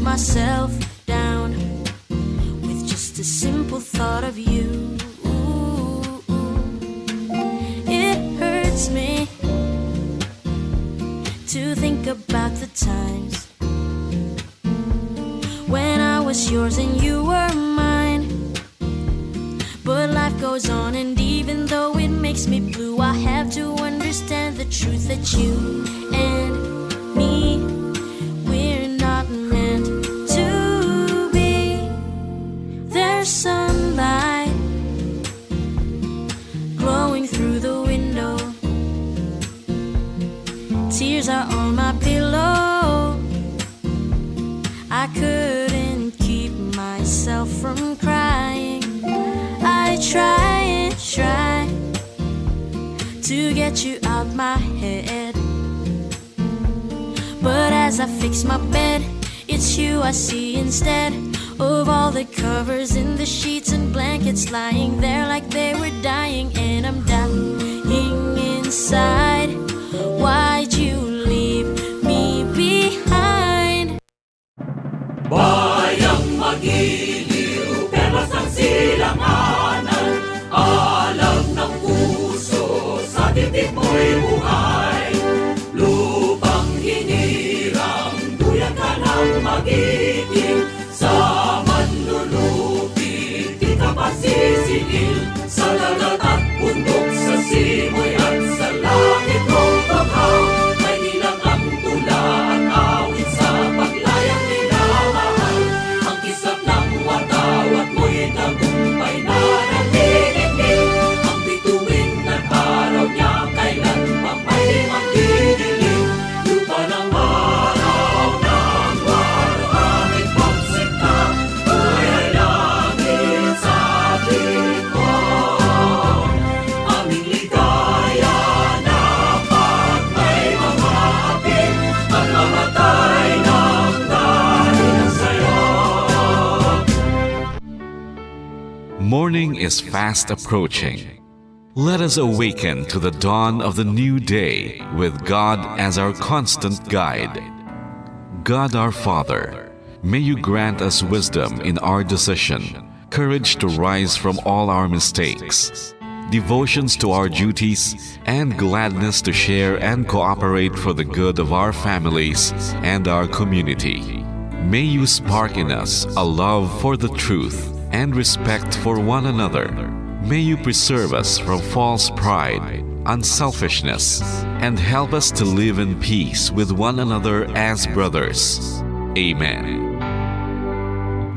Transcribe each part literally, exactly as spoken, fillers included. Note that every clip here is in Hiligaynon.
myself down with just a simple thought of you. It hurts me to think about the times when I was yours and you were mine. But life goes on, and even though it makes me blue, I have to understand the truth that you and me, we're not meant to be. There's sunlight glowing through the window. Tears are on my pillow. I couldn't keep myself from crying. I try and try to get you out my head. But as I fix my bed, it's you I see instead of all the covers in the sheets and blankets lying there like they were dying. And I'm dying inside. Why'd you leave me behind? Bayang magiliw, perlas ng silanganan, alam ng puso, sa titik mo'y buhay. Lupang hinirang, duyan ka ng magiting, sa manlulupi, di ka pasisingil. Sa dagat at bundok, sa simoy at sa langit mong banghaw, may ilang ang tula at awit sa paglayang minamahal. Ang kislap ng watawat mo'y tagumpay na nanginginig. Ang bituin at araw niya kailan pang may di magdidilim. Lupa ng araw ng waruhangin pagsinta, buhay langit sa atin. Aming ligaya na pag may mga hapit, at mamatay ng dahil sa'yo. Morning is fast approaching. Let us awaken to the dawn of the new day with God as our constant guide. God our Father, may you grant us wisdom in our decision, courage to rise from all our mistakes, devotions to our duties, and gladness to share and cooperate for the good of our families and our community. May you spark in us a love for the truth and respect for one another. May you preserve us from false pride, unselfishness, and help us to live in peace with one another as brothers. Amen.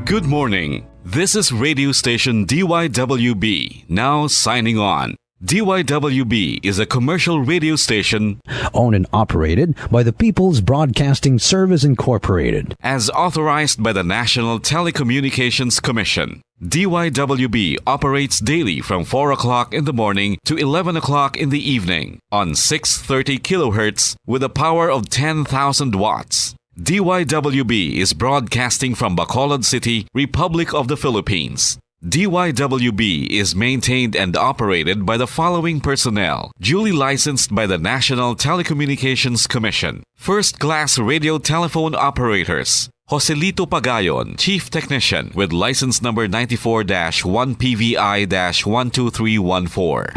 Good morning. This is radio station D Y W B, now signing on. D Y W B is a commercial radio station owned and operated by the People's Broadcasting Service Incorporated, as authorized by the National Telecommunications Commission. D Y W B operates daily from four o'clock in the morning to eleven o'clock in the evening on six thirty kilohertz with a power of ten thousand watts. D Y W B is broadcasting from Bacolod City, Republic of the Philippines. D Y W B is maintained and operated by the following personnel, duly licensed by the National Telecommunications Commission. First class radio telephone operators, Joselito Pagayon, Chief Technician, with license number ninety-four dash one P V I dash one two three one four.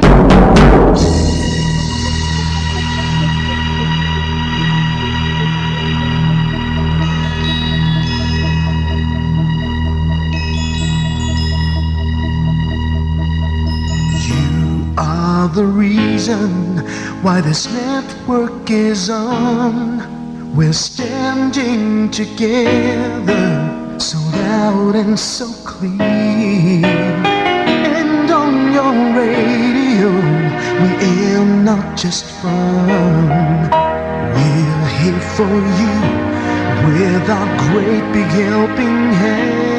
You are the reason why this network is on. We're standing together, so loud and so clear. And on your radio, we aim not just fun. We're here for you with our great big helping hand.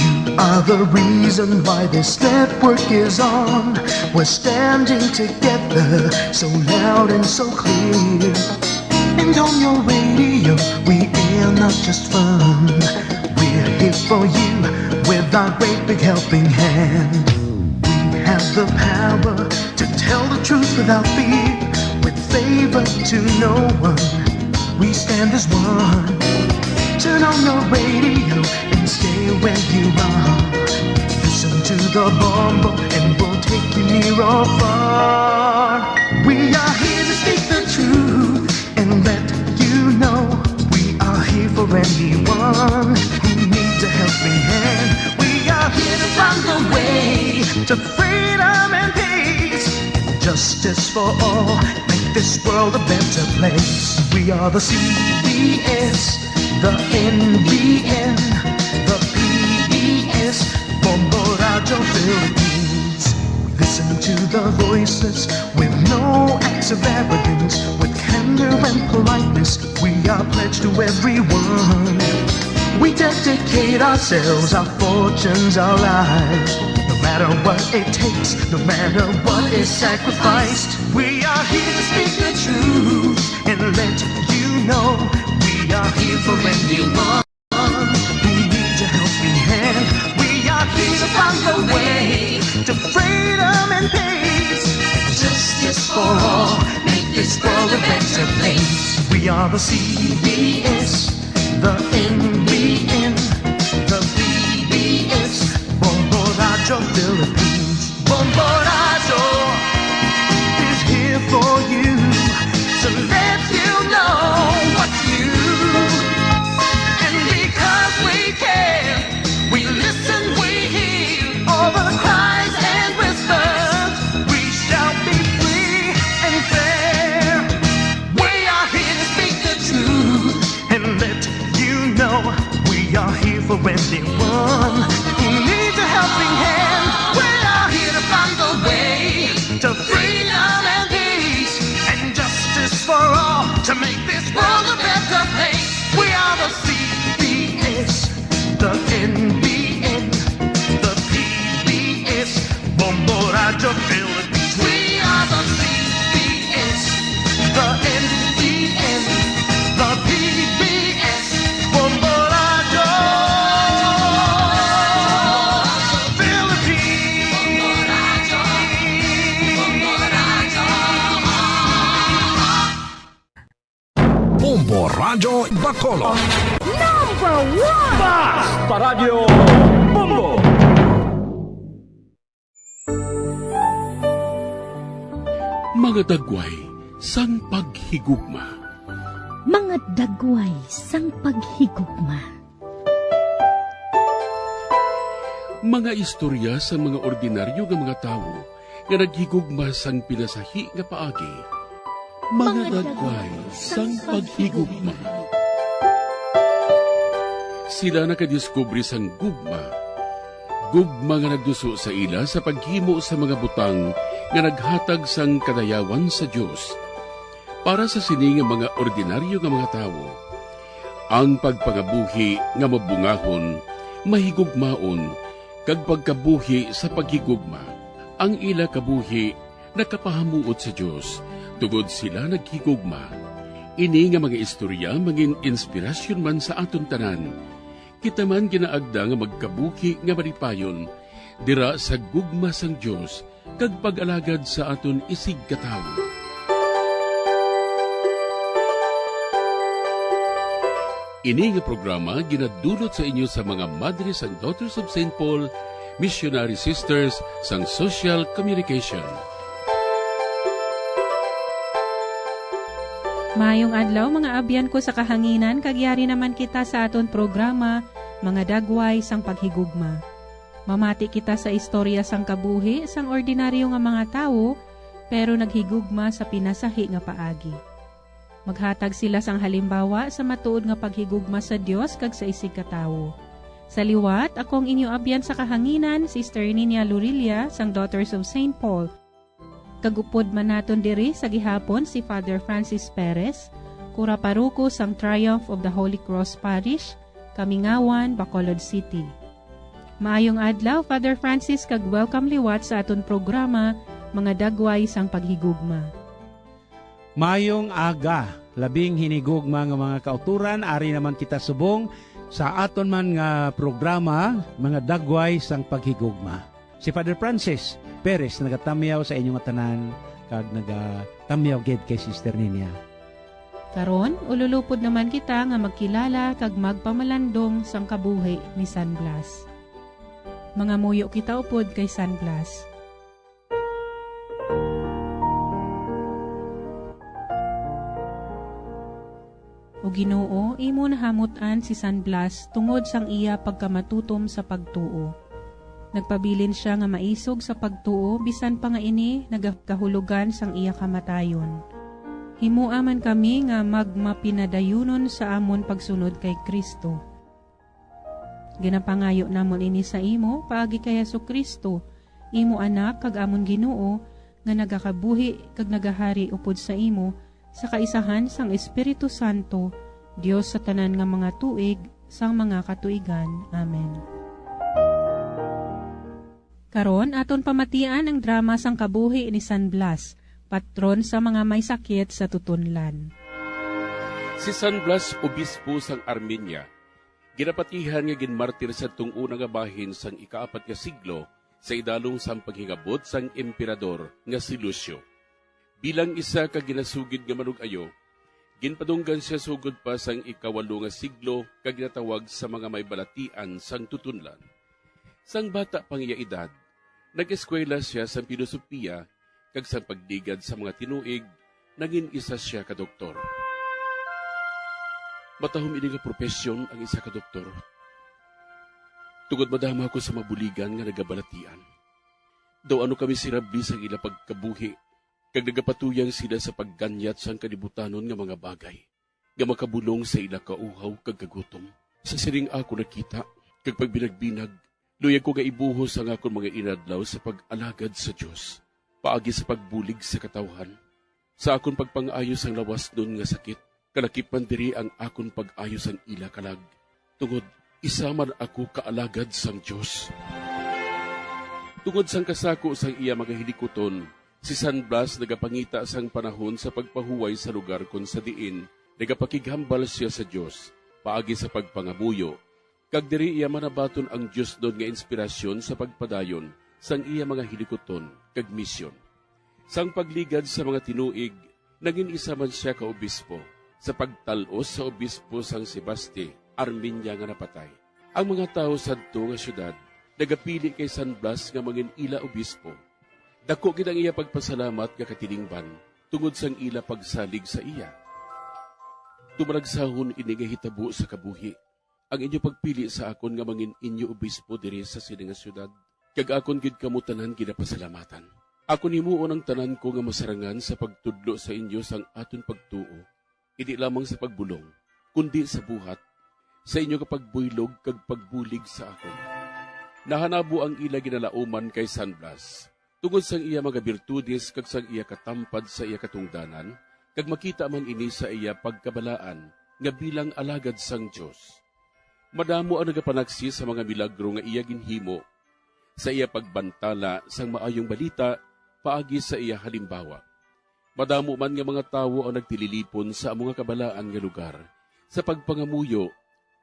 You are the reason why this network is on. We're standing together, so loud and so clear. And on your radio, we air not just fun. for you with our great big helping hand. We have the power to tell the truth without fear, with favor to no one. We stand as one. Turn on your radio and stay where you are. Listen to the Bombo and we'll take you near or far. We are here to speak the truth and let you know we are here for anyone who needs a helping hand. We are here to find the way to freedom and peace. Justice for all, make this world a better place. We are the C B S, the N B N, the P B S, Bombo Radyo Philippines. Listen to the voices with no acts of arrogance, with candor and politeness. We are pledged to everyone. We dedicate ourselves, our fortunes, our lives. No matter what it takes, no matter what is sacrificed, we are here to speak the truth and let you know we are here for anyone who needs a helping hand. We are here to find the way to freedom and peace and justice for all. Make this world a better place. We are the C B S, the N B N, the P B S, Bombo Radyo Philippines. Bombo Radyo is here for you to let you know what's new. And because we care, we listen, we hear all the cries and whispers. We shall be free and fair. We are here to speak the truth and let you know we are here for anyone who needs a helping hand. We are here to find the way to freedom and peace and justice for all, to make this world a better place. We are the C B S, the N B N, the P B S, Bombo Radyo Philippines. We are the C B S, the N B N, the P B S, Bombo Radyo Philippines. Bombo Radyo Bacolod. Number one! Basta Radyo Bombo! Mga dagway sang paghigugma. Mga dagway sang paghigugma. Mga istorya sang mga ordinaryo nga mga tawo nga naghigugma sang pinasahi nga paagi. Mga dagway sang paghigugma. Sila nakadiskubre sang gugma. Gugma nga nagduso sa ila sa paghimo sa mga butang nga naghatag sang kadayawan sa Dios. Para sa sini nga mga ordinaryo nga mga tawo, ang pagpangabuhi nga mabungahon, mahigugmaon, kag pagkabuhi sa paghigugma. Ang ila kabuhi nakapahamuot sa Dios, tungod sila naghigugma. Ini nga mga istorya mangin-inspirasyon man sa aton tanan. Kita man ginaagda nga magkabuhi nga malipayon dira sa gugma sang Dios kag pag-alagad sa aton isigkatawo. Ini nga programa ginadulot sa inyo sa mga madre sang Daughters of Saint Paul, Missionary Sisters sang Social Communication. Maayong adlaw, mga abyan ko sa kahanginan, kag yari naman kita sa aton programa, Mga Dagway sang Paghigugma. Mamati kita sa istorya sang kabuhi sang ordinaryo nga mga tawo, pero naghigugma sa pinasahi nga paagi. Maghatag sila sang halimbawa sa matuod nga paghigugma sa Dios kag sa isigkatawo. Sa liwat, ako ang inyo abyan sa kahanginan, Sister Ninia Lurilla, sang Daughters of Saint Paul. Kag upod man naton diri sa gihapon si Father Francis Perez, kura paroko sang Triumph of the Holy Cross Parish, Kamingawan, Bacolod City. Maayong adlaw, Father Francis, kag welcome liwat sa aton programa, Mga Dagway sang Paghigugma. Maayong aga, labing hinigugma nga mga kauturan, ari naman kita subong Sa aton man nga programa, mga dagway sang paghigugma. Si Father Francis Perez nagatamyaw sa inyo nga tanan kag nagatamyaw gid kay Sister Ninia. Karon, ululupod naman kita nga magkilala kag magpamalandong sang kabuhi ni San Blas. Mangamuyo kita upod kay San Blas. O Ginoo, imo nahamut-an si San Blas tungod sang iya pagkamatutom sa pagtuo. Nagpabilin sia nga maisog sa pagtuo bisan pa nga ini nagakahulogan sang iya kamatayon. Himoa man kami nga magmapinadayunon sa amon pagsunod kay Cristo. Ginapangayo namon ini sa imo paagi kay Jesu-Cristo, imo Anak kag amon Ginoo, nga nagakabuhi kag nagahari upod sa imo, sa kaisahan sang Espiritu Santo, Dios sa tanan nga mga tuig, sang mga katuigan. Amen. Karon, aton pamatian ang drama sang kabuhi ni San Blas, patron sa mga may sakit sa tutunlan. Si San Blas, obispo sang Armenia, ginapatihan nga ginmartir sadtong una nga bahin sang ikaapat nga siglo sa idalom sang paghingabot sang emperador nga si Lucio. Bilang isa ka ginasugid nga manug-ayo, ginpadunggan sia sugod pa sang ikawalo nga siglo kag ginatawag sa mga may balatian sang tutunlan. Sang bata pa ang iya edad, nag-eskwela sia sang pilosopiya kag sang pagligad sa mga tinuig, nangin isa sia ka doktor. Matahom ini nga propesyon ang isa ka doktor, tungod madamo ako sa mabuligan nga nagabalatian. Daw ano kami sirabli sang ila pagkabuhi, kag nagapatuyang sila sa pagganyat sang kalibutanon nga mga bagay nga makabulong sa ila kauhaw kag kagutom. Sa sining ako nakita kag pagbinagbinag, luyag ko nga ibuhos ang akon mga inadlaw sa pag-alagad sa Dios, paagi sa pagbulig sa katawhan, sa akon pagpang-ayo sang lawasnon nga sakit, kalakip man diri ang akon pag-ayo sang ila kalag, tungod isa man ako ka alagad sang Dios. Tungod sang kasako sang iya mga hilikuton, si San Blas nagapangita sang panahon sa pagpahuway sa lugar kon sa diin nagapakighambal sia sa Dios paagi sa pagpangamuyo, kag diri iya manabaton ang diosnon nga inspirasyon sa pagpadayon sang iya mga hilikuton kag misyon. Sang pagligad sa mga tinuig, nangin isa man sia ka obispo sa pagtal-os sa obispo sang Sebaste, Armenia, nga napatay. Ang mga tawo sadto nga siyudad nagapili kay San Blas nga mangin ila obispo. Daku gid ang iya pagpasalamat nga katilingban tungod sang ila pagsalig sa iya. Tumalagsahon ini nga hitabo sa kabuhi, ang inyo pagpili sa akon nga mangin inyo obispo diri sa sini nga siyudad, kag akon gid kamo tanan ginapasalamatan. Akon himuon ang tanan ko nga masarangan sa pagtudlo sa inyo sang aton pagtuo, indi lamang sa pagbulong, kundi sa buhat, sa inyo nga pagbuylog kag pagbulig sa akon. Nahanabo ang ila ginalauman kay San Blas, tungod sang iya mga birtudes kag sang iya katampad sa iya katungdanan, kag makita man ini sa iya pagkabalaan nga bilang alagad sang Dios. Madamo ang nagapanaksi sa mga milagro nga iya ginhimo, sa iya pagbantala sang Maayong Balita paagi sa iya halimbawa. Madamo man nga mga tawo ang nagtililipon sa amo nga kabalaan nga lugar sa pagpangamuyo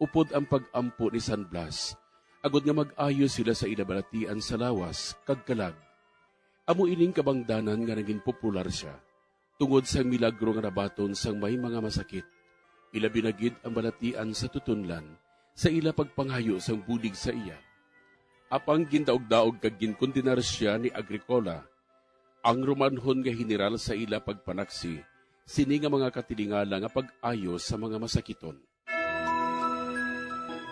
upod ang pag-ampo ni San Blas, agod nga mag-ayo sila sa ila balatian sa lawas kag kalag. Amo ining kabangdanan nga naging popular sia, tungod sang milagro nga nabaton sang may mga masakit, ilabi na gid ang balatian sa tutunlan, sa ila pagpangayo sang bulig sa iya. Apang gindaog-daog kag ginkondenar sia ni Agricola, ang Romanhon nga heneral, sa ila pagpanaksi sini nga mga katilingala nga pag-ayo sa mga masakiton.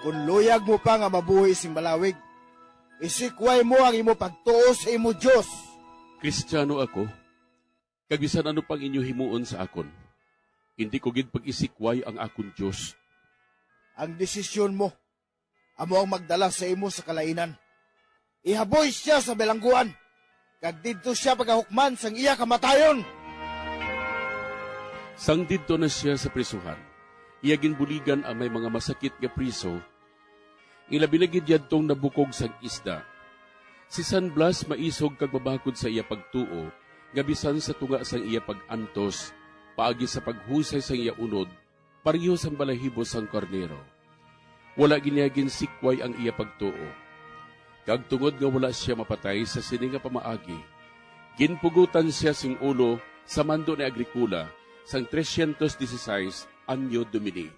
Kon luyag mo pa nga mabuhi sing malawig, isikway mo ang imo pagtuo sa imo Dios. Kristiano ako, kag bisan ano pang inyo himuon sa akon, indi ko gid pag-isikway ang akon Dios. Ang desisyon mo amo ang magdala sa imo sa kalainan. Ihaboy sia sa bilangguan, kag didto sia pagahukman sang iya kamatayon. Sang didto na sia sa prisuhan, iya ginbuligan ang may mga masakit nga priso, ilabi na gid yadtong nabukog sang isda. Si San Blas maisog kag mabakod sa iya pagtuo, nga bisan sa tunga sang iya pag-antos, paagi sa paghusay sang iya unod, pareho sang balahibo sang karnero. wala gid niya ginsikway ang iya pagtuo. Kag tungod nga wala sia mapatay sa sini nga pamaagi, ginpugotan sia sing ulo sa mando ni Agricola sang trescientos dieciséis Anno Domini.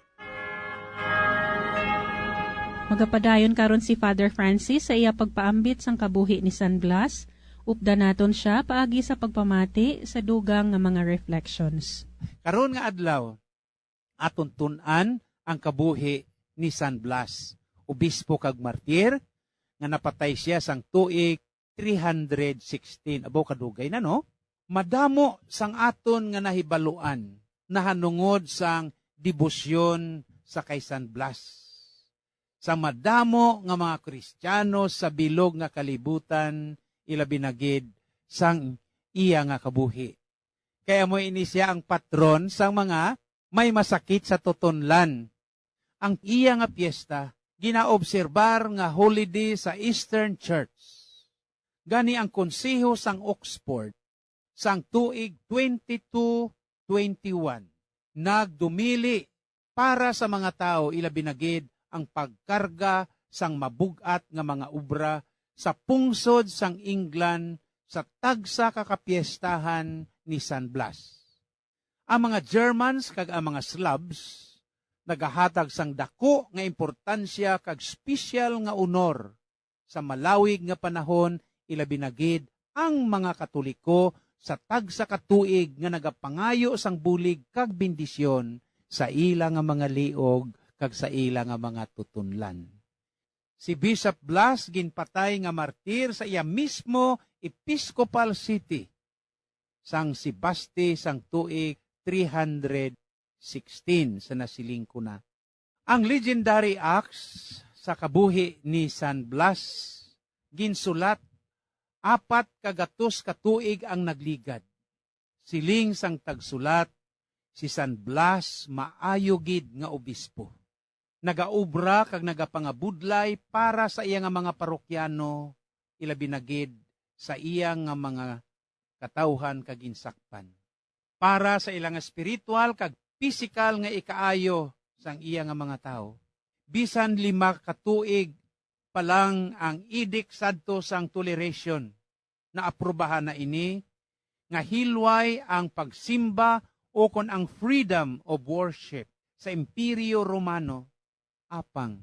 Magapadayon karon si Father Francis sa iya pagpaambit sang kabuhi ni San Blas. Updan naton sia paagi sa pagpamati sa dugang nga mga reflections. Karon nga adlaw, aton tun-an ang kabuhi ni San Blas, obispo kag martir, nga napatay sia sang tuig three hundred sixteen. Abaw, kadugay na, no? Madamo sang aton nga nahibaluan nahanungod sang debosyon sa kay San Blas. Sa madamo nga mga Kristiyano sa bilog nga kalibutan, ilabi na gid sang iya nga kabuhi. Kay amo ini sia ang patron sang mga may masakit sa tutonlan. Ang iya nga piyesta ginaobserbar nga holiday sa Eastern Church. Gani ang Konseho sang Oxford sang tuig twenty-two twenty-one nagdumili para sa mga tawo, ilabi na gid ang pagkarga sang mabug-at nga mga obra sa pungsod sang England sa tagsa ka kapiestahan ni San Blas. Ang mga Germans kag ang mga Slavs nagahatag sang daku nga importansya kag espesyal nga honor sa malawig nga panahon, ilabi na gid ang mga Katoliko sa tagsa ka tuig nga nagapangayo sang bulig kag bendisyon sa ila nga mga liog kag sa ila nga mga tutonlan. Si Bishop Blas ginpatay nga martir sa iya mismo episcopal city sang Sebaste sang tuig three hundred sixteen, sa nasiling ko na. Ang legendary Acts sa kabuhi ni San Blas ginsulat apat ka gatos ka tuig ang nagligad. Siling sang tagsulat, si San Blas maayo gid nga obispo. Nagaobra kag nagapangabudlay para sa iya nga mga parokyano, ilabi na gid sa iya nga mga katawhan kag ginsakpan. Para sa ila nga espiritual kag pisikal nga ikaayo sang iya nga mga tawo. Bisan lima ka tuig pa lang ang edict sadto sang toleration, naaprubahan na ini nga hilway ang pagsimba ukon ang freedom of worship sa Imperyo Romano. Apang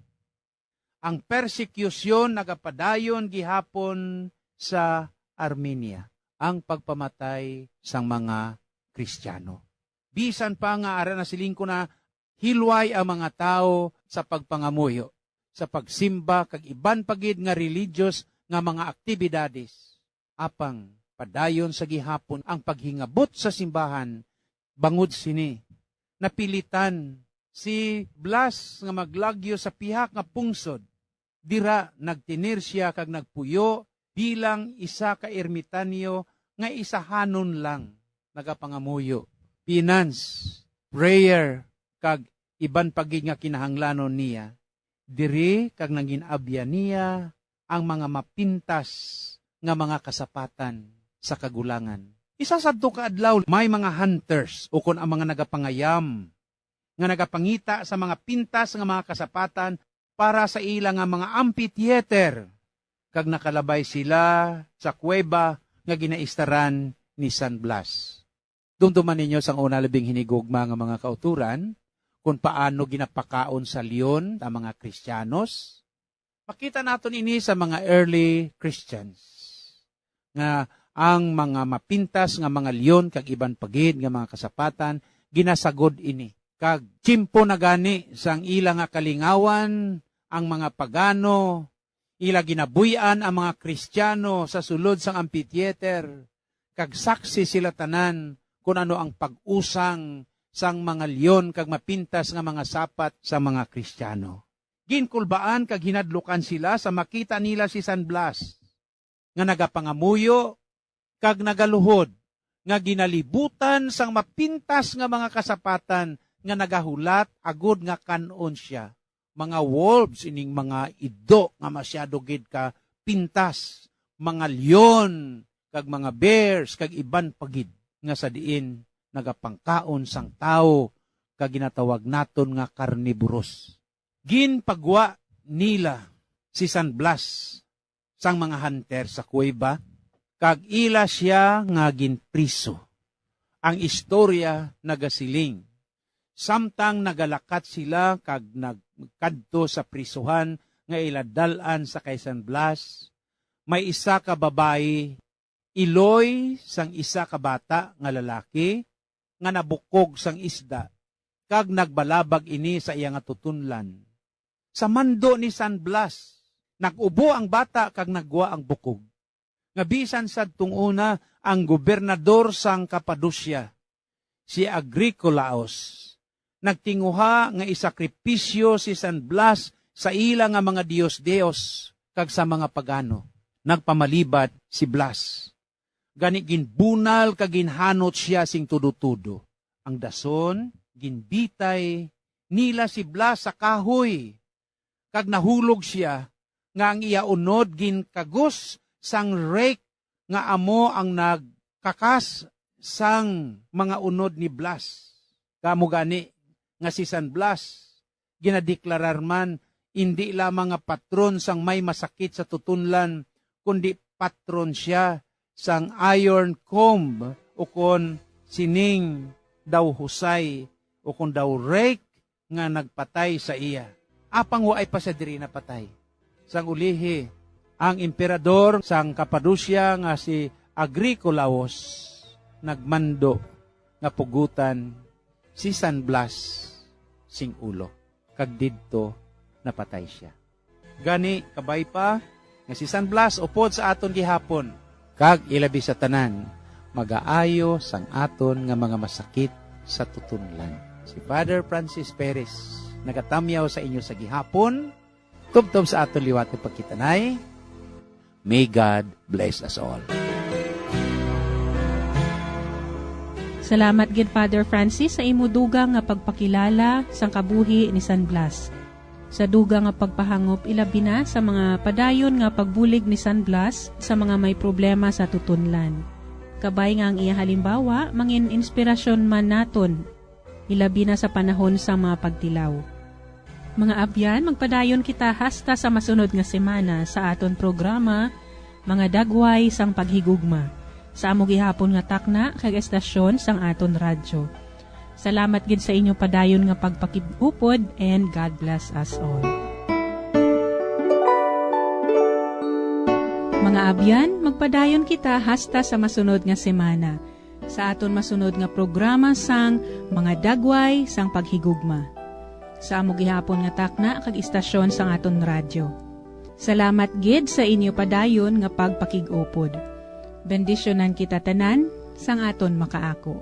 ang persekusyon nagapadayon gihapon sa Armenia, ang pagpamatay sang mga Kristiyano. Bisan pa nga ara na siling ko na hilway ang mga tawo sa pagpangamuyo, sa pagsimba kag iban pa gid nga religious nga mga aktibidades, apang padayon sa gihapon ang paghingabot sa simbahan bangod sini. Napilitan si Blas nga maglagyo sa pihak nga pungsod. Dira nagtinir sia kag nagpuyo bilang isa ka ermitanyo nga isahanon lang nagapangamuyo, penance, prayer, kag iban pa gid nga kinahanglanon niya. Diri kag nangin-abyan niya ang mga mapintas nga mga kasapatan sa kagulangan. Isa sadto ka adlaw, may mga hunters ukon ang mga nagapangayam nga nagapangita sa mga pintas nga mga kasapatan para sa ila nga mga amphitheater, kag nakalabay sila sa kuweba nga ginaistaran ni San Blas. Dumduman ninyo sang una labing hinigugma nga mga kauturan, kung paano ginapakaon sa leon ang mga Kristiyanos. Makita naton ini sa mga early Christians, nga ang mga mapintas nga mga leon kag iban pa gid nga mga kasapatan ginasagod ini. Kag tiyempo na gani sang ila nga kalingawan ang mga pagano, ila ginabuy-an ang mga Kristiyano sa sulod sang amphitheater, kag saksi sila tanan kon ano ang pag-usang sang mga leon kag mapintas nga mga sapat sa mga Kristiyano. Ginkulbaan kag hinadlukan sila sa makita nila si San Blas nga nagapangamuyo kag nagaluhod, nga ginalibutan sang mapintas nga mga kasapatan nga nagahulat agod nga kan-on sia. Mga wolves ining mga ido nga masyado gid ka pintas, mga leon kag mga bears kag iban pa gid nga sa diin nagapangkaon sang tawo kag ginatawag naton nga carnivorous. Ginpagwa nila si San Blas sang mga hunter sa kuweba, kag ila sia nga ginpriso. Ang istorya nagasiling, samtang nagalakat sila kag nagkadto sa prisuhan nga ila dal-an sa kay San Blas, may isa ka babayi, iloy sang isa ka bata nga lalaki nga nabukog sang isda, kag nagbalabag ini sa iya nga tutunlan. Sa mando ni San Blas, nag-ubo ang bata kag nagwa ang bukog, nga bisan sadtong una ang gobernador sang Capadocia, si Agricolaus, nagtinguha nga isakripisyo si San Blas sa ila nga mga dios-dios kag sa mga pagano. Nagpamalibat si Blas, gani ginbunal kag ginhanot sia sing tudo-tudo. Ang dason, ginbitay nila si Blas sa kahoy, kag nahulog sia nga ang iya unod ginkagos sang rake nga amo ang nagkakas sang mga unod ni Blas. Kamo gani nga si San Blas ginadeklarar man indi lamang nga patron sang may masakit sa tutunlan, kundi patron sia sang iron comb, ukon sining daw husay, ukon daw rake nga nagpatay sa iya, apang waay pa sia diri napatay. Sang ulihi, ang emperador sang Capadocia nga si Agricolaus nagmando nga pugutan si San Blas sing ulo, kag didto napatay sia. Gani, kabay pa nga si San Blas upod sa aton gihapon, kag ilabi sa tanan, magaayo sang aton nga mga masakit sa tutunlan. Si Father Francis Perez nagatamyaw sa inyo sa gihapon, tubtob sa aton liwat nga pagkitanay. May God bless us all. Salamat gid, Father Francis, sa imo dugang nga pagpakilala sang kabuhi ni San Blas. Sa dugang nga pagpahangop, ilabi na sa mga padayon nga pagbulig ni San Blas sa mga may problema sa tutunlan. Kabay nga ang iya halimbawa mangin inspirasyon man naton, ilabi na sa panahon sa mga pagtilaw. Mga abyan, magpadayon kita hasta sa masunod nga semana sa aton programa, Mga Dagway sang Paghigugma, sa amo gihapon nga takna kag estasyon sang aton radyo. Salamat gid sa inyo padayon nga pagpakig-upod, and God bless us all. Mga abyan, magpadayon kita hasta sa masunod nga semana, sa aton masunod nga programa sang Mga Dagway sang Paghigugma, sa amo gihapon nga takna kag istasyon sang aton radyo. Salamat gid sa inyo padayon nga pagpakig-upod. Bendisyonan kita tanan sang aton makaako.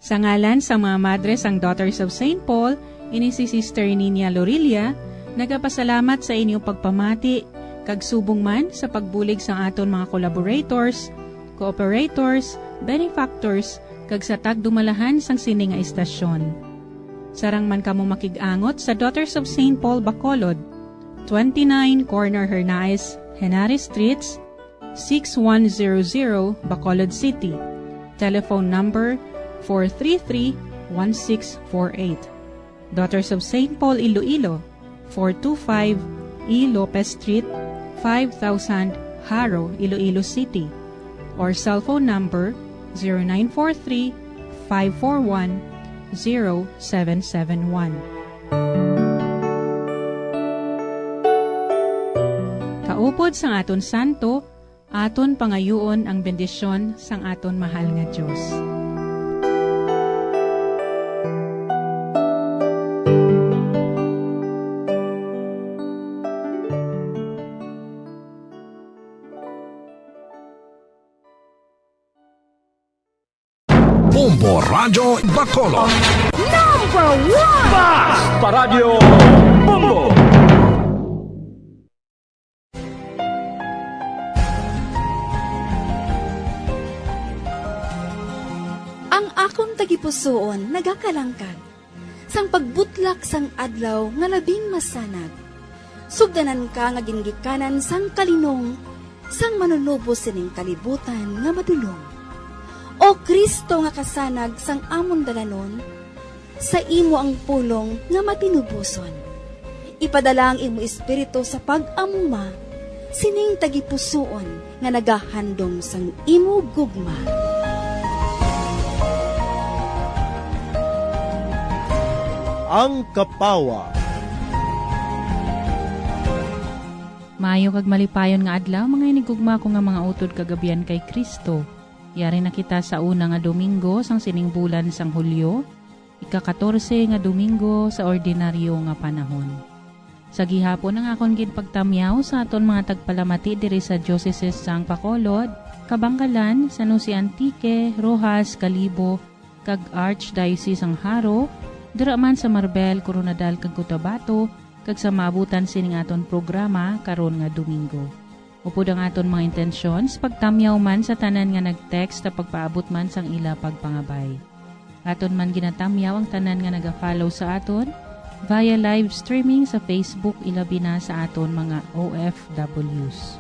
Sa ngalan sang mga madre sang Daughters of Saint Paul, ini si Sister Nina Lorilla, nagapasalamat sa inyong pagpamati, kag subong man sa pagbulig sang aton mga collaborators, cooperators, benefactors, kag sa tagdumalahan sang sini nga istasyon. Sarang man kamo makig-angot sa Daughters of Saint Paul Bacolod, twenty-nine Corner Hernaez, Henares Streets, six one zero zero, Bacolod City. Telephone number four three three, one six four eight. Daughters of Saint Paul Iloilo, four two five E Lopez Street, five thousand, Jaro, Iloilo City. Or cellphone number zero nine four three, five four one, zero seven seven one. Kaupod sang aton santo, aton pangayuon ang bendisyon sang aton mahal nga Dios. Bombo Radyo Bacolod. Number one! Basta Radyo Bombo! Ang akon tagipusoon nagakalangkag sang pagbutlak sang adlaw nga labing masanag. Sugdanan ka nga gingikanan sang kalinong sang Manunubos sining kalibutan nga madulom. O Cristo nga kasanag sang amon dalanon, sa imo ang pulong nga matinuboson. Ipadala ang imo espiritu sa pag-amuma sining tagipusoon nga nagahandom sang imo gugma. Ang Kapawa. Maayo kag malipayon nga adlaw, mga inigugma ko nga mga utod kag abyan kay Cristo. Yari na kita sa una nga Domingo sang sining bulan sang Hulyo, ika-katorse nga Domingo sa ordinaryo nga panahon. Sa gihapon, ang akon ginpagtamyaw sa aton mga tagpalamati diri sa Diocese sang Bacolod, Kabangkalan, San Jose Antique, Roxas, Kalibo, kag Archdiocese sang Jaro, dira man sa Marbel, Koronadal, kag Cotabato, kag sa maabutan sining aton programa karon nga Domingo. Upod ang aton mga intensyon sa pagtamyaw man sa tanan nga nag-text sa pagpaabot man sang ila pagpangabay. Aton man ginatamyaw ang tanan nga naga-follow sa aton via live streaming sa Facebook, ilabi na sa aton mga O F Ws.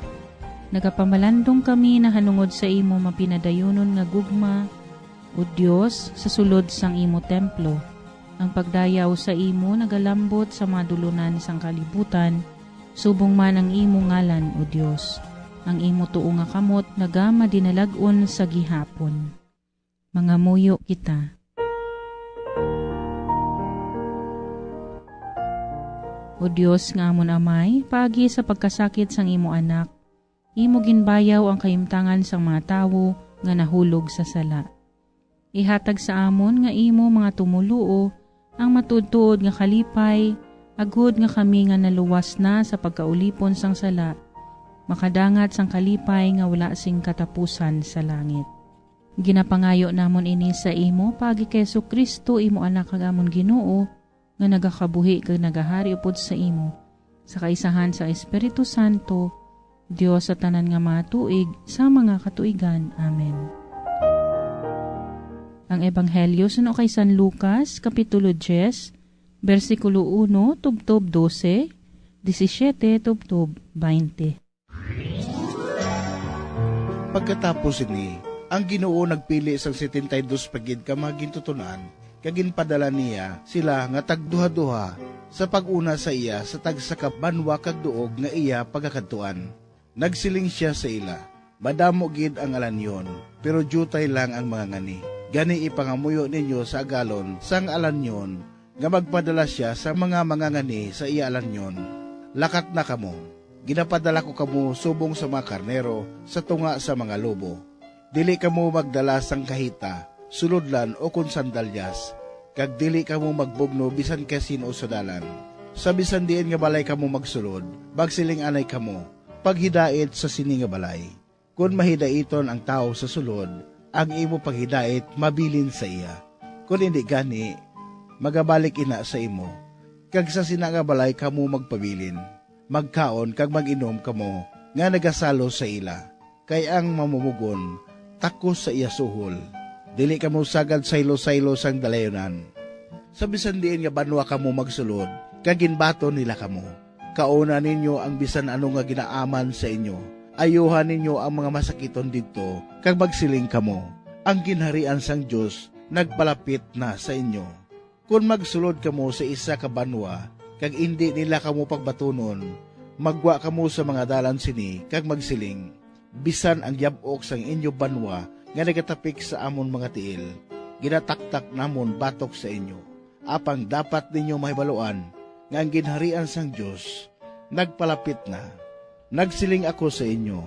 Nagapamalandong kami nahanungod sa imo mapinadayunon nga gugma, O Dios, sa sulod sang imo templo. Ang pagdayaw sa imo nagalambot sa mga dulunan sang kalibutan, subong man ang imo ngalan, O Dios. Ang imo tuo nga kamot nagamadinalag-on sa gihapon. Mangamuyo kita. O Dios nga amon Amay, paagi sa pagkasakit sang imo Anak, imo ginbayaw ang kahimtangan sang mga tawo nga nahulog sa sala. Ihatag sa amon nga imo mga tumoluo ang matuodtuod nga kalipay, agod nga kami nga naluwas na sa pagkaulipon sang sala, makadangat sang kalipay nga wala sing katapusan sa langit. Ginapangayo namon ini sa imo paagi kay Jesu-Cristo, imo Anak kag amon Ginoo, nga nagakabuhi kag nagahari upod sa imo, sa kaisahan sa Espiritu Santo, Dios sa tanan nga mga tuig, sa mga katuigan. Amen. Ang Ebanghelyo suno kay San Lucas, Kapitulo diyes, bersikulo uno tubtob dose, disisiete tubtob baynte. Pagkatapos sini, ang Ginoo nagpili sang setenta y dos pa gid ka mga gintuton-an, kag ginpadala niya sila nga tagduhaduha sa pag-una sa iya sa tagsa ka banwa kag duog nga iya pagakadtuan. Nagsiling sia sa ila, "Madamo gid ang alanyon, pero diutay lang ang mga ngani. Gani ipangamuyo ninyo sa agalon sang alanyon nga magpadala sia sa mga mangangani sa iya alanyon. Lakat na kamo. Ginapadala ko kamo subong sa mga karnero sa tunga sa mga lobo. Dili kamo magdala sang kahita, sulodlan, ukon sandalyas, kag dili kamo magbugno bisan kay sin-o sa dalan. Sa bisan diin nga balay kamo magsulod, magsiling anay kamo, 'Paghidait sa sini nga balay.' Kon mahidaiton ang tawo sa sulod, ang imo paghidait mabilin sa iya. Kon indi gani, magabalik ina sa imo, kag sa sina nga balay kamo magpabilin. Magkaon kag mag-inom kamo nga nagasalos sa ila, kay ang mamumugon takos sa iya suhol. Dili kamo sagad saylo-saylo sang dalayunan. Sa bisan diin nga banwa kamo magsulod, kag ginbaton nila kamo, kauna ninyo ang bisan ano nga ginaaman sa inyo. Ayuha ninyo ang mga masakiton didto, kag magsiling kamo, 'Ang Ginharian sang Dios nagpalapit na sa inyo.' Kon magsulod kamo sa isa ka banwa, kag indi nila kamo pagbatunon, maggwa kamo sa mga dalan sini, kag magsiling, 'Bisan ang yab-ok sang inyo banwa nga nagatapik sa amon mga tiil, ginataktak namon batok sa inyo.' Apang dapat ninyo mahibaluan nga ang Ginharian sang Dios nagpalapit na. Nagsiling ako sa inyo,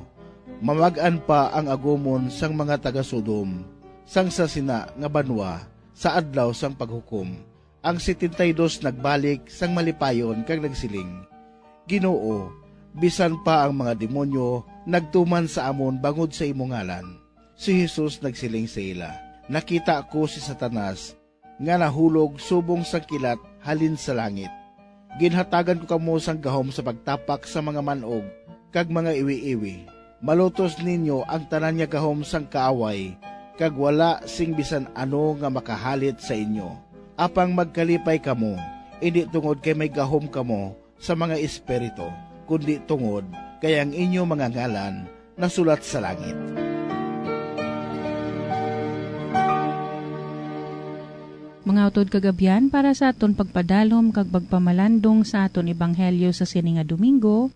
mamag-an pa ang agumon sang mga taga-Sodom sang sa sina nga banwa sa Adlaw sang Paghukom. Ang setenta y dos nagbalik sang malipayon kag nagsiling, 'Ginoo, bisan pa ang mga demonyo nagtuman sa amon bangod sa imo ngalan.' Si Jesus nagsiling sa ila, 'Nakita ko si Satanas nga nahulog subong sang kilat halin sa langit. Ginhatagan ko kamo sang gahom sa pagtapak sa mga man-og kag mga iwi-iwi. Malutos ninyo ang tanan nga gahom sang kaaway, kag wala sing bisan ano nga makahalit sa inyo. Apang magkalipay kamo, indi tungod kay may gahom kamo sa mga espiritu, kundi tungod kay ang inyo mga ngalan nasulat sa langit." Mga utod kag abyan, para sa aton pagpadalom kag pagpamalandong sa aton ebanghelyo sa sini nga Domingo,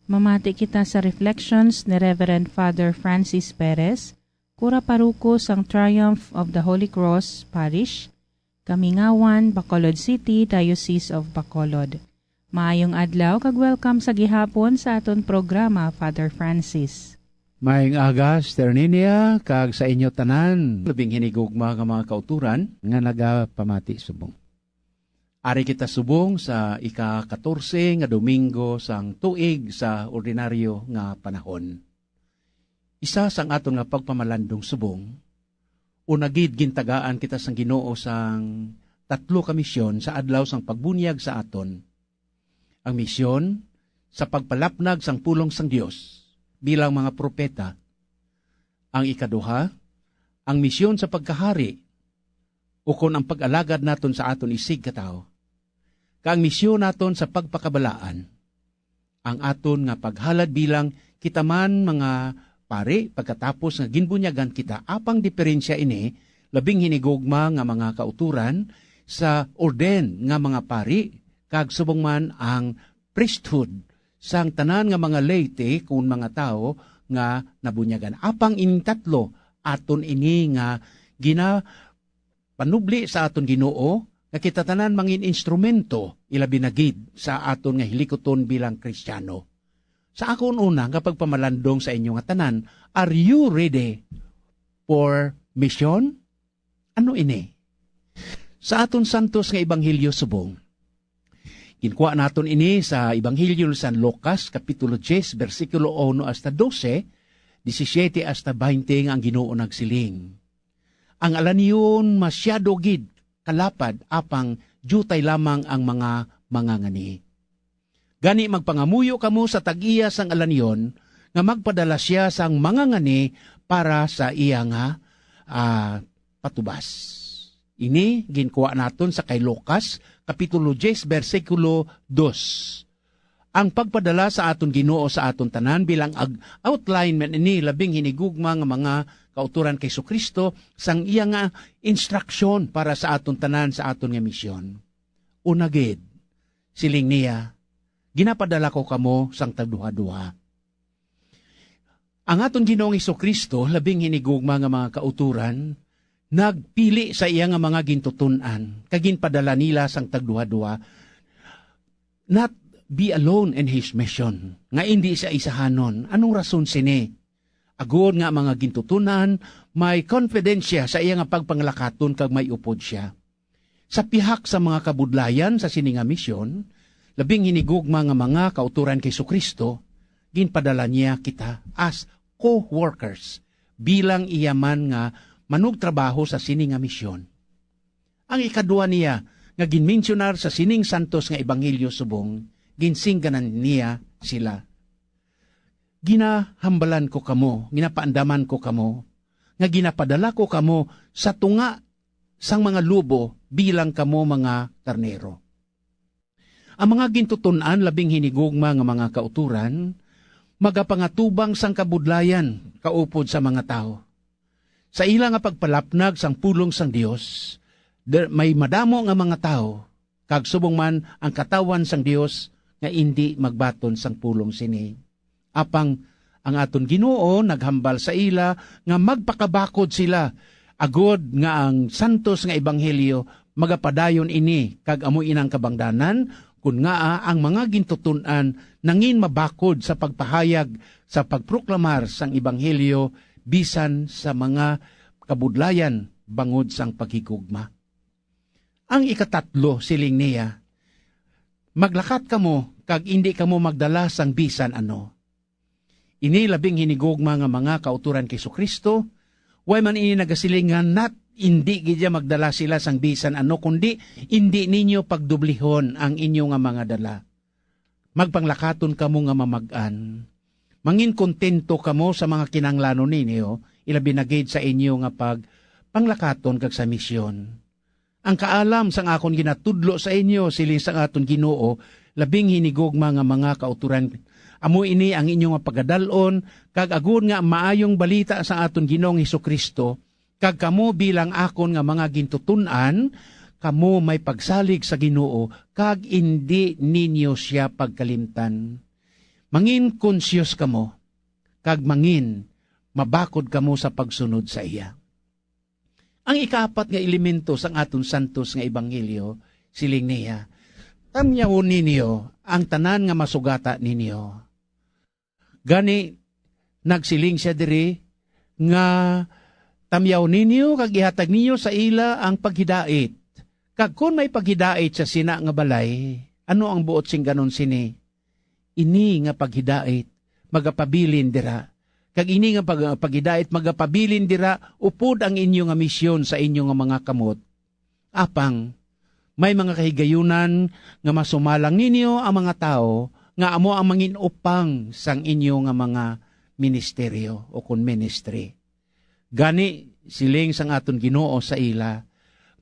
mamati kita sa reflections ni Reverend Father Francis Perez, kura paruko sang Triumph of the Holy Cross Parish, Kamingawan, Bacolod City, Diocese of Bacolod. Maayong adlaw kag welcome sa gihapon sa aton programa, Father Francis. Maayong aga, Sister Ninia, kag sa inyo tanan, labing hinigugma nga mga kauturan nga nagapamati subong. Ari kita subong sa ika-katorse nga Domingo sang tuig sa ordinaryo nga panahon. Isa sang aton nga pagpamalandong subong, una gid gintagaan kita sang Ginoo sang tatlo ka misyon sa adlaw sang pagbunyag sa aton. Ang misyon sa pagpalapnag sang pulong sang Dios bilang mga propeta. Ang ikaduha, ang misyon sa pagkahari, ukon ang pag-alagad naton sa aton isigkatawo. Kag ang misyon naton sa pagpakabalaan, ang aton nga paghalad bilang kita man mga pari pagkatapos nga ginbunyagan kita. Apang diferensya ini, labing hinigugma nga mga kauturan sa orden nga mga pari, kag subong man ang priesthood sang tanan nga mga laity kun mga tawo nga nabunyagan. Apang ining tatlo, aton ini nga gina panubli sa aton Ginoo nga kita tanan mangin instrumento, ilabi na gid sa aton nga hilikuton bilang Kristiyano. Sa akon una nga pagpamalandong sa inyo nga tanan, are you ready for mission? Ano ini? Sa aton santos nga ebanghelyo subong, ginkuha naton ini sa Ebanghelyo ni San Lucas, Kapitulo diyes, bersikulo uno hasta dose, disisiete hasta baynte, nga ang Ginoo nagsiling, "Ang alanyon masyado gid kalapad, apang diutay lamang ang mga mangangani. Gani, magpangamuyo kamo sa tag-iya sang alanyon nga magpadala sia sang mangangani para sa iya nga, ah, patubas." Ini ginkuha naton sa kay Lucas, Kapitulo diyes, bersikulo dos. Ang pagpadala sa aton Ginoo sa aton tanan bilang ag-, outline man ini labing hinigugma nga mga kauturan kay Jesu-Cristo sang iya nga instruksyon para sa aton tanan sa aton nga misyon. Una gid, siling niya, "Ginapadala ko kamo sang tagduha-duha." Ang aton Ginoong Jesu-Cristo, labing hinigugma nga mga kauturan, nagpili sa iya nga mga gintuton-an, kag ginpadala nila sang tagduha-duha, not be alone in his mission, nga indi siya isahanon. Anong rason sini? Agod nga ang mga gintuton-an may konfidensya sa iya nga pagpanglakaton kag may upod sia. Sa pihak sa mga kabudlayan sa sini nga misyon, labing hinigugma nga mga kauturan kay Jesu-Cristo, ginpadala niya kita as co-workers bilang iya man nga manugtrabaho sa sini nga misyon. Ang ikadua niya nga ginmensyonar sa sining santos nga ebanghelyo subong, ginsingganan niya sila, "Ginahambalan ko kamo, ginapaandaman ko kamo, nga ginapadala ko kamo sa tunga sang mga lobo bilang kamo mga karnero." Ang mga gintuton-an labing hinigugma nga mga kauturan magapangatubang sang kabudlayan kaupod sa mga tawo. Sa ila nga pagpalapnag sang pulong sang Dios, der-, may madamo nga mga tawo, kag subong man ang katawhan sang Dios nga indi magbaton sang pulong sini. Apang ang aton Ginoo naghambal sa ila nga magpakabakod sila, agod nga ang santos nga ebanghelyo magapadayon ini, kag amo inang kabangdanan, kun ngaa ang mga gintuton-an nangin mabakod sa pagpahayag sa pagproklamar sang ebanghelyo bisan sa mga kabudlayan bangod sang paghigugma. Ang ikatatlo, siling niya, "Maglakat kamo kag indi kamo magdala sang bisan ano." Ini labing hinigugma nga mga kauturan kay Jesu-Cristo, way man ini nagasiling nga nat indi gid magdala sila sang bisan ano, kundi, "Indi ninyo pagdublihon ang inyo nga mga dala. Magpanglakaton kamo nga mamag-an. Mangin kontento kamo sa mga kinahanglanon ninyo, ilabi na gid sa inyo nga pag-, panglakaton kag sa misyon." Ang kaalam sang akon ginatudlo sa inyo, siling sang aton Ginoo, labing hinigugma nga mga kauturan, amo ini ang inyo nga pagadal-on, kag agod nga ang maayong balita sa aton Ginoong Jesu-Cristo, kag kamo bilang akon nga mga gintuton-an, kamo may pagsalig sa Ginoo, kag indi ninyo sia pagkalimtan. Mangin konsyos kamo, kag mangin mabakod kamo sa pagsunod sa iya. Ang ikaapat nga elemento sang aton santos nga ebanghelyo, siling niya, "Tamyawon ninyo ang tanan nga masugata ninyo." Gani, nagsiling sia diri nga, "Tamyaw ninyo kag ihatag ninyo sa ila ang paghidait. Kag kon may paghidait sa sina nga balay, ano ang buot sing ganon sini? Ini nga paghidait magapabilin dira, kag ini nga pag-, paghidait magapabilin dira upod ang inyo nga misyon sa inyo nga mga kamot. Apang may mga kahigayunan nga masumalang ninyo ang mga tawo nga amo ang mangin-upang sang inyo nga mga ministeryo o kon ministry." Gani, siling sang aton Ginoo sa ila,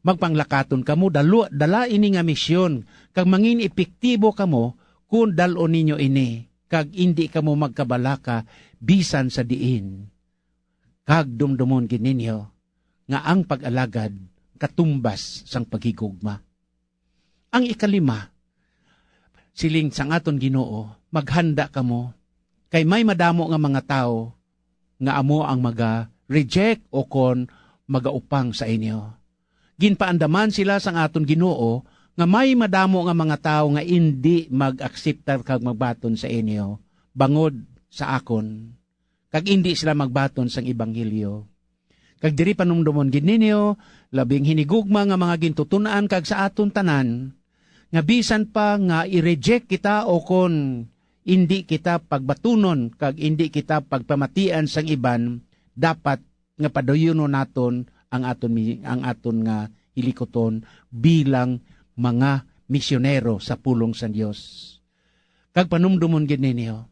"Magpanglakaton kamo, dalo-, dala ini nga misyon, kag mangin epektibo kamo kon dal-on ninyo ini, kag indi kamo magkabalaka bisan sa diin. Kag dumdomon gid ninyo nga ang pag-alagad katumbas sang paghigugma." Ang ikalima, siling sang aton Ginoo, "Maghanda kamo, kay may madamo nga mga tawo nga amo ang maga-reject o kon magaupang sa inyo." Ginpaandaman sila sang aton Ginoo nga may madamo nga mga tawo nga indi mag-akseptar kag magbaton sa inyo bangod sa akon, kag indi sila magbaton sang ebanghelyo. Kag diri panumdomon gid ninyo, labing hinigugma nga mga gintuton-an kag sa aton tanan, nga bisan pa nga i-reject kita o kon indi kita pagbatunon kag indi kita pagpamatian sang iban, dapat nga padayunon naton ang aton mi-, ang aton nga hilikuton bilang mga misyonero sa pulong sa Dios. Kag panumdomon gid ninyo,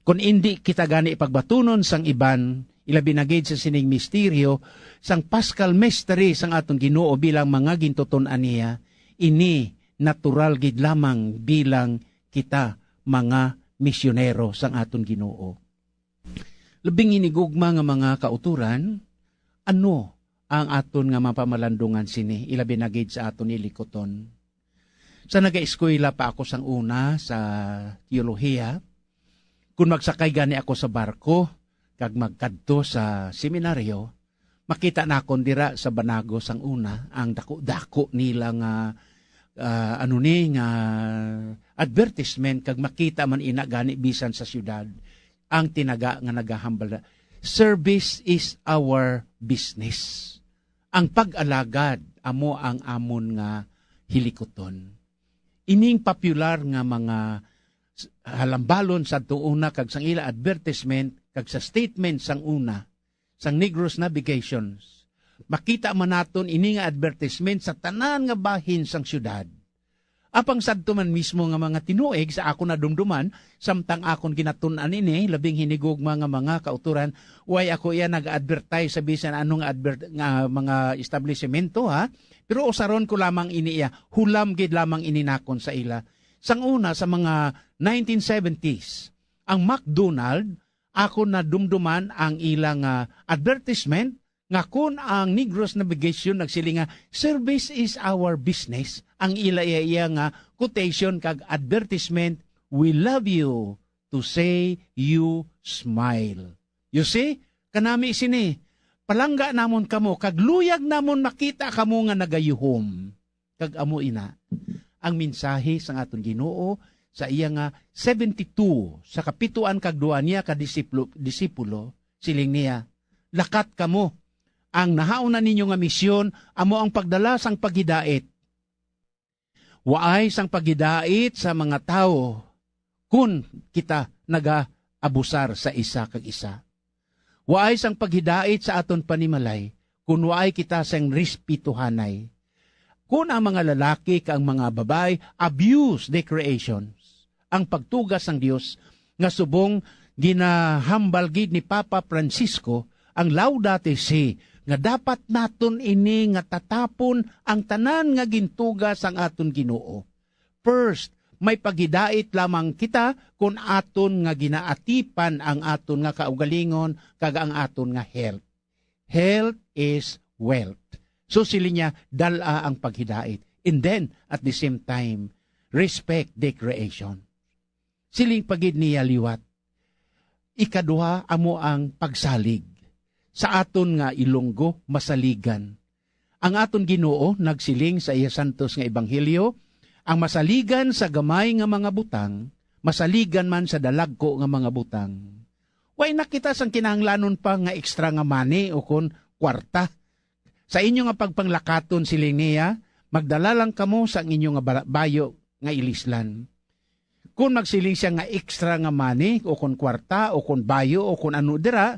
kon indi kita gani pagbatunon sang iban, ilabi na gid sa sining misteryo sang Paschal Mystery sang aton Ginoo bilang mga gintuton-an niya, ini natural gid lamang bilang kita mga misyonero sang aton Ginoo. Labing hinigugma nga mga kauturan, ano ang aton nga mapamalandungan sini, ilabi na gid sa aton hilikuton? Sa nagaeskwela pa ako sang una sa teolohiya, kun magsakay gani ako sa barko kag magkadto sa seminaryo, makita nakon dira sa banago sang una ang dako-dako nila nga, ah, ano ni, nga advertisement, kag makita man ina gani bisan sa siyudad ang tinaga nga nagahambal, "Service is our business." Ang pag-alagad amo ang amon nga hilikuton. Ining popular nga mga s-, halambalon sadto una kag sang ila advertisement kag sa statement sang una, sang Negros Navigations, makita man naton ini nga advertisement sa tanan nga bahin sang siyudad. Apang sadto man mismo nga mga tinuig, sa akon nadumduman, samtang akon ginatun-an ini, labing hinigugma nga mga kauturan, way ako iya nag-advertise sa bisan ano nga adver-, nga mga establisemento, ha? Pero usaron ko lamang ini iya, hulam gid lamang ini nakon sa ila. Sang una, sa mga nineteen seventies, ang McDonald, akon nadumduman ang ila nga advertisement nga kon ang Negros Navigation nagsiling nga, "Service is our business," ang ila iya, iya nga quotation kag advertisement, "We love you to say you smile." You see? Kanami sini, palangga namon kamo kag luyag namon makita kamo nga nagayuhom. Kag amo ina ang mensahe sang aton Ginoo sa iya nga seventy-two sa kapituan kag dua niya ka disiplo-, disipulo, siling niya, "Lakat kamo. Ang nahauna ninyo nga misyon amo ang pagdala sang paghidait." Waay sang paghidait sa mga tawo kun kita nagaabusar sa isa kag isa. Waay sang paghidait sa aton panimalay kun waay kita sang respetohanay. Kun ang mga lalaki kag ang mga babayi abuse the creations, ang pagtuga sang Dios, nga subong ginahambal gid ni Papa Francisco, ang Laudate Si, nga dapat naton ini nga tatapon ang tanan nga gintuga sang aton Ginoo. First, may paghidait lamang kita kon aton nga ginaatipan ang aton nga kaugalingon kag ang aton nga health. Health is wealth. So, siling niya, dal-a ang paghidait. And then, at the same time, respect the creation. Siling pa gid niya liwat. Ikaduha, amo ang pagsalig. Sa aton nga Ilonggo, masaligan. Ang aton Ginoo nagsiling sa iya santos nga ebanghelyo, "Ang masaligan sa gamay nga mga butang, masaligan man sa dalagko nga mga butang." Way na kita sang kinahanglanon pa nga extra nga money o kon kwarta. Sa inyo nga pagpanglakaton, siling niya, magdala lang kamo sang inyo nga bala-, bayo nga ilislan. Kon magsiling siya nga extra nga money, o kon kwarta, o kon bayo, o kon ano dira,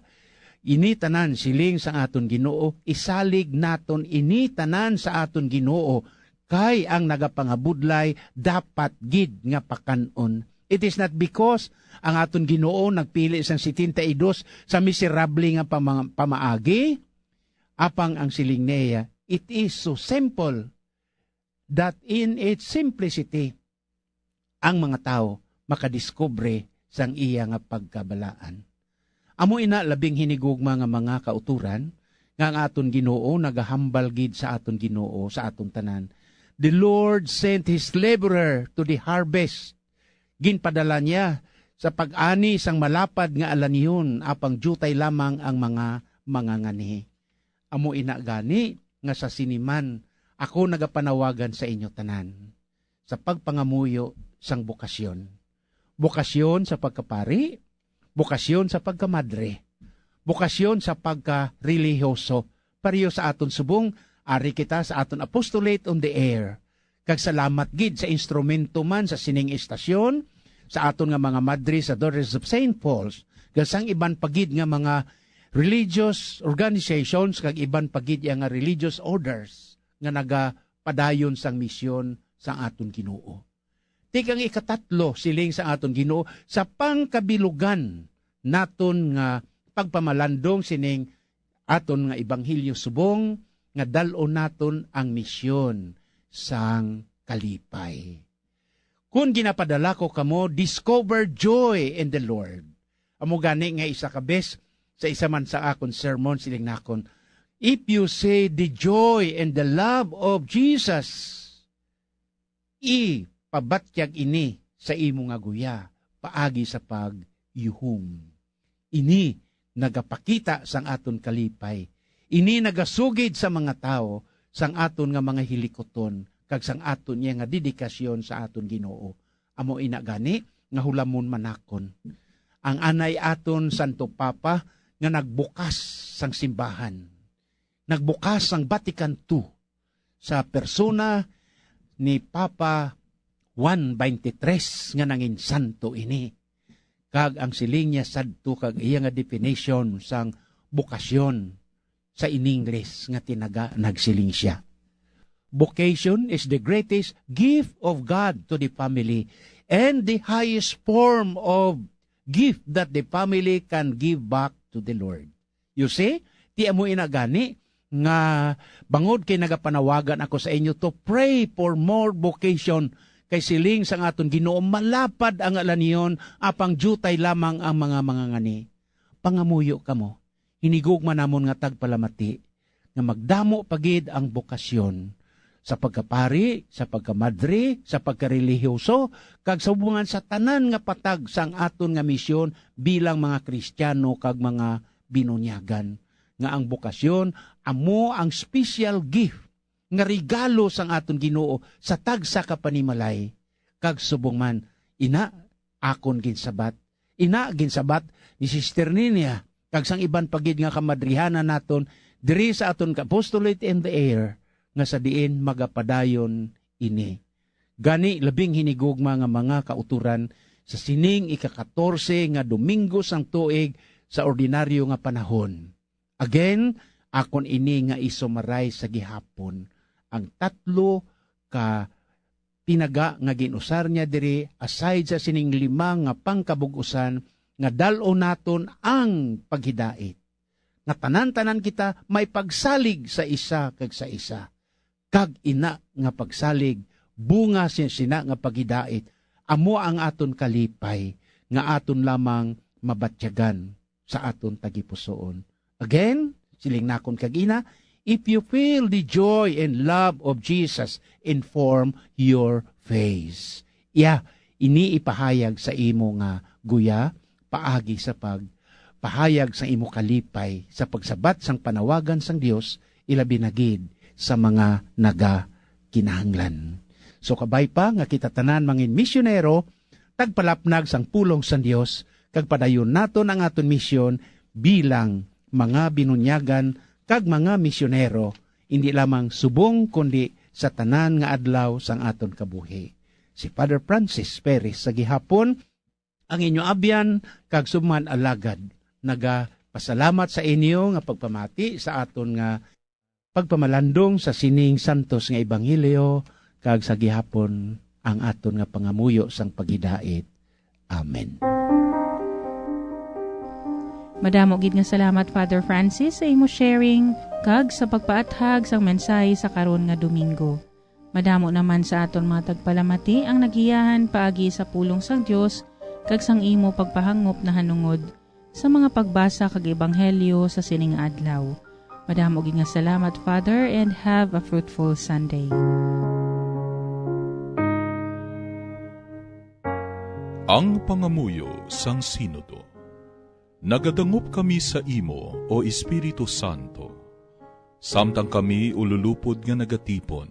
ini tanan, siling sang aton Ginoo, isalig naton ini tanan sa aton Ginoo, kay ang nagapangabudlay dapat gid nga pakan-on. It is not because ang aton Ginoo nagpili sang setenta y dos sa miserable nga pama-, pamaagi, apang ang siling niya, it is so simple that in its simplicity, ang mga tawo makadiskubre sang iya nga pagkabalaan. Amo ina labing hinigugma nga mga kauturan nga ang aton Ginoo nagahambal gid sa aton Ginoo sa aton tanan. "The Lord sent his laborer to the harvest." Ginpadala niya sa pag-ani sang malapad nga alanihon, apang diutay lamang ang mga manganganhi. Amo ina gani nga sa sini man ako nagapanawagan sa inyo tanan sa pagpangamuyo sang bokasyon. Bokasyon sa pagkapari, bokasyon sa pagkamadre, bokasyon sa pagkarelihiyoso. Pareho sa aton subong, ari kita sa aton apostolate on the air. Kag salamat gid sa instrumento man sa sining istasyon, sa aton nga mga madre sa Daughters of Saint Paul's, kag sang iban pa gid nga mga religious organizations, kag iban pa gid nga religious orders nga nagapadayon sang misyon sang aton Ginoo. Tikang ikatatlo, siling sang aton Ginoo, sa pangkabilugan naton nga pagpamalandong sining aton nga ebanghelyo subong nga dal-on naton ang misyon sang kalipay. Kun ginapadala ko kamo, discover joy in the Lord. Amo gani nga isa ka bes sa isa man sa akon sermon, siling nakon, "If you see the joy and the love of Jesus, ipabatyag ini sa imo nga guya paagi sa pagyuhong." Ini nagapakita sang aton kalipay. Ini nagasugid sa mga tawo sang aton nga mga hilikuton kag sang aton niya nga dedikasyon sa aton Ginoo. Amo ina gani nga hulamon man nakon ang anay aton Santo Papa nga nagbukas sang simbahan, nagbukas sang Vatican two sa persona ni Papa Juan twenty-three nga nangin santo ini. Kag ang siling niya sadto kag iya nga definition sang bokasyon sa in English nga tinaga, nagsiling siya, "Vocation is the greatest gift of God to the family and the highest form of gift that the family can give back to the Lord." You see? Ti amo ina gani nga bangod kay nagapanawagan ako sa inyo to pray for more vocation, kay siling sang aton Ginoo, malapad ang alanihon, apang diutay lamang ang mga mangangani. Pangamuyo kamo. Hinigugma namon nga tagpalamati nga magdamo pa gid ang bokasyon sa pagkapari, sa pagkamadre, sa pagkarelihiyoso, kag sa bumangan sa tanan nga patag sang aton nga misyon bilang mga Kristiyano kag mga binunyagan, nga ang bokasyon amo ang special gift nga regalo sang aton Ginoo sa tagsa ka panimalay. Kag subong man, ina, akon ginsabat. Ina, ginsabat ni Sister Ninia, kag sang iban pa gid nga kamadrihanan naton diri sa aton ka-apostolate in the air, nga sa diin magapadayon ini. Gani, labing hinigugma nga mga kautoran, sa sining ika-katorse nga Domingo sang tuig sa ordinaryo nga panahon. Again, akon ini nga i-summarize sa gihapon. Ang tatlo ka tinaga nga gin-usar niya diri, aside sa sining lima nga pangkabug-usan, nga dal-on naton ang paghidait, nga tanan-tanan kita may pagsalig sa isa kag sa isa. Kag ina nga pagsalig, bunga sin sina nga paghidait, amo ang aton kalipay nga aton lamang mabatyagan sa aton tagipusoon. Again, siling nakon kag ina, If you feel the joy and love of Jesus, inform your face. Iya, ini ipahayag sa imo nga guya, paagi sa pagpahayag sa imo kalipay sa pagsabat sang panawagan sang Dios, ilabi na gid sa mga nagakinahanglan. So, kabay pa nga kita tanan mangin misyonero, tagpalapnag sang pulong sang Dios, kag padayon naton ang aton misyon bilang mga binunyagan kag mga misyonero, indi lamang subong kundi sa tanan nga adlaw sang aton kabuhi. Si Father Francis Perez sa gihapon, ang inyo abyan kag subong nga alagad, nagapasalamat sa inyo nga pagpamati sa aton nga pagpamalandong sa sining santos nga ebanghelyo, kag sa gihapon ang aton nga pangamuyo sang paghidait. Amen. Madamo gid nga salamat, Father Francis, sa imo sharing kag sa pagpaathag sang mensahe sa karon nga Domingo. Madamo naman sa aton mga tagpalamati ang nagiyahan paagi sa pulong sang Dios kag sang imo pagpahangop nahanungod sa mga pagbasa kag ebanghelyo sa sining adlaw. Madamo gid nga salamat, Father, and have a fruitful Sunday. Ang pangamuyo sang Sinodo. Nagadangop kami sa imo, O Espiritu Santo, samtang kami ululupod nga nagatipon.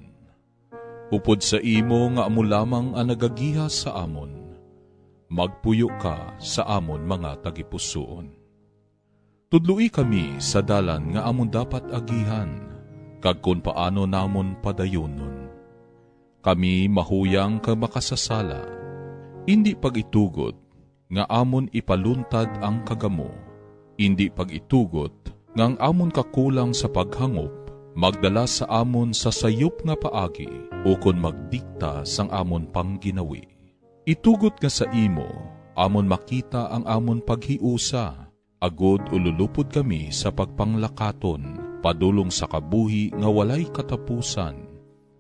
Upod sa imo nga amo lamang ang nagagiha sa amon, magpuyo ka sa amon mga tagipusoon. Tudloi kami sa dalan nga amon dapat agihan, kag kon paano namon padayonon. Kami mahuyang kag makasasala, indi pag-itugot nga amon ipaluntad ang kagamo, indi pag-itugot nga ang amon kakulang sa paghangop magdala sa amon sa sayop nga paagi ukon magdikta sang amon pangginawi. Itugot nga sa imo amon makita ang amon paghiusa, agod ululupod kami sa pagpanglakaton padulong sa kabuhi nga walay katapusan,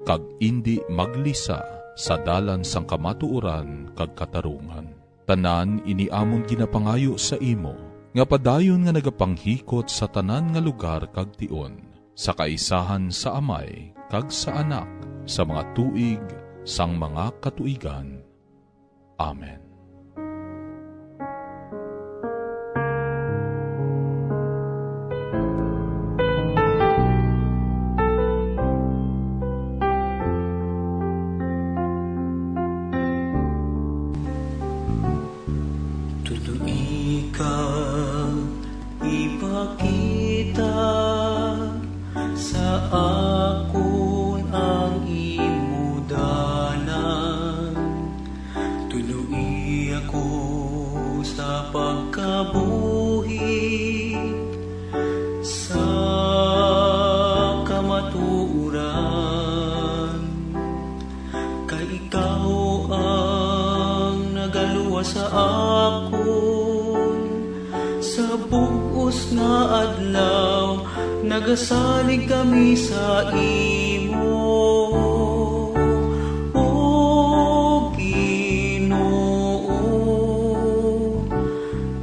kag indi maglisa sa dalan sang kamatuoran kag katarungan. Tanan ini amon ginapangayo sa imo, nga padayon nga nagapanghikot sa tanan nga lugar kag tion, sa kaisahan sa Amay kag sa Anak, sa mga tuig sang mga katuigan. Amen. Tudloi ka, ipakita sa akon ang imo dalan. Tudloi ako sa pagkabuhi sa kamatuoran. Kay ikaw ang nagaluwas sa akon. Sa bug-os nga adlaw, nagasalig kami sa imo. O Ginoo,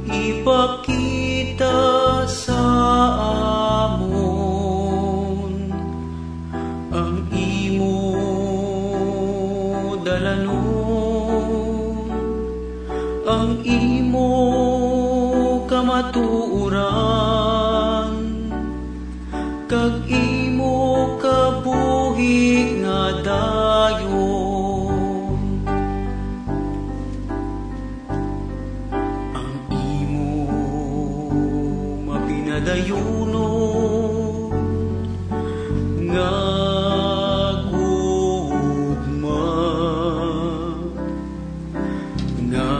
ipakita sa amon ang imo dalanon, ang imo kamatuoran, kag imo kabuhi nga dayon. Ang imo mapinadayunon nga gugma nga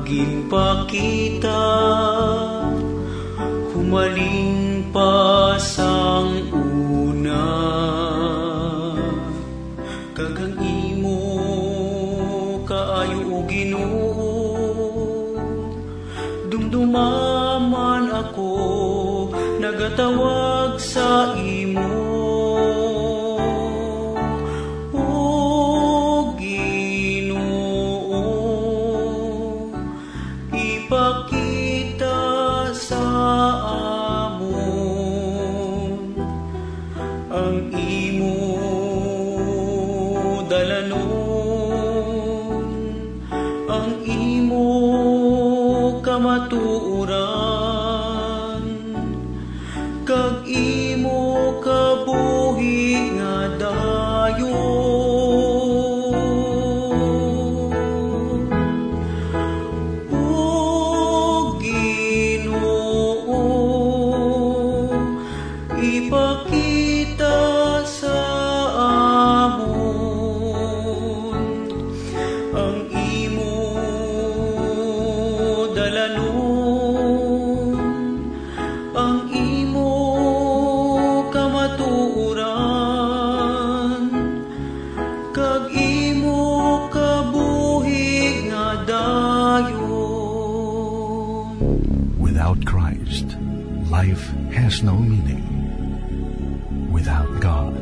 ginpakita humalin pa sang una. Kag ang imo kaayo, O Ginoo, dumduma man ako nagatawag sa imo. O Ginoo, ipakita sa amon Dalanon ang imo kamatuoran, kag imo kabuhi nga dayon. O Ginoo, ipakita sa amon ang imo dalanon, ang imo kamatuoran, kag imo kabuhi nga dayon. Without Christ, life has no meaning. Without God,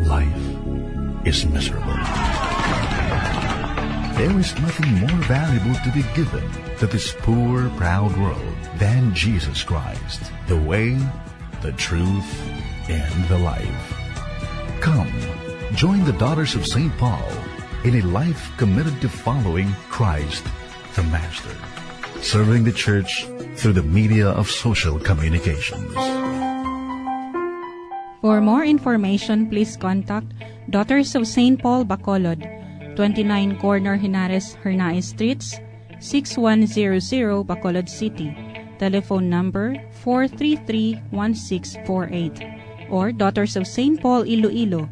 life is miserable. There is nothing more valuable to be given to this poor, proud world than Jesus Christ, the way, the truth, and the life. Come, join the Daughters of Saint Paul in a life committed to following Christ the Master, serving the church through the media of social communications. For more information, please contact Daughters of Saint Paul Bacolod, twenty-nine Corner Henares Hernaez Streets, six one zero zero, Bacolod City. Telephone number four three three one six four eight, or Daughters of Saint Paul Iloilo,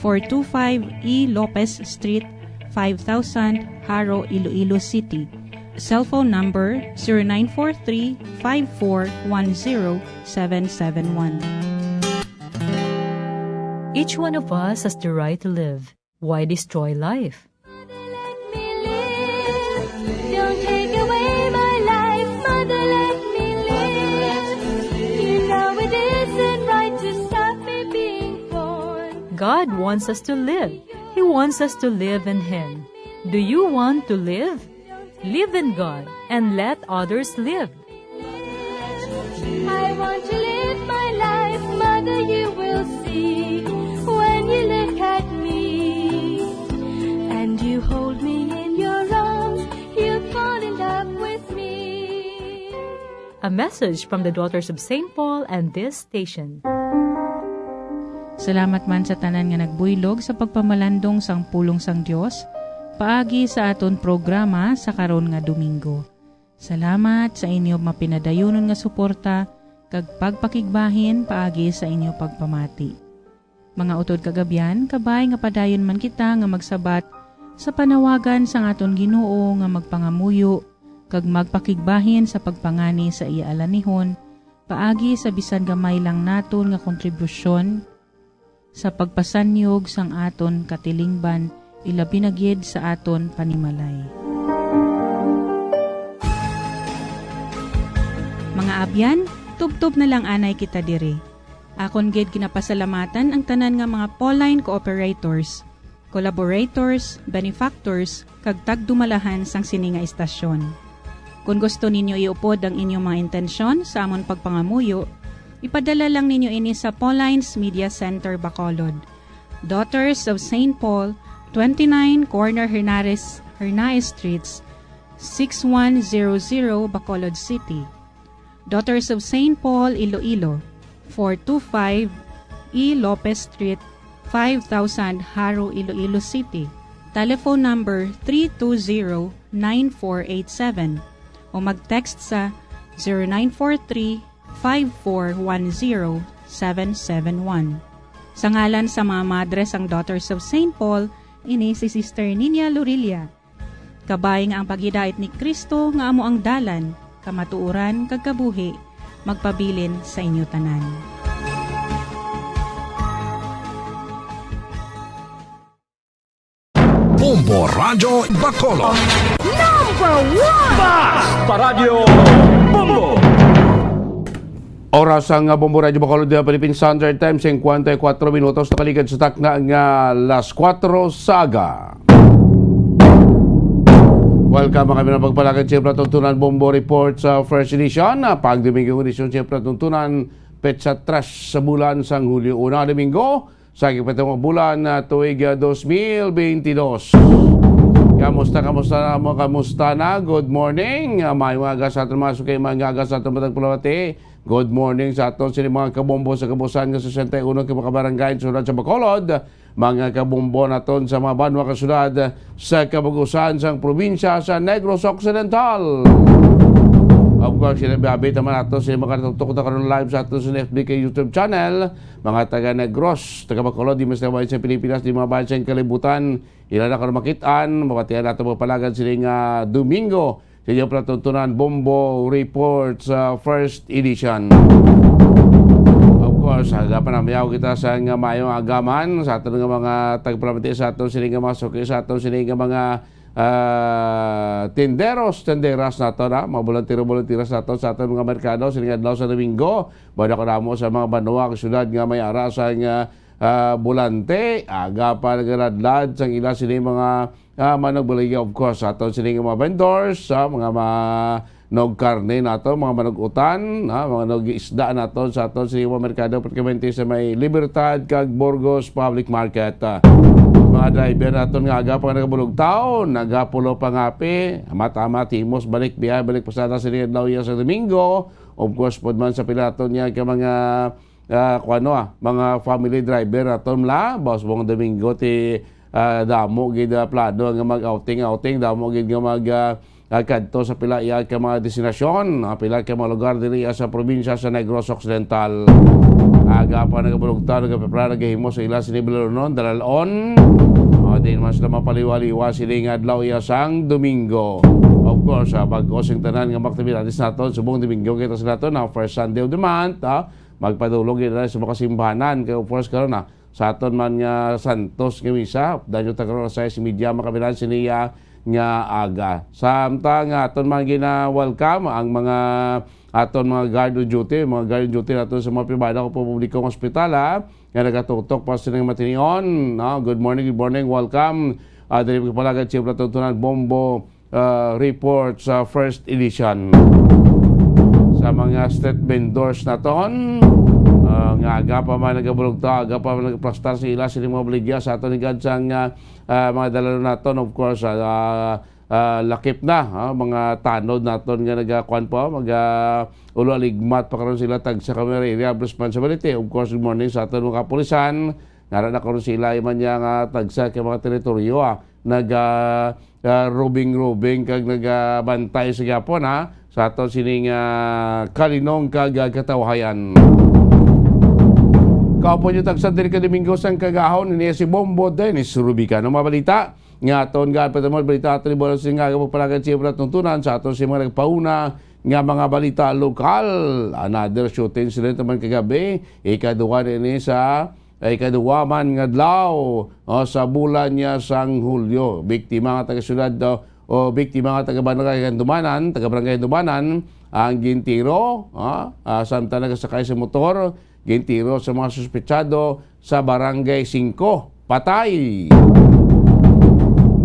four two five E Lopez Street, five thousand, Jaro, Iloilo City. Cell phone number zero nine four three five four one zero seven seven one. Each one of us has the right to live. Why destroy life? Mother, let me live. Don't take away my life. Mother, let me live. You know it isn't right to stop me being born. God wants us to live. He wants us to live in Him. Do you want to live? Live in God and let others live. I want to live my life, mother, you will see. When you look at me and you hold me in your arms, you fall in love with me. A message from the Daughters of Saint Paul and this station. Salamat man sa tanan nga nagbuylog sa pagpamalandong sang pulong sang Dios paagi sa aton programa sa karon nga Domingo. Salamat sa inyo mapinadayunon nga suporta kag pagpakigbahin paagi sa inyo pagpamati. Mga utod kag abyan, kabay nga padayon man kita nga magsabat sa panawagan sang aton Ginoo nga magpangamuyo kag magpakigbahin sa pagpangani sa iya alanihon paagi sa bisan gamay lang naton nga kontribusyon sa pagpasanyog sang aton katilingban, ilabi na gid sa aton panimalay. Mga abyan, tubtob na lang anay kita diri. Akon gid ginapasalamatan ang tanan nga mga Pauline cooperators, collaborators, benefactors, kag tagdumalahan sang sini nga istasyon. Kon gusto ninyo iupod ang inyong mga intensyon sa amon pagpangamuyo, ipadala lang ninyo ini sa Pauline's Media Center, Bacolod, Daughters of Saint Paul, twenty-nine Corner Hernares, Hernaez Streets, six one zero zero, Bacolod City. Daughters of Saint Paul, Iloilo, four two five E Lopez Street, five thousand, Jaro, Iloilo City. Telephone number three two zero nine four eight seven o mag-text sa zero nine four three five four one zero seven seven one. Sa ngalan sa mga madre sang Daughters of Saint Paul, ini si Sister Ninia Lorilla. Kabay nga ang paghidait ni Cristo nga amo ang dalan, kamatuoran, kag kabuhi, magpabilin sa inyo tanan. Bombo Radyo Bacolod. Number one! Basta Radyo Bombo! Oras sang Bombo Radyo Bacolod, the Philippine Standard Time, singkwenta y kuatro minutos, nakaligad sa takna nga las kuwatro sa aga. Welcome, mga kami ng pagpalakad sa Pinatuntunan Bombo Report sa First Edition, ah, pang Domingo, edisyon sa Pinatuntunan, petsa tres sa bulan sang Hulyo una, Domingo, Sa gipatungong bulan na tuig, ah, dos mil benti dos. Kamusta, kamusta na mo? Kamusta na? Good morning. Ah, maayong aga sa aton mga suki, maayong aga sa aton matag pulawati. Good morning sa aton sini mga kabombo sa kabusan nga sesenta y uno ka mga barangay sa syudad sa Bacolod, mga kabombo naton sa mga banwa ka syudad sa kabug-usan sang probinsya sa Negros Occidental. Of course, sinabi-abi naman nato sa mga nagtutok na karon live sa aton sa F B K YouTube channel, mga taga Negros, taga Bacolod, di mas taga bayan sa Pilipinas, di mga bayan sa kalibutan, ila na karon makit-an, mabatian nato mga palagad sini nga Domingo, sa inyong palatuntunan, Bombo Report sa first edition. Of course, aga pa na mayaw kita sa nga maayong agaman sa aton nga mga tagpalamati, sa aton sini nga mga suki, sa aton sini nga mga, ah, tinderos, tinderas nato na, mga bolantero, bolanteras nato sa aton mga merkado sini nga adlaw sa Domingo. Bada ko namo sa mga banwa, syudad nga may ara sa nga, ah, bulante, aga pa nagaladlad sang ila sini mga, ah, manugbaligya, of course, sa aton sini nga mga vendors, sa mga ma-, nagkarne nato, mga manug-utan, ha, mga nag-isda nato sa aton sini nga mga merkado, pratikamente sa may Libertad kag Burgos Public Market. Ah, mga driver naton nga aga pa nagabulugtaw, nagapulo pangapi, amat-amat himos balik biyahe, balik pasada sini adlaw iya sa Domingo. Of course, pud man sa pila naton niya ka mga, ah, kuwano, ah, mga family driver naton la, baos buong Domingo ti, ah, damo gid, ah, plano nga mag-outing-outing, damo gid nga mag, ah, ah, kadto sa pila iya ka mga destinasyon, ah, pila ka mga lugar diri, ah, sa probinsya sa Negros Occidental. Aga pa nagabulugtaw, nagaprepara, nagahimo sa ila sini balon-on, dalal-on. Ah, di man sila mapaliwa-liwa sini nga adlaw iya sang Domingo. Of course, ah, bag-o sing tanan nga mga aktibidades naton subong Domingo kita sa naton, ah, first Sunday of the month, ah, magpadulong gid na sa mga simbahanan. Kay of course karon, ah, sa aton man nga Santos nga misa, dayon ta karon alas sais y media makabilan sini, ah, nga aga. Samtang, ah, aton man gina-welcome ang mga aton mga guard on duty, mga guard on duty naton sa mga pribado o publikong ospital, ah, nga nagatutok pa sa ilang matinion, no? Good morning, good morning, welcome. Ah, diri magpalagad sa palatuntunan, Bombo, ah, Report sa first edition. Sa mga street vendors naton, ah, nga aga pa man nagabulugtaw, aga pa man nagaplastar sa ila sini mga baligya sa aton higad sang, ah, ah, mga dalalo naton, of course, ah, ah, lakip na, ah, mga tanod naton nga nagakuan pa, maga ulo aligmat pa karon sila tagsa ka mga area of responsibility. Of course, good morning sa aton mga kapulisan. Nara na karon sila iman niya nga tagsa ka mga teritoryo, ah, naga, ah, rubing-rubing kag nagabantay sa gyapon, ha, sa aton sining, ah, kalinong kag, ah, katawhayan. Kaupod niyo tagsa diri ka Domingo sang kagahon, ini si Bombo Dennis Rubica. Ang mga balita nga aton gapatamod, balita aton ibulan sa nga pagpalagad sa mga tuntunan sa aton sa mga nagpauna nga mga balita lokal. Another shooting incident naman kagabi, ikaduha na ini sa, ikaduha man nga adlaw, o, sa bulan niya sang Hulyo. Biktima nga taga syudad, o, o biktima nga taga barangay Handumanan, taga barangay Handumanan, ang gintiro, ah, ah, samtang nagasakay sa motor, gintiro sa mga suspetsado sa Barangay Singko. Patay!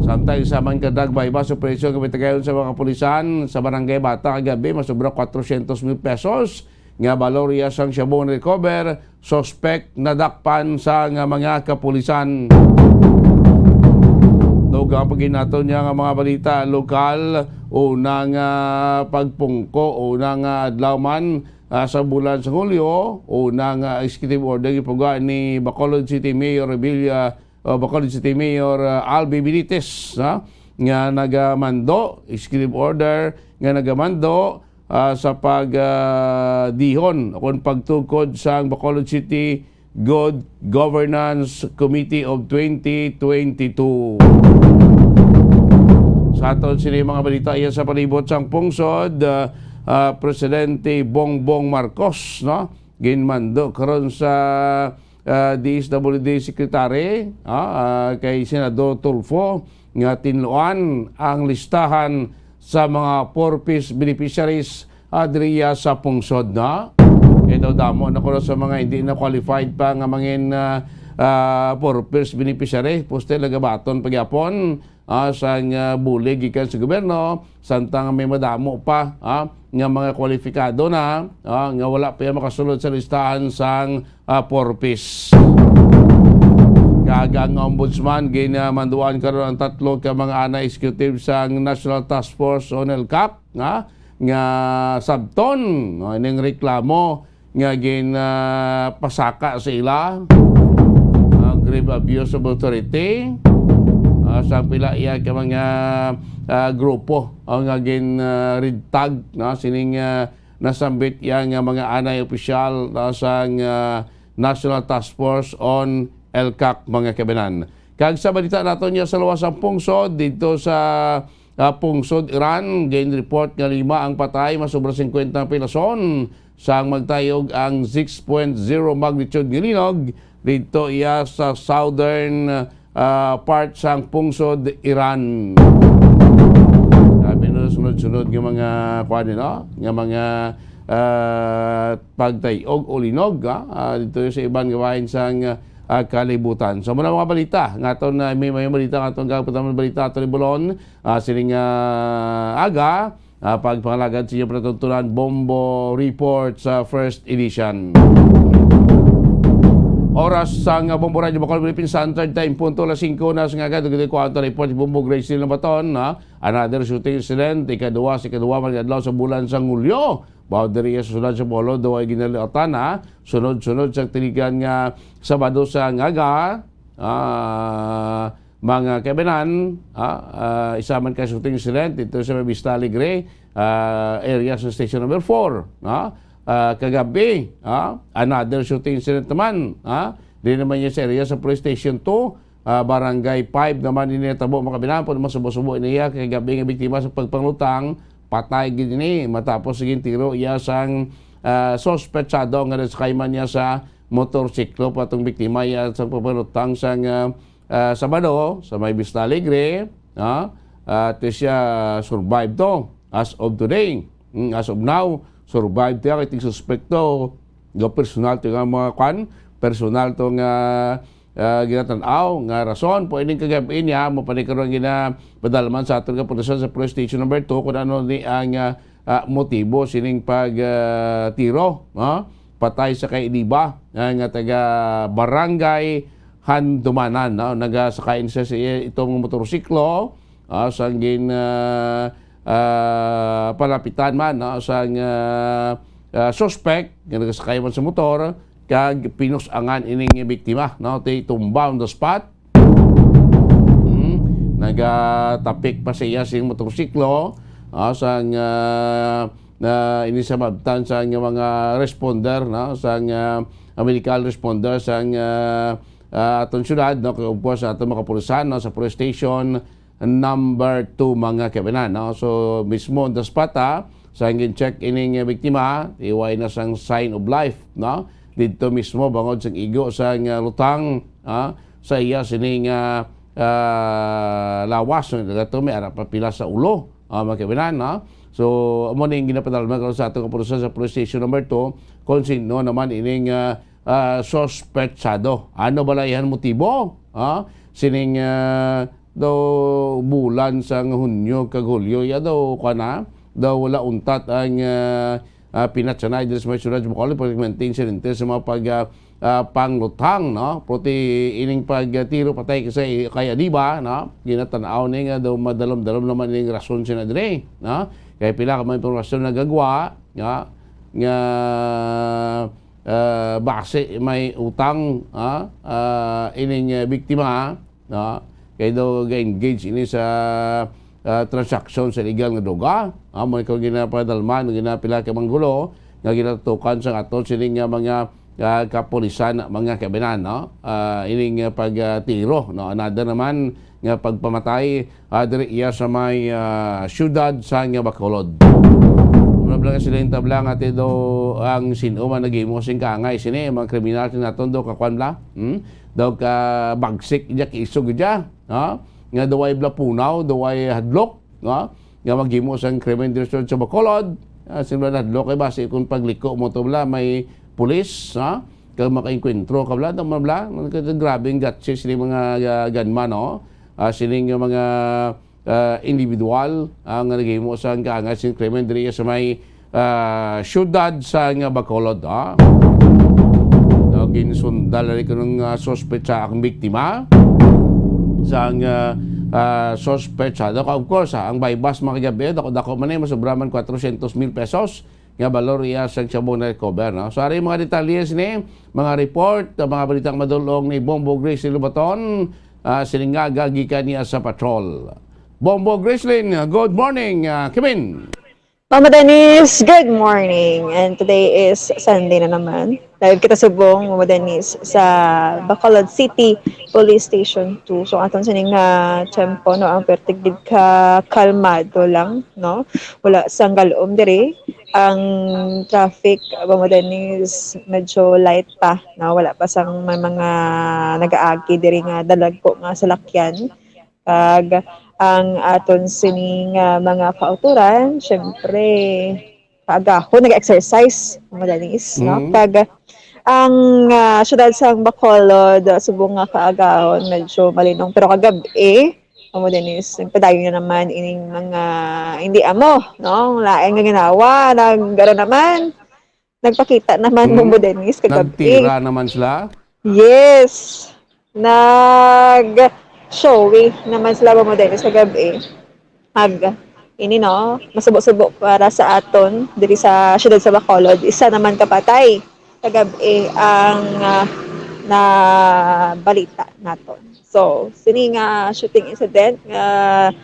Samtang isa man ka drug buy-bust operation nga pinatagayon sa mga kapulisan sa Barangay Bata kagabi, mas sobra kwatrocientos mil pesos nga balor iya sang shabu nga recover, suspect nadakpan sa nga mga kapulisan. Dugang pa gid naton niya nga mga balita lokal, unang, ah, pagpungko, unang, ah, adlaw man, ah, sa bulan sa Hulyo, unang, ah, executive order gipagawa ni Bacolod City Mayor Revilla, ah, Bacolod City Mayor, ah, Albi Benitez, ha, nga nagamando, executive order nga nagamando, ah, sa pag, ah, dihon o kon pagtukod sang Bacolod City Good Governance Committee of twenty twenty-two. Sa aton sini mga balita, iya sa palibot sang pungsod, ah, ah, Presidente Bongbong Marcos, no? Ginmando karon sa, ah, D S W D Secretary, ah, ah, kay Senador Tulfo nga tinluan ang listahan sa mga Four Ps beneficiaries, ah, diriya sa pungsod, no? Kay daw damo na kuno sa mga hindi na qualified pa nga mangin, ah, ah, Four Ps beneficiary, puste nagabaton pagyapon, ah, sang, ah, bulig gikan sa gobyerno, samtang may madamo pa, ah, nga mga kwalipikado na, ah, nga wala pa iya makasulod sa listahan sang, ah, Four Ps. Ang Ombudsman, ginamanduan karon ang tatlo ka mga anay executive sang National Task Force on ELCAC nga, nga sabton, no, ining reklamo nga gin, ah, pasaka sa ila, ah, grave abuse of authority, ah, sa pila iya ka mga, ah, grupo, ah, nga gin, ah, red tag, no, sining, ah, nasambit iya nga mga anay opisyal, no, sang, ah, National Task Force on ELCAC, mga kabanan. Kag sa balita naton niya sa luwas ang pungsod, dito sa, ah, pungsod Iran, gain report nga lima ang patay, mas sobra singkwenta ang pilason. Sang magtayog ang six point zero magnitude nga linog dito iya sa southern, ah, part sang pungsod Iran. Sabi no, sunod-sunod nga mga, kuwan, no? Nga mga, ah, pagtayog o linog, ah, ah, dito sa iban nga bahin sang, ah, kalibutan. So, muna mga balita nga aton, ah, may, may balita nga aton, gagpatan balita aton ni Bulon, ah, sining, ah, aga, ah, pagpangalagad sa inyo panatuntunan, Bombo Report sa first edition. Oras sang, ah, Bombo Radyo Bacol Philippines Standard Time, punto alas singko na sa nga agad, ug ito kuha ang report ni Bombo Gracie Lambaton, ha? Another shooting incident, ikaduha, sa ikaduha man nga adlaw sa bulan sang Hulyo. Bawod diri sa siyudad sa Bacolod, daw ay ginaliwatan, ha? Sunod-sunod sa tiligan nga Sabado sa ngaga, ah, mga kaibanan, ah, ah, isa man ka shooting incident dito sa may Vista Alegre, ah, area sa station number four, no? Ah, kagabi, ah, another shooting incident naman, ah, di naman niya sa area sa Police Station two, ah, Barangay five naman ini natabo, mga kaibanan, pero masubo-subo niya kagabi nga biktima sa pagpanglutang, patay gid ini matapos sige tiro iya sang, ah, suspetsado nga nasakay man niya sa motorsiklo pa tong biktima iya sa pagpanglutang sang, ah, ah, Sabado sa may Vista Alegre, ha? At siya survive to as of today. Mm, as of now, survive to kay tig suspekto. Nga personal to nga mga kwan, personal to nga, ah, ginatan-aw nga rason po ining kagabi niya mo pa ni karon ginapadalman sa aton nga pulisan sa police station number two kung ano ni ang, ah, ah, motibo sining pag, ah, tiro, no? Patay sa kay Diba, ah, nga taga Barangay Handumanan, no? Nagasakay siya sa iya itong motorsiklo, ah, sang gin, ah, ah, palapitan man, no? Sang, ah, ah, suspect nga nagasakay man sa motor, kag pinus-angan ining biktima, no? Ti tumba on the spot. Hmm. Nagatapik pa siya sing motorsiklo, ah, sang, ah, na ini sa mabtan sang mga responder, no? Sang, ah, medical responder sang, ah, ah, aton syudad, no? Kag, of course, sa aton mga kapulisan, no? Sa police station number two, mga kaibanan, no? So, mismo on the spot, ha? Sa gin-check ining biktima, iway na sang sign of life, no? Didto mismo, bangod sang igo sang, ah, lutang, ah, sa iya sini nga, ah, lawas, no? Dato may ara pa pila sa ulo, ah, mga kaibanan, no? So, amo ni ang ginapadalman karon sa aton kapulisan sa police station number two, kung sino naman ining, ah, ah, suspetsado. Ano bala iya motibo, ah, sining, ah, daw bulan sang Hunyo kag Hulyo, ya daw, kuwan na, daw wala untat ang, ah, ah, pinatsanay diri sa may siyudad sa Bacolod, pag maintain siya dito sa mga pag, ah, ah, panglutang, no? Pati ining pagtiro patay kasi kay Adiba, no? Ginatanaw ni nga daw madalom-dalom naman ining rason siya na dire, no? Kay pila ka mga impormasyon nagagwa, nga, nga, ah, base may utang, ah, ah, ining, ah, biktima, no? Kay daw ga-engage ini sa, ah, transaksyon sa illegal nga droga. Ah, mo ikaw ginapadalman, ginapila ka manggulo nga ginatutukan sa aton sini nga mga, ah, kapulisan, mga kaibanan, no? Ah, ining, ah, pag, ah, tiro, no? Another naman nga pagpamatay, ah, diri iya sa may, ah, siyudad sa nga Bacolod. Wala bala nga sila yung tabla nga ti daw ang sino man naghimo sing kaangay sini, mga kriminal sinaton daw kakuan bala. Hmm? Daw ka bagsik iya, kiisog iya, ha? Nga daw ay bala punaw, daw ay hadlok, ha? Nga maghimo sang krimen diri sa Bacolod. Ah, sila hadlok kay basi kung pagliko mo to bala may pulis, ha? Kag makaengkwentro ka bala, tama bala. Grabe ang gutses ni mga, ah, gunman, no? Ah, sining mga, ah, individual, ah, nga naghimo sang kaangay sing krimen diri sa may, ah, siyudad sa nga Bacolod, ha? Daw ginsundal na rin ko ng, ah, suspetsa ang biktima. sang, ah, ah, suspetsado. Of course, ah, ang buy-bust, mga kagabi, dako-dako man eh, masobra man kwatrocientos mil pesos nga balor iya sang shabu na-recover, no? So, ari mga detalye sini, mga report, ah, mga balitang madulong ni Bombo Grace Lubaton, ah, sining aga gikan niya sa patrol. Bombo Gracelyn, good morning, ah, Kimin. Mama Dennis, good morning. And today is Sunday na naman. Live kita subong, Mama Dennis, sa Bacolod City Police Station two. So, aton sining, ah, tempo, no, ang perti gid ka kalmado lang, no? Wala sang galom diri. Ang traffic, Mama Dennis, medyo light pa, no? Wala pa sang may mga nagaagi diri nga dalagko nga salakyan. Kag ang aton sini nga mga kautoran, syempre, kaagahon, nag-exercise, Mama Dennis, no? Mm. Kag ang, ah, syudad sang Bacolod, ah, subong nga kaagahon, medyo malinong. Pero kagab-i, Mama Dennis, nagpadayon na naman ining mga hindi amo, no? Lain nga ginawa, nag-, ano naman, nagpakita naman, Mm. Bombo Dennis, kagab-i. Nagtira naman sila? Yes. Nag-showy naman sila, Bombo Dennis, kagab-i. Ag, ini, no, masubo-subo para sa aton, diri sa siyudad sa Bacolod, isa naman ka patay kagab-i ang, ah, nabalita naton. So, sini nga shooting incident nga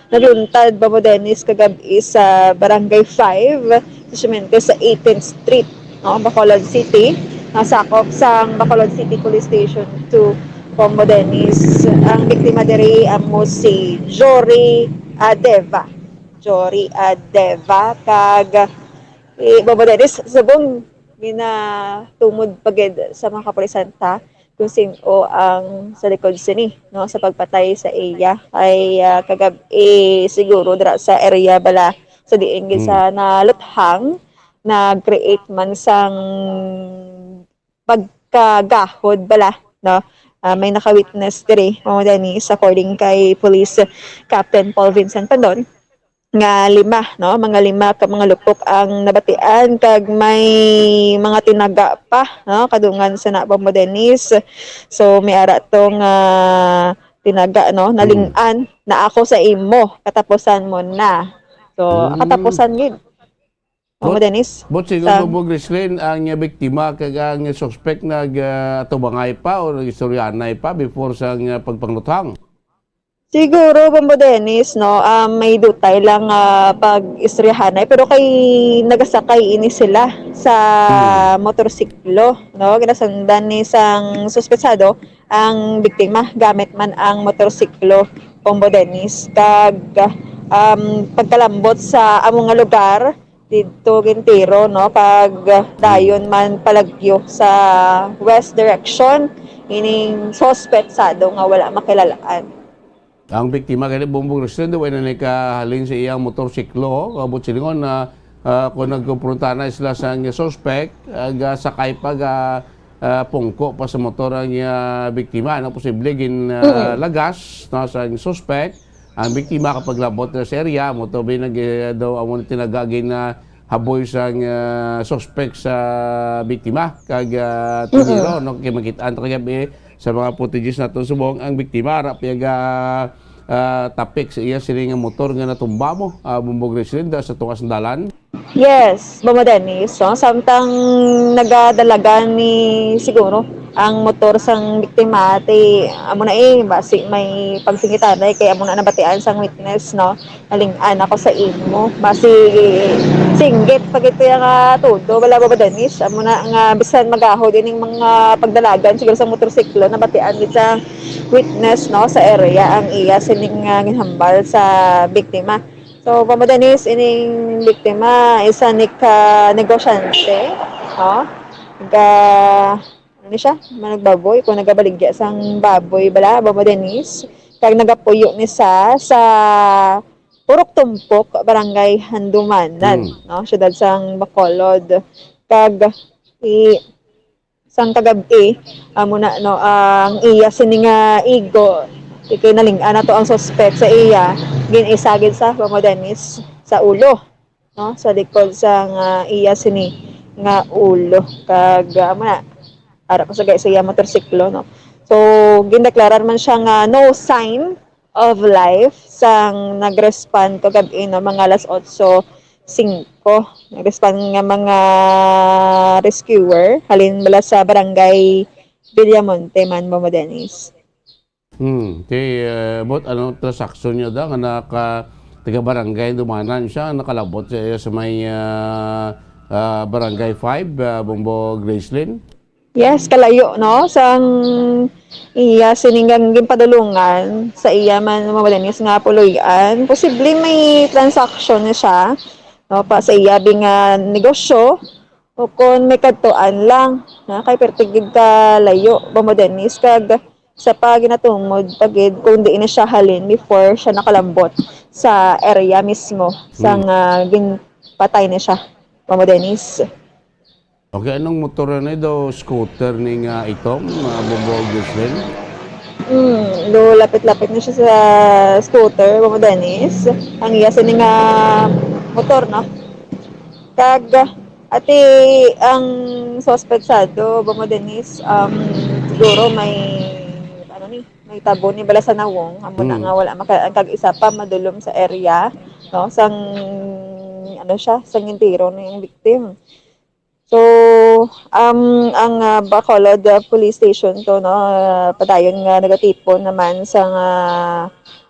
nagluntad, Bombo Dennis, kagab-i sa Barangay five, sa Simente, sa eighteenth Street, no, Bacolod City, nga sakop sang Bacolod City Police Station two, Bombo Dennis. Ang biktima diri amo si Jory Adeva. Jory Adeva, kag, eh, Bombo Dennis, subong ginatumod pa gid sa mga kapulisan ta kung sin-o ang sa likod sini, no, sa pagpatay sa iya. Kay, ah, kagab-i siguro dira sa area bala sa diin gid sa Mm. naluthang, nag-create man sang pagkagahod bala, no? Ah, may naka-witness diri, Mama Dennis, according kay Police Captain Paul Vincent Pandon, nga lima, no? Mga lima ka mga lupok ang nabatian, kag may mga tinaga pa, no? Kadungan sa na, Bombo Dennis. So, may ara to nga tinaga, no? Mm. Naling-an na ako sa imo, katapusan mo na. So, Mm. katapusan gid. Bombo Dennis, but siguro, sa Bombo Gracelyn, ang, uh, biktima kag ang suspect nag, uh, atubangay pa o nag-istoryanay pa before sang, uh, pagpangluthang? Siguro, Bombo Dennis, no, ah, may dutay lang, ah, pag-istoryahanay, pero kay nagasakay ini sila sa Hmm. motorsiklo, no? Ginasundan ni sang suspetsado ang biktima gamit man ang motorsiklo, Bombo Dennis. Kag, um, pagkalambot sa amo nga lugar, didto gintiro, no? Kag dayon man palagyo sa west direction, ining suspetsado nga wala makilal-an. Ang biktima gani, Bombo Gracelyn, way na nakahalin sa iyang motorsiklo. Kabot silingon na, ah, kung nagkumpronta na sila sa suspect, ah, ga-, sakay pa, ga-, ah, pungko pa sa motor ang, ah, biktima. Ano, posible gin, ah, Mm. lagas na sa suspect ang biktima kapag labot na sa area, mo to ba nag, eh, daw amo na tinagagin na haboy sang, ah, suspect sa biktima. Kag, ah, Mm-mm. tiniro, no, kay makit-an ta kagabi sa mga footages nato subong ang biktima, ara pa iya ga, ah, tapik sa iya sini nga motor nga natumba mo, ah, Bombo Gracelyn, sa tunga sang dalan. Yes, Bombo Dennis. So, samtang nagadalagan ni siguro ang motor sang biktima, ti amo na eh, basi may pagsingitan na eh, kay amo na nabatian sang witness, no? Naling-an ako sa imo. Basi singgit pa gid iya nga todo, wala, Bombo Dennis. Amo na nga bisan magahod ining mga pagdalagan siguro sa motorsiklo, nabatian gid sa witness, no, sa area ang iya sining, ah, ginhambal sa biktima. So, Bombo Dennis, ining biktima, isa ni ka negosyante, no? Ga, ano ni siya? Managbaboy, kung nagabaligya sang baboy bala, Bombo Dennis. Kag nagapuyo ni sa, sa Purok Tumpok, Barangay Handumanan, Mm. no? Siyudad sang Bacolod. Kag i-, sang kagab-i, amo na, no, ang iya sini nga igo, kay naling-an na to ang suspect sa iya, gin-isa gid sa, Bombo Dennis, sa ulo, no, sa likod sang iya sini nga ulo, kag, ah, amo na, ara pa sa, sa iya motorsiklo, no. So, gindeklarar man siya nga no sign of life sang nag-respond kagab-i, no, mga alas otso singko. Nag-respond nga mga rescuer halin bala sa barangay Villamonte man, Bombo Dennis. Hmm, kay uh, about ano transaction niya da nga naka taga barangay dumanan siya nakalabot siya sa may uh, uh, barangay five, uh, Bombo Gracelyn. Yes, kalayo, no? Sang iya sining ginpadulungan sa iya man, Bombo Dennis, nga puloy-an. Posible may transaction na siya, no, pa sa iya bi nga negosyo o kon may kadtuan lang, na kay perti gid ka layo, Bombo Dennis, kag sa pa ginatumod pa gid kung diin na siya halin before siya nakalambot sa area mismo sang ah, ginpatay na siya, Bombo Dennis. Okay, anong motor na daw scooter ni nga itom, uh, Bombo Guslen? Hmm, do lapit-lapit na siya sa scooter, Bombo Dennis. Ang iya sini nga motor, no? Kag, ati, ang suspect sa do, Bombo Dennis, um, siguro may, ano ni, may tabo ni bala sa nawong, amo na Mm. nga wala maka, ang kag isa pa madulom sa area, no? Sang, ano siya, sang entero na yung victim. So, um, ang ah, Bacolod ah, Police Station to, no, ah, padayon nga nagatipon naman sa nga,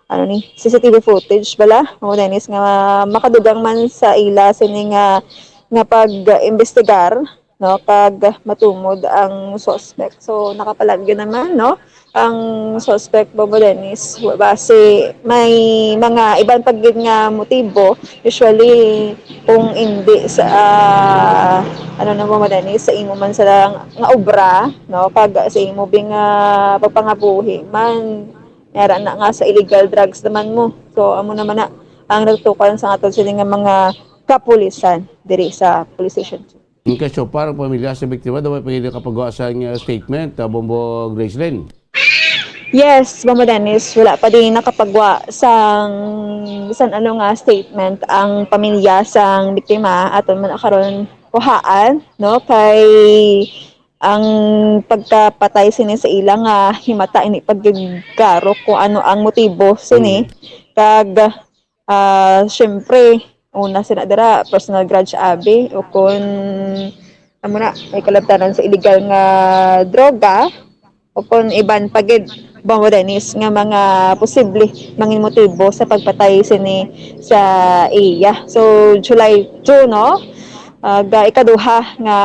ano ni, C C T V footage bala, Bombo Dennis, nga makadugang man sa ila sini nga nga pag-imbestigar, no, kag matumod ang suspect. So, nakapalagyo naman, no, ang suspect, Bombo Dennis, basi may mga iban pa gid nga motibo. Usually, kung hindi sa, ah, ano na, Bombo Dennis, sa imo man sa nga obra, no, kag sa imo bing ah, pagpangabuhi man, yara na nga sa illegal drugs naman mo. So, amo naman na ang natutukan sa aton sini nga mga kapulisan diri sa police station. Okay, so para ang pamilya sa biktima, daw may pwede kapagawa sa uh, statement, uh, Bombo Gracelyn. Yes, Bombo Dennis, wala pa din nakapagwa sang bisan ano nga statement ang pamilya sang biktima. Aton man karon kuhaan, no, kay ang pagkapatay sini sa ila nga himata ini pagkagaro kung ano ang motibo sini. Kag Ah, syempre, una sina dira, personal grudge abi, o kun, amo na, may kalabtanan sa illegal nga droga, o kun iban pa gid, Bombo Dennis, nga mga posible mangin motibo sa pagpatay sini sa iya. So, July two, no? Ah, ga ikaduha nga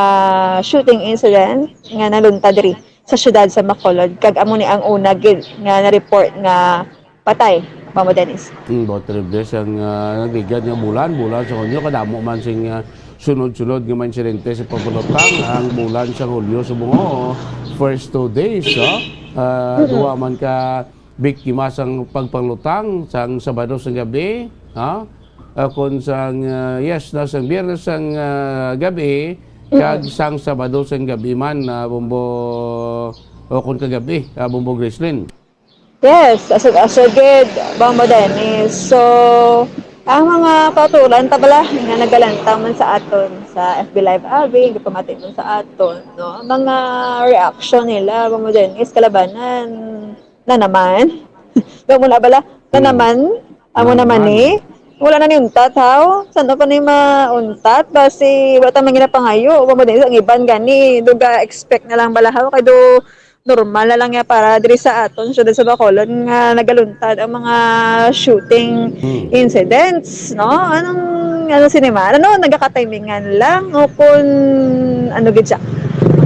shooting incident nga naluntad diri sa siyudad sa Bacolod, kag amo ni ang una gid nga na-report nga patay, Bombo Dennis. Hmm, about three days ang ah, nagligad nga bulan, bulan sa Hunyo, kadamo man sing ah, sunod-sunod nga mga insidente sa pagpalutang ang bulan sa Hulyo sa bungo. First two days, ha? Ah, duha man ka biktima sang pagpanglutang sang Sabado sa gabi, ha? Ah, kon sang ah, yes na sang Biyernes sang ah, gabi kag sang Sabado sang gabi man, ah, Bombo, o kon kagabi, ah, Bombo Gracelyn. Yes, asod-asod gid, Bombo Dennis. So, ang mga kauturan ta bala nga nagalantaw man sa aton sa F B Live Abi, gipamati man sa aton, no? Ang mga reaction nila, Bombo Dennis, kalabanan na naman. Wa mo na bala, na naman, amo naman ni. Wala na ni untat, haw? Saan pa ni mauntat? Basi, wa ta man ginapangayo. Bombo Dennis, ang iban gani, duga expect na lang bala, haw? Kay do, normal na lang niya para diri sa aton siyudad sa Bacolod nga nagaluntad ang mga shooting incidents, no? Anong ano sinima? Ano nagakatimingan lang o kung ano gid siya?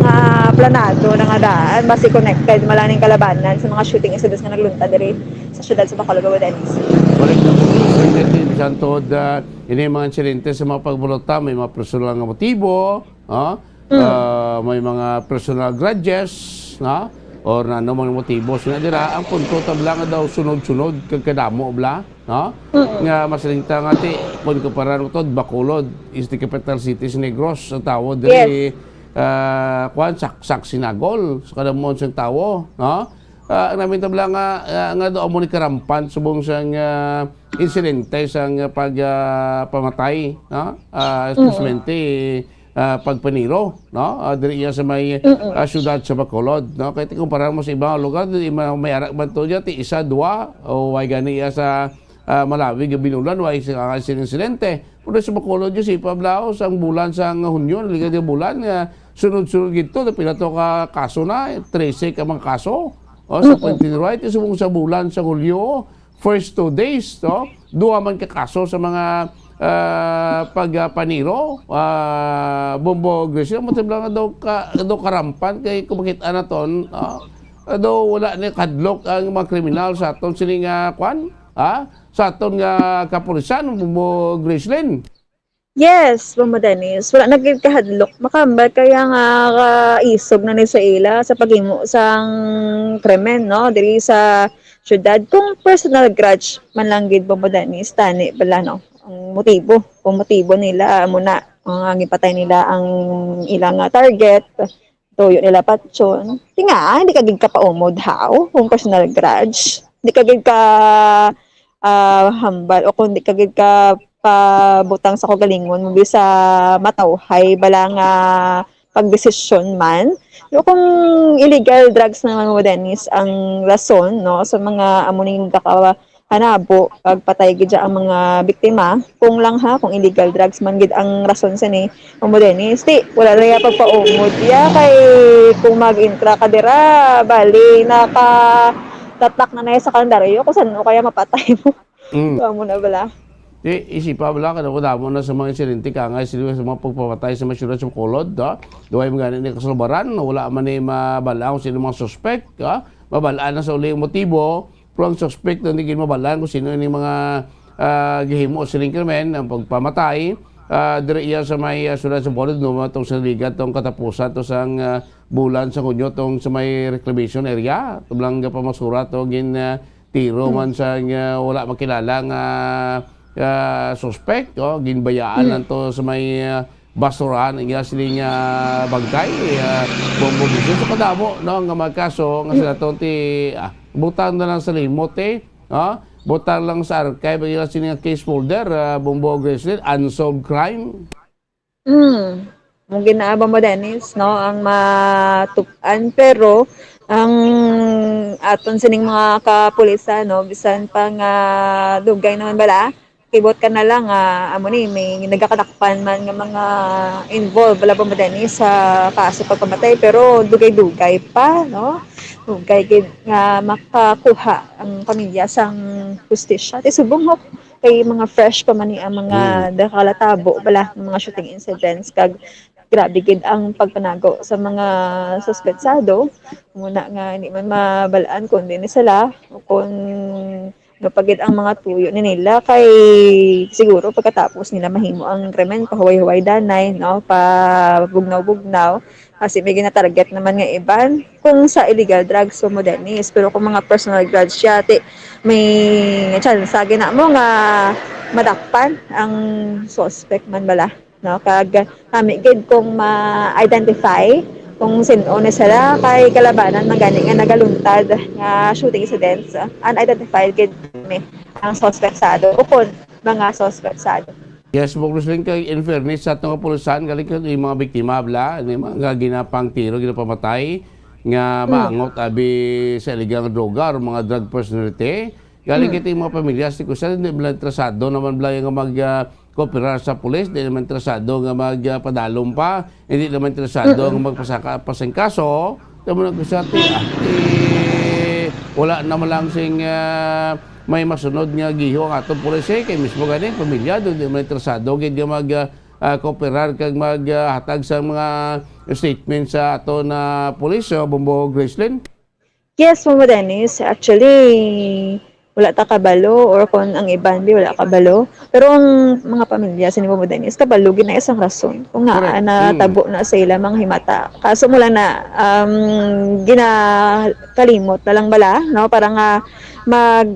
Mga planado na nga daan, basi connected man lang ning kalabanan sa mga shooting incidents nga nagluntad diri sa siyudad sa Bacolod, Bombo Dennis. Balik na po, Sir Jetty, bisan tod uh, ini mga insidente sa mga pagbalota, may mga personal nga motibo, ha? Ah, may mga personal grudges, na? Or na ano mga motibo sina dira. Ang punto tab lang daw sunod-sunod kag kadamo bla, no? Nga mas ringta nga ti kun kumpara mo to Bacolod is the capital city sa Negros ang tawo diri ah, kuan sak sak sinagol sa kadamon sang tawo, no? Ah, ang namin tab lang nga ah, nga daw amo ni karampan subong sang ah, insidente sang pag ah, pamatay, no? Ah, especially ah, pagpaniro, no? Ah, diri iya sa may, Mm. ah, siyudad sa Bacolod, no? Kay kumpara mo sa ibang lugar, di ma-, may arak man to dyan, ti isa, dua, o way gani iya sa, ah, Malawi nga binulan, way sa, ah, sing insidente. Pero sa Bacolod, yun, si Pablao, sa bulan sa Hunyo, naliga nga bulan, nga sunod-sunod gito, na pila to ka kaso na, trese ka mga kaso. O, sa Mm-mm. Pagpaniro, ito subong sa bulan sa Hulyo, first two days, no? Duha man ka kaso sa mga, ah, pag, ah, paniro, ah, Bombo Gracie, ang matibla nga daw ka, daw karampan kay kung makita naton, ah, daw wala ni kadlok ang mga kriminal sa aton sini nga kwan, ha? Sa aton nga kapulisan, Bombo Gracelyn. Yes, Bombo Dennis. Wala na gid kahadlok. Makahambal kaya nga kaisog na ni sa ila sa paghimo sang krimen, no? Diri sa syudad. Kung personal grudge man lang gid, Bombo Dennis, tani bala, no? Ang motibo. Kung motibo nila, amo na, ang gipatay nila ang ilang, ah, target. Tuyo nila patyon. Ti nga, hindi ka gid kapaumod, haw, kung personal grudge. Hindi ka gid ka, ah, hambal o kung hindi ka gid ka pabutang sa kaugalingon mo bisa matawhay bala nga pagdesisyon man. Pero kung illegal drugs naman mo, Dennis, ang rason, no, sa mga amo ning nagaka-, hanabo, pagpatay gid siya ang mga biktima. Kung lang ha, kung illegal drugs man gid ang rason sini, Bombo Dennis, ti, wala na ya pagpaumod ya, kay kung mag-intra ka dira, bali, nakatatak na na ya sa kalendaryo kung san-o kaya mapatay mo. Mm. So, amo na bala. Ti, isipa bala, kadamo-damo na sa mga insidente, kangay sila sa mga pagpapatay sa mga syudad sa Bacolod, ha? Duway man gani ni kasulubaran, wala man ni mabal-an kung sino mga suspek, ha? Mabal-an na sa uli ang motibo, pero ang suspek na hindi gid mabal-an kung sino ini mga, ah, gihimo sining krimen, ang pagpamatay, ah, diri iya sa may, ah, syudad sa Bacolod, no, matong sa ligat tong katapusan to sang, ah, bulan sa Hunyo tong sa may reclamation area, tublang nga pamasura to gin, ah, tiro Mm. man sa, ah, wala makilala nga, ah, suspek, oh, ginbayaan Mm. lang to sa may, ah, basurahan ang iya siling, ah, bangkay, ah, Bombo Gracelyn. So, kadamo, no, nga mga kaso nga Mm. sila to ti, ah, butang na lang sa limot, eh, ah, butang lang sa archive ang iya siling case folder, ah, Bombo Gracelyn, unsolved crime. Mm. Mao gid na, Bombo Dennis, no, ang matup-an, pero ang aton sining mga kapulisan, no, bisan pa nga dugay naman bala, kibot ka na lang nga, amo ni, may nagakadakpan man nga mga involved, wala pa madani sa kaso pagpamatay, pero dugay-dugay pa, no? Dugay gid nga makakuha ang pamilya sang hustisya. Ti subong, ho, kay mga fresh pa man ni ang mga Mm. nakalatabo bala nga mga shooting incidents, kag grabe gid ang pagpanago sa mga suspetsado. Muna nga, hindi man mabal-an kung diin ni sila o kung ano pa gid ang mga tuyo ni nila, kay siguro pagkatapos nila mahimo ang krimen, pahuway-huway danay, no? Pabugnaw-bugnaw. Kasi may ginatarget naman nga iban. Kung sa illegal drugs, Bombo Dennis. Pero kung mga personal grudge siya, ti, may tsansa gid na mo nga madakpan ang suspect man bala. No, kag kami gid kung ma-identify kung sin-o ni sila, kay kalabanan man gani nga nagaluntad nga shooting incidents, unidentified gid mi ang suspetsado o kon mga suspetsado. Yes, Bombo Gracelyn, kay in fairness sa atong kapulisan, galing ka yung mga biktima, bla, yung mga ginapang tiro, ginapamatay, nga Hmm. maangot abi sa iligal nga droga o mga drug personality. Galing Hmm. kita yung mga pamilya, si Kusa, hindi bla interesado naman bla yung mag, ah, kooperar sa pulis, di naman interesado nga magpadalom pa, hindi naman interesado Mm-mm. nga magpasaka-, pasangkaso. Tamo na ko sa ti, ah, eh, wala naman lang sing, ah, may masunod nga giho ang atong pulis, eh, kay mismo gani, pamilya, di naman interesado gid nga mag, ah, ah, kooperar kag maghatag sa mga statement sa ato na pulis, so, Bombo Gracelyn. Yes, Bombo Dennis. Actually, wala ta kabalo or kung ang iban, di, wala kabalo. Pero ang mga pamilya sa ni Bombo Dennis, kabalo gid na isang rason kung nga Correct. Mm. natabo na sa ila mga himata. Kaso mo lang na, um, ginakalimot na lang bala, no? Para nga mag,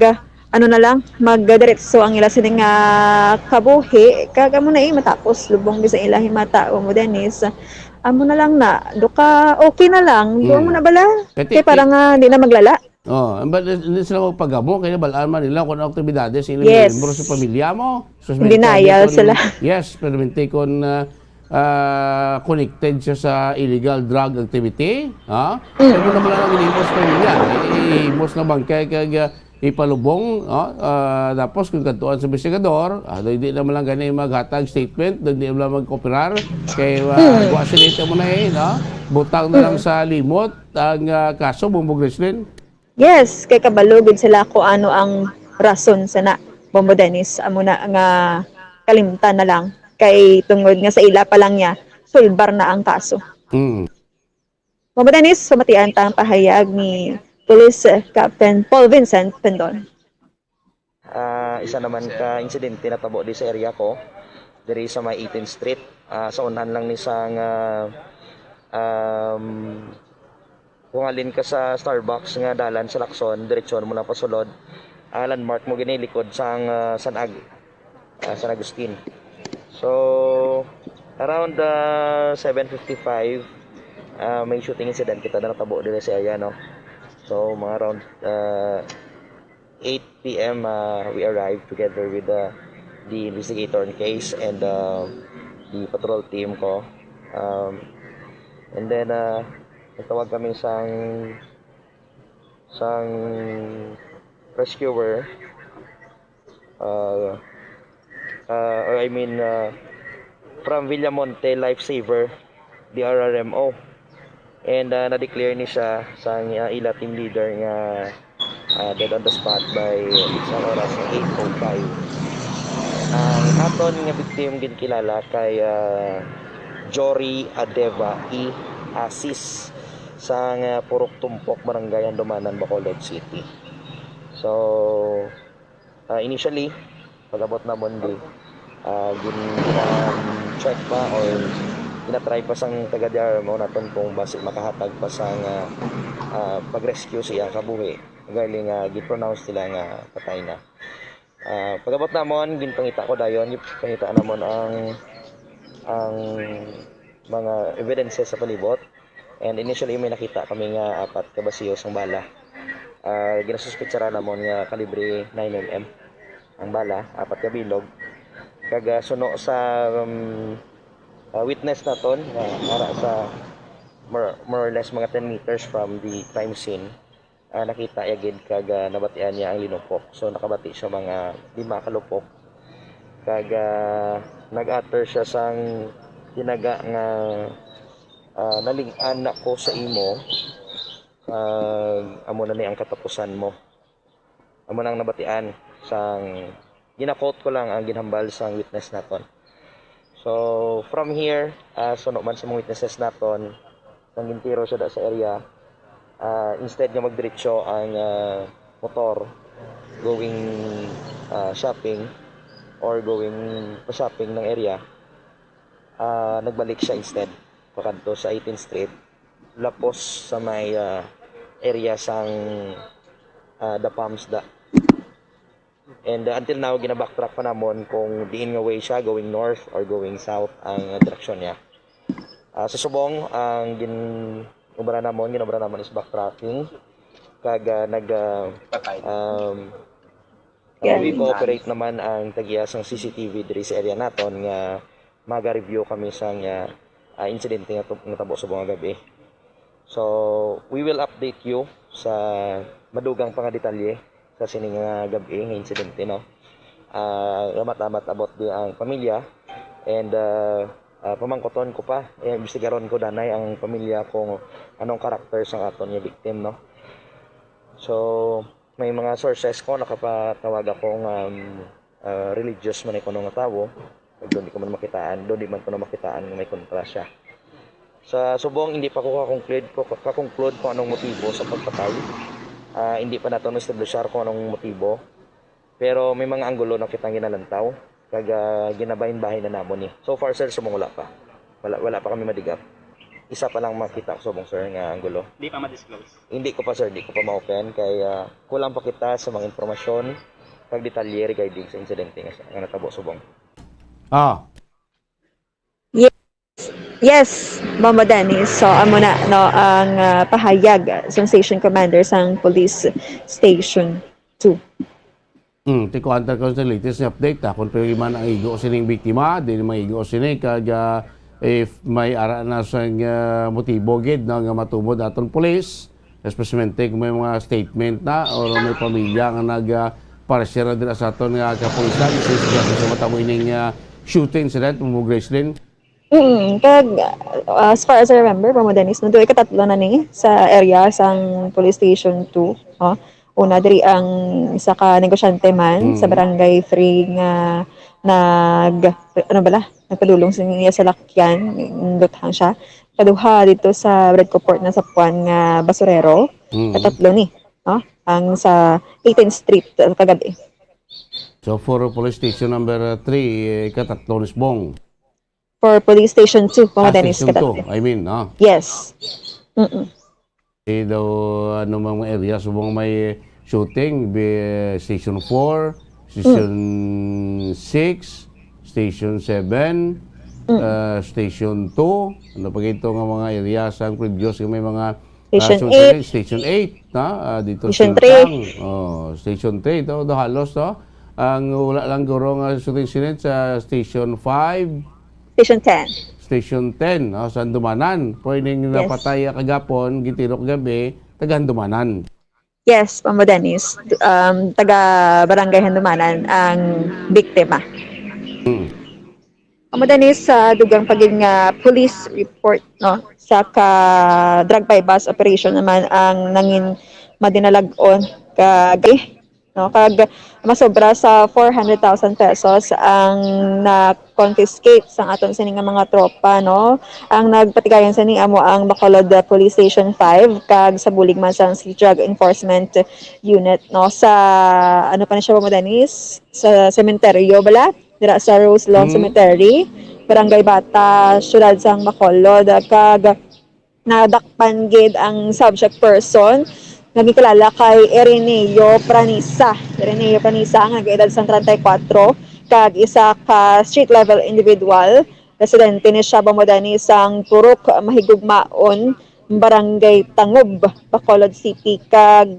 ano na lang, magdiretso ang ila sining, ah, kabuhi. Kag amo na, eh, matapos lubong gid sa ila himata, Bombo Dennis. Amo na lang na, duka, okay na lang. Duha Mm. mo na bala. Kay ti-, Kay para ti-, nga di na maglala. Oh, but hindi sila magpagamo, kaya bal-an man nila kung ano aktibidades sa ilang Yes. miyembro sa pamilya mo. So, In denial permente kun, sila. Yes, permente kun, ah, ah, connected siya sa illegal drug activity, ha? Mm. Ano naman ang hinimos pa niya? Ihimos na bangkay kag, ah, ipalubong, ha? Ah, tapos kung kadtuan sa investigador, ah, di naman lang gani maghatag statement, di naman lang magkooperar, kay, ah, Mm. wa sila ito mo na eh, no? Butang na lang Mm. sa limot ang, ah, kaso, Bombo Grislin. Yes, kay kabalo gid sila kung ano ang rason sa na, Bombo Dennis. Amo na nga kalimtan na lang. Kay tungod nga sa ila pa lang niya, sulbar na ang kaso. Mm. Bombo Dennis, pamatian ta ang pahayag ni Police Captain Paul Vincent Pendon. Ah, isa naman ka insidente natabo di sa area ko, diri sa may eighteenth Street. Ah, sa unahan lang ni sang, ah, um, kung halin ka sa Starbucks nga dalan sa Lacson, diretsyon mo na pasulod. Ah, landmark mo gini likod sang, ah, San Ag-, ah, San Agustin. So, around, ah, seven fifty-five, ah, may shooting incident kita na natabo diri sa area, no? So, mga around, ah, eight p m, uh, we arrived together with, uh, the investigator on case and, uh, the patrol team ko. Um, and then, uh, nagtawag kami sang, sang rescuer, uh, uh, or I mean, uh, from Villamonte Lifesaver, the R R M O. And, ah, na-declare ni siya sang, ah, ila team leader nga, ah, dead on the spot by sa oras nga eight oh five. Ang aton nga victim ginkilala kay, ah, Jory Adeva E. Asis sang, ah, Purok Tumpok, Barangay Handumanan, Bacolod City. So, Ah, initially, pag-abot namon di, ah, gin-, um, check pa or ginatry pa sang taga D R M O naton kung basi makahatag pa sang, ah, ah, pag-rescue sa iyang kabuhi. Galing nga gi-pronounce nila nga patay na. Ah, pag-abot namon, ginpangita ko dayon, ginpangita namon ang, ang mga evidences sa palibot. And initially, may nakita kami nga apat ka basiyo sang bala. Ah, ginasuspetsaran namon nga kalibre nine M M ang bala, apat ka bilog. Kag, ah, suno sa, um, ah, witness naton, nga ara sa more, more or less mga ten meters from the crime scene, ah, nakita ya gid kag, ah, nabatian niya ang linupok. So, nakabati siya mga lima ka lupok. Kag, ah, nag-utter siya sang tinaga nga, ah, "Naling-an ako sa imo, kag amo na ni ang katapusan mo." Amo na ang nabatian sang, gina-quote ko lang ang ginhambal sang witness naton. So, from here, ah, suno man sa mga witnesses naton, nang gintiro siya da sa area, ah, instead nga magdiretso ang, ah, motor going, ah, shopping or going pa shopping ng area, ah, nagbalik siya instead pakadto sa eighteenth Street, lapos sa may, ah, area sang, ah, The Palms da. And, uh, until now, gina-backtrack pa namon kung diin nga way siya, going north or going south ang, uh, direksyon niya. Uh, sa subong, ang gin-, obra namon, gin-obra namon is backtracking. Kag, uh, nag, uh, um, we cooperate naman ang tagiya sang C C T V diri sa area naton nga maga-review kami sang, uh, uh, insidente nga tu-, natabo subong nga gab-i. So, we will update you sa madugang pa nga detalye sa sini nga gab-i nga insidente, no? Ah, lamat-lamat about di ang pamilya and, ah, ah, pamangkoton ko pa, eh, imbestigaron ko danay ang pamilya kung anong karakter sang aton nga victim, no? So, may mga sources ko, nakapatawag ako nga, um, ah, religious man kuno nga tawo. Doon di ko man makitaan, doon di man ko na makitaan nga may kontra siya. Sa subong, hindi pa ko ka-conclude, ko, ka-conclude kung anong motibo sa pagpatay. Ah, hindi pa nato na-establishar kung anong motibo. Pero may mga anggulo na kitang ginalantaw. Kag, ah, ginabahin-bahin na namon ni. So far, sir, subong wala pa. Wala, wala pa kami madigap. Isa pa lang makita ko subong, sir, nga anggulo. Di pa ma-disclose? Hindi ko pa, sir, di ko pa ma-open. Kay, ah, kulang pa kita sa mga impormasyon kag detalye regarding sa insidente nga, nga natabo subong. Ah. Yes. Yes, Mama Dennis. So, amo na, no, ang, ah, pahayag sang Station Commander sang Police Station two. Hmm, tikuan ta ko sa latest nga update, ha. Kung pwede man ang igo sining biktima, di man igo sini, kag, ah, if may ara na sang, ah, motibo gid, no, nga matumod aton pulis, especially kung may mga statement na or may pamilya nga nag, ah, parecer na dira sa aton nga kapulisan, since grabe sa matabo ining, ah, shooting incident, Ma'am Gracelyn. Mm, kag, uh, as far as I remember, Ma'am Dennis, no, doon ikatatlo na ni sa area sang Police Station two, no? Una, diri ang isa ka negosyante man sa Mm. Barangay three nga nag-, ano bala, nagpadulong sa niya sa lakyan, nindot hang siya. Kaduha dito sa Red Port na sa Puan nga basurero. Mm. Katatlo ni, no? Ang sa eighteenth Street, uh, kagabi. So, for Police Station number three, eh, ikatatlo ni subong. For Police Station two, Ma'am Ah, Dennis, Station two, katatlo. I mean, no? Yes. Mm-mm. Eh, daw, ano, mga area subong may shooting, be, Station four, Station six, Station seven, Mm. uh, Station two. Ano pa gito nga mga area sa previous nga may mga, uh, Station shooting? Eight. Station eight, na, uh, dito Station three. Sintang. Oh, Station three, daw, daw halos, no? Ang wala lang guro nga shooting incident sa Station five. Station ten. Station ten, no? Sa Handumanan. Pwedeng Yes. napatay kagapon, gitiro kagabi, taga Handumanan. Yes, Ma'am Dennis. Um, taga Barangay Handumanan ang biktima. Hmm. Ma'am Dennis, sa dugang pa gid nga police report, no, sa ka drug buy-bust operation naman ang nangin madinalag-on kag, no, kag masobra sa four hundred thousand pesos ang na-confiscate sang aton sini nga mga tropa, no. Ang nagpatigayon sini amo ang Bacolod Police Station five kag sa bulig man sang City Drug Enforcement Unit, no. Sa, ano pa ni siya, Ma'am Dennis? Sa sementeryo bala, dira sa Rose Lawn Mm. Cemetery, Barangay Bata, siyudad sang Bacolod, kag nadakpan gid ang subject person nga gikilala kay Ireneo Pranisa. Ireneo Pranisa, nga nag-edad sang treinta y cuatro, kag isa ka street level individual. Residente ni siya, Ma'am Dennis, sang Purok Mahigugmaon, Barangay Tangob, Bacolod City, kag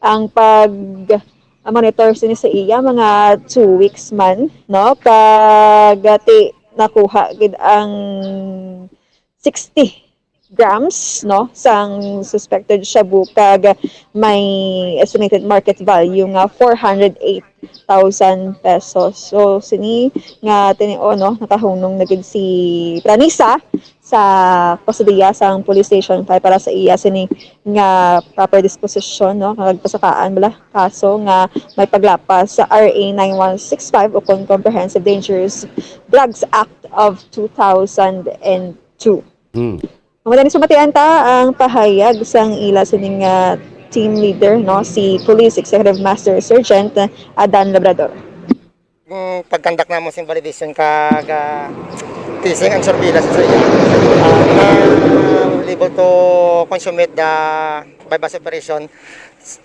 ang pag-monitor sini sa iya mga two weeks man, no? Kag ti nakuha gid ang sixty grams, no, sang suspected shabu, kag may estimated market value nga four hundred eight thousand pesos. So, sini nga tinion, no, nakahunong na gid si Pranisa sa kustodiya sang Police Station five para sa iya sini nga proper disposition, no, kag pasakaan bala kaso nga may paglapas sa R A nine one six five ukon Comprehensive Dangerous Drugs Act of two thousand and two. Hmm. Mao na ni sumatian ta ang pahayag sang ila sining, ah, team leader, no, si Police Executive Master Sergeant Adan Labrador. Ang pag-conduct namo sing validation kag, ah, testing and surveillance sa iya, ah, nga able to consummate the buy-bust operation,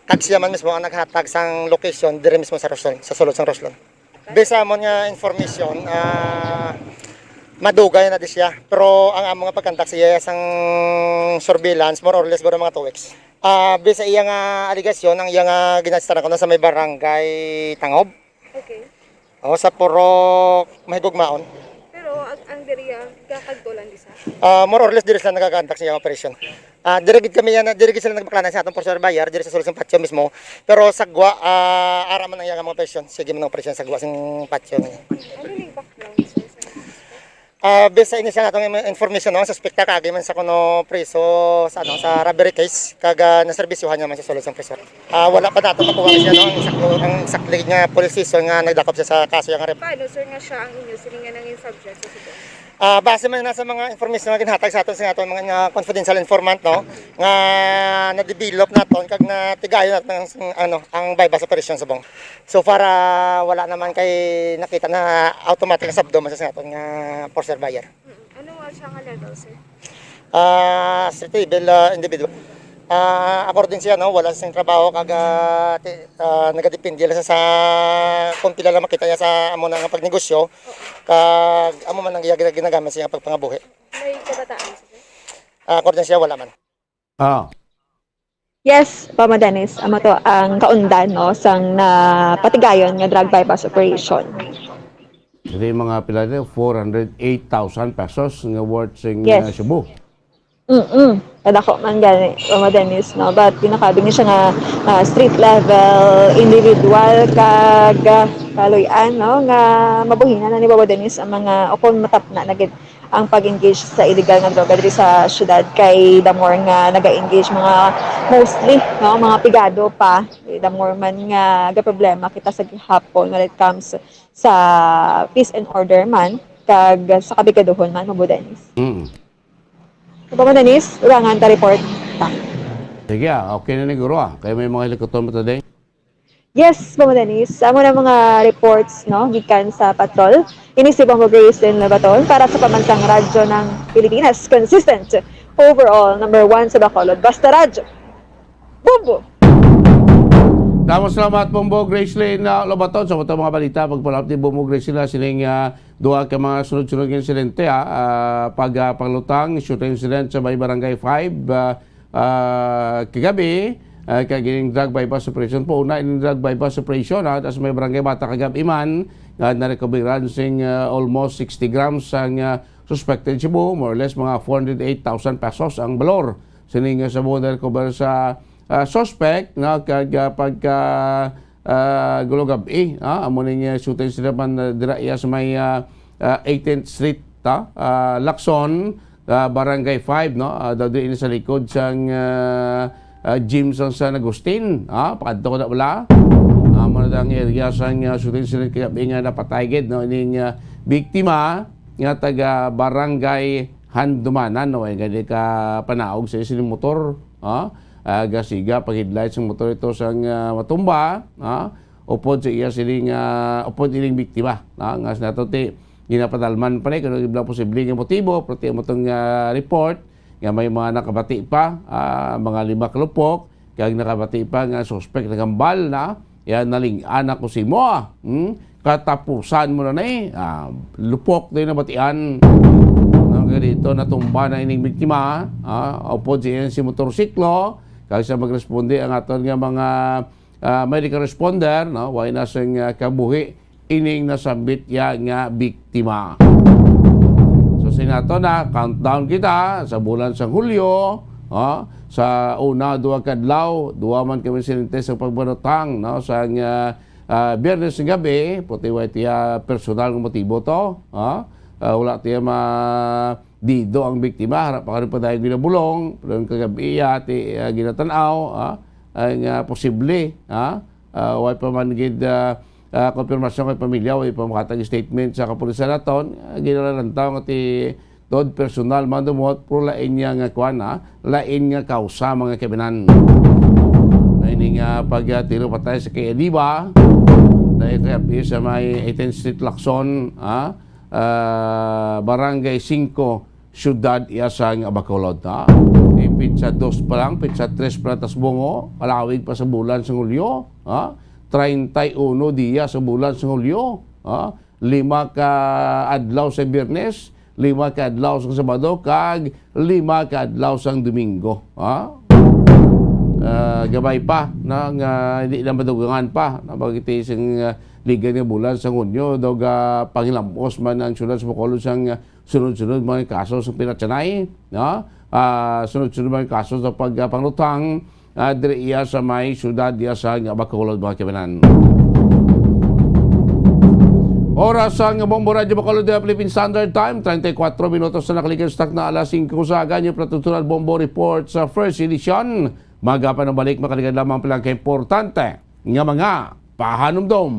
kag siya man mismo ang naghatag sang location diri mismo sa Roslon, sa sulod sang Roslon. Based sa amon nga information, ah, madugay na di siya. Pero ang amo nga pag-conduct siya sang surveillance, more or less, siguro mga two weeks. Ah, based sa iya nga alegasyon, ang iya nga ginastar na kuno sa may barangay Tangob. Okay. O, sa Purok Mahigugmaon. Pero ang, ang diri, ah, gakadto lang di sa? Ah, more or less, diri sila nagakandak sa iyang operasyon. Ah, diri gid kami yan, diri gid sila nagbaklanan sa atong for sale buyer, diri sa sulod sang patio mismo. Pero sa gwa, ah, ara man ang iyang mga operasyon. Sige man ang operasyon sa gwa sang patio. Ano ni background, sir, sa inyo? Ah, based sa initial natong im-, information, no, ang suspekta kaagi man sa kuno preso sa, ano, sa robbery case, kag, ah, naserbisyuhan niya man sa sulod sang preso. Ah, wala pa nato makuha siya, no, ang sakto, ang exactly nga police station nga nagdakop siya sa kaso yang rape. Paano, sir, nga siya ang inyo sini nga nangin subject sa sugo? Ah, base man na sa mga information nga ginhatag sa aton sa aton mga, nga confidential informant, no, nga na-develop naton kag natigayon naton ang, ano, ang buy-bust operation subong. So far, ah, wala naman kay nakita na automatic nga sabdo man sa aton nga for sale buyer. Mm. Ano nga siya nga level, sir? Ah, street level, ah, individual. Ah, according siya, no, wala siyang trabaho kag, ah, ti-, ah, nagadepende lang sa, sa kung pila lang makita niya sa amo na nga pagnegosyo, kag amo man ang iya gina-, ginagamit sa iyang pagpangabuhi. May kabataan siya, sir? Ah, according siya, wala man. Ah. Yes, Ma'am Dennis, amo to ang kaundan, no, sang napatigayon nga drug buy-bust operation. Diri mga pila ni, four hundred eight thousand pesos nga worth sing, Yes. uh, shabu. Mm-mm. Kadako man gani, Mama Dennis, no? But ginakabig ni siya nga, ah, street level individual kag, ah, kaluy-an, no? Nga mabuhinan na ni Mama Dennis ang mga, o kung matapna na gid ang pag-engage sa illegal nga droga diri sa syudad, kay the more nga naga-engage mga mostly, no, mga pigado pa, kay the more man nga gaproblema kita sa gihapon when it comes sa peace and order man kag sa kapigaduhon man, Mama Dennis. Mm. Mama Dennis, ulangan ta report ta. Sige, ah, okay na ni guro, ah. Kay may mga helicopter mo today. Yes, Mama Dennis. Amo na mga reports, no, gikan sa patrol. Ini si Bombo Grayson Labaton para sa Pambansang Radyo ng Pilipinas. Consistent. Overall, number one sa Bacolod. Basta Radyo. Bombo! Damo salamat, Bombo Gracelyn, ah, Lobaton. Sa mga balita, pagpalapit ni Bombo Gracelyn na sining, ah, duha ka mga sunod-sunod nga insidente, ah, ah, pag, ah, panglutang, shooting incident sa may Barangay five, ah, ah, kagabi, ah, kag ining drug buy-bust operation po. Una, ining drug buy-bust operation, ah, tas may Barangay Bata kagabi man, nga narekoberan sing, ah, almost sixty grams ang, ah, suspected shabu, more or less mga four hundred eight thousand pesos ang balor. Sining, ah, shabu na recover sa, ah, suspect, no, kag, ah, pagka, ah, gulo gab-i, ah, amo ning, ah, shooting incident man, ah, dira iya sa may, ah, ah, eighteenth Street, ta, ah, Lacson, ah, Barangay five, no, ah, daw diri ini sa likod sang, ah, ah, gym sang San Agustin, ah, pakadto ko na wala. Amo na ang area sang, ah, shooting incident kagabi nga napatay gid, no, ining, ah, biktima nga taga Barangay Handumanan, no, ay gani ka panaog sa sining motor, ha? Ah, gasiga pag-headlight sang motor ito sang, ah, matumba, ha? Upod sa iya sining, ah, upod ining biktima, ha? Nga sa nato ti ginapadalman pa ni kung ano ang posible nga motibo, pero ti amo tong, ah, report nga may mga nakabati pa, ah, mga lima ka lupok, kag nakabati pa nga suspect nagambal na, ya, naling-an ako sa imo, ah. Hmm? Katapusan mo na ni, ah, lupok din nabatian. Ang ganito, natumba na ining biktima, ah, upod sa iya si motorsiklo, kag sa magresponde ang aton nga mga, ah, medical responder, no? Way na sing, ah, kabuhi ining nasambit ya nga biktima. So, sa nato na, countdown kita sa bulan sang Hulyo, ha? Sa una, duha ka adlaw, duha man kami sininte sa pagbanutang, no? Sa, ah, ah, Biyernes nga gabi, puti way tiya personal nga motibo to, ha? Ah, wala tiya ma-, dido ang biktima, harap pa rin pa tayo ginabulong, pero ang kagabi, ah, ti, ah, ginatanaw, ha? Ang, ah, posible, ha? Ah, way pa man gid, ah, ah, konfirmasyon kay pamilya, way pa makatag statement sa kapulisan naton. Ah, ginalalantaw nga ti Todd personal man dumot, pero lain niya nga kuan, ah, lain nga kausa, mga kaibinan. Na ini nga pag, ah, tiro patay sa kay Ediba, dahil kay sa may eighteenth Street Lacson, ah, ah, Barangay Cinco, Siyudad iya sang Bacolod, ha? Di petsa dos pa lang, petsa tres pa lang tas bungo, palawig pa sa bulan sang Hulyo, ha? Treinta y uno dia sa bulan sang Hulyo, ha? Lima ka adlaw sa Biyernes, lima ka adlaw sa Sabado, kag lima ka adlaw sang Domingo, ha? Ah, gabay pa, na, nga hindi na madugangan pa, na bagiti sing, ah, ligan nga bulan sang Hunyo, daw ga pangilamos man ang siyudad sa Bacolod sang, ah, sunod-sunod mga kaso sa pinatsanay, no? Ah, sunod-sunod mga kaso sa pagpanglutang, ah, diri iya sa may siyudad iya sa nga Bacolod, mga kaibinan. Oras sa nga Bombo Radyo Bacolod, ah, Philippine Standard Time, treinta y cuatro minutos na nakalikan sa takna alas singko sa aga. Inyo pala tutunan Bombo Report sa first edition. Magapanubalik, makaligad lamang pala ka importante nga mga pahanumdom.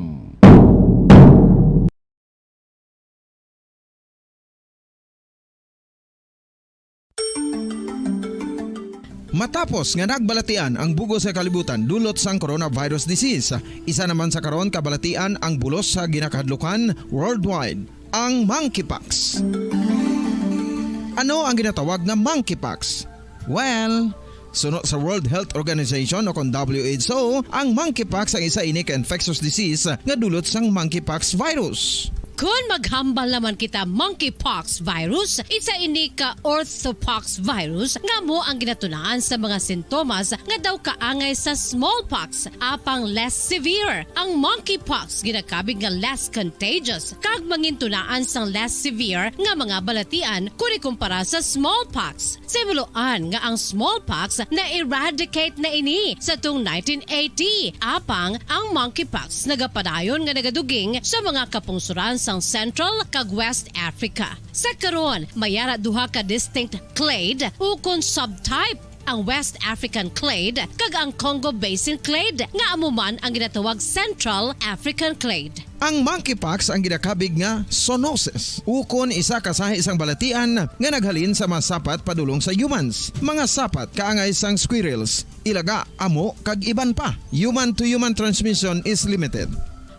Matapos nga nagbalatian ang bug-os nga kalibutan dulot sang coronavirus disease, isa naman sa karon kabalatian ang bulos sa ginakahadlukan worldwide, ang monkeypox. Ano ang ginatawag nga monkeypox? Well, suno sa World Health Organization o kon W H O, ang monkeypox ang isa ini ka infectious disease nga dulot sang monkeypox virus. Kon maghambal naman kita monkeypox virus, isa ini ka orthopox virus nga amo ang ginatunaan sa mga sintomas nga daw kaangay sa smallpox, apang less severe. Ang monkeypox ginakabig nga less contagious kag mangintunaan sang less severe nga mga balatian kon ikumpara sa smallpox. Sa himuloan nga ang smallpox na-eradicate na ini sa tuong nineteen eighty, apang ang monkeypox nagapadayon nga nagaduging sa mga kapungsuran sang Central kag West Africa. Sa karon, may ara duha ka distinct clade ukon subtype, ang West African clade kag ang Congo Basin clade, nga amo man ang ginatawag Central African clade. Ang monkeypox ang ginakabig nga zoonosis, ukon isa ka sahi sang balatian nga naghalin sa mga sapat padulong sa humans, mga sapat kaangay sang squirrels, ilaga, amo, kag iban pa. Human-to-human transmission is limited.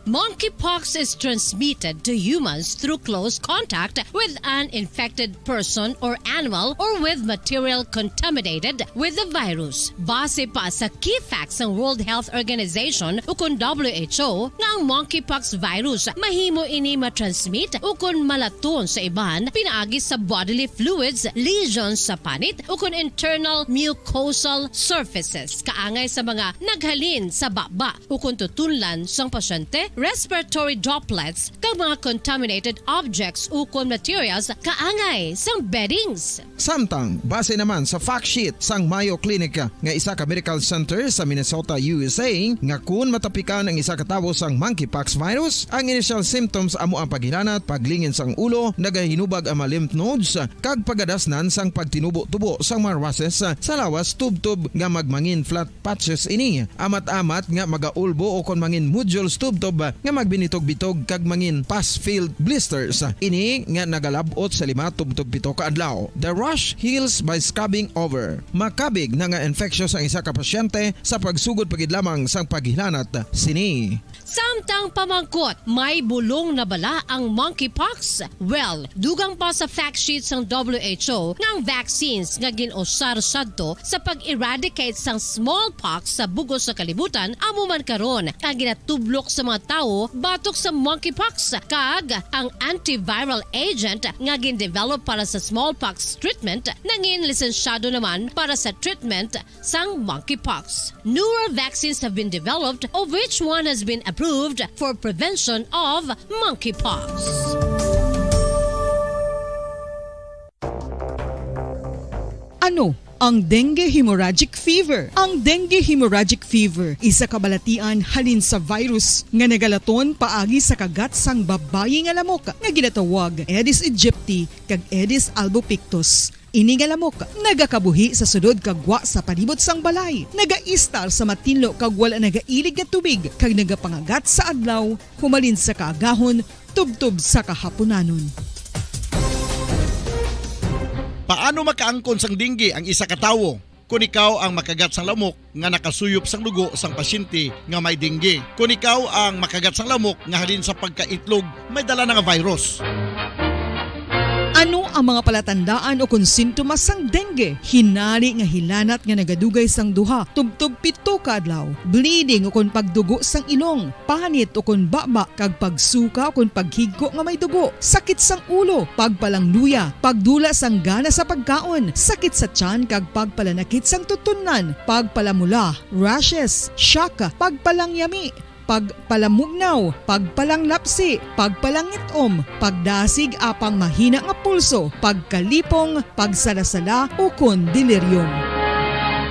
Monkeypox is transmitted to humans through close contact with an infected person or animal or with material contaminated with the virus. Base pa sa key facts sang World Health Organization ukon W H O nga ang monkeypox virus mahimo ini matransmit ukon malaton sa iban pinaagi sa bodily fluids, lesions sa panit, ukon internal mucosal surfaces kaangay sa mga naghalin sa baba ukon tutunlan sang pasyente, respiratory droplets, kag mga contaminated objects ukon materials kaangay sang beddings. Samtang, base naman sa fact sheet sang Mayo Clinic nga isa ka medical center sa Minnesota, U S A, nga kun matapikan ang isa ka tawo sang monkeypox virus, ang initial symptoms amo ang paghilanat, paglingin sang ulo, nagahinubag ang mga lymph nodes, kag pagadasnan sang pagtinubo-tubo sang mga rashes sa lawas tubtob nga magmangin flat patches ini, amat-amat nga magaulbo ukon mangin nodules tubtob nga magbinitog-bitog kag mangin pus-filled blisters. Ini nga nagalab-ot sa lima tubtob pito ka adlaw. The rash heals by scabbing over. Makabig na nga infectious ang isa ka pasyente sa pagsugod pa gid lamang sang paghilanat sini. Samtang pamangkot, may bulong na bala ang monkeypox? Well, dugang pa sa fact sheet sang W H O nga ang vaccines nga gin-usar sadto sa pag-eradicate sang smallpox sa bug-os sa kalibutan amo man karon ang ginatublok sa mga tawo batok sa monkeypox, kag ang antiviral agent nga gin-develop para sa smallpox treatment nangin lisensyado naman para sa treatment sang monkeypox. Newer vaccines have been developed, of which one has been approved for prevention of monkeypox. Ano ang dengue hemorrhagic fever? Ang dengue hemorrhagic fever isa ka balatian halin sa virus nga nagalaton paagi sa kagat sang babayi nga lamok nga ginatawag Aedes aegypti kag Aedes albopictus. Ini nga lamok nagakabuhi sa sulod kag gwa sa palibot sang balay, nagaistar sa matinlo kag wala nagailig nga tubig, kag nagapangagat sa adlaw humalin sa kaagahon tubtob sa kahapunanon. Paano makaangkon sang dengue ang isa ka tawo? Kon ikaw ang makagat sang lamok nga nakasuyop sang dugo sang pasyente nga may dengue. Kon ikaw ang makagat sang lamok nga halin sa pagkaitlog may dala na nga virus. Ano ang mga palatandaan o kon sintomas sang dengue? Hinari nga hilanat nga nagadugay sang duha tubtob pito ka adlaw, bleeding o kon pagdugo sang ilong, panit o kon baba, kag pagsuka o kon paghigko nga may dugo, sakit sang ulo, pagpalangluya, pagdula sang gana sa pagkaon, sakit sa tiyan kag pagpalanakit sang tutunlan, pagpalamula, rashes, shock, pagpalangyami, pagpalamugnaw, pagpalanglapsi, pagpalangit-om, pagdasig apang mahina nga pulso, pagkalipong, pagsalasala, ukon delirium.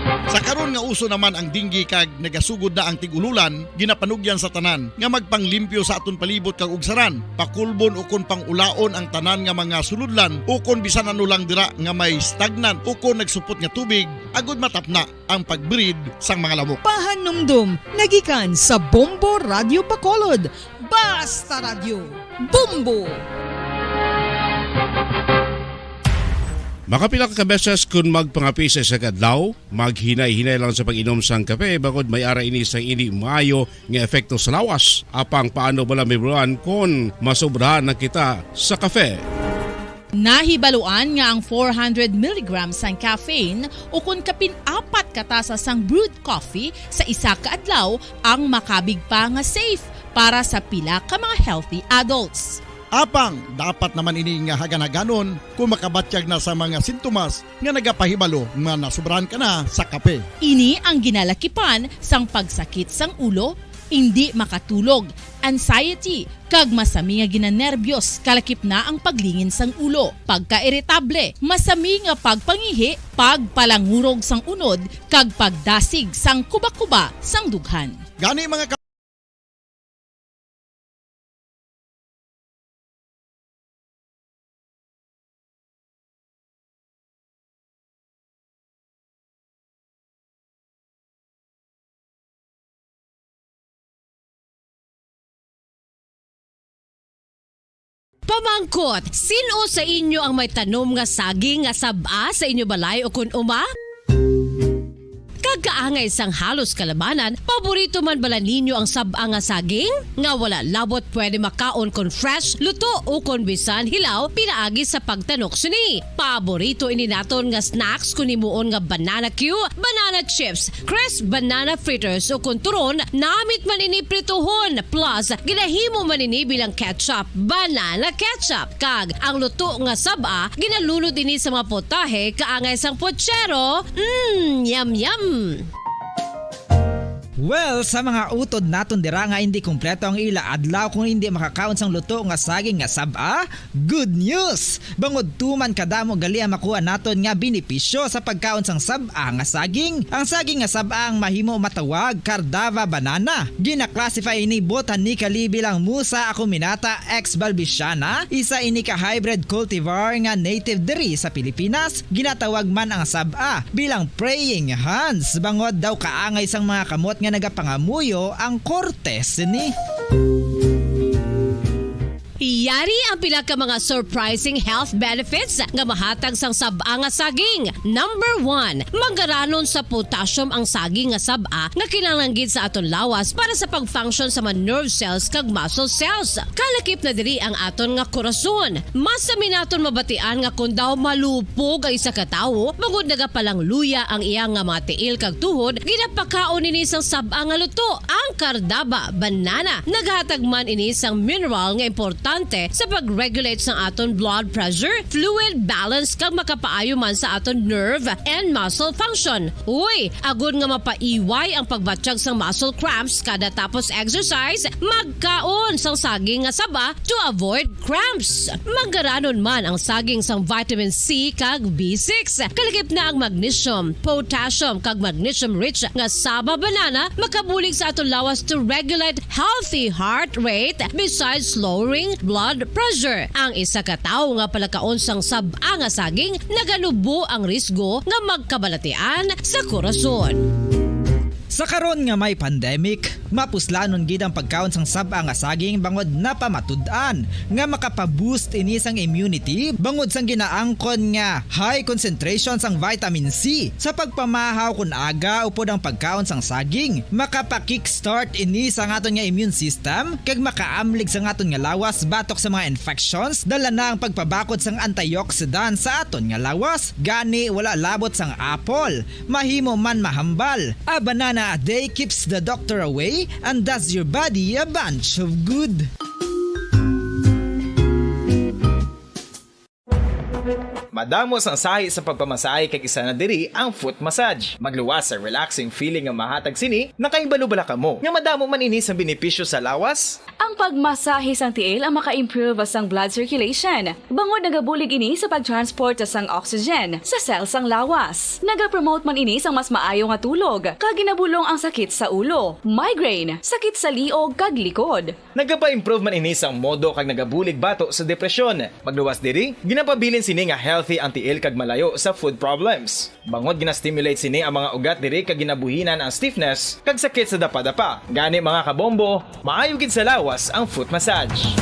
Sa karon nga uso naman ang dengue kag nagasugod na ang tig-ululan, ginapanugyan sa tanan nga magpanglimpyo sa aton palibot kag ugsaran, pakulbon ukon pang-ulaon ang tanan nga mga sulodlan ukon bisan ano lang dira nga may stagnant ukon nagsupot nga tubig, agud matapna ang pag-breed sang mga lamok. Pahanumdom nga gikan sa Bombo Radyo Bacolod. Basta Radyo, Bombo! Makapila ka beses kon magpangape sa isa ka adlaw, maghinay-hinay lang sa pag-inom sang kape, bangod may ara ini sang indi maayo nga epekto sa lawas. Apang paano bala mahibaluan kon masobrahan na kita sa kape? Nahibaluan nga ang four hundred milligrams sang caffeine ukon kapin apat ka tasa sang brewed coffee sa isa ka adlaw ang makabig pa nga safe para sa pila ka mga healthy adults. Apang dapat naman ini nga hagan-haganon kung makabatyag na sa mga sintomas nga nagapahibalo nga nasubrahan ka na sa kape. Ini ang ginalakipan sang pagsakit sang ulo, indi makatulog, anxiety, kag masami nga ginanerbyos, kalakip na ang paglingin sang ulo, pagkairitable, masami nga pagpangihi, pagpalangurog sang unod, kag pagdasig sang kubakuba sang dughan. Gani, mga ka- Pamangkot, sin-o sa inyo ang may tanom nga saging nga sab-a sa inyo balay ukon uma? Kag kaangay sang halos kalabanan, paborito man bala ninyo ang sab-a nga saging? Nga wala labot pwede makaon kon fresh, luto, ukon bisan hilaw pinaagi sa pagtanok sini. Paborito ini naton nga snacks kon himuon nga banana cue, banana chips, crisp banana fritters, ukon turon, namit man ini prituhon, plus ginahimo man ini bilang ketchup, banana ketchup. Kag ang luto nga sab-a, ginalunod ini sa mga putahe kaangay sang puchero. Mm, yum, yum! Well, sa mga utod naton dira nga indi kompleto ang ila adlaw kung indi makakaon sang luto nga saging nga sab-a, good news! Bangod tuman kadamo gali ang makuha naton nga benepisyo sa pagkaon sang sab-a nga saging. Ang saging nga sab-a ang mahimo matawag Cardava banana. Gina-classify ini botanically bilang Musa acuminata ex balbisiana, isa ini ka hybrid cultivar nga native diri sa Pilipinas. Ginatawag man ang sab-a bilang praying hands, bangod daw kaangay sang mga kamot nga nagapangamuyo ang korte sini. Yari ang pila ka mga surprising health benefits nga mahatag sang sab-a nga saging. Number one, manggaranon sa potassium ang saging nga sab-a nga kinahanglan gid sa aton lawas para sa pag-function sa mga nerve cells kag muscle cells. Kalakip na diri ang aton nga korason. Masami naton mabatian nga kon daw malupog ang isa ka tawo, bangod nagapalangluya ang iya nga mga tiil kag tuhod, ginapakaon ini sang sab-a nga luto, ang cardava banana. Naghatag man ini sang mineral nga importante sa pag-regulate sang aton blood pressure, fluid balance, kag makapaayo man sa aton nerve and muscle function. Uy, agod nga mapaiway ang pagbatyag sang muscle cramps kada tapos exercise, magkaon sang saging nga saba to avoid cramps. Manggaranon man ang saging sang vitamin C kag B six. Kalakip na ang magnesium, potassium, kag magnesium-rich nga saba banana makabulig sa aton lawas to regulate healthy heart rate besides lowering blood pressure. Ang isa ka tawo nga palakaon sang sab-a nga saging naganubo ang risgo nga magkabalatian sa korason. Sa karon nga may pandemic, mapuslanon gid ang pagkaon sang sab-a nga saging bangod napamatud-an nga makapa-boost ini sang immunity bangod sang ginaangkon nga high concentration sang vitamin C. Sa pagpamahaw kon aga upod ang pagkaon sang saging, makapa-kickstart ini sa aton nga immune system kag makaamlig sa aton nga lawas batok sa mga infections, dala na ang pagpabakod sang antioxidant sa aton nga lawas. Gani, wala labot sang apple, mahimo man mahambal. A banana a day keeps the doctor away and does your body a bunch of good. Madamo sang sahi sa pagpamasahe kag isa na diri ang foot massage. Magluwas sa relaxing feeling nga mahatag sini, nakahibalo bala kamo nga madamo man ini sang benepisyo sa lawas? Ang pagmasahe sang tiil ang maka-improve sang blood circulation, bangod nagabulig ini sa pag-transport sang oxygen sa cell sang lawas. Nagapromote man ini sang mas maayo nga tulog, kag ginabulong ang sakit sa ulo, migraine, sakit sa liog kag likod. Nagapa-improve man ini sang modo kag nagabulig bato sa depresyon. Magluwas diri, ginapabilin sini nga healthy ang tiil kag malayo sa foot problems. Bangod gina-stimulate sini ang mga ugat diri kag ginabuhinan ang stiffness kag sakit sa dapadapa. Gani, mga kabombo, maayo gid sa lawas ang foot massage.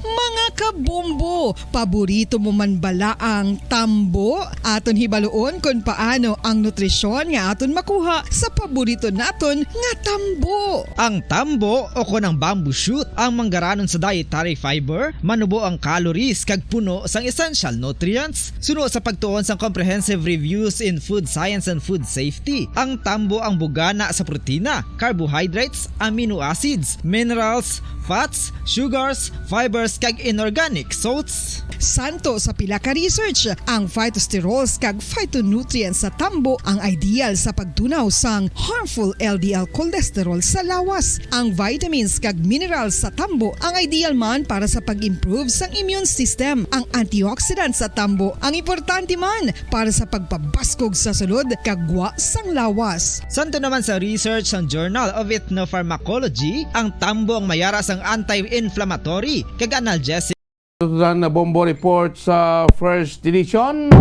Mga Bombo, paborito mo man bala ang tambo? Aton hibaluon kon paano ang nutrisyon nga aton makuha sa paborito naton nga tambo. Ang tambo o kon ang bamboo shoot ang manggaranon sa dietary fiber, manubo ang calories kag puno sang essential nutrients. Suno sa pagtuon sang comprehensive reviews in food science and food safety, ang tambo ang bugana sa protina, carbohydrates, amino acids, minerals, fats, sugars, fibers, kag inorganic salts. Santo sa pila ka research, ang phytosterols kag phytonutrients sa tambo ang ideal sa pagtunaw sang harmful L D L cholesterol sa lawas. Ang vitamins kag minerals sa tambo ang ideal man para sa pag-improve sang immune system. Ang antioxidants sa tambo ang importante man para sa pagpabaskog sa sulod kag gwa sang lawas. Santo naman sa research sang Journal of Ethnopharmacology, ang tambo ang mayara sang anti-inflammatory kag analgesic. Sudan na Bombo Report sa first edition.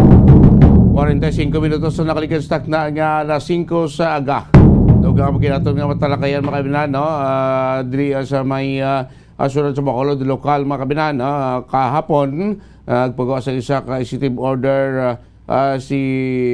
Kwarenta y singko minutos na nakalikas takna nga alas singko sa aga. Dugang pa gid naton nga matalakayan, mga kabinan, no? Ah, diri, ah, sa may, ah, ah, sulod sa Bacolod, lokal, mga kabinan, no? Ah, kahapon, ah, nagpagawa sa isa ka executive order, ah, ah, si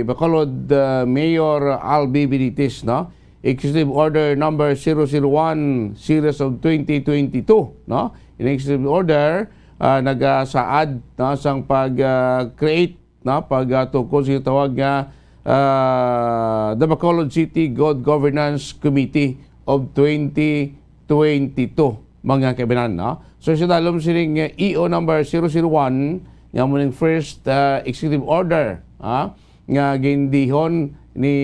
Bacolod, ah, Mayor Albi Benitez, no? Executive Order number zero zero one, series of twenty twenty-two, no? In executive order, ah, nagasaad, no, sang pag, ah, create, no, pag, ah, tukod sa tawag nga, ah, the Bacolod City Good Governance Committee of twenty twenty-two, mga kabinan, no? So, sa dalom sining, eh, E O number zero zero one, nga mo ning first, ah, executive order, ah, nga gindihon ni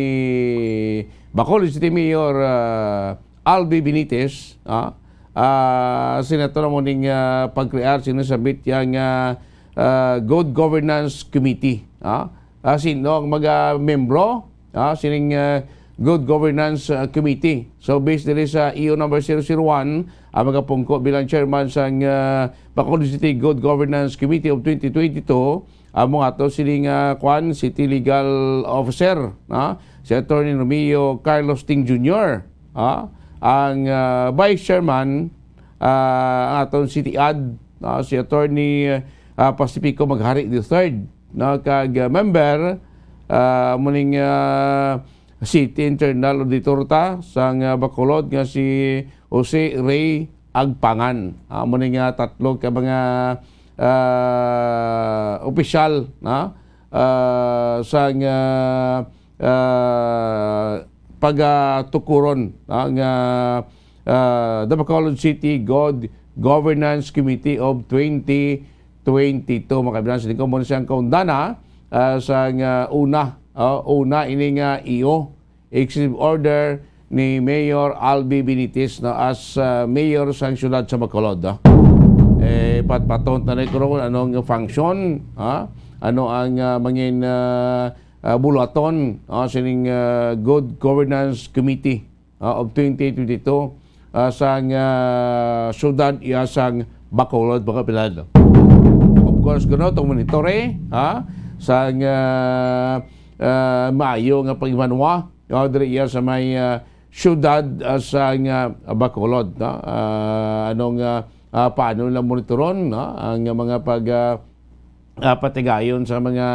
Bacolod City Mayor, ah, Albi Benitez, ah, ah, sinato na mo ning, ah, pagkrear sini sa bit yang, ah, ah, Good Governance Committee, ah. Ah, sino ang mga membro, ah, sining, ah, Good Governance, ah, Committee? So, based diri sa E O number zero zero one, ang magapungko bilang chairman sang, ah, Bacolod City Good Governance Committee of twenty twenty-two, amo nga to sining, ah, kwan, City Legal Officer, ah, si Attorney Romeo Carlos Ting Junior, ah, ang, ah, Vice Chairman, ah, ang aton City Ad, ah, si Attorney, ah, Pacifico Maghari the third, no, kag, ah, member, ah, muning, ah, City Internal Auditor ta sang, ah, Bacolod nga si Jose Ray Agpangan. Ah, muning, ah, tatlo ka mga, ah, opisyal, no, ah, sang, ah, ah, pagatukuron, ah, nga, ah, the Bacolod City God Governance Committee of twenty twenty-two. Mga kabilang, sa lingkod mo na siyang kaundana, ah, sa nga una, ah, una ini nga E O, executive order ni Mayor Albi Benitez, no, as, ah, mayor sang siyudad sa Bacolod, no? Eh, patpaton ta na ko ron, anong function, ha? Ano ang, ah, mangin, ah, ah, buluhaton, ah, sining, ah, Good Governance Committee, ah, of twenty twenty-two, ah, sang, ah, siyudad iya sang Bacolod, mga kabilan. Of course, kuno itong monitor, eh, ha? Sang, ah, ah, maayo nga paghimanwa, ah, diri iya sa may, ah, siyudad, ah, sang, ah, Bacolod, no? Ah, anong, ah, ah, paano nila monitoron, no, ang mga pag, ah, ah, patigayon sa mga,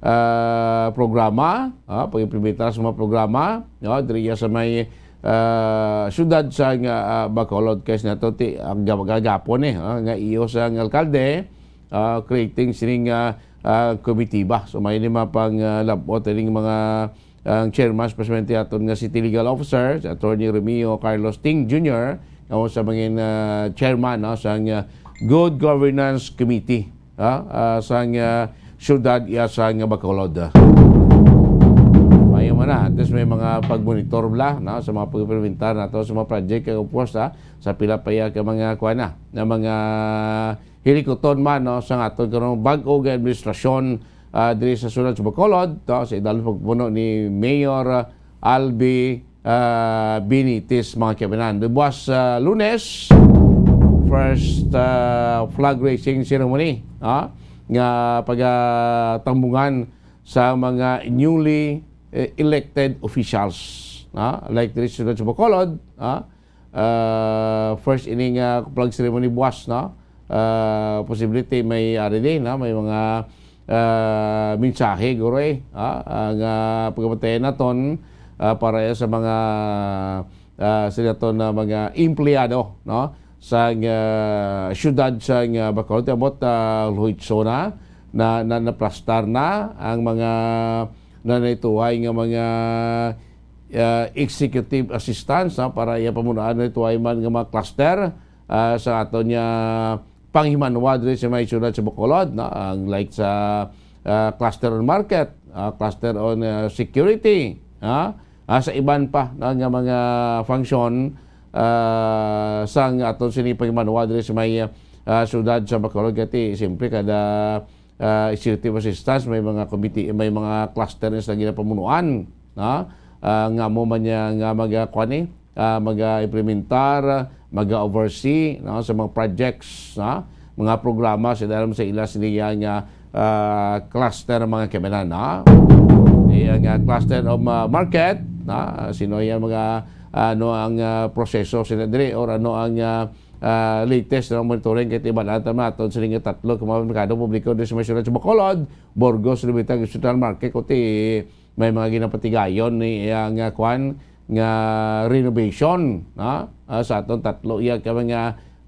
ah, programa, ah, pag-implementar sa mga programa, no, diri sa may, ah, siyudad sa nga, ah, Bacolod, kay nato ti ang gab-, gagapon, eh, ah, nga E O sang alkalde, ah, creating sining, ah, ah, komitiba. So, may lima pang, ah, labot ining mga, ang chairman, especially aton nga City Legal Officer, si Attorney Romeo Carlos Ting Junior, nga mo sa mangin, ah, chairman, no, sang, ah, Good Governance Committee, ah, ah, sang, ah, siyudad iya sang Bacolod. Maayo man na, at least may mga pagmonitor bala, no, sa mga pag-implementar nato sa mga project, kag of course, ah, sa pila pa iya ka mga, kuwan na, na mga hilikuton man, no, sa aton karong bag-o nga administrasyon, ah, diri sa siyudad sa Bacolod, no, sa idalom pagpuno ni Mayor, ah, Albi, ah, Benitez, mga kabinan. Buwas, ah, Lunes, first, ah, flag raising ceremony, ah, nga pagatambungan sa mga newly, eh, elected officials, ah, like diri sa siyudad sa Bacolod, ah, ah, first ini nga flag ceremony buwas, no? Ah, posible ti may ari di, no? May mga, ah, mensahe, guro, eh, ah, ah, nga pagkabantayan naton, ah, para sa mga, ah, sa naton na mga empleyado, no? Sa, ah, siyudad sa, ah, Bacolod, abot, ah, luhitso na, na, na, naplastar na ang mga nanaytuhay nga mga, ah, executive assistants, no? Para iya pamunuan nanaytuhay man nga mga cluster, ah, sa aton nga panghimanwa diri sa may siyudad sa Bacolod, no? Ang like sa, ah, cluster on market, ah, cluster on, ah, security, ha? Ah, sa iban pa, no, nga mga function, ah, sang aton sini panghimanwa diri sa may, ah, siyudad sa Bacolod. Kay ti, siyempre, kada, ah, executive assistants, may mga committee, may mga cluster na sila ginapamunuan, no? Ah, nga mo man niya nga mag, ah, kuwan, eh, ah, mag-implementar, mag-oversee, no, sa mga projects, no, mga programa sa ilalim sa ila siniya nga, ah, cluster, mga kaibanan, no? Iya nga cluster of, ah, market, no? Sino iya mga, ano ang, ah, proseso sila diri, or ano ang, ah, ah, latest na monitoring? Kay tibalaan ta naton sini nga tatlo ka mga merkado publiko diri sa may siyudad sa Bacolod, Burgos, Libita, Central Market, kuti may mga ginapatigayon ni iya nga kwan nga renovation, no? Ah, sa aton tatlo iya ka mga,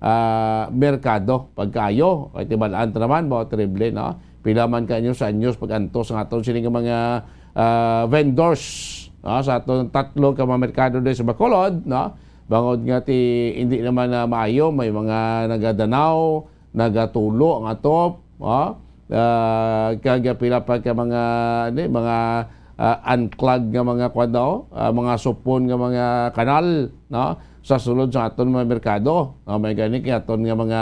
ah, merkado pagkaayo. Kay tibalaan ta naman, ba, terrible, no? Pila man ka anyos sa anyos pag-antos nga aton sini nga mga, ah, vendors, no? Sa aton tatlo ka mga merkado diri sa Bacolod, no? Bangod nga ti hindi naman na maayo, may mga nagadanaw, nagatulo ang atop, ha? Ah, kag pila pa ka mga, ni, mga, ah, unclog nga mga kwan daw, ah, mga supon nga mga kanal, no? Sa sulod sa aton mga merkado, no? May gani kay aton nga mga,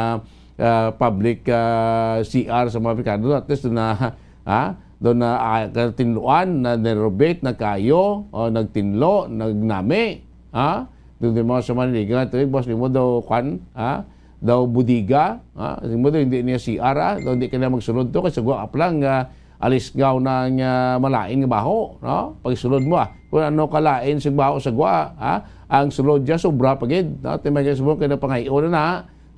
ah, public, ah, C R sa mga merkado, at least doon na, ha? Doon na, ah, tinluan, na renovate, nagkayo, o nagtinlo, nagnami, ha? Doon din mga sa Maniliga, ito, boss, di mo daw, kwan, ha? Daw bodega, ha? Di mo daw, hindi niya C R, ha? Daw hindi ka na magsulod to, kasi gwa ka pa lang, ah, alisgaw na nga malain nga baho, no? Pagsulod mo, ah. Kung ano kalain sa baho sa gwa, ha? Ang sulod niya, sobra pa gid, no? Timay ka sa buwan, kaya napangayo na na.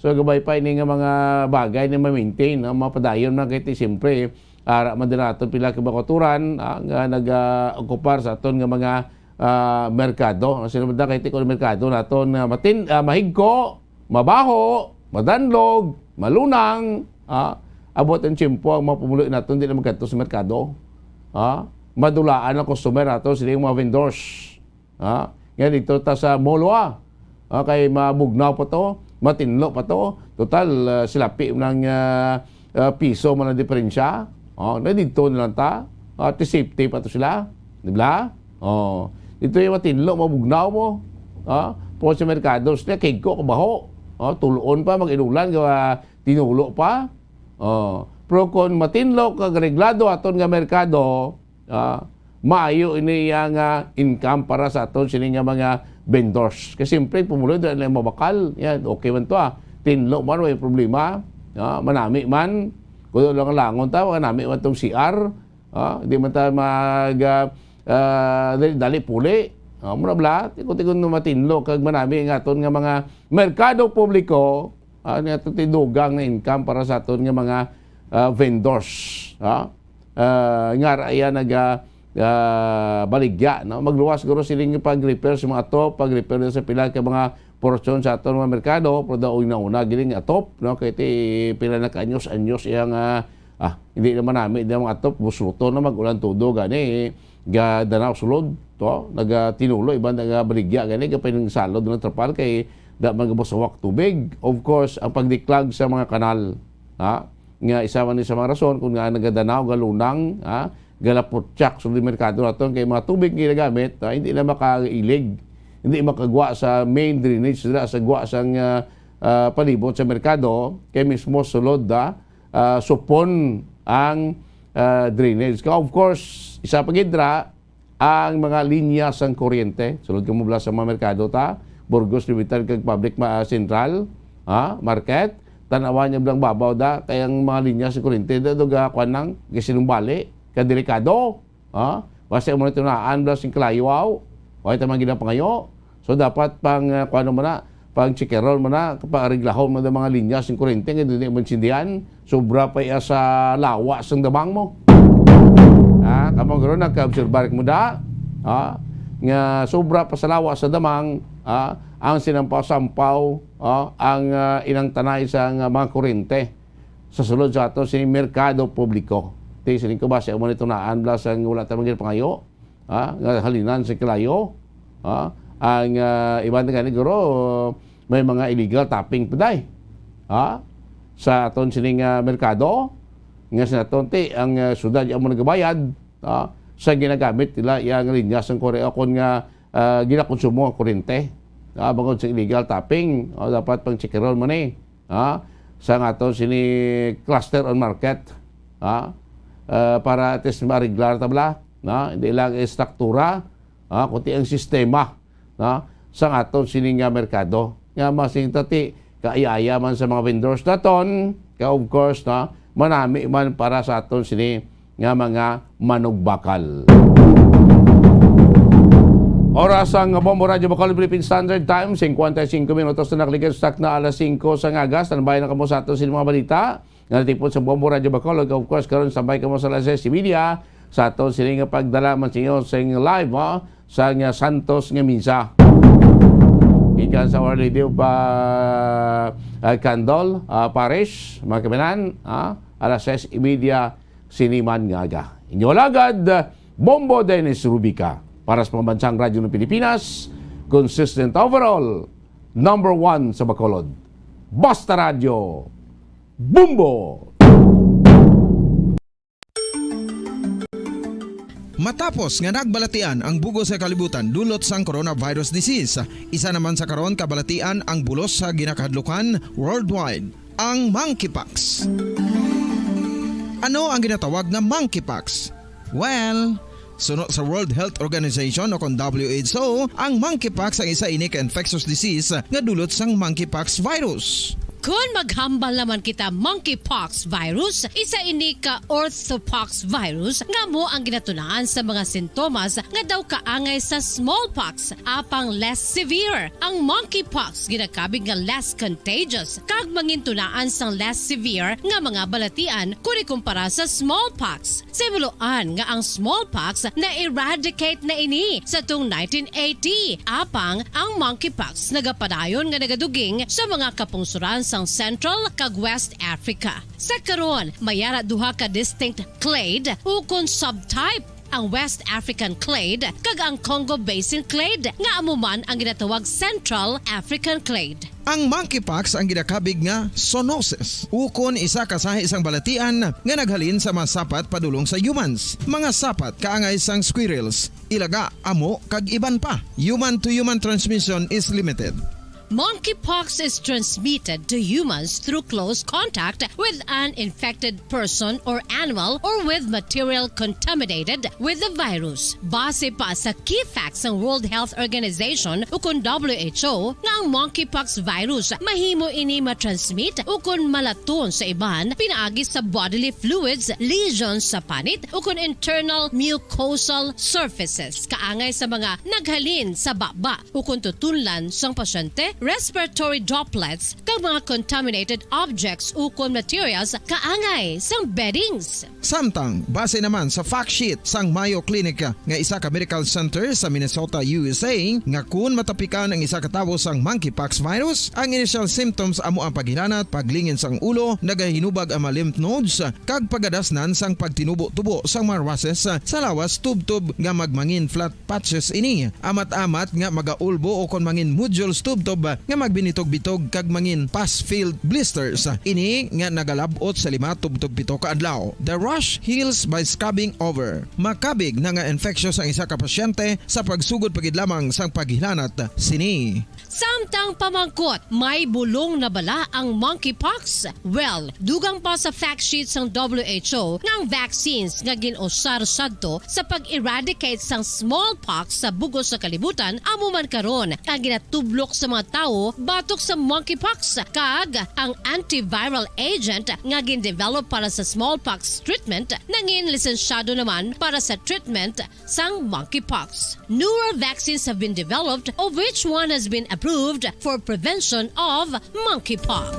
So, gabay pa ini nga mga bagay na ma-maintain, no? Mapadayon na kay ti, siyempre, ara man din naton pila ka mga kauturan, ah, nga nag-, ah, okupar sa aton nga mga, ah, merkado. Ang sino man kay ti ko merkado naton nga matin-, ah, mahigko, mabaho, madanlog, malunang, ah, abot ang tiyempo ang mga pumuluyo naton di na magkadto sa merkado. Ah, madulaan ang customer naton, sila yung mga vendors. Ha? Nga dito ta sa mall, ah. Ah, kay mabugnaw pa to, matinlo pa to. Total, ah, silapi ng, ah, ah, piso man ang diferensya. Oh, na dito na lang ta. Ah, ti safety pa to sila. Di ba? Oh, dito yung matinlo, mabugnaw mo. Ah, po sa merkado, sila kigko kabaho. Oh, tuloon pa, mag-inulan, gawa, tinulo pa. Oh, pero kung matinlo kag reglado aton nga merkado, ah, maayo ini iya nga income para sa aton sini nga mga vendors. Kasi siyempre, pumuloy na lang mabakal. Yan, okay man to, ah. Tinlo man, may problema. Ah, manami man. Kung lang langon ta, manami man tong C R. Ah, di man ta mag, ah, ah, dali, dali puli. Ah, mura bla, tikon-tikon na matinlo kag manami nga aton nga mga merkado publiko, ah, nga aton tidugang na income para sa aton nga mga, ah, vendors. Ah, ah, nga ra iya naga, ah, baligya, no? Magluwas guro siling pag-repair sa mga atop, pag-repair sa pila ka mga portion sa aton mga merkado, pero daw una-una giling atop, no? Kay ti pila na ka anyos-anyos iya nga, ah, hindi naman nami, di mga atop, busluto na mag-ulan todo gani, ga danaw sulod, to, nagatinulo, iban nagabaligya gani, kapay ng salod ng trapal kay da man gabasawak tubig. Of course, ang pagdiklag sa mga kanal, ha? Nga isa man ni sa mga rason kung nga nagadanaw, galunang, ha? Galaputyak sa merkado naton kay mga tubig nga ginagamit, ha? Hindi na makailig, hindi makagwa sa main drainage nila sa gwa sang, ah, ah, palibot sa merkado, kay mismo sulod, ha? Ah, supon ang, ah, drainage. Ka, of course, isa pa gid ra, ang mga linya sang kuryente. Sulod ka mo bala sa mga merkado ta, Burgos, Libertad, kag Public ma-, Central, ha, Market, tanawan niya blang babaw da, kay ang mga linya sa kuryente, da, do ga, kwan lang, gasinumbali, kadelikado, ha? Basta mo na tunaan bala sing kalayo, aw, wala ta man ginapangayo. So, dapat pang, ah, kwan mo na, pang-checkeron mo na, paareglahon mo na mga linya sing kurente nga dili maintindihan, sobra pa iya sa lawa sang damang mo. Ha, kamo guro nagka-obserbar mo da, ha, nga sobra pa sa lawa sa damang, ha, ang sinampaw-sampaw, ha, ang, ah, inang tanay sang mga kurente sa sulod sa ato sini merkado publiko. Ti sining ko ba sa amo ni tunaan bala sang wala ta man gid pangayo, ha, nga halinan sa kalayo, ha, ang, ah, iban nga guro may mga illegal tapping pa day, ha, sa aton sining, ah, merkado nga sa aton ti ang, ah, syudad amo nagabayad, ha, sa ginagamit nila iya nga linya sang kore-, o kon nga, ah, ginakonsumo ang kurente, ha, bangod sa illegal tapping, o dapat pang-checkeron man ni, ha, sa nga aton sini cluster on market, ha, ah, para at least maariglar ta bala, ha, hindi lang istruktura, ha, kundi ang sistema, ha, sa nga aton sini nga merkado. Nga masing tati, kaayaya man sa mga vendors naton, ka of course, ha, manami man para sa aton sini nga mga manugbakal. Oras ang Bombo Radyo Bacolod Philippine Standard Time, singkwenta y singko minutos na nakaligid sa takna alas singko sa ngaga. Standby na kamo sa aton sini mga balita nga natipon sa Bombo Radyo Bacolod. Of course, karon standby kamo sa alas sais y media sa aton sini nga pagdala man sa inyo sing live, ha, sang Santos nga Misa. Gikan sa Our Lady of, ah, ah, Candle, ah, Parish, mga kaibigan, ha, alas sais y media sini man nga aga. Inyo alagad, Bombo Dennis Rubica, para sa Pambansang Radyo ng Pilipinas, consistent overall, number one sa Bacolod. Basta Radyo, Bombo! Matapos nga nagbalatian ang bug-os nga kalibutan dulot sang coronavirus disease, isa naman sa karon kabalatian ang bulos sa ginakahadlukan worldwide, ang monkeypox. Ano ang ginatawag nga monkeypox? Well, suno sa World Health Organization o kon W H O, ang monkeypox ang isa ini ka infectious disease nga dulot sang monkeypox virus. Kon maghambal naman kita monkeypox virus, isa ini ka orthopox virus nga amo ang ginatunaan sa mga sintomas nga daw kaangay sa smallpox, apang less severe. Ang monkeypox ginakabig nga less contagious kag mangintunaan sang less severe nga mga balatian kon ikumpara sa smallpox. Sa himuloan nga ang smallpox na-eradicate na ini sa tuong nineteen eighty, apang ang monkeypox nagapadayon nga nagaduging sa mga kapungsoran sang Central kag West Africa. Sa karon, may ara duha ka distinct clade ukon subtype, ang West African clade kag ang Congo Basin clade, nga amo man ang ginatawag Central African clade. Ang monkeypox ang ginakabig nga zoonosis, ukon isa ka sahi sang balatian nga naghalin sa mga sapat padulong sa humans. Mga sapat kaangay sang squirrels, ilaga, amo, kag iban pa. Human-to-human transmission is limited. Monkeypox is transmitted to humans through close contact with an infected person or animal or with material contaminated with the virus. Base pa sa key facts sang World Health Organization ukon W H O nga ang monkeypox virus mahimo ini matransmit ukon malaton sa iban pinaagi sa bodily fluids, lesions sa panit ukon internal mucosal surfaces kaangay sa mga naghalin sa baba ukon tutunlan sang pasyente, respiratory droplets, kag mga contaminated objects ukon materials kaangay sang beddings. Samtang, base naman sa fact sheet sang Mayo Clinic nga isa ka medical center sa Minnesota, U S A, nga kun matapikan ang isa ka tawo sang monkeypox virus, ang initial symptoms amo ang paghilanat, paglingin sang ulo, nagahinubag ang mga lymph nodes, kag pagadasnan sang pagtinubo-tubo sang mga rushes sa lawas tubtob nga magmangin flat patches ini, amat-amat nga magaulbo ukon mangin nodules tubtob nga magbinitog-bitog kag mangin pus-filled blisters. Ini nga nagalab-ot sa lima tubtob pito ka adlaw. The rash heals by scabbing over. Makabig na nga infectious ang isa ka pasyente sa pagsugod pa gid lamang sang paghilanat sini. Samtang pamangkot, may bulong na bala ang monkeypox? Well, dugang pa sa fact sheet sang W H O nga ang vaccines nga gin-usar sadto sa pag-eradicate sang smallpox sa bug-os nga kalibutan amo man karon ang ginatublok sa mga tawo batok sa monkeypox, kag ang antiviral agent nga gin-develop para sa smallpox treatment nangin lisensyado naman para sa treatment sang monkeypox. Newer vaccines have been developed, of which one has been approved for prevention of monkeypox.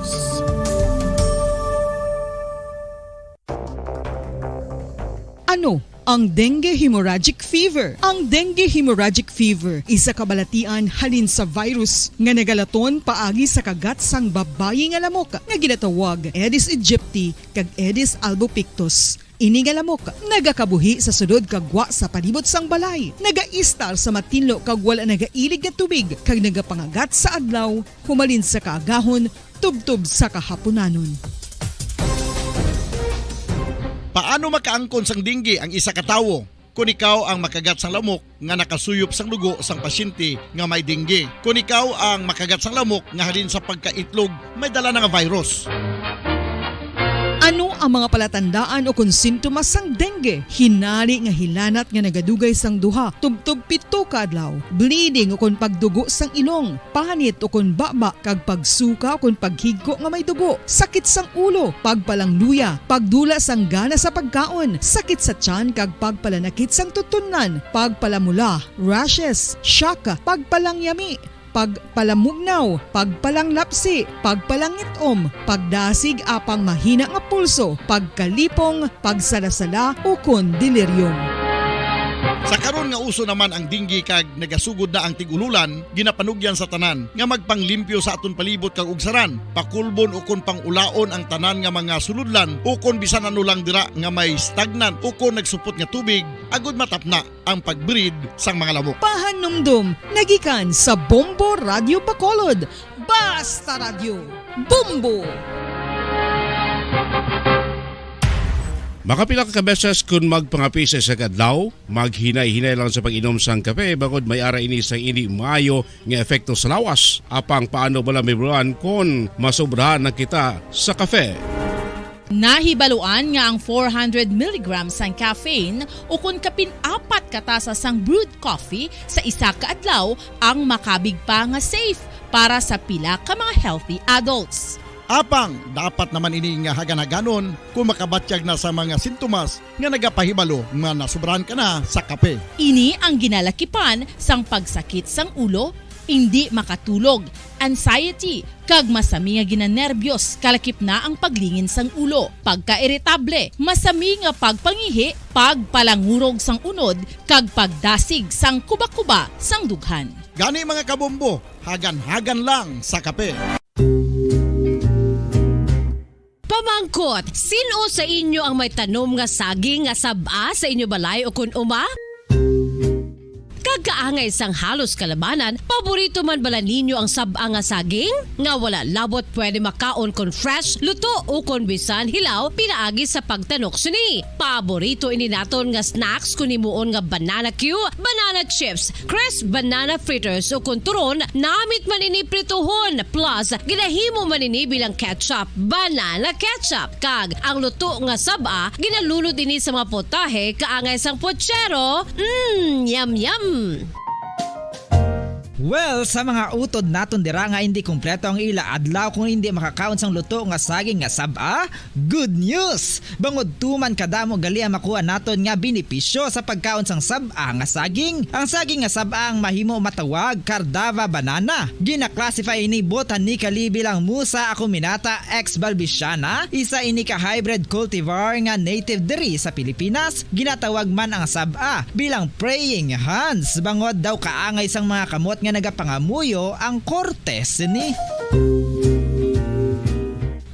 Ano ang dengue hemorrhagic fever? Ang dengue hemorrhagic fever isa ka balatian halin sa virus nga nagalaton paagi sa kagat sang babayi nga lamok nga ginatawag Aedes aegypti kag Aedes albopictus. Ini nga lamok nagakabuhi sa sulod kag gwa sa palibot sang balay, nagaistar sa matinlo kag wala nagailig nga tubig, kag nagapangagat sa adlaw humalin sa kaagahon tubtob sa kahapunanon. Paano makaangkon sang dengue ang isa ka tawo? Kon ikaw ang makagat sang lamok nga nakasuyop sang dugo sang pasyente nga may dengue. Kon ikaw ang makagat sang lamok nga halin sa pagkaitlog may dala na nga virus. Ano ang mga palatandaan o kon sintomas sang dengue? Hinali nga hilanat nga nagadugay sang duha tubtob pito ka adlaw, bleeding o kon pagdugo sang ilong, panit o kon baba, kag pagsuka o kon paghigko nga may dugo, sakit sang ulo, pagpalangluya, pagdula sang gana sa pagkaon, sakit sa tiyan kag pagpalanakit sang tutunlan, pagpalamula, rashes, shock, pagpalangyami, pagpalamugnaw, pagpalanglapsi, pagpalangit-om, pagdasig apang mahina nga pulso, pagkalipong, pagsalasala, ukon delirium. Sa karon nga uso naman ang dengue kag nagasugod na ang tig-ululan, ginapanugyan sa tanan nga magpanglimpyo sa aton palibot kag ugsaran, pakulbon ukon pang-ulaon ang tanan nga mga sulodlan ukon bisan ano lang dira nga may stagnant ukon nagsupot nga tubig, agud matapna ang pag-breed sang mga lamok. Pahanumdom nagikan sa Bombo Radio Bacolod. Basta Radio, Bombo! Makapila ka beses kon magpangape sa isa ka adlaw, maghinay-hinay lang sa pag-inom sang kape, bangod may ara ini sang indi maayo nga epekto sa lawas. Apang paano bala, Ma'am Roan, kon masobrahan na kita sa kape? Nahibaluan nga ang four hundred milligrams sang caffeine, ukon kapin apat ka tasa sang brewed coffee sa isa ka adlaw, ang makabig pa nga safe para sa pila ka mga healthy adults. Apang dapat naman ini nga hagan-haganon kung makabatyag na sa mga sintomas nga nagapahibalo nga nasobrahan ka na sa kape. Ini ang ginalakipan sang pagsakit sang ulo, indi makatulog, anxiety, kag masami nga ginanerbyos, kalakip na ang paglingin sang ulo, pagkairitable, masami nga pagpangihi, pagpalangurog sang unod, kag pagdasig sang kubakuba sang dughan. Gani, mga kabombo, hagan-hagan lang sa kape. Pamangkot, sin-o sa inyo ang may tanom nga saging nga sab-a sa inyo balay o kon uma? Kag kaangay sang halos kalabanan, paborito man bala ninyo ang sab-a nga saging? Nga wala labot pwede makaon kon fresh, luto, o kon bisan hilaw pinaagi sa pagtanok sini. Paborito ini naton nga snacks kon himuon nga banana cue, banana chips, crisp banana fritters, o kon turon, namit man ini prituhon, plus ginahimo man ini bilang ketchup, banana ketchup. Kag ang luto nga sab-a, ginalunod ini sa mga putahe kaangay sang putsero. Mm, yum, yum! Well, sa mga utod naton dira nga indi kompleto ang ila adlaw kung indi makakaon sang luto nga saging nga sab-a, good news! Bangod tuman kadamo gali ang makuha naton nga benepisyo sa pagkaon sang sab-a nga saging. Ang saging nga sab-a ang mahimo matawag Cardava banana. Gina-classify ini botanically bilang Musa acuminata ex balbisiana, isa ini ka hybrid cultivar nga native diri sa Pilipinas. Ginatawag man ang sab-a bilang praying hands, bangod daw kaangay sang mga kamot nga nagapangamuyo ang korte sini.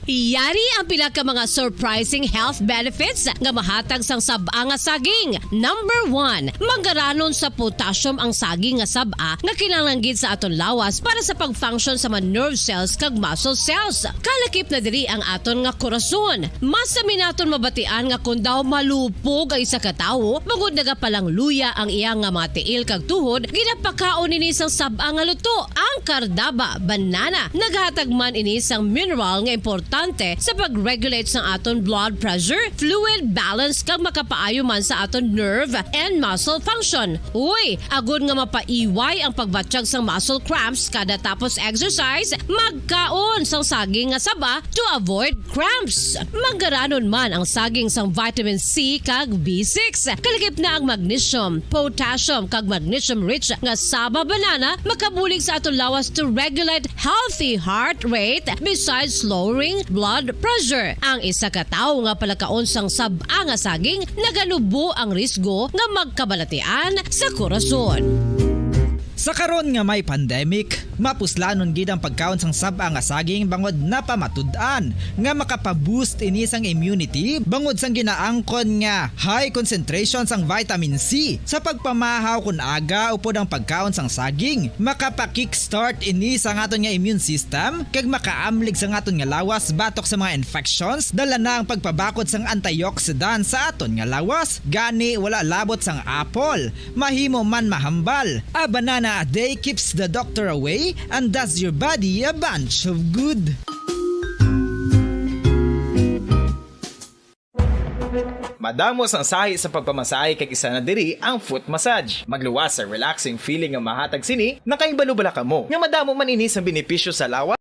Yari ang pila ka mga surprising health benefits nga mahatag sang sab-a nga saging. Number one, manggaranon sa potassium ang saging nga sab-a nga kinahanglan gid sa aton lawas para sa pag-function sa mga nerve cells kag muscle cells. Kalakip na diri ang aton nga korason. Masami naton mabatian nga kon daw malupog ang isa ka tawo, bangod nagapalangluya ang iya nga mga tiil kag tuhod, ginapakaon ini sang sab-a nga luto, ang Cardava banana. Naghatag man ini sang mineral nga importante importante sa pag-regulate sang aton blood pressure, fluid balance, kag makapaayo man sa aton nerve and muscle function. Uy, agod nga mapaiway ang pagbatyag sang muscle cramps kada tapos exercise, magkaon sang saging nga saba to avoid cramps. Manggaranon man ang saging sang vitamin C kag B six. Kalagip na ang magnesium, potassium, kag magnesium-rich nga saba banana makabulig sa aton lawas to regulate healthy heart rate besides lowering blood pressure. Ang isa ka tawo nga palakaon sang sab-a nga saging naganubo ang risgo nga magkabalatian sa korason. Sa karon nga may pandemic, mapuslanon gid ang pagkaon sang sab-a nga saging bangod napamatud-an nga makapa-boost ini sang immunity bangod sang ginaangkon nga high concentration sang vitamin C. Sa pagpamahaw kon aga upod ang pagkaon sang saging, makapa-kickstart ini sang aton nga immune system kag makaamlig sang aton nga lawas batok sa mga infections. Dala na ang pagpabakod sang antioxidant sa aton nga lawas, gani wala labot sang apple. Mahimo man mahambal. A banana a day keeps the doctor away and does your body a bunch of good. Madamo sang sahi sa pagpamasahe kag isa na diri ang foot massage. Magluwas sa relaxing feeling nga mahatag sini. Nakahibalo bala kamo nga madamo man ini sang benepisyo sa lawas?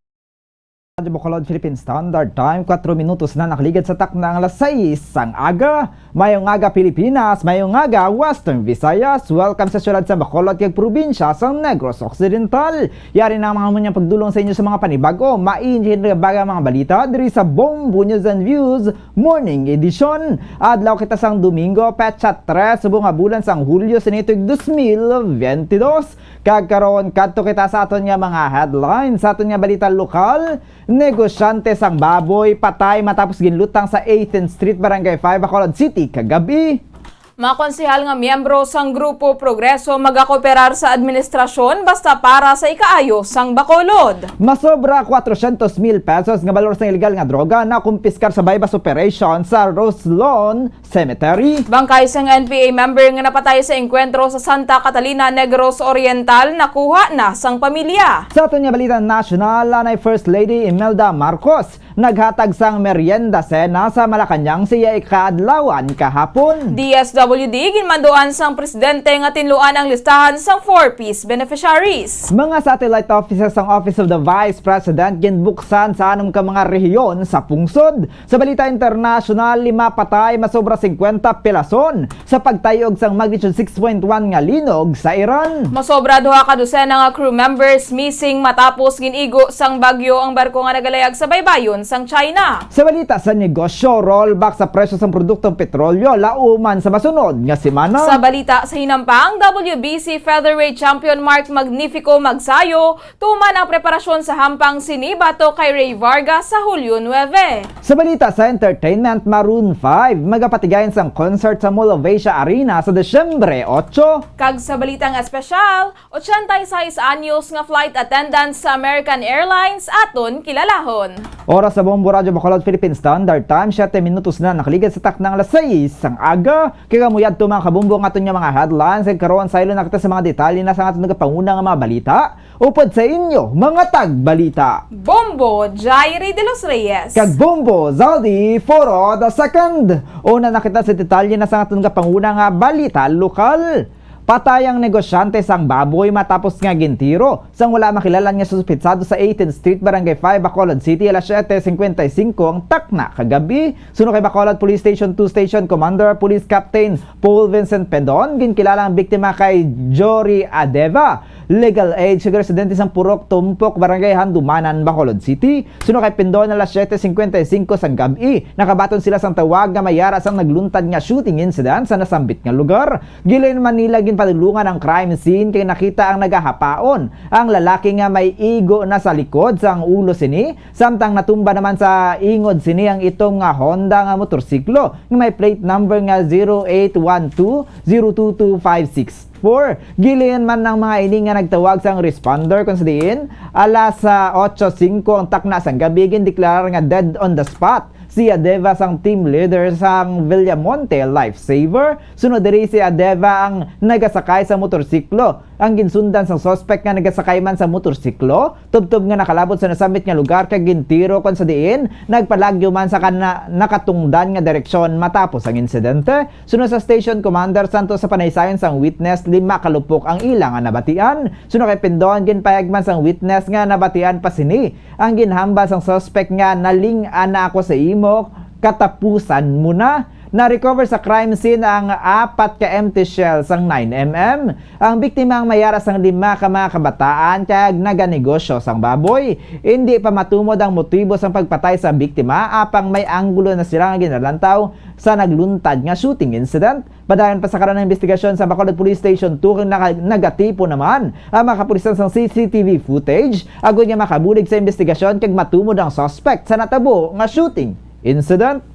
Radyo Bacolod Philippine Standard Time, kwatro minutos na nakaligad sa takna nga alas sais sang aga. Mayong aga, Pilipinas. Mayong aga, Western Visayas. Welcome sa siyudad sa Bacolod kag probinsya sa Negros Occidental. Yari na ang mga munyang pagdulong sa inyo sa mga panibag-o, mainit nga baga mga balita diri sa Bombo News and Views Morning Edition. Adlaw kita sang Domingo, petsa tres, subong nga bulan sang Hulyo, sini tuig dos mil benti dos. Kag karon, kadto kita sa aton nga mga headlines, sa aton nga balita lokal. Negosyante sang baboy patay matapos ginlutang sa eighteenth Street, Barangay five, Bacolod City, kagab-i. Mga konsehal nga miyembro sang Grupo Progreso magakooperar sa administrasyon basta para sa ikaayo sang Bacolod. Masobra kwatrocientos mil pesos nga balor sang iligal nga droga nakumpiskar sa buy-bust operation sa Roslon Cemetery. Bangkay sang N P A member nga napatay sa engkwentro sa Santa Catalina, Negros Oriental, nakuha na sang pamilya. Sa aton nga balita nasyonal, anay First Lady Imelda Marcos naghatag sang merienda sena sa Malacañang sa iya ikaadlawan kahapon. D S W D ginmanduan sang presidente nga tinluan ang listahan sang four Ps beneficiaries. Mga satellite offices sang Office of the Vice President ginbuksan sa anom ka mga rehiyon sa pungsod. Sa balita internasyonal, lima patay, masobra singkwenta pilason sa pagtayog sang magnitude six point one nga linog sa Iran. Masobra duha ka dosena nga crew members missing matapos gin-igo sang bagyo ang barko nga nagalayag sa baybayon sang China. Sa balita sa negosyo, rollback sa presyo sang produktong petrolyo lauman sa masunod nga semana. Sa balita sa hinampang, W B C featherweight champion Mark Magnifico magsayo tuman ang preparasyon sa hampang sini batok kay Rey Vargas sa Hulyo nuebe. Sa balita sa entertainment, Maroon five magapatigayon sang concert sa Mall of Asia Arena sa Disyembre otso. Kag sa balitang espesyal, ochenta y seis anyos nga flight attendant sa American Airlines aton kilalahon. Oras sa Bombo Radyo Bacolod Philippine Standard Time, siyete minutos na nakaligad sa taknang alas sais sang aga. Kay kamuyad to, mga kabombo, ang aton nga mga headlines. Kag karon, saylo na kita sa mga detalye na sa aton nagapanguna nga mga balita. Upod sa inyo, mga tagbalita, Bombo Jairi de los Reyes kag Bombo Zaldi Foro the second. Una na kita sa detalye na sa aton nga panguna nga balita lokal. Patay ang negosyante sang baboy matapos nga gintiro sang wala makilalan nga suspetsado sa eighteenth Street, Barangay five, Bacolod City, alas siete cincuenta y cinco ang takna kagabi. Suno kay Bacolod Police Station two Station Commander Police Captain Paul Vincent Pendon, ginkilala ang biktima kay Jory Adeva. Legal age kag residente sang Purok Tumpok, Barangay Handumanan, Bacolod City. Suno kay Pendon, alas siete cincuenta y cinco sang gab-i, nakabaton sila sang tawag nga may ara sang nagluntad nga shooting incident sa nasambit nga lugar. Gilayon man nila ginpadulungan ang crime scene kay nakita ang nagahapaon ang lalaki nga may igo na sa likod sang ulo sini, samtang natumba naman sa ingod sini ang itom nga Honda nga motorsiklo nga may plate number nga zero eight one two zero two two five six four. Gilayon man ang mga ini nga nagtawag sang responder, kon sa diin alas, ah, otso singko ang takna sang gab-i, gindeklarar nga dead on the spot Si Adeva sang team leader sang Villamonte Lifesaver. Sunod diri, si Adeva ang nagasakay sa motorsiklo. Ang ginsundan sang suspect nga nagasakay man sa motorsiklo, tubtob nga nakalabot sa nasambit nga lugar kag gintiro kon sa diin nagpalagyo man sa kana-, nakatungdan nga direksyon matapos ang insidente. Suno sa Station Commander Santos, sa panaysayon sang witness, lima ka lupok ang ila nga nabatian. Suno kay Pindon, ginpahayag man sang witness nga nabatian pa sini ang ginhambal sang suspect nga, "Naling-an na ako sa imo, katapusan mo na." Na-recover sa crime scene ang apat ka empty shell sang nine M M. Ang biktima ang mayara sang lima ka mga kabataan kag naganegosyo sang baboy. Hindi pa matumod ang motibo sang pagpatay sa biktima, apang may anggulo na sila nga ginalantaw sa nagluntad nga shooting incident. Padayon pa sa karon ang investigasyon sa Bacolod Police Station two, kag naka-, nagatipo naman ang mga kapulisan sang C C T V footage agod nga makabulig sa investigasyon kag matumod ang suspect sa natabo nga shooting incident.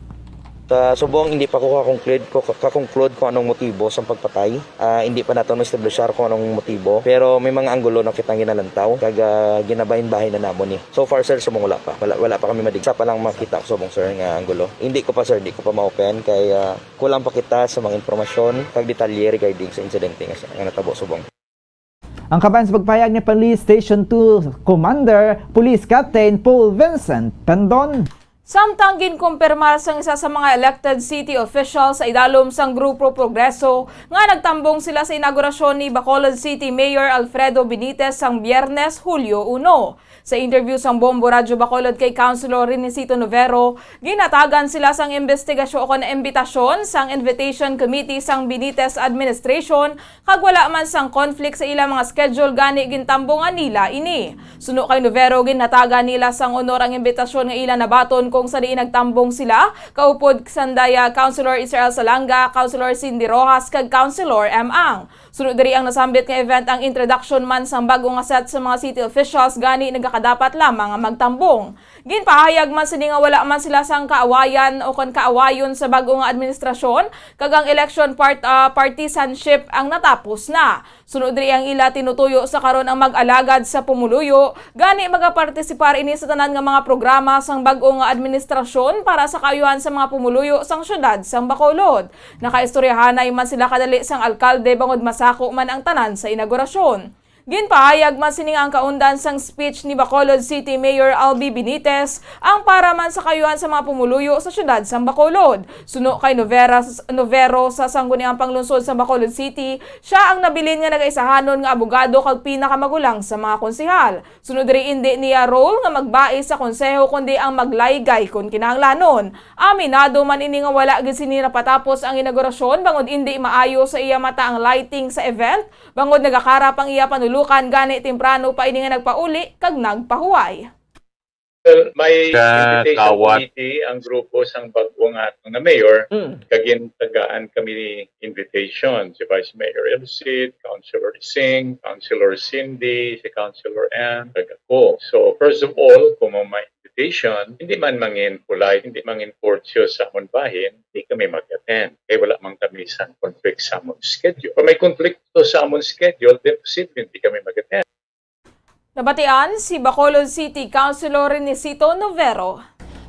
Sa subong, hindi pa ko ka-conclude ko, ka-conclude kung anong motibo sang pagpatay. Ah, hindi pa nato na-establishar kung anong motibo, pero may mga anggulo na kitang ginalantaw kag, ah, ginabahin-bahin na namon ni. So far, sir, subong wala pa. Wala, wala pa kami madigsa pa lang makita subong, sir, nga anggulo. Hindi ko pa, sir, hindi ko pa ma-open kay, ah, kulang pa kita sa mga impormasyon kag detalye regarding sa insidente nga, nga natabo subong. Ang kabahin sa pagpahayag ni Police Station two Commander, Police Captain Paul Vincent Pendon. Samtang ginkumpirmar sang isa sa mga elected city officials sa idalom sang Grupo Progreso nga nagtambong sila sa inaugurasyon ni Bacolod City Mayor Alfredo Benitez sang Biyernes, Hulyo uno. Sa interview sang Bombo Radyo Bacolod kay Councilor Renesito Novero, ginhatagan sila sang imbestigasyon o kon imbitasyon sang Invitation Committee sang Benitez administration kag wala man sang conflict sa ila mga schedule, gani gintambungan nila ini. Suno kay Novero, ginhatagan nila sang honor ang imbitasyon nga ila nabaton kung sa diin nagtambong sila, kaupod sandaya Councilor Israel Salanga, Councilor Cindy Rojas, kag Councilor M. Ang. Suno diri ang nasambit nga event ang introduction man sang bag-o nga set sa mga city officials, gani nagakadapat lamang nga magtambong. Ginpahayag man sini nga wala man sila sang kaawayan o kon kaawayon sa bag-o nga administrasyon, kag ang election part-, ah, partisanship ang natapos na. Sunod diri ang ila tinutuyo sa karon ang mag-alagad sa pumuluyo, gani magapartisipar ini sa tanan nga mga programa sang bag-o nga administrasyon para sa kaayuhan sa mga pumuluyo sang siyudad sang Bacolod. Nakaistoryahanay man sila kadali sang alkalde bangod masako man ang tanan sa inaugurasyon. Ginpahayag man sini nga ang kaundan sang speech ni Bacolod City Mayor Albi Benitez ang para man sa kaayuhan sa mga pumuluyo sa siyudad sang Bacolod. Suno kay Novera-, Novero, sa Sangguniang Panglungsod sa Bacolod City, siya ang nabilin nga nagaisahanon nga abogado kag pinakamagulang sa mga konsehal. Sunod diri, indi niya role nga magbai sa konseho, kundi ang maglaygay kon kinahanglanon. Aminado man ini nga wala gid sini napatapos ang inaugurasyon bangod indi maayo sa iya mata ang lighting sa event, bangod nagakarap ang iya panulukan, gani temprano pa ini nga nagpauli kag nagpahuway. Well, may invitation committee ang grupo sang bag-o nga aton nga mayor, Mm. kag gintagaan kami ni invitation, si Vice Mayor Elcid, Councilor Singh, Councilor Cindy, si Councilor Ann, kag ako. So, first of all, kung mo may invitation, hindi man mangin polite, hindi mangin courteous sa amon bahin, hindi kami mag-attend. Kay wala man kami sang conflict sa amon schedule. Kung may konflikto sa amon schedule, then posible hindi kami mag-attend. Nabatian si Bacolod City Councilor Renesito Novero.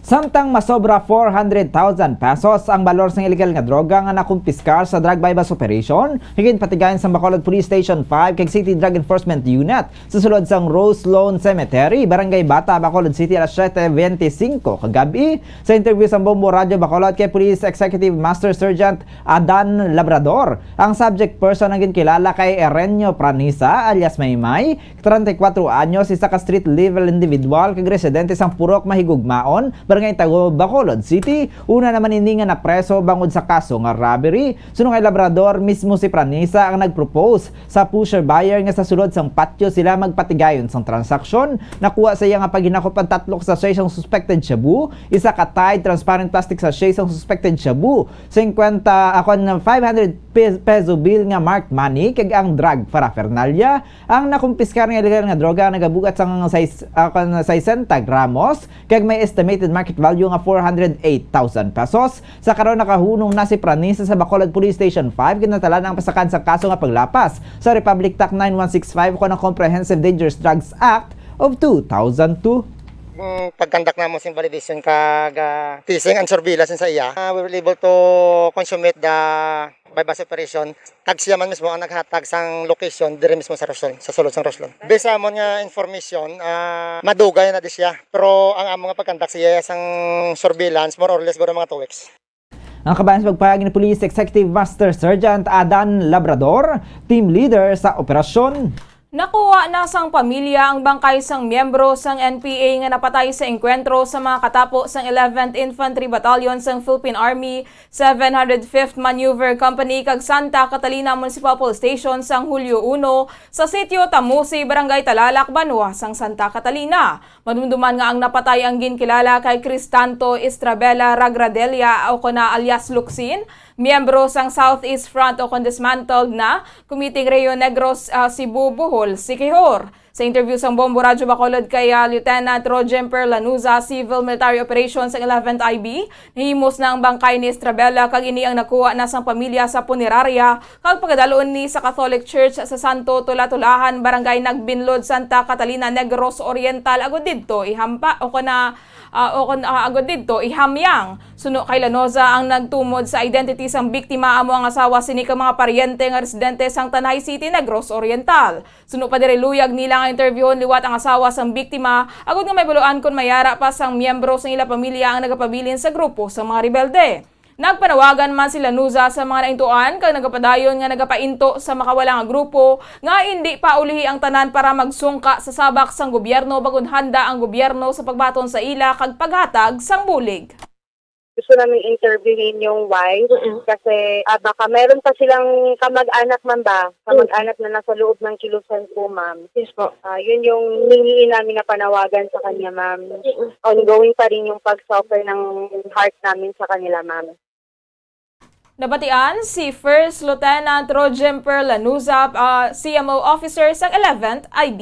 Samtang masobra four hundred thousand pesos ang balor sang iligal nga droga nga nakumpiskar sa drug buy-bust operation, ginpatigayon sang Bacolod Police Station five kag City Drug Enforcement Unit sa sulod sang Rose Lawn Cemetery, Barangay Bata, Bacolod City, alas siete bente singko kagab-i. Sa interview sang Bombo Radyo Bacolod kay Police Executive Master Sergeant Adan Labrador, ang subject person ang ginkilala kay Erenio Pranisa alias Maymay, treinta y cuatro anyos, isa ka street level individual kag residente sang Purok Mahigugmaon, Barangay Tago, Bacolod City. Una naman ini nga napreso bangod sa kaso nga robbery. Suno kay Labrador, mismo si Pranisa ang nag-propose sa pusher buyer nga sa sulod sang patio sila magpatigayon sang transaksyon. Nakuha sa iya nga paghinakop ang tatlo ka sachet sang suspected shabu, isa ka tied transparent plastic sachet sang suspected shabu, fifty, ah, kon five hundred pe-, peso bill nga marked money, kag ang drug paraphernalia. Ang nakumpiskar nga illegal nga droga nagabugat sang sais-, ah, kon sesenta gramos, kag may estimated market value nga four hundred eight thousand pesos. Sa karon, nakahunong na si Pranisa sa Bacolod Police Station five, ginatalaan ang pasakan sa kaso nga paglapas sa Republic Tax nine one six five kon ang Comprehensive Dangerous Drugs Act of two thousand two. Ang pag-conduct namon sing validation kag, ah, testing and surveillance sa iya, ah, we were able to consummate the buy-bust operation. Kag siya man mismo ang naghatag sang location diri mismo sa Roslon, sa sulod sang Roslon. Based sa amon nga information, ah, madugay na di siya. Pero ang amo nga pag-conduct siya sang surveillance, more or less, siguro mga two weeks. Ang kabayan sa pagpahayag ni Police Executive Master Sergeant Adan Labrador, team leader sa operasyon. Nakuha na sang pamilya ang bangkay sang miyembro sang N P A nga napatay sa engkwentro sa mga katapo sang eleventh Infantry Battalion sang Philippine Army, seven hundred fifth Maneuver Company kag Santa Catalina Municipal Police Station sang Hulyo uno sa Sitio Tamusi, Barangay Talalak, Banwa sang Santa Catalina. Madumduman nga ang napatay ang ginkilala kay Cristanto Estrabela Ragradella o kon na alias Luksin, miyembro sang Southeast Front o kon dismantled na Committee Rio Negros, ah, Cebu, Bohol, Siquijor. Sa interview sang Bombo Radyo Bacolod kay, ah, Lieutenant Rogemper Lanuza, Civil Military Operations sang eleventh I B, nahimos na ang bangkay ni Estrabela kag ini ang nakuha na sang pamilya sa punerarya kag pagadalon ni sa Catholic Church sa Santo Tulatulahan, Barangay Nagbinlod, Santa Catalina, Negros Oriental, agud didto ihampa o kon na, ah, o kon, ah, agud didto ihamyang. Suno kay Lanoza, ang nagtumod sa identity sang biktima amo ang asawa sini kag mga paryente nga residente sang Tanay City, Negros Oriental. Suno pa diri, luyag nila nga interbyuhon liwat ang asawa sang biktima agud nga mahibaluan kon may ara pa sang miyembro sang ila pamilya ang nagapabilin sa grupo sang mga rebelde. Nagpanawagan man si Lanuza sa mga naintuan kag nagapadayon nga nagapainto sa makawala nga grupo nga indi pa ulihi ang tanan para magsungka sa sabak sang gobyerno bag-o handa ang gobyerno sa pagbaton sa ila kag paghatag sang bulig. Gusto namin interviewin yung wife kasi, ah, baka meron pa silang kamag-anak, ma'am, ba? Kamag-anak na nasa loob ng kilusan po, ma'am. Yes po. Ah, yun yung hinihingi namin na panawagan sa kanya, ma'am. Ongoing pa rin yung pag-suffer ng heart namin sa kanila, ma'am. Nabatian si First Lieutenant Rogemper Lanuza, ah, C M O officer sang eleventh I B.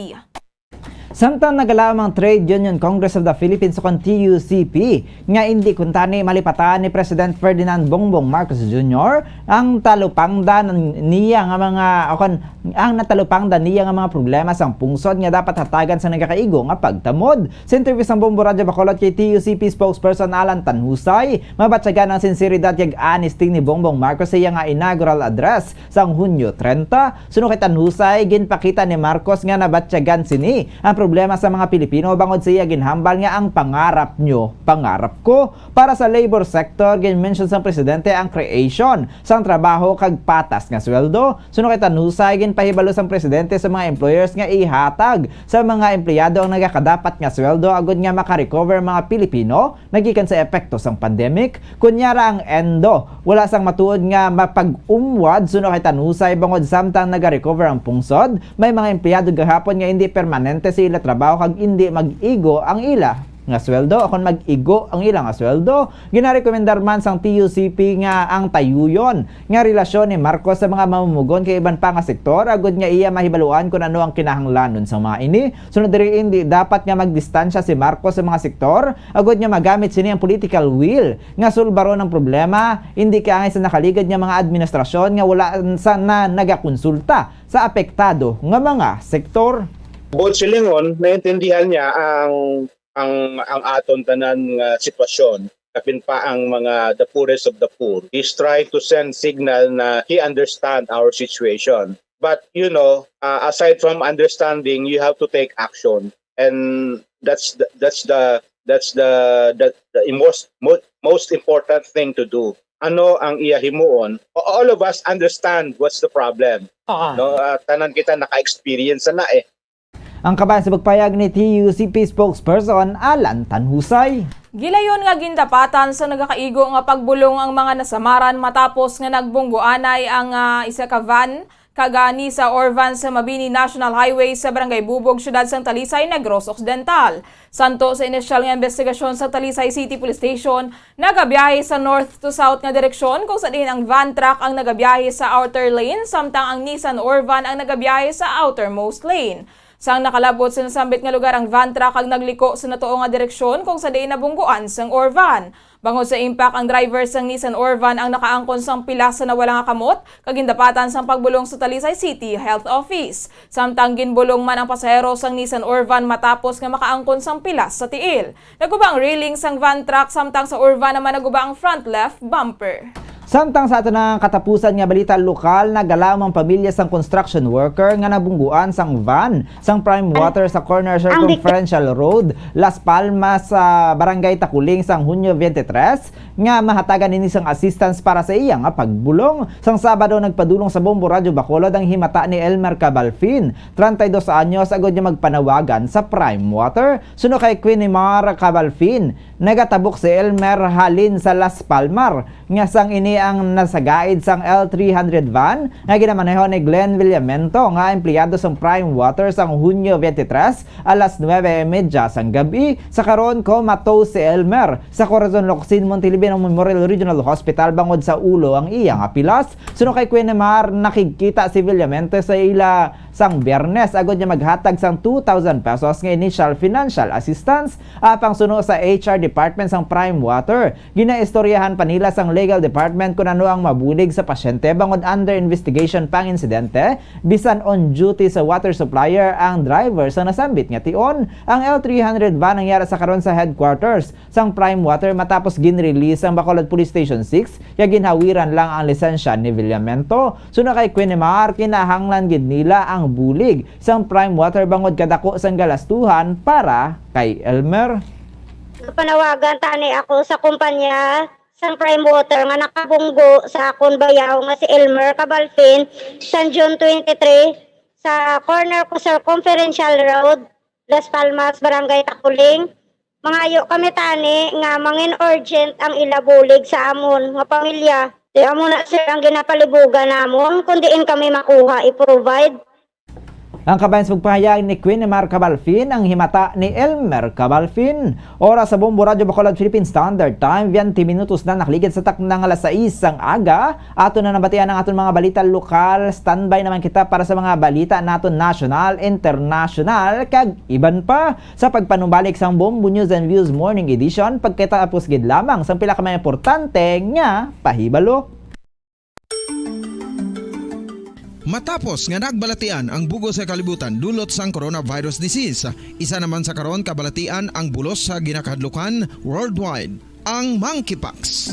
Samtang nagalaom ang Trade Union Congress of the Philippines o kon T U C P nga indi kuntani malipatan ni President Ferdinand Bongbong Marcos Junior ang talupangdan niya nga mga, o kon ang natalupangdan niya nga mga problema sang pungsod nga dapat hatagan sa nagakaigo nga pagtamod. Sa interview sang Bombo Radyo Bacolod kay T U C P spokesperson Alan Tanhusay, mabatyagan ang sinseridad kag honesty ni Bongbong Marcos sa iya nga inaugural address sang Hunyo trenta. Suno kay Tanhusay, ginpakita ni Marcos nga nabatyagan sini ang problema sa mga Pilipino bangod sa iya ginhambal nga ang pangarap nyo, pangarap ko. Para sa labor sector, gin-mention sang presidente ang creation sang trabaho kag patas nga sweldo. Suno kay Tanhusay, ginpahibalo sang presidente sa mga employers nga ihatag sa mga empleyado ang nagakadapat nga sweldo agud nga makarecover ang mga Pilipino nagikan sa epekto sang pandemic. Kunyara ang ENDO, wala sang matuod nga mapag-umwad suno kay Tanhusay bangod samtang nagarecover ang pungsod, may mga empleyado gahapon nga indi permanente sa ila trabaho kag indi mag-igo ang ila nga sweldo. Kon mag-igo ang ila nga sweldo, ginarekomendar man sang T U C P nga ang tayuyon nga relasyon ni Marcos sa mga mamumugon kay iban pa nga sektor agud nga iya mahibaluan kon ano ang kinahanglanon sa mga ini. Sunod diri, indi dapat nga magdistansya si Marcos sa mga sektor agud nga magamit sini ang political will nga sulbaron ang problema, indi kaangay sa nakaligad nga mga administrasyon nga wala sa na nagakonsulta sa apektado nga mga sektor. Bukod silingon, naintindihan niya ang, ang, ang aton tanan nga sitwasyon, kapin pa ang mga the poorest of the poor. He's trying to send signal na he understand our situation. But, you know, uh, aside from understanding, you have to take action. And that's the, that's the, that's the, the, the most, mo-, most important thing to do. Ano ang iya himuon? O-, all of us understand what's the problem. Ah. No, ah, tanan kita naka-experience na eh. Ang kabayan sa pagpayag ni T U C P spokesperson Alan Tanhusay. Gilayon nga gindapatan sa nagakaigo nga pagbulong ang mga nasamaran matapos nga nagbunggoanay ang, ah, isa ka van kag, ah, Nissan Orvan sa Mabini National Highway sa Barangay Bubog, Siyudad sang Talisay, Negros Occidental. Santo sa inisyal nga investigasyon sa Talisay City Police Station, nagabiyahe sa north to south nga direksyon, kung sa diin ang van truck ang nagabiyahe sa outer lane, samtang ang Nissan Orvan ang nagabiyahe sa outermost lane. Sang nakalabot sa nasambit nga lugar ang van truck kag nagliko sa natuo nga direksyon kung sa diin nabungguan sang Orvan. Bangod sa impact, ang driver sang Nissan Orvan ang nakaangkon sang pilas sa nawala nga kamot kag gindapatan sang pagbulong sa Talisay City Health Office. Samtang ginbulong man ang pasahero sang Nissan Orvan matapos nga makaangkon sang pilas sa tiil. Naguba ang railing sang van truck, samtang sa Orvan naman naguba ang front left bumper. Samtang sa ato na katapusan nga balita lokal, nagalaom ang pamilya sang construction worker nga nabungguan sang van sang Prime Water sa corner Circumferential Road, Las Palmas, sa Barangay Taculing sang Hunyo twenty-three, nga mahatagan ini sang assistance para sa iya nga pagbulong. Sang Sabado, nagpadulong sa Bombo Radyo Bacolod ang himata ni Elmer Cabalfin, treinta y dos anyos, agod niya magpanawagan sa Prime Water. Suno kay Quinimar Cabalfin, nagatabok si Elmer halin sa Las Palmar, nga sang ini ang nasagaid sang L three hundred van nga ginamaneho ni Glenn Villamento, nga empleyado sang Prime Water, sang Hunyo twenty-three, alas nuebe y media sang gab-i. Sa karon, comatose si Elmer. Sa Corazon Locsin, Montilivi, ang Memorial Regional Hospital bangod sa ulo ang iya nga pilas. Suno kay Quinimar, nakigkita si Villamento sa ila sang Biyernes agod niya maghatag sang two thousand pesos nga initial financial assistance. Apang suno sa H R department sang Prime Water, ginaistoryahan pa nila sang legal department kon ano ang mabulig sa pasyente bangod under investigation pa ang insidente, bisan on duty sa water supplier ang driver sa nasambit nga tion. Ang L three hundred van ang yara sa karon sa headquarters sang Prime Water matapos ginrelease ang Bacolod Police Station six, kay ginhawiran lang ang lisensya ni Villamento. Suno kay Quinimar, kinahanglan gid nila ang bulig sang Prime Water bangod kadako sang galastuhan para kay Elmer. Napanawagan tani ako sa kumpanya sang Prime Water nga nakabunggo sa akon bayaw nga si Elmer Cabalfin sa June twenty-three sa corner ko Circumferential Road, Las Palmas, Barangay Taculing. Mangayo kami tani nga mangin urgent ang ila bulig sa amon nga pamilya. Di amo na, sir, ang ginapalibugan namon, kung diin kami makuha i-provide. Ang kabayan sa pagpahayag ni Quinimar Cabalfin ang himata ni Elmer Cabalfin. Oras sa Bombo Radyo Bacolod Philippine Standard Time, twenty minutos na nakaligid sa takna nga alas sais sang aga. Ato na nabatian ang aton mga balita lokal. Standby naman kita para sa mga balita naton national, international, kag iban pa. Sa pagpanumbalik sang Bombo News and Views Morning Edition, pagkatapos gid lamang sang pila ka mga importante nga pahibalo. Matapos nga nagbalatian ang bug-os nga kalibutan dulot sang coronavirus disease, isa naman sa karon kabalatian ang bulos sa ginakahadlukan worldwide, ang monkeypox.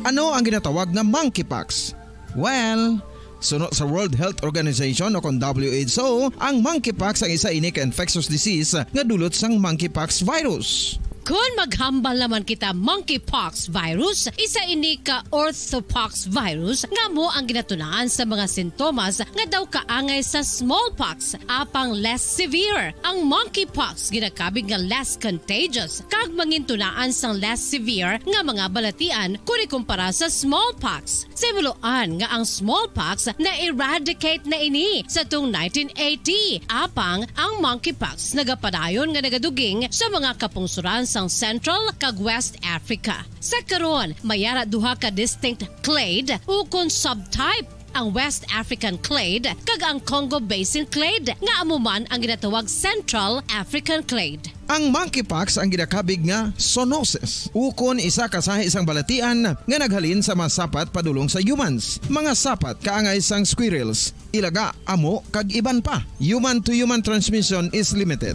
Ano ang ginatawag nga monkeypox? Well, suno sa World Health Organization o kon W H O, ang monkeypox ang isa ini ka infectious disease nga dulot sang monkeypox virus. Kon maghambal naman kita monkeypox virus, isa ini ka orthopox virus nga amo ang ginatunaan sa mga sintomas nga daw kaangay sa smallpox, apang less severe. Ang monkeypox ginakabig nga less contagious kag mangintunaan sang less severe nga mga balatian kon ikumpara sa smallpox. Sa himuloan nga ang smallpox na-eradicate na ini sa tuong nineteen eighty, apang ang monkeypox nagapadayon nga nagaduging sa mga kapungsoran sang Central kag West Africa. Sa karon, may ara duha ka distinct clade ukon subtype, ang West African clade kag ang Congo Basin clade, nga amo man ang ginatawag Central African clade. Ang monkeypox ang ginakabig nga zoonosis, ukon isa ka sahi sang balatian nga naghalin sa mga sapat padulong sa humans, mga sapat kaangay sang squirrels, ilaga, amo, kag iban pa, human-to-human transmission is limited.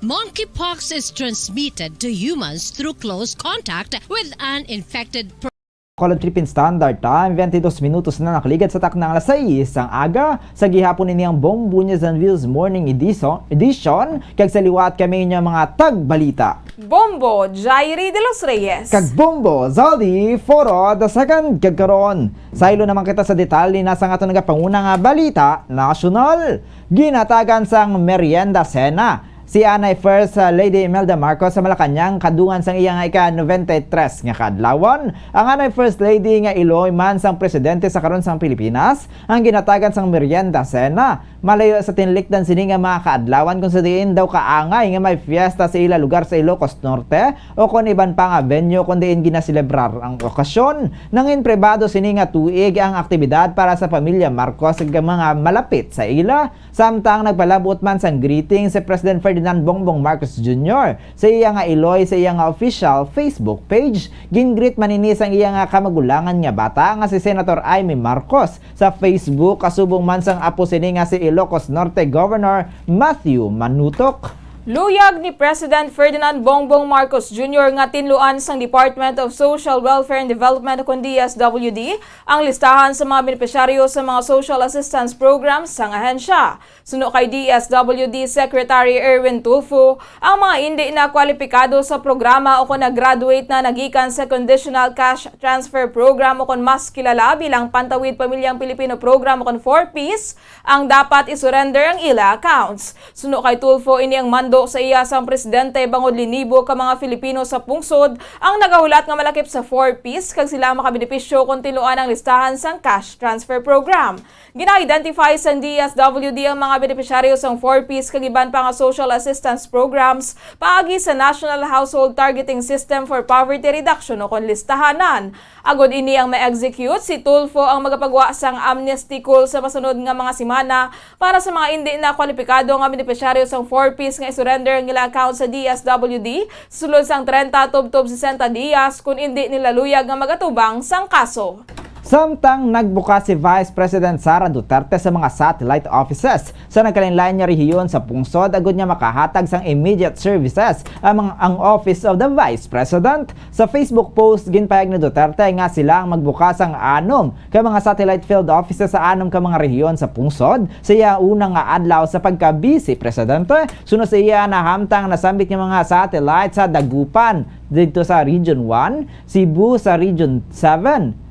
Monkeypox is transmitted to humans through close contact with an infected per- Bacolod Philippine Standard Time, twenty-dos minutos na nakaligid sa takna nga alas sais sang aga. Sa gihapon, ini ang Bombo News and Views Morning Edition, edition, kag sa liwat kami inyo mga tagbalita. Bombo Jairi de los Reyes. Kag Bombo Zaldi Foro the second. Kag karon, saylo naman kita sa detalye na sa aton nagapanguna nga balita nasyonal. Ginhatagan sang merienda sena Si anay First, uh, Lady Imelda Marcos sa Malacañang kadungan sang iya nga ika-ninety-three nga kaadlawan. Ang anay First Lady nga iloy man sang presidente sa karon sang Pilipinas, ang ginatagan sang merienda cena. Malayo sa tinlikdan sini nga mga kaadlawan kung sa diin daw kaangay nga may fiesta sa ila lugar sa Ilocos Norte o kon iban pa nga venue kon diin ginaselebrar ang okasyon. Nangin pribado sini nga tuig ang aktibidad para sa pamilya Marcos ug mga malapit sa ila. Samtang nagpalabot man sang greeting si President Ferdinand Bongbong Marcos Junior sa iya nga iloy sa iya nga official Facebook page, gin-greet man ini sang iya nga kamagulangan nga bata nga si Senator Imee Marcos sa Facebook, kasubong man sang apo sini nga si Ilocos Norte Governor Matthew Manutok. Luyag ni President Ferdinand Bongbong Marcos Junior nga tinluan sang Department of Social Welfare and Development, kon D S W D, ang listahan sa mga benepisyaryo sa mga social assistance programs sang ahensya. Suno kay D S W D Secretary Erwin Tulfo, ang mga indi na kwalipikado sa programa o kon nag-graduate na nagikan sa Conditional Cash Transfer Program o kon mas kilala bilang Pantawid Pamilyang Pilipino Program o kon four Ps, ang dapat i-surrender ang ila accounts. Suno kay Tulfo, ini ang mando sa iya sang presidente bangod linibo ka mga Filipino sa pungsod ang nagahulat nga malakip sa four Ps kag sila makabenepisyo kon tinluan ang listahan sang cash transfer program. Gina-identify sang D S W D ang mga benepisyaryo sang four Ps kag iban pa nga social assistance programs paagi sa National Household Targeting System for Poverty Reduction o kon listahanan. Agod ini ang ma-execute, si Tulfo ang magapagwa sang amnesty call sa masunod nga mga semana para sa mga indi na kwalipikado nga benepisyaryo sang four Ps nga i-surrender ang ila account sa D S W D sulod sang trenta tubtob sesenta dias, kon indi nila luyag nga magatubang sang kaso. Samtang nagbukas si Vice President Sara Duterte sa mga satellite offices sa nagkalainlain nga rehiyon sa pungsod agud nga makahatag sang immediate services ang, ang Office of the Vice President. Sa Facebook post, ginpahayag ni Duterte nga sila ang magbukas sang anom ka mga satellite field offices sa anom ka mga rehiyon sa pungsod sa iya una nga adlaw sa pagka-Vice Presidente. Suno sa iya, nahamtang nasambit nga mga satellite sa Dagupan didto sa Region one, Cebu sa Region seven,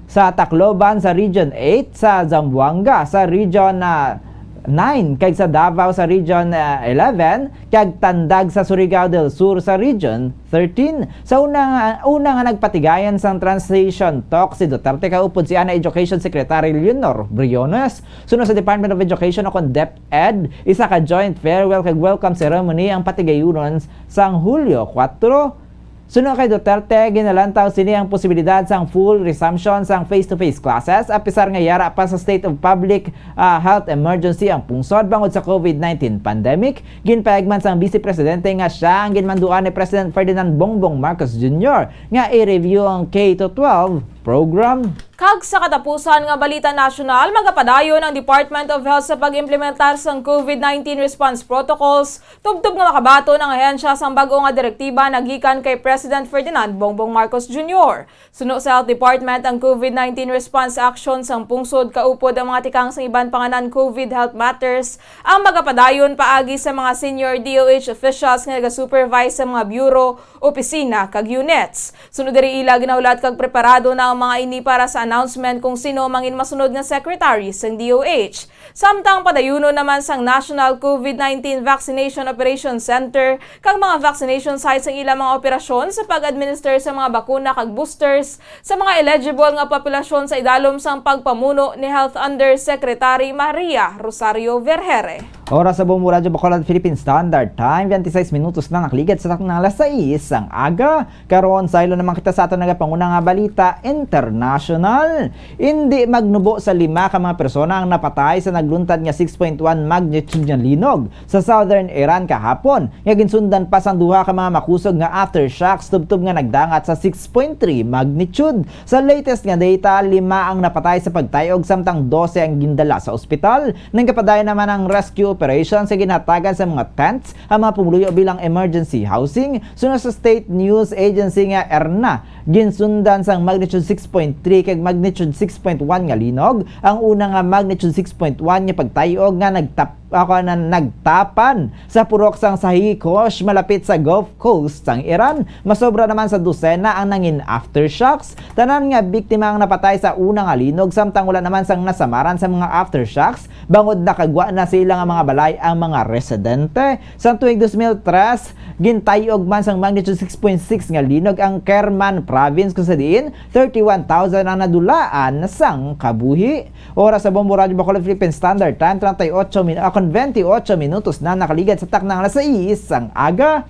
sa Tacloban sa Region eight, sa Zamboanga sa Region, ah, nine, kag sa Davao sa Region, ah, eleven, kag Tandag sa Surigao del Sur sa Region thirteen. Sa una nga, una nga nagpatigayon sang transition talk si Duterte kaupod si ana Education Secretary Leonor Briones. Suno sa Department of Education o kon DepEd, isa ka joint farewell kag welcome ceremony ang patigayunon sang Hulyo kuwatro. Suno kay Duterte, ginalantaw sini ang posibilidad sang full resumption sang face-to-face classes, apisar nga yara pa sa state of public, ah, health emergency ang pungsod bangod sa COVID nineteen pandemic. Ginpahayag man sang Vice Presidente nga sia ang ginmanduan ni President Ferdinand Bongbong Marcos Junior nga i-review ang K to twelve program. Kag sa katapusan nga balita nasyonal, magapadayon ang Department of Health sa pag-implementar sang COVID nineteen response protocols, tubtob nga makabaton ang ahensya sang bag-o nga direktiba nagikan kay President Ferdinand Bongbong Marcos Junior. Suno sa Health Department, ang COVID nineteen response action sang pungsod kaupod ang mga tikang sang iban pa nga non-COVID health matters ang magapadayon paagi sa mga senior D O H officials nga naga-supervise sa mga bureau, opisina, kag units. Sunod diri ila ginahulat kag preparado na ang mga ini para sa announcement kung sino ang mangin masunod nga secretary sang D O H. Samtang padayunon naman sang National COVID nineteen Vaccination Operation Center kag mga vaccination sites ang ilang mga operasyon sa pag-administer sa mga bakuna kag boosters sa mga eligible nga populasyon sa idalom sang pagpamuno ni Health Undersecretary Maria Rosario Vergeire. Oras sa Bombo Radyo Bacolod Philippine Standard Time, twenty-six minutos na nakaligad sa takna alas sais sang aga. Karon, saylo naman kita sa aton nagapanguna nga balita international. Indi magnubo sa lima ka mga persona ang napatay sa nagluntad nga six point one magnitude nga linog sa southern Iran kahapon, nga ginsundan pa sang duha ka mga makusog nga aftershocks tubtob nga nagdangat sa six point three magnitude. Sa latest nga data, lima ang napatay sa pagtay-og samtang dose ang gindala sa ospital. Nagapadayon naman ang rescue operation sa ginhatagan sa mga tents ang mga pumuluyo bilang emergency housing. Suno sa state news agency nga IRNA, Ginsundan sang magnitude six point three kag magnitude six point one nga linog ang una nga magnitude six point one nga pagtayog nga nagtap-, ako na nagtapan sa purok sang Sahikosh malapit sa Gulf Coast sang Iran. Masobra naman sa dosena ang nangin aftershocks. Tanan nga biktima ang napatay sa una nga linog, samtang wala naman sang nasamaran sa mga aftershocks, bangod nakagwa na sila nga mga balay ang mga residente. Sa tuig dos mil tres, gintayog man sang magnitude six point six nga linog ang Kerman Province, kung sa diin thirty-one thousand ang nadulaan sang kabuhi. Oras sa Bombo Radyo Bacolod Philippine Standard Time, treinta y ocho min-, ah, kon twenty-ocho minutos na nakaligad sa takna nga alas sais sang aga.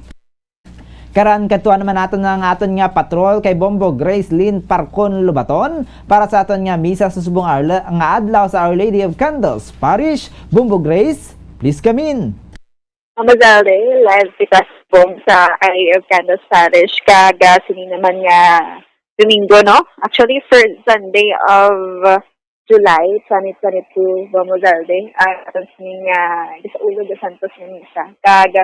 Karan kadtuan naman naton ang aton nga patrol kay Bombo Grace Lynn Parcon Lubaton para sa aton nga misa sa subong arla-, nga adlaw sa Our Lady of Candles Parish. Bombo Grace, please come in. Mama Zalde, live kita sa subong sa Our Lady of Candles Parish. Kag, ah, sini naman nga Domingo, no? Actually, first Sunday of July twenty twenty-two, Bombo Zalde, ang aton sini nga gisaulog nga Santos nga Misa. Kag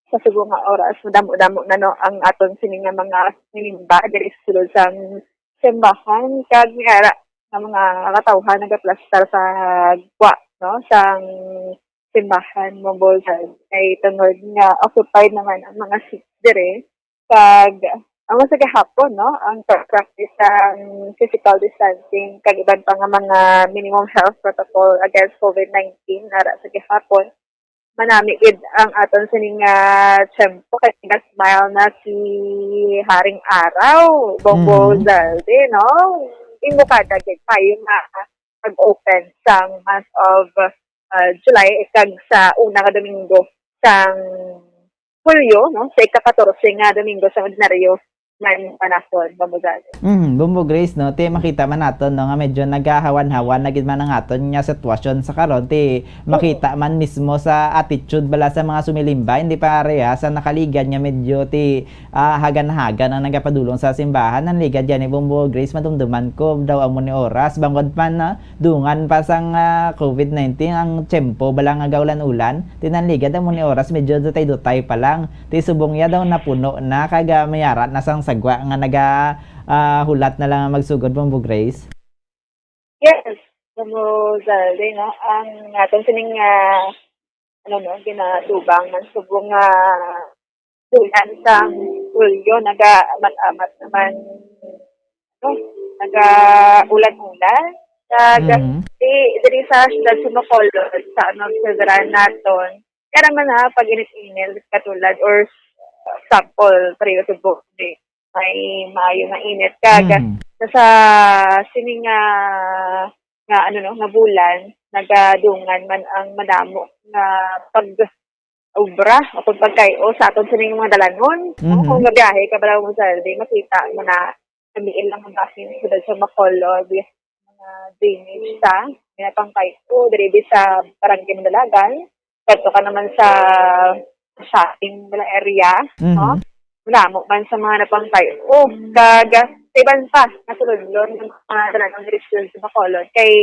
sa subong nga oras, madamo-damo na, no, ang aton sini nga mga sinimba diri sa sulod sang simbahan. Kag may ara nga mga katawhan nagaplastar sa gwa, no, sang simbahan, Bombo Zalde, kay tungod nga occupied naman ang mga seats diri. Kag ang sa gahapon, no, ang pag-practice sang physical distancing kag iban pa nga mga minimum health protocol against COVID nineteen ara sa gahapon, manami gid ang aton sini nga tiyempo kay nag-smile na si Haring Araw, Bombo Mhm. Zalde, no? Imbukada gid payo nga pag-open sang month of, ah, July, kag sa una nga Domingo sang Hulyo, no, sa ika-katorse nga Domingo sa ordinaryo man panahon, Bombo Zalde. Mm, Bombo Grace, no, ti makita man naton, no, nga medyo nagahawan-hawan na gid man ang aton nga sitwasyon sa karon, ti makita man mismo sa attitude bala sa mga sumilimba, hindi pareha sa nakaligad nga medyo ti, ah, hagan-hagan ang nagapadulong sa simbahan. Ang ligad gani, Bombo Grace, madumduman ko daw amo ni oras, bangod pa na dungan pa sang, ah, COVID nineteen ang tiyempo bala nga gaulan-ulan. Ti nanligad amo ni oras, medyo dutay-dutay pa lang. Ti subong ya daw napuno na kag, ah, may ara na sang sagwa nga naga, ah, hulat na lang magsugod, Bombo Grace. Yes, Bombo Zalde, no? Ang aton sining, ah, ano, no, ginatubang man subong nga bulan sang Hulyo, nagaamat-amat naman, no, nagaulan-ulan. Nag-, Mhm. di, diri sa siyudad sa Bacolod, sa, ano, obserbaran naton, kaya naman, ha, pag init-init, katulad, or sample, pareho sa Bohol, di, may maayo nga init. Kag, Mhm. sa, sa sini nga, nga, ano, no, nga bulan, nagadungan man ang madamo nga pag-, obra o kung pagkay-o sa aton sining mga dalanon, no? Mhm. Kung gabiyahe ka bala, Bombo Zalde, makita mo na, sabihin lang ang basin sa siyudad sa Bacolod, mga drainage sa ginapangkay-o, diri sa Barangay Madalagan, kadto ka naman sa shopping nila area, no? Mhm. Madamo man sa mga napangkay-o. Kag sa iban pa, nasulodlon ng mga dalanon diri sa Bacolod. Kay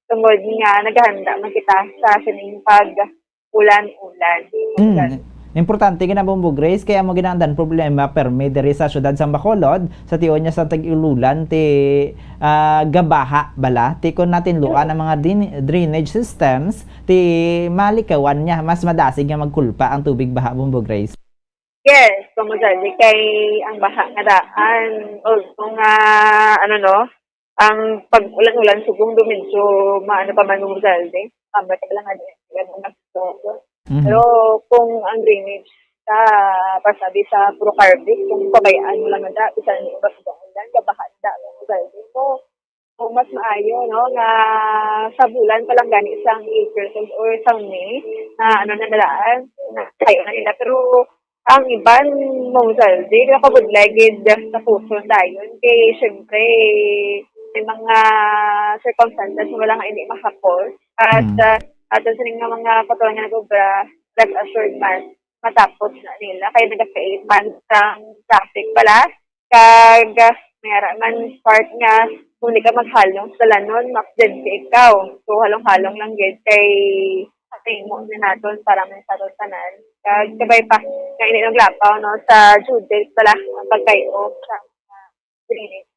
tungod nga naghahanda man kita sa sining pag ulan-ulan. Mm. Importante gid na, Bombo Grace, kaya mo ginandan problema permi diri sa siyudad sang Bacolod, sa tion niya sa tag-ululan, ti, ah, gabaha bala, ti kon natinluan ang mga din-, drainage systems, ti malikawan niya, mas madasig nga magkulpa ang tubig baha, Bombo Grace. Yes, Bombo Zalde, kay ang baha nga daan, although nga, ano, no, ang pag-ulan-ulan, subong do medyo maano pa man, Bombo Zalde, ah, may kailangan, ano, nagsusubo. Mhm. Pero kung ang drainage sa, pasabi sa Procarbic, kung pabayaan mo lang na, bisan ni ubas ba ulan, kabaha na, Bombo Zalde, mo, kung mas maayo, no, nga sa bulan pa lang gani sang April or sang May, na ano na nalaan, na tayo na nila. Pero ang iban, Bombo Zalde, nakabudlay gid sa puso dayon. Kay, syempre, may mga circumstances nga wala nga hindi makapos. At, Mm. ah, ato sa nga mga katulad nga nag-obra, rest assured man, matapos na nila. Kaya nagkakaipan sa traffic pala. Kag, ah, may ara man part nga kung di ka maghalong sa dalanon, ma-accidente ikaw. So, halong-halong lang gid kay sa tingog na naton para man sa aton tanan. Kag kabay pa, nga ini naglapaw, no, sa due date pala ang pagkay-o sa minutes.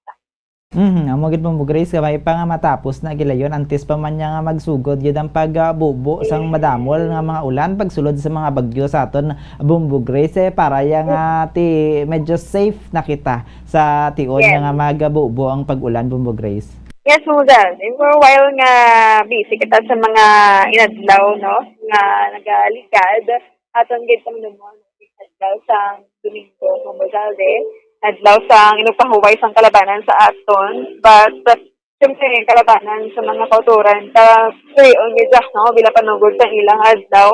Mhm, amo gid, Bombo Grace, kabay pa nga matapos na gilayon, antes pa man niya nga magsugod gid ang pagbubo sang madamol nga mga ulan pagsulod sa mga bagyo sa aton, Bombo Grace, eh, para ya nga ti medyo safe na kita sa tion Yes. nga magabubo ang pag-ulan, Bombo Grace. Yes, Ma'am Jan. For a while nga busy kita sa mga inadlaw, no, nga nagaligad, aton gid pangdumon, adlaw sang Domingo, Ma'am Jan, adlaw sang inugpahuway sang kalabanan sa aton. But, siyempre, kalabanan sa mga kauturan, ta, sulion gid siya, no, bilang panugod sa ilang adlaw.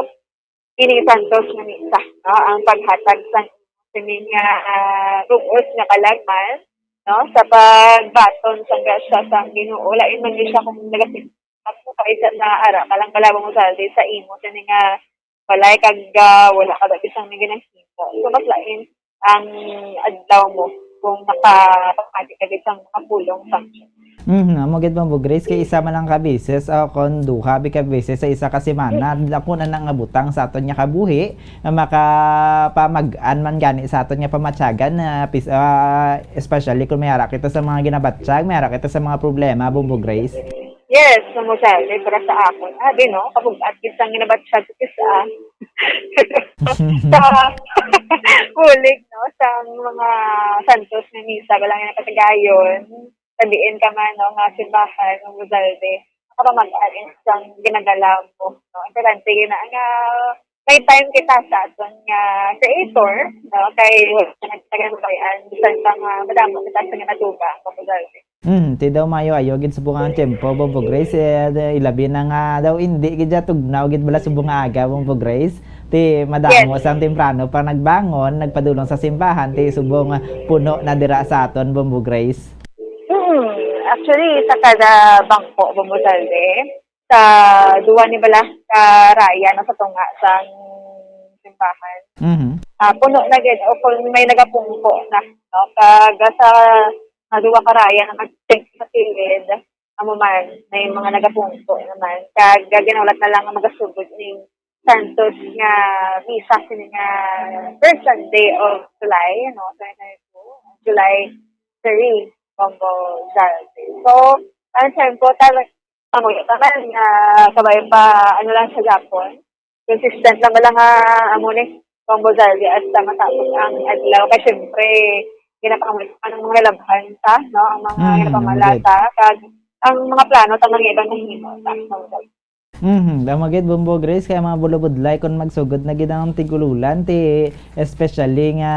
Ini santos nga misa, no, ang paghatag sang sini nga, ah, rugos nga kalag man, no, sa pagbaton sang grasya sang Ginoo. Lain man ni siya kung nagasimba ka kaysa sa ara ka lang pala mo sa imo sini nga balay kag, ah, wala ka ba bisang may ginahimo. So, mas lain ang adlaw mo kung nakapamati ka gid sang mga pulong function. Mhm, amo gid, Bombo Grace, kay isa man lang ka beses o kon duha bi ka beses sa isa ka semana, dako na na nga butang sa aton nga kabuhi nga makapamag-an man gani sa aton nga pamatyagan, ah, pis-, ah, especially kung may ara kita sa mga ginabatyag, may ara kita sa mga problema, Bombo Grace. Yes, Ma'am Jan, para sa akon. Abi, no, kabug-at gid sang ginabatyag ko sa, sa bulig, no, sang mga santos nga misa, wala nga napatagayon. Sabiin ka man, no, nga simbahan, Ma'am Jan, nakapamag-an sang ginadala mo, no? Importante gid na nga may time kita sa aton nga creator, no? Kay wala na kita ginagabayan, bisan pa nga madamo kita sa ginatuba, Ma'am Jan. Hmm, ti daw maayo-ayo gid subong ang tiyempo, Bombo Grace, eh, ilabi na nga daw indi gid siya tugnaw gid bala subong nga aga, Bombo Grace. Ti madamo Yes. sang temprano pa nagbangon, nagpadulong sa simbahan, ti subong puno na dira sa aton, Bombo Grace. Hmm, actually, sa kada bangko, Bombo Salve, sa duwa ni bala ka raya na sa tunga sang simbahan. Mhm. Ah, puno na gid o kung may nagapungko na, no? Kag sa, ah, duwa ka raya na nag-, sa kilid, amo man, may mga nagapungko naman. Kag ginahulat na lang nga magasugod ning Santos nga misa sini nga first Sunday of July, no? Twenty twenty-two, July three, Bombo Salve. So, ang tempo, tal-, amo, taman nga kabay pa, ano lang sa Japon. Consistent lang lang nga, amo ni, Bombo Salve, hasta matapos ang adlaw. Kay, syempre, ginapangulit pa ng mga lalabhan ta, no? Ang mga Mm, ginapamalata, kag ang mga plano ta, mga ibang nahimo ta, Bombo Salve. Mhm, tama gid, Bombo Grace, kay mga bulubudlay kon magsugod na gid ang tig-ululan, ti, especially nga,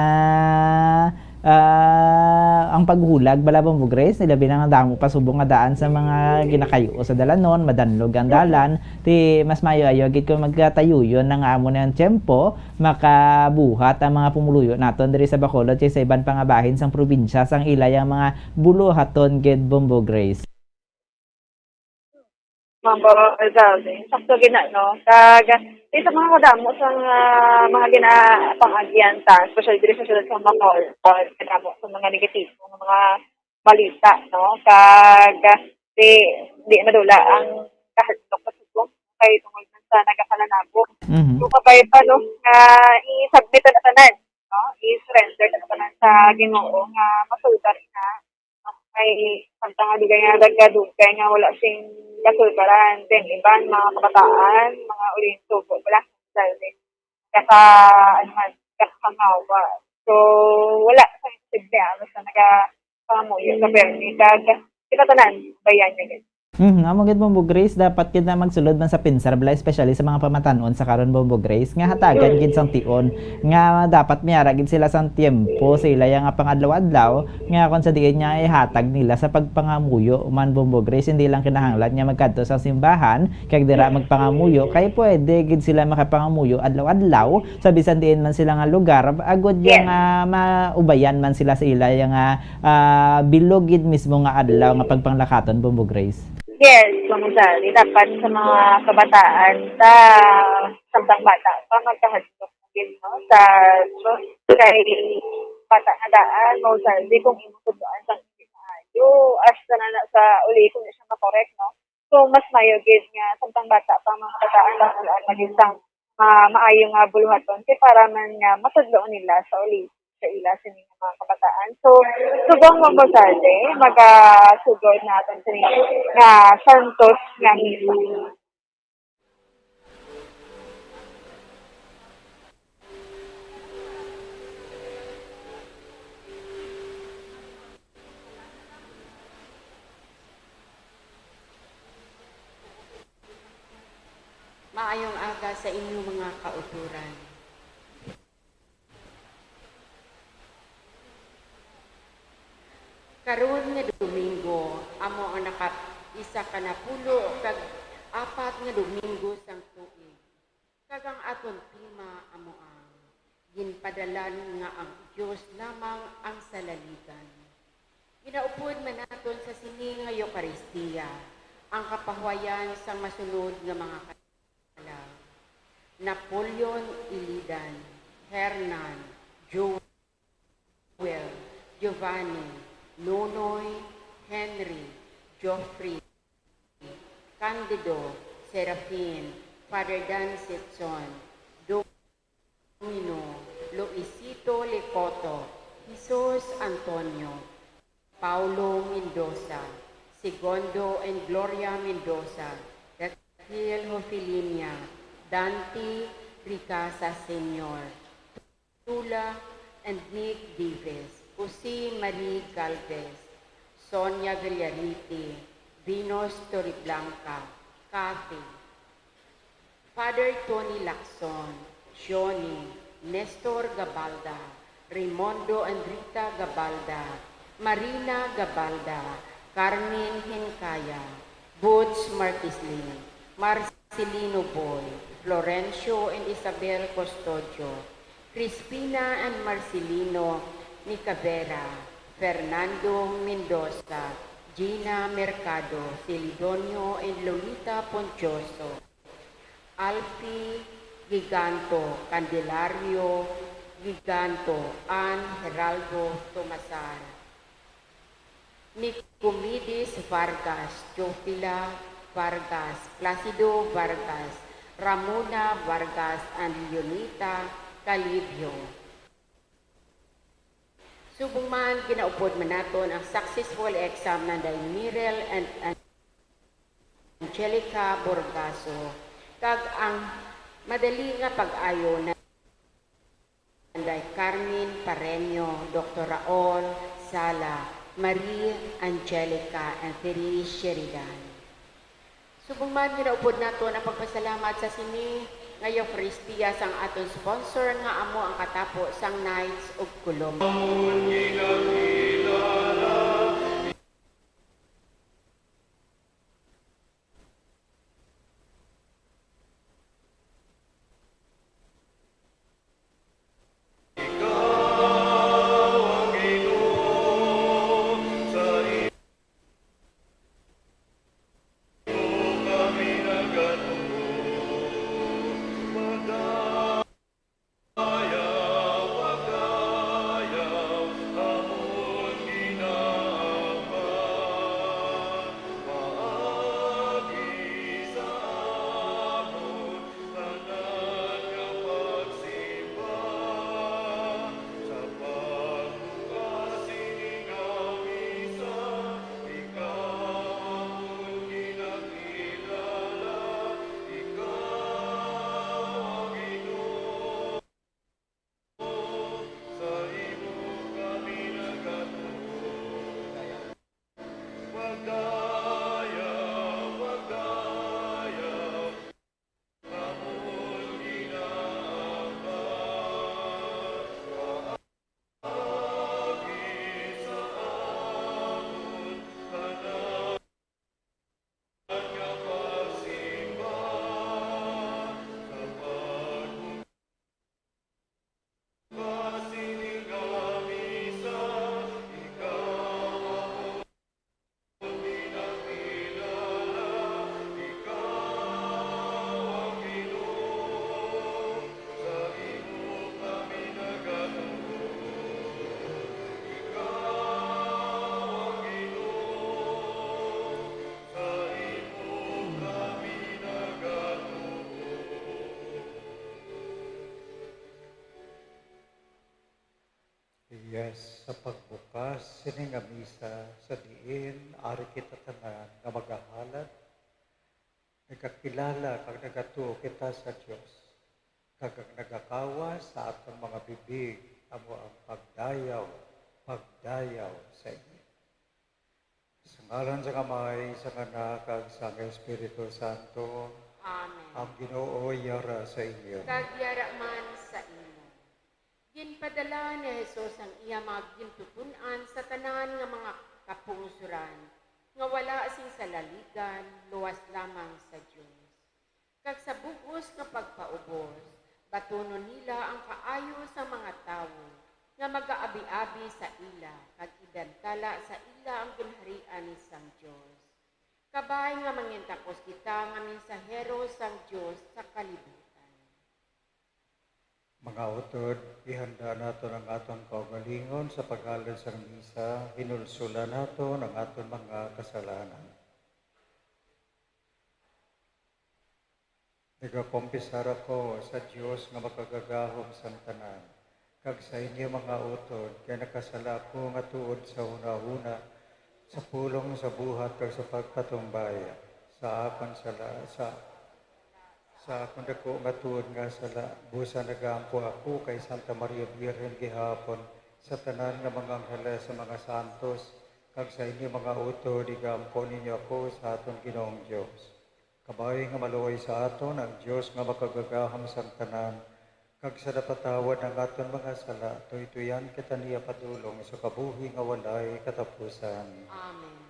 ah, ang paghulag bala, Bombo Grace, nilabi na nga damo pa subong nga daan sa mga ginakayo sa dalanon, madanlog ang dalan, ti mas maayo-ayo gid kon magkatayuyon na nga amo na ang tiyempo, makabuhat ang mga pumuluyo naton diri sa Bacolod kay sa iban pa nga bahin sang probinsya sang ila yang mga buluhaton gid, Bombo Grace. Mambo Rizalde. Sakto gid na, no? Kag, di sa mga kadamo sa mga, mga ginapang-agian ta, especially diri sa siyudad sa Macau, kadamo sa mga negatibo nga mga balita, no? Kag, di, di madula ang kahadlok sa subong kay tungod man sa nagakalanabo. Mhm. So, kabay pa, no, nga i-submit na tanan, no? I-surrender na tanan sa Ginoo nga masulbad na. Kay samtang nga dugay nga nagkadugay nga wala sing kasulbaran, then iban, mga kabataan, mga uling sugo, wala sa dahil kaka, ano man, kakangawa. So, wala sa imposible, ah, basta nagapangamuyo sa permi, kag kita tanan, bayan niya gid. Mhm, amo gid, Bombo Grace, dapat gid na magsulod man sa pinsar bala, especially sa mga pamatan-on sa karon, Bombo Grace, nga hatagan gid sang tion nga dapat may ara gid sila sang tiyempo sa ila nga pangadlaw-adlaw, nga kon sa diin nga ihatag nila sa pagpangamuyo man, Bombo Grace, hindi lang kinahanglan nga magkadto sa simbahan kag dira magpangamuyo, kay pwede gid sila makapangamuyo adlaw-adlaw sa bisan diin man sila nga lugar, agod Yes. nga maubayan man sila sa ila nga, ah, bilog gid mismo nga adlaw nga pagpanglakaton, Bombo Grace. Yes, Ma'am Sally, dapat sa mga kabataan, sa samtang bata pa, magkahadlok gid, no, sa Diyos. Kay bata nga daan, Ma'am Sally, kung imo tudloan sang hindi maayo, hasta na, na sa uli, kung di siya makorek, no? So, mas maayo gid nga samtang bata pa, mga kabataan, dapat wala maging sang, ah, maayo nga buluhaton, kay para man nga matudloan nila sa uli. ila sini nga mga kabataan. So, subong mo mo sa ate, magasugod naton sini nga santos nga misa. Maayong aga sa inyo, mga kautoran. Karon nga Domingo, amo ang naka-, isa ka napulo kag apat nga Domingo sang tuig. Kag ang aton tema amo ang Ginpadalan nga ang Dios lamang ang salaligan. Ginaupod man naton sa sini nga Eukaristiya ang kapahuwayan sang masunod nga mga kalag: Napoleon, Ilidan, Hernan, Joel, Giovanni, Nonoy, Henry, Geoffrey, Candido, Serafin, Father Dan Sitson, Domino, Luisito Licoto, Jesus Antonio, Paulo Mendoza, Segundo and Gloria Mendoza, Raquel Hofilinia, Dante Ricasa Senior, Tula and Nick Dives, Jose Marie Galvez, Sonia Villariti, Venus Torreblanca, Kathy, Father Tony Lacson, Shoni, Nestor Gabalda, Raymondo and Rita Gabalda, Marina Gabalda, Carmen Hincaya, Boots Marqueslin, Marcelino Boy, Florencio and Isabel Custodio, Crispina and Marcelino Nicavera, Fernando Mendoza, Gina Mercado, Celidonio and Lolita Pontioso, Alfie Giganto, Candelario Giganto, Ann Heraldo Tomasar, Nicomedes Vargas, Teofila Vargas, Placido Vargas, Ramona Vargas, and Leonita Calibio. Subong man, ginaupod man naton ang successful exam nanday Mirel and Angelica Borgaso, kag ang madali nga pag-ayo nanday Carmen Pareño, Doktor Raul Sala, Marie Angelica, and Therese Sheridan. Subong man, ginaupod naton ang pagpasalamat sa sini nga Eukaristiya sang aton sponsor nga amo ang katapo sang Knights of Colombia. Yes, sa pagbukas sini nga misa, sa diin ari kita tanan nga magahalad, nagakilala kag nagatuo kita sa Dios, kag ang nagakawas sa aton mga bibig amo ang pagdayaw, pagdayaw sa inyo. Sa ngalan sang Amay, sang Anak, kag sang Espiritu Santo. Amen. Ang Ginoo yara sa inyo. Kag yara man sa imo. Ginpadala ni Jesus ang iya mga gintuton-an sa tanan nga mga kapungsoran nga wala sing salaligan, luwas lamang sa Dios. Kag sa bug-os nga pagpaubos, batunon nila ang kaayo sang mga tawo nga magaabi-abi sa ila, kag idantala sa ila ang ginharian sang Dios. Kabay nga mangintakos kita nga mensahero sang Dios sa kalibutan. Mga utod, ihanda naton ang aton kaugalingon sa paghalad sang misa, hinulsolan naton ang aton mga kasalanan. Nagakompisar ako sa Dios nga makagagahom sang tanan, kag sa inyo mga utod, kay nakasala ako nga tuod sa hunahuna, sa pulong, sa buhat, kag sa pagpatumbaya, sa akon sala, sa, sa akon dako nga tuod nga sala. Busa nagaampo ako kay Santa Maria Birhen gihapon, sa tanan nga mga anghel, sa mga santos, kag sa inyo mga utod, igaampo ninyo ako sa aton Ginoong Dios. Kabay nga maluoy sa aton ang Dios nga makagagahom sang tanan, kag sa napatawad ang aton mga sala, tuytuyan kita niya padulong sa kabuhi nga walay katapusan. Amen.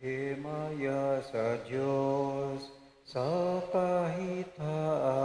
Himaya sa Dios sa kahitaasan.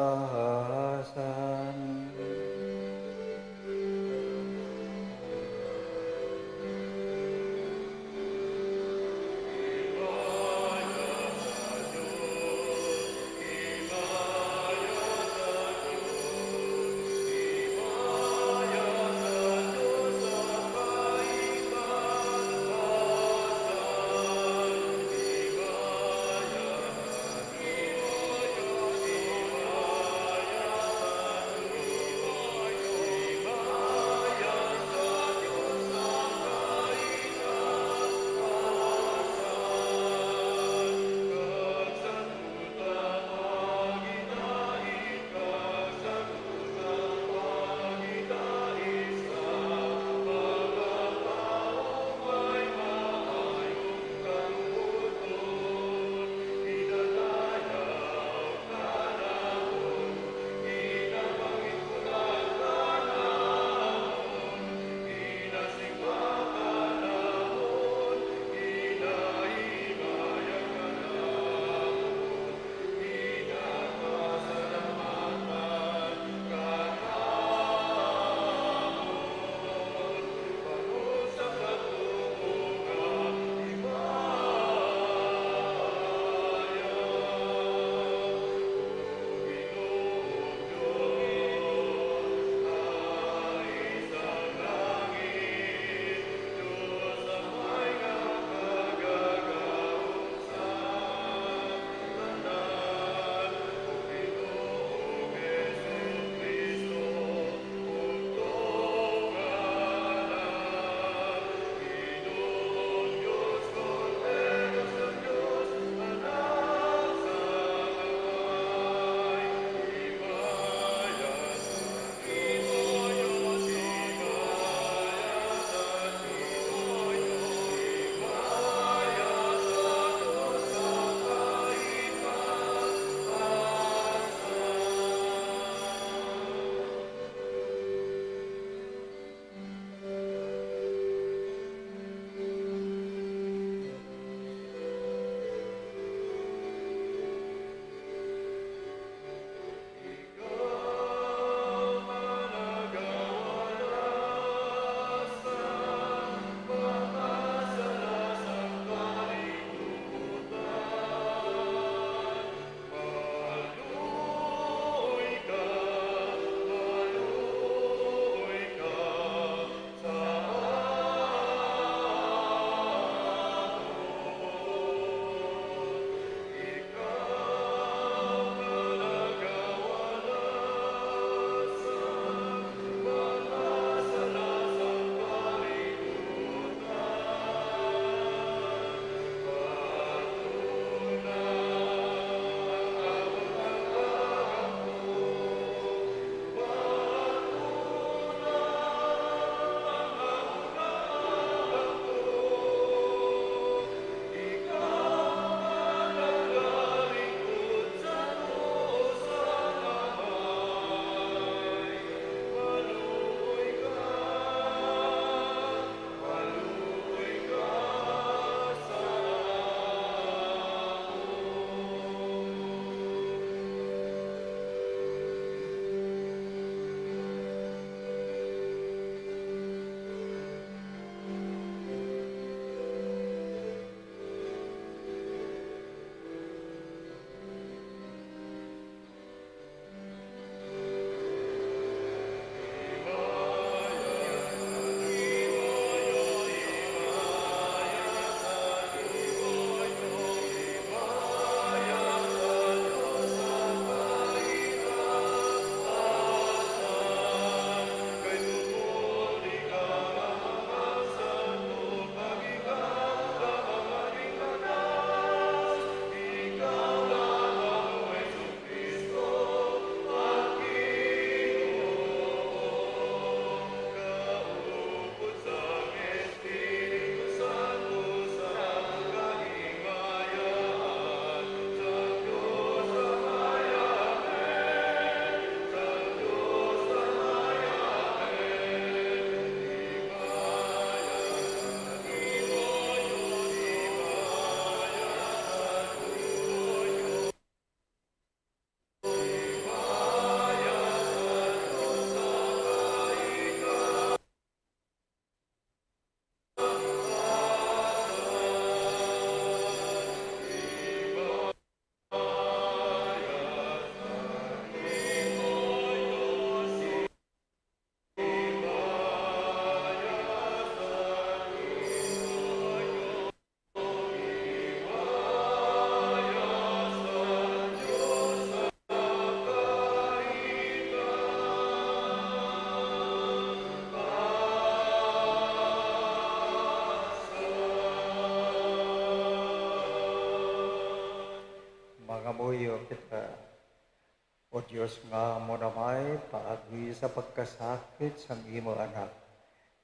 O Dios nga amo na may paagi sa pagkasakit sang imo Anak,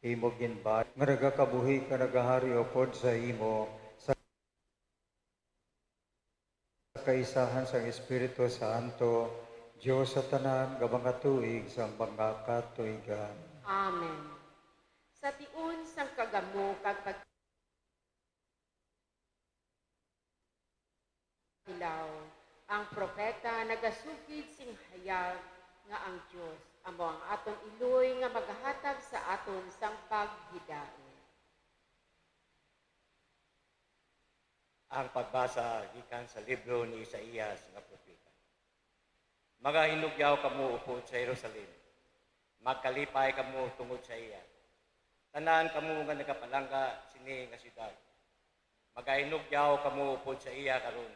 imo ginbayad nga nagakabuhi kag nagahari upod sa imo sa kaisahan sang Espiritu Santo, Dios sa tanan nga mga tuig sang mga katuigan. Amen. Sa tion sang kagamo kag pag- Hilaw, ang propeta nagasugid sing hayag nga ang Dios amo ang aton iloy nga magahatag sa aton sang paghidait. Ang pagbasa gikan sa libro ni Isaias nga propeta. Magahinugyaw kamo upod sa Jerusalem, magkalipay kamo tungod sa iya, tanan kamo nga nagapalangga sini nga siyudad. Magahinugyaw kamo upod sa iya karon,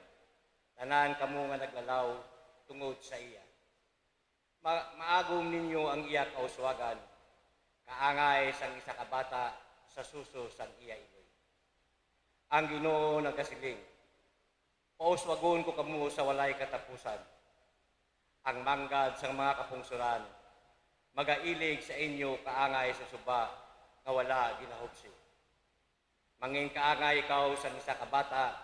tanan kamo nga naglalaw tungod sa iya. Ma-, maagom ninyo ang iya kauswagan, kaangay sang isa ka bata sa suso sang iya iloy. Ang Ginoo nagasiling, "Pauswagon ko kamo sa walay katapusan." Ang manggad sang mga kapungsoran magailig sa inyo kaangay sa suba nga wala ginahubsi. Manginkaangay ikaw sang isa ka bata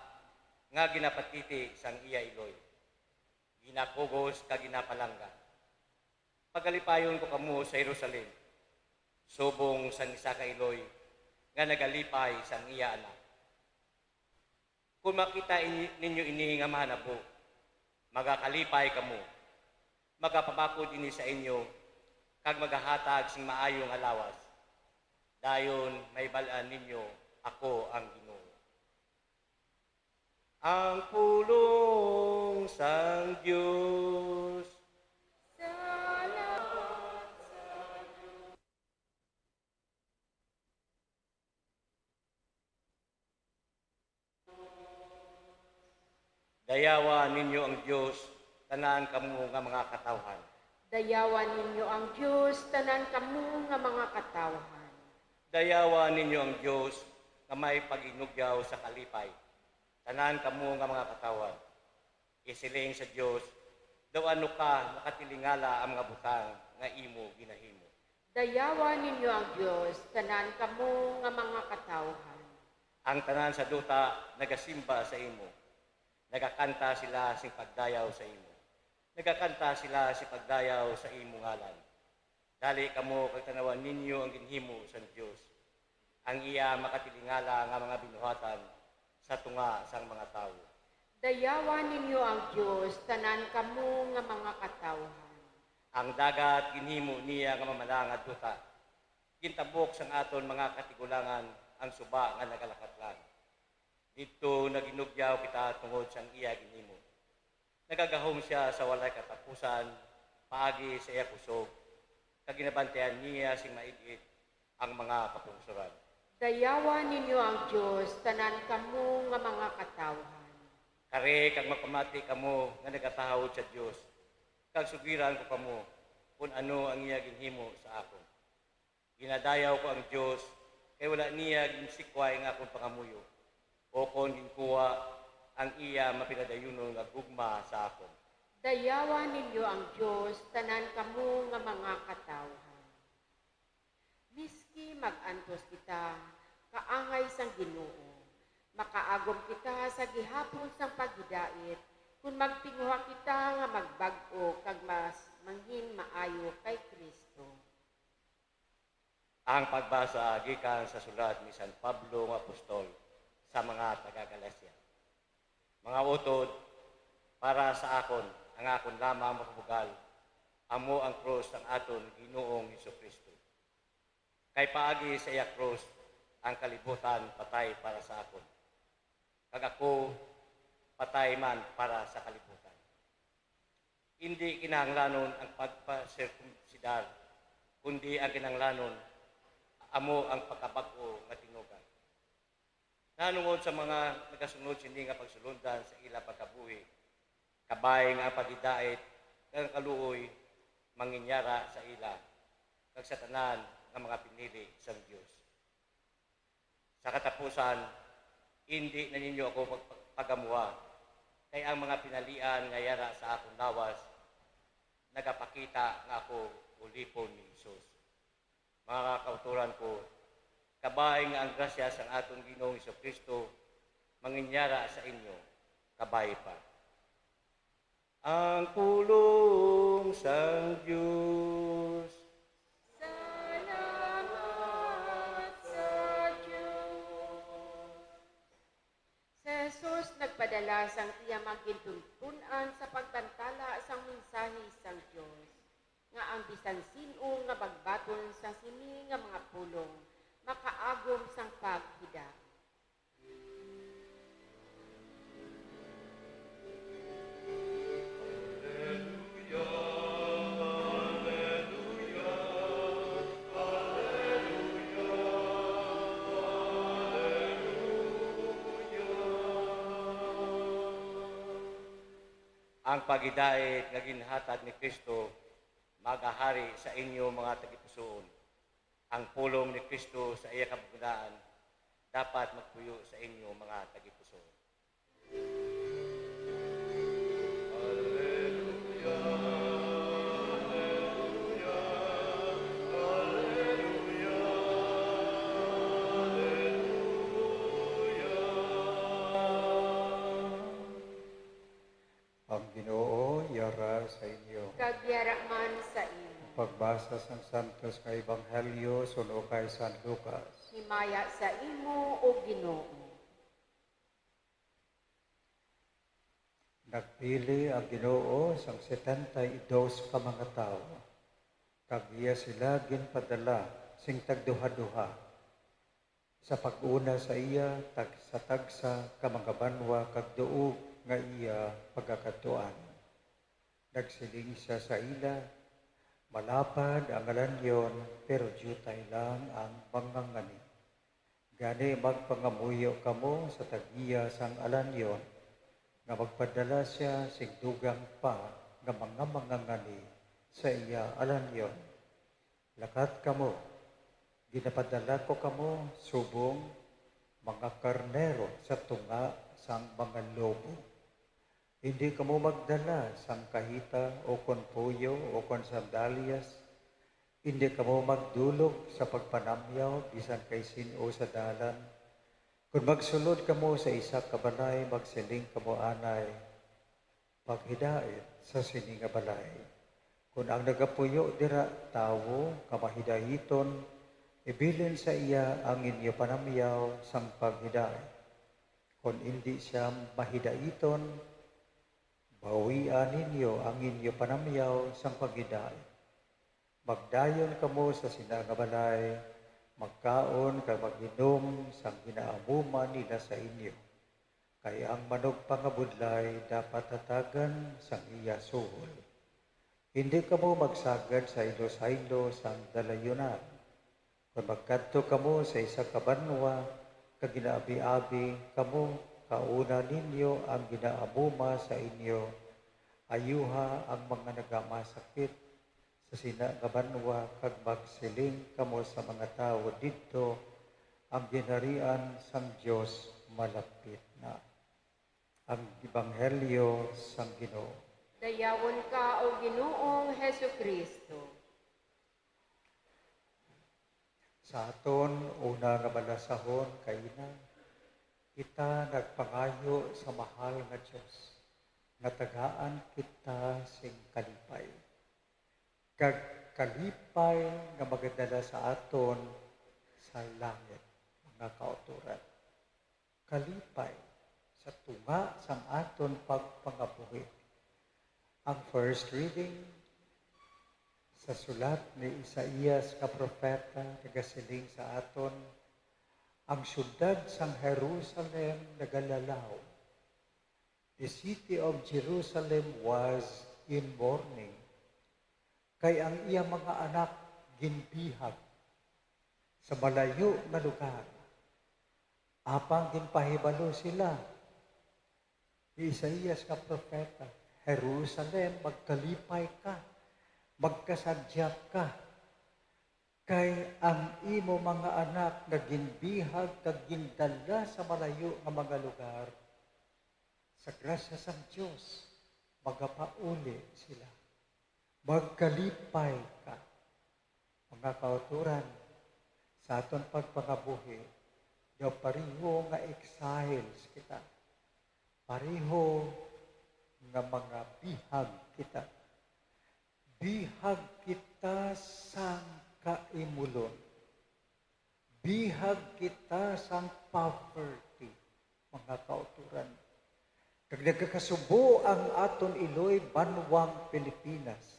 nga ginapatiti sang iya iloy, ginapugos kag ginapalangga. Pagalipayon ko kamo sa Jerusalem, subong sang isa ka iloy nga nagalipay sang iya anak. Kon makita ini, ninyo ini nga mahanabo, magakalipay kamo. Magapabakod ini sa inyo, kag magahatag sing maayo nga lawas. Dayon mahibal-an ninyo ako ang Ginoo. Ang pulong sang Dios. Salamat sa Dios. Dayawa ninyo ang Dios, tanan kamo nga mga katawhan. Dayawa ninyo ang Dios, tanan kamo nga mga katawhan. Dayawa ninyo ang Dios nga may paghinugyaw sa kalipay, tanan kamo nga mga katawhan. Isiling sa Dios, daw ano ka makatilingala ang mga butang nga imo ginahimo. Dayawa ninyo ang Dios, tanan kamo nga mga katawhan. Ang tanan sa duta nagasimba sa imo. Nagakanta sila sing pagdayaw sa imo. Nagakanta sila sing pagdayaw sa imo ngalan. Dali kamo kag tan-awan ninyo ang ginhimo sang Dios, ang iya makatilingala nga mga binuhatan sa tunga sang mga tawo. Dayawa ninyo ang Dios, tanan kamo nga mga katawhan. Ang dagat ginhimo niya nga mamala nga duta. Gintabok sang aton mga katigulangan ang suba nga nagalakatlan. Didto naginugyaw kita tungod sang iya ginhimo. Nagagahom sia sa walay katapusan paagi sa iya kusog, kag ginabantayan niya sing maid-id ang mga kapungsoran. Dayawa ninyo ang Dios, tanan kamo nga mga katawhan. Kari kag magpamati kamo nga nagatahod sa Dios, kag sugiran ko kamo kon ano ang iya ginhimo sa akon. Ginadayaw ko ang Dios, kay wala niya ginsikway ang akon pangamuyo, ukon ginkuha ang iya mapinadayunon nga gugma sa akon. Dayawa ninyo ang Dios, tanan kamo nga mga katawhan. Miski mag-antos kita, kaangay sang Ginoo, makaagom kita sa gihapon sang paghidait, kon magtinguha kita nga magbag-o kag mas mangin maayo kay Cristo. Ang pagbasa gikan sa sulat ni San Pablo nga apostol sa mga taga-Galacia. Mga utod, para sa akon, ang akon lamang mapabugal amo ang krus sang aton Ginoong Jesu-Cristo. Kay paagi sa iya krus, ang kalibutan patay para sa akon, kag ako patay man para sa kalibutan. Indi kinahanglanon ang pagpasirkumsidar, kundi ang kinahanglanon amo ang pagkabag-o nga tinuga. Nahanungod sa mga nagasunod sini nga pagsulondan sa ila pagkabuhi, kabay nga ang paghidait kag ang kaluoy manginyara sa ila, kag sa tanan nga mga pinili sang Dios. Sa katapusan, indi na ninyo ako pag-, pagamuha, kay ang mga pinalian nga yara sa akon lawas, nagapakita nga ako ulipon ni Jesus. Mga kauturan ko, kabay nga ang grasya sang aton Ginoong Jesu-Cristo manginyara sa inyo. Kabay pa. Ang pulong sang Dios. Salamat sa Dios. Si Jesus nagpadala sang iya mga gintuntun-an sa pagbantala sang mensahe sang Dios, nga ang bisan sin-o nga magbaton sa sini nga mga pulong makaagom sang paghidait. Ang paghidait nga ginhatag ni Cristo magahari sa inyo mga tagipusoon. Ang pulong ni Cristo sa iya kabunaan dapat magpuyo sa inyo mga tagipusoon. Ang Ginoo yara sa inyo. Kag yara man sa imo. Pagbasa sang Santos nga Ebanghelyo suno kay San Lucas. Himaya sa imo, O Ginoo. Nagpili ang Ginoo sang setenta y dos ka mga tawo, kag iya sila ginpadala sing tagduhaduha, sa pag-una sa iya tagsa-tagsa ka mga banwa kag duog nga iya pagakadtuan. Nagsiling sia sa ila, "Malapad ang alanyon, pero diutay lang ang mangangani. Gani magpangamuyo kamo sa tag-iya sang alanyon, nga magpadala sia sing dugang pa nga mga mangangani sa iya alanyon. Lakat kamo, ginapadala ko kamo subong mga karnero sa tunga sang mga lobo. Indi kamo magdala sang kahita ukon puyo ukon sandalyas. Indi kamo magdulog sa pagpanamyaw bisan kay sin-o sa dalan. Kon magsulod kamo sa isa ka balay, magsiling kamo anay, 'Paghidait sa sini nga balay.' Kon ang nagapuyo dira tawo nga mahidaiton, ibilin sa iya ang inyo panamyaw sang paghidait. Kon indi sia mahidaiton, bawia ninyo ang inyo panamyaw sang paghidait. Magdayon kamo sa sina nga balay, magkaon kag mag-inom sang ginaamuma nila sa inyo. Kay ang manugpangabudlay dapat hatagan sang iya suhol. Indi kamo magsagad saylo-saylo sang dalayunan. Kon magkadto kamo sa isa ka banwa kag ginaabiabi kamo, kauna ninyo ang ginaamuma sa inyo, ayuha ang mga nagamasakit sa sina nga banwa, kag magsiling kamo sa mga tawo didto, 'Ang ginharian sang Dios malapit na.'" Ang Ebanghelyo sang Ginoo. Dayawon ka, O Ginoong Jesu-Cristo. Sa aton una nga balasahon kaina, kita nagpangayo sa mahal nga Dios nga tagaan kita sing kalipay, kag kalipay nga magadala sa aton sa langit, mga kautoran. Kalipay sa tunga sang aton pagpangabuhi. Ang first reading sa sulat ni Isaias nga propeta nagasiling sa aton, "Ang siyudad sang Jerusalem nagalalaw. The city of Jerusalem was in mourning, kay ang iya mga anak ginbihag sa malayo nga lugar." Apang ginpahibalo sila ni Isaias nga propeta, "Jerusalem, magkalipay ka, magkasadya ka, kay ang imo mga anak nga ginbihag kag gindala sa malayo nga mga lugar, sa grasya sang Dios, magapauli sila." Magkalipay ka. Mga kauturan, sa aton pagpangabuhi, daw pareho nga exiles kita. Pareho nga mga bihag kita. Bihag kita sang kaimulon. Bihag kita sang poverty, mga kauturan. Kag nagakasubo ang aton iloy banwang Pilipinas.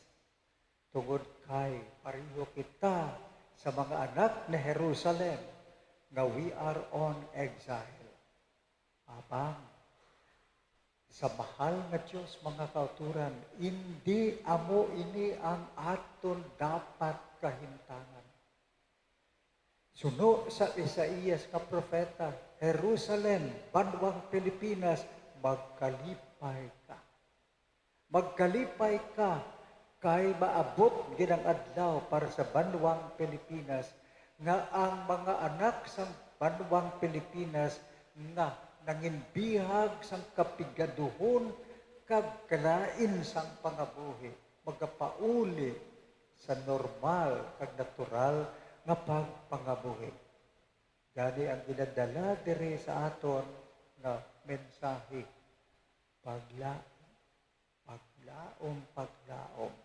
Tungod kay pareho kita sa mga anak ni Jerusalem nga we are on exile. Apang, sa mahal nga Dios, mga kauturan, indi amo ini ang aton dapat kahimtangan. Suno sa Isaias nga propeta, Jerusalem, banwang Pilipinas, magkalipay ka. Magkalipay ka, kay maabot gid ang adlaw para sa banwang Pilipinas, nga ang mga anak sang banwang Pilipinas nga nanginbihag sang kapigaduhon kag kalain sang pangabuhi, magapauli sa normal kag natural nga pagpangabuhi. Gani ang ginadala diri sa aton nga mensahe, pagla-, paglaom, paglaom.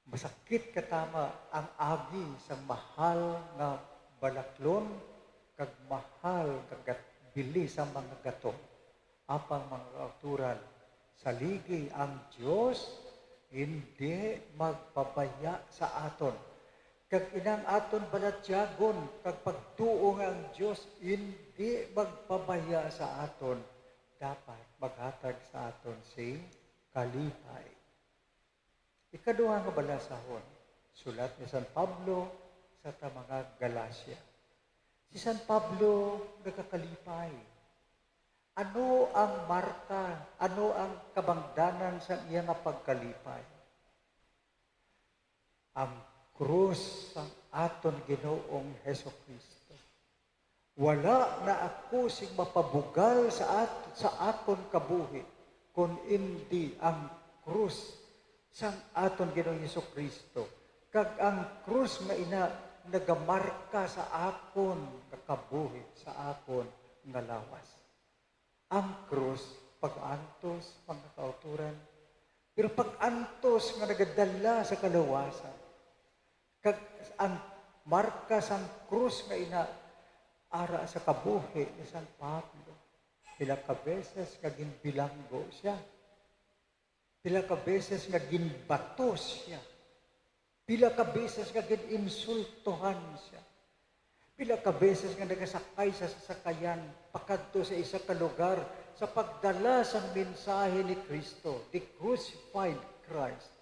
Masakit katama ang agi sang mahal nga balaklon kag mahal nga gat-, bili sang mga gaton. Apang, mga kauturan, saligi, ang Dios indi magpabaya sa aton. Kag inang aton balatyagon kag pagtuo nga ang Dios indi magpabaya sa aton, dapat maghatag sa aton sing kalipay. Ikaduha nga balasahon, sulat ni San Pablo sa ta mga Galacia. Si San Pablo nagakalipay. Ano ang marka, ano ang kabangdanan sa iya nga pagkalipay? Ang krus sang aton Ginoong Jesu-Cristo. Wala na ako sing mapabugal sa at-, sa akon kabuhi, kon indi ang krus sang aton Ginoong Jesu-Cristo, kag ang krus nga ina nagamarka sa akon nga kabuhi, sa akon nga lawas. Ang krus pag-antos, mga kauturan, pero pag-antos nga nagadala sa kaluwasan. Kag ang marka sang krus nga ina ara sa kabuhi ni San Pablo. Pila ka beses nga ginbilanggo sia. Pila ka beses nga ginbatos sia. Pila ka beses nga gin-insultuhan sia. Pila ka beses nga nagasakay sa sasakayan pakadto sa isa ka lugar sa pagdala sang mensahe ni Cristo, the crucified Christ.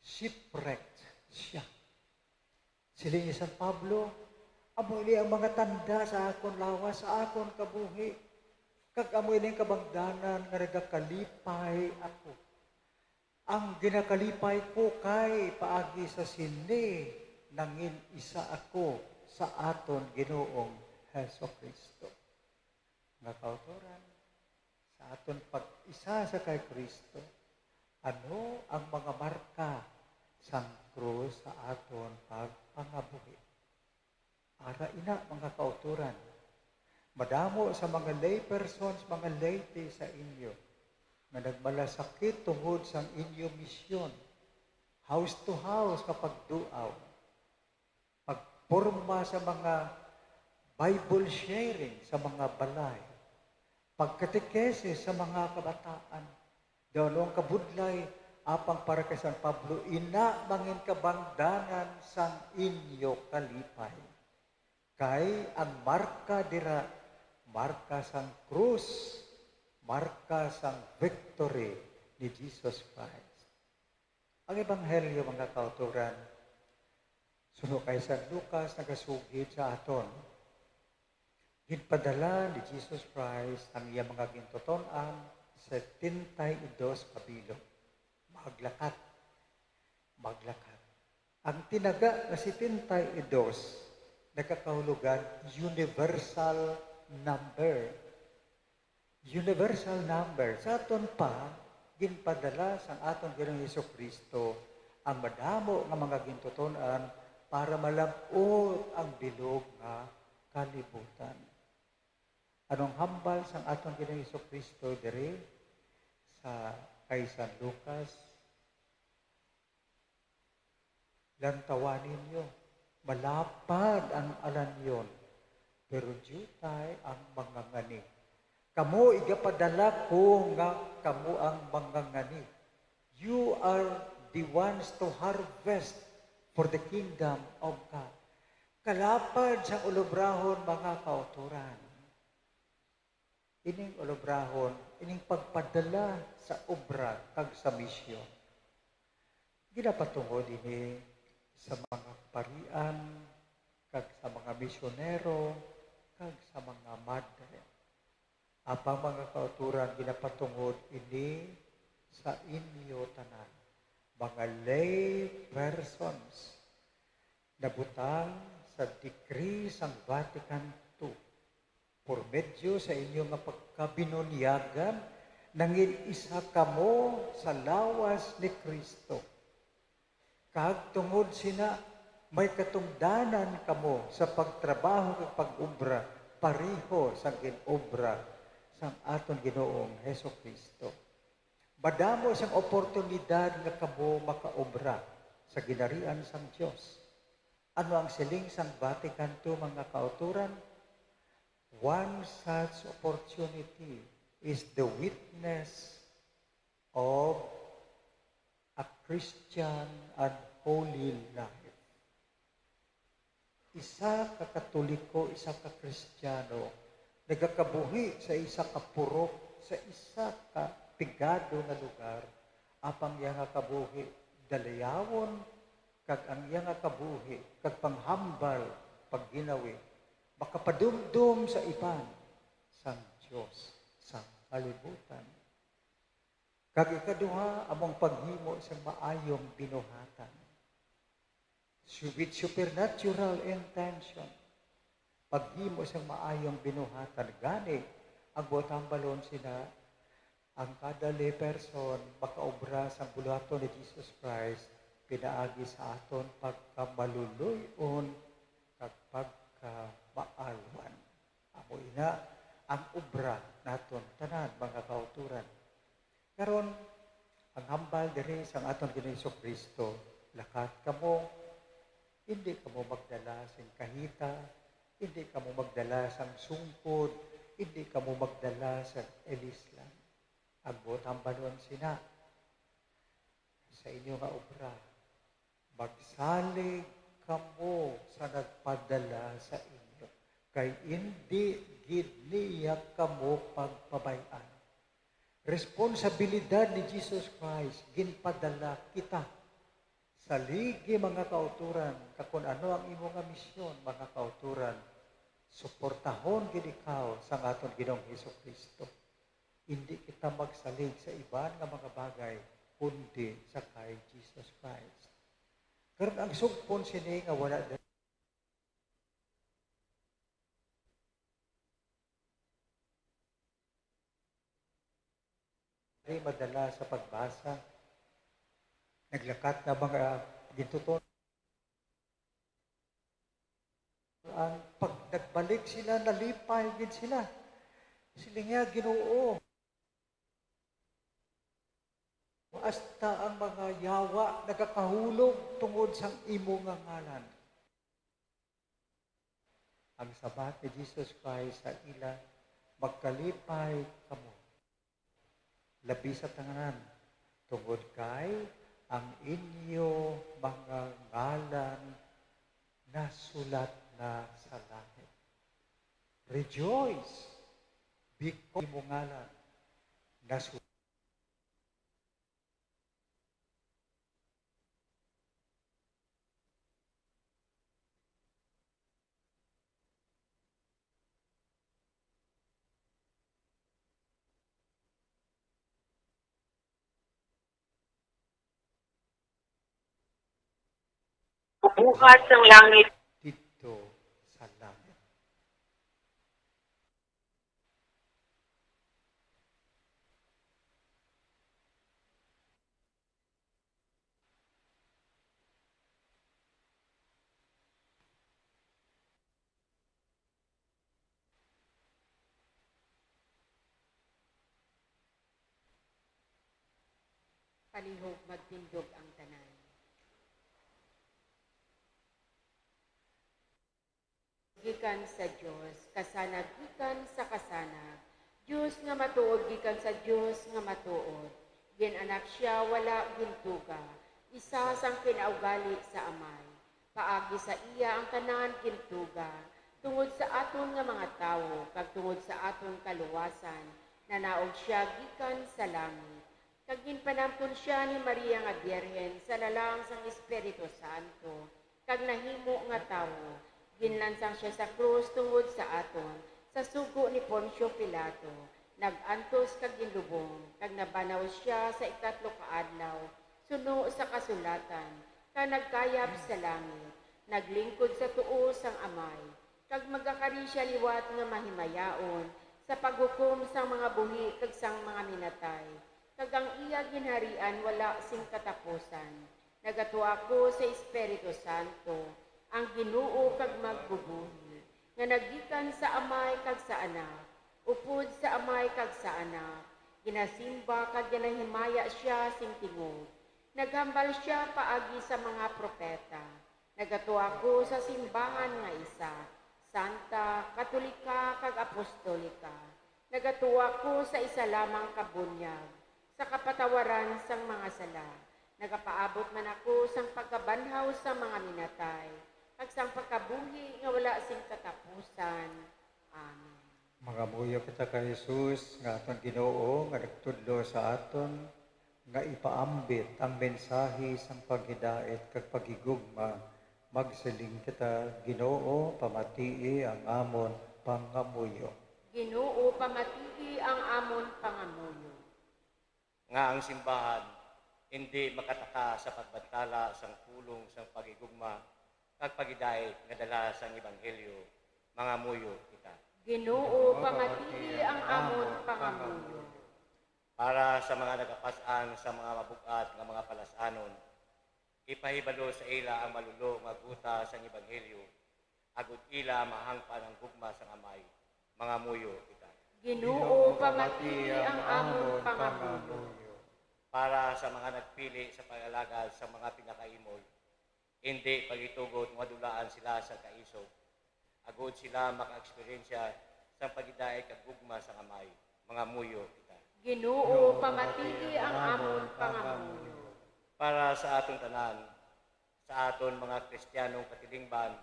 Shipwrecked sia. Siling ni San Pablo, "Amo ini ang mga tanda sa akon lawas, sa akon kabuhi, kag amo ini ang kabangdanan nga nagakalipay ako. Ang ginakalipay ko kay paagi sa sini nangin isa ako sa aton Ginoong Jesu-Cristo." Nga kautoran, sa aton pag-isa sa kay Cristo, ano ang mga marka sang krus sa aton pagpangabuhi? Ara ina, mga kautoran, madamo sa mga laypersons, mga laity sa inyo nga nagmalasakit tungod sang inyo misyon, house to house nga pagduaw, pagporma sa mga Bible sharing sa mga balay, pagkatekesis sa mga kabataan. Daw ano ang kabudlay, apang para kay San Pablo, ina mangin kabangdanan sang inyo kalipay. Kay ang marka dira, marka sang krus, marka sang victory ni Jesus Christ. Ang Ebanghelyo, mga kautoran, suno kay San Lucas, nagasugid sa aton. Ginpadala ni Jesus Christ ang iya mga gintuton-an setenta y dos ka bilog. Maglakat. Maglakat. Ang tinaga nga setenta y dos nagakahulugan universal number. Universal number. Sa aton pa, ginpadala sang aton Ginoong Jesu-Cristo ang madamo nga mga gintuton-an para malab-ot ang bilog nga kalibutan. Anong hambal sang aton Ginoong Jesu-Cristo diri sa kay San Lucas? Lantawan ninyo, malapad ang alanyon, pero diutay ang mangangani. Kamo, igapadala ko nga kamo ang mangangani. You are the ones to harvest for the kingdom of God. Kalapad sang ulobrahon, mga kautoran. Ining ulobrahon, ining pagpadala sa obra kag sa misyon. Ginapatungod ini sa mga parian, kag sa mga misyonero, kag sa mga madre. Apang, mga kautoran, ginapatungod ini sa inyo tanan, mga lay persons, nabutang sa decree sang Vatican two. Por medio sa inyo nga pagkabinunyagan, nangin-isa kamo sa lawas ni Cristo. Kag tungod sina, may katungdanan kamo sa pagtrabaho kag pag-obra pareho sang gin-obra sang aton Ginoong Jesu-Cristo. Madamo sing oportunidad nga kamo makaobra sa ginharian sang Dios. Ano ang siling sang Vatican two, mga kautoran? One such opportunity is the witness of a Christian and holy life. Isa ka Katoliko, isa ka Kristiyano, nagakabuhi sa isa ka purok, sa isa ka pigado nga lugar, apang iya nga kabuhi dalayawon, kag ang iya nga kabuhi kag panghambal, pagginawi, makapadumdom sa iban sang Dios sa kalibutan. Kag ikaduha, amo ang paghimo sang maayong binuhatan. Su-, with supernatural intention, paghimo sang maayong binuhatan. Gani, ang buot hambalon sina, ang kada lay person makaobra sang buhaton ni Jesus Christ pinaagi sa aton pagkamaluluy-on kag pagkamaalwan. Amo ina ang obra naton tanan, mga kautoran. Karon, ang hambal diri sang aton Ginoong Jesu-Cristo, lakat kamo, indi kamo magdala sing kahita, indi kamo magdala sang sungkod, indi kamo magdala sang ilislan. Ang buot hambalon sina, sa inyo nga obra, magsalig kamo sa nagpadala sa inyo, kay indi gid niya kamo pagpabay-an. Responsabilidad ni Jesus Christ, ginpadala kita. Saligi, mga kautoran, kag kun ano ang imo nga misyon, mga kautoran, suportahon gid ikaw sang aton Ginoong Jesu-Cristo. Indi kita magsalig sa iban nga mga bagay, kundi sa kay Jesus Christ. Karon, ang sugpon sini nga wala diri madala sa pagbasa. Naglakat na mga gintuton. Ang pag nagbalik sila, nalipay gid sila. Sila nga, Ginoo, hasta ang mga yawa nagakahulog tungod sang imo nga ngalan. Ang sabat ni Jesus Christ sa ila, "Magkalipay kamo, labi sa tanan, tungod kay ang inyo mga ngalan nasulat na sa langit. Rejoice, because imo ngalan nasulat." Buhat sang langit. Didto sa langit. Palihog magtindog ang tanan. Gikan sa Dios, kasanag gikan sa kasanag, Dios nga matuod gikan sa Dios nga matuod. Gin-anak sia, wala gintuga, isa sang kinaugali sa Amay. Paagi sa iya ang tanan gintuga, tungod sa aton nga mga tawo, kag tungod sa aton kaluwasan, nanaog sia gikan sa langit, kag ginpanamkon sia ni Maria nga Birhen sa lalang sang Espiritu Santo, kag nahimo nga tawo. Ginlansang sia sa krus tungod sa aton, sa sugo ni Poncio Pilato, nag-antos kag ginlubong, kag nabanaw sia sa ikatlo ka adlaw, suno sa kasulatan, kag nagkayab sa langit, naglingkod sa tuo sang Amay, kag magakari sia liwat nga mahimayaon sa paghukom sang mga buhi kag sang mga minatay, kag ang iya ginharian wala sing katapusan. Nagatua ako sa Espiritu Santo, ang Ginoo kag magbubuhi, nga naggikan sa Amay kag sa Anak, upod sa Amay kag sa Anak, ginasimba kag ginahimaya sia sing tingog. Naghambal sia paagi sa mga propeta. Nagatua ko sa simbahan nga isa, santa, katolika, kag apostolika. Nagatua ko sa isa lamang ka bunyag, sa kapatawaran sang mga sala. Nagapaabot man ako sang pagkabanhaw sang mga minatay, kag sang pagkabuhi nga wala sing katapusan. Amen. Mangamuyo kita kay Jesus, nga aton Ginoo, nga nagtudlo sa aton nga ipaambit ang mensahe sang paghidait kag paghigugma. Magsiling kita, Ginoo, pamatii ang amon pangamuyo. Ginoo, pamatii ang amon pangamuyo. Nga ang simbahan indi makataka sa pagbantala sang pulong sang paghigugma kag paghidait nga dala sang ebanghelyo. Mangamuyo kita. Ginoo, pamatii ang amon pangamuyo. Para sa mga nagapas-an sa mga mabug-at nga mga palas-anon, ipahibalo sa ila ang malulo nga guta sang ebanghelyo, agod ila mahangpan ang gugma sang Amay. Mangamuyo kita. Ginoo, pamatii ang amon pangamuyo. Para sa mga nagpili sa pag-alagad sa mga pinakaimol, indi pagitugot nga madulaan sila sa kaisog, agod sila maka-eksperyensya sang paghidait kag gugma sang Amay. Mangamuyo kita. Ginoo, pamatii ang amon pangamuyo. Para sa aton tanan, sa aton mga Kristiyanong katilingban,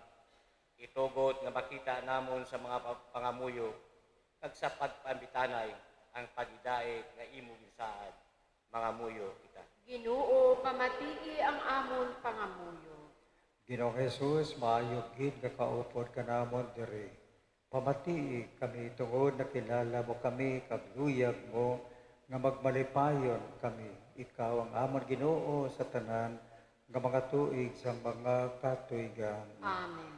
itugot nga makita namon sa mga pa-, pangamuyo kag sa pagpaambitanay ang paghidait nga imo ginsaad. Mangamuyo kita. Ginoo, pamatii ang amon pangamuyo. Ginoong Jesus, maayo gid nga kaupod ka namon diri. Pamatii kami tungod nakilala mo kami kag luyag mo nga magmalipayon kami. Ikaw ang amon Ginoo sa tanan nga mga tuig sang mga katuigan. Amen.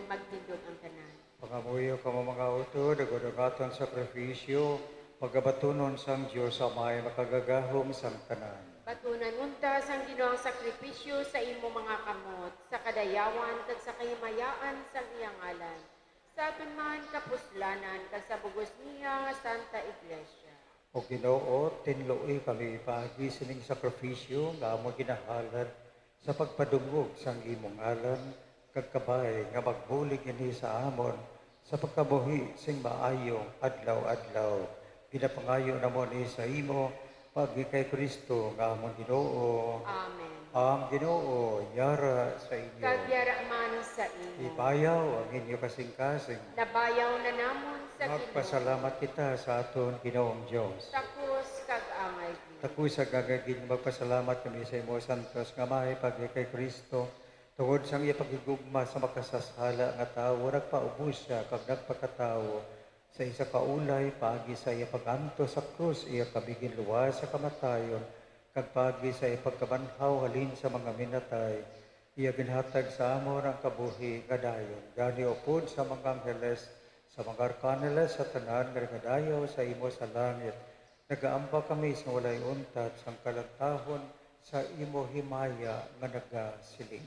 magtindog ang tanan. Pangamuyo kamo, mga utod, agod ang aton sakrifisyo, pagabatunon sang Dios Amay makagagahom sang tanan. Batunan unta sang Ginoo ang sakrifisyo sa imo mga kamot, sa kadayawan kag sa kahimayaan sang iya ngalan, sa aton man kapuslanan kag sa bug-os niya nga Santa Iglesia. O Ginoo, tinloi kami paagi sining sakrifisyo nga amon ginahalad sa pagpadungog sang imo ngalan, kag kabay nga magbulig ini sa amon sa pagkabuhi sing maayo adlaw-adlaw. Ginapangayo namon ini sa imo, paagi kay Cristo nga amon Ginoo. Amen. Ang Ginoo yara sa inyo. Kag yara man sa imo. Ibayaw ang inyo kasingkasing. Nabayaw na namon sa Ginoo. Magpasalamat kita sa aton Ginoong Dios. Takos kag angay gid. Takos kag angay gid nga magpasalamat kami sa imo, santos nga Amay, paagi kay Cristo, tungod sang iya paghigugma sa makasasala nga tawo, nagpaubos sia kag nagpakatawo sa isa ka ulay. Paagi sa iya pag-antos sa krus, iya kami ginluwas sa kamatayon, kag paagi sa iya pagkabanhaw halin sa mga minatay, iya ginhatag sa amon ang kabuhi nga dayon. Gani, upod sa mga angheles, sa mga arkanheles, sa tanan nga nagadayaw sa imo sa langit, nagaamba kami sa walay untat sang kalantahon sa imo himaya nga nagasiling: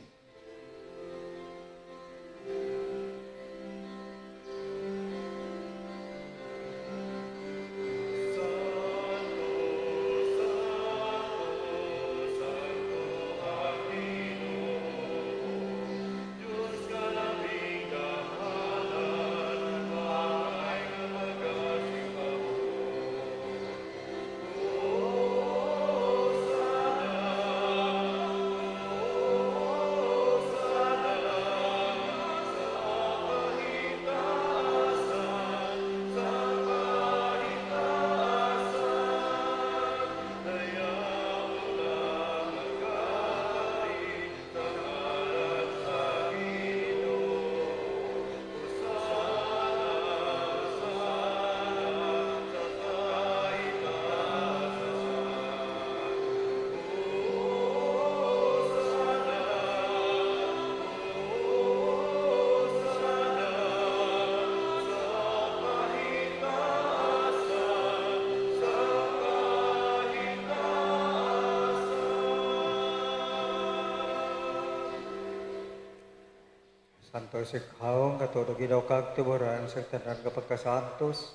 Santos ikaw nga tuod, Ginoo, kag tuburan sang tanan nga pagkasantos.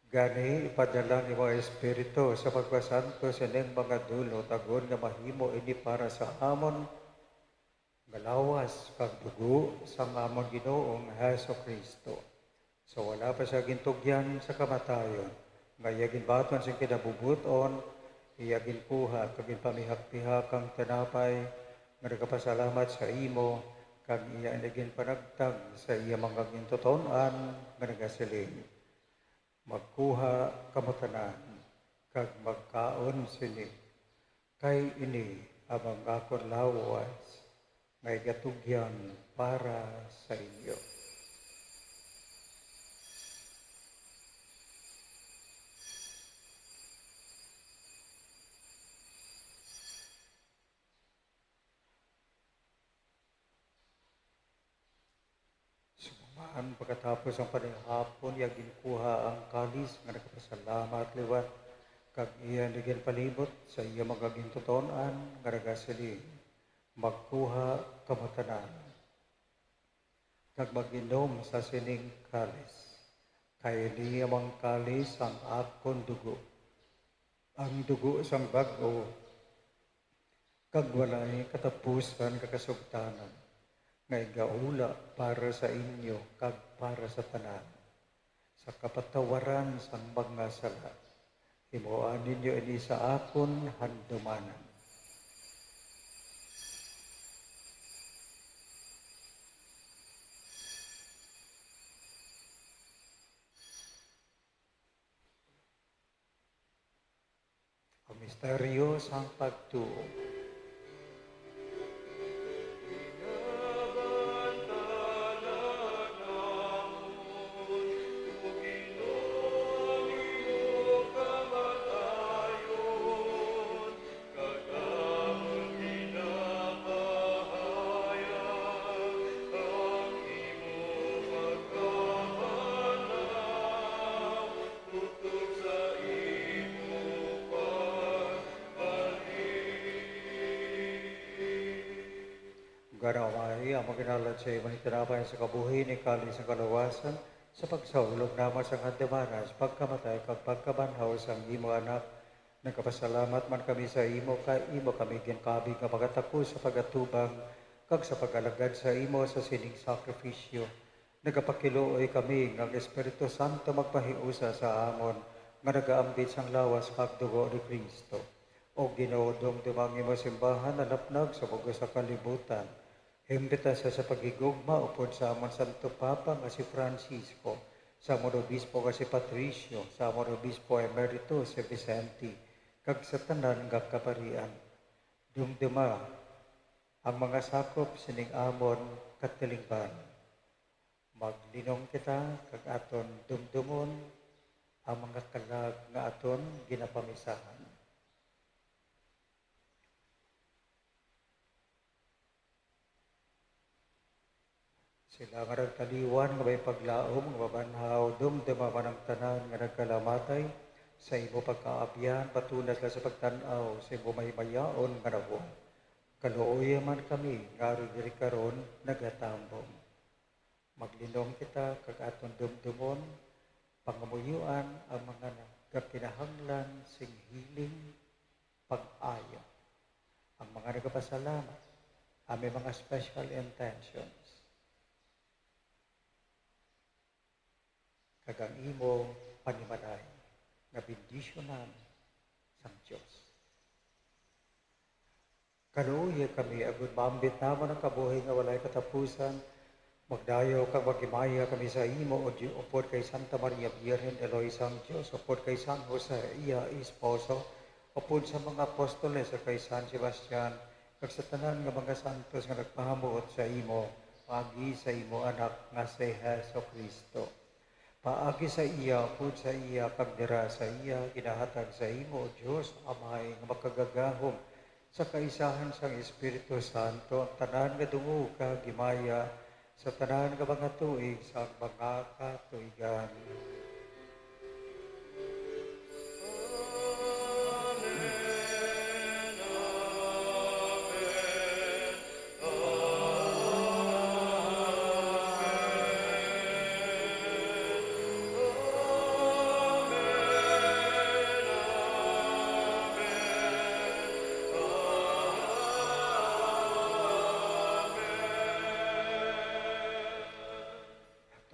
Gani, ipadala ang imo Espiritu sa pagpasantos sining mga dulot, agod nga mahimo ini para sa amon nga lawas kag dugo sang amon Ginoong Jesu-Cristo. Sa wala pa sia gintugyan sa kamatayon, nga iya ginbaton sing kinabubot-on, iya ginkuha kag ginpamihak-pihak ang tinapay nga nagapasalamat sa imo, kag iya ini ginpanagtag sa iya mga gintuton-an nga nagasiling: "Magkuha kamo tanan kag magkaon sini, kay ini ang akon lawas nga igatugyan para sa inyo." Subong man, pagkatapos ang panihapon, iya ginkuha ang kalis nga nagapasalamat liwat, kag iya ini ginpalibot sa iya mga gintuton-an nga nagasiling: "Magkuha kamo tanan kag mag-inom sa sining kalis, kay ini amo ang kalis sang akon dugo, ang dugo sang bag-o kag walay katapusan nga kasugtanan, nga igaula para sa inyo kag para sa tanan, sa kapatawaran sang mga sala. Himoa ninyo ini sa akon handumanan." Ang misteryo sang pagtuo. Gani, O Amay, amon ginhalad sa imo ni tinapay sa kabuhi, ni kalis sa kalawasan, sa pagsaulog namon sa kadamanas, pagkamatay kag pagkabanhaw sang imo Anak. Nagapasalamat man kami sa imo, kay imo kami ginkabig nga pagatakus sa pagatubang kag sa pag-alagad sa imo sa sining sakrifisyo. Nagapakiluoy kami nga ang Espiritu Santo magpahiusa sa amon nga nagaambit sang lawas kag dugo ni Cristo. O Ginoo, dumduma ang imo simbahan nalapnag sa bug-os sa kalibutan. Himpita sa, sa paghigugma upod sa amon Santo Papa nga si Francisco, sa amon Obispo nga si Patricio, sa amon Obispo Emeritus si Vicente, kag sa tanan nga kaparian. Dumduma ang mga sakop sining amon katilingban. Maglinong kita kag aton dumdumon ang mga kalag nga aton ginapamisahan. Sila nga nagtaliwan nga may paglaom nga mabanhaw, dumduma man ang tanan nga nagkalamatay sa imo pagkaabyan, patuna sila sa pagtan-aw sa imo mahimayaon nga nawong. Kaluoya man kami nga ari diri karon nagatambong. Maglinong kita kag aton dumdumon, pangamuyuan ang mga nagakinahanglan sing healing, pag-ayo. Ang mga nagapasalamat, ang may mga special intentions, kag ang imo panimalay nga bendisyonan sang Dios. Kaluoyi kami, agod maambit namon ang kabuhi nga walay katapusan. Magdayaw kag maghimaya kami sa imo, O Di-, upod kay Santa Maria Birhen, Eloy sang Dios, upod kay San Jose, iya esposo, upod sa mga apostoles, kag kay San Sebastian, kag sa tanan nga mga santos nga nagpahamuot sa imo, paagi sa imo Anak nga si Jesu-Cristo. Paagi sa iya, upod sa iya, kag dira sa iya, ginahatag sa imo, O Dios, Amay nga makagagahom, sa kaisahan sang Espiritu Santo, ang tanan nga dungog kag himaya sa tanan nga mga tuig sang mga katuigan.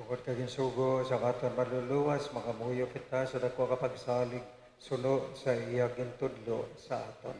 Tungod kay ginsugo sa aton Manluluwas, mangamuyo kita sa daku nga pagsalig suno sa iya gintudlo sa aton.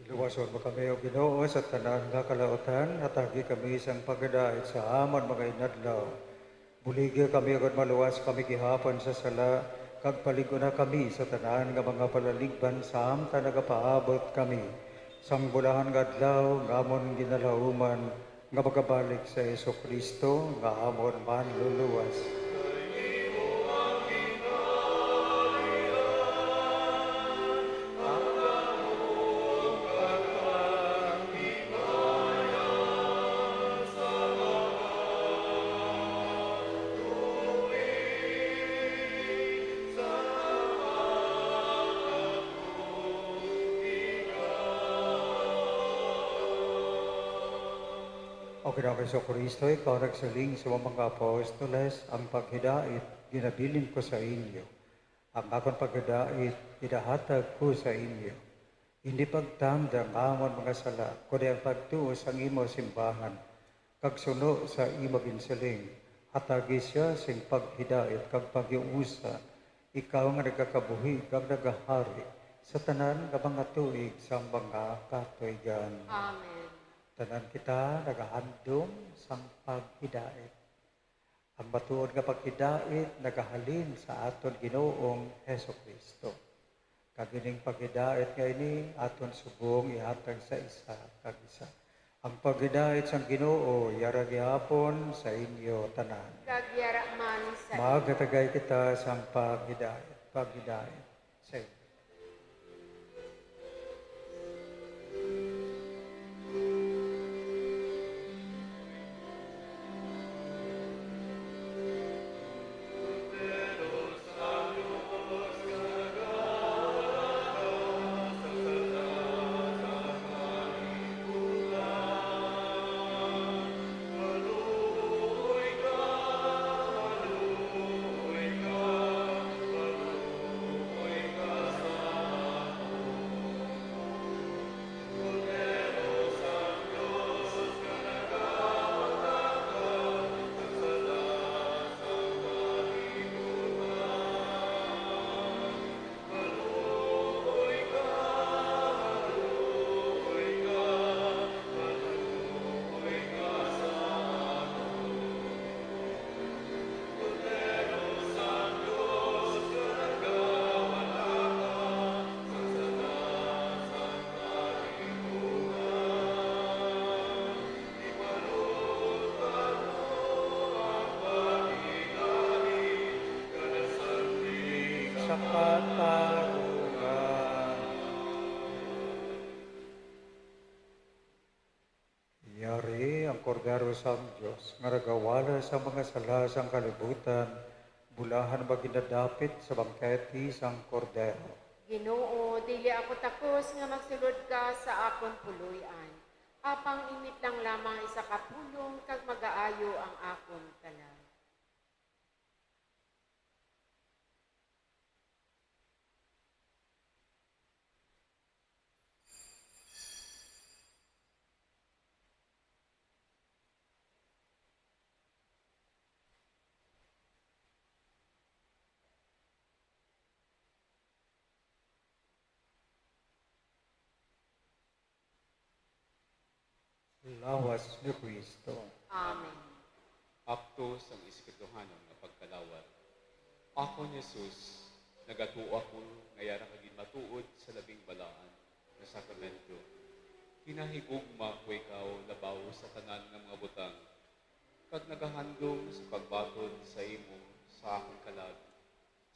Luwason mo kami, O Ginoo, sa tanan nga kalautan, hatagi kami sang pagdait sa amon mga inadlaw. Buligi kami, agod maluwas kami gihapon sa sala, Kag palig-una kami sa tanan nga mga palaligban, samtang nagapaabot kami sang bulahan nga adlaw nga amon ginalauman nga magabalik si Jesu-Cristo nga amon Manluluwas. O Ginoong Jesu-Cristo, ikaw nagsiling sa mga apostoles, "Ang paghidait ginabilin ko sa inyo, ang akon paghidait idahatag ko sa inyo." Indi pagtanda ang amon mga sala, kundi ang pagtuo sang imo simbahan, kag suno sa imo ginsiling, hatagi sia sing paghidait kag paghiusa, ikaw nga nagakabuhi kag nagahari sa tanan nga mga tuig sang mga katuigan. Amen. Tanan kita nagahandom sang paghidait. Ang matuod nga paghidait nagahalin sa aton Ginoong Jesu-Cristo. Kag ining paghidait nga ini aton subong ihatag sa isa kag isa. Ang paghidait sang Ginoo yara gihapon sa inyo tanan. Kag yara man sa inyo. Maghatagay kita sang paghidait, paghidait sa inyo. Sa katarungan. Yari ang Kordero sang Dios nga nagawala sa mga sala sang kalibutan, bulahan ba ginadapit sa bangkete sang Kordero? Ginoo, dili ako takos nga magsulod ka sa akon puloy-an. Apang imit lang lamang isa ka pulong kag magaayo ang akon kalag. Lawas ni Cristo. Amen. Akto sang espirituhanon nga pagkalawat. Akon Jesus, nagatuo ako nga yara ka ginmatuod sa labing balaan nga sakramento. Ginahigugma ko ikaw labaw sa tanan nga mga butang, kag nagahandom sa pagbaton sa imo sa akon kalag.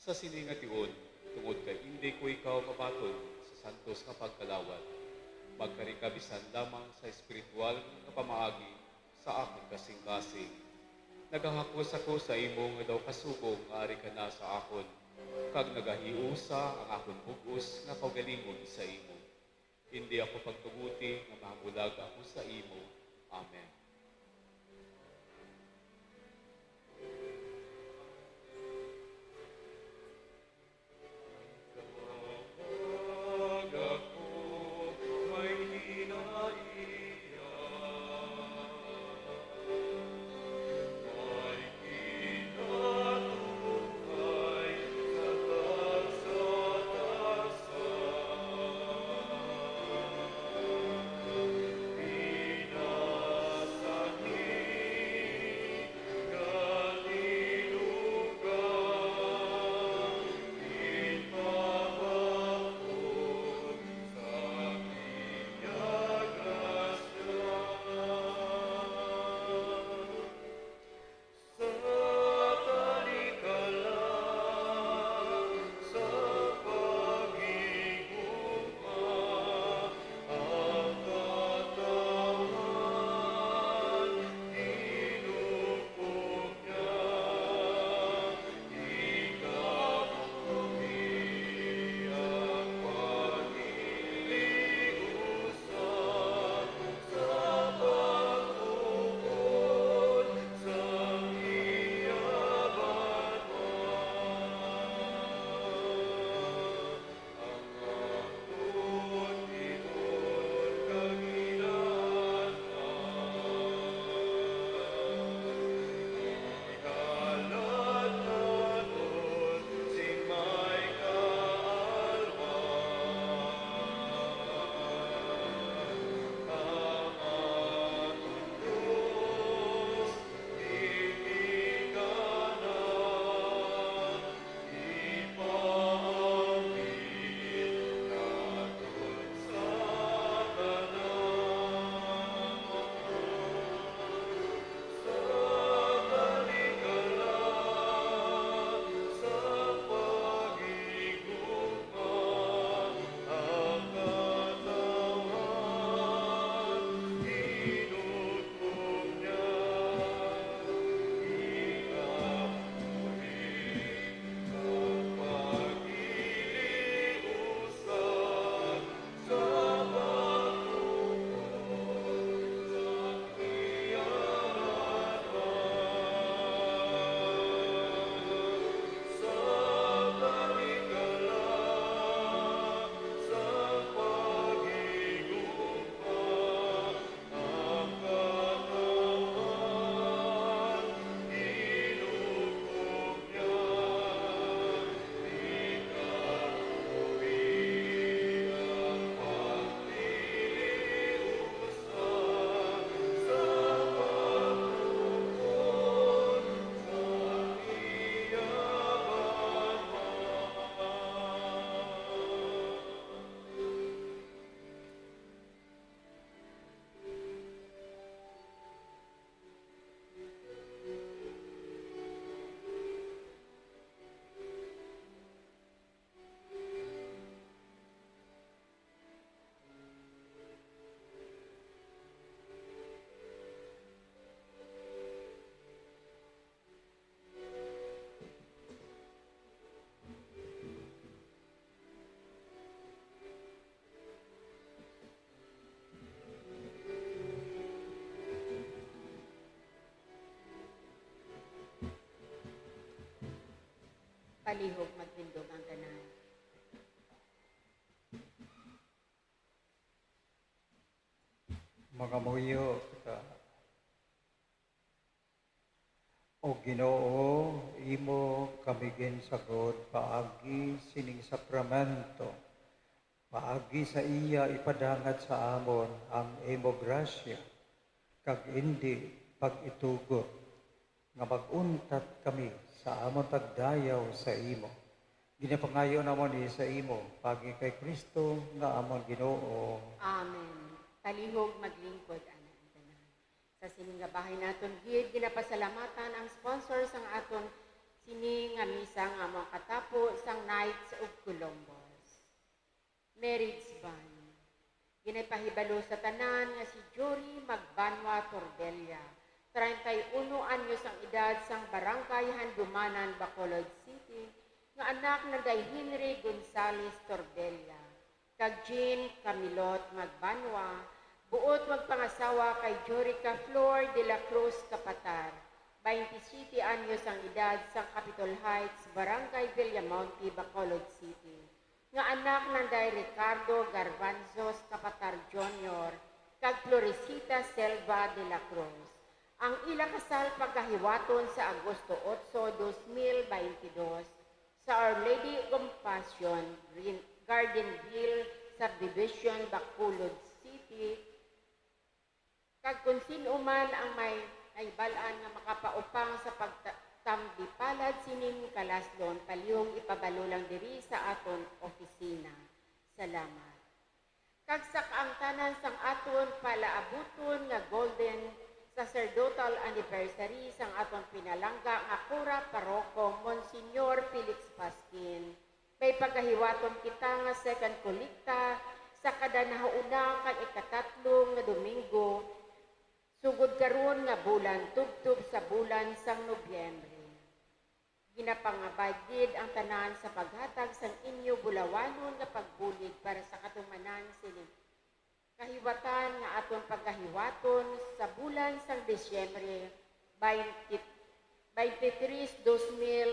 Sa sini nga tion, tungod kay indi ko ikaw mabaton sa santos nga pagkalawat, magkari ka bisan lamang sa espiritual nga pamaagi sa akon kasingkasing. Nagahakos ako sa imo nga daw ka subong nga ari ka na sa akon, kag nagahiusa ang akon bug-os nga kaugalingon sa imo. Indi ako pagtuguti nga mahabulag ako sa imo. Amen. Palihog magtindog ang tanan. Mangamuyo kita. O Ginoo, imo kami ginsagod paagi sining sakramento, paagi sa iya ipadangat sa amon ang imo grasya, kag indi pag-itugot nga mag-untat kami sa amon pagdayaw sa imo. Ginapangayo namon ini sa imo, paagi kay Cristo nga amon Ginoo. Amen. Palihog maglingkod, ana ang tanan. Sa sini nga bahin naton gid ginapasalamatan ang sponsor sang aton sini nga misa nga makatapo sang Knights of Columbus. Marriage band. Ginapahibalo sa tanan nga si Jory Magbanwa Torbella, treinta y uno anyos ang edad, sang Barangay Handumanan, Bacolod City, nga anak nanday Henry Gonzales Torbella kag Jean Camilot Magbanwa, buot magpangasawa kay Jorica Flor de la Cruz Capatar, twenty-seven anyos ang edad, sang Capitol Heights, Barangay Villamonte, Bacolod City, nga anak nanday Ricardo Garbanzos Capatar Junior kag Florecita Selva de la Cruz. Ang ila kasal pagahiwaton sa Agosto otso, dos mil baynte dos, sa Our Lady of Compassion, Green, Garden Hill Subdivision, Bacolod City, kag kon sin-o man ang may nahibal-an nga makapaupang sa pagta-, tambipalad sining kalaslon, palihog ipabalo lang diri sa aton opisina. Salamat. Kag sa kaangtanan sang aton palaabuton nga golden sacerdotal anniversary sang aton pinalangga nga kura paroko, Monsignor Felix Pasquin, may pagahiwaton kita nga second kolekta sa kada nahauna kag ikatatlo nga Domingo sugod karon nga bulan, tubtob sa bulan sang Nobyembre. Ginapangabay gid ang tanan sa paghatag sang inyo bulawanon nga pagbulig para sa katumanan sini kahiwatan nga aton pagahiwaton sa bulan sang Disyembre twenty, twenty-three, dos mil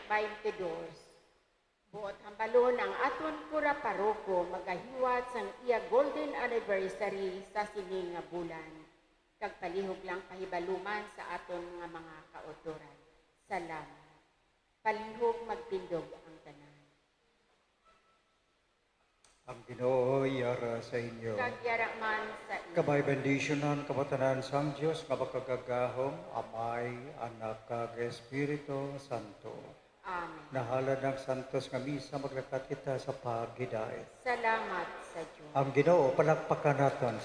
twenty-two. Buot hambalon, ang aton kura paroko magahiwat sang iya golden anniversary sa sini nga bulan, kag palihog lang pahibaluman sa aton nga mga kautoran. Salamat. Palihog magtindog ang tanan. Ang Ginoo yara sa inyo. Kag yara man sa inyo. Kabay bendisyonan kamo tanan sang Dios nga makagagahom, Amay, Anak, kag Espiritu Santo. Amen. Nahalad ang santos nga misa, maglakat kita sa paghidait. Salamat sa Dios. Ang Ginoo, palakpakan naton.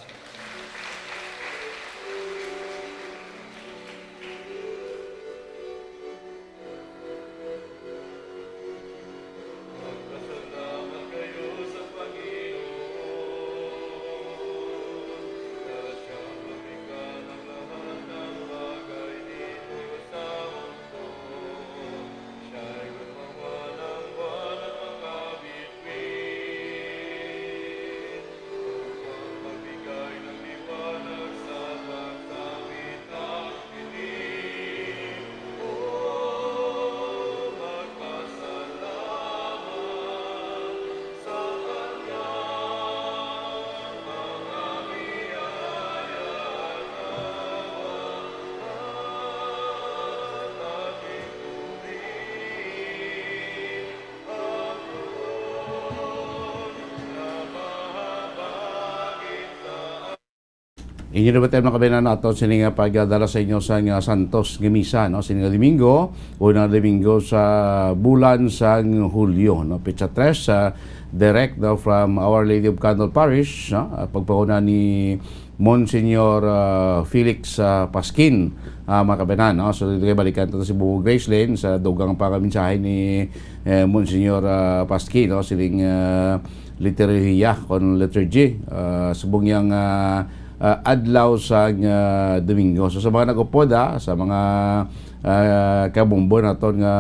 Inyo na ba tayo, mga kabayan, ato sini nga pagdala sa inyo sa nga santos nga misa, no? Sini nga Domingo, unang Domingo sa bulan sang Hulyo, no? Petsa tres, ah, direct, no, from Our Lady of Candle Parish, no? Ah, pagpauna ni Monsignor, ah, Felix, ah, Pasquin, ah, mga kabayan, no? So, dito kayo balikan to si Bubo Gracelyn sa dugang pa nga mensahe ni, eh, Monsignor, ah, Pasquin, no? Sining, ah, liturhiya kon liturgy, ah, subong yang, ah, ah, adlaw sang, ah, Domingo. So, sa mga nag-upod, ah, sa mga, ah, kabumbo naton nga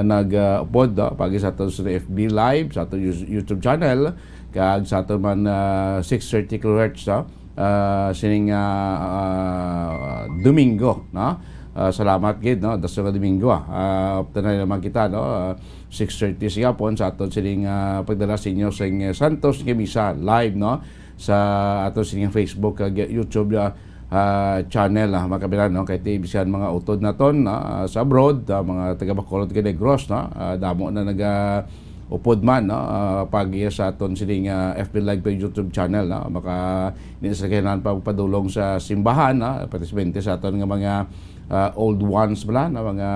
nag, ah, upod, ah, pagi sa aton sa F B Live, sa aton Yus-, YouTube channel, kag sa aton man, ah, six thirty kilohertz, ah, ah, sining, ah, ah, Domingo, no? Ah, salamat gid, no? Dasong nga Domingo, ah. Ah, upod na naman kita, no? Ah, six thirty sa gihapon sa aton sining, ah, pagdala sa inyo sa, eh, Santos nga Misa live, no? Sa aton sining Facebook kag YouTube, ah, ah, channel, ah, mga kabinan, no? Kay ti bisan mga utod naton, no? Ah, sa abroad, ah, mga taga Bacolod kag Negros, no? Ah, damo na naga upod man, no? Ah, pag-iya sa aton sining, ah, F B Live kag YouTube channel, no? Maka, di sa kailangan pa padulong sa simbahan, no? Partisipante sa aton nga mga, ah, old ones bala, no? Mga,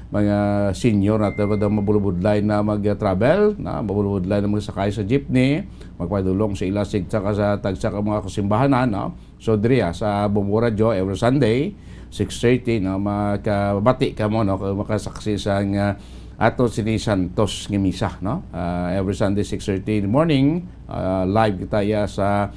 mga senior nato nga daw mabulubudlay na mag-travel, no? Mabulubudlay na magsakay sa jeepney, magpadulong sa ila sig tagsa ka sa, tagsa ka mga kasimbahanan, no? So, diri, ah, sa Bombo Radyo, every Sunday, six thirty, no, makabati kamo, no, kag makasaksi sang, ah, ato sini Santos nga Misa, no? Ah, every Sunday, six thirty in the morning, ah, live kita iya sa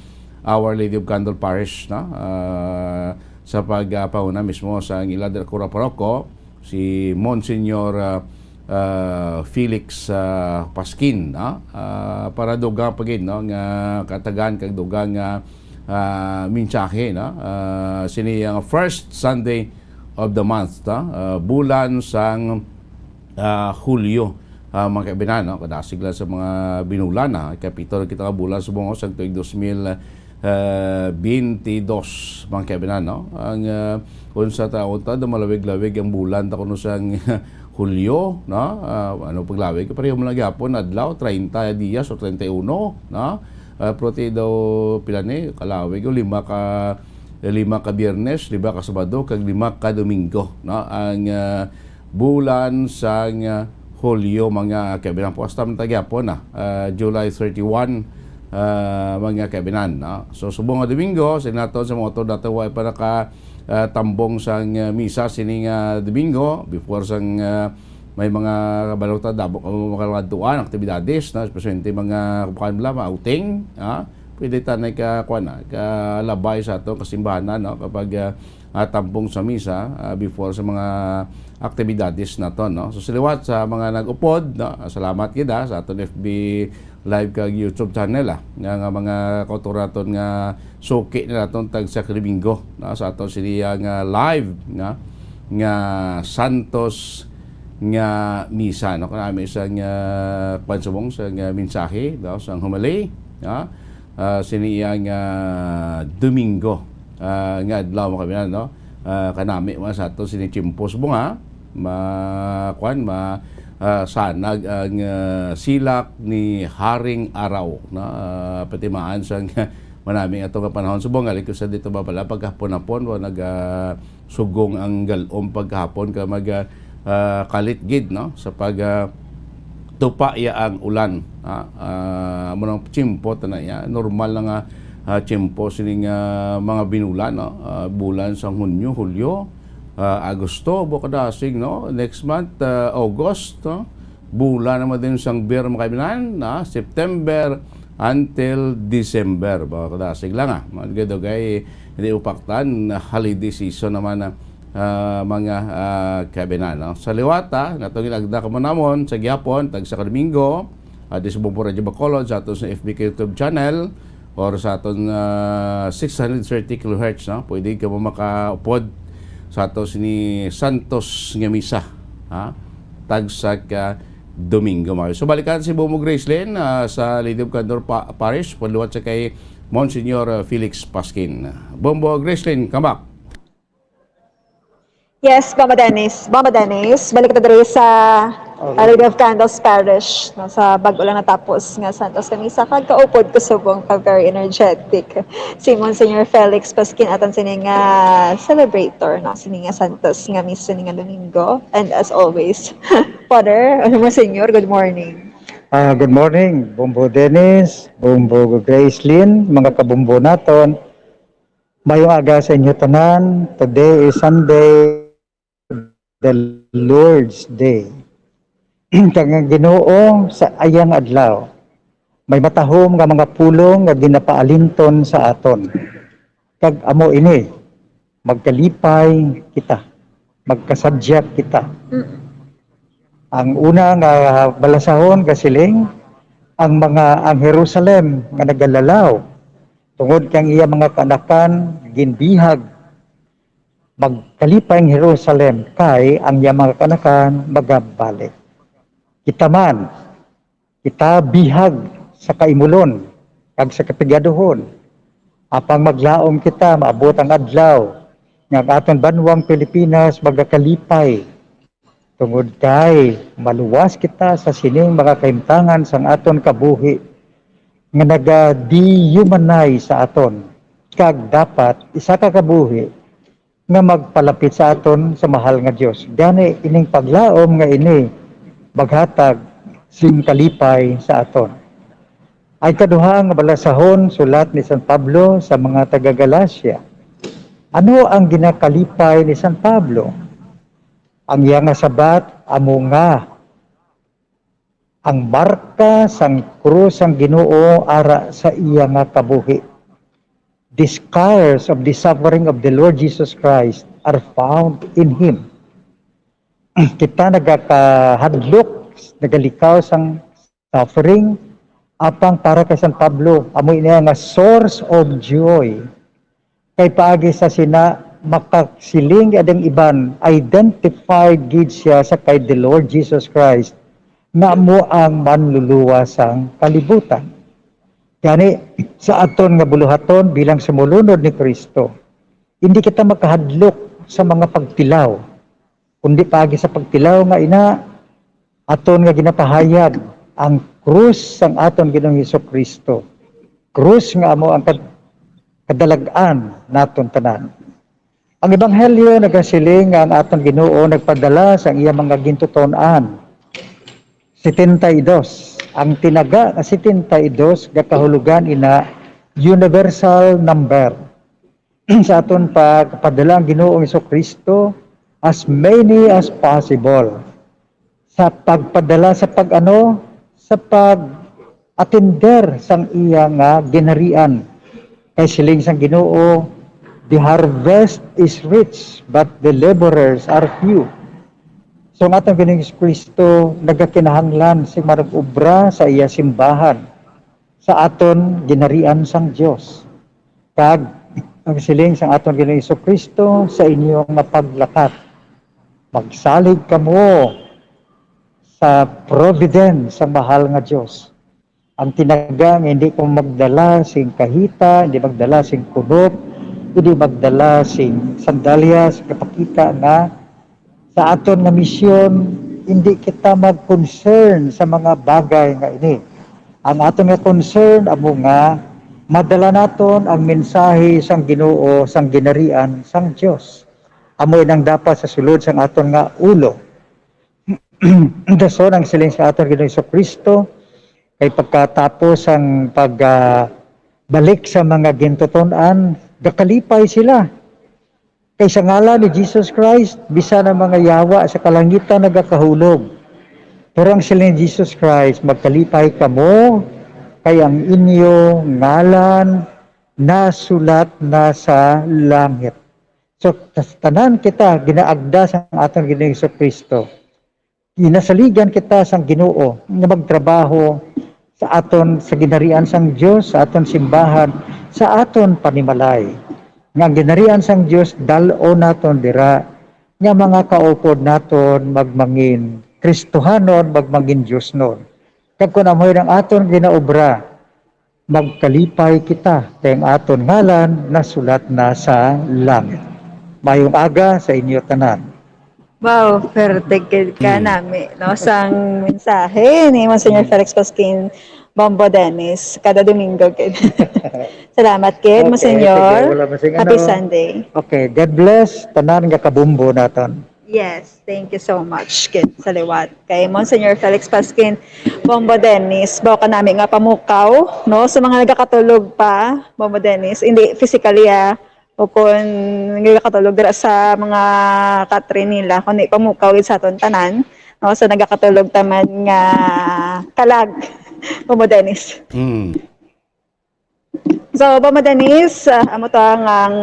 Our Lady of Candle Parish, no? Ah, sa pag, ah, panguna mismo sa ila Cura Paroko, si Monsignor, ah, ah, Felix, ah, Pasquin, no? Ah, para dugang pa gid, no, nga katagan kag dugang nga, ah, mensahe, no? Ah, sini ang first Sunday of the month, no? Ah, bulan sang, ah, Hulyo, ah, mga kaibinan, no? Kadasig lang sa mga binulan, ah. Ikapito na kita nga bulan sa bungos sang tuig dos mil, ah, bente dos, mga kaibinan, no? Ang, ah, unsa ta, unta, daw malawig-lawig ang bulan ta kuno sang Hulyo, no? Ah, ano paglawig? Pareho man lang gyapon adlaw, treinta dias o treinta y uno, no? Ah, pero ti daw pila ni kalawig o lima ka, lima ka Biyernes, lima ka Sabado, kag lima ka Domingo, no? Ang, ah, bulan sang, ah, Hulyo, mga kaibinan. Puas ta man ta gyapon, ah, ah, July thirty-one, ah, mga kaibinan, no? So, subong nga Domingo, sa naton sa mga utod nato, wa pa naka, ah, tambong sang, ah, misa sining, ah, Domingo, before sang, ah, may mga kabalo ta, damo ka mga kaladtuan, aktibidades, no? Especially mga kuan bala, outing, ah. Pwede ta na ka, kuan na, kalabay sa aton kasimbahanan, no? Kapag, ah, ah, tambong sa misa, ah, before sa mga aktibidades naton, no? So, sa liwat sa mga nag-upod, no? Ah, salamat gid, ah, sa aton F B Live kag YouTube channel, ah, nga, nga mga kauturan naton nga suki na naton tagsa ka Domingo, no? Sa aton sini nga live nga, nga Santos nga Misa, no? Kanami sa nga, kuwan subong, sa nga mensahe, no? Sa homily, no? Ah, sini nga Domingo, ah, nga adlaw, mga kaibigan, no? Ah, kanami man sa ato sini tiyempo subong, ha? Ma, kuwan, ma, ah, sanag ang, ah, silak ni Haring Araw, no? Ah, patimaan sa nga manami ato nga panahon subong, nga likos sa dito ba pala, pagkahapon-hapon, wa naga, sugong ang galom pagkahapon ka mag, ah, ah, kalit gid, no, sa pag, ah, tupa iya ang ulan, ah, ah, amo nang tiyempo ta na iya, normal na nga, ah, tiyempo sining, ah, mga binulan, no, ah, bulan sang Hunyo, Hulyo, ah, Agosto, buo kadasig, no, next month, ah, August, no, bulan naman din sang beer, mga kaibigan, na September until December. Mga kadasig lang, ah. Mga dugay-dugay, hindi upaktan, holiday season naman, ah, ah, mga, ah, kaibigan, no? Sa liwat, ah, natong inagda ka mo namon sa gihapon, tagsa ka Domingo, ah, di sa Bumbo Radyo Bacolod, sa aton sa F B K YouTube channel, or sa aton, ah, six hundred thirty kilohertz, no? Pwede ka mo makaupod sa aton sini Santos nga Misa, ha? Tagsa ka Domingo, mga. So, balikan si Bombo Gracelyn, ah, sa Lady of Candor pa-, Parish, pagluwat sa kay Monsignor, ah, Felix Pasquin. Bombo Gracelyn, come back. Yes, Mama Dennis. Mama Dennis, balik ta diri sa Okay. Lady of Candles Parish, no, sa bag-o lang natapos nga Santos nga Misa. Kag kaupod ko subong ka, very energetic. Si Monsignor Felix Pasquin, aton sini nga celebrator, no, sini nga Santos nga Misa, sini nga Domingo. And as always, Father, ano mo, Senyor? Good morning. Ah, good morning, Bombo Dennis, Bombo Gracelyn, mga kabombo naton. Mayong aga sa inyo tanan. Today is Sunday, the Lord's Day. Kag ang Ginoo sa iyang adlaw, may matahom nga mga pulong nga ginapaalinton sa aton. Kag amo ini, magkalipay kita, magkasadya kita. Mm. Ang una nga balasahon nga siling, ang mga, ang Jerusalem nga nagalalaw, tungod kang iya mga kaanakan ginbihag, magkalipay ang Jerusalem, kay ang iya mga kaanakan magabalik. Kita man, kita bihag sa kaimulon kag sa kapigaduhon. Apang maglaom kita, maabot ang adlaw nga ang aton banwang Pilipinas magakalipay, tungod kay maluwas kita sa sining mga kahimtangan sang aton kabuhi nga naga-dehumanize sa aton, kag dapat isa ka kabuhi nga magpalapit sa aton sa mahal nga Dios. Gani, ining paglaom nga ini maghatag sing kalipay sa aton. Ay kaduha nga balasahon, sulat ni San Pablo sa mga taga-Galacia. Ano ang ginakalipay ni San Pablo? Ang iya nga sabat amo nga ang marka sang krus sang Ginoo ara sa iya nga kabuhi. The scars of the suffering of the Lord Jesus Christ are found in him. Kita nagakahadlok, nagalikaw sang suffering, apang para kay San Pablo, amo ini nga source of joy. Kay paagi sa sina, makasiling gid ang iban, identified gid siya sa kay the Lord Jesus Christ, nga amo ang manluluwas sang kalibutan. Gani, sa aton nga buluhaton bilang sumulunod ni Cristo, hindi kita makahadlok sa mga pagtilaw, kundi paagi sa pagtilaw nga ina, aton nga ginapahayag ang krus sang aton Ginoong Jesu-Cristo, krus nga amo ang kad-, kadalag-an naton tanan. Ang Ebanghelyo nagasiling nga ang aton Ginoo nagpadala sang iya mga gintuton-an, setenta y dos. Ang tinaga nga setenta y dos gakahulogan ina universal number. Sa aton pagpadala ang Ginoong Jesu-Cristo as many as possible sa pagpadala sa pag-ano, sa pag-atender sang iya nga ginharian. Kay siling sang Ginoo, "The harvest is rich, but the laborers are few." So, ang aton Ginoong Jesu-Cristo nagakinahanglan sing mag-obra sa iya simbahan, sa aton ginharian sang Dios. Kag ang siling sang aton Ginoong Jesu-Cristo, sa inyo nga paglakat, magsalig kamo sa providence sang mahal nga Dios. Ang tinaga nga hindi ko magdala sing kahita, hindi magdala sing kunop, hindi magdala sing sandalyas, kapakita nga sa aton nga misyon, hindi kita mag-concern sa mga bagay nga ini. Ang aton nga concern amo nga madala naton ang mensahe sang Ginoo, sang ginharian sang Dios. Amo inang dapat sa sulod sang aton nga ulo. Dason ang siling sa aton Ginoong Jesu-Cristo, kay pagkatapos ang pag, ah, balik sa mga gintuton-an, gakalipay sila. Kay sa ngalan ni Jesus Christ, bisan ang mga yawa sa kalangitan nagakahulog. Pero ang siling ni Jesus Christ, "Magkalipay kamo, kay ang inyo ngalan nasulat na sa langit." So, tas-, tanan kita ginaagda sa aton Ginoong Jesu-Cristo. Ginasaligan kita sang Ginoo nga magtrabaho sa aton, sa ginharian sang Dios, sa aton simbahan, sa aton panimalay. Nga ang ginharian sang Dios dal-on naton dira, nga mga kaupod naton magmangin Kristohanon, magmangin Diosnon. Kag kun amo ang aton ginaobra, magkalipay kita, kay ang aton ngalan nasulat na sa langit. Mayong aga sa inyo tanan. Wow, perte gid ka Mm. nami, no, sang mensahe ni Monsignor Mm. Felix Pasquin Bombo Dennis kada Domingo gid. Salamat gid, Okay, Monsignor. sige, wala masing Happy ano. Sunday. Okay, God bless tanan nga kabombo naton. Yes, thank you so much gid sa liwat kay Monsignor Felix Pasquin Bombo Dennis. Baw ka nami nga pamukaw, no, sa mga nagakatulog pa, Bombo Dennis, hindi physically, ah, o kung nagakatulog dira sa mga katri nila, kundi pamukaw gid sa aton tanan, no, sa nagakatulog taman nga kalag, Bombo Dennis. Mm. So, Bombo Dennis, ah, amo to ang, ang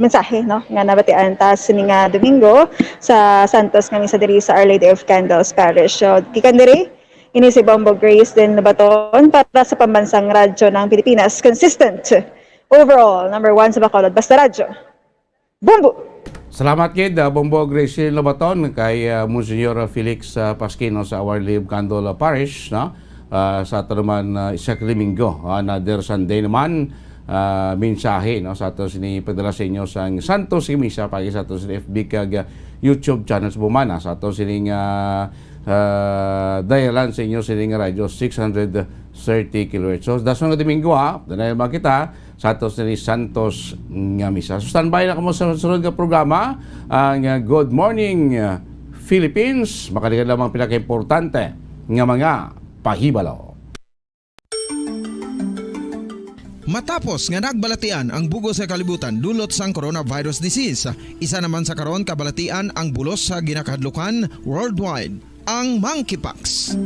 mensahe, no, nga nabatian ta sini nga Domingo sa santos nga misa diri sa Our Lady of Candles Parish. So, gikan diri, ini si Bombo Grace Din Labaton para sa Pambansang Radyo ng Pilipinas. Consistent, overall, number one sa Bacolod. Basta Radyo. Bombo! Salamat gid, ah, Bombo Gracie Lobaton, kay, ah, Monsignor Felix, ah, Pasquino sa Our Lady of Candle, ah, Parish, no? Ah, sa ato naman, ah, isa ka Domingo, ah, another Sunday naman, ah, mensahe, no? Sa ato sini pagdala sa inyo sang Santos nga Misa, paagi sa ato sini F B kag, ah, YouTube channels bumana, sa ato sining, ah, ah, dayalan sa inyo sining radyo, six hundred thirty kilohertz. So, dason nga Domingo, ha? Dunay makita, sa ato ni Santos nga Misa. So, standby na kamo sa sunod nga programa, ang, uh, Good Morning, uh, Philippines. Makalikan lamang pinakaimportante nga mga pahibalo. Matapos nga nagbalatian ang bug-os nga kalibutan dulot sang coronavirus disease, isa naman sa karon kabalatian ang bulos sa ginakahadlukan worldwide, ang monkeypox.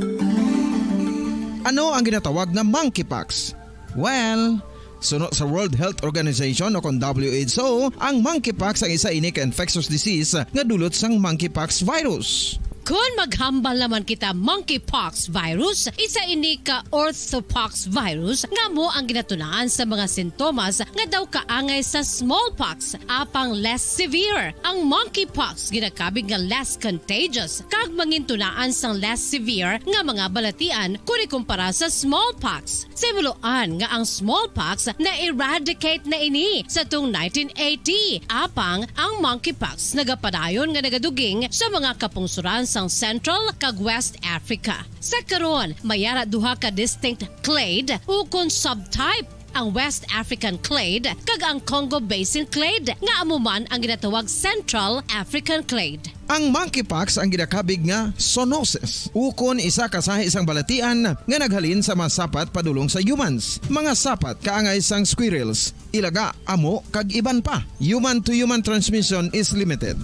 Ano ang ginatawag na monkeypox? Well, suno sa World Health Organization o kon W H O, ang monkeypox ang isa ini ka infectious disease nga dulot sang monkeypox virus. Kon maghambal naman kita monkeypox virus, isa ini ka orthopox virus nga amo ang ginatunaan sa mga sintomas nga daw kaangay sa smallpox, apang less severe. Ang monkeypox ginakabig nga less contagious kag mangintunaan sang less severe nga mga balatian kon ikumpara sa smallpox. Sa himuloan nga ang smallpox na-eradicate na ini sa tuong nineteen eighty, apang ang monkeypox nagapadayon nga nagaduging sa mga kapungsoran sang Central kag West Africa. Sa karon, may ara duha ka distinct clade ukon subtype, ang West African clade kag ang Congo Basin clade, nga amo man ang ginatawag Central African clade. Ang monkeypox ang ginakabig nga zoonosis, ukon isa ka sahi sang balatian nga naghalin sa mga sapat padulong sa humans, mga sapat kaangay sang squirrels, ilaga, amo, kag iban pa. Human to human transmission is limited.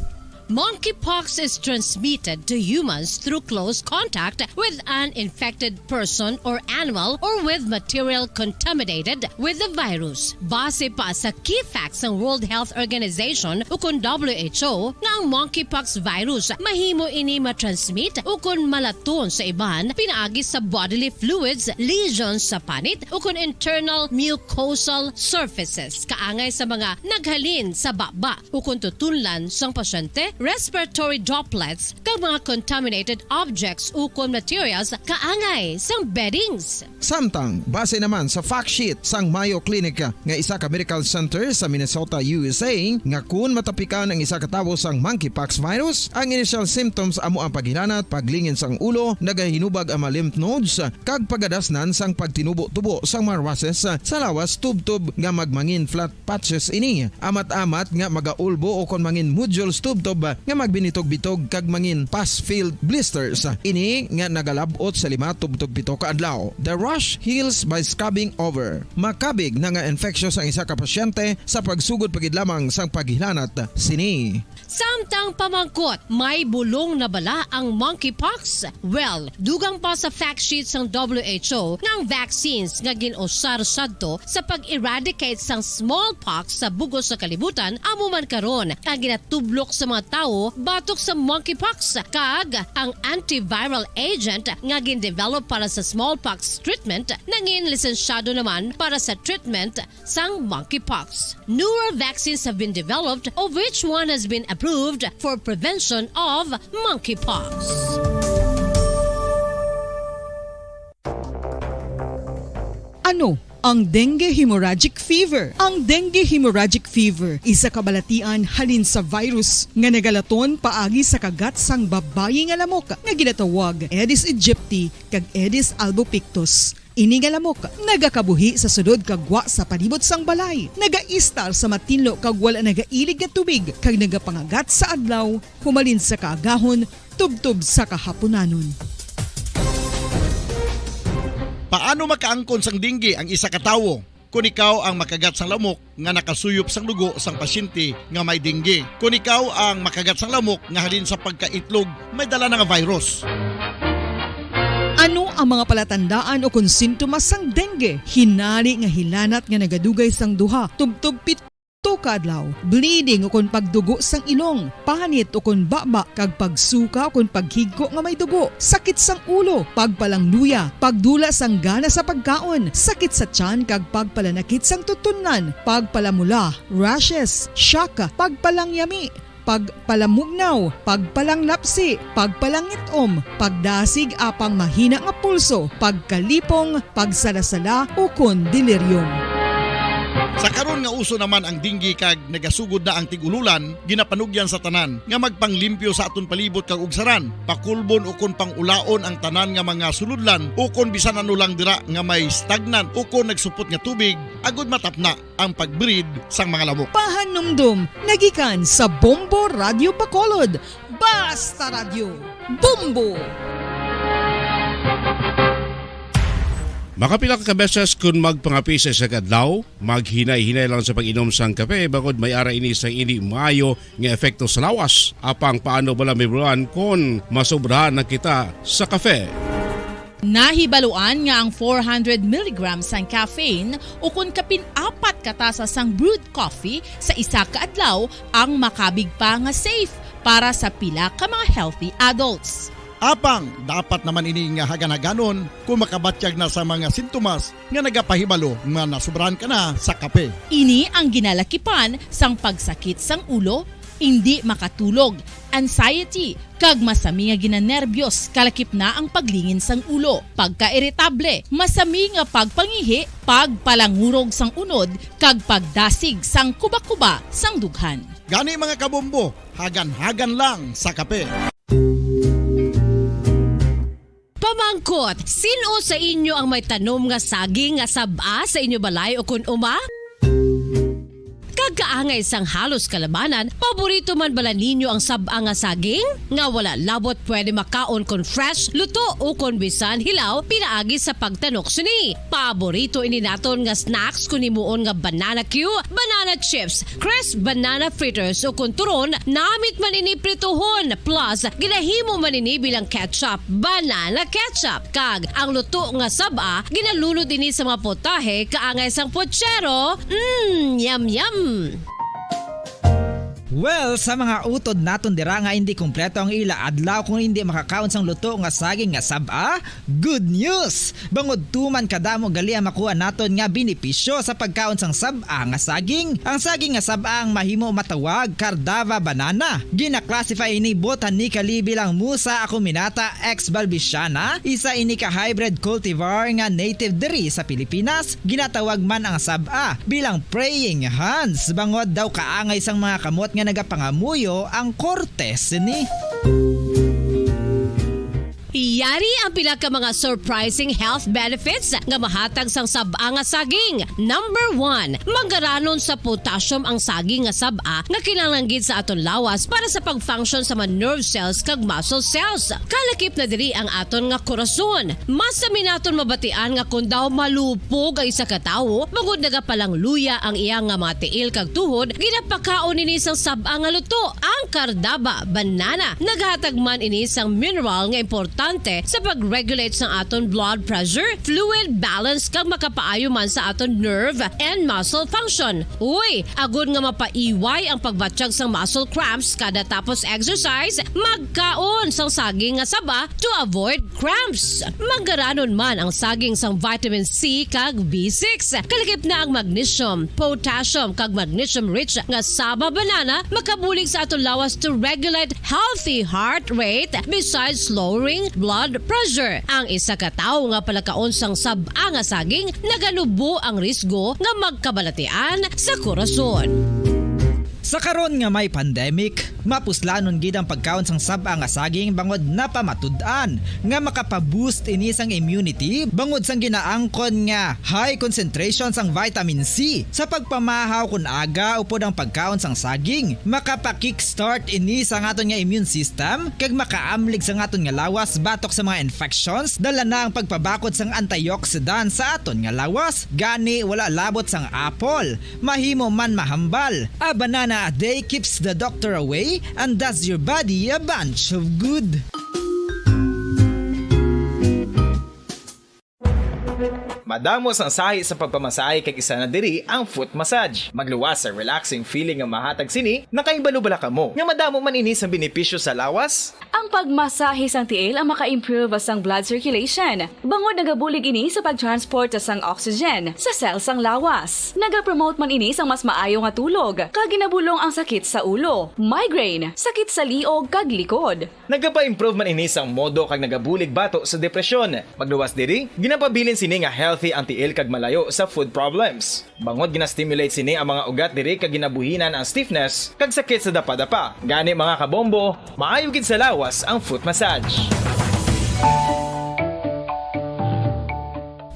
Monkeypox is transmitted to humans through close contact with an infected person or animal or with material contaminated with the virus. Base pa sa key facts sang World Health Organization ukon W H O nga ang monkeypox virus mahimo ini matransmit ukon malaton sa iban pinaagi sa bodily fluids, lesions sa panit ukon internal mucosal surfaces kaangay sa mga naghalin sa baba ukon tutunlan sang pasyente, respiratory droplets, kag mga contaminated objects ukon materials kaangay sang beddings. Samtang, base naman sa fact sheet sang Mayo Clinic nga isa ka medical center sa Minnesota, U S A, nga kun matapikan ang isa ka tawo sang monkeypox virus, ang initial symptoms amo ang paghilanat, paglingin sang ulo, nagahinubag ang mga lymph nodes, kag pagadasnan sang pagtinubo-tubo sang mga rushes sa lawas tubtob nga magmangin flat patches ini, amat-amat nga magaulbo ukon mangin nodules tubtob nga magbinitog-bitog kag mangin pus-filled blisters. Ini nga nagalab-ot sa lima tubtob pito ka adlaw. The rash heals by scabbing over. Makabig na nga infectious ang isa ka pasyente sa pagsugod pa gid lamang sang paghilanat sini. Samtang pamangkot, may bulong na bala ang monkeypox? Well, dugang pa sa fact sheet sang W H O nga ang vaccines nga gin-usar sadto sa pag-eradicate sang smallpox sa bug-os nga kalibutan amo man karon ang ginatublok sa mga tawo batok sa monkeypox, kag ang antiviral agent nga gin-develop para sa smallpox treatment nangin lisensyado naman para sa treatment sang monkeypox. Newer vaccines have been developed, of which one has been approved for prevention of monkeypox. Ano ang dengue hemorrhagic fever? Ang dengue hemorrhagic fever isa ka balatian halin sa virus nga nagalaton paagi sa kagat sang babayi nga lamok nga ginatawag Aedes aegypti kag Aedes albopictus. Ini nga lamok nagakabuhi sa sulod kag gwa sa palibot sang balay, nagaistar sa matinlo kag wala nagailig nga tubig, kag nagapangagat sa adlaw humalin sa kaagahon tubtob sa kahapunanon. Paano makaangkon sang dengue ang isa ka tawo? Kon ikaw ang makagat sang lamok nga nakasuyop sang dugo sang pasyente nga may dengue. Kon ikaw ang makagat sang lamok nga halin sa pagkaitlog may dala na nga virus. Ano ang mga palatandaan o kon sintomas sang dengue? Hinari nga hilanat nga nagadugay sang duha tubtob pito ka adlaw, bleeding o kon pagdugo sang ilong, panit o kon baba, kag pagsuka o kon paghigko nga may dugo, sakit sang ulo, pagpalangluya, pagdula sang gana sa pagkaon, sakit sa tiyan kag pagpalanakit sang tutunlan, pagpalamula, rashes, shock, pagpalangyami, pagpalamugnaw, pagpalanglapsi, pagpalangit-om, pagdasig apang mahina nga pulso, pagkalipong, pagsalasala, ukon delirium. Sa karon nga uso naman ang dengue kag nagasugod na ang tig-ululan, ginapanugyan sa tanan nga magpanglimpyo sa aton palibot kag ugsaran, pakulbon ukon pang-ulaon ang tanan nga mga sulodlan ukon bisan ano lang dira nga may stagnant ukon nagsupot nga tubig, agud matapna ang pag-breed sang mga lamok. Pahanumdom nga gikan sa Bombo Radyo Bacolod. Basta Radyo, Bombo! Makapila ka beses kon magpangape sa isa ka adlaw, maghinay-hinay lang sa pag-inom sang kape, bangod may ara ini sang indi maayo nga epekto sa lawas. Apang paano bala, Ma'am Ron, kon masobrahan na kita sa kape? Nahibaluan nga ang four hundred milligrams sang caffeine ukon kapin apat ka tasa sang brewed coffee sa isa ka adlaw ang makabig pa nga safe para sa pila ka mga healthy adults. Apang dapat naman ini nga hagan-haganon kung makabatyag na sa mga sintomas nga nagapahibalo nga nasobrahan ka na sa kape. Ini ang ginalakipan sang pagsakit sang ulo, indi makatulog, anxiety, kag masami nga ginanerbiyos, kalakip na ang paglingin sang ulo, pagkairitable, masami nga pagpangihi, pagpalangurog sang unod, kag pagdasig sang kubakuba sang dughan. Gani, mga kabombo, hagan-hagan lang sa kape. Pamangkot, sin-o sa inyo ang may tanom nga saging nga sab-a sa inyo balay ukon uma? Kag kaangay sang halos kalabanan, paborito man bala ninyo ang sab-a nga saging? Nga wala labot pwede makaon kon fresh, luto, ukon bisan hilaw pinaagi sa pagtanok sini. Paborito ini naton nga snacks kon himuon nga banana cue, banana chips, crisp banana fritters, ukon turon, namit man ini prituhon, plus ginahimo man ini bilang ketchup, banana ketchup. Kag ang luto nga sab-a, ginalunod ini sa mga putahe kaangay sang putsero. Mm, yum, yum! Well, sa mga utod naton dira nga indi kompleto ang ila adlaw kung indi makakaon sang luto nga saging nga sab-a, good news! Bangod tuman kadamo gali ang makuha naton nga benepisyo sa pagkaon sang sab-a nga saging. Ang saging nga sab-a ang mahimo matawag Cardava banana. Gina-classify ini botanically bilang Musa acuminata ex balbisiana, isa ini ka hybrid cultivar nga native diri sa Pilipinas. Ginatawag man ang sab-a bilang praying hands, bangod daw kaangay sang mga kamot nga nagapangamuyo ang korte sini. Yari ang pila ka mga surprising health benefits nga mahatag sang sab-a nga saging. Number one, manggaranon sa potassium ang saging nga sab-a nga kinahanglan gid sa aton lawas para sa pag-function sa mga nerve cells kag muscle cells. Kalakip na diri ang aton nga korason. Masami naton mabatian nga kon daw malupog ang isa ka tawo, bangod nagapalangluya ang iya nga mga tiil kag tuhod, ginapakaon ini sang sab-a nga luto, ang Cardava banana. Naghatag man ini sang mineral nga importante sa pag-regulate sang aton blood pressure, fluid balance, kag makapaayo man sa aton nerve and muscle function. Uy, agod nga mapaiway ang pagbatyag sang muscle cramps kada tapos exercise, magkaon sang saging nga saba to avoid cramps. Manggaranon man ang saging sang vitamin C kag B six. Kalakip na ang magnesium, potassium, kag magnesium-rich nga saba banana makabulig sa aton lawas to regulate healthy heart rate besides lowering blood pressure. Ang isa ka tawo nga palakaon sang sab-a nga saging naganubo ang risgo nga magkabalatian sa korason. Sa karon nga may pandemic, mapuslanon gid ang pagkaon sang sab-a nga saging bangod napamatud-an nga makapa-boost ini sang immunity bangod sang ginaangkon nga high concentration sang vitamin C. Sa pagpamahaw kon aga upod ang pagkaon sang saging, makapa-kickstart ini sa aton nga immune system kag makaamlig sa aton nga lawas batok sa mga infections, dala na ang pagpabakod sang antioxidant sa aton nga lawas. Gani, wala labot sang apple, mahimo man mahambal. A banana a day keeps the doctor away and does your body a bunch of good. Madamo sang sahi sa pagpamasahe kag isa na diri ang foot massage. Magluwas sa relaxing feeling nga mahatag sini, nakahibalo bala kamo nga madamo man ini sang benepisyo sa lawas? Ang pagmasahe sang tiil ang maka-improve sang blood circulation, bangod nagabulig ini sa pag-transport sang oxygen sa cell sang lawas. Nagapromote man ini sang mas maayo nga tulog, kag ginabulong ang sakit sa ulo, migraine, sakit sa liog kag likod. Nagapa-improve man ini sang modo kag nagabulig bato sa depresyon. Magluwas diri, ginapabilin sini nga healthy ang tiil kag malayo sa foot problems. Bangod gina-stimulate sini ang mga ugat diri kag ginabuhinan ang stiffness kag sakit sa dapadapa. Gani, mga kabombo, maayo gid sa lawas ang foot massage.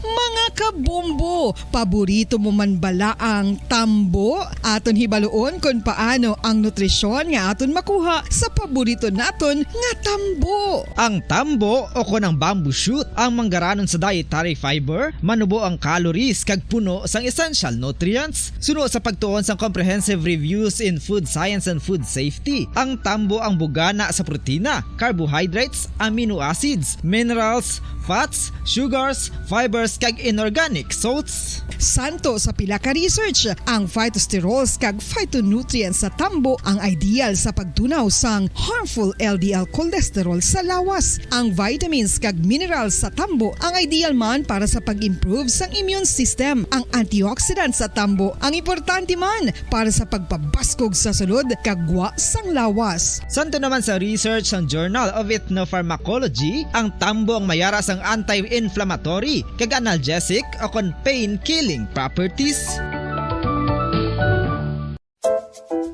Mga kabombo, paborito mo man bala ang tambo? Aton hibaluon kon paano ang nutrisyon nga aton makuha sa paborito naton nga tambo. Ang tambo o kon ang bamboo shoot ang manggaranon sa dietary fiber, manubo ang calories kag puno sang essential nutrients. Suno sa pagtuon sang Comprehensive Reviews in Food Science and Food Safety, ang tambo ang bugana sa protina, carbohydrates, amino acids, minerals, fats, sugars, fibers, kag inorganic salts. Santo sa pila ka research, ang phytosterols kag phytonutrients sa tambo ang ideal sa pagtunaw sang harmful L D L cholesterol sa lawas. Ang vitamins kag minerals sa tambo ang ideal man para sa pag-improve sang immune system. Ang antioxidants sa tambo ang importante man para sa pagpabaskog sa sulod kag gwa sang lawas. Santo naman sa research sang Journal of Ethnopharmacology, ang tambo ang mayara sang anti-inflammatory kag analgesic o kon pain-killing properties.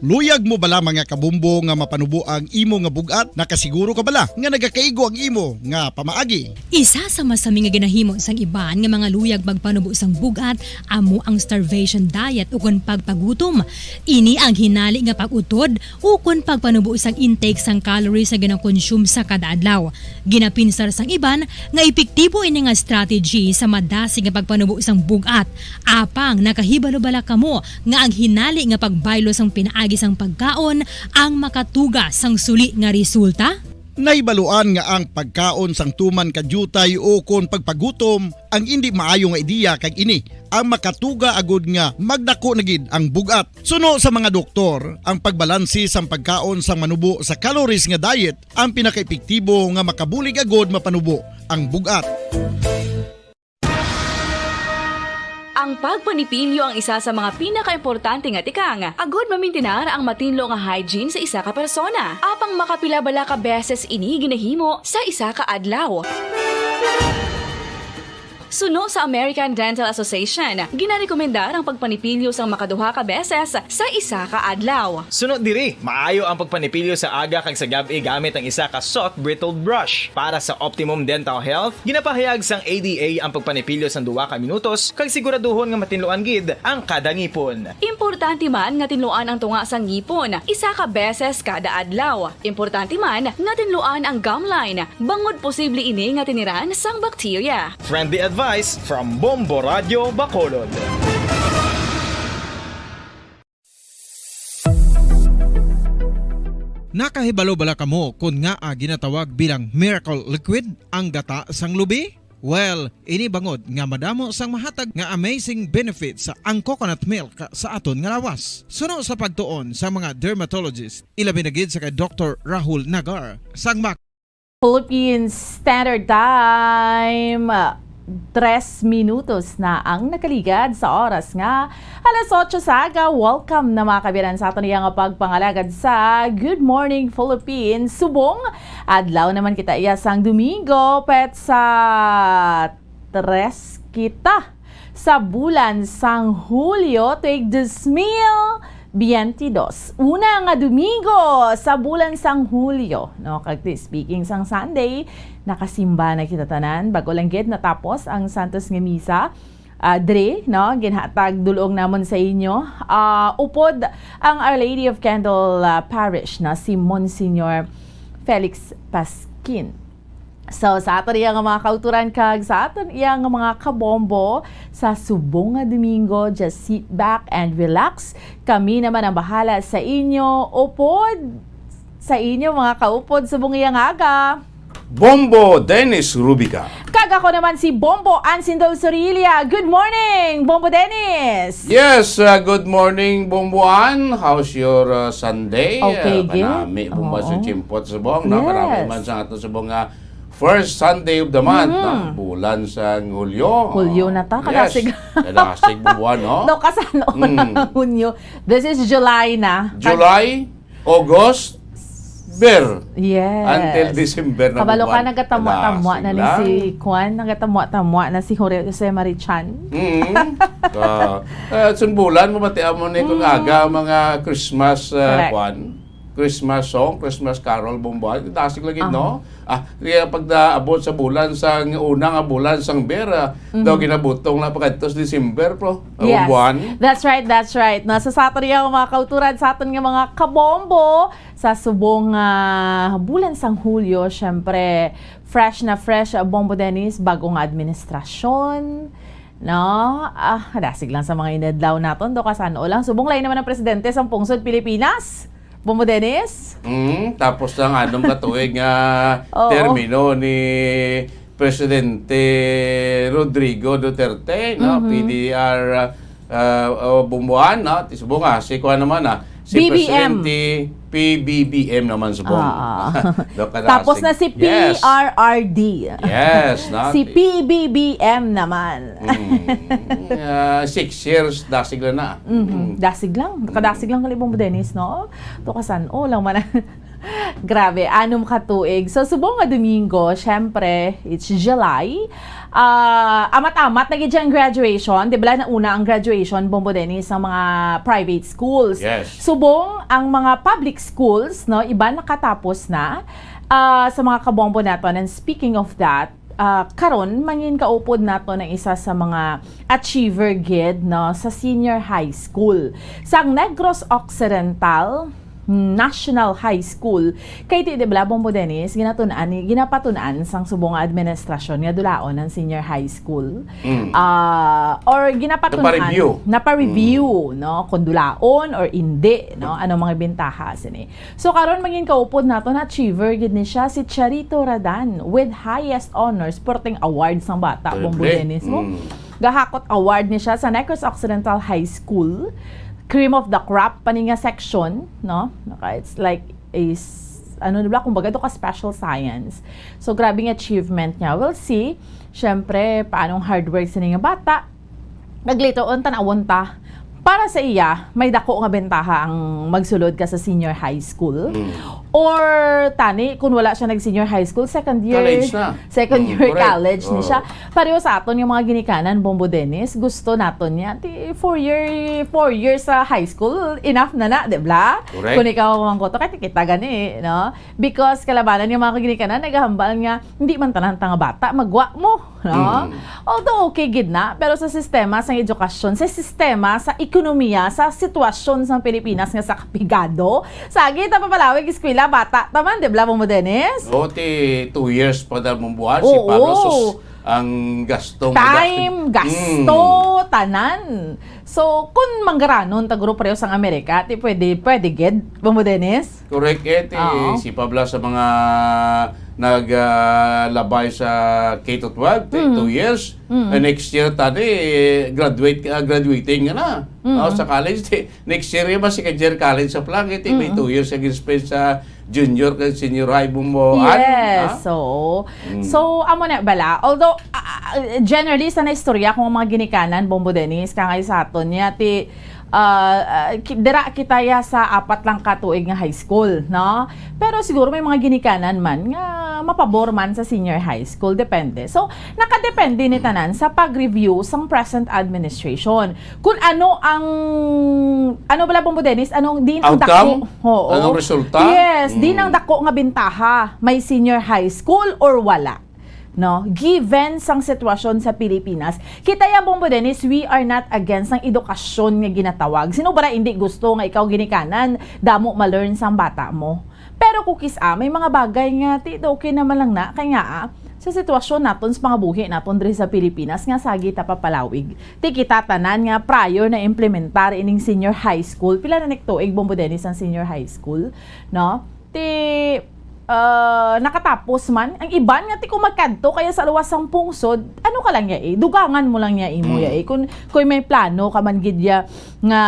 Luyag mo bala, mga kabombo, nga mapanubo ang imo nga bug-at? Nakasiguro ka bala nga nagakaigo ang imo nga pamaagi? Isa sa masami nga ginahimo sang iban nga mga luyag magpanubo sang bug-at amo ang starvation diet ukon pagpagutom. Ini ang hinali nga pag-utod ukon pagpanubo sang intake sang calories nga ginakonsume sa kada adlaw. Ginapinsar sang iban nga epektibo ini nga strategy sa madasig nga pagpanubo sang bug-at. Apang nakahibalo bala kamo nga ang hinali nga pagbaylo sang pinaagi sang pagkaon ang makatuga sang suli nga resulta? Nahibaluan nga ang pagkaon sang tuman ka diutay o kon pagpagutom ang indi maayo nga ideya, kag ini ang makatuga agud nga magdako na gid ang bug-at. Suno sa mga doktor, ang pagbalanse sang pagkaon sang manubo sa calories nga diet ang pinakaepektibo nga makabulig agud mapanubo ang bug-at. Ang pagpanipilyo ang isa sa mga pinakaimportante nga tikang agud mamintinar ang matinlo nga hygiene sa isa ka persona. Apang makapila bala ka beses ini ginahimo sa isa ka adlaw? Suno sa American Dental Association, ginarekomendar ang pagpanipilyo sang makaduha ka beses sa isa ka adlaw. Suno diri, maayo ang pagpanipilyo sa aga kag sa gab-i gamit ang isa ka soft bristled brush. Para sa optimum dental health, ginapahayag sang A D A ang pagpanipilyo sang duha ka minutos kag siguraduhon nga matinluan gid ang kada ngipon. Importante man nga tinluan ang tunga sang ngipon isa ka beses kada adlaw. Importante man nga tinluan ang gum line, bangod posible ini nga tiniran sang bakterya. Friendly advice from Bombo Radyo Bacolod. Nakahibalo bala kamo kon ngaa ginatawag bilang miracle liquid ang gata sang lubi? Well, ini bangod nga madamo sang mahatag nga amazing benefits ang coconut milk sa aton nga lawas. Suno sa pagtuon sa mga dermatologist, ilabi na gid sa kay Doktor Rahul Nagar sang Mac- Philippine Standard Time, tres minutos na ang nakaligad sa oras nga alas otso sa aga. Welcome na, mga kabiran, sa aton iya nga pagpangalagad sa Good Morning Philippines. Subong adlaw naman kita iya sang Domingo, petsa tres kita sa bulan sang Hulyo, tuig dos mil biyente dos. Una nga Domingo sa bulan sang Hulyo, no? Kag ti-, speaking sang Sunday, nakasimba na kita tanan. Bag-o lang gid natapos ang Santos nga Misa. Ah, dre, no? Ginhatag dul-ong namon sa inyo. Ah, upod ang Our Lady of Candle, ah, Parish, no? Si Monsignor Felix Pasquin. So, sa aton iya nga mga kauturan kag sa aton iya nga mga kabombo, sa subong nga Domingo, just sit back and relax. Kami naman ang bahala sa inyo, upod sa inyo, mga kaupod, subong iya nga aga. Bombo Dennis Rubica. Kag ako naman si Bombo Ann Sindol Sorilla. Good morning, Bombo Dennis! Yes, uh, good morning, Bombo Ann. How's your uh, Sunday? Okay, Uh, good. Kanami, Bombo Ann, Oo. sa chimpot sa bong, no? Yes. Kanami man sa ato sa bong uh, first Sunday of the month, Mhm. no? Bulan sa Hulyo. Hulyo na ta, Oh, kadasig. Yes. Kadasig, Bombo Ann, no? No, kasano Mm. na Hunyo? This is July na. July, August, Ber. Yes. Until December na Kabalo ka, buwan. nagatamwa-tamwa na ni Kadasig si lang. Kwan, nagatamwa-tamwa na si Jose, Jose Marichan. Mm. Ka, uh, sunbulan mo, mati amo ni kung Mm. aga mga Christmas uh, Correct. kwan, Christmas song, Christmas carol, Bombo Ann. Dasig lagi, Aha. No? Ah, kaya pag naabot sa bulan sang una nga bulan sang Ber, ah, Mhm. daw ginabutong na pagkadto sa December, pro. Yes. Bombo Ann. That's right, that's right. Nasa sa aton nga mga kauturan, sa aton nga mga kabombo, sa subong nga bulan sang Hulyo, syempre, fresh na fresh, uh, Bombo Dennis, bago nga administrasyon. No? Ah, dasig lang sa mga inadlaw naton, do kasano lang. Subong lain naman ang presidente sang pungsod Pilipinas. Bombo Dennis? Mm, tapos lang anom ka tuig nga Oo. termino ni Presidente Rodrigo Duterte, no? Mhm. P D R, uh, uh, Bombo Ann, no? Ti subong nga, si kuan naman, ah, si B B M. Presidente P B B M naman subong. Ah, ah. Do ka Tapos dasig. na si Yes. P R R D. Yes, no? Si P B B M naman. Mm. Ah, six years, dasig lang na. Mhm. Dasig lang. Kadasig lang kali, Bombo Dennis, no? To kasano lang man. Grabe, anom ka tuig. So, subong nga Domingo, syempre, it's July. Ah, amat-amat na gid ang graduation. Di ba, nauna ang graduation, Bombo Dennis, sa mga private schools. Yes. Subong ang mga public schools, no, iban nakatapos na. Ah, sa mga kabombo naton. And speaking of that, ah, karon mangin kaupod naton ang isa sa mga achiever gid, no, sa senior high school. Sa Negros Occidental National High School. Kay ti, di ba, Bombo Dennis, ginatun-an ni, ginapatun-an sang subong nga administrasyon nga dulaon ang senior high school. Mm. Ah, or ginapatun-an, Napa-review. napa-review, no, kung dulaon or indi, no, ano mga bintaha sini. So karon mangin kaupod nato na achiever gid ni siya, si Charito Radan, with highest honors, perting award sang bata, Pwede. Bombo Dennis, mo. Mm. Gahakot award ni siya sa Negros Occidental High School. Cream of the crop pa ni nga section, no? Naka, it's like a s-, ano nila, kumbaga, do ka special science. So, grabe nga achievement niya. We'll see, syempre, paanong hard work sa nga bata. Naglitoon, tanawon ta. Para sa iya, may dako nga bentaha ang magsulod ka sa senior high school. Mm. Or, tani, kung wala siya nag-senior high school, second year, College na. second Mm, year correct. college ni Oo. siya. Pareho sa aton yung mga ginikanan, Bombo Dennis, gusto naton niya. Ti, four year, four years sa high school, enough na na, di ba? Correct. Kung ikaw ang koto, kahit kita gani, no? Because kalabanan yung mga ginikanan, naghahambal nga, hindi man tanan ta nga bata, magwa mo, no? Mm. Although okay gid na, pero sa sistema sa edukasyon, sa sistema sa ekonomiya, sa sitwasyon sa Pilipinas nga sa kapigado, sagi ta papalawig eskwela, bata ta man, di ba, Bombo Dennis? O, ti two years pa daw mong buwan, si Oo. Pablo, sus, ang gastong Time, gastong. gasto, Mm. tanan. So, kung manggaranon ta guro pareho sang Amerika, ti pwede, pwede gid, Bombo Dennis? Correct, eh, ti, Oo. si Pablo sa mga nag ah, labay sa K to twelve, ti, Mm. two years. Mm. And next year, tani, graduate, ah, graduating ka na. Mm. Oh, sa college, ti, next year, yung second year college sa Plangit, eh, may Mm. two years ang spend sa junior kag senior high, Bombo Ann, Yes, ha? so, Mm. so, amo na bala. Although, ah, ah, generally, sa naistorya kung mga ginikanan, Bombo Dennis, kangay sa aton niya, ti, ah, ah, ki-, dira kita ya sa apat lang ka tuig nga high school, no? Pero siguro may mga ginikanan man nga mapabor man sa senior high school, depende. So, nakadepende ni tanan sa pag-review sang present administration. Kung ano ang, ano bala, Bombo Dennis, anong din ang Outcome? dako? Oo. Anong resulta? Yes, din Mm. ang dako nga bintaha may senior high school or wala. No, given sang sitwasyon sa Pilipinas, kita ya, Bombo Dennis, we are not against ang edukasyon nga ginatawag. Sino ba ra hindi gusto nga ikaw ginikanan, damo ma-learn sang bata mo? Pero kukis, ah, may mga bagay nga ti, okay naman lang na, kay nga, ah, sa sitwasyon naton sa pangabuhi naton diri sa Pilipinas nga sagi ta papalawig. Ti kita tanan nga prior na implementar ining senior high school. Pila na nik tuig, Bombo Dennis, ang senior high school, no? Ti ah, nakatapos man. Ang iban nga ti kung magkadto kaya sa luwas sang pungsod, ano ka lang ya, eh, dugangan mo lang ya imo ya, eh. Kung, kung may plano ka man gid ya nga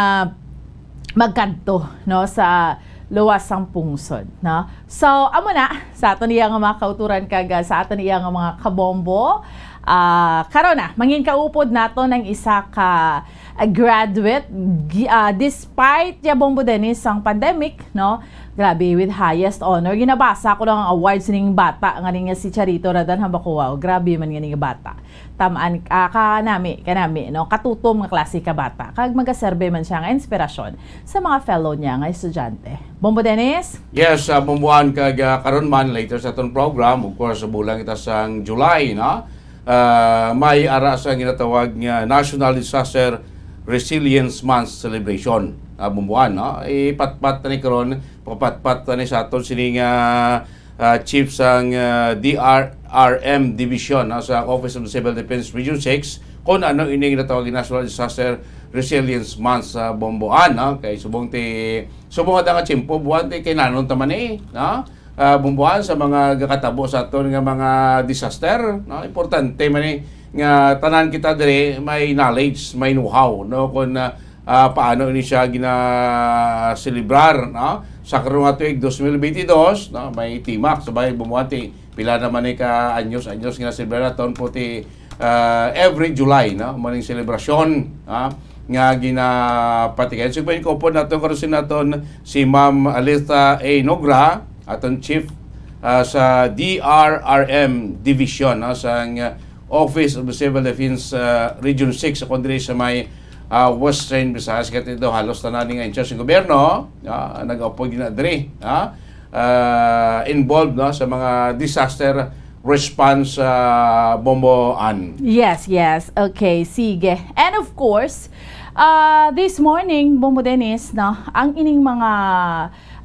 magkadto, no, sa luwas sang pungsod, no? So, amo na, sa aton iya nga mga kauturan kag, ah, sa aton iya nga mga kabombo, ah, karon na, mangin kaupod naton ang isa ka, ah, graduate, gi-, ah, despite ya, Bombo Dennis, ang pandemic, no? Grabe, with highest honor. Ginabasa ko lang ang awards ning bata nga ning si Charito Radan Hambacuao. Grabe man nga ning bata. Tamaan, ah, kanami, kanami, no? Katutom nga klase ka bata. Kag magaserbe man siya nga inspirasyon sa mga fellow niya nga estudyante. Bombo Dennis? Yes, ah, Bomboan, kag, ah, karon man, later sa aton program, of course, bulan kita sang July, no? Ah, may ara sa ginatawag nga National Disaster Resilience Month celebration, ah, Bomboan, no? Ipatpat na ni karon, papatpat na ni sa aton sining, ah, ah, chief sang, ah, D R R M Division, no, sa Office of the Civil Defense Region six, kung ano ini ginatawag nga National Disaster Resilience Month sa Bomboan, no? Kay subong ti, subong ada nga tiyempo, buwan ti kay nanon ta man eh, no? Ah, Bomboan, sa mga gakatabo sa aton nga mga disaster, no? Importante man eh nga tanan kita diri may knowledge, may know-how, no? Kung, ah, ah, paano ini siya ginaselebrar, no? Sa karon nga tuig, dos mil benti dos, no? May timak, sabay bumuati. Pila naman ni ka anyos, anyos nga selebrar naton po ti, ah, every July, no? Maning selebrasyon, ah, nga ginapatigayon. So, pwede ko po naton, karon si naton si Ma'am Alitha A. Nogra, aton chief, ah, sa D R R M Division, no? Sa, ah, Office of the Civil Defense, ah, Region six, sa kundri sa may, ah, Western Visayas. Kaya ito halos tanan nga in-charge ng gobyerno, ah, nag-appoint na diri, ah, ah, involved, no, sa mga disaster response, ah, Bomboan. Yes, yes. Okay, sige. And of course, ah, this morning, Bombo Dennis, no, ang ining mga,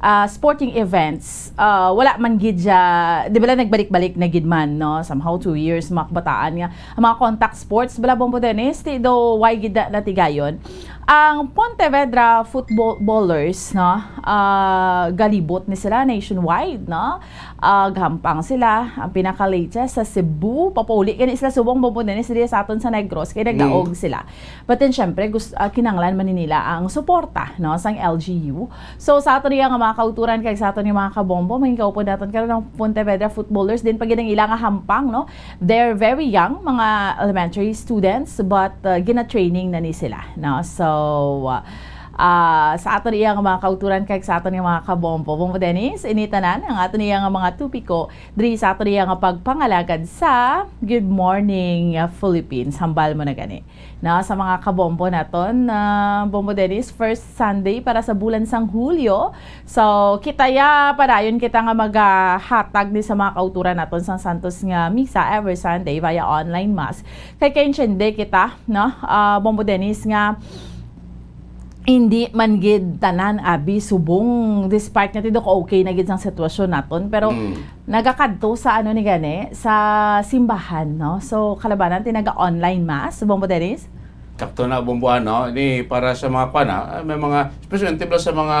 ah, sporting events, ah, wala man gid siya, di ba lang, nagbalik-balik na gid man, no? Somehow, two years, mga kabataan nga, ang mga contact sports, bala, Bombo Dennis, ti do, why gid na natigayon? Ang Pontevedra football ballers, no, ah, galibot ni sila nationwide, no? Ah, gahampang sila, ang pinaka-latest sa Cebu, papauli gani sila subong, Bombo Dennis, diri sa aton sa Negros, kay nagdaog sila. But then, syempre, gus-, ah, kinahanglan man ni nila ang suporta, no, sang L G U. So, sa aton iya nga mga kauturan kag sa aton nga mga kabombo, mangin kaupod naton karon ang Pontevedra footballers, din pa gid ang ila nga hampang, no? They're very young, mga elementary students, but, uh, gina-training na ni sila, no? So, uh, uh, sa aton iya nga mga kauturan kag sa aton nga mga kabombo. Bombo Dennis, ini tanan ang aton iya nga mga topiko diri sa aton iya nga pagpangalagad sa Good Morning, uh, Philippines. Hambal mo na gani. Na sa mga kabombo naton, uh, Bombo Dennis, first Sunday para sa bulan sang Hulyo. So, kita ya, padayon kita nga magahatag ni sa mga kauturan naton sang Santos nga Misa every Sunday via online mass. Kay kaintiende kita, no? Ah, Bombo Dennis, nga hindi man gid tanan abi subong, despite nga ti do ka okay na gid sang sitwasyon naton, pero nagakadto sa ano ni gani, sa simbahan, no? So, kalabanan ti naga-online mass, Bombo Dennis? Sakto na, Bomboan, no? Ini para sa mga kwan, ah, may mga, especially sa mga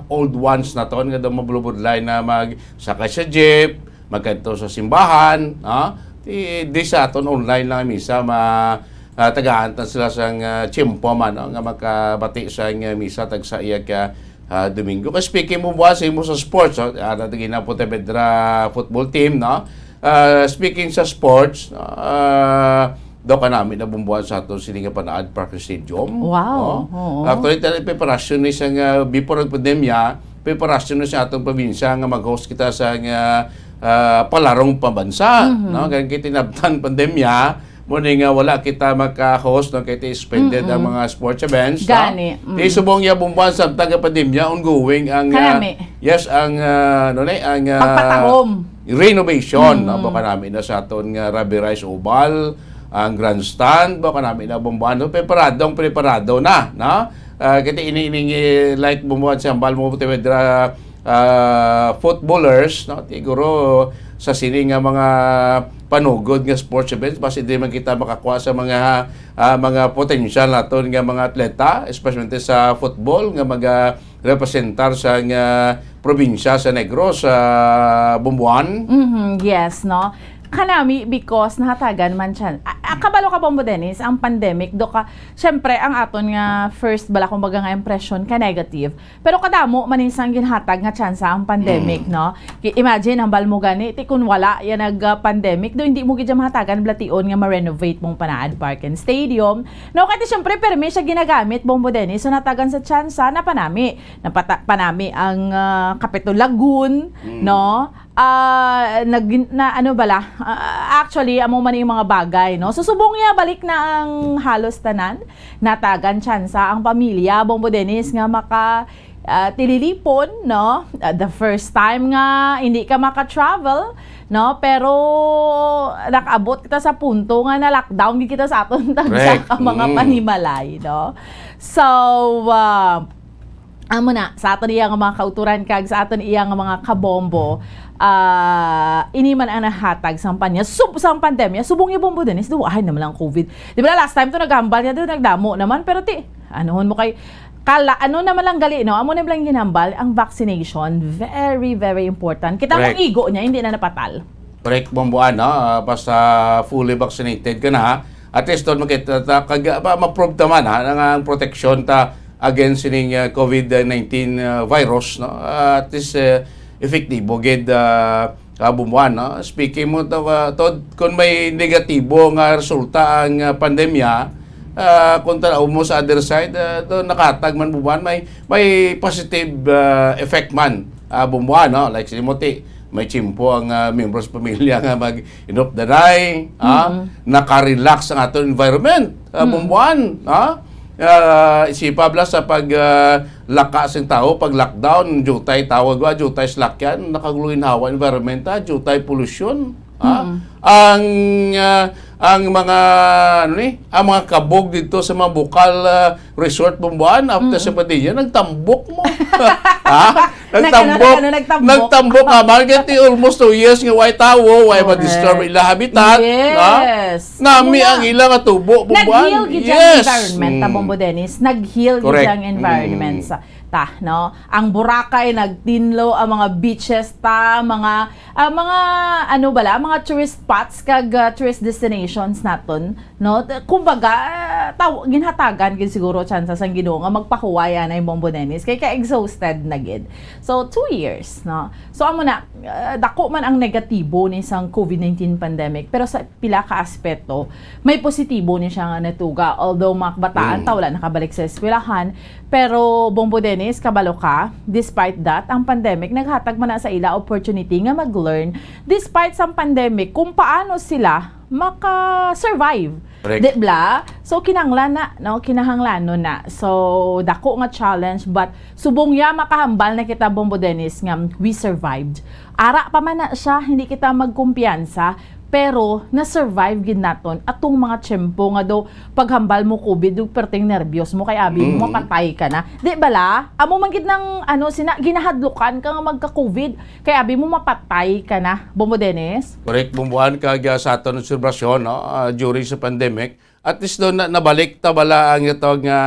old ones naton nga daw mabulubudlay na magsakay sa jeep, magkadto sa simbahan, no? Di, di sa aton online lang ang misa, ma-, ah, tagaan ta sila sang, ah, tiyempo man, no? Nga makabati sa, ah, misa tag sa iya ka, ah, Domingo. Kay speaking mo, Bomboan, sa imo sa sports, oh, ah, naging na Pontevedra football team, no? Ah, speaking sa sports, ah, daw kanami na, Bomboan, sa aton sini nga Panaad Park Stadium. Wow. Oh. Oo. Actually, tayo preparasyon ni sa nga before ang pandemya, preparasyon na sa atong probinsya nga mag-host kita sa nga, ah, palarong pambansa, no? Kaya kay tinabtan pandemya, mo ni nga wala kita maka-host, no? Kay ti suspended ang mga sports events, no? Gani. Ti subong ya, Bomboan, samtang nga pandemya, ongoing ang, ah, yes, ang, ah, ano ni, ang, ah, pagpatahom, renovation, no? Baka namin na sa aton nga rubberized oval, ang grandstand, baka namin na, Bomboan, no? Preparadong preparado na, no? Ah, kaya ini, ini, eh, like, Bomboan, sa hambal mo, Pontevedra, ah, footballers, no? Siguro, sa sini nga mga panugod nga sports events, basi di man kita makakuha sa mga, ah, mga potensyal naton nga mga atleta, especially sa football, nga magarepresentar sa nga probinsya sa Negros, sa Bumbuan. Mhm, yes, no? Kanami, because nahatagan man siya. Ah, ah, kabalo ka, Bombo Dennis, ang pandemic, do ka, syempre, ang aton nga first bala, kumbaga nga impression ka negative. Pero kadamo man isang ginhatag nga tsansa ang pandemic, no? Ki- Imagine, hambal mo gani, ti kun wala yan nag-pandemic, do hindi mo gid siya mahatagan blation nga ma-renovate mong Panaad Park and Stadium. No, kaya syempre, permi siya ginagamit, Bombo Dennis, so natagan sa tsansa, napanami. Napata- panami ang ah, Capitol Lagoon, no? Ah, nag, na ano bala, ah, actually, amo man yung mga bagay, no? So, subong niya, balik na ang halos tanan. Natagan tsansa ang pamilya, Bombo Dennis, nga maka ah, tililipon, no? Ah, the first time nga hindi ka maka-travel, no? Pero nakaabot kita sa punto nga na-lockdown gid kita sa aton tagsa Correct. ka mga Mm. panimalay, no? So, ah, amo na, sa aton iya nga mga kauturan kag sa aton iya nga mga kabombo, ah, ini man ang nahatag sang panya, sub, sang pandemya, subong ni Bombo Dennis, duwahay naman ang COVID. Di ba last time to naghambal niya doon, nagdamo naman, pero ti, anuhon mo kay, kala, ano naman lang gali, no? Amo na lang ginhambal, ang vaccination, very, very important. Kita mo Correct. Igo niya, hindi na napatal. Correct, Bombuan, no? Ah, basta fully vaccinated ka na, ha? At least, doon makita ta, kag, ah, ma-prove ta man, ha, nga ang proteksyon ta against sining ah, COVID nineteen ah, virus, no? Ah, at least, eh, epektibo gid, ah, ah, Bombuan, no? Speaking mo to, ah, Tod, kung may negatibo nga resulta ang ah, pandemya, ah, kung tanaw mo sa other side, ah, to, nakahatag man, Bombuan, may, may positive ah, effect man, ah, Bombuan, no? Like, si Timothy, may tiyempo ang ah, membro sa pamilya nga mag-inop danay, ah, Mm-mm. naka-relax ang aton environment, ah, Mm. Bombuan, ah. Ah, isipa bala sa pag ah, laka sing tawo, pag lockdown, jutay tawag ba, jutay sa lakyan, nakagulo ginhawa environment, ah, jutay polusyon, ah. Mm. Ang ah, ang mga ano ni, ang mga kabog dito sa mga bukal ah, resort, Bombuan, after Mm. sa Padilla, nagtambok mo. Ha? Nag-, Nagtambok. ano, ano, nagtambok? Nagtambok ka man. Kaya ti almost two years nga way tawo, way Correct. ma-disturb ila habitat. Ha? Yes. Nami Muna. Ang ila nga tubo, Bombuan. Nag-heal gid siya Yes. Ang environment, ta, Mm. Bombo Dennis. Nag-heal gid Correct. Siya ang environment Mm. sa ta, no? Ang Boracay nagtinlo, ang mga beaches ta, mga ah, mga ano bala, mga tourist spots kag ah, tourist destinations naton, no? T- Kumbaga, ah, taw ginhatagan gid siguro tsansa sang Ginoo nga magpahuway anay, Bombo Dennis, kay ka-exhausted na gid. So, two years, no? So, amo na, ah, dako man ang negatibo ni sang COVID nineteen pandemic, pero sa pila ka aspeto, may positibo ni siya nga natuga. Although mga kabataan Mm. ta wala nakabalik sa eskwelahan, pero Bombo Dennis, kabalo ka, despite that, ang pandemic naghatag man na sa ila opportunity nga mag-learn despite sa pandemic kung paano sila maka-survive. Correct. Di bla? So, kinahanglan na, no? Kinahanglanon na. So, dako nga challenge, but subong ya makahambal na kita, Bombo Dennis, nga we survived. Ara pa man na siya, hindi kita magkumpiyansa, pero na-survive gid naton atong mga tiyempo nga daw paghambal mo COVID, daw perting nervyos mo, kay abi mo, Mm. mapatay ka na. Di bala? Amo man gid nang, ano, sina, ginahadlukan ka nga magka-COVID, kay abi mo, mapatay ka na. Bombo Dennis? Correct, Bombuan, kag ah, sa aton obserbasyon, no, ah, during sa pandemic, at least doon na, nabalik ta bala ang ito nga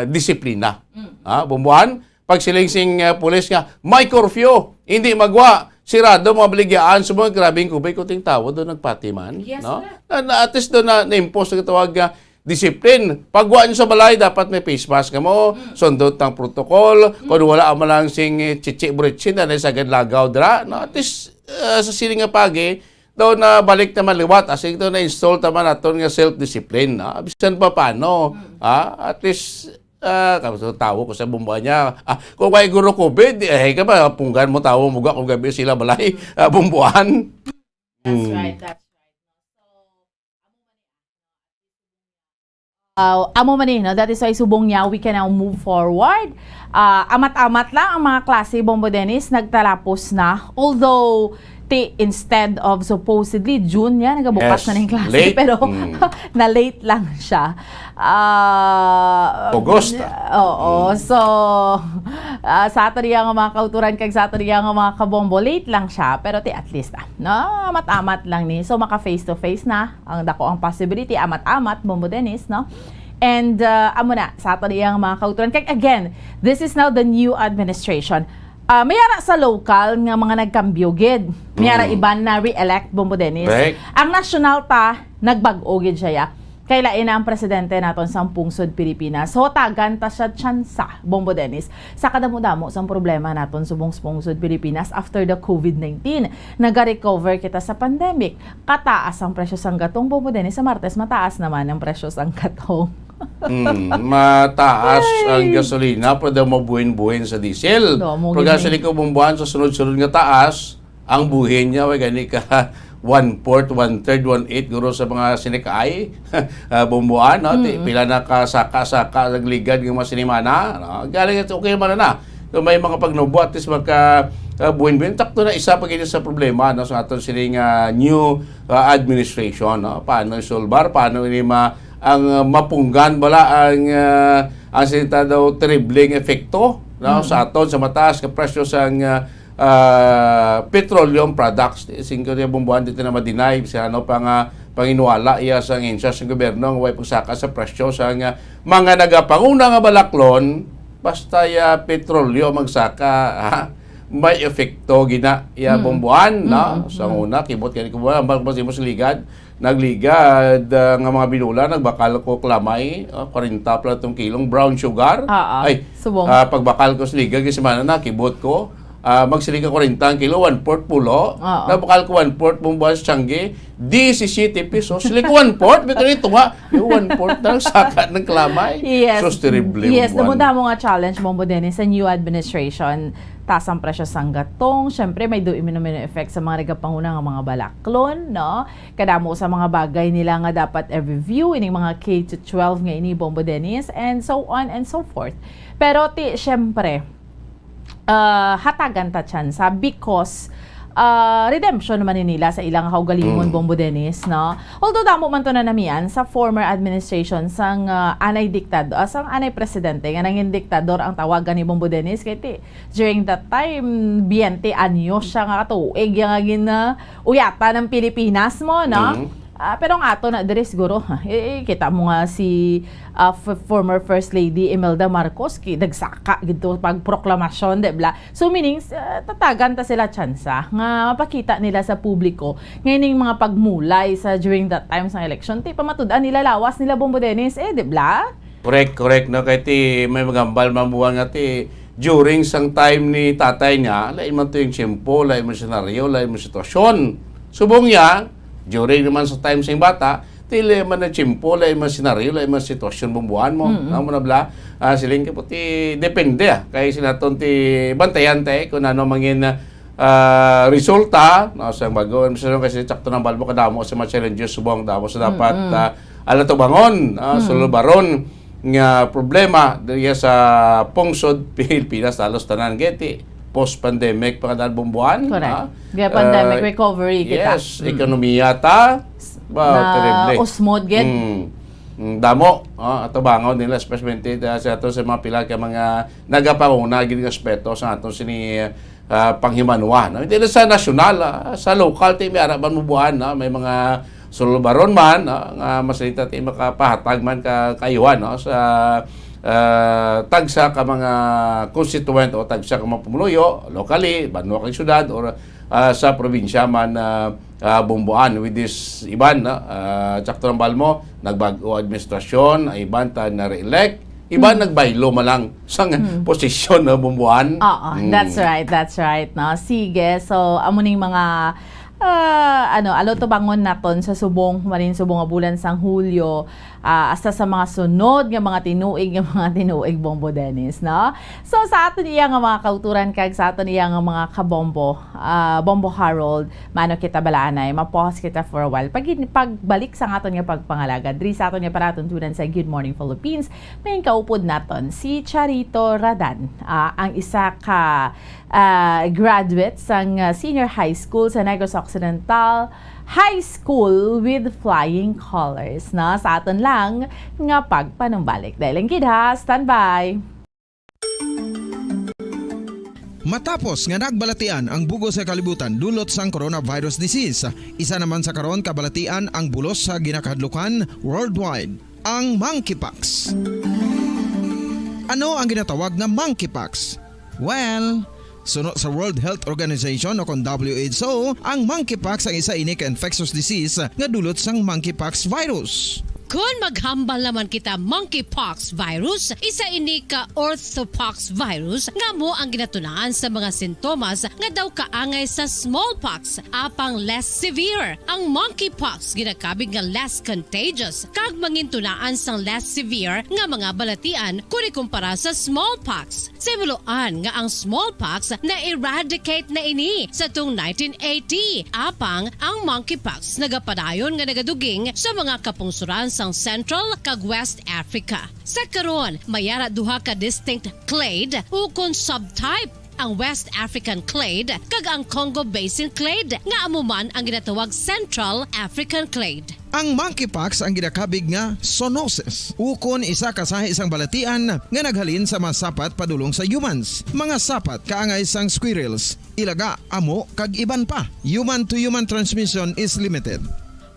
disiplina. Mm. Ha, Bombuan, pagsiling sing ah, pulis nga, may curfew, hindi magwa, sirado mga baligyaan, sa mga grabing kubay, kuting tawo doon nagpati man. Yes, No? sir. Na, na, at least doon na, na-impose na ito ang ah, discipline. Pagwa nyo sa balay, dapat may face mask ka mo, sundot ang protocol. Kung wala ang malang sing eh, chichi buritsin, na isagad lagaw dra. No? At least, ah, sa siling nga pagi, daw na balik naman liwat. As in, daw na-install naman naton nga self-discipline. No? Bisan pa paano, ah, at least, ah, kamo sa tawo ko sa bumbuan niya. Ah, kung may guro COVID, eh, ka ba, punggan mo tawo mo kung gabi sila balay, ah, bumbuan. That's Hmm. Right, that's right. Uh, amo man eh, no? That is why subong niya, we can now move forward. Ah, amat-amat lang ang mga klase, Bombo Dennis, nagtalapos na. Although, Ti, instead of supposedly June niya, nagabukas Yes, na ning klase, late. Pero Mm. na-late lang siya. Ah, August, ah. Oo. Mm. So, ah, sa ato niya nga mga kauturan kag sa ato niya nga mga kabombo, late lang siya. Pero ti, at least, ah, no? Amat-amat lang ni. So, maka face to face na. Ang dako ang possibility, amat-amat, Bombo Dennis, no? And, ah, amo na, sa ato niya nga mga kauturan. Kag again, this is now the new administration. Ah, may ara sa local nga mga nagkambyo gid. May ara Mm. iban na re-elect, Bombo Dennis. Correct. Ang national ta, nagbag-o gid siya, ya. Kay lain na ang presidente naton sa pungsod Pilipinas. So, tagan ta siya tsansa, Bombo Dennis. Sa kadamo-damo sang problema naton subong sa pungsod Pilipinas after the COVID nineteen. Nagarecover kita sa pandemic. Kataas ang presyo sang gatong, Bombo Dennis. Sa Martes, mataas naman ang presyo sang gatong. Mm, mataas Ay. Ang gasolina, pero daw mabuhin-buhin sa diesel. Do, mo Pero gid gasolina ko bumbuhan sa sunod-sunod nga taas, ang buhin niya, way gani ka one-fourth, one-third, one-eighth, guro sa mga sinikaay, ah, bumbuhan, no? Ti-, Mm. Pila na ka saka-saka nagligad ng mga sinimana, no? Galing ito, okay naman na. So, may mga pagnubo, at least magka, ah, buhin-buhin. Takto na isa pa gid sa problema, no? Sa aton sining, ah, new, ah, administration, no? Paano isulbar? Paano ini ma-, ang, ah, mapunggan bala ang, ah, ang sinita daw terribleng epekto, no? Mm. Sa aton, sa mataas nga presyo sang, ah, ah, petroleum products. Singko niya bumbuhan dito na ma-deny, si ano pa nga panginwala iya sa ahensya sa gobyerno nga way pagsaka sa presyo sa nga mga nagapanguna nga balaklon, basta ya petrolyo magsaka, ha? May epekto gina iya Mm. bumbuhan, no? Mm, Sa mm. una, kibot kani ko ba, ambal ko ba sa imo sa ligad? Nagligad, ah, nga mga binula, nagbakal ko klamay, ah, kwarenta pala itong kilong brown sugar. Ah, ah. Ay, Subong. ah, pagbakal ko sa ligad, kasi mana na, kibot ko, ah, magsiling ka kwarenta ang kilo, one-fourth pulo. Oo. Nabakal ko one-fourth, bumbuhan sa tiyangge, disisiyete pesos. Siling ko one-fourth, may kanito nga, yung one-fourth na lang saka ng klamay. Yes. Sus, terrible, Yes, bumbuhan. Damo-damo nga challenge, Bombo Dennis, sa new administration. Taas ang presyo sang gatong. Siyempre, may do-, domino effect sa mga nagapanguna nga mga balaklon, no? Kadamo sa mga bagay nila nga dapat i-review, ining mga K to twelve nga ini, Bombo Dennis, and so on and so forth. Pero ti, siyempre, ah, hatagan ta tsansa because, ah, redemption naman ni nila sa ilang kaugalingon, Mm. Bombo Dennis, no? Although damo man to na namian sa former administration sang, ah, anay diktado-, ah, sang anay presidente nga nangin diktador ang tawagan ni Bombo Dennis, kay ti, during that time, twenty anyos siya nga tuig yang nga gin, ah, uyatan ng Pilipinas mo, no? Mm. Ah, pero ang ato na diri siguro, ha, eh, eh, kita mo nga si, ah, f-, former First Lady Imelda Marcos, ki-, nagsaka gid to pag proklamasyon, di ba? So, meaning, ah, tatagan ta sila tsansa nga mapakita nila sa publiko nga ining mga pagmulay sa during that time sa election, ti pamatud-an nila lawas nila, Bombo Dennis, eh, di ba? Correct, correct, no? Kay ti may magambal man buwan nga ti during sang time ni tatay niya, lain man to yung tiyempo, lain man senaryo, lain man sitwasyon. Subong niya, during naman sa time sing bata, ti lain man na tiyempo, lain man senaryo, lain man sitwasyon bumbuhan mo. Mm-mm. Amo na bala, ah, siling ka po ti depende, ah. Kay sinaton ti bantayan tayo kung ano mangin, ah, resulta, no, sa bago administrasyon kasi sakto ng balbo kadamo sa mga challenges subong damo sa dapat, Mm-mm. ah, alatubangon, ah, Mm. sulubaron nga problema diri sa pungsod Pilipinas halos tanan geti post-pandemic pa kadal bumbuhan, Correct. ah. Kaya pandemic Ah, recovery kita. Yes, Mm. ekonomiya ta ba, Na terrible. usmod gid. Mm. Mm, damo, ah, atubangon nila, especially, ah, sa ato sa mga pila ka mga nagapanguna gid nga aspeto sa ato sini, ah, panghimanwa, no? Hindi lang sa nasyonal, ah, sa lokal, ti may ara man mubuan, no? May mga sulubaron man, no? Nga masalita ti makapahatag man ka kaayuhan, no? Sa, ah, tagsa ka mga constituent o tagsa ka mga pumuluyo, locally, banwa kag syudad, or, ah, sa probinsya man, ah, ah, bumbuan with this iban, no? Ah, sakto ng balmo, nagbag-o administrasyon, ay iban ta na-re-elect, iban Mm. nagbaylo man lang sa Mm. posisyon na bumbuan. Oo, Mm. that's right, that's right, no? Sige, so, amo ning mga Ah, ano, alo tubangon naton sa subong, humalin subong nga bulan sang Hulyo, ah, hasta sa mga sunod nga mga tinuig, nga mga tinuig, Bombo Dennis, no? So, sa aton iya nga mga kauturan kag sa aton iya nga mga kabombo, ah, Bombo Harold, mano kita balaanay, mapause kita for a while. Pag, pagbalik sa aton nga pagpangalaga, diri sa aton nga palatuntunan sa Good Morning Philippines, may kaupod naton si Charito Radan, ah, ang isa ka ah, graduate sang, ah, senior high school sa Negros Occidental High School with flying colors, na sa aton lang nga pagpanumbalik. Dahil lang gid ha, standby. Matapos nga nagbalatian ang bugos nga kalibutan dulot sang coronavirus disease, isa naman sa karon kabalatian ang bulos sa ginakahadlukan worldwide, ang monkeypox. Ano ang ginatawag nga monkeypox? Well, suno sa World Health Organization o kon W H O, ang monkeypox ang isa ini ka infectious disease nga dulot sang monkeypox virus. Kon maghambal naman kita monkeypox virus, isa ini ka orthopox virus nga amo ang ginatunaan sa mga sintomas nga daw kaangay sa smallpox, apang less severe. Ang monkeypox ginakabig nga less contagious kag mangintunaan sang less severe nga mga balatian kon ikumpara sa smallpox. Sa himuloan nga ang smallpox na-eradicate na ini sa tuong nineteen eighty, apang ang monkeypox nagapadayon nga nagaduging sa mga kapungsoran sang Central kag West Africa. Sa karon, may ara duha ka distinct clade ukon subtype, ang West African clade kag ang Congo Basin clade, nga amo man ang ginatawag Central African clade. Ang monkeypox ang ginakabig nga zoonosis, ukon isa ka sahi sang balatian nga naghalin sa mga sapat padulong sa humans, mga sapat kaangay sang squirrels, ilaga, amo, kag iban pa. Human-to-human transmission is limited.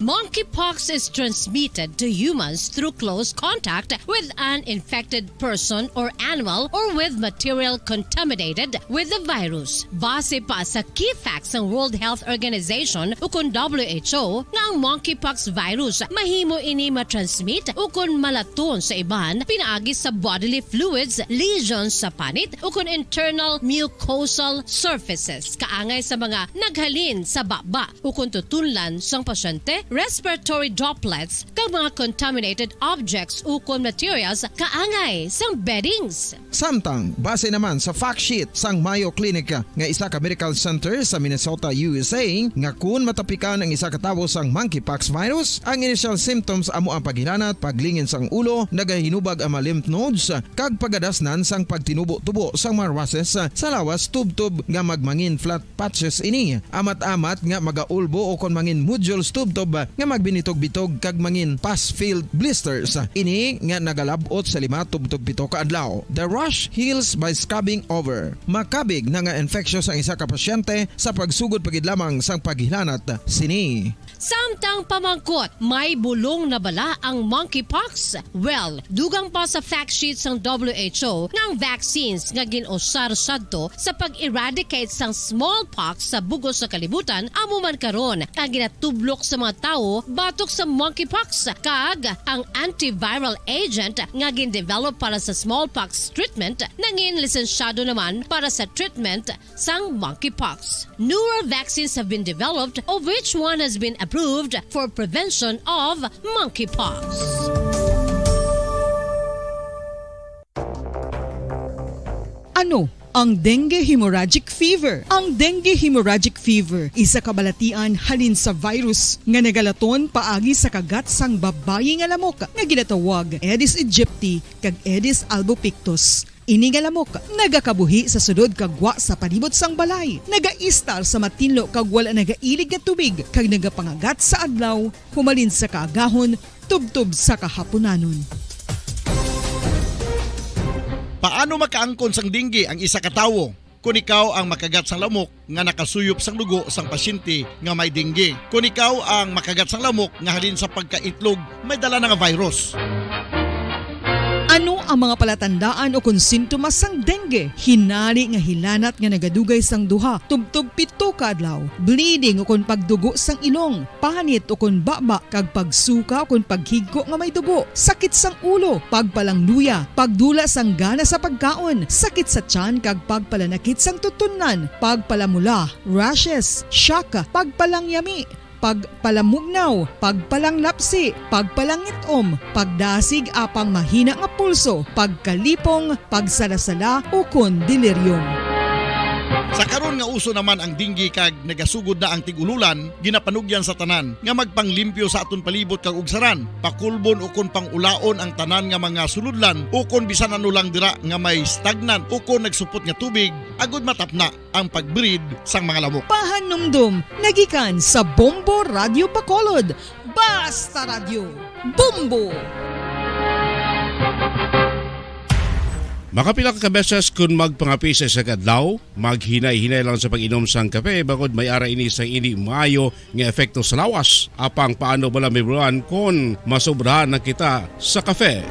Monkeypox is transmitted to humans through close contact with an infected person or animal or with material contaminated with the virus. Base pa sa key facts sang World Health Organization ukon W H O, nga ang monkeypox virus mahimo ini matransmit ukon malaton sa iban pinaagi sa bodily fluids, lesions sa panit, ukon internal mucosal surfaces, kaangay sa mga naghalin sa baba ukon tutunlan sang pasyente, respiratory droplets, kag mga contaminated objects ukon materials kaangay sang beddings. Samtang, base naman sa fact sheet sang Mayo Clinic nga isa ka medical center sa Minnesota, U S A, nga kun matapikan ang isa ka tawo sang monkeypox virus, ang initial symptoms amo ang paghilanat, paglingin sang ulo, nagahinubag ang mga lymph nodes, kag pagadasnan sang pagtinubo-tubo sang mga rushes sa lawas tubtob nga magmangin flat patches ini. Amat-amat nga magaulbo o kon mangin nodules tubtob nga magbinitog-bitog kag mangin pus-filled blisters. Ini nga nagalab-ot sa lima tubtob pito ka adlaw. The rash heals by scabbing over. Makabig na nga infectious ang isa ka pasyente sa pagsugod pa gid lamang sang paghilanat sini. Samtang pamangkot, may bulong na bala ang monkeypox? Well, dugang pa sa fact sheet sang W H O nga ang vaccines nga gin-usar sadto sa pag-eradicate sang smallpox sa bugos sa kalibutan amo man karon ang ginatublok sa mga tawo batok sa monkeypox, kag ang antiviral agent nga gin-develop para sa smallpox treatment nangin lisensyado naman para sa treatment sang monkeypox. Newer vaccines have been developed, of which one has been approved for prevention of monkeypox. Ano ang dengue hemorrhagic fever? Ang dengue hemorrhagic fever, isa ka balatian halin sa virus nga nagalaton paagi sa kagat sang babayi nga lamok nga ginatawag Aedes aegypti kag Aedes albopictus. Ini nga lamok nagakabuhi sa sulod kag gwa sa palibot sang balay, nagaistar sa matinlo kag wala nagailig nga tubig, kag nagapangagat sa adlaw humalin sa kaagahon tubtob sa kahapunanon. Paano makaangkon sang dengue ang isa ka tawo? Kon ikaw ang makagat sang lamok nga nakasuyop sang dugo sang pasyente nga may dengue. Kon ikaw ang makagat sang lamok nga halin sa pagkaitlog may dala na nga virus. Ano Ang mga palatandaan ukon sintomas sang dengue: hinari nga hilanat nga nagadugay sang duha tubtob pito ka adlaw, bleeding ukon pagdugo sang ilong, panit ukon baba, kag pagsuka ukon paghigko nga may dugo, sakit sang ulo, pagpalangluya, pagdula sang gana sa pagkaon, sakit sa tiyan kag pagpalanakit sang tutunnan, pagpalamula, rashes, shock, pagpalangyami, pagpalamugnaw, pagpalanglapsi, pagpalangit-om, pagdasig apang mahina nga pulso, pagkalipong, pagsalasala, ukon delirium. Sa karon nga uso naman ang dengue kag nagasugod na ang tig-ululan, ginapanugyan sa tanan nga magpanglimpyo sa aton palibot kag ugsaran, pakulbon ukon pangulaon ang tanan nga mga sulodlan ukon bisan ano lang dira nga may stagnant ukon nagsupot nga tubig, agud matapna ang pag-breed sang mga lamok. Pahanumdom nga gikan sa Bombo Radyo Bacolod. Basta Radyo, Bombo! Makapila ka beses kon magpangape sa isa ka adlaw, maghinay-hinay lang sa pag-inom sang kape, bangod may ara ini sang indi maayo nga epekto sa lawas. Apang paano bala, Ma'am Ron, kon masobrahan na kita sa kape?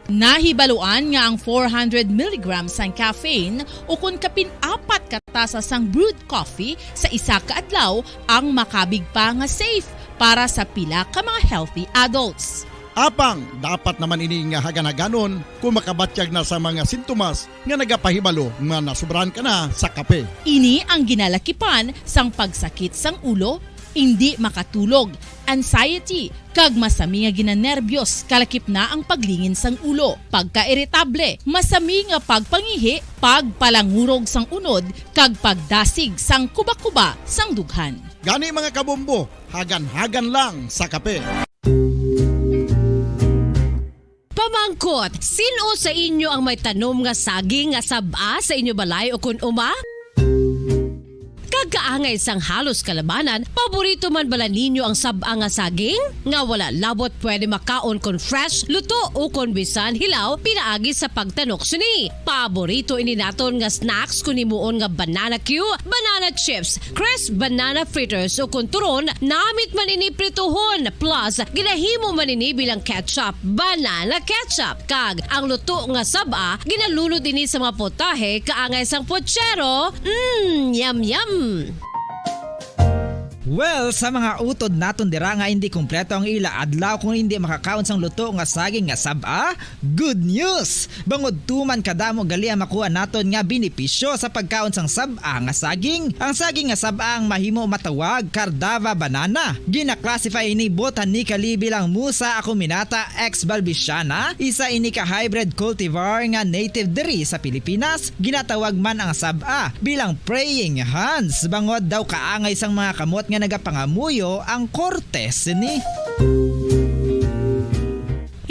Nahibaluan nga ang four hundred milligrams sang caffeine, ukon kapin apat ka tasa sang brewed coffee sa isa ka adlaw, ang makabig pa nga safe para sa pila ka mga healthy adults. Apang dapat naman ini nga hagan-haganon kung makabatyag na sa mga sintomas nga nagapahibalo nga nasobrahan ka na sa kape. Ini ang ginalakipan sang pagsakit sang ulo, indi makatulog, anxiety, kag masami nga ginanerbiyos, kalakip na ang paglingin sang ulo, pagkairitable, masami nga pagpangihi, pagpalangurog sang unod, kag pagdasig sang kubakuba sang dughan. Gani, mga kabombo, hagan-hagan lang sa kape. Pamangkot, sin-o sa inyo ang may tanom nga saging nga sab-a sa inyo balay ukon uma? Kag kaangay sang halos kalabanan, paborito man bala ninyo ang sab-a nga saging? Nga wala labot pwede makaon kon fresh, luto, ukon bisan hilaw pinaagi sa pagtanok sini. Paborito ini naton nga snacks kon himuon nga banana cue, banana chips, crisp banana fritters, ukon turon, namit man ini prituhon, plus ginahimo man ini bilang ketchup, banana ketchup. Kag ang luto nga sab-a, ginalunod ini sa mga potahe kaangay sang puchero. Mm, yum, yum! Well, sa mga utod naton dira nga indi kompleto ang ila adlaw kon indi makakaon sang luto nga saging nga sab-a, good news! Bangod tuman kadamo gali ang makuha naton nga benepisyo sa pagkaon sang sab-a nga saging. Ang saging nga sab-a ang mahimo matawag Cardava banana. Gina-classify ini botanically bilang Musa acuminata ex balbisiana, isa ini ka hybrid cultivar nga native diri sa Pilipinas. Ginatawag man ang sab-a bilang praying hands, bangod daw kaangay sang mga kamot nga nagapangamuyo ang korte sini.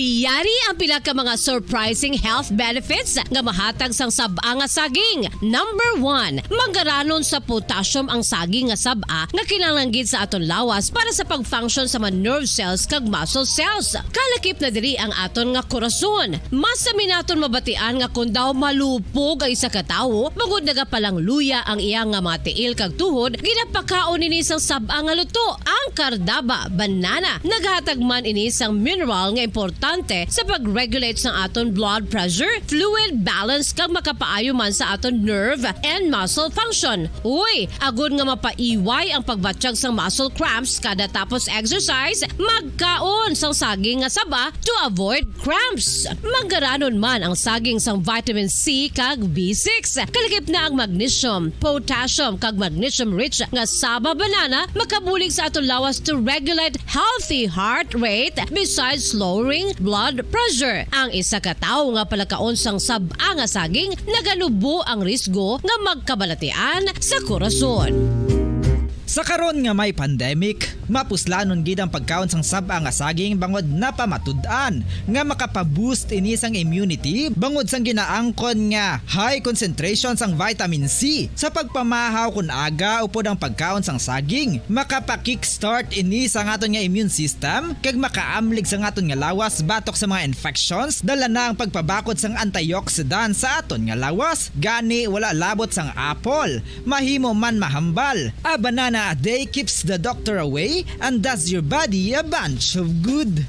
Yari ang pila ka mga surprising health benefits nga mahatag sang sab-a nga saging. Number one, manggaranon sa potassium ang saging nga sab-a nga kinahanglan gid sa aton lawas para sa pag-function sa mga nerve cells kag muscle cells. Kalakip na diri ang aton nga korason. Masami naton mabatian nga kon daw malupog ang isa ka tawo, bangod nagapalangluya ang iya nga mga tiil kag tuhod, ginapakaon ini sang sab-a nga luto, ang Cardaba banana. Naghatag man ini sang mineral nga importante sa pag-regulate sang aton blood pressure, fluid balance, kag makapaayo man sa aton nerve and muscle function. Uy, agod nga mapaiway ang pagbatyag sang muscle cramps kada tapos exercise, magkaon sang saging nga saba to avoid cramps. Manggaranon man ang saging sang vitamin C kag B six. Kalakip na ang magnesium, potassium, kag magnesium-rich nga saba banana makabulig sa aton lawas to regulate healthy heart rate, besides lowering blood pressure. Ang isa ka tawo nga palakaon sang sab-a nga saging naganubo ang risgo nga magkabalatian sa korason. Sa karon nga may pandemic, mapuslanon gid ang pagkaon sang sab-a nga saging bangod napamatud-an nga makapa-boost ini sang immunity bangod sang ginaangkon nga high concentration sang vitamin C. Sa pagpamahaw kon aga upod ang pagkaon sang saging, makapa-kickstart ini sang aton nga immune system kag makaamlig sang aton nga lawas batok sa mga infections. Dala na ang pagpabakod sang antioxidant sa aton nga lawas. Gani, wala labot sang apple, mahimo man mahambal. A banana a day keeps the doctor away and does your body a bunch of good.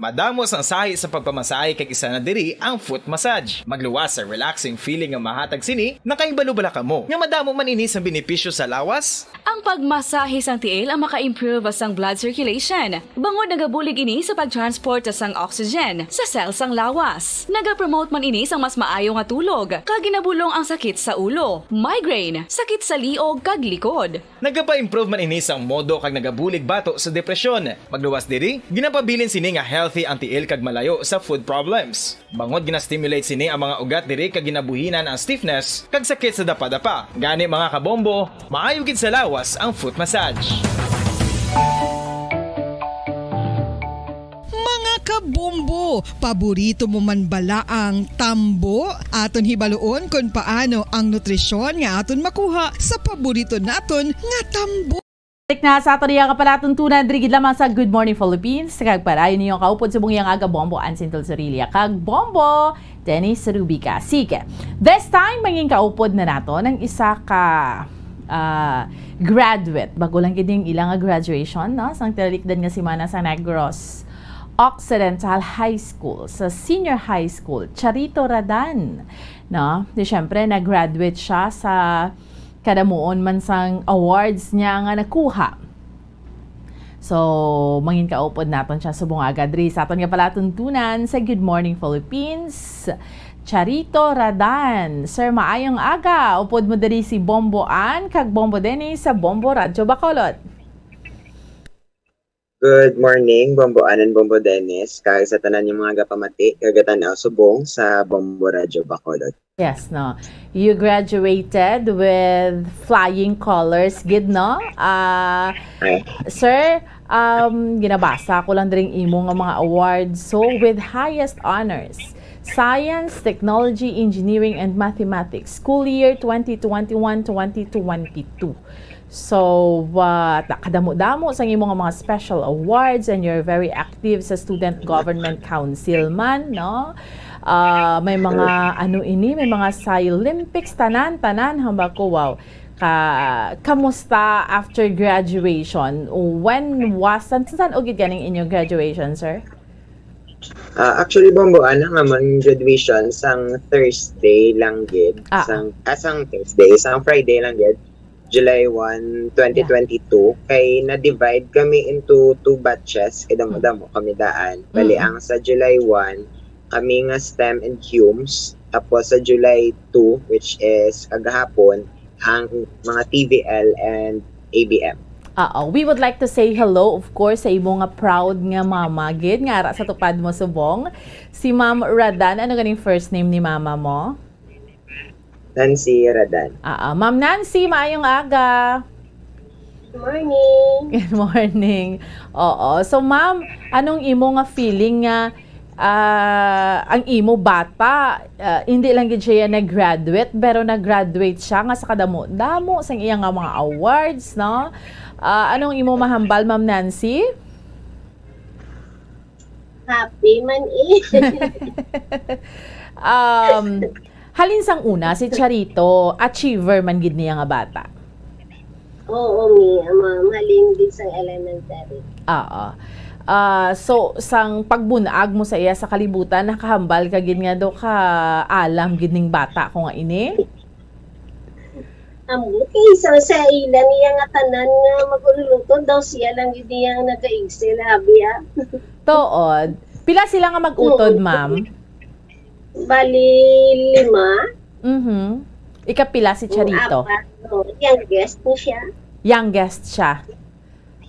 Madamo sang sahi sa pagpamasahe kag isa na diri ang foot massage. Magluwas sa relaxing feeling nga mahatag sini, nakahibalo bala kamo nga madamo man ini sang benepisyo sa lawas? Ang pagmasahe sang tiil ang maka-improve sang blood circulation, bangod nagabulig ini sa pag-transport sang oxygen sa cell sang lawas. Nagapromote man ini sang mas maayo nga tulog, kag ginabulong ang sakit sa ulo, migraine, sakit sa liog kag likod. Nagapa-improve man ini sang modo kag nagabulig bato sa depresyon. Magluwas diri, ginapabilin sini nga healthy ang tiil kag malayo sa foot problems. Bangod gina-stimulate sini ang mga ugat diri kag ginabuhinan ang stiffness kag sakit sa dapadapa. Gani, mga kabombo, maayo gid sa lawas ang foot massage. Mga kabombo, paborito mo man bala ang tambo? Aton hibaluon kon paano ang nutrisyon nga aton makuha sa paborito naton nga tambo. Balik na sa aton iya nga palatuntunan, diri gid lamang sa Good Morning Philippines. Kag padayon ninyo kaupod subong iya nga aga, Bombo Ansin Dulzorilla kag Bombo Dennis Rubica. Sige, this time, mangin kaupod na naton ang isa ka, ah, graduate. Bago lang gid ning ila nga graduation, no? Sang tinalikdan nga semana sa Negros Occidental High School, sa senior high school, Charito Radan, no? Di syempre, nag-graduate siya sa kadamuon man sang awards niya nga nakuha. So, mangin kaupod naton siya subong aga diri sa aton nga palatuntunan sa Good Morning Philippines. Charito Radan, sir, maayong aga. Upod mo diri si Bombo Ann kag Bombo Dennis sa Bombo Radyo Bacolod. Good morning, Bombo Ann and Bombo Dennis, kag sa tanan yung mga gapamati kag gatan-aw subong sa Bombo Radyo Bacolod. Yes, no. You graduated with flying colors, gid, no? Ah, Ay. Sir, um, ginabasa ko lang diri ang imo nga mga awards. So, with highest honors, Science, Technology, Engineering, and Mathematics, school year twenty twenty-one, twenty twenty-two. So, uh, ta-, kadamo-damo sa imo nga mga special awards, and you're very active sa Student Government Council man, no? Ah, may mga, ano ini, may mga Sciolympics, tanan, tanan, hamba ko, wow. Ka-, kamusta after graduation? When was, san, san, ugid ganing inyong graduation, sir? Ah, actually, Bombo, ana nga man graduation sang Thursday lang gid. Ah. Sang, ah, sang Thursday, sang Friday lang gid. July one, twenty twenty-two, kay na-divide kami into two batches, kay damo-damo kami daan. Bali, Mm. ang sa July one, kami nga STEM and CUMS, tapos sa July two, which is kagahapon, ang mga T V L and A B M. Oo, we would like to say hello, of course, sa imo nga proud nga mama gid, nga ara sa tupad mo subong, si Ma'am Radan. Ano ganing first name ni mama mo? Nancy Radan. Ah, ah. Ma'am Nancy, maayong aga. Good morning. Good morning. Oo. So, ma'am, anong imo nga feeling nga, ah, ang imo bata, ah, hindi lang gid siya nag-graduate, pero nag-graduate siya nga sa kadamo-damo sang iya nga mga awards, no? Ah, anong imo mahambal, Ma'am Nancy? Happy man eh. Um, halin sang una, si Charito, achiever man gid niya nga bata. Oo, mi, ma'am, halin gid sang elementary. Oo. Ah, so, sang pagbun-ag mo sa iya sa kalibutan, nakahambal ka gid nga do ka alam gid ning bata ko nga ini? Ambot kay sa, sa ila niya nga tanan nga mag-ululutod daw, siya lang gid niya ang nagaigsil, abi, ah. Tuod. Pila sila nga mag-utod, Oo. ma'am? Bali, lima. Mhm. Ikapila si Charito? Apat. Oh, youngest ni siya. Youngest siya.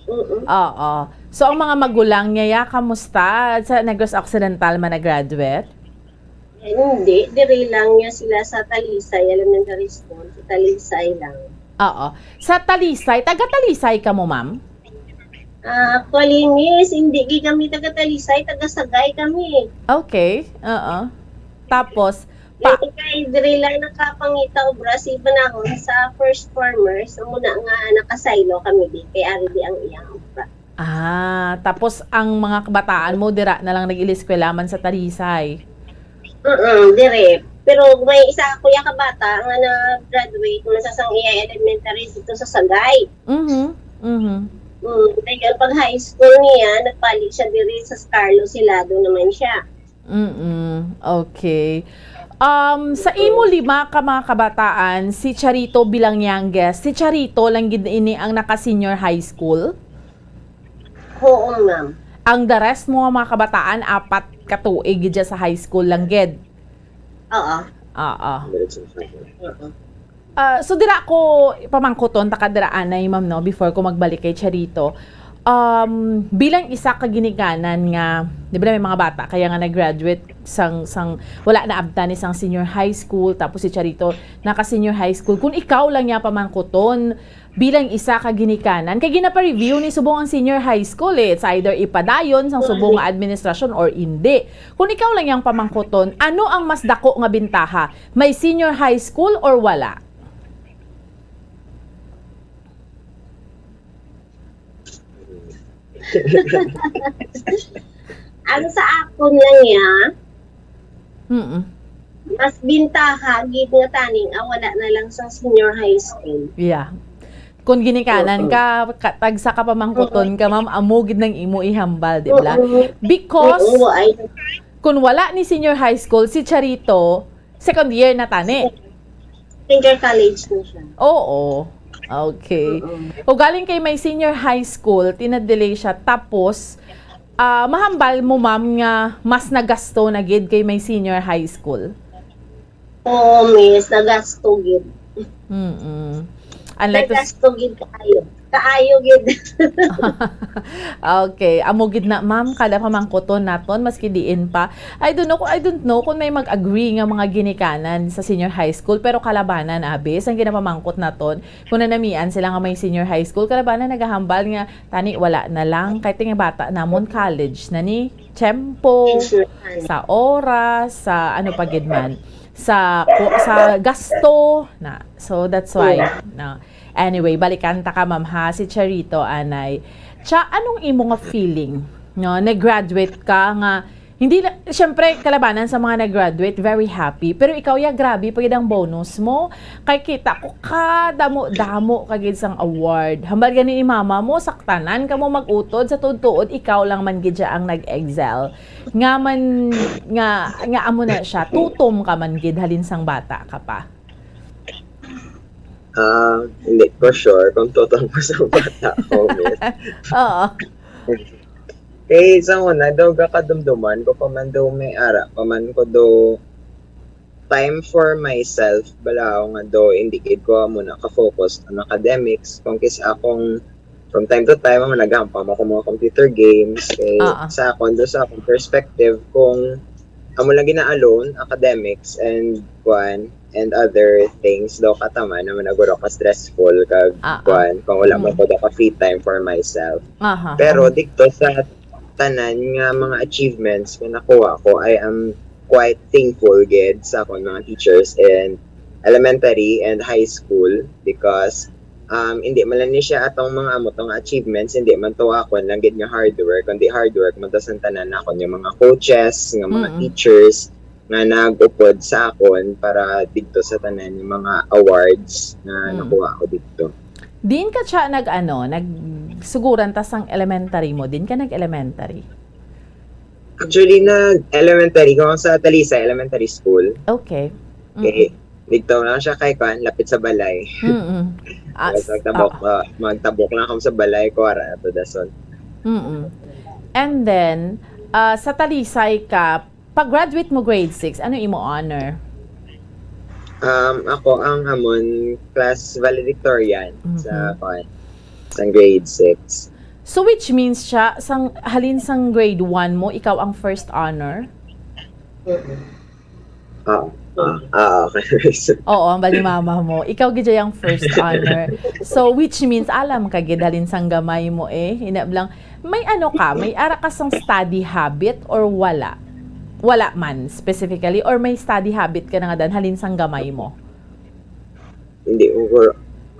Mm-mm. Oo. So, ang mga magulang niya, ya, kamusta? Sa Negros Occidental man nag-graduate? Eh, hindi. Diri lang niya sila sa Talisay Elementary School. Sa Talisay lang. Oo. Sa Talisay, taga Talisay ka mo, ma'am? Ah, actually, miss, hindi gid kami taga Talisay, taga Sagay kami. Okay. Oo. Tapos, Pa- Kay, kay diri lang nakapangita obra si Banahon sa first formers, amo na nga nakasaylo kami di, kay ari di ang iyang obra. Ah, tapos ang mga kabataan mo dira na lang nag-iliskwela man sa Talisay? Mm, dire. Pero may isa ako ya ka bata nga na-graduate man sa sang iya elementary dito sa Sagay. Mhm, mhm. Mm, dayon pag high school niya, nagbalik siya diri sa Carlos Hilado naman siya. Mm, okay. Um, sa imo lima ka mga kabataan, si Charito bilang youngest, si Charito lang gid ini ang naka-senior high school? Oo, ma'am. Ang the rest mo nga mga kabataan, apat ka tuig gid siya sa high school lang gid. Oo. Oo. Diretso sa akin. Oo. Ah, so dira ko pamangkuton ta ka dira anay, ma'am, no, before ko magbalik kay Charito. Um, bilang isa ka ginikanan nga, di ba, may mga bata kaya nga nag-graduate sang, sang, wala na abtan ni sang senior high school, tapos si Charito naka senior high school. Kung ikaw lang niya pamangkuton, bilang isa ka ginikanan, kay ginapa-review ni subong ang senior high school, eh. It's either ipadayon sang subong nga administrasyon or indi. Kung ikaw lang yang pamangkuton, ano ang mas dako nga bintaha? May senior high school or wala? Ang sa akon lang ya, Mm-mm. Mas bintaha gid nga taning, ah, wala na lang sa senior high school. Yeah. Kung ginikanan Oo. ka, ka, tagsa ka pamangkuton ka, ma'am, amo gid nang imo ihambal, di ba? Oo. Because Oo, ay, kung wala ni senior high school, si Charito, second year na tani. Senior college na siya. Oo. Okay. Oo. O galing kay may senior high school, tinadili siya, tapos, ah, mahambal mo, ma'am, nga mas nagasto na gid kay may senior high school? Oo, miss. Nagasto gid. Mm-mm. Unlike the Nagasto gid kaayo. Kaayo gid. Okay. Amo gid na, ma'am, kada pamangkuton naton, maski diin pa. I don't know kung, I don't know kung may mag-agree nga mga ginikanan sa senior high school, pero kalabanan, abi, sang ginapamangkot naton, kung nanamian sila nga may senior high school, kalabanan nagahambal nga, "Tani, wala na lang. Kay ti nga bata namon college na ni. Tiyempo, Sure. sa oras, sa ano pa gid man, sa ku-, sa gasto na." So, that's why, Yeah. no. Anyway, balikan ta ka, ma'am, ha, si Charito, anay. Cha, anong imo nga feeling, no? Nag-graduate ka nga, hindi la-, syempre, kalabanan sa mga nag-graduate, very happy. Pero ikaw, ya, grabe pa gid ang bonus mo. Kay kita ko, kadamo-damo ka gid sang award. Hambal gani ni mama mo, saktanan kamo mag-utod, sa tuod-tuod, ikaw lang man gid siya ang nag-excel. Nga man, nga, nga amo na siya, tutom ka man gid halin sang bata ka pa. Ah, hindi ko sure kung tutom ko sa bata ko, miss. Oo. Kay sa una, daw gakadumduman ko pa man daw may ara, pa man ko daw time for myself, bala ako nga daw hindi gid ko amo na ka-focus on academics. Kung kis akong from time to time, ang nagahampam ako mga computer games. Kay Ah, ah. sa akon, do sa akong perspective, kung amo lang gina-alone, academics and kuan, and other things, do kataman naman na guro ka stressful kag Ah, ah. kuan, kung wala man Mm. ko do ka free time for myself. Aha, Pero aha. dito sa tanan nga mga achievements nga nakuha ko, I am quite thankful gid sa akong mga teachers in elementary and high school because um, hindi man lang ni siya atong mga amo to nga achievements, hindi man to akon lang gid nga hard work, kundi hard work man to sa tanan nakon nga mga coaches, nga mga Mm. teachers nga nag-upod sa akon para didto sa tanan nga mga awards nga Mm. nakuha ko didto. Diin ka siya nag-ano, nagsuguran ta sang elementary mo? Diin ka nag-elementary? Actually, nag-elementary ko sa Talisay Elementary School. Okay. Okay. Mm-mm. Dito lang siya kay kuan, lapit sa balay. Mm-mm. As, Tapos magtabok, oo. ah, magtabok lang ako sa balay ko, ara to dason. Mm-mm. And then, ah, sa Talisay ka, pag-graduate mo grade six, ano imo honor? Um, ako ang amon class valedictorian sa Mhm. kuan, sa grade six. So, which means siya, sang, halin sang grade one mo, ikaw ang first honor? Mm-mm. Oo. Ah, ah, okay. Oo, ang bali mama mo. Ikaw gid ang first honor. So, which means, alam ka gid, halin sang gamay mo eh. Ina lang, may ano ka, may ara ka sang study habit or wala? Wala man, specifically, or may study habit ka na nga dan, halin sang gamay mo? Hindi ko guro.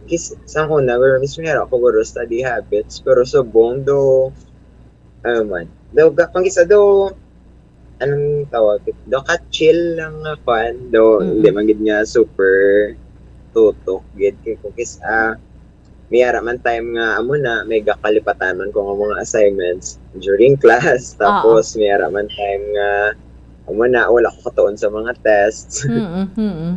Kis, sa una, guro, mismo nga ako guro study habits, pero subong do, ano man, do, ga-, pang isa do, anong tawag? Do ka-chill lang nga kwan, do, Mm-mm. hindi man gid nga super tutok gid. Kay kung kis, ah, may ara man time nga amo na, may gakalipatan man ko nga mga assignments during class. Tapos may ara man time nga amo na, wala ko katuon sa mga tests. Mm-mm, mm-mm.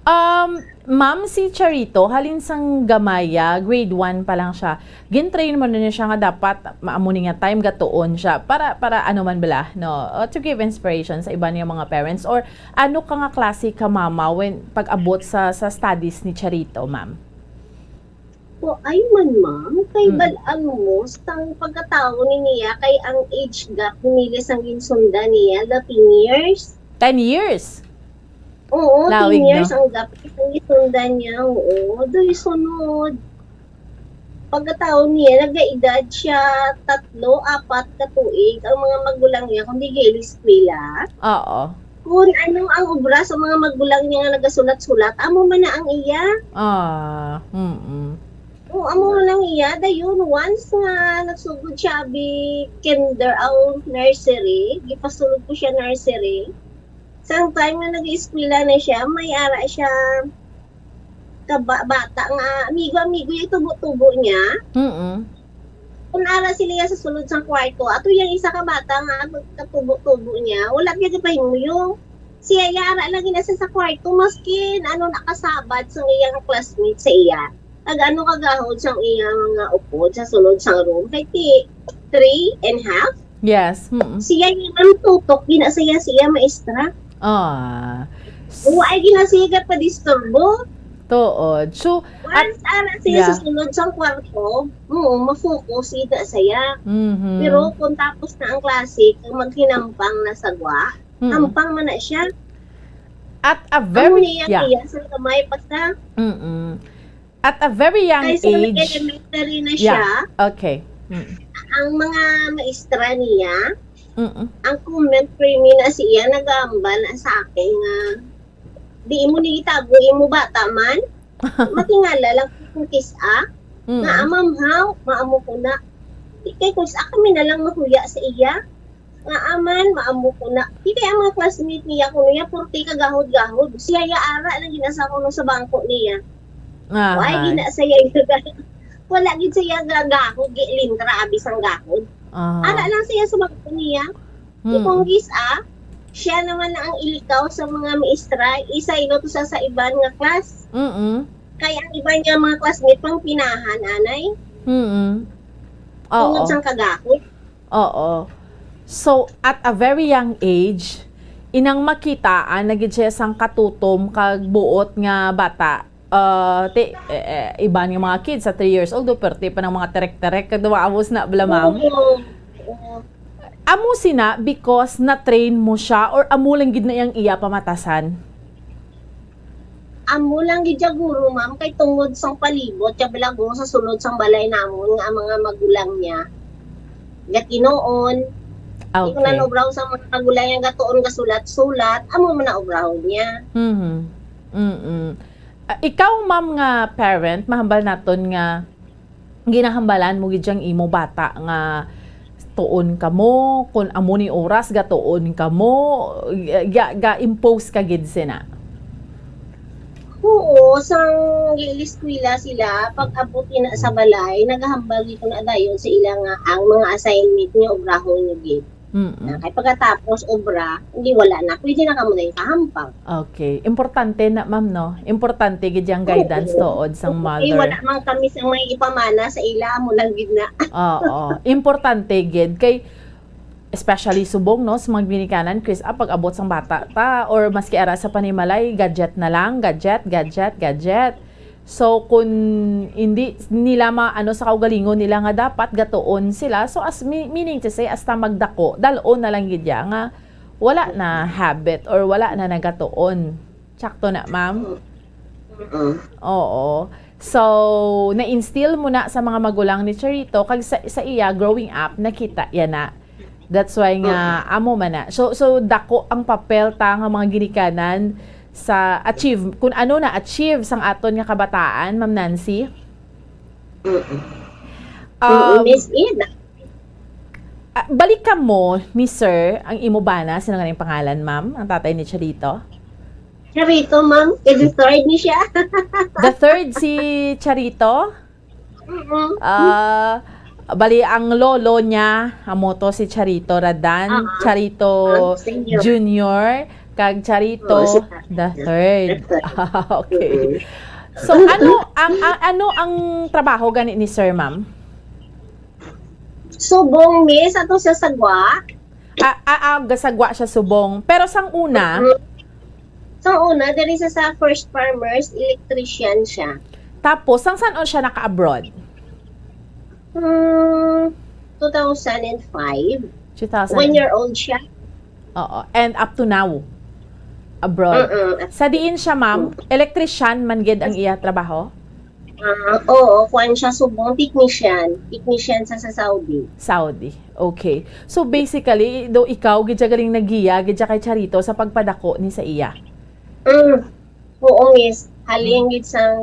Um, ma'am, si Charito, halin sang gamaya, grade one pa lang siya, gin-train mo na niya siya nga dapat ma-, amo ni nga time gatuon siya para, para ano man bala, no? Uh, to give inspiration sa iban nga mga parents, or ano ka nga klase ka mama when pag-abot sa, sa studies ni Charito, ma'am? O, ay man, ma'am. Kay Mm. bal-ang mo, sang pagkatawo ni niya, kay ang age gap ni nila sang ginsundan niya, the ten years. Ten years? Oo, Lawig, ten years no? Ang gap ni sang ginsundan niya. Oo, doy sunod. Pagkatawo niya, nagaedad siya tatlo, apat ka tuig, ang mga magulang niya, kundi gay eskwela. Oo. Kung ano ang obra sa mga magulang niya nga nagasulat-sulat, amo man na ang iya. Ah, mm. Oo, amo man ang iya. Dayon, once nga nagsugod siya, bi kinder, aw, nursery, gipasulod ko siya nursery. Sang time nga nag-eskwela na siya, may ara siya ka ba-, bata nga amigo-amigo yung tubo-tubo niya. Mm. Kung ara sila sa sulod sang kwarto, ato yung isa ka bata nga katubo-tubo niya, wala niya gipahimuyong. Siya yara lang gina sa, sa kwarto, maskin ano nakasabad sa iyang classmate sa iya. Ag ano kagahod sang iyang mga upod sa sulod sang room, kay ti three and half, Yes. Mm. Siya yung ang tutok, gina siya, siya maestra. Ah. Wa ay gina siya pa-disturbo. Tuod. So, Once ara siya yeah. Sa sulod sang kwarto, oo, ma-focus ida saya. Mhm. Pero kung tapos na ang klase, kung maghinampang na sa gwa, Mm. hampang man na siya. At a Amo very niya yeah. Iya sa kamay pa sa Mm. At a very young kay sa age. Elementary na Yeah. Siya, Okay. Mm. Ang mga maestra niya, Mm. Ang comment for me na siya nagamba na sa akin nga di mo ni itago imo bata man. Matingala lang kung kis-a. Mm. Nga amam haw, maamo ko na. Di kay kis-a kami na lang mahuya sa iya. Nga aman, maamo ko na. Di kay ang mga classmate niya kuno ya purti ka gahod-gahod. Siya ya ara lang ginasa kuno sa bangko niya. Why Aha. gina saya yung wala gid siya gagahod, gi lintra abi sang gahod. Aha. Ara lang siya sa bangko niya. Mm. Kung gis-a, siya naman na ang ilikaw sa mga maestra, isa ilo to sa, sa iban nga class. Mm. Kay ang iban nga mga classmate pang pinahan anay. Mm. Tungod Oo. sang kagahod. Oo. So, at a very young age, inang makitaan na gid siya sang katutom kag buot nga bata. Uh, ti, eh, eh, iban nga mga kids sa three years old, do, perti pa ng mga terek-terek, kag dumaabos na bala, ma'am. Oo. Oo. Amo sina because na-train mo siya or amo lang gid na yang iya pamatasan? Amo lang gid siya guro, ma'am, kay tungod sang palibot siya balago sa sulod sang balay namon nga ang mga magulang niya gatinuon. Di ko Okay. Nanubraw sa mga magulang niya gatuon gasulat-sulat, amo man na ubrahon niya. Mhm. Mm-mm. Ah, ikaw, ma'am, nga parent, mahambal naton nga ginahambalan mo gid yang imo bata nga tuon kamo, kun amo ni oras gatuon kamo, ga, ga-impose ka gid sina. Oo, sang giliskwela sila, pag abot ina sa balay, nagahambal gid ko na dayon sa ila nga ang mga assignment niyo obrahon niyo gid. Mm. Kay pagkatapos obra, hindi wala na, pwede na kamo na yung kahampang. Okay. Importante na, ma'am, no? Importante gid yang guidance Oo. tuod sang Eh, mother. Wala man kami sa may ipamana sa ila, amo lang gid na. Oo. Importante gid kay especially subong, no, sa mga ginikanan, Chris, ah, pag abot sang bata ta or maski ara sa panimalay, gadget na lang, gadget, gadget, gadget. So, kung hindi nila ma-, ano, sa kaugalingon nila nga dapat gatuon sila, so as, me-, meaning to say, hasta magdako, dal-on na lang gid ya nga wala na habit or wala na nagatuon. Sakto na, ma'am? Mm. Oo. So, na-instill mo na sa mga magulang ni Charito, kag sa, sa iya, growing up, nakita yan na. That's why nga, amo man na. So, so dako ang papel ta nga mga ginikanan sa achieve, kung ano na-achieve sang aton nga kabataan, Ma'am Nancy. Mm-mm. Um, Miss Ida. Ah, balik ka mo ni Sir, ang imo bana, sino nga yung pangalan, ma'am? Ang tatay ni Charito? Charito, ma'am. Kay the third ni siya. The third si Charito? Mm-mm. Ah, bali ang lolo niya, amo to si Charito Radan, Ah, Charito ah, senior. Junior, kag Charito Oh, si the third. The third. Ah, okay. Mm-mm. So ano ang, ang ano ang trabaho gani ni Sir, Ma'am? Subong, miss, ato sa sagwa. Ah, ah, ah, gasagwa siya subong. Pero sang una, Mm. Sa una, diri sa, sa First Farmers, electrician siya. Tapos sang san-o siya naka-abroad? Hmm, two thousand and five. Two thousand. One year old siya. Oo. And up to now, abroad. Mm-mm. Sa diin siya, ma'am, electrician man gid ang iya trabaho? Ah, oo, kuan siya, subong technician. Technician sa, sa Saudi. Saudi. Okay. So basically, do ikaw gid siya galing nagiya gid siya kay Charito sa pagpadako ni sa iya. Mm. Oo, miss. Halin gid sang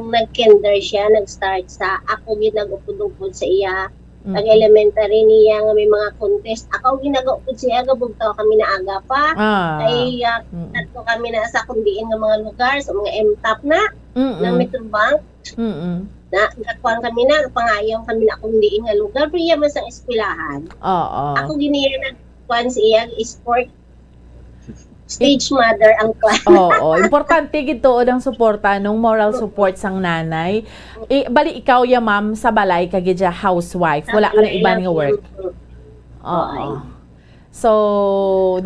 nag-kinder siya, nag-start sa ako gid nag-upod-upod sa iya. Mm. Pag elementary niya nga may mga contest, ako gid nag-upod sa iya, gabugtaw kami na aga pa. Ah. Kay ah, Mm. Kadto kami na sa kundiin nga mga lugar, sa mga M top na, Mm-mm. ng Metrobank. Mm-mm. Na, gakuan kami na, pangayaw kami na kundiin nga lugar, pero iya man sa eskwelahan. Oo. Ako gini nagkuan sa iya, sport, stage mother ang kuan. Oo, importante gid tuod ang suporta, nung moral support sang nanay. I, bali ikaw ya, ma'am, sa balay ka gid siya, housewife, wala ka na iban nga work. Oo. Ay. So,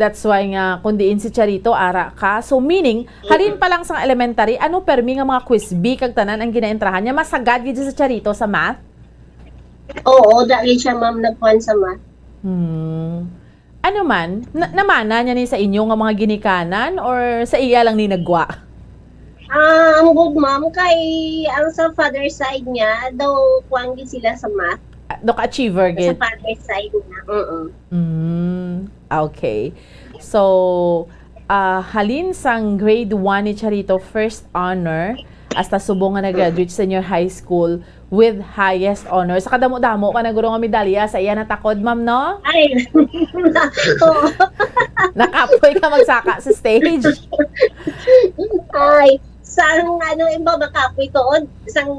that's why nga kung diin si Charito, ara ka. So, meaning, halin pa lang sa elementary, ano permi nga mga quiz bee kag tanan ang ginaentrahan niya, masagad gid si Charito sa math? Oo, dali siya, ma'am, nagkuan sa math. Hmm. Ano man, na- namana niya ni sa inyo nga mga ginikanan or sa iya lang ni nagwa? Ah, ang good, ma'am, kay ang sa father side niya, daw kuan gid sila sa math. Ah, do ka achiever Sa gid. Father side niya. Oo. Mm, okay. So, ah, halin sang grade one ni Charito, first honor, hasta subong nga nag-graduate senior high school with highest honor. Sa kadamo-damo ka na guro nga medalya sa iya natakod, ma'am, no? Ay, oo. Nakapoy ka magsaka sa stage. Ay, sang ano, iba makapoy tuod, sang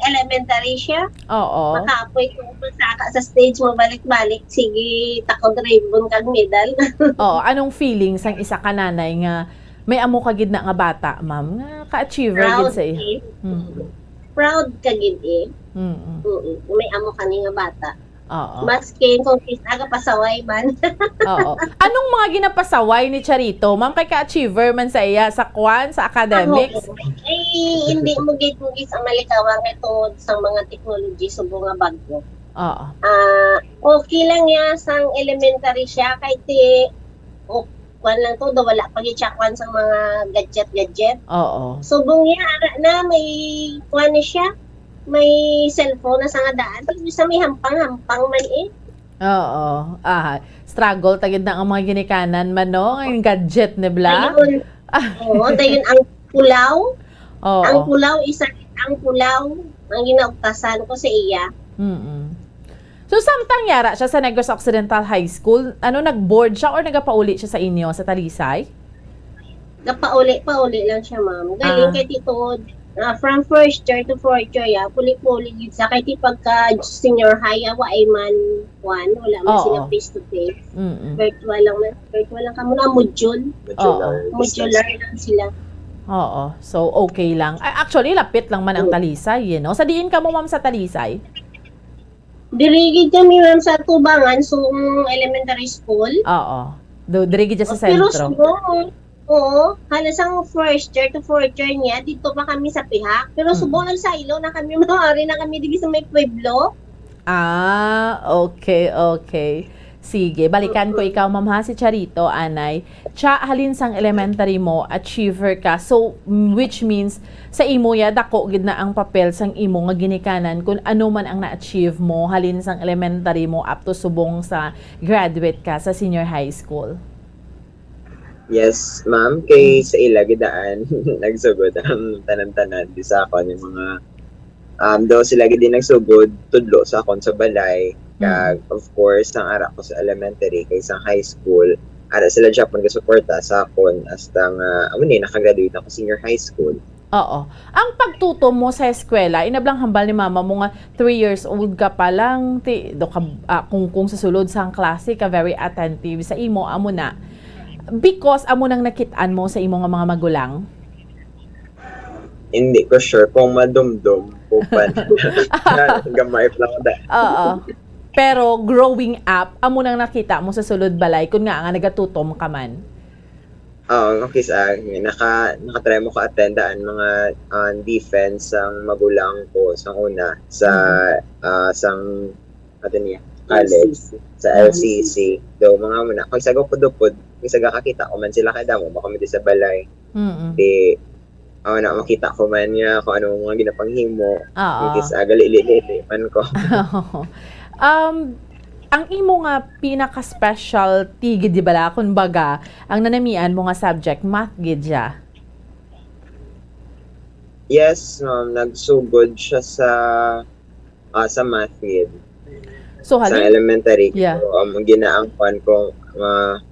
elementary siya, Oo. makapoy tuod, magsaka sa stage, mabalik-balik, sige, takod ribbon kag medal. Oo, anong feeling sang isa ka nanay nga may amo ka gid na nga bata, ma'am, nga ka-achiever gid Proud sa iya? eh. Mm. Proud ka gid eh. Mm. Oo, may amo ka ni nga bata. Oo. Maskin kung kinsa ka pasaway man. Oo. Anong mga ginapasaway ni Charito, ma'am, kay ka-achiever man sa iya sa kwan, sa academics? Ay, hindi mo gid mo gid sa malikawan kay tungod sa mga technology subong nga bag-o. Oo. Ah, okay lang niya sang elementary siya kay ti o kwan lang to, daw wala pa gid siya kwan sa mga gadget-gadget. Oo. Subong niya ara na may kwan ni siya, may cellphone na sa nga daan. Pero sa may hampang-hampang man eh. Oo. Ah, struggle tagid na ang mga ginikanan man, no? Ang gadget ni bla. Ayun. Oo, dayon ang pulaw. Oo. Ang pulaw, isa ang pulaw ang ginaugtasan ko sa iya. Mm. So, samtang yara siya sa Negros Occidental High School, ano, nag-board siya or nagapauli siya sa inyo sa Talisay? Gapauli-pauli lang siya, ma'am. Galing Ah. Kay tito, ah, from first year to fourth year, ya, puli-puli gid sa kay ti pagka senior high, ya, wa ay man, kwan, wala man Oo. Sila face to face. Mm. Virtual lang, man- virtual lang kamo na, module. Oo. Modular lang sila. Oo. So, okay lang. A- Actually, lapit lang man ang Talisay, you know? Sa diin ka mo, ma'am, sa Talisay? Diri gid kami, ma'am, sa Tubangan, sa elementary school. Oo. Do, diri gid siya sa Pero sentro. Subong, oo, halos ang first year to fourth year niya, dito pa kami sa pihak. Pero Mm. Subong, nagsaylo na kami, mawari na kami dito sa may pueblo. Ah, okay, okay. Sige, balikan ko ikaw, ma'am, ha, si Charito, anay. Cha, halin sang elementary mo, achiever ka. So, mm, which means, sa imo ya, dako gid na ang papel sang imo nga ginikanan kung ano man ang na-achieve mo, halin sang elementary mo, up to subong sa graduate ka sa senior high school. Yes, ma'am. Kay Mm. sa ila gidaan, nagsugod ang tanan-tanan. Di sa ako, yung mga, um, daw sila gid yung nagsugod, tudlo sa akon sa balay. Kag, Mm. of course, ang ara ko sa elementary, kay sa high school, ara sila gyapon gasuporta sa akon hasta nga, amo ni, nakagraduate ako senior high school. Oo. Ang pagtutom mo sa eskwela, inablang hambal ni mama mo nga three years old ka pa lang, ti, do ka, ah, kung, kung sa sulod sang klase ka, very attentive sa imo, amo na. Because amo nang nakit-an mo sa imo nga mga magulang? Hindi ko sure kung madumdom ko pa. Gamay pa lang da. Oo. Pero growing up, amo nang nakita mo sa sulod balay kun nga nga nagatutom ka man. Oo, okay sa naka nakatry mo ka attend ang mga uh, defense sang magulang ko sa una sa uh, sang ano niya, college, sa L C C. Do mga muna, kung sa gupod-upod, kung sa gakakita ko man sila kay damo, baka mo di sa balay. Mm-mm. Di, oh, na makita ko man niya kung ano mga ginapanghimo. Oo. Kis agali-lili man ko. um, ang imo nga pinaka-specialty gid di bala, kumbaga, ang nanamian mo nga subject, math gid siya? Yes, ma'am. Nagsugod siya sa ah, sa math gid. So, sa halin, elementary, yeah. So, um, ang ginaangkon ko, uh,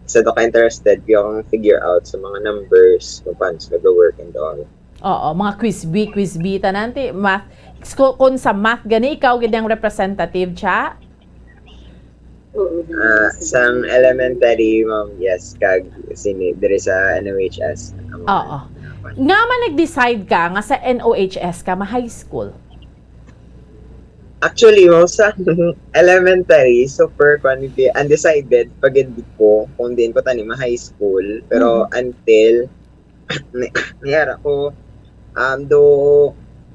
sa to ka interested, yung figure out sa mga numbers, kung paano sila go-work and all. Oo, mga quiz bee, quiz bee, tanan, ti, math. Kung sa math, gani, ikaw, gid ang representative, cha? Uh, sang elementary, ma'am, yes, kag sini, diri sa N O H S. Oo. Nga man nag-decide ka nga sa N O H S ka ma-high school? Actually, ma'am, sa elementary, super kwan, undecided pa gid ko kung diin ko tani ma-high school. Pero mm-hmm. Until ni, niara ko, um, do,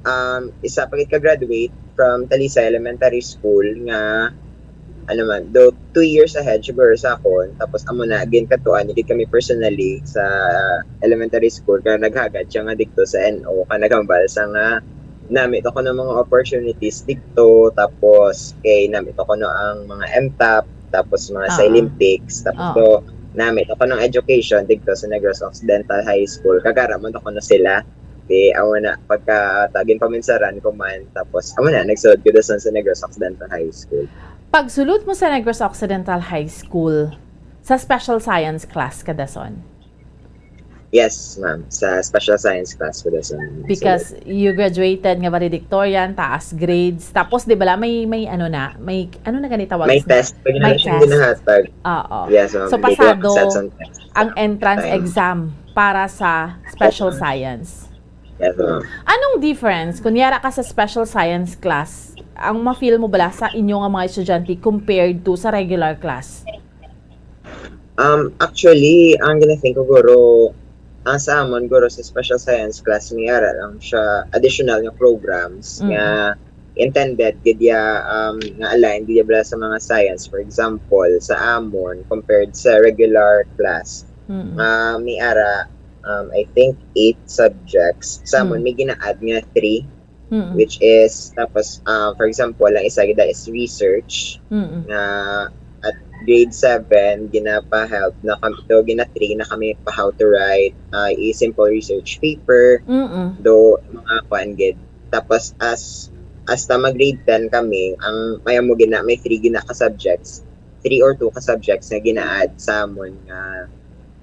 um, isa pa gid ka graduate from Talisay Elementary School nga, ano man, do two years ahead siguro sa akon. Tapos amo na, gin katuan gid kami personally sa elementary school, kaya naghagad siya nga dito sa N O, ka naghambal sa nga nami to ko ng mga opportunities dito, tapos kay nami to ko no ang mga M TAP, tapos mga uh-huh. Sa Olympics, tapos uh-huh. So, nami to ko ng education dito sa Negros Occidental High School. Kagara mo to ko no sila. Di, amo na, pagka tagin paminsaran ko man, tapos amo na, nagsulod ko dason sa Negros Occidental High School. Pagsulod mo sa Negros Occidental High School, sa special science class ka dason? Yes, ma'am. Sa special science class ko dason. Because you graduated nga valedictorian, taas grades. Tapos, di ba, may, may ano na, may, ano na gani tawag? May test. May test. Ginahatag. Oo. Yes, ma'am. So, pasado ang entrance exam para sa special science. Yes, ma'am. Anong difference kung yara ka sa special science class, ang ma-feel mo bala sa inyo nga mga estudyante compared to sa regular class? Um, actually, ang gina-think ko, guro, ang sa amon, guro, sa special science class, may ara lang siya additional nga programs mm. Nga intended gid ya, um, nga align gid ya bala sa mga science. For example, sa amon, compared sa regular class, mm. Nga may ara, um, I think, eight subjects. Sa amon, mm. May gina-add nga three. Mm. Which is, tapos, uh, for example, ang isa gid is research mm. Nga at grade seven, ginapa-help na kami, do gina-train na kami pa how to write uh, a simple research paper, mm. Do mga kuan gid. Tapos as as ta mag grade ten kami, ang may amo gina may three gina ka subjects, three or two ka subjects nga gina-add sa amon nga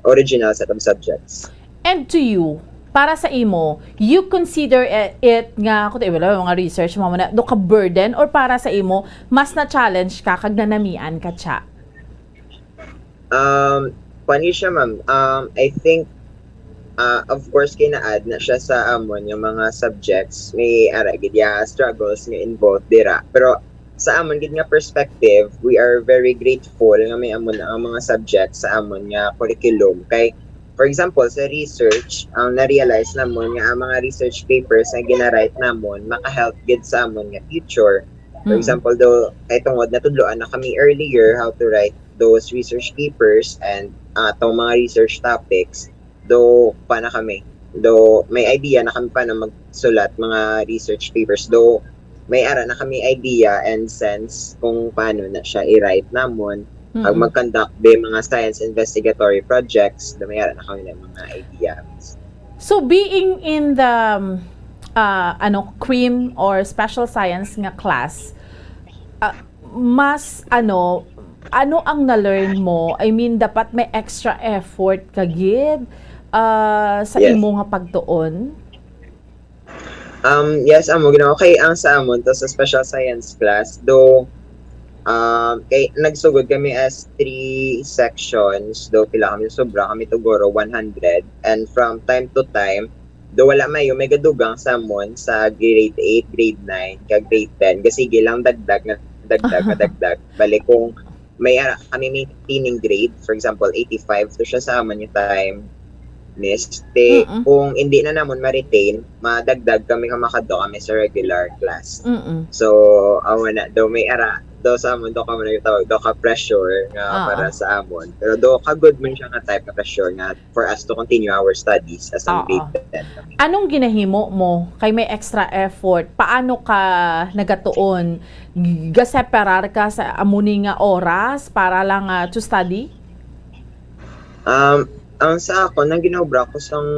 original set of subjects. And to you, para sa imo, you consider it nga, kung wala mga research mo na, do ka burden or para sa imo, mas na-challenge ka kag nanamian ka siya? Um, funny siya, ma'am. Um, I think, uh, of course, kina-add na siya sa amon yung mga subjects. May ara gid ya struggles nga involved dira. Pero sa amon gid nga perspective, we are very grateful nga may amon ang mga subject sa amon nga curriculum. Kay, for example, sa research, ang na-realize namon nga ang mga research papers nga gina-write namon maka-help gid sa amon nga future. For mm. Example, do kay tungod natudloan na kami earlier how to write those research papers and uh, atong mga research topics, do pa na kami. Do may idea na kami pa na magsulat mga research papers. Do may ara na kami idea and sense kung paano na siya i-write namon. Mm-hmm. Pag mag-conduct be mga science investigatory projects, do may ara na kami na mga ideas. So being in the um, uh, ano cream or special science nga class, uh, mas ano Ano ang na-learn mo? I mean, dapat may extra effort ka gid, ah, sa Yes. imo nga pagtuon? Um, yes, amo, ginawa kay ang sa amon to sa special science class, though, um, kay nagsugod kami as three sections, though pila kami sobra, kami to guro one hundred, and from time to time, though wala mayo, may gadugang sa amon sa grade eight, grade nine, kag grade ten, kasi sige lang dagdag na dagdag na dagdag. Bali, kung may ara kami maintaining grade, for example, eighty-five to siya sa amon yung time, miss, te, Mm-mm. kung hindi na namon ma-retain, madagdag kami nga makadto kami sa regular class. Mm-mm. So, awa na, do may ara, do sa amon, do kamo nagtawag, do ka pressure nga Oo. Para sa amon. Pero do ka good man siya nga type nga pressure nga for us to continue our studies as ang Oo. grade ten. Anong ginahimo mo kay may extra effort? Paano ka nagatuon? Gaseparar ka sa amo ni nga oras para lang, ah, to study? Um, ang sa ako, nang ginobra ko sang,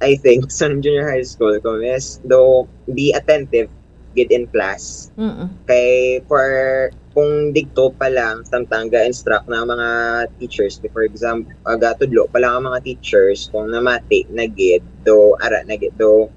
I think, sa junior high school ko, is do be attentive gid in class. Mm-mm. Kay for, kung digto pa lang, samtang ga-instruct na ang mga teachers, for example, ah, gatudlo pa lang ang mga teachers, kung namati na gid, do ara na gid, do,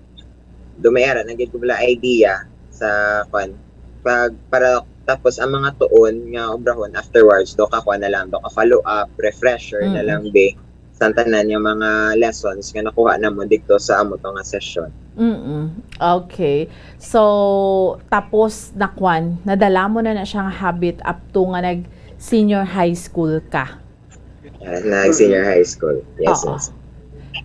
do may ara na gid ko wala idea sa, kwan, pag, para, tapos ang mga tuon nga obrahon afterwards, do ka, kwan na lang, do ka follow up, refresher na Mm-mm. lang, be, sa tanan nga mga lessons nga nakuha namo dito sa amo to nga session. Mm-mm. Okay. So, tapos nakwan, nadala mo na na siya nga habit up to nga nag senior high school ka. Ah, nag senior high school. Yes, Oo. Yes.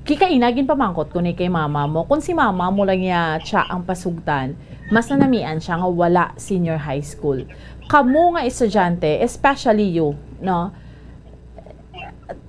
Kikaina, ginpamangkot ko ni kay mama mo. Kung si mama mo lang niya siya ang pasugtan, mas nanamian siya nga wala senior high school. Kamo nga estudyante, especially you, no?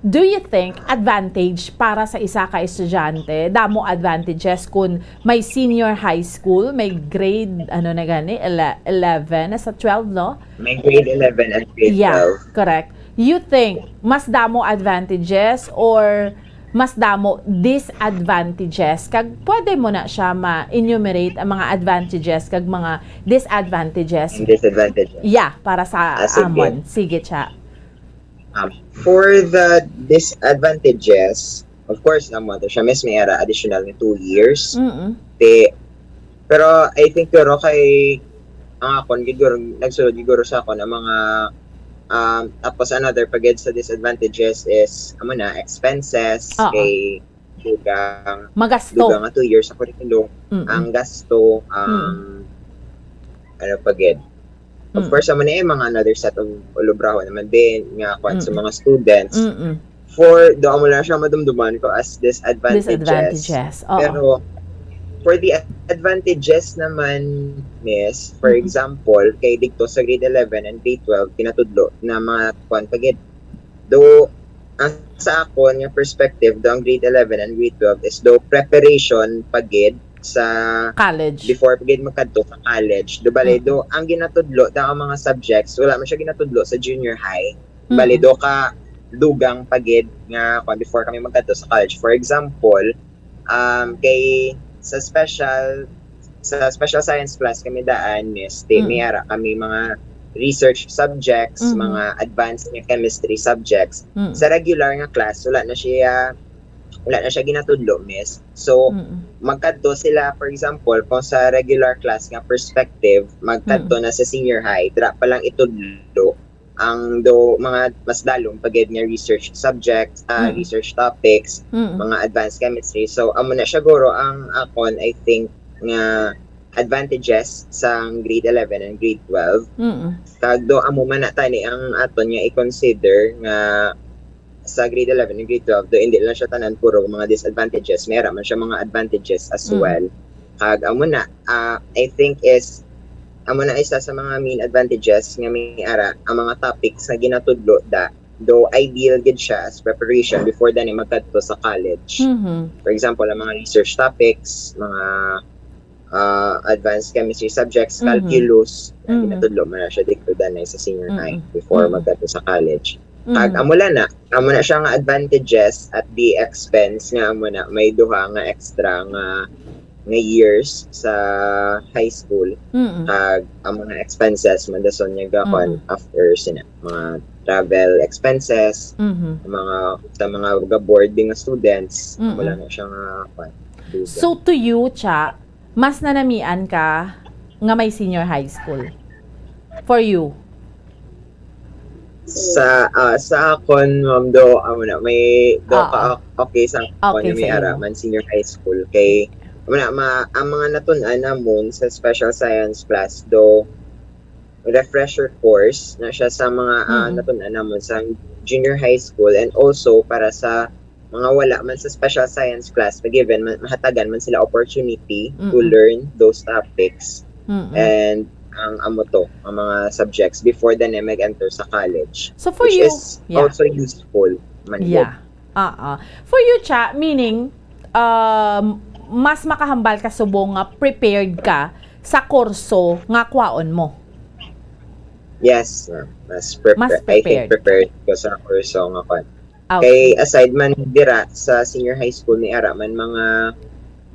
Do you think advantage para sa isa ka estudyante? Damo advantages kung may senior high school, may grade, ano na gani, ele-, eleven, na sa twelve, no? May grade eleven and grade Yeah, twelve. Correct. You think mas damo advantages or mas damo disadvantages? Kag pwede mo na siya ma-enumerate ang mga advantages kag mga disadvantages. Ang disadvantages. Yeah, para sa Ah, sige. amon. Sige, cha. Um, for the disadvantages, of course, naman to siya, mas may ara additional na two years. Mm-mm. Te, pero I think, pero kay ang akon, giguro, nagsulod giguro sa akon ang mga, um, tapos another pagid sa disadvantages is, amo na, expenses, Oo. Kay dugang, Magasto. Dugang nga two years sa curriculum, Mm-mm. Ang gasto, ang, ano pagid. Of Mm. course, amo na yung mga another set of ulubraho naman din, nga kwan sa Mm. mga students. Mm-mm. For, do amo lang siya madumduman ko as disadvantages. Disadvantages. Oo. Pero, for the advantages naman, miss, for Mm-mm. example, kay dito sa grade eleven and grade twelve, kinatudlo na mga kwan pagid. Do, ang sa akon nga perspective, do ang grade eleven and grade twelve is do preparation pagid sa College. Before pagid magkadto sa college. Do bale, Mm-mm. Do ang ginatudlo, do ang mga subjects, wala man siya ginatudlo sa junior high. Bale, Mm-mm. Do ka dugang pagid nga kwan before kami magkadto sa college. For example, um, kay sa special sa special science class kami daan, miss, te, Mm. may ara kami mga research subjects, Mhm. mga advanced nga chemistry subjects. Mm. Sa regular nga class, wala na siya, wala na siya ginatudlo, miss. So, Mm. magkadto sila, for example, kung sa regular class nga perspective, magkadto Mm. na sa senior high, dira pa lang itudlo ang do mga mas dalom pagid nga research subjects, ah, Mm. research topics, Mm. mga advanced chemistry. So, amo na siya guro ang akon, I think, nga advantages sa grade eleven and grade twelve. Mm. Kag do amo man na tani ang aton nga i-consider nga sa grade eleven and grade twelve, do hindi lang siya tanan puro mga disadvantages, may ara man siya mga advantages as Mm. well. Kag amo na, ah, I think is, amo na isa sa mga main advantages nga may ara ang mga topics nga ginatudlo da, do ideal gid siya as preparation before dani magkadto sa college. Mhm. For example, ang mga research topics, mga, ah, advanced chemistry subjects, Mhm. calculus, Mhm. ginatudlo man na siya dito danay sa senior high Mm-mm. before Mm-mm. magkadto sa college. Mhm. Kag amo lang na, amo na siya nga advantages at the expense nga amo na may duha nga extra nga nga years sa high school, Mm-mm. kag ang mga expenses, man dason niya gakon Mm-mm. after sina, mga travel expenses, Mm-hmm. mga, sa mga ga-board nga students, Mm-mm. wala na siya nga, kwan, dugang. So, to you, Cha, mas nanamian ka nga may senior high school? For you? Sa, ah, sa akon, ma'am, do, amo na, may do Oo. ka, okay sa akon Okay na may sa imo. ara man senior high school. Kay, amo na, ma-, ang mga natun-an namon sa special science class, do, refresher course na siya sa mga, ah, Mm-mm. natun-an namon sa junior high school, and also para sa mga wala man sa special science class, ma-given man, mahatagan man sila opportunity to Mm-mm. learn those topics. Mm-mm. And ang amo to, ang mga subjects before the mag-enter sa college, So for which you, is yeah. also useful man gid. Yeah. Ah, ah. For you, Cha, meaning, um, mas makahambal ka subong nga prepared ka sa kurso nga kwaon mo? Yes, ma'am. Mas prepa-, Mas I think prepared. prepared ko sa kurso nga kwan. Ah, Kay okay. aside man dira sa senior high school, may ara man mga,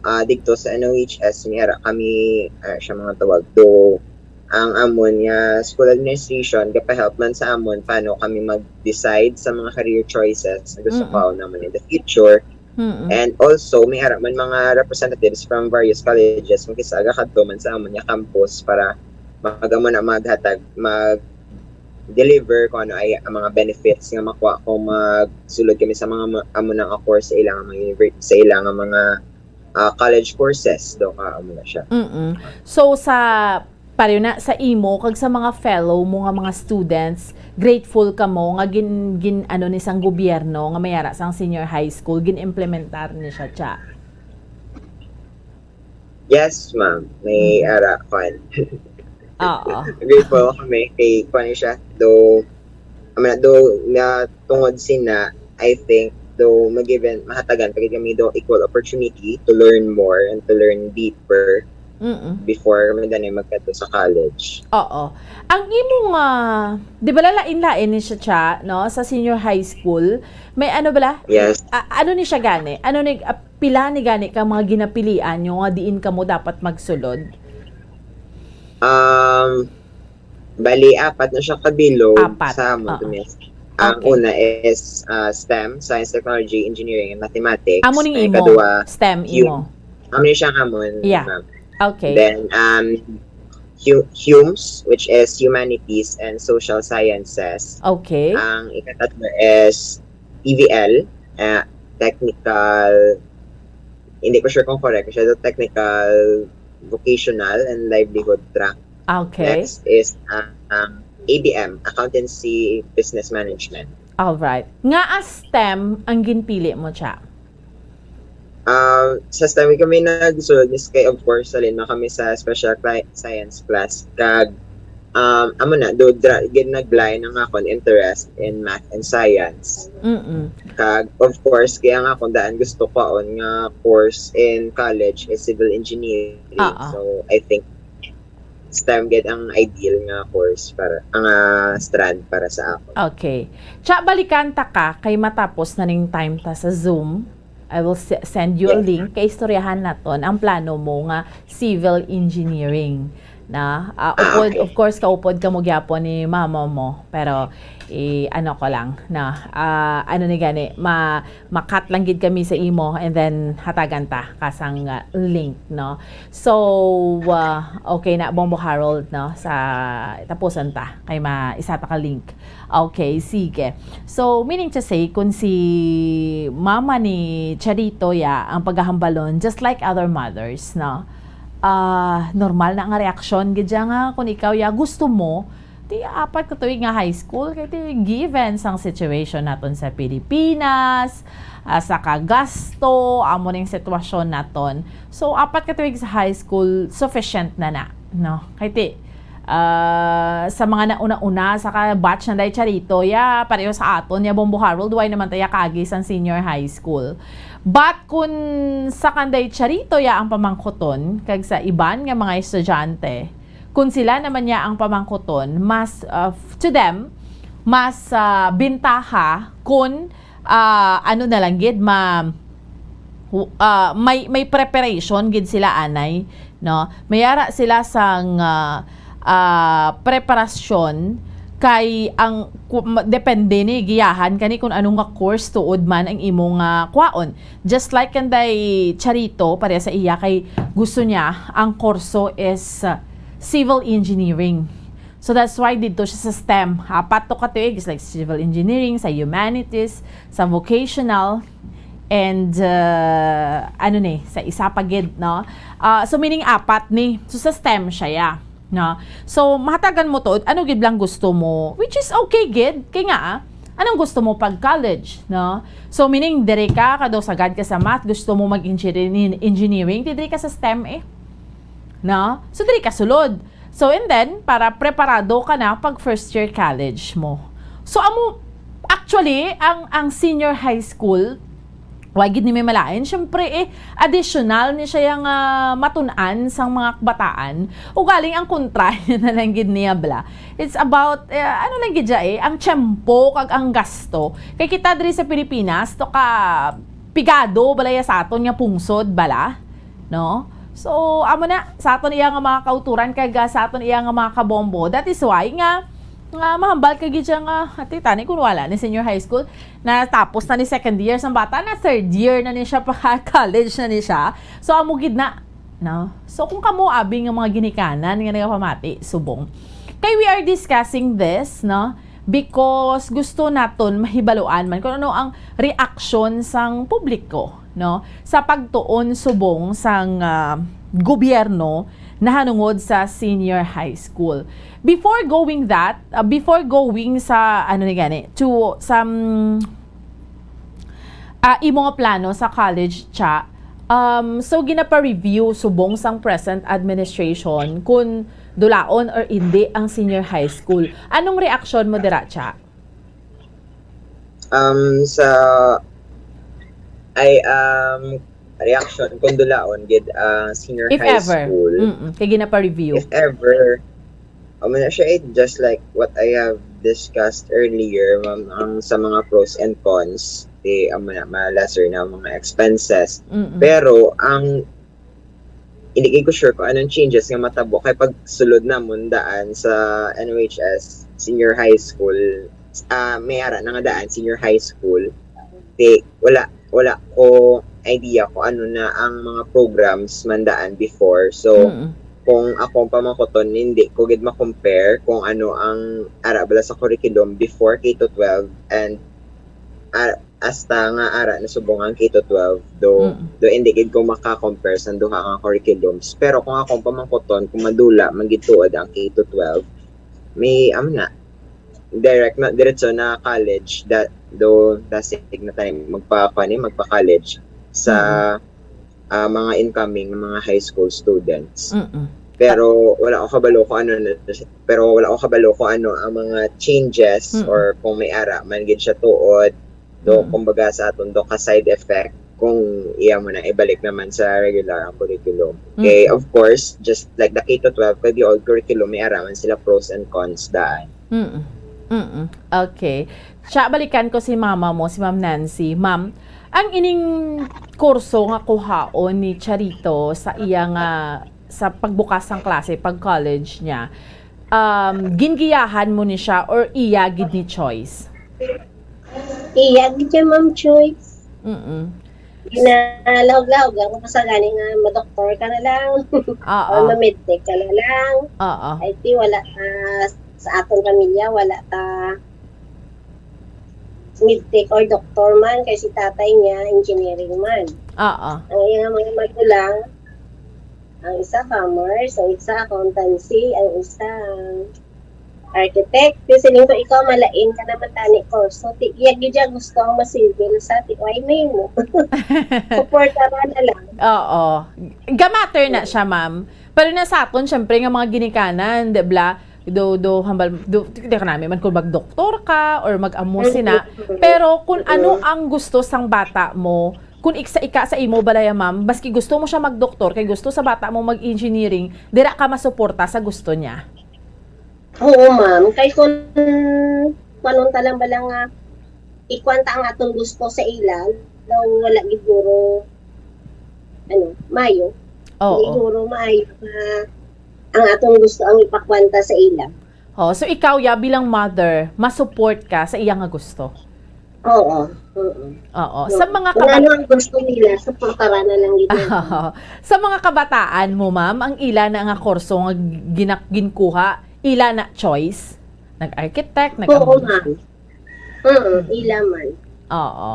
ah, didto sa N O H S, may ara kami, ah, siya mga tawag, do, ang amon nga school administration, gapahelp man sa amon paano kami mag-decide sa mga career choices nga gusto Mm-mm. ko namon in the future. Mm-mm. And also, may ara man mga representatives from various colleges nga kis-a gakadto man sa amon nga campus para mag-, amo na, maghatag, mag-deliver kung ano ay ang mga benefits nga makuha kung magsulod kami sa mga ma-, amo na nga course sa ilang mga univer-, sa ilang mga, ah, college courses, do ka, amo na siya. Mm-mm. So, sa, pareho na, sa imo kag sa mga fellow mo nga mga students, grateful kamo nga gin-, gin-, ano ni sang gobyerno nga may ara sang senior high school, gin-implementar ni siya, Cha? Yes, ma'am. May Mm. ara, kwan. Oo. Grateful kami kay, kwan siya, do, I mean, do, na tungod sina, I think, do, ma-given, mahatagan pa gid kami do equal opportunity to learn more and to learn deeper Mm-mm. before kami gani magkadto sa college. Oo. Ang imong, ah, di ba, lalain-lain ni siya, Cha, no? Sa senior high school, may ano bala? Yes. A-, ano ni siya gani? Ano ni, ah, pila ni gani ka mga ginapilian nyo nga diin kamo dapat magsulod? Um, bali, apat na siya ka bilog Apat. sa amon Oo. to, miss. Ang Okay. una is, ah, STEM, Science, Technology, Engineering, and Mathematics. Amo ning Ang imo. ikaduha, STEM Hum-, imo. amo ni siya ang amon, Yeah. ma'am. Okay. Then, um, Hu-, HUMS, which is Humanities and Social Sciences. Okay. Ang ikatatlo is T V L, ah, technical, hindi ko sure kung correct siya, the technical, vocational, and livelihood track. Okay. Next is, ah, ang A B M, Accountancy Business Management. All right. Ngaa STEM ang ginpili mo, Cha? Um, sa STEM kami nagsulod, miss, kay, of course, salin man kami sa special cli-, science class. Kag, um, amo na, do, dra-, gid naglain ang akon interest in math and science. Mm-mm. Kag, of course, kaya nga akong daan gusto ko on nga course in college is civil engineering. Oo. So, I think STEM gid ang ideal nga course para, ang, ah, strand para sa ako. Okay. Cha, balikan ta ka kay matapos na ning time ta sa Zoom. I will se-, send you a Yes, link ma'am. Kay istoryahan naton ang plano mo nga civil engineering na, ah, Ah, upod, okay. Of course, kaupod kamo gyapon ni mama mo. Pero, i-, ano ko lang na, ah, ano ni gani, ma-, ma-cut lang gid kami sa imo and then hatagan ta ka sang, ah, link, no? So, ah, okay na, Bombo Harold, no? Sa, tapusan ta, kay ma-, isa ta ka link. Okay, sige. So, meaning to say, kung si mama ni Charito, ya, ang paghahambalon, just like other mothers, no? Ah, normal na nga reaksyon, gid siya nga, kung ikaw, ya, gusto mo, ti apat ka tuig nga high school, kay ti given sang situation naton sa Pilipinas, ah, sa kagasto, amo ning sitwasyon naton. So, apat ka tuig sa high school, sufficient na na, no? Kay ti, ah, sa mga nauna-una, sa ka-batch na day Charito, ya, pareho sa aton, ya, Bombo Harold, way naman taya kaagi sang senior high school. But kung sa kanday Charito, ya, ang pamangkuton, kag sa iban nga mga estudyante, kung sila naman niya ang pamangkuton, mas, uh, f-, to them, mas, uh, bintaha kung, uh, ano na lang gid, ma-, w-, ah, may, may preparation gid sila anay, no? May ara sila sang, ah, ah, preparasyon kay ang ku-, ma-, depende ni giyahan kani kung ano nga course tuod man ang imo nga kwaon. Just like kanday Charito, pareha sa iya kay gusto niya ang kurso is, ah, civil engineering. So that's why dito siya sa STEM. Apat to ka tuig, is like civil engineering, sa humanities, sa vocational, and, ah, ano ni, sa isa pa gid, no? Ah, so meaning apat ni. So sa STEM siya, ya. No? So mahatagan mo to, ano gid lang gusto mo, which is okay gid. Kay nga, ah, anong gusto mo pag college, no? So meaning diri ka, kadaw sagad ka sa math, gusto mo mag engineering, engineering, di diri ka sa STEM eh. No? So diri ka sulod. So and then para preparado ka na pag first year college mo. So amo, actually, ang, ang senior high school, wa gid ni may malain. Siyempre, eh, additional ni siya yang, ah, matun-an sang mga kabataan. Ugaling ang kontra, yun na lang gid niya, bla. It's about, eh, ano lang gid siya, eh, ang tiyempo kag ang gasto. Kay kita diri sa Pilipinas, to ka pigado, balaya sa aton nga pungsod, bala. No? So, amo na, sa aton iya nga mga kauturan, kag, ah, sa aton iya nga mga kabombo. That is why nga, nga mahambal ka gid siya nga, ati, tani kung wala ni senior high school, natapos na ni second year sang bata, na third year na ni siya pa college na ni siya. So, amo gid na, no? So, kung kamo abi nga mga ginikanan nga nagapamati, subong. Kay we are discussing this, no? Because gusto naton mahibaluan man kung ano ang reaksyon sang publiko, no? Sa pagtuon subong sang, ah, gobyerno nahanungod sa senior high school. Before going that, ah, before going sa, ano ni gani, to some, ah, imo nga plano sa college, Cha, um, so ginapa-review subong sang present administration kung dulaon or indi ang senior high school. Anong reaksyon mo dira, Cha? Um, sa, ay, um, reaction, kung dulaon gid ang senior If high ever. school. Mm-mm. Kay ginapa-review. If ever, amo na siya, eh, just like what I have discussed earlier, ma'am, ang sa mga pros and cons, eh, amo na, ma-lesser na ang mga expenses. Mm-mm. Pero ang hindi gid ko sure kung anong changes nga matabo kay pagsulod namon daan sa N O H S senior high school, ah, may ara na nga daan senior high school. Di, wala, wala ko idea kung ano na ang mga programs man daan before. So, Mm. kung akong pamangkuton, hindi ko gid ma-compare kung ano ang ara bala sa curriculum before K to twelve and, ah, hasta nga ara na subong ang K to twelve, do, Mm. do hindi gid ko maka-compare sa duha nga curriculums. Pero kung akong pamangkuton, kung madula man gid tuod ang K to twelve, may, amo na, direct na, diretso na college, da, do, dasig na tayo, magpa, kuwan eh, magpa-college sa, Mm. ah, mga incoming nga mga high school students. Mm. Pero wala ko kabalo kung ano na, pero wala ko kabalo kung ano ang mga changes Mm. or kung may ara man gid siya tuod. Do, Mm. kumbaga sa aton do ka side effect kung iya mo na ibalik naman sa regular ang curriculum. Mm. Okay, of course, just like the K to twelve, kay the old curriculum, may ara man sila pros and cons daan. Mm. Mm. Okay. Siya, balikan ko si mama mo, si Ma'am Nancy. Ma'am, ang ining kurso nga kuhaon ni Charito sa iya nga, sa pagbukas sang klase, pag college niya, um, gingiyahan mo ni siya or iya gid ni choice? Iya gid siya, ma'am, choice. Mm-mm. Ginalawag-lawag ako sa gani nga madoktor ka na lang. Oo. Or mamedtech ka na lang. Oo. Ay, ti, wala, ah, sa aton pamilya, wala ta medtech or doktor man, kay si tatay niya engineering man. Oo. Ang iyang mga magulang, ang isa commerce, ang isa accountancy, ang isa architect. Kasi siling ko, ikaw malain ka naman tani course. So, ti, iya gid siya gusto ang ma-civil sa ti, why may mo? Support ka na lang. Oo. Gamatter na siya, ma'am. Pero na sa aton, syempre, nga mga ginikanan, di ba? Do, do, hambal, do, di ka namin man kung magdoktor ka or mag-amo sina. Mm-mm. Pero kung ano Mm-mm. ang gusto sang bata mo, kung iksa ika sa imo balaya, ma'am, maski gusto mo siya magdoktor, kay gusto sa bata mo mag-engineering, dira ka masuporta sa gusto niya. Oo, ma'am. Kay kung panon ta lang bala nga, ikuan ta ang atong gusto sa ila, daw wala gid guro ano, maayo. Oo. Siguro maayo nga ang aton gusto ang ipakwanta sa ila. Oh, so ikaw, ya, bilang mother, ma-support ka sa iya nga gusto? Oo. Oo. Oo. Sa mga Kung kabat- ano ang gusto nila, suportaran na lang gid natin. Sa mga kabataan mo, ma'am, ang ila na nga kurso nga ginak- ginkuha, ila na choice? Nag-architect, nag- Oo, ma'am. Oo, ila man. Oo.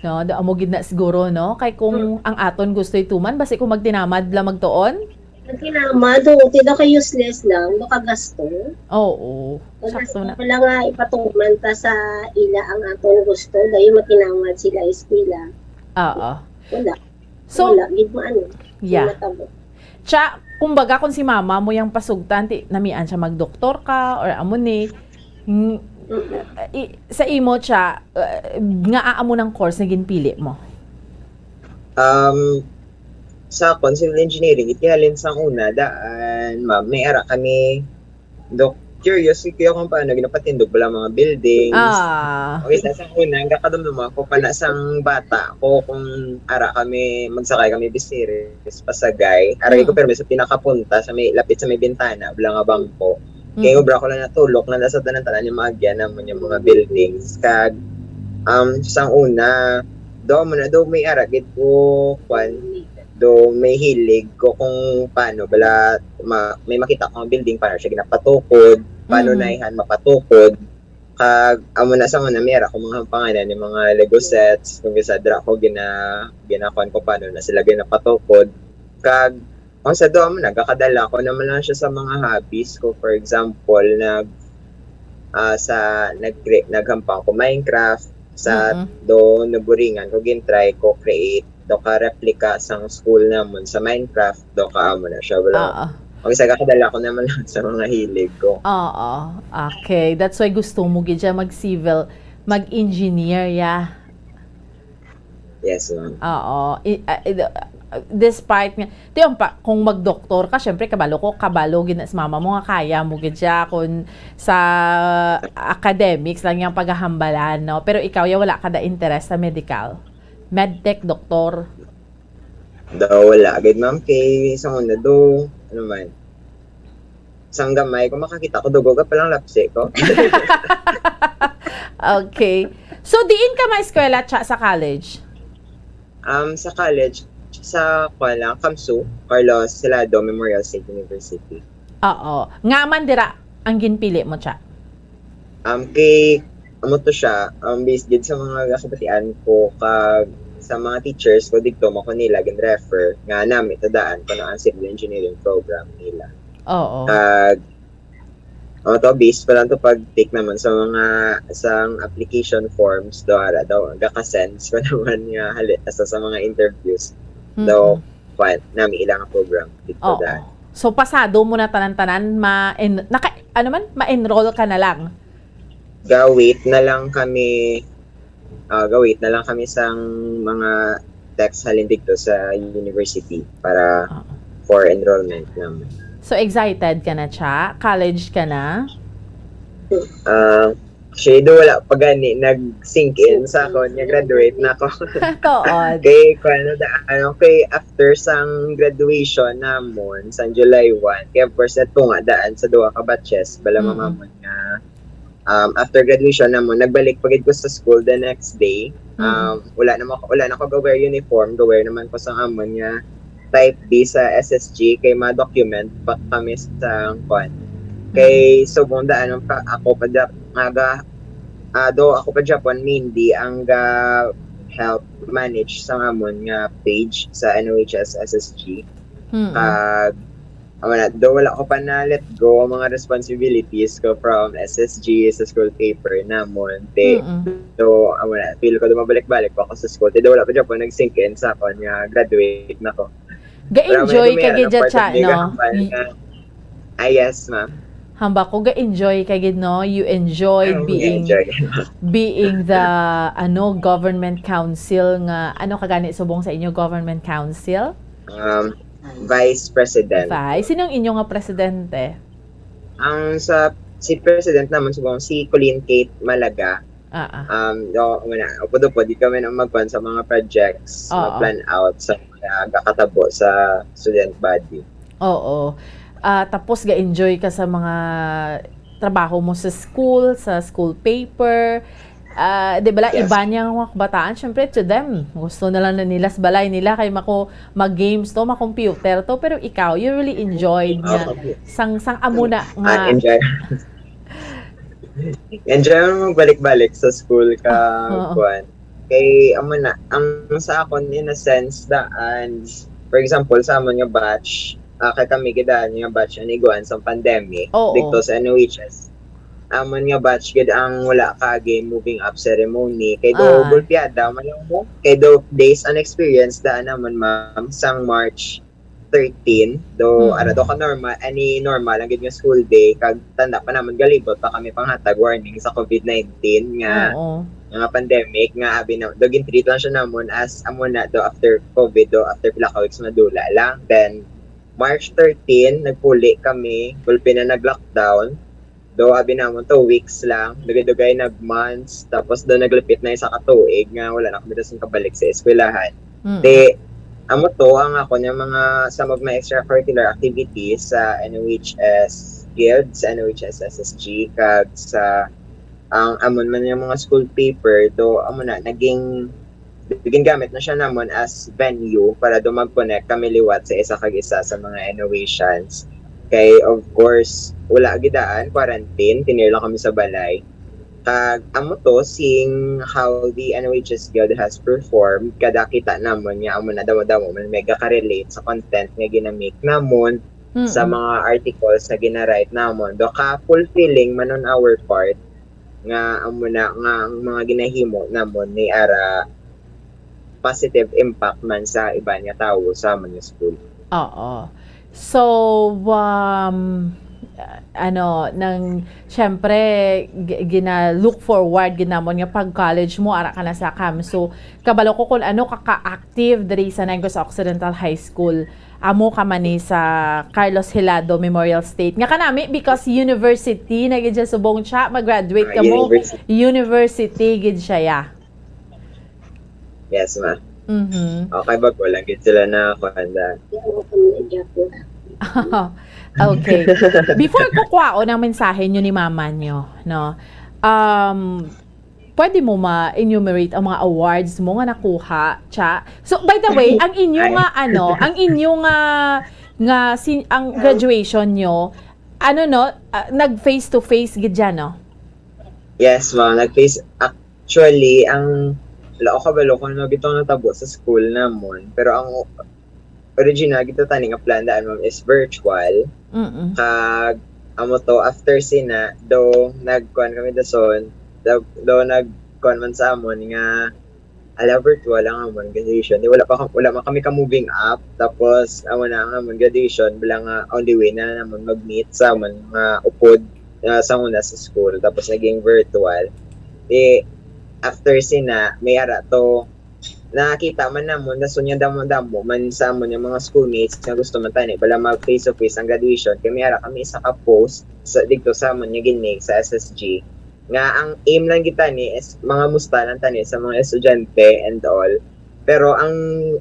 No, do amo gid na siguro, no? Kay kung ang aton gusto ituman, basi kung magtinamad la magtuon? Ang kinamado, tila ka useless lang, makagasto. Oo. Kagasto Sakto na. Pala nga ipatuman ta sa ila ang aton gusto, dayon makinamad sila eskwela. Oo. Wala. So, Wala, gid mo ano. yeah. Matabo. Cha, kumbaga kung si mama mo yang pasugtan, ti namian siya magdoktor ka or amo ni, ng- Mm-mm. i- sa imo, Cha, uh, nga amo nang course na ginpili mo? Um, sa akon, civil engineering, iti halin sang una, daan, ma'am, may ara kami, dok, curious ko kung paano ginapatindog pala mga buildings. Ah. Okay, sa, sa una, ang kakadumduma ko pala sang bata ko kung ara kami, magsakay kami bis series, pasagay. Ara ko Mm. pero sa pinakapunta, sa may, lapit sa may bintana, wala nga bangko. Kay Mm. obra ko lang natulok na sa tanan-tanan yung mga agyan naman yung mga buildings. Kag, um, sang una, do mo na, do may ara gid ko, kwan, do may hilig ko kung paano bala ma, may makita ko nga building, paano siya ginapatukod, paano Mm. na ihan mapatukod. Kag amo na sa una, may ara ko mga pangalan yung mga Lego sets, kung isa dra ko gina, ginakuan ko paano na sila ginapatukod. Kag ang sa do, amo, nagakadala ko naman lang siya sa mga hobbies ko. For example, nag, ah, sa, nag, naghampang ko Minecraft, sa Mm-mm. do naburingan ko, gin-try ko create do ka replica sang school namon sa Minecraft, do ka amo na siya. Wala. Oo. Ang isa, gakadala ko naman lang sa mga hilig ko. Oo. Okay. That's why gusto mo gid siya mag-civil, mag-engineer, ya. Yes, ma'am. Oo. I- ah, i- ah, despite nga, tiyon pa, kung mag-doktor ka, syempre, kabalo ko, kabalo gid na si mama mo nga kaya mo gid siya kung sa academics lang yung paghahambalan, no? Pero ikaw, ya, wala ka da interest sa medical? Medtech, doktor? Daw wala gid, ma'am, kay sa una do, ano man, sang gamay ko makakita ko, dugo ka palang lapsi ko. Okay. So, diin ka maeskwela, Cha, sa college? Um, sa college, sa, kuwan lang, CAMSU, Carlos Salado Memorial State University. Oo. Nga man dira ang ginpili mo, Cha? Um, kay, amo to siya, um, based gid sa mga kasabatian ko, kag sa mga teachers ko, digto mo ko nila gin-refer nga nami to daan kuno ang civil engineering program nila. Oo. Kag, amo to, based pa lang to pag-take naman sa mga, sang application forms, do ara daw, gaka-sends ko naman nga hali, sa, sa mga interviews. Daw, Mm-mm. Kwan, nami ila nga program digto Oo. daan. So, pasado mo na tanan-tanan, ma-, en-, naka, ano man, ma-enroll ka na lang. Ga-wait na lang kami, ah, ga-wait na lang kami sang mga text halin digto sa university para Oo. for enrollment naman. So, excited ka na, Cha? College ka na? Ah, actually, do wala pa gani nag-sink in sa akon nga graduate na ako. Tuod. Kay, kwan, ano, daan, ano, kay after sang graduation namon, sang July one, kay of course, natunga daan sa duha ka batches, bala Mm-mm. mamamon nga, um, after graduation namon, nagbalik pa gid ko sa school the next day. Mm-mm. Um, wala naman, wala na ko ga-wear uniform, ga-wear naman ko sang amon nga type B sa S S G, kay ma-document pa kami sa, kwan. Kay subong daan ang pa, ako pa da, nga ga, ah, do ako pa Japan, Mindy ang ga help manage sa amon nga page sa N O H S S S G. Mm-mm. Kag, amo na, do wala ko pa na let go ang mga responsibilities ko from S S G sa school paper namon. Te, Mm-mm. so, amo na, feel ko do mabalik-balik pa ako sa school. Te, do wala pa Japan nag-sink in sa akon nga graduate na ko. Ga-enjoy ka gid dyan, Cha, no? Nga, ah, yes, ma'am. Hamba ko, ga-enjoy ka gid, no? You enjoyed Ang being enjoy. being the, ano, government council nga, ano ka gani subong sa inyo, government council? Um, Vice President. Vice. Sino ang inyo nga presidente? Ang sa, si President naman, subong, si Colleen Kate Malaga. Ah, ah. Um, no, muna, upod-upod, di kami na magkuhan sa mga projects, Oo. mag-plan out sa nagakatabo sa student body. Oo. Ah, tapos ga-enjoy ka sa mga trabaho mo sa school, sa school paper. Ah, di bala, Yes. iba niya nga mga kabataan, syempre, to them, gusto na lang na nila sa balay nila kay mako mag-games to, ma-computer to, pero ikaw, you really enjoyed nga Opo. sang, sang amo na nga Ah, enjoy. Enjoy mo magbalik-balik sa school ka, Oo. kuwan. Kay, amo na, ang sa akon, in a sense, daan, for example, sa amon nga batch, ah, kay kami gid daan nga batch ang niguan sa pandemic, Oo. didto sa N O H S. Amon nga batch gid ang wala ka gin moving up ceremony. Kay do Ah. gulpiada man lang mo. Kay do based on experience daan namon, ma'am, sang March thirteen, do, Mm. ano, do ka normal, any normal ang gid nga school day, kag tanda pa namon galibot pa kami panghatag warning sa covid nineteen nga, Oo. nga pandemic, nga abi na, do gin-treat lang siya namon as, amo na, do after covid, do after pila ka weeks madula lang. Then, March thirteen, nagpuli kami, gulpi na nag-lockdown. Do, abi namon, two weeks lang. Dugay-dugay nag-months. Tapos do, naglapit na isa ka tuig nga wala na kami dason kabalik sa eskwelahan. Mm. Di, amo to ang ako nga mga, some of my extracurricular activities sa N O H S Guild, sa N O H S S S G, kag sa, ang amon man nga mga school paper, do, amo na, naging, gingamit na siya namon as venue para do mag-connect kami liwat sa isa kag isa sa mga N O H Ians. Kay, of course, wala gid daan, quarantine, tinir lang kami sa balay. Kag amo to, seeing how the N O H S Guild has performed, kada kita namon nga amo na damo-damo man may gaka-relate sa content nga ginamake namon, sa Mm. mga articles nga gina-write namon. Do ka fulfilling man on our part nga amo na nga ang mga ginahimo namon may ara positive impact man sa iban nga tawo sa amon nga school. Oo. So, um, ano, nang, siyempre, gi-, gina-look forward gid namon nga pag-college mo, ara ka na sa CamSU. Kabalo ko kung ano ka ka-active diri sa Negros Occidental High School. Amo ka man ni sa Carlos Hilado Memorial State. Nga kanami, because university na gid siya subong siya, mag-graduate Ah, ka mo, university. university gid siya, ya. Yes, ma. Mhm. Okay, bag wala gid sila na kuan da. Okay. Before ko kwaon ang mensahe nyo ni mama nyo, no? Um, pwede mo ma-enumerate ang mga awards mo nga nakuha, cha? So, by the way, ang inyo Ay. nga, ano, ang inyo nga, nga sin-, ang graduation nyo, ano, no, ah, nag face to face gid dyan, no? Yes, ma'am. Nag-face, actually, ang, wala ko kabalo kung ano gitong natabo sa school namon. Pero ang original gito tani nga plan daan, ma'am, is virtual. Mm-mm. Kag, amo to, after sina, do, nagkuan kami dason, do, do, nagkuan man sa amon nga, ala, virtual ang amon graduation. Di, wala pa ka, wala man kami ka moving up. Tapos, amo na ang amon graduation, bala nga, on the way na namon mag-meet sa amon nga upod, ah, sa una sa school. Tapos, naging virtual. Di, after sina, may ara to, nakita man namon, dason nga damo-damo man sa amon nga mga schoolmates nga gusto man tani, bala mag face to face ang graduation. Kay may ara kami isa ka post sa, didto sa amon nga gin-make sa S S G. Nga ang aim lang gid tani is mga musta lang tani sa mga estudyante and all. Pero ang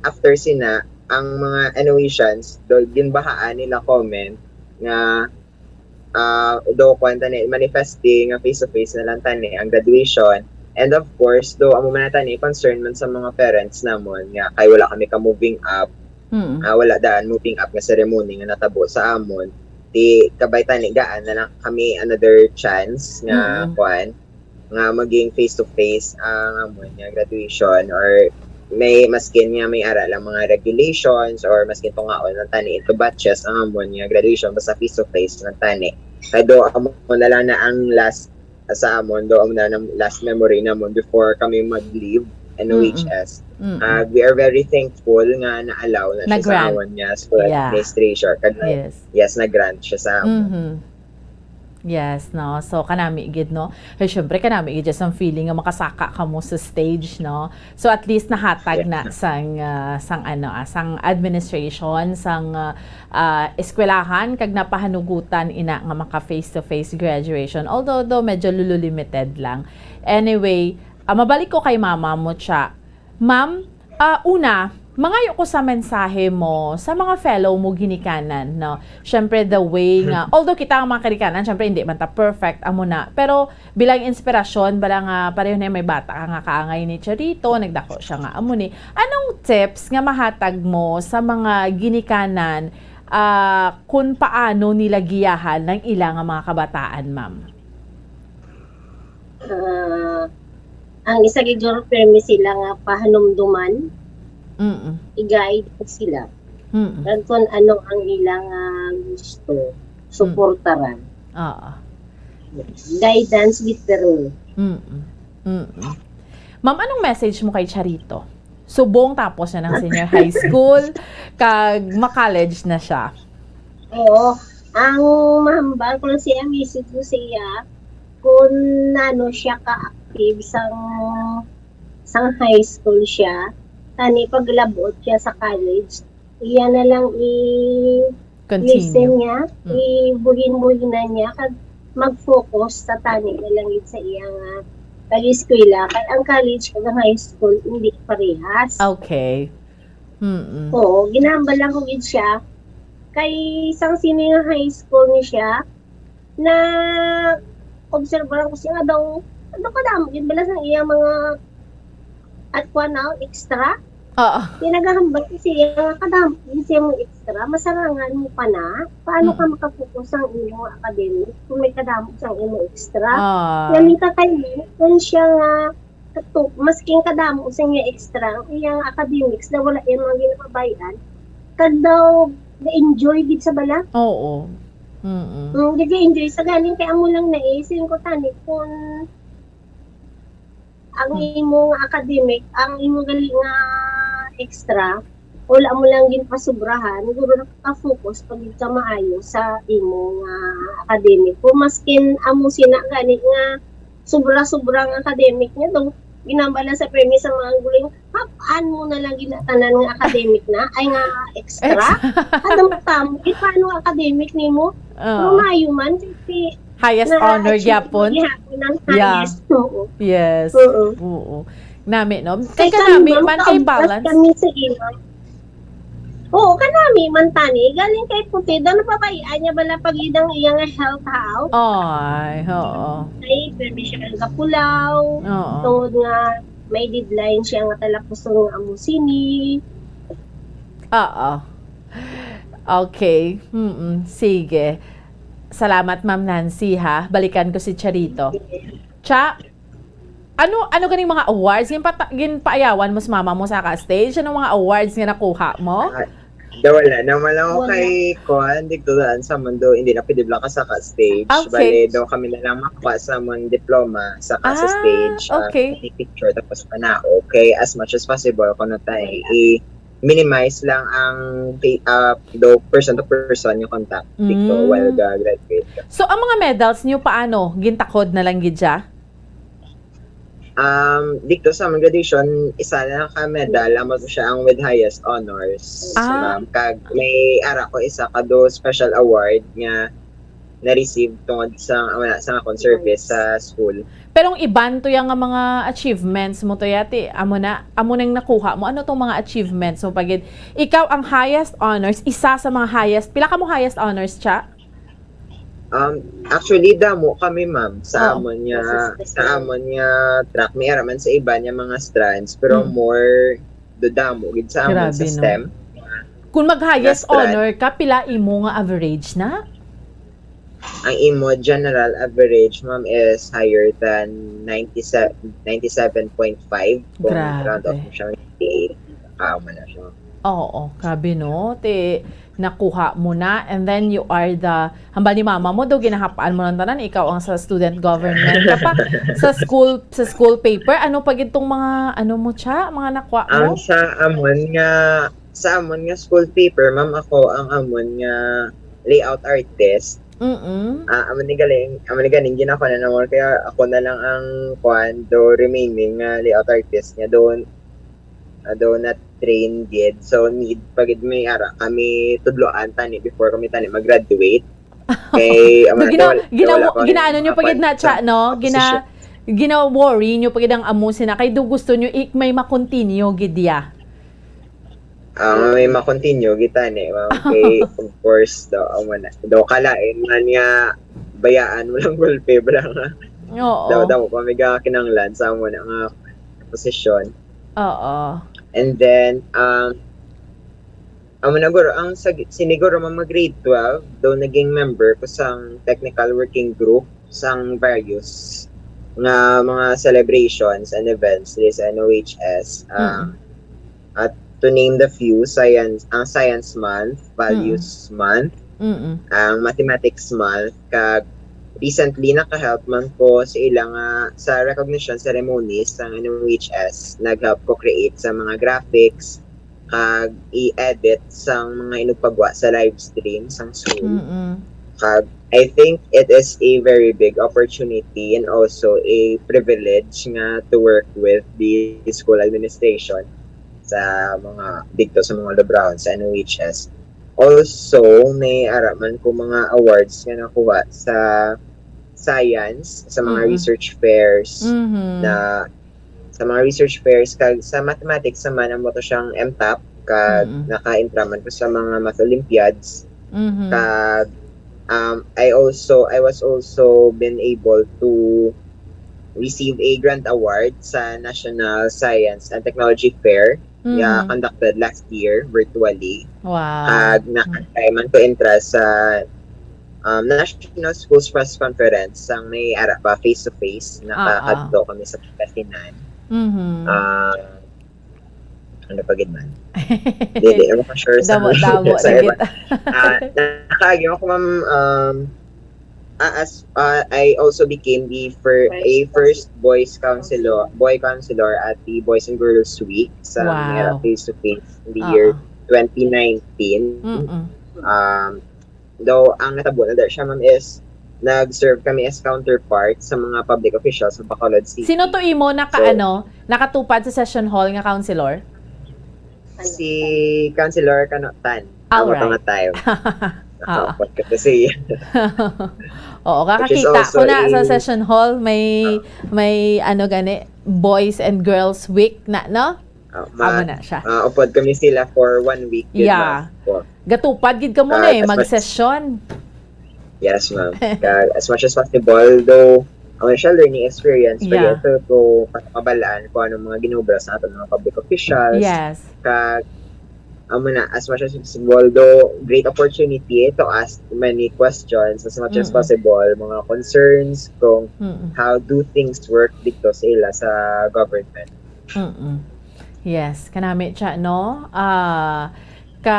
after sina, ang mga N O H Ians, do, ginbahaan nila comment nga, ah, do, kuwan tani, manifesting nga face to face na lang tani ang graduation. And of course, do, amo man na tani, concern man sa mga parents namon nga kay wala kami ka moving up, Mm. ah, wala daan moving up nga ceremony nga natabo sa amon. Di, kabay tani, gaan na lang kami another chance nga, Mm. kuwan, nga maging face to face ang amon nga graduation, or may, maskin nga may ara lang mga regulations, or maskin tungaon lang tani into batches ang amon nga graduation, basta face to face lang tani. Kay do, amo na lang na ang last sa amon, do, amo na ang last memory namon before kami mag-leave N O H S. Mm-mm. Mm-mm. Ah, we are very thankful nga na-allow na siya sa Na-grant. amon nga school Yeah. administration. Kag na-, Yes. yes, na-grant siya sa amon. Mhm. Yes, no? So, kanami gid, no? Kay syempre, kanami gid just ang feeling nga makasaka kamo sa stage, no? So, at least nahatag Yeah. na sang, ah, sang ano, ah, sang administration, sang, ah, ah, eskwelahan, kag napahanugutan ina nga maka face-to-face graduation. Although, though, medyo lulu-limited lang. Anyway, ah, mabalik ko kay mama mo, cha. Ma'am, ah, una, Mangayo ko sa mensahe mo sa mga fellow mo ginikanan, no? Syempre, the way nga, although kita ang mga ginikanan, syempre, hindi man ta perfect, amo na. Pero bilang inspirasyon, bala nga, pareho na may bata ka nga kaangay ni Charito, nagdako siya nga amo ni. Anong tips nga mahatag mo sa mga ginikanan, ah, kung paano nila giyahan ang ila nga mga kabataan, ma'am? Ah, ang isa gid siguro, permi sila nga pahanumduman, Mm. i-guide sila. Mm. Kag kung ano ang ilang, ah, gusto, Mm. suportaran. Oo. Guidance gid permi. Mm. Mm. Ma'am, anong message mo kay Charito? Subong tapos na ng senior high school, kag ma-college na siya. Oo. Ang mahambal ko lang siya, message ko siya, kung nano siya ka-active sang, sang high school siya, tani paglabot siya sa college, iya na lang i-, Continue. listen niya, Mm. ibuhin-buhinan niya, kag mag-focus sa tani na lang gid sa iya nga pag-eskwela. Kay ang college kag ang high school, hindi parehas. Okay. Mm-mm. Oo, ginahambal lang ko gid siya. Kay sang sini nga high school ni siya, na obserbahan ko siya nga daw, ano kadamo gid bala sang iya mga, at kuwan na, extra. Oo. Kaya nagahambal ko siya nga kadamo gid siya mga extra, masarangan mo pa na. Paano ka Mm. makapokus sang imo academic kung may kadamo sang imo extra? Ah. Nga mita kay kung siya nga kato-, masking kadamo sa iya extra, ang iyang academics na wala iya mga ginapabay-an, kag daw ga-enjoy gid sa bala. Oo. Mm-mm. Mm, ga-enjoy sa galing kay amo lang na eh, siling ko tani, kung ang Mm. imo nga academic, ang imo gali nga extra, wala mo lang ginpasubrahan, siguro nakaka-focus pa gid ka maayo sa imo nga academic. Kung maskin amo sina gani nga sobra-sobra ang academic niya, daw ginambala sa permi sa mga guling, hap-an mo na lang gina tanan nga academic na, ay nga extra. Ex- Ano mo tamo, eh, paano academic nimo? Oo. Pero maayo man, kasi Highest na honor achieve gyapon? Gihapon ang Yeah. highest, oo. Yes. Oo. Oo. Nami, no? Kay Kay kanami kami, man kay makaabot balance. Kami sa ila. Oo, kanami man tani. Galing kay puti, daw napabay-an niya bala pag idang iya nga health, how? Ay, oo. Ay, permi siya nagapulaw. Oo. Tungod nga may deadline siya nga talapuson nga amo sini. Oo. Okay. Mm-mm. Sige. Salamat, Ma'am Nancy, ha. Balikan ko si Charito. Cha, ano, ano ganing mga awards? Ginpata-, ginpaayawan mo sa mama mo sa ka stage? Anong mga awards nga nakuha mo? Ah, daw wala. Naman lang ako Wala. kay Kuan, dito daan sa mundo, hindi na pwede lang ka sa ka stage. Ah, okay. Bale, daw kami na lang makuha sa among diploma sa ka sa Ah, stage. Ah, okay. Picture, tapos panao. Okay, as much as possible, kung na tayo, i-minimize lang ang, ah, do person to person yung contact dito Mm. while ga-graduate ka. So, ang mga medals niyo, paano? Gintakod na lang gid siya? Um, dito sa among graduation, isa na ka medal, amo siya ang with highest honors, Ah. ma'am. Kag may ara ko isa ka do special award nga na-receive tungod sa, wala, sa akong service sa school. Pero ang iban to yang nga mga achievements mo to yati, amo na, amo nang nakuha mo. Ano tong mga achievements mo pagid? Ikaw ang highest honors, isa sa mga highest. Pila ka mo highest honors, Cha? Um, actually, damo kami, ma'am, sa Oo. amon nga, Sa sa special. amon nga track. May ara man sa iba nga mga strands, pero Mm. more do damo gid sa amon Grabe, sa no? STEM. Kung mag-highest Last honor ka, pila imo nga average na? Ang imo general average, ma'am, is higher than ninety-seven, ninety-seven point five. Kung Grabe. round off mo siya, ninety-eight, kaama na siya. Oo, grabe, no? Te, nakuha mo na, and then you are the, hambal ni mama mo, do ginahapaan mo ng tanan, ikaw ang sa student government ka pa, sa school, sa school paper, ano pa gid tong mga, ano mo, Cha, mga nakuha mo? Ang sa amon nga, sa amon nga school paper, ma'am, ako ang amon nga layout artist. Mm-mm. Ah, amo ni galing, amo ni galing, ginakuha na naman, kaya ako na lang ang, kuan, do remaining nga layout artist niya doon. Ado na train gid. So, need pa gid may ara kami tudloan tani before kami tani mag-graduate. Kay, amo Do na gina-, wala, gina-, wala ko ginaano nyo pa gid na, kuwan Cha, sa no? Gina-, opposition. Gina-worry nyo pa gid ang amo sina. Kay do gusto nyo i-, may ma-continue gid ya. Ah, may ma-continue gitani, ma'am. Kay, of course, do, amo na. Do, kalain man nga bayaan mo lang gulpi, bala nga. Oo. Daw, daw, pa may kinahanglan sa amo na nga posisyon. Oo. And then, um, amo na, guro, ang sa, siniguro, mga grade twelve, do naging member ko sang technical working group sang various nga mga celebrations and events diri sa N O H S. Ah, Mm. at to name the few, science, ang Science Month, Values Month, Mm-mm. ang Mathematics Month, kag recently naka-help man ko sa ila nga sa recognition ceremonies sang N O H S. Nag-help ko create sa mga graphics kag i-edit sang mga inugpagwa sa live stream sang school. Mm-mm. Kag I think it is a very big opportunity and also a privilege nga to work with the school administration sa mga dito sa mga Lobrahon sa N O H S. Also, may ara man ko mga awards nga nakuha sa science, sa mga Mm-mm. research fairs Mhm. na sa mga research fairs, kag sa mathematics naman, amo to siyang M top, kag Mm-mm. naka-entra man ko sa mga math olympiads, Mhm. kag, um, I also, I was also been able to receive a grant award sa National Science and Technology Fair nga Mhm. conducted last year virtually. Wow. Kag Mm. naka-try man ko entra sa, um, National Schools Press Conference sang may ara pa face-to-face, Ah, ah. nakakadto kami sa Pangasinan. Mhm. Ah, ano pa gid man? Dili, dili ako sure sa Damo-damo sa na iba. gid. Ah, nakaagi ako, ma'am, um, ah, as, ah, I also became the fir-, a Vice first voice counselor, boy counselor at the Boys and Girls Week sa Wow. Mera face-to-face in the year Oo. twenty nineteen. Mm-mm. Um, though, ang natabo na dahil siya, ma'am, is nag-serve kami as counterpart sa mga public officials sa Bacolod City. Sino to imo naka-, So, ano, nakatupad sa session hall nga counselor? Si Counselor Kano Tan. All Ako to right. nga time. Oo. Nakaupod ko to siya. Oo, Which is kakakita also ko na sa a session hall, may, Oo. may ano gani, Boys and Girls Week na, no? Ah, Amo ma-, na siya. ah, upod kami sila for one week, gid, Yeah. ma'am. Opo. Gatupad gid kamo Ah, na eh, as much mag-session. Yes, ma'am. Kag as much as possible, though, ano siya, learning experience, pero Yeah. ito ko para mabalaan kung anong mga ginobra sa aton mga public officials. Yes. Kag, amo na, as much as possible, though, great opportunity to ask many questions as much as Mm-mm. possible, mga concerns kung Mm-mm. how do things work dito sa ila sa government. Mm-mm. Yes, kanami siya, no? Ah, ka,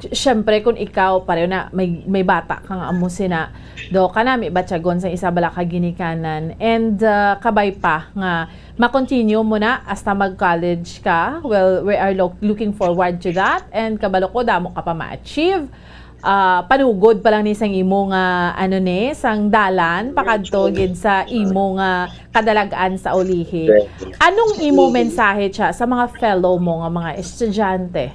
syempre, kung ikaw, pareho na, may, may bata ka nga amo sina, do, kanami batyagon sa isa bala ka ginikanan. And, ah, kabay pa nga, ma-continue mo na hasta mag-college ka. Well, we are lo-, looking forward to that. And kabalo ko, damo ka pa ma-achieve. Ah, panugod pa lang ni sang imo nga, ano ni, sang dalan, pakadto gid sa imo nga kadalag-an sa ulihi. Thank you. Anong imo mensahe siya sa mga fellow mo nga mga estudyante?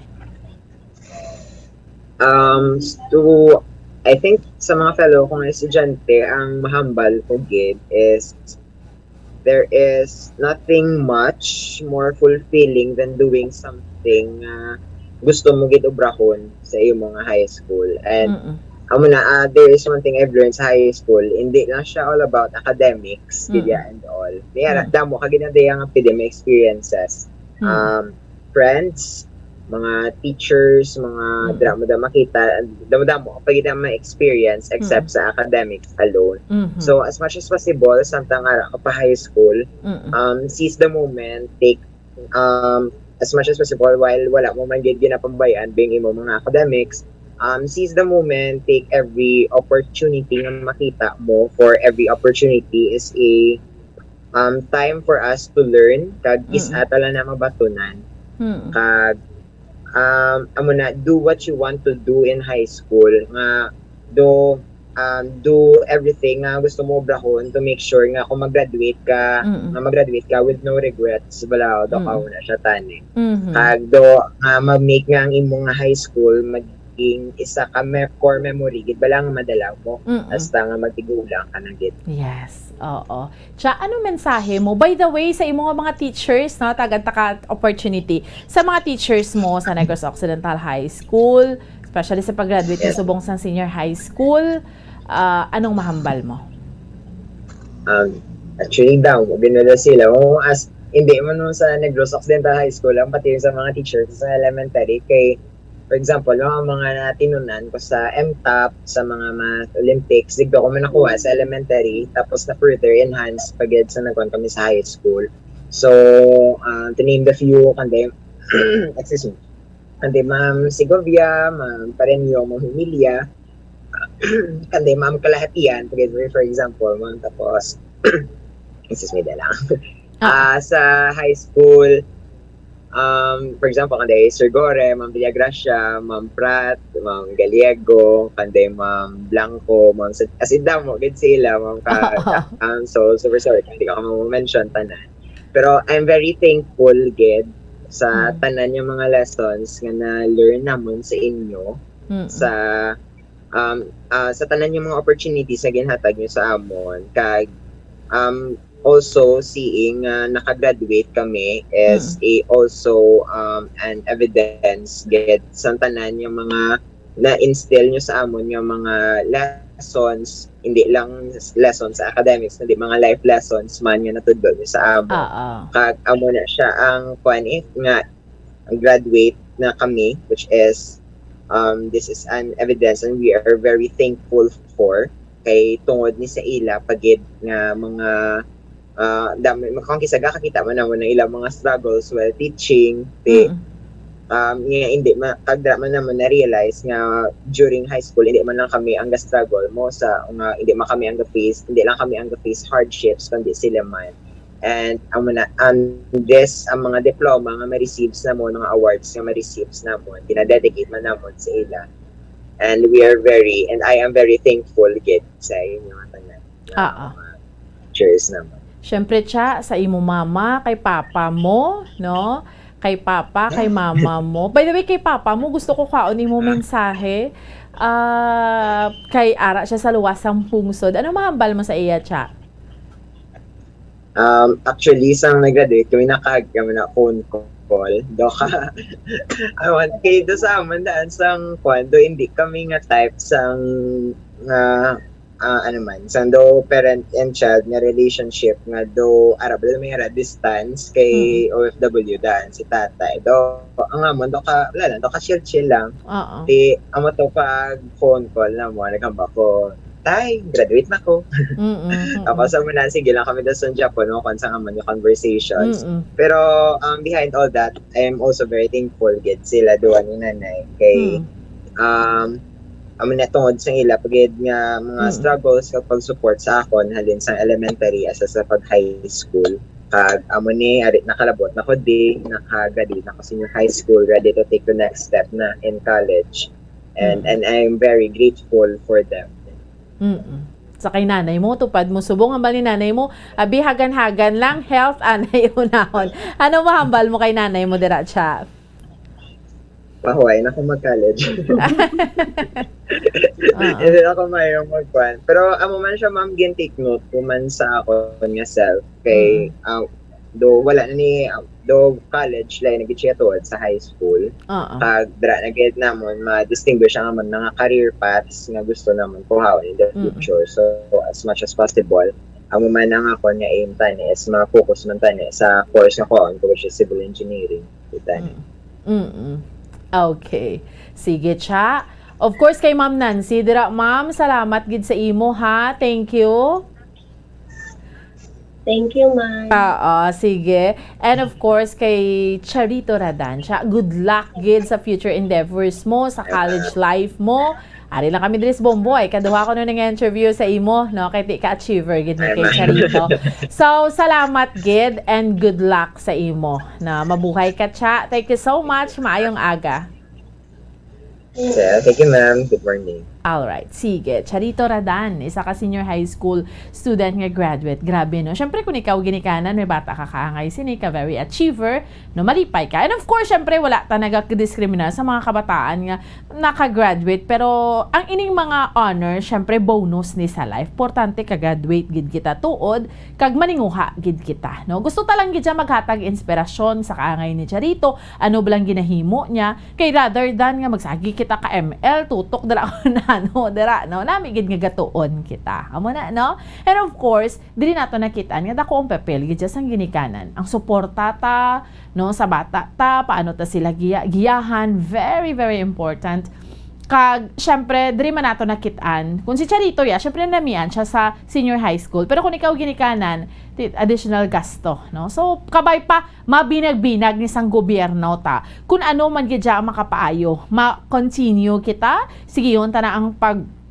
Um, s-, to, I think sa mga fellow kong estudyante, ang mahambal ko gid is there is nothing much more fulfilling than doing something nga gusto mo gid obrahon sa imo nga high school. And Mm-mm. amo na, ah, there is one thing I've learned sa high school, hindi lang siya all about academics, gid Mm-mm. ya and all. May ara, Mm. damo ka gid na diya nga pwede may experiences. Mm. Um, friends, mga teachers, mga Mm. dira mo da makita, damo-damo ka pa gid ang ma-experience except Mm. sa academics alone. Mhm. So, as much as possible, samtang ara ka pa high school, Mm. um, seize the moment, take, um, as much as possible, while wala mo man gid ginapambayaan bing imo mga academics, um, seize the moment, take every opportunity nga makita mo, for every opportunity is a, um, time for us to learn, kag Mm. kis-a ta lang na mabatunan. Mm. Kag, um, amo na, do what you want to do in high school, nga do, um, do everything nga gusto mo obrahon to make sure nga kung mag-graduate ka, Mm. nga mag-graduate ka with no regrets, bala, do ka Mm. una siya tani. Mhm. Kag do, nga ma-make nga ang imo nga high school, mag-, maging isa ka me-, core memory gid bala nga madala mo Mm-mm. hasta nga magtigulang ka na gid. Yes, oo. Cha, ano mensahe mo? By the way, sa imo nga mga teachers, no, tagan ta ka opportunity. Sa mga teachers mo sa Negros Occidental High School, especially sa pag-graduate mo Yes. subong sa senior high school, ah, anong mahambal mo? Um, actually daw, ginula sila. Oo, as, hindi man mo sa Negros Occidental High School, ang pati sa mga teachers sa elementary, kay, for example, mga, mga natinunan ko sa M TOP, sa mga math Olympics, digdo ko man nakuha sa elementary, tapos na further enhance pagid sa nagkuhan kami sa high school. So, uh, to name the few, kande, excuse me, kande Ma'am Segovia, Ma'am Pareño, Ma'am Humilla, kande Ma'am Kalahatian, for, for example, Ma'am, tapos, excuse me, dala. Ah. Ah, sa high school, um, for example, kande Sir Gore, Ma'am Villagracia, Ma'am Prat, Ma'am Gallego, kande Ma'am Blanco, Ma'am Sa-, as in, damo gid sila, Ma'am Ka-, um, so, super sorry kung di ko ma-mention tanan. Pero I'm very thankful gid sa Mm. tanan yung mga lessons nga na-learn namon sa inyo, Mm. sa, um, ah, sa tanan yung mga opportunities na ginhatag nyo sa amon. Kag, um, also seeing nga nakagraduate kami is Mm. a also, um, an evidence gid sa tanan yung mga na-instill nyo sa amon nga mga lessons, hindi lang lessons sa academics, kundi mga life lessons man nga natudlo nyo sa amon. Oo. Kag amo na siya ang kuan, eh, nga graduate na kami, which is, um, this is an evidence and we are very thankful for kay tungod ni sa ila pagid nga mga, ah, dami, makangkisaga, kakita man namon ang ilang mga struggles while teaching, ti, Mm. um, nga hindi ma-, kag dira man namon na-realize nga during high school, hindi man lang kami ang ga-struggle mo sa, nga hindi man kami ang ga-face, hindi lang kami ang ga-face hardships, kundi sila man. And amo na, um, this, ang mga diploma nga ma-receives namon, mga awards nga ma-receives namon, ginadedicate man namon sa ila. And we are very, and I am very thankful gid sa inyo nga tanan. Oo. Cheers naman. Siyempre, Cha, sa imo mama, kay papa mo, no? Kay papa, kay mama mo. By the way, kay papa mo, gusto ko kaon imo Ah. mensahe. Ah, kay ara siya sa luwas sang pungsod. Ano mahambal mo sa iya, Cha? Um, actually, sang nag-graduate kami, nakahag kami na phone call. Do ka, awan, kay do sa amon daan sang kwan, do hindi kami nga type sang, nga, ah, ano man, sang do parent and child nga relationship nga do, ara, bala may ara, distance kay Mm. O F W daan si tatay. Do, ang amon, do ka, wala lang, do ka chill-chill lang. Oo. Di, amo to pag phone call na mo, naghambal ko, "Tay, graduate na ko." Mm, mm. Tapos, amo na, sige lang kami daw sa Japon, no, kung sa amon yung conversations. Mm. Pero, um, behind all that, I am also very thankful gid sila duha ni nanay. Kay, Mm. um, amo na tungod sa ila, pagid nga mga Mm. struggles kag pag-support sa akon, halin sa elementary, asa sa pag-high school. Kag amo ni, ari, nakalabot na ko di, naka-graduate na ko senior high school, ready to take the next step na in college. And, Mm. and I'm very grateful for them. Mm-mm. Sa kay nanay mo, tupad mo subong ang bali nanay mo, abi, hagan-hagan lang, health, anay unahon. Ano mahambal mo kay nanay mo dira, Cha? Pahuway na ko mag-college. Oo. Hindi na ako mayong magkuan. Pero amo man siya, ma'am, gin-take note ko man sa akon nga self. Kay, Mm. ah, do wala na ni, ah, do college, lain na gid siya tuod sa high school. Oo. Kag dira na gid namon ma-distinguish ang amon mga career paths nga gusto namon kuhaon in the Mm. future. So, as much as possible, amo man ang akon nga aim tani is ma-focus man tani sa course nga kuhaon ko, which is civil engineering. Tani. Mm. Mm-mm. Okay. Sige, Cha. Of course, kay Ma'am Nancy dira, ma'am, salamat gid sa imo, ha. Thank you. Thank you, ma'am. Oo, sige. And of course, kay Charito Radan, Cha, good luck gid sa future endeavors mo, sa college life mo. Ari lang kami diri sa Bombo, ay kaduha ko na nga interview sa imo, no? Kay ti ka achiever gid ni Ay, kay ma'am. Charito. So, salamat gid and good luck sa imo. Na mabuhay ka, Cha. Thank you so much. Maayong aga. Sir, thank you, ma'am. Good morning. Alright, sige. Charito Radan, isa ka senior high school student nga graduate. Grabe, no? Siyempre, kung ikaw ginikanan, may bata ka kaangay, sini ka, very achiever, no? Malipay ka. And of course, siyempre, wala ta nagakadiskriminar sa mga kabataan nga naka-graduate. Pero, ang ining mga honor, siyempre, bonus ni sa life. Importante ka-graduate gid kita tuod, kag maninguha gid kita, no? Gusto ta lang gid siya maghatag inspirasyon sa kaangay ni Charito. Ano ba lang ginahimo niya? Kay rather than nga magsagi kita ka M L, tutok dala ko na, no, dira, no? Nami gid nga gatuon kita. Amo na, no? And of course, diri nato nakitaan nga dako ang papel gid siya sang ginikanan. Ang suporta ta, no, sa bata ta, paano ta sila giya-, giyahan, very, very important. Kag, syempre, diri man nato nakitaan, kung si Charito, ya, syempre, namian siya sa senior high school. Pero kung ikaw ginikanan, ti-, additional gasto, no? So, kabay pa, mabinag-binag ni sang gobyerno ta. Kung ano man gid siya ang makapaayo, ma-continue kita, sige, yun ta na ang pag-,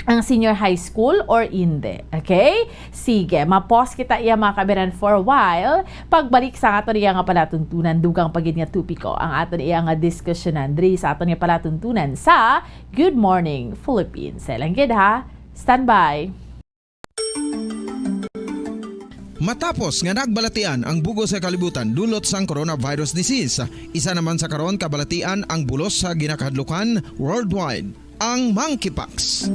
ang senior high school or hindi. Okay? Sige, ma-pause kita iya, mga kabiran, for a while. Pagbalik sa ato niya nga palatuntunan, dugang pa gid nga topiko ang ato niya nga diskusyonan diri sa ato niya palatuntunan sa Good Morning Philippines. Sa lang gid, ha? Standby. Matapos nga nagbalatian ang bug-os sa kalibutan dulot sang coronavirus disease, isa naman sa karon kabalatian ang bulos sa ginakahadlukan worldwide, ang monkeypox.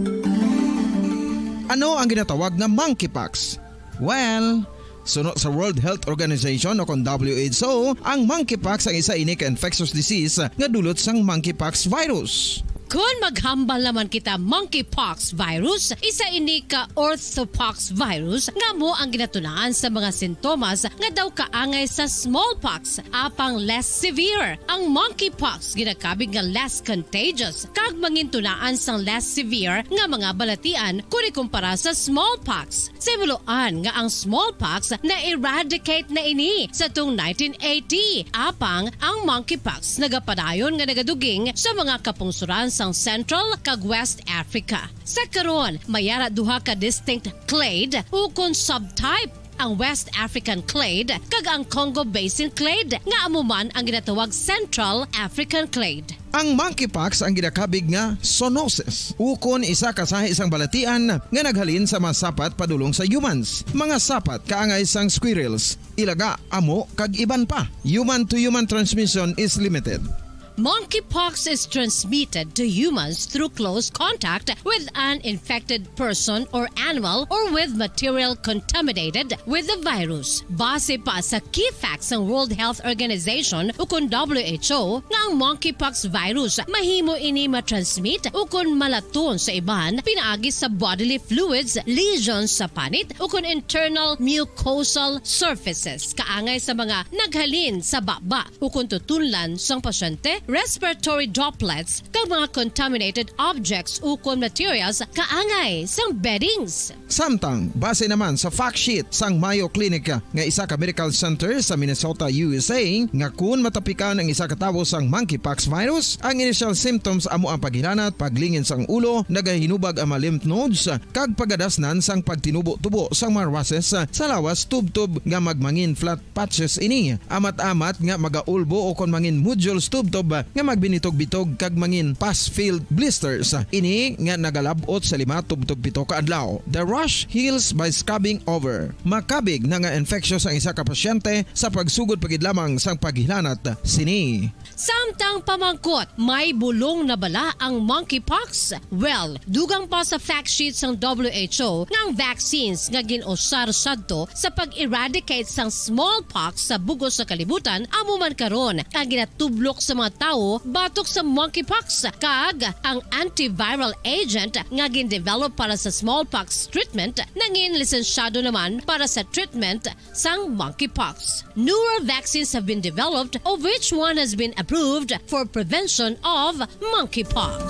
Ano ang ginatawag nga monkeypox? Well, suno sa World Health Organization o kon W H O, ang monkeypox ang isa ini ka infectious disease nga dulot sang monkeypox virus. Kon maghambal naman kita monkeypox virus, isa ini ka orthopox virus nga amo ang ginatunaan sa mga sintomas nga daw kaangay sa smallpox, apang less severe. Ang monkeypox ginakabig nga less contagious kag mangintunaan sang less severe nga mga balatian kon ikumpara sa smallpox. Sa himuloan nga ang smallpox na-eradicate na ini sa tung nineteen eighty, apang ang monkeypox nagapadayon nga nagaduging sa mga kapungsoran sang Central kag West Africa. Sa karon, may ara duha ka distinct clade ukon subtype, ang West African clade kag ang Congo Basin clade, nga amo man ang ginatawag Central African clade. Ang monkeypox ang ginakabig nga zoonosis, ukon isa ka sahi sang balatian nga naghalin sa mga sapat padulong sa humans, mga sapat kaangay sang squirrels, ilaga, amo, kag iban pa. Human to human transmission is limited. Monkeypox is transmitted to humans through close contact with an infected person or animal or with material contaminated with the virus. Base pa sa key facts sang World Health Organization ukon W H O nga ang monkeypox virus mahimo ini matransmit ukon malaton sa iban pinaagi sa bodily fluids, lesions sa panit ukon internal mucosal surfaces kaangay sa mga naghalin sa baba ukon tutunlan sang pasyente, respiratory droplets, kag mga contaminated objects ukon materials kaangay sang beddings. Samtang, base naman sa fact sheet sang Mayo Clinic nga isa ka medical center sa Minnesota, U S A, nga kun matapikan ang isa ka tawo sang monkeypox virus, ang initial symptoms amo ang paghilanat, paglingin sang ulo, nagahinubag ang mga lymph nodes, kag pagadasnan sang pagtinubo-tubo sang mga rushes sa lawas tubtob nga magmangin flat patches ini, amat-amat nga magaulbo o kon mangin nodules tubtob nga magbinitog-bitog kag mangin pus-filled blisters ini nga nagalab-ot sa lima tubtob pito ka adlaw. The rash heals by scrubbing over. Makabig na nga infectious ang isa ka pasyente sa pagsugod pa gid lamang sang paghilanat sini. Samtang pamangkot, may bulong na bala ang monkeypox? Well, dugang pa sa fact sheet sang W H O nga ang vaccines nga gin-usar sadto sa pag-eradicate sang smallpox sa bug-os sa kalibutan amo man karon ang ginatublok sa mga tawo batok sa monkeypox, kag ang antiviral agent nga gin-develop para sa smallpox treatment nangin lisensyado naman para sa treatment sang monkeypox. Newer vaccines have been developed, of which one has been approved for prevention of monkeypox.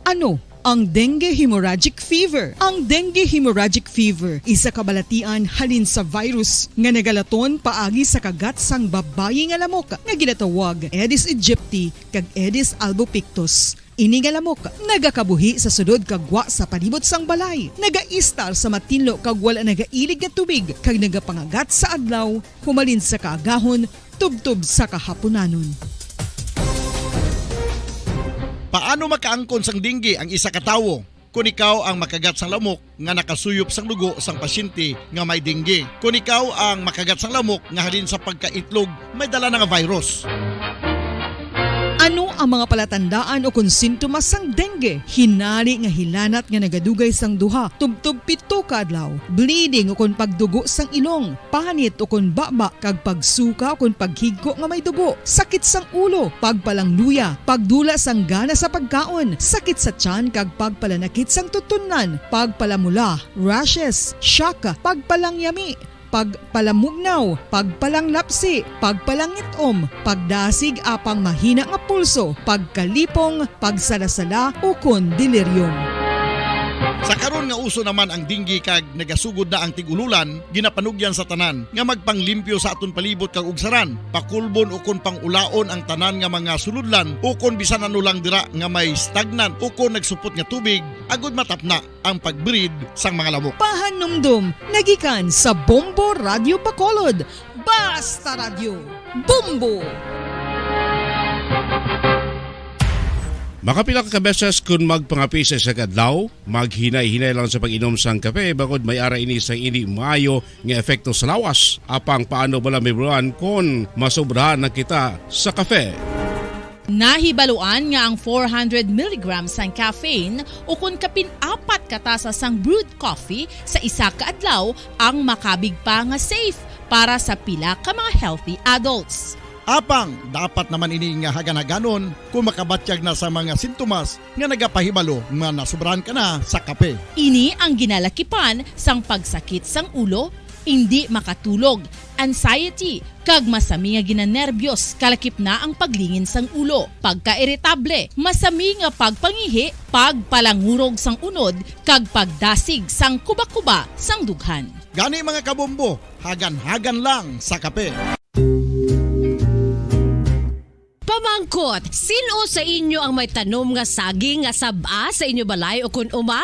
Ano ang dengue hemorrhagic fever? Ang dengue hemorrhagic fever, isa ka balatian halin sa virus nga nagalaton paagi sa kagat sang babayi nga lamok nga ginatawag Aedes aegypti kag Aedes albopictus. Ini nga lamok nagakabuhi sa sulod kag gwa sa palibot sang balay, nagaistar sa matinlo kag wala nagailig nga tubig, kag nagapangagat sa adlaw humalin sa kaagahon tubtob sa kahapunanon. Paano makaangkon sang dengue ang isa ka tawo? Kon ikaw ang makagat sang lamok nga nakasuyop sang dugo sang pasyente nga may dengue. Kon ikaw ang makagat sang lamok nga halin sa pagkaitlog may dala na nga virus. Ano ang mga palatandaan o kon sintomas sang dengue? Hinari nga hilanat nga nagadugay sang duha, tubtob pito ka adlaw, bleeding o kon pagdugo sang ilong, panit o kon baba, kag pagsuka o kon paghigko nga may dugo, sakit sang ulo, pagpalangluya, pagdula sang gana sa pagkaon, sakit sa tiyan kag pagpalanakit sang tutunlan, pagpalamula, rashes, shock, pagpalangyami, pagpalamugnaw, pagpalanglapsi, pagpalangit-om, pagdasig apang mahina nga pulso, pagkalipong, pagsalasala, ukon delirium. Sa karon nga uso naman ang dengue kag nagasugod na ang tig-ululan, ginapanugyan sa tanan nga magpanglimpyo sa aton palibot kag ugsaran, pakulbon ukon pang-ulaon ang tanan nga mga sulodlan ukon bisan ano lang dira nga may stagnant ukon nagsupot nga tubig, agud matapna ang pag-breed sang mga lamok. Pahanumdom nagikan sa Bombo Radyo Bacolod. Basta Radyo, Bombo! Makapila ka beses kun magpangape sa isa ka adlaw, maghinay-hinay lang sa pag-inom sang kape, bangod may ara ini sang indi maayo nga epekto sa lawas. Apang paano bala mahibaluan kon masobrahan na kita sa kape? Nahibaluan nga ang four hundred milligrams sang caffeine, ukon kapin apat ka tasa sang brewed coffee sa isa ka adlaw, ang makabig pa nga safe para sa pila ka mga healthy adults. Apang dapat naman ini nga hagan-haganon kung makabatyag na sa mga sintomas nga nagapahibalo nga nasobrahan ka na sa kape. Ini ang ginalakipan sang pagsakit sang ulo, indi makatulog, anxiety, kag masami nga ginanerbyos, kalakip na ang paglingin sang ulo, pagkairitable, masami nga pagpangihi, pagpalangurog sang unod, kag pagdasig sang kuba-kuba sang dughan. Gani, mga kabombo, hagan-hagan lang sa kape. Pamangkot, sin-o sa inyo ang may tanom nga saging nga sab-a sa inyo balay ukon uma?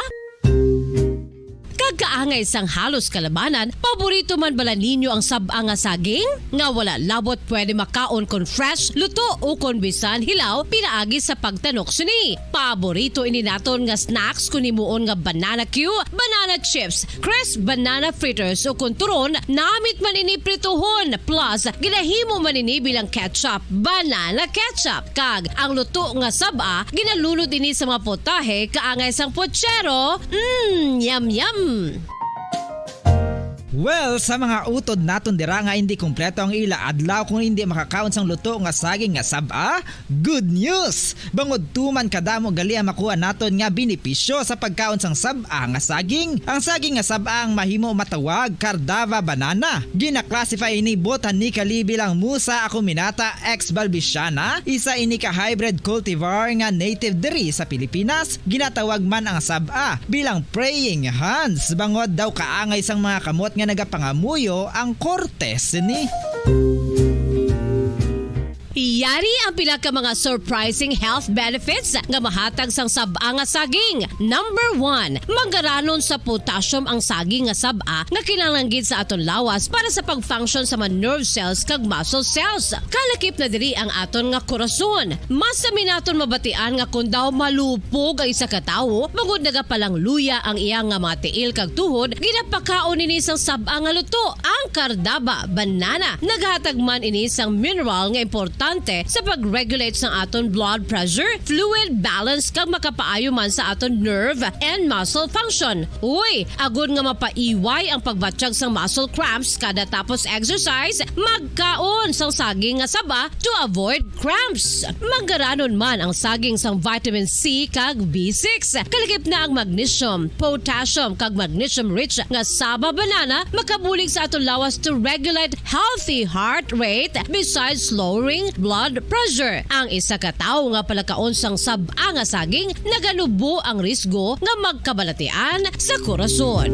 Kag kaangay sang halos kalabanan, paborito man bala ninyo ang sab-a nga saging? Nga wala labot pwede makaon kon fresh, luto, ukon bisan hilaw pinaagi sa pagtanok sini. Paborito ini naton nga snacks kon himuon nga banana cue, banana chips, crisp banana fritters, ukon turon, namit man ini prituhon, plus ginahimo man ini bilang ketchup, banana ketchup. Kag ang luto nga sab-a, ginalunod ini sa mga putahe kaangay sang puchero. Mm, yum, yum! Well, sa mga utod naton dira nga indi kompleto ang ila adlaw kung indi makakaon sang luto nga saging nga sab-a, good news! Bangod tuman kadamo gali ang makuha naton nga benepisyo sa pagkaon sang sab-a nga saging. Ang saging nga sab-a ang mahimo matawag Cardava banana. Gina-classify ini botanically bilang Musa acuminata ex balbisiana, isa ini ka hybrid cultivar nga native diri sa Pilipinas. Ginatawag man ang sab-a bilang praying hands, bangod daw kaangay sang mga kamot nga nagapangamuyo ang korte sini. Yari ang pila ka mga surprising health benefits nga mahatag sang sab-a nga saging. Number one, manggaranon sa potassium ang saging nga sab-a nga kinahanglan gid sa aton lawas para sa pag-function sa mga nerve cells kag muscle cells. Kalakip na diri ang aton nga korason. Masami naton mabatian nga kon daw malupog ang isa ka tawo, bangod nagapalangluya ang iya nga mga tiil kag tuhod, ginapakaon ini sang sab-a nga luto, ang Cardava banana. Naghatag man ini sang mineral nga importante sa pag-regulate sang aton blood pressure, fluid balance, kag makapaayo man sa aton nerve and muscle function. Uy, agod nga mapaiway ang pagbatyag sang muscle cramps kada tapos exercise, magkaon sang saging nga saba to avoid cramps. Manggaranon man ang saging sang vitamin C kag B six. Kalakip na ang magnesium, potassium, kag magnesium-rich nga saba banana makabulig sa aton lawas to regulate healthy heart rate besides lowering blood pressure. Ang isa ka tawo nga palakaon sang sab-a nga saging naganubo ang risgo nga magkabalatian sa korason.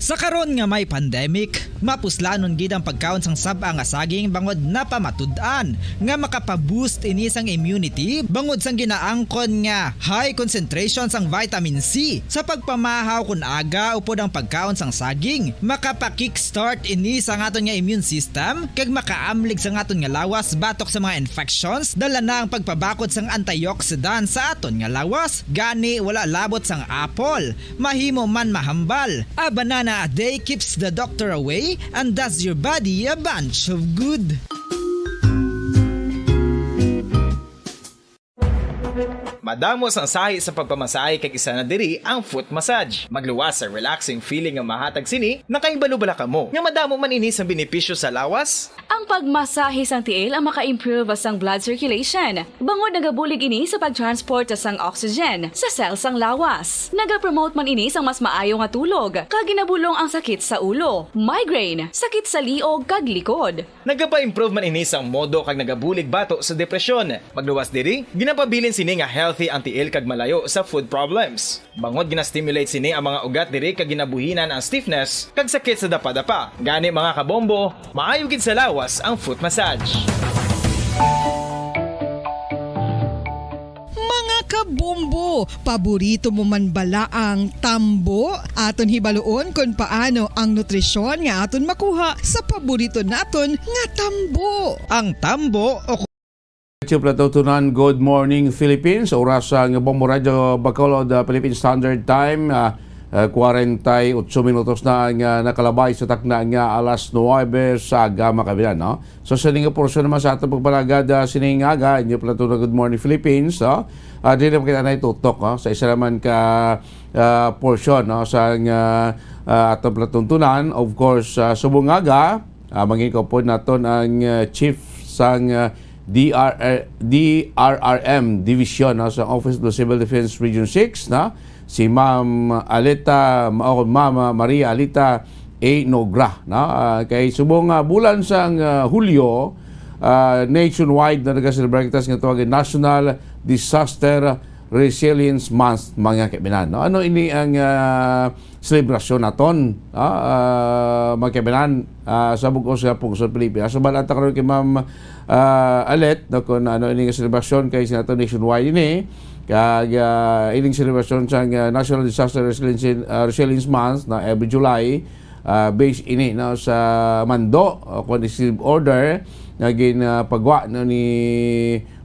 Sa karon nga may pandemic, mapuslanon gid ang pagkaon sang sab-a nga saging bangod napamatud-an nga makapaboost ini sang immunity bangod sang ginaangkon nga high concentration sang vitamin C. Sa pagpamahaw kun aga upod ang pagkaon sang saging, makapa-kickstart ini sa aton nga immune system kag makaamlig sa aton nga lawas batok sa mga infections. Dala na ang pagpabakod sang antioxidant sa aton nga lawas, gani wala labot sang apple. Mahimo man mahambal. A banana a day keeps the doctor away and does your body a bunch of good. Madamo sang sahi sa pagpamasahe kag isa na diri ang foot massage. Magluwas sa relaxing feeling nga mahatag sini. Nakahibalo bala kamo nga madamo man ini sang benepisyo sa lawas? Ang pagmasahe sang tiil ang maka-improve sang blood circulation, bangod nagabulig ini sa pag-transport sang oxygen sa cell sang lawas. Nagapromote man ini sang mas maayo nga tulog, kag ginabulong ang sakit sa ulo, migraine, sakit sa liog, kag likod. Nagapa-improve man ini sang modo kag nagabulig bato sa depresyon. Magluwas diri, ginapabilin sini nga healthy ang tiil kag malayo sa food problems. Bangod gina-stimulate sini ang mga ugat diri kag ginabuhinan ang stiffness kag sakit sa dapadapa. Gani, mga kabombo, maayo gid sa lawas ang foot massage. Mga kabombo, paborito mo man bala ang tambo? Aton hibaluon kon paano ang nutrisyon nga aton makuha sa paborito naton nga tambo. Ang tambo o Chuplatutunan, good morning Philippines. Oras sa Bombo Radio Bacolod, uh, Philippine Standard Time, uh, uh, forty-eight minutos na ang uh, nakalabay sa takna nga alas nuebe sa aga, mga kabinan, no? So, sa ining portion naman sa atong pagpanagad uh, sining aga, inyo pala ito na Good Morning Philippines, no? Uh, dili naman kita na itutok, no? Sa isa naman ka uh, portion, no? Sa uh, uh, atong palatuntunan, of course, uh, subong aga, uh, mangikupod naton ang uh, chief sang uh, D R, D R R M Division, no, sa Office of the Civil Defense Region six, no, si Ma'am Aleta, o Ma'am Maria Alita A. Nogra, no. Ah, kay subong nga bulan sang ah, Hulyo, ah, nationwide na nagaselebrar kita sa ginatawag nga National Disaster Resilience Month, mga kaibinan, no. Ano ini ang ah, selebrasyon naton, ah, ah, mga kaibinan, ah, sa bug-os nga pungsod Pilipinas? So, bal-an ta karon kay Ma'am ah, Alet, no, kung ano ini nga selebrasyon kay sa naton nationwide ini, kag ah, ining selebrasyon sa ah, National Disaster Resilience, ah, Resilience Month na every July, ah, based ini, no, sa mando o kung executive order nga ginpagwa, no, ni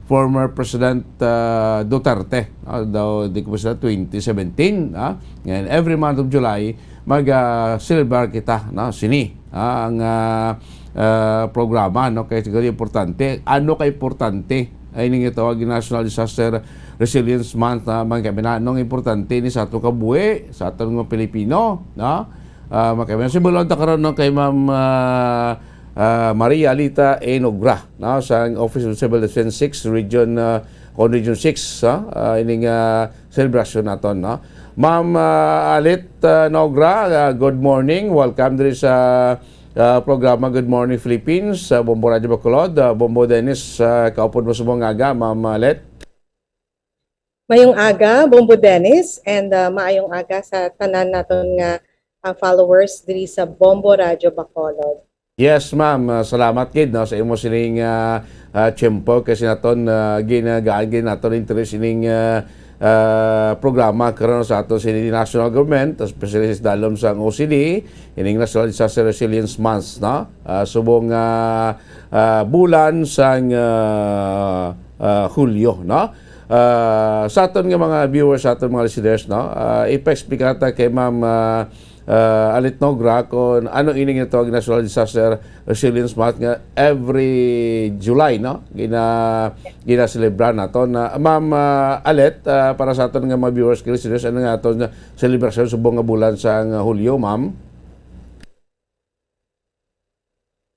former President ah, Duterte, no, daw di ko sa twenty seventeen, ah, and every month of July mag ah, celebrar kita, no, sini, ah, ang ah, ah, programa, no, kay siguro importante. Ano ka importante ay ning tawag National Disaster Resilience Month, na mga kaibinan, anong importante ni sa ato kabuhi, sa aton mga Pilipino, no? Ah, mga kaibinan, sibulan ta karon, no, kay Ma'am ah, ah, Maria Alita A. Nogra, no, sa Office of Civil Defense six Region, ah, kon Region six, ah, ah, ining ah, selebrasyon naton, no? Ma'am ah, Alit ah, Nogra, ah, good morning. Welcome diri sa ah, programa Good Morning Philippines sa Bombo Radyo Bacolod. Ah, Bombo Dennis, ah, kaupod mo subong nga aga, Ma'am Alit. Mayong aga, Bombo Dennis, and ah, maayong aga sa tanan naton nga ah, followers diri sa Bombo Radyo Bacolod. Yes, ma'am. Ah, salamat gid, no, sa imo sining ah, ah, tiyempo kay sa naton ah, ginagaan gid naton interes ining ah, ah, programa karon sa aton sini national government, especially sa dalom sang O C D, ining National Disaster Resilience Month, no? Ah, subong ah, ah, bulan sang ah, ah, Hulyo, no? Ah, sa aton nga mga viewers, sa aton mga listeners, no? Ah, ipa-explain ta kay Ma'am ah, ah, Alit Nogra kung ano ini nga tawag National Disaster Resilience Month nga every July, no? Gina ginaselebra nato na Ma'am ah, Alit, ah, para sa aton nga mga viewers kag listeners, ano nga aton selebrasyon subong nga bulan sang Hulyo, Ma'am?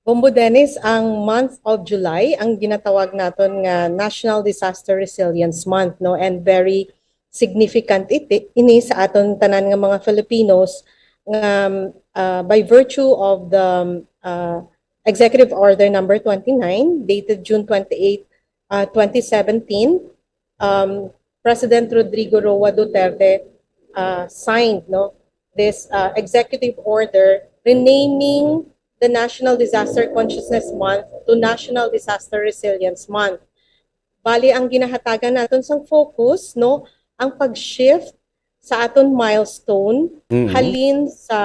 Bombo Dennis, ang month of July ang ginatawag naton nga National Disaster Resilience Month, no, and very significant iti, ini sa aton tanan nga mga Filipinos nga ah, by virtue of the ah, Executive Order number twenty-nine dated June twenty-eight, ah, twenty seventeen, um, President Rodrigo Roa Duterte ah, signed, no, this uh, executive order renaming the National Disaster Consciousness Month to National Disaster Resilience Month. Bali, ang ginahatagan naton sang focus, no, ang pag-shift sa aton milestone, Mhm. halin sa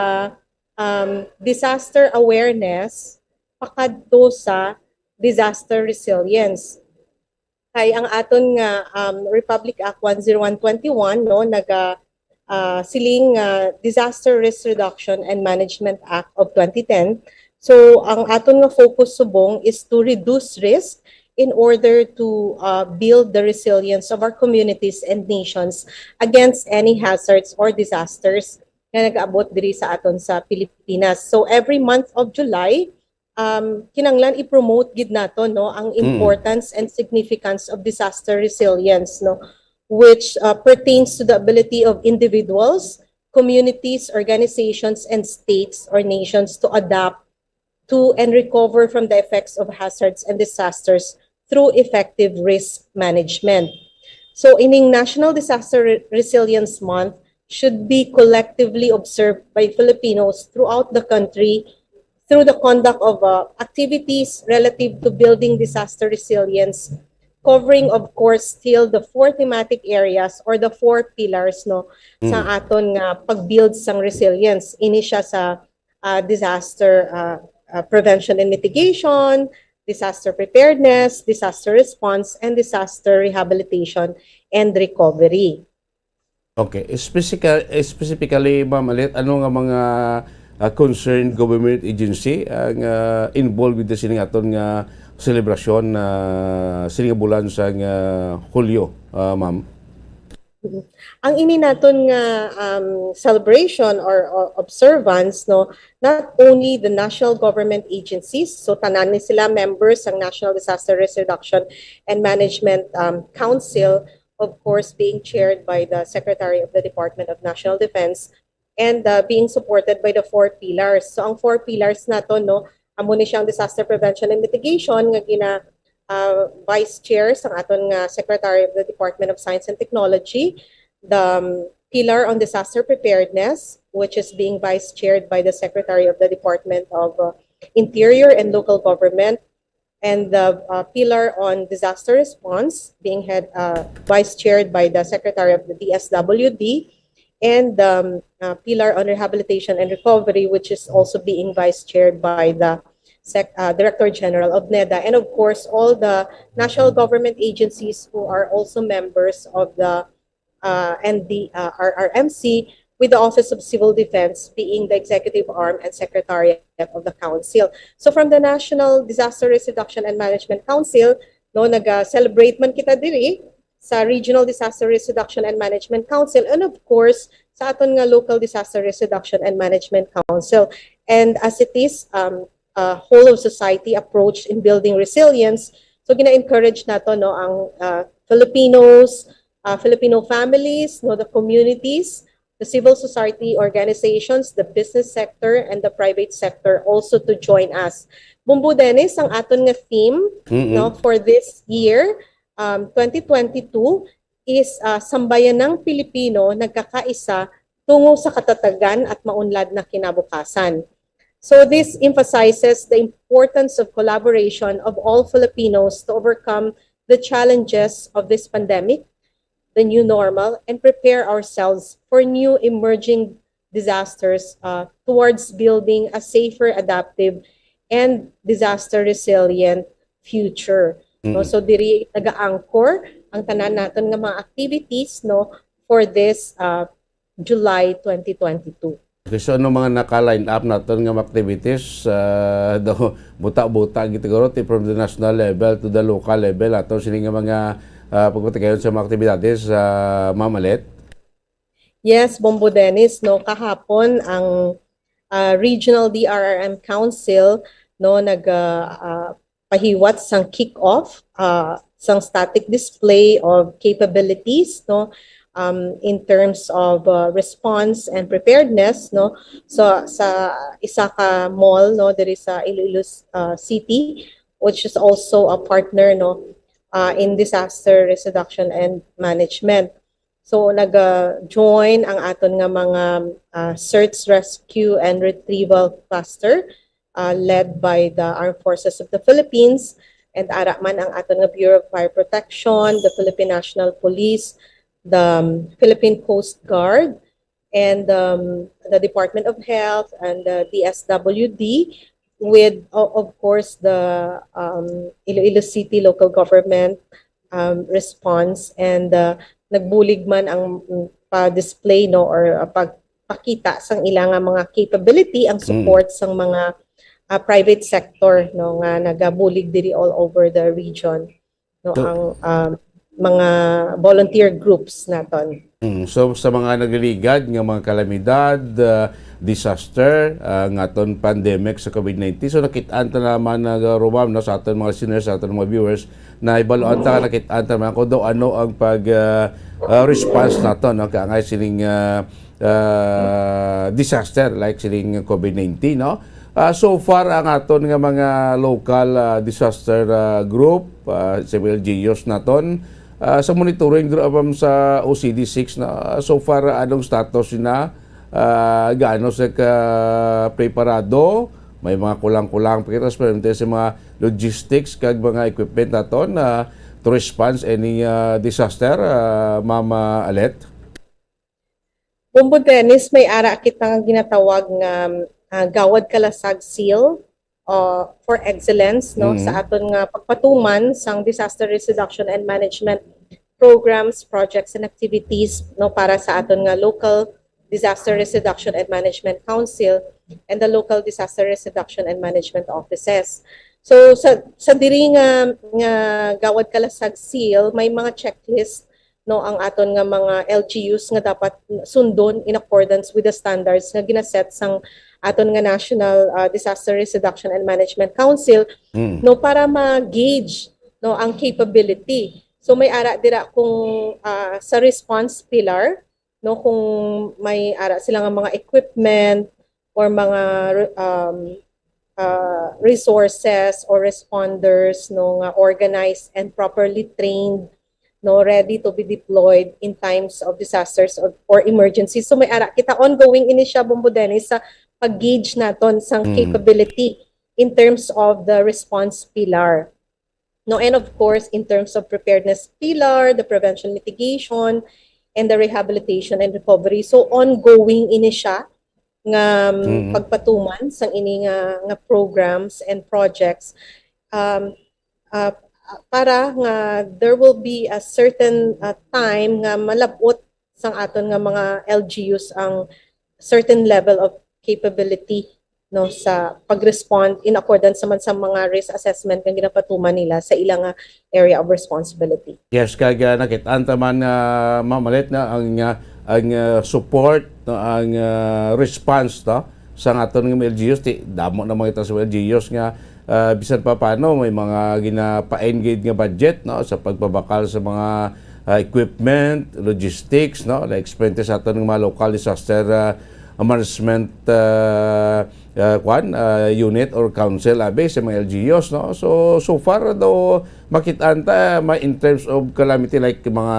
um, disaster awareness pakadto sa disaster resilience. Kay ang aton nga um, Republic Act one zero one twenty-one, no, naga uh, siling uh, Disaster Risk Reduction and Management Act of twenty ten. So ang aton nga focus subong is to reduce risk in order to uh, build the resilience of our communities and nations against any hazards or disasters nga nag-abot diri sa aton sa Pilipinas. So every month of July, um, kinanglan i-promote gid nato, no, ang Mm. importance and significance of disaster resilience, no, which uh, pertains to the ability of individuals, communities, organizations, and states or nations to adapt to and recover from the effects of hazards and disasters through effective risk management. So, ining National Disaster Re- Resilience Month should be collectively observed by Filipinos throughout the country through the conduct of uh, activities relative to building disaster resilience, covering, of course, still the four thematic areas or the four pillars, no, sa Mm. aton nga pag-build sang resilience. Ini siya sa uh, disaster uh, uh, prevention and mitigation, disaster preparedness, disaster response, and disaster rehabilitation and recovery. Okay. Specifica- specifically, Ma'am Alet, ano nga mga uh, concerned government agency ang uh, involved with sining aton nga selebrasyon uh, sining bulan sa uh, Hulyo, uh, Ma'am? Ang ini naton nga um, celebration or, or observance, no, not only the national government agencies, so tanan ni sila members sang National Disaster Risk Reduction and Management um, Council, of course, being chaired by the Secretary of the Department of National Defense and uh, being supported by the four pillars. So ang four pillars nato, no, amo ni siyang disaster prevention and mitigation nga gina uh, vice chair sang aton nga Secretary of the Department of Science and Technology, the um, pillar on disaster preparedness, which is being vice chaired by the Secretary of the Department of uh, Interior and Local Government, and the uh, pillar on disaster response, being head uh, vice chaired by the Secretary of the D S W D, and the um, uh, pillar on rehabilitation and recovery, which is also being vice chaired by the sec- uh, Director General of NEDA, and of course, all the national government agencies who are also members of the uh, and the uh, R R M C with the Office of Civil Defense being the executive arm and secretariat of the Council. So from the National Disaster Risk Reduction and Management Council, no, nag-celebrate man kita diri sa Regional Disaster Risk Reduction and Management Council, and of course, sa aton nga Local Disaster Risk Reduction and Management Council. And as it is, um, uh, whole of society approach in building resilience. So gina-encourage nato, no, ang uh, Filipinos, uh, Filipino families, no, the communities, the civil society organizations, the business sector, and the private sector also to join us. Bumbo Dennis, ang aton nga theme, Mm-mm. no, for this year, um, twenty twenty-two, is uh, sambayanang Pilipino nagkakaisa tungo sa katatagan at maunlad na kinabukasan. So this emphasizes the importance of collaboration of all Filipinos to overcome the challenges of this pandemic, the new normal, and prepare ourselves for new emerging disasters uh, towards building a safer, adaptive, and disaster resilient future. No? Mm. So diri naga-anchor ang tanan naton nga mga activities, no, for this uh, July twenty twenty-two. Okay, so ano mga naka-line up naton nga mga activities uh, do buta-buta gid siguro ti from the national level to the local level aton sini nga mga uh, pagpatigayon sa mga aktibidades uh, Ma'am Alet? Yes, Bombo Dennis, no, kahapon ang uh, Regional D R R M Council, no, nag uh, uh, pahiwat sang kick-off uh, sang static display of capabilities, no, um, in terms of uh, response and preparedness, no. So sa isa ka mall, no, diri sa Iloilo uh, City, which is also a partner, no, uh, in disaster risk reduction and management. So nag-join ang aton nga mga ah, search, rescue, and retrieval cluster, ah, led by the Armed Forces of the Philippines, and ara man ang aton nga Bureau of Fire Protection, the Philippine National Police, the um, Philippine Coast Guard, and um, the Department of Health and the D S W D, with o- of course the um, Iloilo City Local Government um, response, and uh, nagbulig man ang mm, pa-display, no, or uh, pagpakita sang ila nga mga capability ang Mm. support sang mga uh, private sector, no, nga nagabulig diri all over the region, no, So- ang um, mga volunteer groups naton. Mm, so sa mga nagliligad nga mga kalamidad, ah, disaster, ah, nga aton pandemic sa COVID nineteen, so nakit-an ta naman na, Romam, no, sa aton mga listeners, sa aton mga viewers, na ibaluan ta, nakit-an ta naman kung daw ano ang pag ah, ah, response nato, no, kaangay sining ah, ah, disaster like sining COVID nineteen, no. Ah, so far ang aton nga mga local ah, disaster ah, group, ah, sa L G Us naton, ah, sa monitoring dra- um, sa O C D six na, ah, so far, ah, anong status na, ah, gaano sa ka preparado? May mga kulang-kulang pa kita, especially sa mga logistics kag mga equipment naton na to response any ah, disaster, ah, Ma'am ah, Alet? Bombo Dennis, may ara kita nga ginatawag nga ah, Gawad Kalasag Seal uh, for Excellence, no, Mhm. sa aton nga pagpatuman sang disaster risk reduction and management programs, projects, and activities, no, para sa aton nga local Disaster Risk Reduction and Management Council and the local Disaster Risk Reduction and Management Offices. So sa sa diri nga nga Gawad Kalasag Seal, may mga checklist, no, ang aton nga mga L G Us nga dapat sundon in accordance with the standards nga ginaset sang aton nga National ah, Disaster Risk Reduction and Management Council, Mm. no, para ma-gauge, no, ang capability. So may ara dira kung ah, sa response pillar, no, kung may ara sila nga mga equipment or mga um, uh, resources or responders, no, nga organized and properly trained, no, ready to be deployed in times of disasters or, or emergencies. So may ara kita, ongoing ini siya, Bombo Dennis, sa pag-gauge naton sang Mm. capability in terms of the response pillar, no, and of course in terms of preparedness pillar, the prevention, mitigation, and the rehabilitation and recovery. So ongoing ini siya nga um, Mm. pagpatuman sang ini nga nga programs and projects, um, uh, para nga there will be a certain uh, time nga malab-ot sang aton nga mga L G Us ang certain level of capability, no, sa pag-respond in accordance naman sa mga risk assessment nga ginapatuman nila sa ilang nga area of responsibility. Yes, kag ah, nakit-an ta man nga mamalit na ang ah, ang ah, support, no, ang ah, response, no, sa aton nga mga L G Us. Ti, damo na mga kita sa L G Us nga ah, bisan pa paano may mga ginapa-engage nga budget, no, sa pagpabakal sa mga ah, equipment, logistics, no, na expenses sa aton nga mga local disaster ah, management ah, ah, kwan, ah, unit or council, abi, sa mga L G Us, no. So so far daw makit-an ta may in terms of calamity, like mga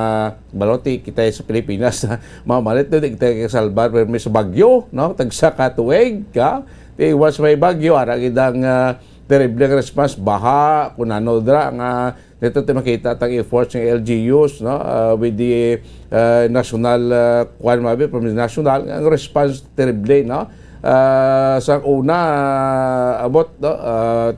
baloti kita sa Pilipinas, mamalit na di kita kasalbar pero may sa bagyo, no, tagsa ka tuig ka. Di once may bagyo, ara gid ang ah, terrible nga response, baha, kung ano dra nga dito ti makita tang efforts ng L G Us, no, ah, with the ah, national ah, kwan mabi from the national, ang response terrible, no. Ah, sa una, ah, abot, no, ah,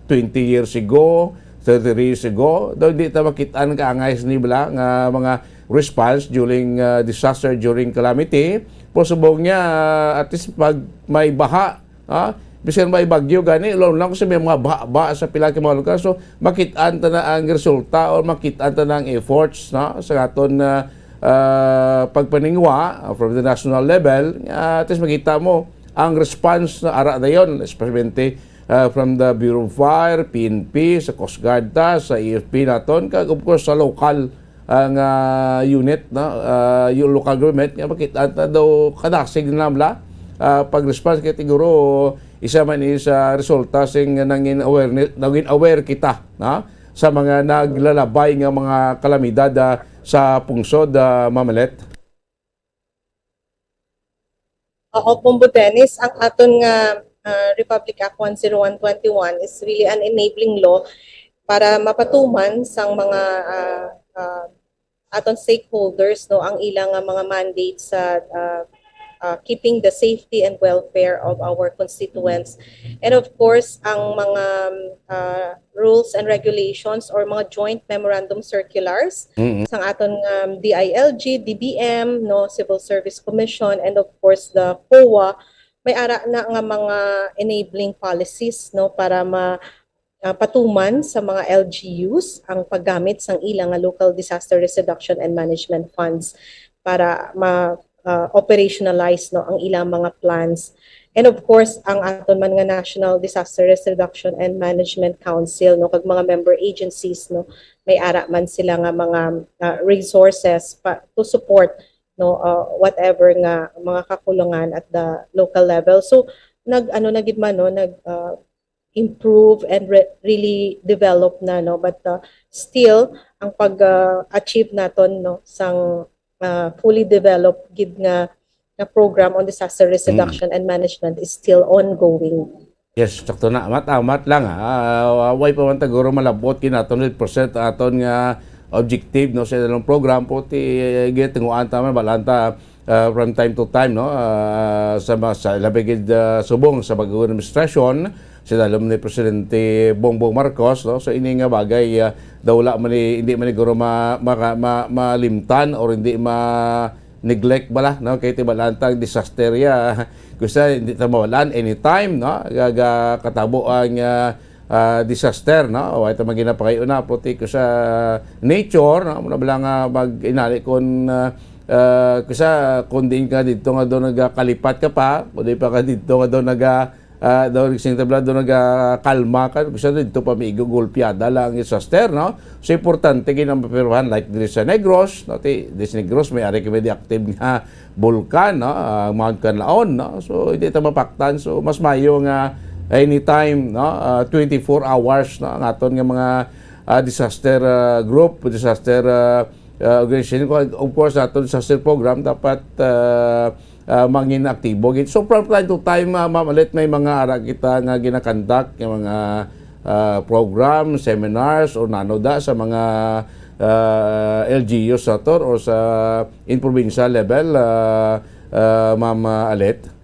twenty years ago, thirty years ago, daw di ta makit-an kaangay sini bala nga mga response during ah, disaster, during calamity. Pero subong niya, ah, at least pag may baha, ha, bisan may bagyo gani, law lang sa may mga baha, baha sa pila ka mga lugar. So makit-an ta na ang resulta or makit-an ta na ang efforts, no, sa aton ah, ah, pagpaningwa ah, from the national level. Ah, at least makita mo ang response na ara dayon, especially ah, from the Bureau of Fire, P N P, sa Coast Guard ta, sa A F P naton, kag of course sa local ah, nga unit, no, ah, yung local government nga makita na daw kadasig na nila ah, pag-response kay siguro isa man is ah, resulta sing nangin awareness, nangin aware kita, no, sa mga naglalabay nga mga kalamidad, ah, sa pungsod, ah, Ma'am Alet? Oo, Bombo Dennis, ang aton nga ah, Republic Act one zero one twenty-one is really an enabling law para mapatuman sang mga ah, ah, aton stakeholders, no, ang ilang nga mga mandates sa ah, ah, keeping the safety and welfare of our constituents. And of course, ang mga ah, rules and regulations or mga joint memorandum circulars Mm. sang aton nga D I L G, D B M, no, Civil Service Commission, and of course the COA, may ara na nga mga enabling policies, no, para ma ah, patuman sa mga L G Us ang paggamit sang ila nga local disaster risk reduction and management funds para ma ah, operationalize, no, ang ilang mga plans. And of course, ang aton man nga National Disaster Risk Reduction and Management Council, no, kag mga member agencies, no, may ara man sila nga mga ah, resources pa, to support, no, ah, whatever nga mga kakulangan at the local level. So nag ano na gid man, no, nag ah, improve and re- really develop na, no, but ah, still ang pag ah, achieve naton, no, sang ah, fully developed gid nga nga program on disaster risk Mm. reduction and management is still ongoing. Yes, sakto na. Amat-amat lang, ha. Ah, way pa man taguro malabot kinaton hundred percent aton nga objective, no, sa ilang program, puti, eh, gitunguan ta man, balaan ta, ah, from time to time, no, ah, sa, ma- sa labi gid, ah, subong sa bagong administrasyon, sa dalom ni Presidente Bongbong Marcos, no. So ini nga bagay, ah, daw wala man ni, hindi man ni guro ma, ma, ma, malimtan or hindi ma neglect bala, no, kay tibalaan ta ang disaster ya. Kusa hindi ta mawalan anytime, no, gaga katabo ang ah, ah, disaster, no? Wa ito man ginapangayo na puti ko sa nature, no? Muna bala nga mag inali kung ah, ah, kusa kung diin ka dito nga doon nagakalipat ka pa, o di pa ka dito nga doon naga ah, daw sing tabla doon nagakalma ka, kusa dito pa miigo golpeada lang ang disaster, no? So importante ginang mapiruhan like diri sa Negros, no? Ti, diri sa Negros may ari kami di active nga bulkan, no? Ah, Mount Kanlaon, no? So hindi ta mapaktan. So mas mayo nga anytime, no? Ah, twenty-four hours, no? Ang aton nga mga ah, disaster ah, group, disaster ah, ah, organization. Of course, aton disaster program dapat ah, ah, mangin aktibo gid. So from time to time, ah, Ma'am Alet, may mga ara kita nga ginakandak nga mga ah, program, seminars, o nano da sa mga ah, L G Us sa aton or sa in provincial level, ah, ah, Ma'am ah, Alet?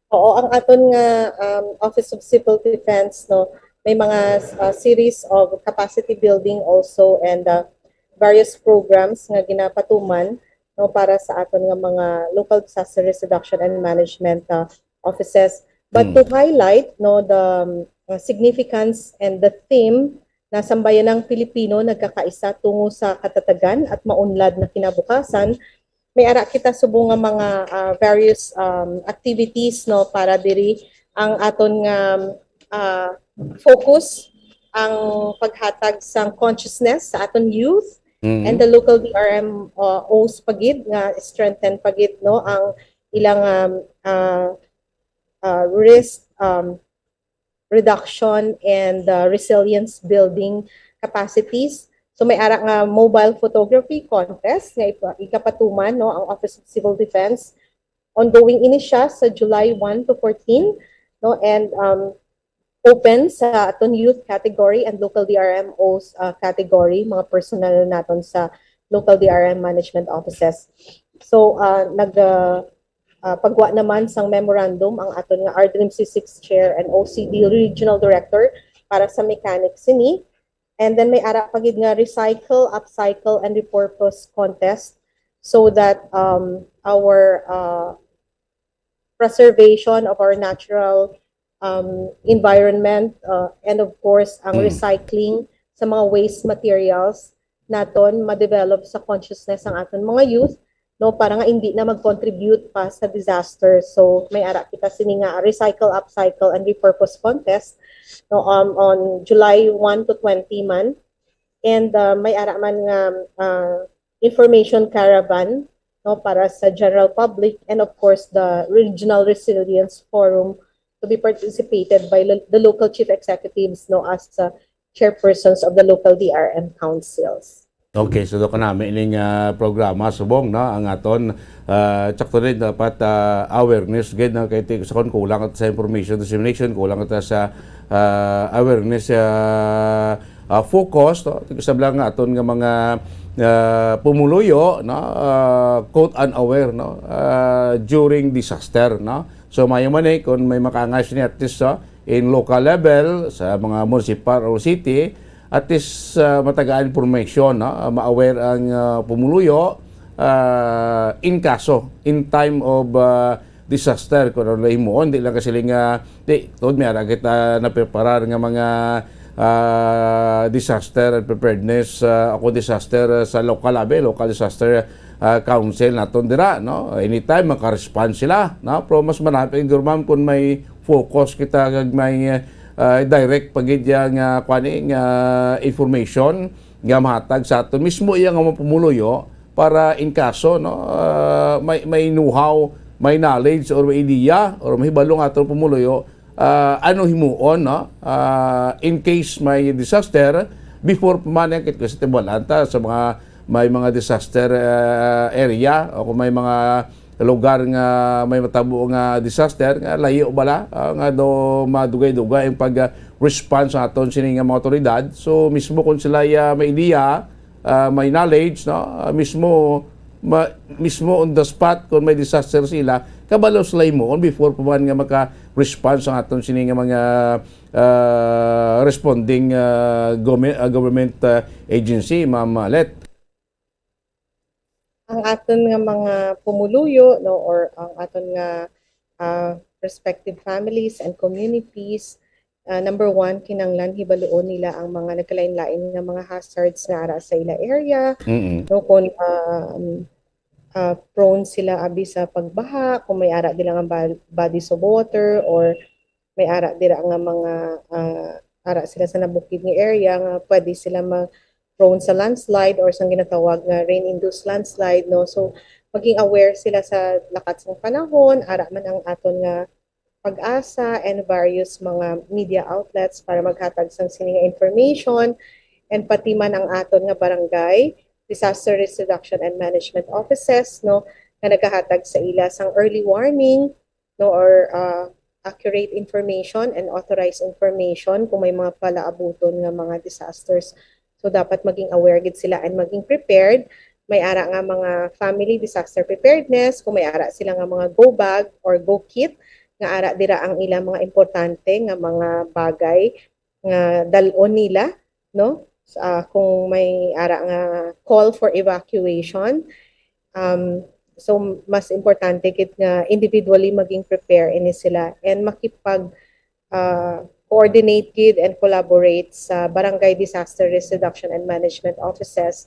Oo, ang aton nga um, Office of Civil Defense, no, may mga uh, series of capacity building also and uh, various programs nga ginapatuman, no, para sa aton nga mga local disaster risk reduction and management uh, offices. But Mm. to highlight, no, the um, uh, significance and the theme na sambayanang Pilipino nagkakaisa tungo sa katatagan at maunlad na kinabukasan, may ara kita subong nga mga ah, various um, activities, no, para diri ang aton nga ah, focus ang paghatag sang consciousness sa aton youth Mhm. and the local D R M uh, Os pa gid nga strengthen pa gid, no, ang ilang um, ah, ah, risk um, reduction and uh, resilience building capacities. So may ara nga mobile photography contest nga ipa- ikapatuman, no, ang Office of Civil Defense. Ongoing ini siya sa July one to fourteen, no, and um, open sa aton youth category and local D R M Os uh, category, mga personnel naton sa local D R M management offices. So uh, nag uh, uh, pagwa naman sang memorandum ang aton nga R D M C six chair and O C D regional director para sa mechanics sini. And then may ara pa gid nga recycle, upcycle, and repurpose contest so that um, our uh, preservation of our natural um, environment uh, and of course ang Mm. recycling sa mga waste materials naton ma-develop sa consciousness ang aton mga youth, no, para nga hindi na mag-contribute pa sa disaster. So may ara kita sini nga recycle, upcycle, and repurpose contest, no, um, on July one to twenty man. And uh, may ara man nga uh, information caravan, no, para sa general public and of course the Regional Resilience Forum to be participated by lo- the local chief executives, no, as uh, chairpersons of the local D R M councils. Okay, so do kanami ining ah, programa subong, no, ang aton ah, tsakto rin dapat ah, awareness gid, no, kay ti- sa kon kulang at sa information dissemination, kulang at sa ah, awareness ah, ah, focus, no, tig usab lang nga aton nga mga ah, pumuluyo, no, ah, quote unaware, no, ah, during disaster, no. So mayo man eh kung may makaangay sini at least ah, in local level sa mga municipal or city, at least ah, matagaan information, no? Ah, ma-aware ang ah, pumuluyo ah, in kaso, in time of ah, disaster, kung ano lang himuon, di lang kasi nga, di, tuod may ara kita napreparar nga mga ah, disaster and preparedness ah, o kung disaster ah, sa local abi, local disaster ah, council naton dira, no? Anytime maka-respond sila, no? Pero mas manapig guro, ma'am, kung may focus kita kag may ah, direct pa gid ya nga kuan eh, nga information nga mahatag sa aton mismo iya nga mga pumuluyo para in kaso, no, ah, may may know-how, may knowledge or may idea or may hibalo nga aton pumuluyo ah, ano himuon, no, ah, in case may disaster before pa man ang kit kasi tibualan ta sa mga may mga disaster ah, area o kung may mga lugar nga may matabo nga disaster nga layo bala ah, nga do madugay-dugay ang pag-response sa aton sini nga mga otoridad. So mismo kung sila ya may idea, ah, may knowledge, no, ah, mismo ma, mismo on the spot kung may disaster sila, kabalo sila himuon before pa man nga maka-response ang aton sini nga mga ah, responding ah, gome- ah, government ah, agency, Ma'am Let. Ang aton nga mga pumuluyo, no, or ang aton nga ah, respective families and communities, ah, number one, kinanglan hibaluon nila ang mga nagkalain-lain nga mga hazards nga ara sa ila area, Mm. no, kung um, ah, prone sila abi sa pagbaha, kung may ara dila nga ba- bodies of water or may ara dira nga mga ah, ara sila sa nabukid nga area nga pwede sila ma prone sa landslide or sang ginatawag nga rain-induced landslide, no? So maging aware sila sa lakat sang panahon, ara man ang aton nga PAGASA and various mga media outlets para maghatag sang sini nga information, and pati man ang aton nga barangay disaster risk reduction and management offices, no, nga nagahatag sa ila sang early warning, no, or ah, accurate information and authorized information kung may mga palaabuton nga mga disasters. So dapat maging aware gid sila and maging prepared. May ara nga mga family disaster preparedness, kung may ara sila nga mga go bag or go kit, nga ara dira ang ilang mga importante nga mga bagay nga dal-on nila, no? Sa- kung may ara nga call for evacuation, um, so mas importante gid nga individually maging prepare ini sila and makipag ah, coordinate gid and collaborate sa barangay disaster risk reduction and management offices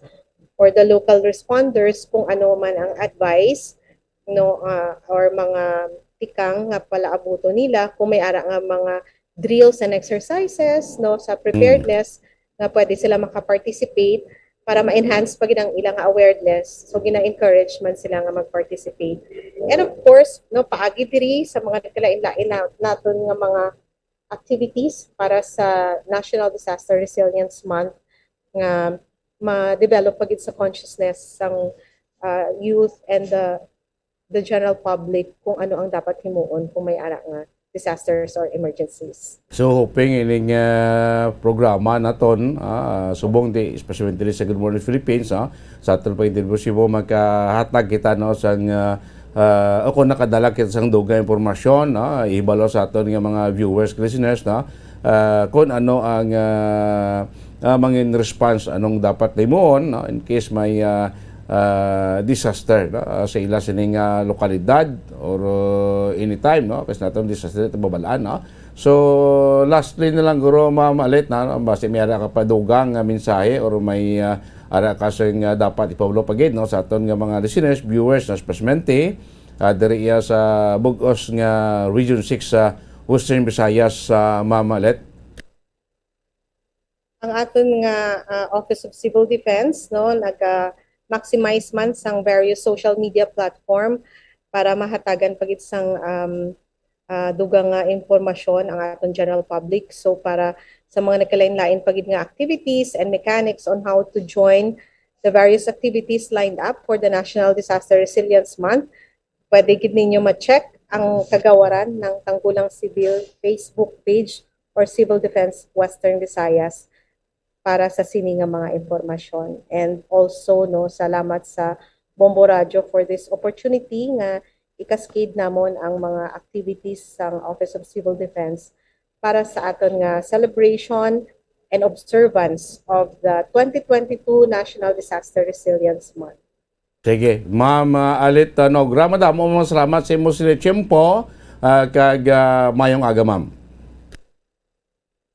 or the local responders kung ano man ang advice, no, ah, or mga tikang nga palaabuton nila kung may ara nga mga drills and exercises, no, sa preparedness nga pwede sila maka-participate para ma-enhance pa gid ang ilang awareness. So gina-encourage man sila nga mag-participate. And of course, no, paagi diri sa mga nagkalain-lain na, naton nga mga activities para sa National Disaster Resilience Month nga ma-develop pa gid sa consciousness sang ah, youth and the the general public kung ano ang dapat himuon kung may ara nga disasters or emergencies. So hoping ining ah, programa naton ah, subong di especially diri sa Good Morning Philippines ah, sa aton pag-interview mo makahatag kita no sang ah, ah, o kung nakadala kita sang dugay impormasyon no, ihibalo sa aton nga mga viewers, listeners no, ah, kung ano ang ah, ah, mangin response anong dapat himuon no, in case may ah, ah, disaster no, ah, sa ila sining ah, lokalidad or uh, anytime no, kasi naton disaster ito babalaan no. So lastly na lang guro, Ma'am Alet na no, basi may ara ka padugang nga mensahe or may ah, ara ka sing ah, dapat ipablo pa gid no sa aton nga mga listeners, viewers no, especially ah, diri iya sa bug-os nga Region six sa Western Visayas, ah, Ma'am Alet. Ang aton nga ah, Office of Civil Defense, no, naga maximize man sang various social media platform para mahatagan pa gid sang um, ah, dugang nga impormasyon ang aton general public. So, para sa mga nagkalain-lain pa gid nga activities and mechanics on how to join the various activities lined up for the National Disaster Resilience Month, pwede gid ninyo ma-check ang Kagawaran ng Tanggulang Sibil Facebook page or Civil Defense Western Visayas para sa sini nga mga impormasyon. And also, no, salamat sa Bombo Radyo for this opportunity nga i-cascade namon ang mga activities sang Office of Civil Defense para sa aton nga celebration and observance of the twenty twenty-two National Disaster Resilience Month. Sige, Ma'am, ah, Alit, ah, Nogra, madamo mo salamat sa imo sila tiyempo, ah, kag, ah, mayong aga, ma'am.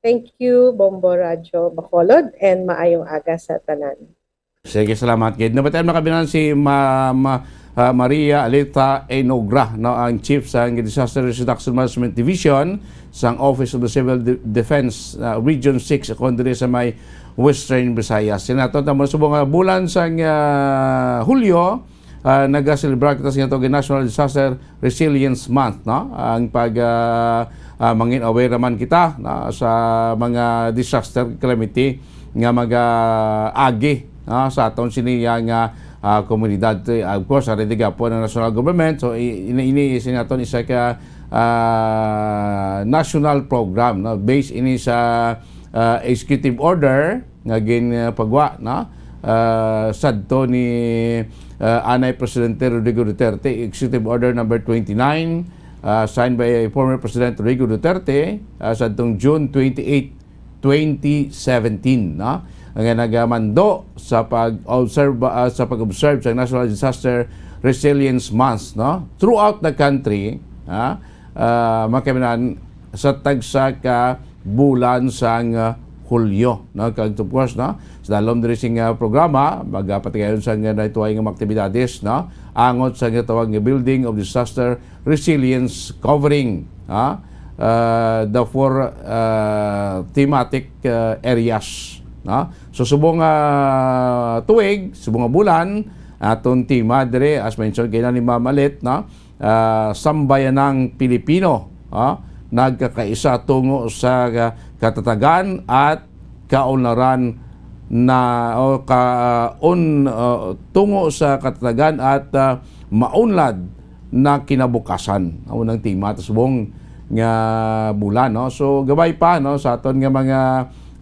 Thank you, Bombo Radyo Bacolod, and maayong aga sa tanan. Sige, salamat gid. Nabatian mo kami na si Ma'am, ah, Maria Alita Enogra, no, ang chief sa Disaster Risk Reduction Management Division sang Office of the Civil De- Defense, ah, Region six, kon diri sa may Western Visayas. Sinaton tamo subong nga bulan sang, ah, Hulyo, ah, nagaselebrar kita sa atong National Disaster Resilience Month, no? Ang pag, ah, ah, mangin aware naman kita, no, sa mga disaster calamity nga mag-agi, no, sa aton sini nga, ah, komunidad. Of course, ari gihapon ang national government. So, i- ini ini sinaton isa ka, ah, national program, no, based ini sa, ah, executive order nga ginpagwa, no, ah, sadto ni, ah, anay Presidente Rodrigo Duterte, Executive Order number twenty-nine, ah, signed by former President Rodrigo Duterte, ah, sadtong June twenty-eight, twenty seventeen, no, nga nagamando sa pag-observe, ah, sa pag-observe sa National Disaster Resilience Month, no, throughout the country, ha, ah, makaminan sa tagsa ka bulan sang, ah, Hulyo, no? Kag of course, no, sa dalom diri sing, ah, programa, magapatigayon sa nga naituhay nga mga aktibidades, no, angot sa ginatawag nga Building of Disaster Resilience, covering, ha, ah, the four, ah, thematic, ah, areas, no? So, subong nga tuig, subong nga bulan, aton tema diri, as mentioned kay ni Ma'am Alit, no, ah, sambayanang Pilipino, ah, nagkakaisa tungo sa ka- katatagan at kaunlaran na, o ka, un, ah, tungo sa katatagan at, ah, maunlad na kinabukasan. Amo nang tema ta subong nga bulan, no? So, gabay pa, no, sa aton nga mga,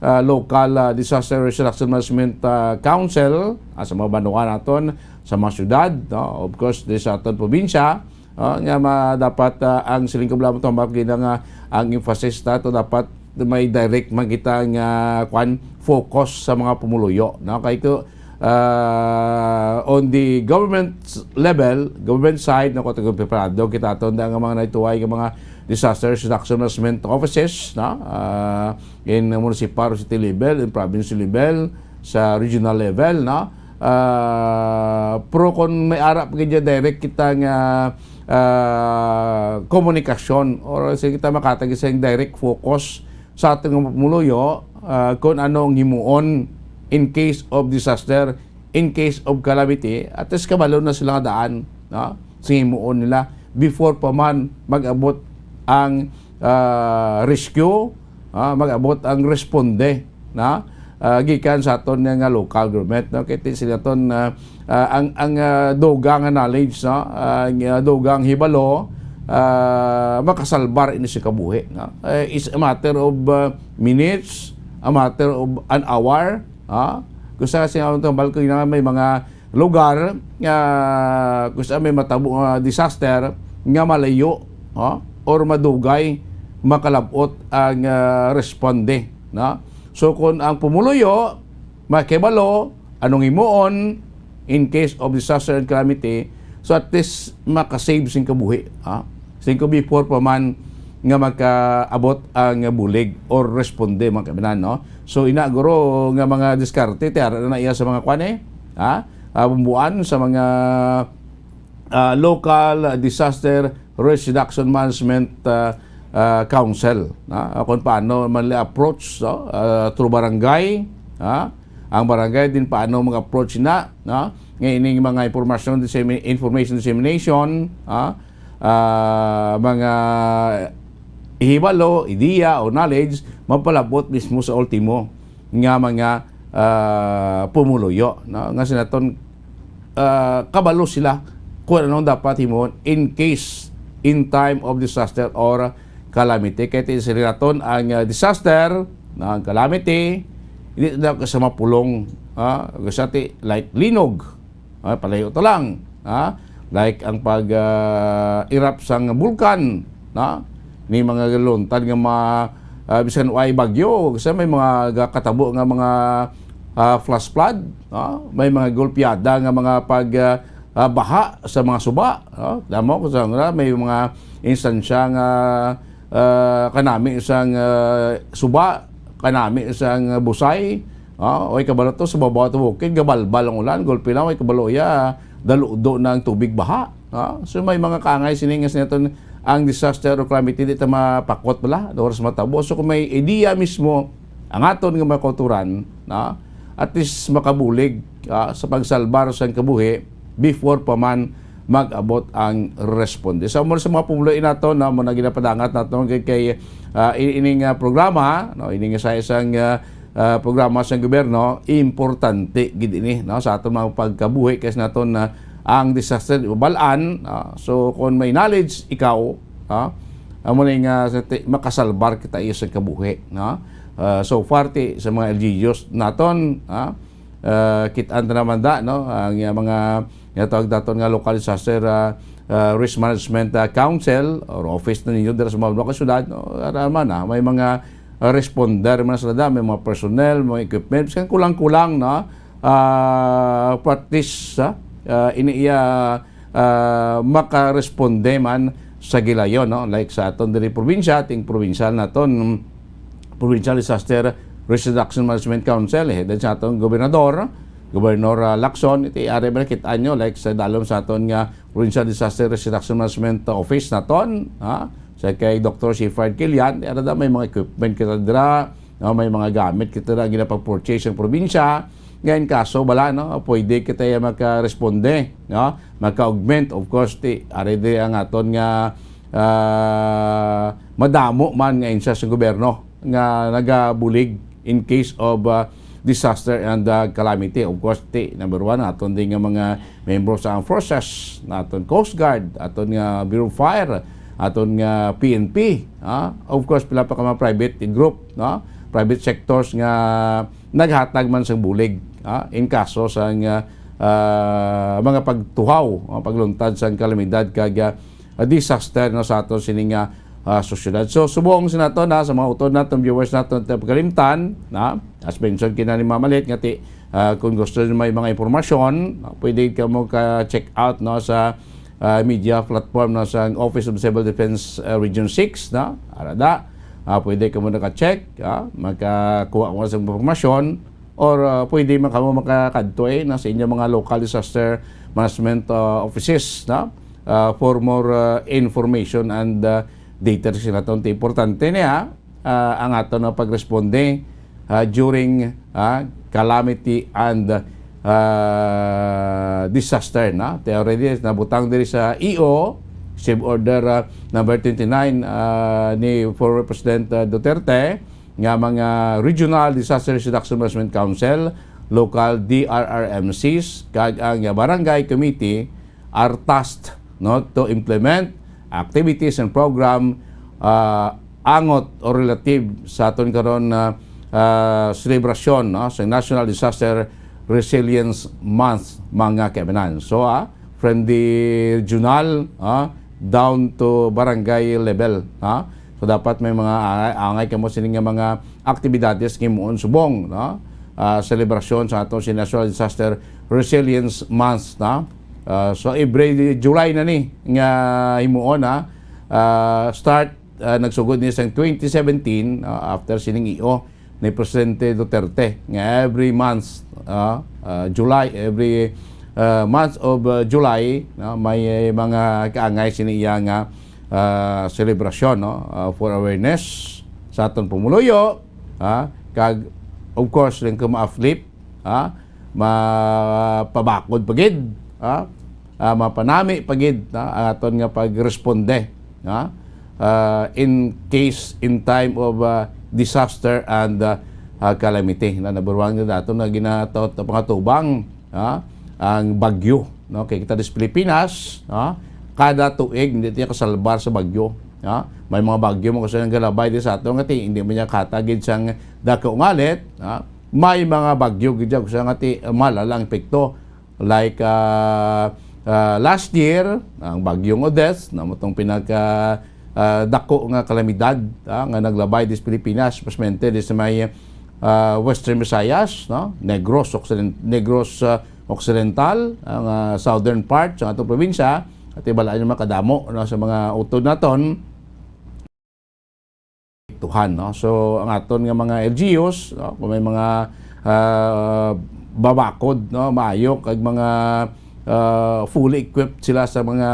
ah, local, ah, disaster risk reduction management, ah, council, ah, sa mga banwa naton, sa mga syudad, no? Of course, di sa aton probinsya, ah, nga ma- dapat, ah, ang siling kabla mo tambak gina nga ang emphasis nato dapat may direct man kita nga kwan focus sa mga pumuluyo, no? Kay ko, ah, on the government level, government side, no, kung preparado kita aton nga mga naituway nga mga disaster reduction management offices, no? Ah, in municipal or city level, in province level, sa regional level, no? Ah, pero kung may ara pa gid direct kita nga, ah, komunikasyon or sa kita makatag sa direct focus sa aton nga pumuluyo, ah, kung ano ang himuon in case of disaster, in case of calamity, at least kabalo na sila nga daan, no, sa himuon nila before pa man mag-abot ang, ah, rescue, ah, mag-abot ang responde, no, ah, gikan sa aton nga, nga local government, no, kay ti- sila ton, ah, ah, ang ang, ah, dugang nga knowledge, no, ah, ang, ah, dugang hibalo, ah, makasalbar ini sa kabuhi, no? Eh, it's a matter of, ah, minutes, a matter of an hour, ha? Kung sa kasi nga tambal ko nga may mga lugar nga kung sa may matabo nga disaster nga malayo, ha? Or madugay makalabot ang, ah, responde, no? So kung ang pumuluyo makibalo anong himuon in case of disaster and calamity, so at least makasave sing kabuhi, ha? Sing ko before pa man nga makaabot ang bulig or responde, mga kaibigan, no? So ina guro nga mga diskarte ti ara na iya sa mga kwan, eh, ha? Ah, bumbuan sa mga, ah, local disaster risk reduction management, ah, ah, council, no? Ah, kung paano man nila approach, no? Ah, through barangay, ha? Ang barangay din paano mag-approach na, no? Nga ining mga impormasyon, dissemi- information dissemination, ha? ah, mga hibalo, ideya o knowledge mapalabot mismo sa ultimo nga mga, ah, pumuluyo, no? Nga sinaton, ah, kabalo sila kung anong dapat himuon in case, in time of disaster or calamity. Kay ti sila naton ang, ah, disaster, no, ang calamity, hindi na sa mapulong, ah, sa ti, like linog, ah, palayo to lang, ah, like ang pag, ah, erupt sang bulkan, na ni mga luntad nga mga, ah, bisan way bagyo, kasi may mga ga-, katabo nga mga, ah, flash flood, no? May mga golpeada nga mga pag, ah, ah, baha sa mga suba, no? Damo ko sa nga may mga instansya nga, ah, kanami sang, ah, suba, kanami sang busay, ah, way kabalo to sa babaw to bukid, gabalbal ang ulan, gulpi lang, way kabalo iya, daludo na ang tubig baha, ah. So may mga kaangay sini nga sinaton ang disaster o calamity di ta mapakot bala, oras matabo. So kung may ideya mismo ang aton nga mga kauturan, no, at least makabulig, ah, sa pagsalbar sang kabuhi before pa man mag-abot ang responde. Sa umor sa mga pumuluyo nato, no, mo na ginapadangat nato kay, kay, ah, in-, ining, ah, programa, no, ining sa isang, ah, ah, programa sa gobyerno, importante gid ini, no, sa aton mga pagkabuhi kay sa naton na ang disaster, balaan, ah, so kung may knowledge ikaw, ah, amo ni nga sa ti-, makasalbar kita iya sa kabuhi, no? Ah, so far ti sa mga L G Us naton, ah, ah, kit-an ta naman da, no? Ang, ah, mga nga tawag daton nga local disaster, ah, ah, risk management, ah, council or office na ninyo dira sa mga lokal syudad, no? Ara man, ah, may mga, ah, responder man sila da, may mga personnel, mga equipment, bisan kulang-kulang, no? Ah, practice, ah, ah, ini iya, ah, makaresponde man sa gilayon, no? Like sa aton diri probinsya, ting provincial naton, Provincial Disaster Risk Reduction Management Council, headed sa aton gobernador, Gobernador, ah, Lacson, iti ari ba nakit-an nyo, like sa dalom sa aton nga Provincial Disaster Risk Reduction Management Office naton, ha? Sa kay Doktor Shepherd Kilian, ara da may mga equipment kita dira, no? May mga gamit kita dira ginapag-purchase ang probinsya. Ngayon, kaso bala, no? Pwede kita ya makaresponde, no? Maka-augment, of course, ti, ari di ang aton nga, ah, madamo man nga insa sa gobyerno nga nagabulig in case of, ah, disaster and, ah, calamity. Of course, ti, number one, aton din nga mga membro sa armed forces, aton Coast Guard, aton nga Bureau of Fire, aton nga P N P, ah. Of course, pila pa ka mga private group, no? Private sectors nga naghatag man sang bulig, ah, in kaso sang, ah, ah, mga pagtuhaw, ah, pagluntad sang kalamidad kag, ah, disaster, no, sa aton sini nga, ah, sosyedad. So, subong sa nato na, sa mga utod naton, viewers naton, ti pagkalimtan, na, as mentioned kina ni Mama Lit, nga ti, ah, kung gusto nyo may mga impormasyon, ah, pwede ka mo ka-check out, no, sa, ah, media platform, no, sa Office of Civil Defense, ah, Region six, no, ara da. Ah, pwede ka mo naka-check, ah, makakuha mo sa impormasyon, or, ah, pwede man kamo makakadto, eh, na sa inyong mga local disaster management, ah, offices, na, ah, for more, ah, information and, ah, data. Sa naton, ti importante niya, ah, ang aton nga pagresponde, ah, during, ah, calamity and, ah, disaster, na. Ti already nabutang diri sa E O, Executive Order, ah, number twenty-nine, ah, ni former President, ah, Duterte, nga mga Regional Disaster Risk Reduction Management Council, local D R R M Cs, kag ang Barangay Committee are tasked, no, to implement activities and program, ah, angot or relative sa aton karon na, ah, selebrasyon, no, sa National Disaster Resilience Month, mga kaibanan. So, ah, from the regional, ah, down to barangay level, ha? So, dapat may mga angay, angay kamo sini nga mga aktibidades nga himuon subong, no? Ah, selebrasyon sa ato si National Disaster Resilience Month, no? Ah, so, every July na ni nga himuon, ha? Ah, start, ah, nagsugod ni sang twenty seventeen, ah, after sining E O, ni Presidente Duterte nga every month, ah, ah, July, every, ah, month of, ah, July, no, may, eh, mga kaangay sini iya nga, ah, selebrasyon, no, ah, for awareness sa aton pumuluyo, ah, kag of course, rin ko ma-uplift, ah, mapabakod pa gid, ah, ah, mapanami pa gid, no, ang aton nga pagresponde, no, ah, in case, in time of, ah, disaster and, ah, ah, calamity. Na number one nga dato na ginataot na pangatubang, no, ang bagyo, no? Kay kita sa Pilipinas, no, kada tuig hindi tayo kasalbar sa bagyo, no? May mga bagyo mo kasi nang galabay di sa ato nga ti, hindi man niya katagid sang dako nga alit, no? May mga bagyo gid siya nga ti malalang epekto. Like, ah, ah, last year, ang Bagyong Odette, na mo tong pinaka, ah, dako nga kalamidad, ah, nga naglabay dis Pilipinas, especially dis may, ah, Western Visayas, no? Negros Occiden-, Negros, ah, Occidental, ang, ah, southern part sa atong probinsya, at ibalaan yung mga kadamo, no, sa mga utod naton. Tuhan, no? So, ang aton nga mga L G Us, no, kung may mga, ah, babakod, no, maayo kag mga, ah, fully equipped sila sa mga,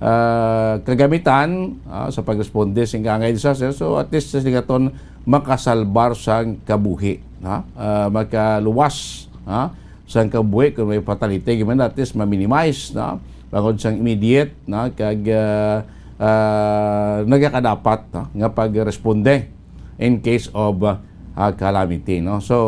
ah, kagamitan, ah, sa pagresponde sa angay disaster. So, at least sa aton makasalbar sang kabuhi, no? Ah, makaluwas, no? Sang kabuhi, kung may fatality, giman at least ma-minimize, no? Bangod sang immediate, no? Kag, ah, ah, nagakadapat, no, nga pagresponde in case of, ah, calamity, no? So,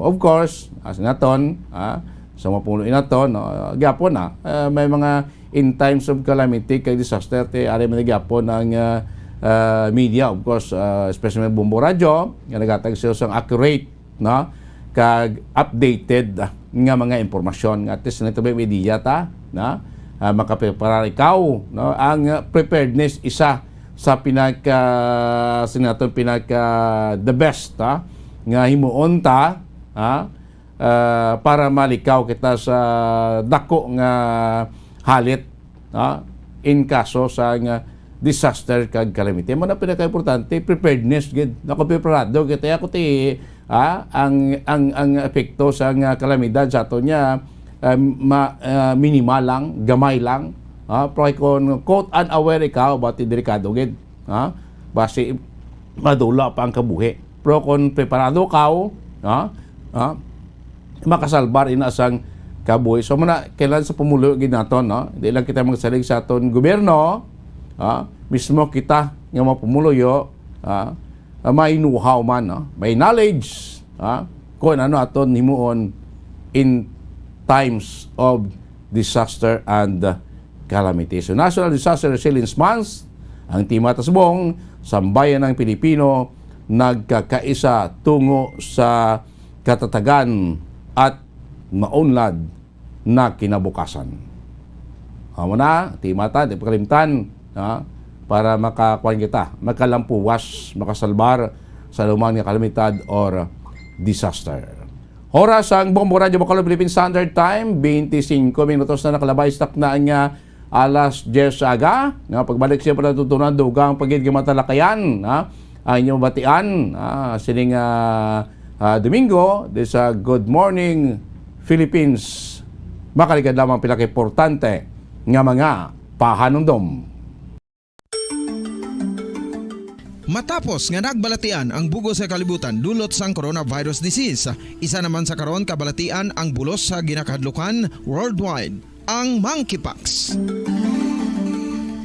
of course, as naton, ah, sa mga pumulo naton, no, gyapon na, ah, may mga in times of calamity kag disaster, ti ari man gyapon ang, ah, ah, media, of course, ah, especially Bombo Radyo, nga nagatag sila sang accurate, no, kag updated, ah, nga mga impormasyon. Nga at least nito may idea ta, no? Ah, makaprepara ikaw, no? Ang, ah, preparedness isa sa pinaka, sa naton pinaka the best, ha? Nga himuon ta, ha? Ah, para malikaw kita sa dako nga halit, ha? In kaso sa nga disaster kag calamity. Mo na pinaka-importante, preparedness gid. Nako preparado kita ako ti, ah, ang, ang, ang epekto sa nga kalamidad sa ato niya, ah, ma-, ah, minimal lang, gamay lang. Ah, pero kung caught unaware ikaw, bati delikado gid. Ha? Basi madula pa ang kabuhi. Pero kung preparado ka, ha? Ha? Makasalbar ina sang kabuhi. So, muna, kailan sa pumuluyo gid naton, no? Di lang kita magsalig sa aton gobyerno, ha? Mismo kita nga mga pumuluyo, ha? Ah, may know-how man, no? May knowledge, ha? Kung ano aton himuon in times of disaster and calamity. So, National Disaster Resilience Month, ang Team Atasbong, sambayan ng Pilipino, nagkakaisa tungo sa katatagan at maunlad na kinabukasan. Amo na, timata, di pagkalimtan, ha? Para makakuan kita, makalampuwas, makasalbar sa lumang nga kalamidad or disaster. Oras ang Bombo Radyo Bacolod Philippine Standard Time, twenty-cinco minutos na nakalabay sa takna nga alas diyes sa aga. Nga pagbalik siya pala tutunan, dugang pagid nga matalakayan, ha? Ang inyong batian, ah, sining, ah, ah, Domingo, di sa Good Morning Philippines. Makaligad lamang pila ka importante nga mga pahanumdom. Matapos nga nagbalatian ang bug-os nga kalibutan dulot sang coronavirus disease, isa naman sa karon kabalatian ang bulos sa ginakahadlukan worldwide, ang monkeypox.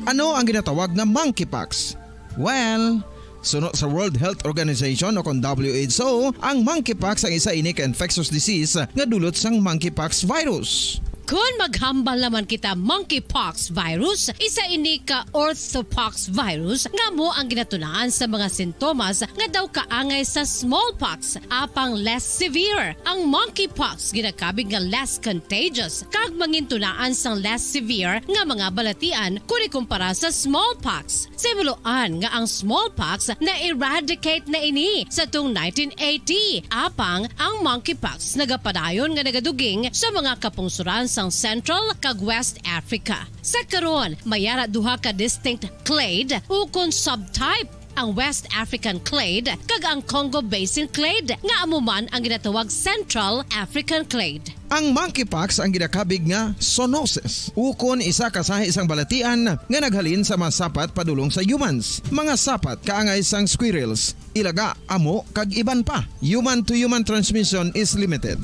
Ano ang ginatawag nga monkeypox? Well, suno sa World Health Organization o kon W H O, ang monkeypox ang isa ini ka infectious disease nga dulot sang monkeypox virus. Kon maghambal naman kita monkeypox virus, isa ini ka orthopox virus nga amo ang ginatunaan sa mga sintomas nga daw kaangay sa smallpox, apang less severe. Ang monkeypox ginakabig nga less contagious kag mangintunaan sang less severe nga mga balatian kon ikumpara sa smallpox. Sa himuloan nga ang smallpox na-eradicate na ini sa tung nineteen eighty, apang ang monkeypox nagapadayon nga nagaduging sa mga kapungsoran sang Central kag West Africa. Sa karon, may ara duha ka distinct clade ukon subtype, ang West African clade kag ang Congo Basin clade, nga amo man ang ginatawag Central African clade. Ang monkeypox ang ginakabig nga zoonosis, ukon isa ka sahi sang balatian nga naghalin sa mga sapat padulong sa humans, mga sapat kaangay sang squirrels, ilaga, amo, kag iban pa. Human to human transmission is limited.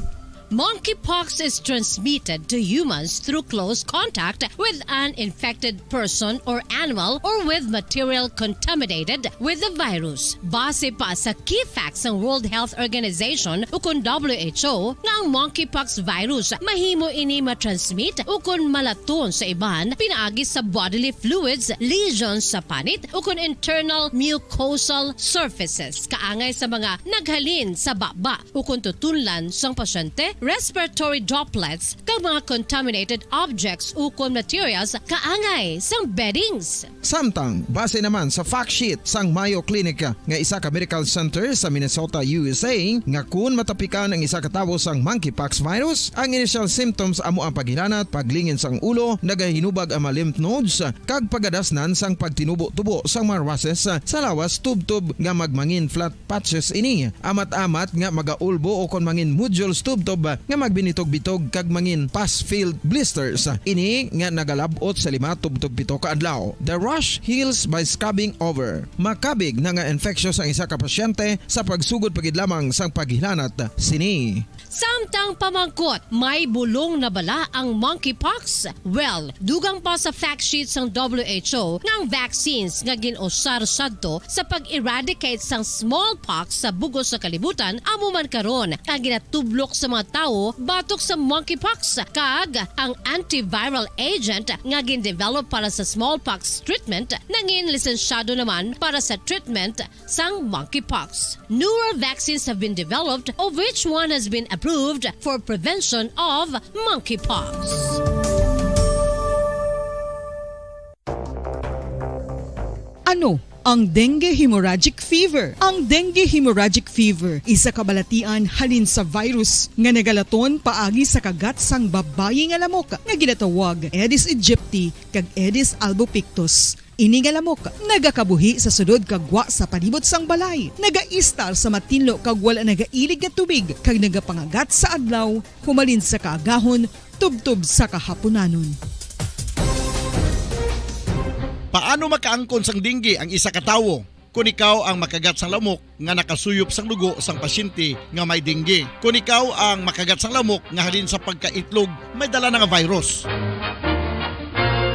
Monkeypox is transmitted to humans through close contact with an infected person or animal or with material contaminated with the virus. Base pa sa key facts sang World Health Organization ukon W H O nga ang monkeypox virus mahimo ini matransmit ukon malaton sa iban pinaagi sa bodily fluids, lesions sa panit ukon internal mucosal surfaces, kaangay sa mga naghalin sa baba ukon tutunlan sang pasyente, respiratory droplets, kag mga contaminated objects ukon materials kaangay sang beddings. Samtang, base naman sa fact sheet sang Mayo Clinic nga isa ka medical center sa Minnesota, U S A, nga kun matapikan ang isa ka tawo sang monkeypox virus, ang initial symptoms amo ang paghilanat, paglingin sang ulo, nagahinubag ang mga lymph nodes, kag pagadasnan sang pagtinubo-tubo sang mga rushes sa lawas tubtob nga magmangin flat patches ini. Amat-amat nga magaulbo ukon mangin nodules tubtob nga magbinitog-bitog kag mangin pus-filled blisters. Ini nga nagalab-ot sa lima tubtob pito ka adlaw. The rash heals by scabbing over. Makabig na nga infectious ang isa ka pasyente sa pagsugod pa gid lamang sang paghilanat sini. Samtang pamangkot, may bulong na bala ang monkeypox? Well, dugang pa sa fact sheet sang W H O nga ang vaccines nga gin-usar sadto sa pag-eradicate sang smallpox sa bug-os nga kalibutan amo man karon ang ginatublok sa mga tawo batok sa monkeypox, kag ang antiviral agent nga gin-develop para sa smallpox treatment nangin lisensyado naman para sa treatment sang monkeypox. Newer vaccines have been developed, of which one has been approved for prevention of monkeypox. Ano ang dengue hemorrhagic fever? Ang dengue hemorrhagic fever isa ka balatian halin sa virus nga nagalaton paagi sa kagat sang babayi nga lamok nga ginatawag Aedes aegypti kag Aedes albopictus. Ini nga lamok nagakabuhi sa sulod kag gwa sa palibot sang balay. Nagaistar sa matinlo kag wala nagailig nga tubig kag nagapangagat sa adlaw humalin sa kaagahon tubtob sa kahapunanon. Paano makaangkon sang dengue ang isa ka tawo? Kon ikaw ang makagat sang lamok nga nakasuyop sang dugo sang pasyente nga may dengue. Kon ikaw ang makagat sang lamok nga halin sa pagkaitlog may dala na nga virus.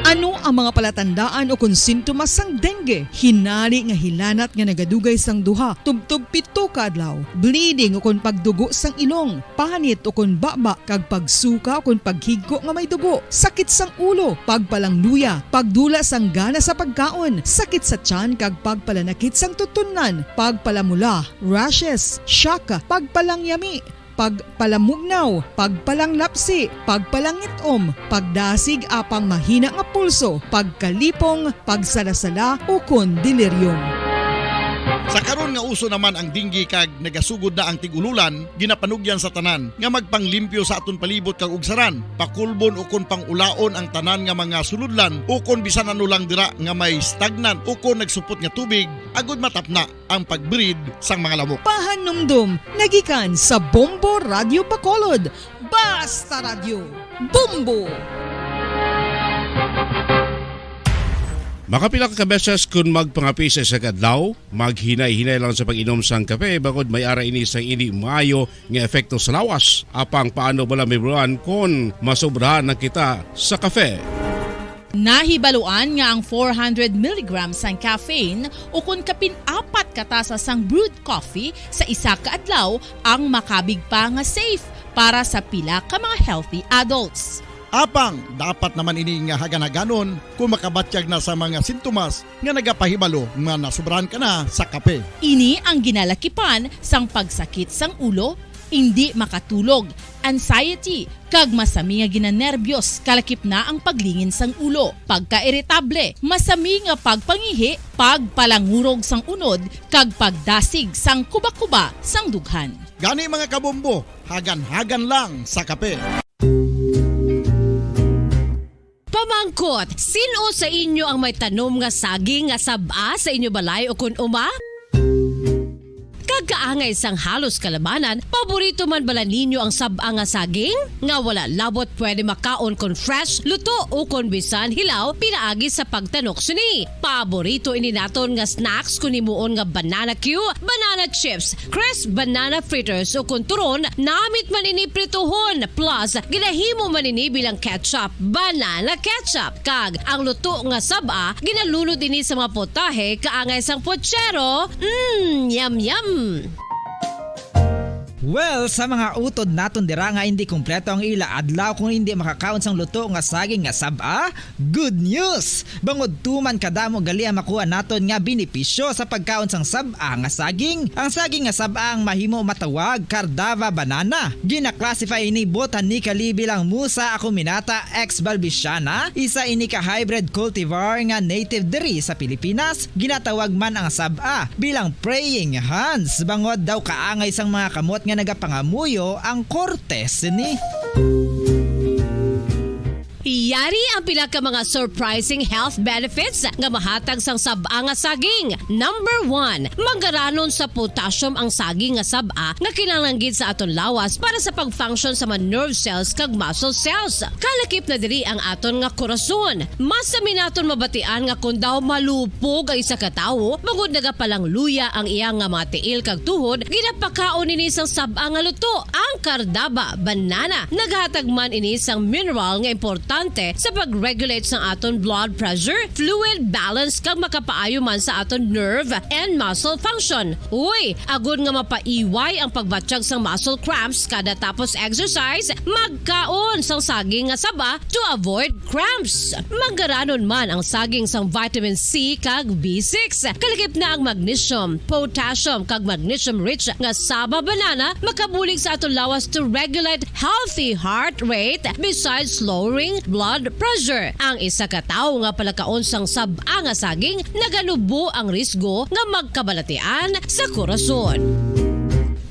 Ano ang mga palatandaan ukon sintomas sang dengue? Hinari nga hilanat nga nagadugay sang duha tubtob pito ka adlaw, bleeding ukon pagdugo sang ilong, panit ukon baba kag pagsuka ukon paghigko nga may dugo, sakit sang ulo, pagpalangluya, pagdula sang gana sa pagkaon, sakit sa tiyan kag pagpalanakit sang tutunlan, pagpalamula, rashes, shock, pagpalangyami, pagpalamugnaw, pagpalanglapsi, pagpalangit-om, pagdasig apang mahina nga pulso, pagkalipong, pagsalasala, ukon delirium. Sa karon nga uso naman ang dengue kag nagasugod na ang tig-ululan, ginapanugyan sa tanan nga magpanglimpyo sa aton palibot kag ugsaran, pakulbon ukon pang-ulaon ang tanan nga mga sulodlan ukon bisan ano lang dira nga may stagnant ukon nagsupot nga tubig, agod matapna ang pag-breed sang mga lamok. Pahanumdom nga gikan sa Bombo Radyo Bacolod, Basta Radyo, Bombo! Makapila ka beses kon magpangape sa isa ka adlaw, maghinay-hinay lang sa pag-inom sang kape, bangod may ara ini sang indi maayo nga epekto sa lawas. Apang paano bala mahibaluan kon masobrahan na kita sa kape? Nahibaluan nga ang four hundred milligrams sang caffeine ukon kapin apat ka tasa sang brewed coffee sa isa ka adlaw ang makabig pa nga safe para sa pila ka mga healthy adults. Apang dapat naman ini nga hagan-haganon kon makabatyag na sa mga sintomas nga nagapahibalo nga nasobrahan ka na sa kape. Ini ang ginalakipan sang pagsakit sang ulo, indi makatulog, anxiety, kag masami nga ginanerbiyos, kalakip na ang paglingin sang ulo, pagkairitable, masami nga pagpangihi, pagpalangurog sang unod, kag pagdasig sang kubakuba sang dughan. Gani, mga kabombo, hagan-hagan lang sa kape. Pamangkot, sin-o sa inyo ang may tanom nga saging nga sab-a sa inyo balay ukon uma? kag kaangay sang halos kalabanan, paborito man bala ninyo ang sab-a nga saging? Nga wala labot pwede makaon kon fresh, luto, o kon bisan hilaw pinaagi sa pagtanok sini. Paborito ini naton nga snacks kon himuon nga banana cue, banana chips, crisp banana fritters, o kon turon, namit man ini prituhon, plus ginahimo man ini bilang ketchup, banana ketchup. Kag ang luto nga sab-a, ginalunod ini sa mga potahe kaangay sang pochero. Mm, yum, yum! Well, sa mga utod naton dira nga hindi kompleto ang ila adlaw kung hindi makakaon sang luto nga saging nga sab-a, good news! Bangod tuman kadamo gali ang makuha naton nga benepisyo sa pagkaon sang sab-a nga saging. Ang saging nga sab-a ang mahimo matawag Cardava banana. Gina-classify ini botanically bilang Musa acuminata ex balbisiana, isa ini ka hybrid cultivar nga native diri sa Pilipinas. Ginatawag man ang sab-a bilang praying hands, bangod daw kaangay sang mga kamot nga nagapangamuyo ang korte sini. Yari ang pila ka mga surprising health benefits nga mahatag sang sab-a nga saging. Number one, manggaranon sa potassium ang saging nga sab-a nga kinahanglan gid sa aton lawas para sa pag-function sa mga nerve cells kag muscle cells. Kalakip na diri ang aton nga korason. Mas sami naton mabatian nga kon daw malupog ang isa ka tawo, bangod nagapalangluya ang iya nga mga tiil kag tuhod, ginapakaon ini sang sab-a nga luto, ang Cardaba banana. Naghatag man ini sang mineral nga importante sa pag-regulate sang aton blood pressure, fluid balance, kag makapaayo man sa aton nerve and muscle function. Uy, agod nga mapaiway ang pagbatyag sang muscle cramps kada tapos exercise, magkaon sang saging nga saba to avoid cramps. Manggaranon man ang saging sang vitamin C kag B six. Kalakip na ang magnesium, potassium, kag magnesium-rich nga saba banana makabulig sa aton lawas to regulate healthy heart rate besides lowering blood pressure. Ang isa ka tawo nga palakaon sang sab-a nga saging naganubo ang risgo nga magkabalatian sa korason.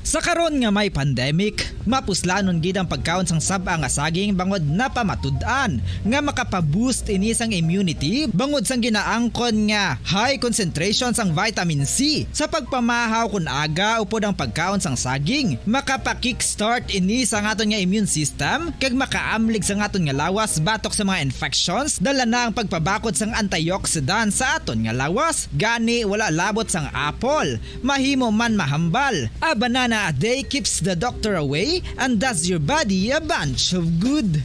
Sa karon nga may pandemic, mapuslanon gid ang pagkaon sang sab-a nga saging bangod napamatud-an nga makapa-boost ini sang immunity bangod sang ginaangkon nga high concentration sang vitamin C sa pagpamahaw kon aga upod ang pagkaon sang saging. Makapa-kickstart ini sa aton nga immune system kag makaamlig sa aton nga lawas batok sa mga infections. Dala na ang pagpabakod sang antioxidant sa aton nga lawas. Gani, wala labot sang apple. Mahimo man mahambal. A banana a day keeps the doctor away and does your body a bunch of good.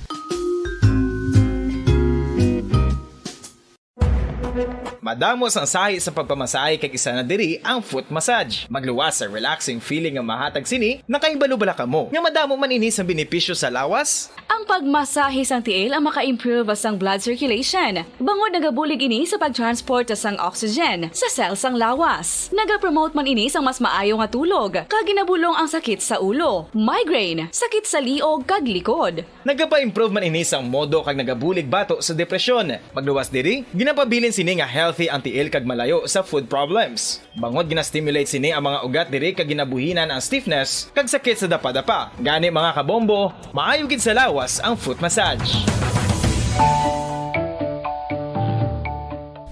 Madamo sang sahi sa pagpamasahe kag isa na diri ang foot massage. Magluwas sa relaxing feeling nga mahatag sini, nakahibalo bala kamo nga madamo man ini sang benepisyo sa lawas? Ang pagmasahe sang tiil ang maka-improve sang blood circulation, bangod nagabulig ini sa pag-transport sang oxygen sa cell sang lawas. Nagapromote man ini sang mas maayo nga tulog, kag ginabulong ang sakit sa ulo, migraine, sakit sa liog, kag likod. Nagapa-improve man ini sang modo kag nagabulig bato sa depresyon. Magluwas diri, ginapabilin sini nga healthy ang tiil kag malayo sa food problems. Bangod gina-stimulate sini ang mga ugat diri kag ginabuhinan ang stiffness kag sakit sa dapadapa. Gani, mga kabombo, maayo gid sa lawas ang foot massage.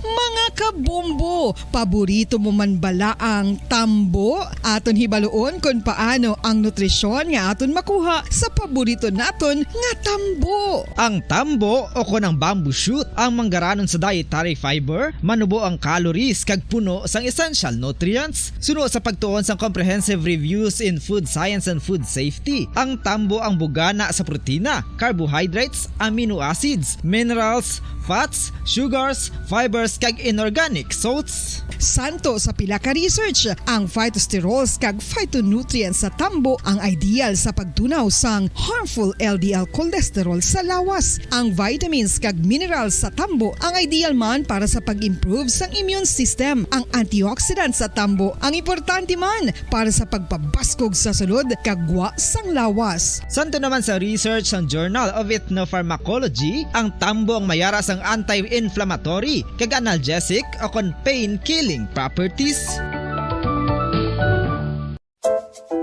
Mga kabombo, paborito mo man bala ang tambo? Aton hibaluon kon paano ang nutrisyon nga aton makuha sa paborito naton nga tambo. Ang tambo, o kon ang bamboo shoot, ang manggaranon sa dietary fiber, manubo ang calories kag puno sang essential nutrients. Suno sa pagtuon sang Comprehensive Reviews in Food Science and Food Safety, ang tambo ang bugana sa protina, carbohydrates, amino acids, minerals, fats, sugars, fibers, kag inorganic salts. Santo sa pila ka research, ang phytosterols kag phytonutrients sa tambo ang ideal sa pagtunaw sang harmful L D L cholesterol sa lawas. Ang vitamins kag minerals sa tambo ang ideal man para sa pag-improve sang immune system. Ang antioxidants sa tambo ang importante man para sa pagpabaskog sa sulod kag gwa sang lawas. Santo naman sa research sang Journal of Ethnopharmacology, ang tambo ang mayara sang anti-inflammatory kag analgesic o kon pain-killing properties.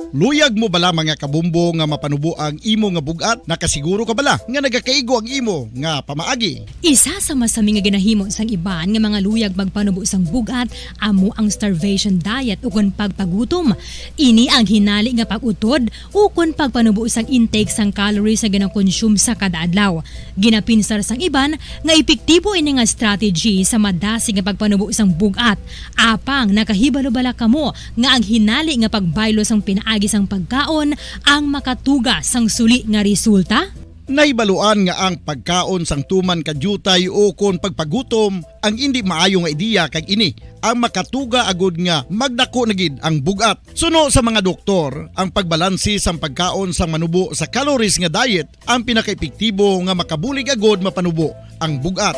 Luyag mo bala, mga kabombo, nga mapanubo ang imo nga bug-at? Nakasiguro ka bala nga nagakaigo ang imo nga pamaagi? Isa sa masami nga ginahimo sang iban nga mga luyag magpanubo sang bug-at amo ang starvation diet ukon pagpagutom. Ini ang hinali nga pag-utod ukon pagpanubo sang intake sang calories nga ginakonsume sa kada adlaw. Ginapinsar sang iban nga epektibo ini nga strategy sa madasig nga pagpanubo sang bug-at. Apang nakahibalo bala kamo nga ang hinali nga pagbaylo sang pinaagi sang pagkaon ang makatuga sang suli nga resulta? Nahibaluan nga ang pagkaon sang tuman ka diutay ukon pagpagutom ang indi maayo nga ideya, kag ini ang makatuga agud nga magdako na gid ang bug-at. Suno sa mga doktor, ang pagbalanse sang pagkaon sang manubo sa calories nga diet ang pinakaepektibo nga makabulig agud mapanubo ang bug-at.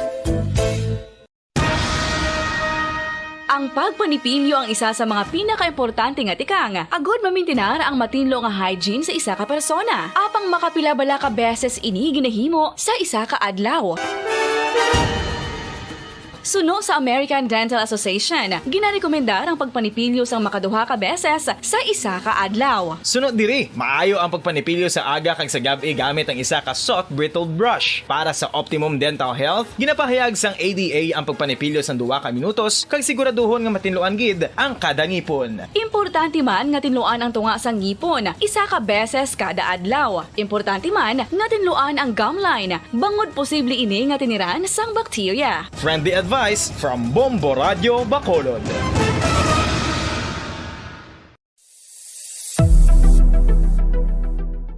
Ang pagpanipilyo ang isa sa mga pinakaimportante nga tikang agud mamintinar ang matinlo nga hygiene sa isa ka persona. Apang makapila bala ka beses ini ginahimo sa isa ka adlaw? Suno sa American Dental Association, ginarekomendar ang pagpanipilyo sang makaduha ka beses sa isa ka adlaw. Suno diri, maayo ang pagpanipilyo sa aga kag sa gab-i gamit ang isa ka soft bristled brush. Para sa optimum dental health, ginapahayag sang A D A ang pagpanipilyo sang duha ka minutos kag siguraduhon nga matinluan gid ang kada ngipon. Importante man nga tinluan ang tunga sang ngipon isa ka beses kada adlaw. Importante man nga tinluan ang gum line, bangod posible ini nga tiniran sang bakterya. Friendly advice from Bombo Radyo Bacolod.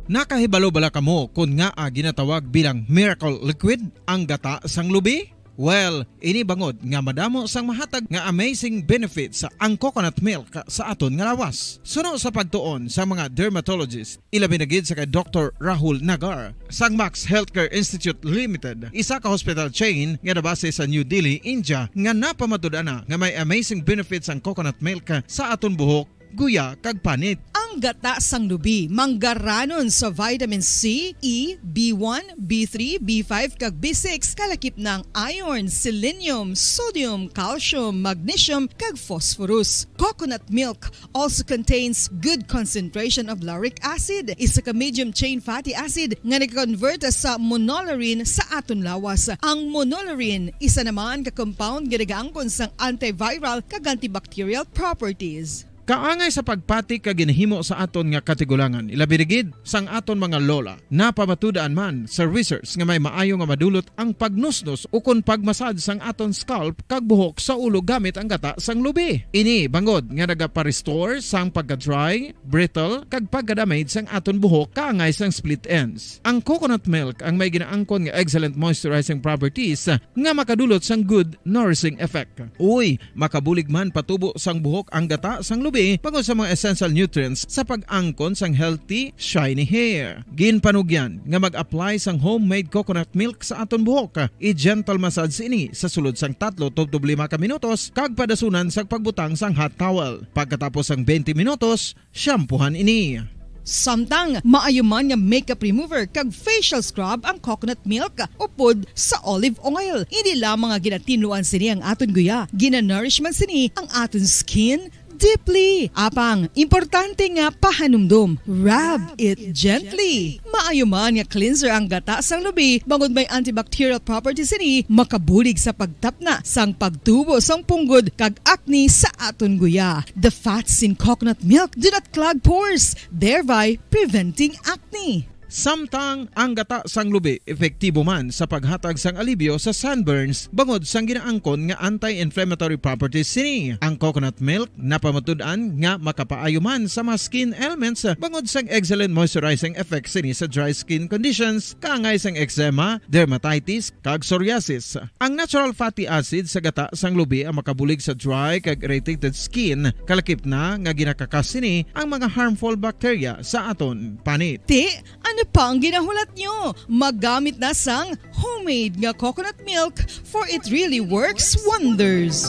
Nakahibalo bala kamo kon ngaa ginatawag bilang miracle liquid ang gata sang lubi? Well, ini bangod nga madamo sang mahatag nga amazing benefits ang coconut milk sa aton nga lawas. Suno sa pagtuon sa mga dermatologist, ilabi na gid sa kay Doktor Rahul Nagar sang Max Healthcare Institute Limited, isa ka hospital chain nga nabase sa New Delhi, India, nga napamatud-an na nga may amazing benefits ang coconut milk sa aton buhok, guya, kag panit. Ang gata sang lubi manggaranon sa vitamin C, E, B one, B three, B five, kag B six, kalakip na ang iron, selenium, sodium, calcium, magnesium, kag phosphorus. Coconut milk also contains good concentration of lauric acid, isa ka medium chain fatty acid nga nag-convert sa monolaurin sa aton lawas. Ang monolaurin, isa naman ka compound nga nagaangkon sang antiviral kag antibacterial properties. Kaangay sa pagpati kag ginahimo sa aton nga katigulangan, ilabi na gid sang aton mga lola. Napamatud-an man sa research nga may maayo nga madulot ang pagnusnos ukon pagmasad sang aton scalp kag buhok sa ulo gamit ang gata sang lubi. Ini bangod nga nagapa-restore sang pagka-dry, brittle, kag pagka-damage sang aton buhok kaangay sang split ends. Ang coconut milk ang may ginaangkon nga excellent moisturizing properties nga makadulot sang good nourishing effect. Uy, makabulig man patubo sang buhok ang gata sang lubi bangod sa mga essential nutrients sa pag-angkon sang healthy, shiny hair. Ginpanugyan nga mag-apply sang homemade coconut milk sa aton buhok. I-gentle massage ini sa sulod sang tatlo tubtob lima ka minutos kag padasunan sang pagbutang sang hot towel. Pagkatapos sang twenty minutos, shampoohan ini. Samtang maayo man nga makeup remover kag facial scrub ang coconut milk upod sa olive oil. Hindi lamang nga ginatinluan sini ang aton guya, ginanourish man sini ang aton skin deeply. Apang importante nga pahanumdom, rub it gently. Maayo man nga cleanser ang gata sang lubi, bangod may antibacterial properties sini, makabulig sa pagtapna sang pagtubo sang punggod kag acne sa aton guya. The fats in coconut milk do not clog pores, thereby preventing acne. Samtang ang gata sang lubi epektibo man sa paghatag sang alibyo sa sunburns bangod sang ginaangkon nga anti-inflammatory properties sini. Ang coconut milk napamatud-an nga makapaayo man sa mga skin ailments bangod sang excellent moisturizing effect sini sa dry skin conditions, kaangay sang eczema, dermatitis, kag psoriasis. Ang natural fatty acid sa gata sang lubi ang makabulig sa dry kag irritated skin, kalakip na nga ginakakas sini ang mga harmful bacteria sa aton panit. Ti, ano pa ang ginahulat nyo? Magamit na sang homemade nga coconut milk, for it really works wonders.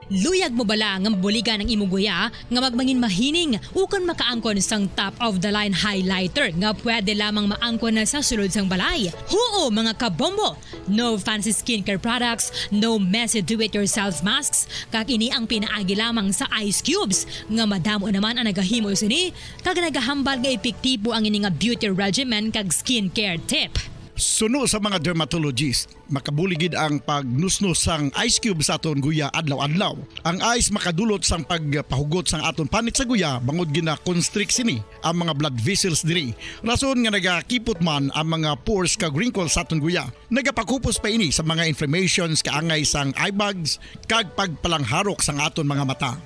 Luyag mo bala nga mabuligan ang imo guya nga magmangin mahining ukon makaangkon sang top of the line highlighter nga pwede lamang maangkon na sa sulod sang balay? Huo, mga kabombo! No fancy skincare products, no messy do-it-yourself masks, kag ini ang pinaagi lamang sa ice cubes nga madamo naman ang nagahimo sini kag nagahambal nga epektibo ang ini nga beauty regimen kag skincare tip. Suno sa mga dermatologist, makabulig gid ang pagnusnos sang ice cube sa aton guya adlaw-adlaw. Ang ice makadulot sang pagpahugot sang aton panit sa guya bangod gina-constrict sini ang mga blood vessels diri, rason nga nagakipot man ang mga pores kag wrinkles sa aton guya. Nagapakupos pa ini sa mga inflammations kaangay sang eye bags kag pagpalangharok sang aton mga mata.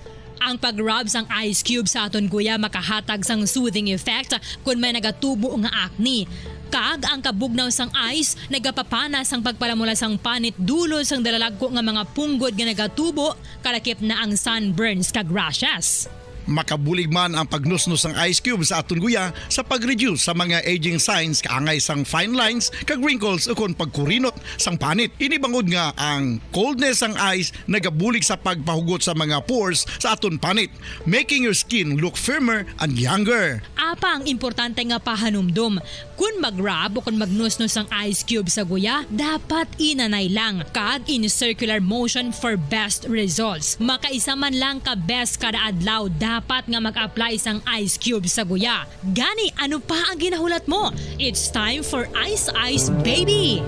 Ang pag-rub sang ice cube sa aton guya makahatag sang soothing effect kon may nagatubo nga acne. Kag ang kabugnaw sang ice nagapapana sang pagpalamula sang panit dulot sang dalalagko nga mga punggod nga nagatubo, kalakip na ang sunburns kag rashes. Makabulig man ang pagnusnos sang ice cube sa aton guya sa pag-reduce sa mga aging signs kaangay sang fine lines kag wrinkles ukon pagkurinot sang panit. Ini bangod nga ang coldness sang ice nagabulig sa pagpahugot sa mga pores sa aton panit, making your skin look firmer and younger. Apang importante nga pahanumdom, kon mag-rub o kon magnusnos ang ice cube sa guya, dapat inanay lang kag in circular motion for best results. Makaisa man lang ka beses kada adlaw dapat nga mag-apply sang ice cube sa guya. Gani, ano pa ang ginahulat mo? It's time for Ice Ice Baby!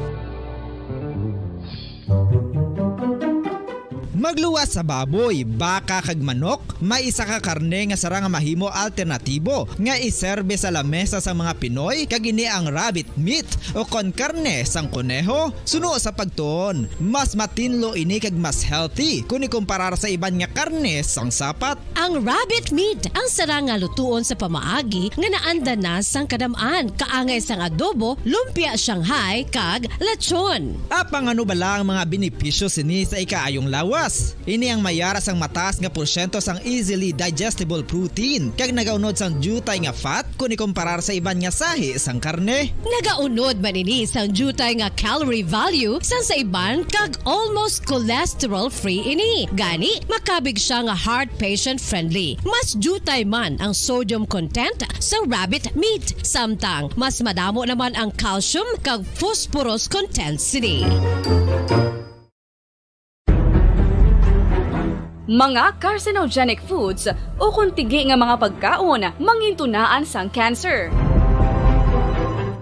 Magluwas sa baboy, baka kag manok, may isa ka karne nga sarang nga mahimo alternatibo nga iserbe sa lamesa sang mga Pinoy, kag ini ang rabbit meat o kon karne sang koneho. Suno sa pagtuon, mas matinlo ini kag mas healthy kon ikumparar sa iban nga karne sang sapat. Ang rabbit meat ang sarang nga lutuon sa pamaagi nga naanda na sang kadam-an, kaangay sang adobo, lumpia Shanghai, kag lechon. Apang ano bala ang mga benepisyo sini sa ikaayong lawas? Ini ang mayara sang mataas nga porsyento sang easily digestible protein kag nagaunod sang diutay nga fat kon ikumparar sa iban nga sahi sang karne. Nagaunod man ini sang diutay nga calorie value sang sa iban kag almost cholesterol-free ini. Gani, makabig sia nga heart patient-friendly. Mas diutay man ang sodium content sa rabbit meat, samtang mas madamo naman ang calcium kag phosphorus content sini. Mga carcinogenic foods ukon tigi nga mga pagkaon mangintunaan sang cancer.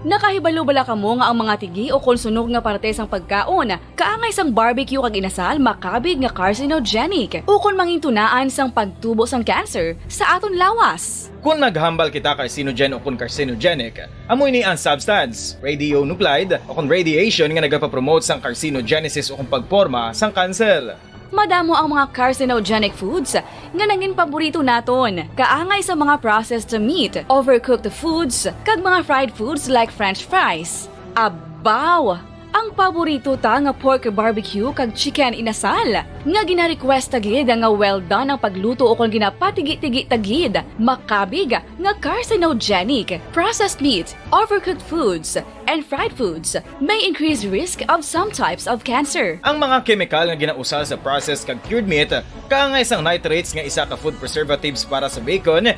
Nakahibalo bala kamo nga ang mga tigi ukon sunog nga parte sang pagkaon, kaangay sang barbecue kag inasal, makabig nga carcinogenic ukon mangintunaan sang pagtubo sang cancer sa aton lawas? Kon naghambal kita carcinogen ukon carcinogenic, amo ini ang substance, radionuclide, ukon radiation nga nagapapromote sang carcinogenesis ukon pagporma sang kanser. Madamo ang mga carcinogenic foods nga nangin paborito naton, kaangay sa mga processed meat, overcooked foods, kag mga fried foods like French fries. Abaw! Ang paborito ta nga pork barbecue kag chicken inasal, nga gina-request ta gid nga well done ang pagluto ukon ginapatigi-tigi ta gid, makabig nga carcinogenic. Processed meat, overcooked foods, and fried foods may increase risk of some types of cancer. Ang mga kemikal nga ginausal sa processed kag cured meat, kaangay sang nitrates nga isa ka food preservatives para sa bacon,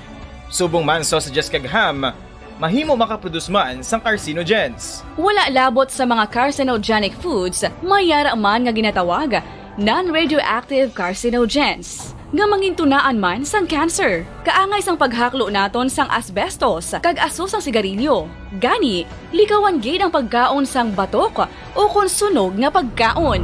subong man sausages kag ham, mahimo makaproduce man sang carcinogens. Wala labot sa mga carcinogenic foods, may yara man nga ginatawag non-radioactive carcinogens, nga mangintunaan man sang cancer. Kaangay sang paghaklo naton sang asbestos kag aso sang sigarilyo. Gani, likawan gid ang pagkaon sang batok ukon sunog nga pagkaon.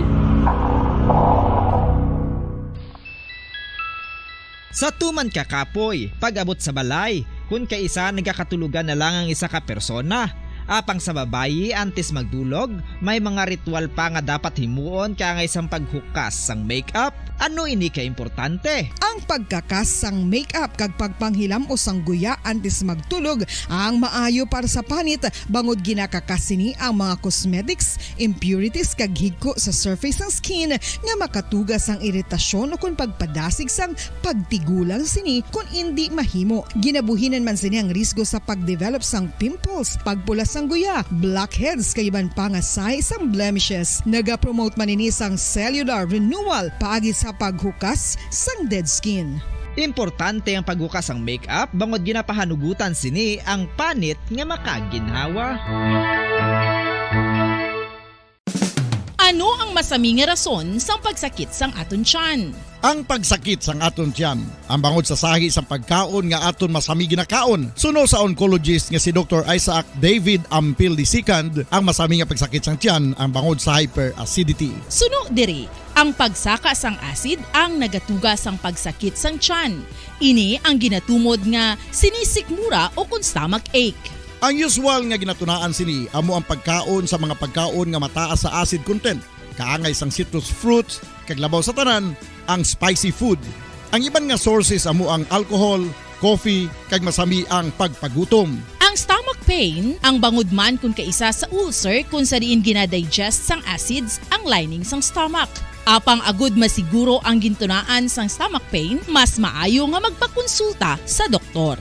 Sa tuman ka kapoy, pag-abot sa balay, kon kaisa nagakatulogan na lang ang isa ka persona. Apang sa babayi, antes magdulog, may mga ritual pa nga dapat himuon kaangay sang paghukas sang makeup. Ano ini ka importante? Ang pagkakas sang makeup kag pagpanghilam-os sang guya antes magtulog ang maayo para sa panit, bangod ginakakas sini ang mga cosmetics, impurities kag higko sa surface sang skin nga makatuga sang iritasyon ukon pagpadasig sang pagtigulang sini kon indi mahimo. Ginabuhinan man sini ang risgo sa pagdevelop sang pimples, pagpula sang guya, blackheads kag iban pa nga sahi sang blemishes. Nagapromote man ini sang cellular renewal paagi sa Paghukas sang dead skin. Importante ang paghukas sang makeup bangod ginapahanugutan sini ang panit nga makaginhawa. Ano ang masami nga rason sang pagsakit sang aton tiyan? Ang pagsakit sang aton tiyan, ang bangod sa sahi sang pagkaon nga aton masami ginakaon. Suno sa oncologist nga si Doktor Isaac David Ampil the second, ang masami nga pagsakit sang tiyan ang bangod sa hyperacidity. Suno diri, ang pagsaka sang acid ang nagatuga sang pagsakit sang tiyan. Ini ang ginatumod nga sinisikmura o kon stomach ache. Ang usual nga ginatunaan sini amo ang pagkaon sa mga pagkaon nga mataas sa acid content, kaangay sang citrus fruits, kag labaw sa tanan, ang spicy food. Ang iban nga sources amo ang alcohol, coffee, kag masami ang pagpagutom. Ang stomach pain, ang bangod man kon kaisa sa ulcer kon sa diin ginadigest sang acids ang lining sang stomach. Apang agud masiguro ang gintunaan sang stomach pain, mas maayo nga magpakonsulta sa doktor.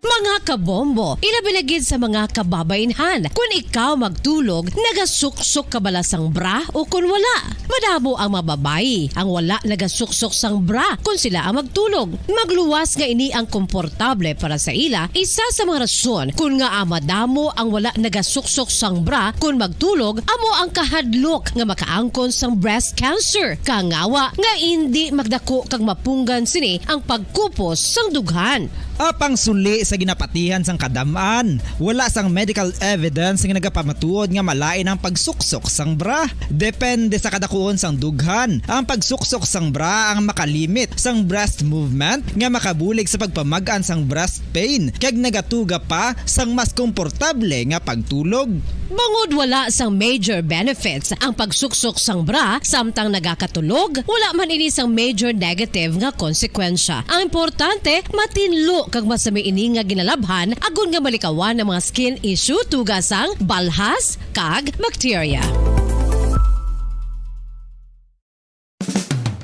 Mga kabombo, ilabi na gid sa mga kababainhan, kun ikaw magtulog, nagasuksok ka bala sang bra o kun wala? Madamo ang mga babayi ang wala nagasuksok sang bra kun sila ang magtulog. Magluwas nga ini ang komportable para sa ila, isa sa mga rason kun ngaa madamo ang wala nagasuksok sang bra kun magtulog amo ang kahadlok nga makaangkon sang breast cancer, kangawa nga indi magdako kag mapunggan sini ang pagkupos sang dughan. Apang suli sa ginapatihan sang kadam-an, wala sang medical evidence nga nagapamatuod nga malain ang pagsuksok sang bra. Depende sa kadakuon sang dughan, ang pagsuksok sang bra ang makalimit sang breast movement nga makabulig sa pagpamag-an sang breast pain kag nagatuga pa sang mas komportable nga pagtulog. Bangod wala sang major benefits ang pagsuksok sang bra samtang nagakatulog, wala man ini sang major negative nga konsekwensya. Ang importante, matinlo kag masami ini nga ginalabhan agod nga malikawan ang mga skin issue tuga sang balhas kag bakterya.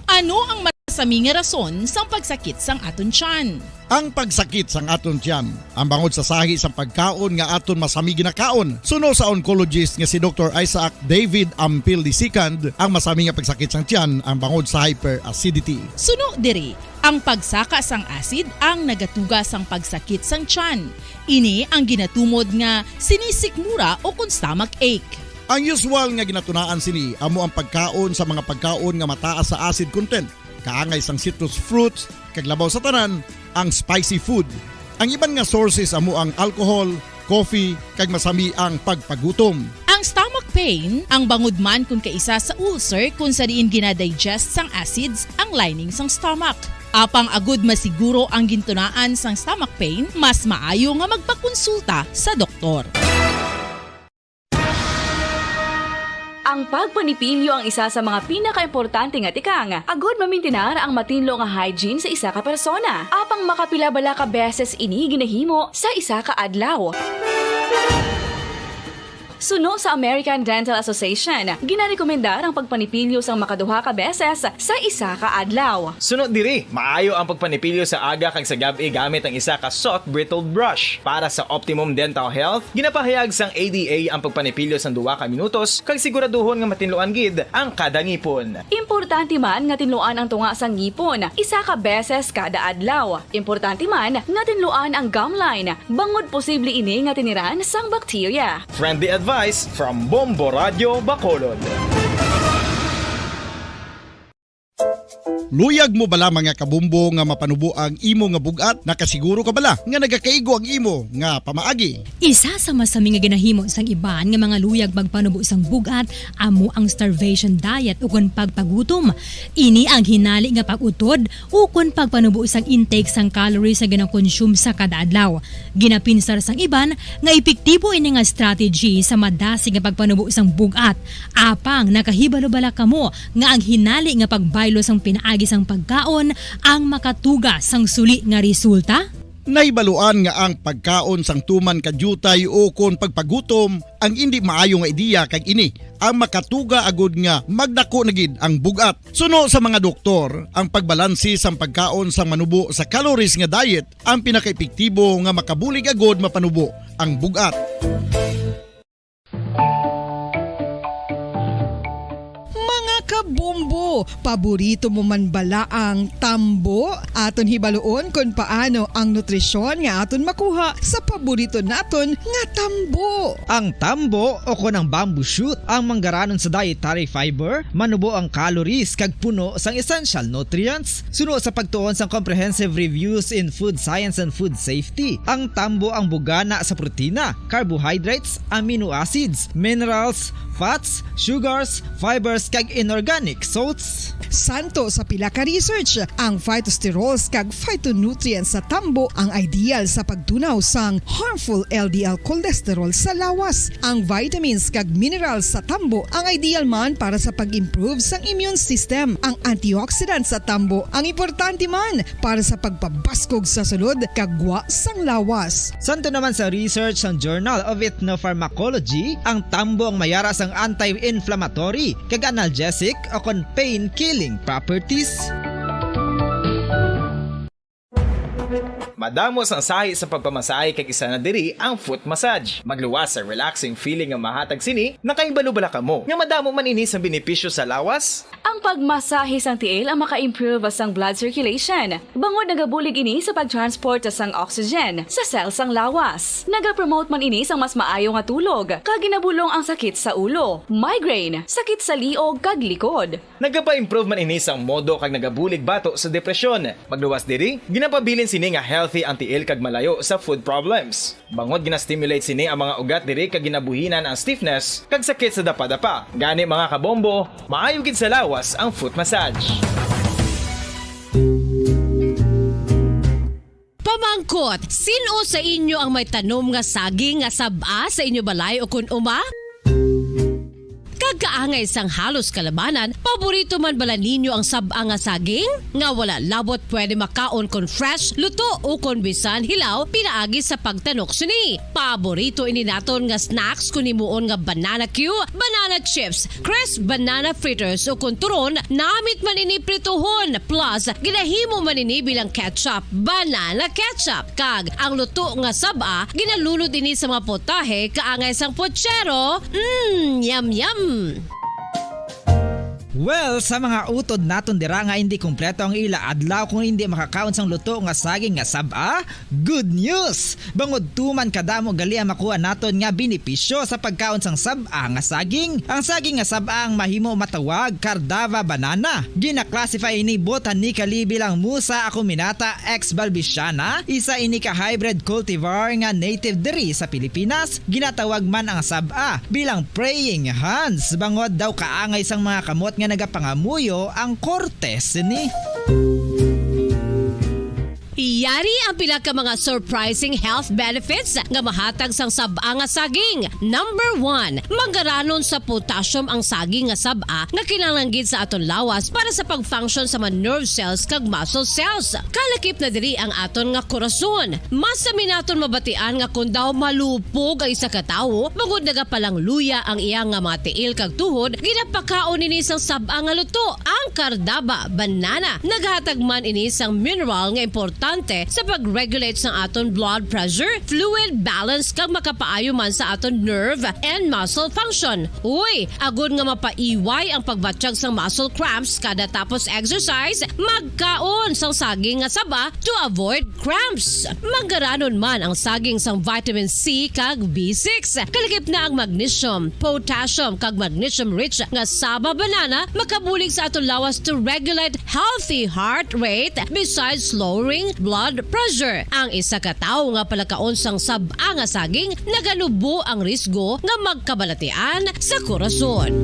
Ano ang masami nga rason sang pagsakit sang aton tiyan? Ang pagsakit sang aton tiyan, ang bangod sa sahi sang pagkaon nga aton masami ginakaon. Suno sa oncologist nga si Doktor Isaac David Ampil the second, ang masami nga pagsakit sang tiyan ang bangod sa hyperacidity. Suno diri, ang pagsaka sang acid ang nagatuga sang pagsakit sang tiyan. Ini ang ginatumod nga sinisikmura o kon stomach ache. Ang usual nga ginatunaan sini amo ang pagkaon sa mga pagkaon nga mataas sa acid content, kaangay sang citrus fruits, kag labaw sa tanan, ang spicy food. Ang iban nga sources amo ang alcohol, coffee, kag masami ang pagpagutom. Ang stomach pain, ang bangod man kon kaisa sa ulcer kon sa diin ginadigest sang acids ang lining sang stomach. Apang agud masiguro ang gintunaan sang stomach pain, mas maayo nga magpakonsulta sa doktor. Ang pagpanipilyo ang isa sa mga pinakaimportante nga tikang agud mamintinar ang matinlo nga hygiene sa isa ka persona. Apang makapila bala ka beses ini ginahimo sa isa ka adlaw? Suno sa American Dental Association, ginarekomendar ang pagpanipilyo sang makaduha ka beses sa isa ka adlaw. Suno diri, maayo ang pagpanipilyo sa aga kag sa gab-i gamit ang isa ka soft bristled brush. Para sa optimum dental health, ginapahayag sang A D A ang pagpanipilyo sang duha ka minutos kag siguraduhon nga matinluan gid ang kada ngipon. Importante man nga tinluan ang tunga sang ngipon isa ka beses kada adlaw. Importante man nga tinluan ang gum line, bangod posible ini nga tiniran sang bakterya. Friendly advice from Bombo Radyo Bacolod. Luyag mo bala, mga kabombo, nga mapanubo ang imo nga bug-at? Nakasiguro ka bala nga nagakaigo ang imo nga pamaagi? Isa sa masami nga ginahimo sang iban nga mga luyag magpanubo sang bug-at amo ang starvation diet ukon pagpagutom. Ini ang hinali nga pag-utod ukon pagpanubo sang intake sang calories nga ginakonsume sa kada adlaw. Ginapinsar sang iban nga epektibo ini nga strategy sa madasig nga pagpanubo sang bug-at. Apang nakahibalo bala kamo nga ang hinali nga pagbaylo sang pinaagi sang pagkaon ang makatuga sang suli nga resulta? Nahibaluan nga ang pagkaon sang tuman ka diutay ukon pagpagutom ang indi maayo nga ideya, kag ini ang makatuga agud nga magdako na gid ang bug-at. Suno sa mga doktor, ang pagbalanse sang pagkaon sang manubo sa calories nga diet ang pinakaepektibo nga makabulig agud mapanubo ang bug-at. Mga kabombo, paborito mo man bala ang tambo? Aton hibaluon kon paano ang nutrisyon nga aton makuha sa paborito naton nga tambo. Ang tambo o kon ang bamboo shoot ang manggaranon sa dietary fiber, manubo ang calories kag puno sang essential nutrients. Suno sa pagtuon sang Comprehensive Reviews in Food Science and Food Safety, ang tambo ang bugana sa protina, carbohydrates, amino acids, minerals, fats, sugars, fibers, kag inorganic salts. Santo sa pila ka research, ang phytosterols kag phytonutrients sa tambo ang ideal sa pagtunaw sang harmful L D L cholesterol sa lawas. Ang vitamins kag minerals sa tambo ang ideal man para sa pag-improve sang immune system. Ang antioxidants sa tambo ang importante man para sa pagpabaskog sa sulod kag gwa sang lawas. Santo naman sa research sang Journal of Ethnopharmacology, ang tambo ang mayara sang anti-inflammatory kag analgesic o kon pain-killing properties. Madamo sang sahi sa pagpamasahe kag isa na diri ang foot massage. Magluwas sa relaxing feeling nga mahatag sini, nakahibalo bala kamo nga madamo man ini sang benepisyo sa lawas? Ang pagmasahe sang tiil ang maka-improve sang blood circulation, bangod nagabulig ini sa pag-transport sang oxygen sa cell sang lawas. Nagapromote man ini sang mas maayo nga tulog, kag ginabulong ang sakit sa ulo, migraine, sakit sa liog, kag likod. Nagapa-improve man ini sang modo kag nagabulig bato sa depresyon. Magluwas diri, ginapabilin sini nga healthy ang tiil kag malayo sa foot problems. Bangod gina-stimulate sini ang mga ugat diri kag ginabuhinan ang stiffness kag sakit sa dapadapa. Gani, mga kabombo, maayo gid sa lawas ang foot massage. Pamangkot, sin-o sa inyo ang may tanom nga saging nga sab-a sa inyo balay ukon uma? Kag kaangay sang halos kalabanan, paborito man bala ninyo ang sab-a nga saging? Nga wala labot pwede makaon kon fresh, luto, o kon bisan hilaw pinaagi sa pagtanok sini. Paborito ini naton nga snacks kon himuon nga banana cue, banana chips, crisp banana fritters, o kon turon, namit man ini prituhon, plus ginahimo man ini bilang ketchup, banana ketchup. Kag ang luto nga sab-a, ginalunod ini sa mga potahe kaangay sang puchero. Mm, yum, yum! Well, sa mga utod naton dira nga indi kompleto ang ila adlaw kung indi makakaon sang luto nga saging nga sab-a, good news! Bangod tuman kadamo gali ang makuha naton nga benepisyo sa pagkaon sang sab-a nga saging. Ang saging nga sab-a ang mahimo matawag Cardava banana. Gina-classify ini botanically bilang Musa acuminata ex balbisiana, isa ini ka hybrid cultivar nga native diri sa Pilipinas. Ginatawag man ang sab-a bilang praying hands, bangod daw kaangay sang mga kamot nga nagapangamuyo ang korte sini. Yari ang pila ka mga surprising health benefits nga mahatag sang sab-a nga saging. Number one, manggaranon sa potassium ang saging nga sab-a nga kinahanglan gid sa aton lawas para sa pag-function sa mga nerve cells kag muscle cells. Kalakip na diri ang aton nga korason. Mas sami naton mabatian nga kon daw malupog ang isa ka tawo, bangod nagapalangluya ang iya nga mga tiil kag tuhod, ginapakaon ini sang sab-a nga luto, ang Cardava banana. Naghatag man ini sang mineral nga importante sa pag-regulate sang aton blood pressure, fluid balance, kag makapaayo man sa aton nerve and muscle function. Uy, agod nga mapaiway ang pagbatyag sang muscle cramps kada tapos exercise, magkaon sang saging nga saba to avoid cramps. Manggaranon man ang saging sang vitamin C kag B six. Kalakip na ang magnesium, potassium, kag magnesium-rich nga saba banana makabulig sa aton lawas to regulate healthy heart rate, besides lowering blood pressure. Ang isa ka tawo nga palakaon sang sab-a nga saging naganubo ang risgo nga magkabalatian sa korason.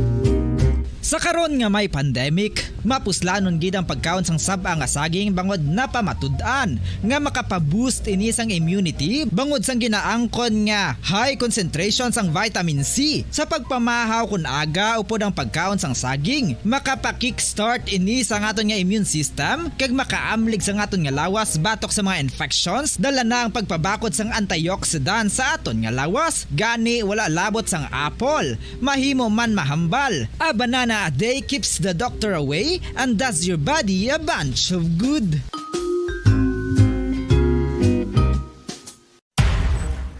Sa karon nga may pandemic, mapuslanon gid ang pagkaon sang sab-a nga saging bangod napamatud-an nga makapa-boost ini sang immunity bangod sang ginaangkon nga high concentration sang vitamin C. Sa pagpamahaw kon aga upod ang pagkaon sang saging, makapa-kickstart ini sa aton nga immune system kag makaamlig sa aton nga lawas batok sa mga infections, dala na ang pagpabakod sang antioxidant sa aton nga lawas. Gani, wala labot sang apple, mahimo man mahambal. A banana a day keeps the doctor away and does your body a bunch of good.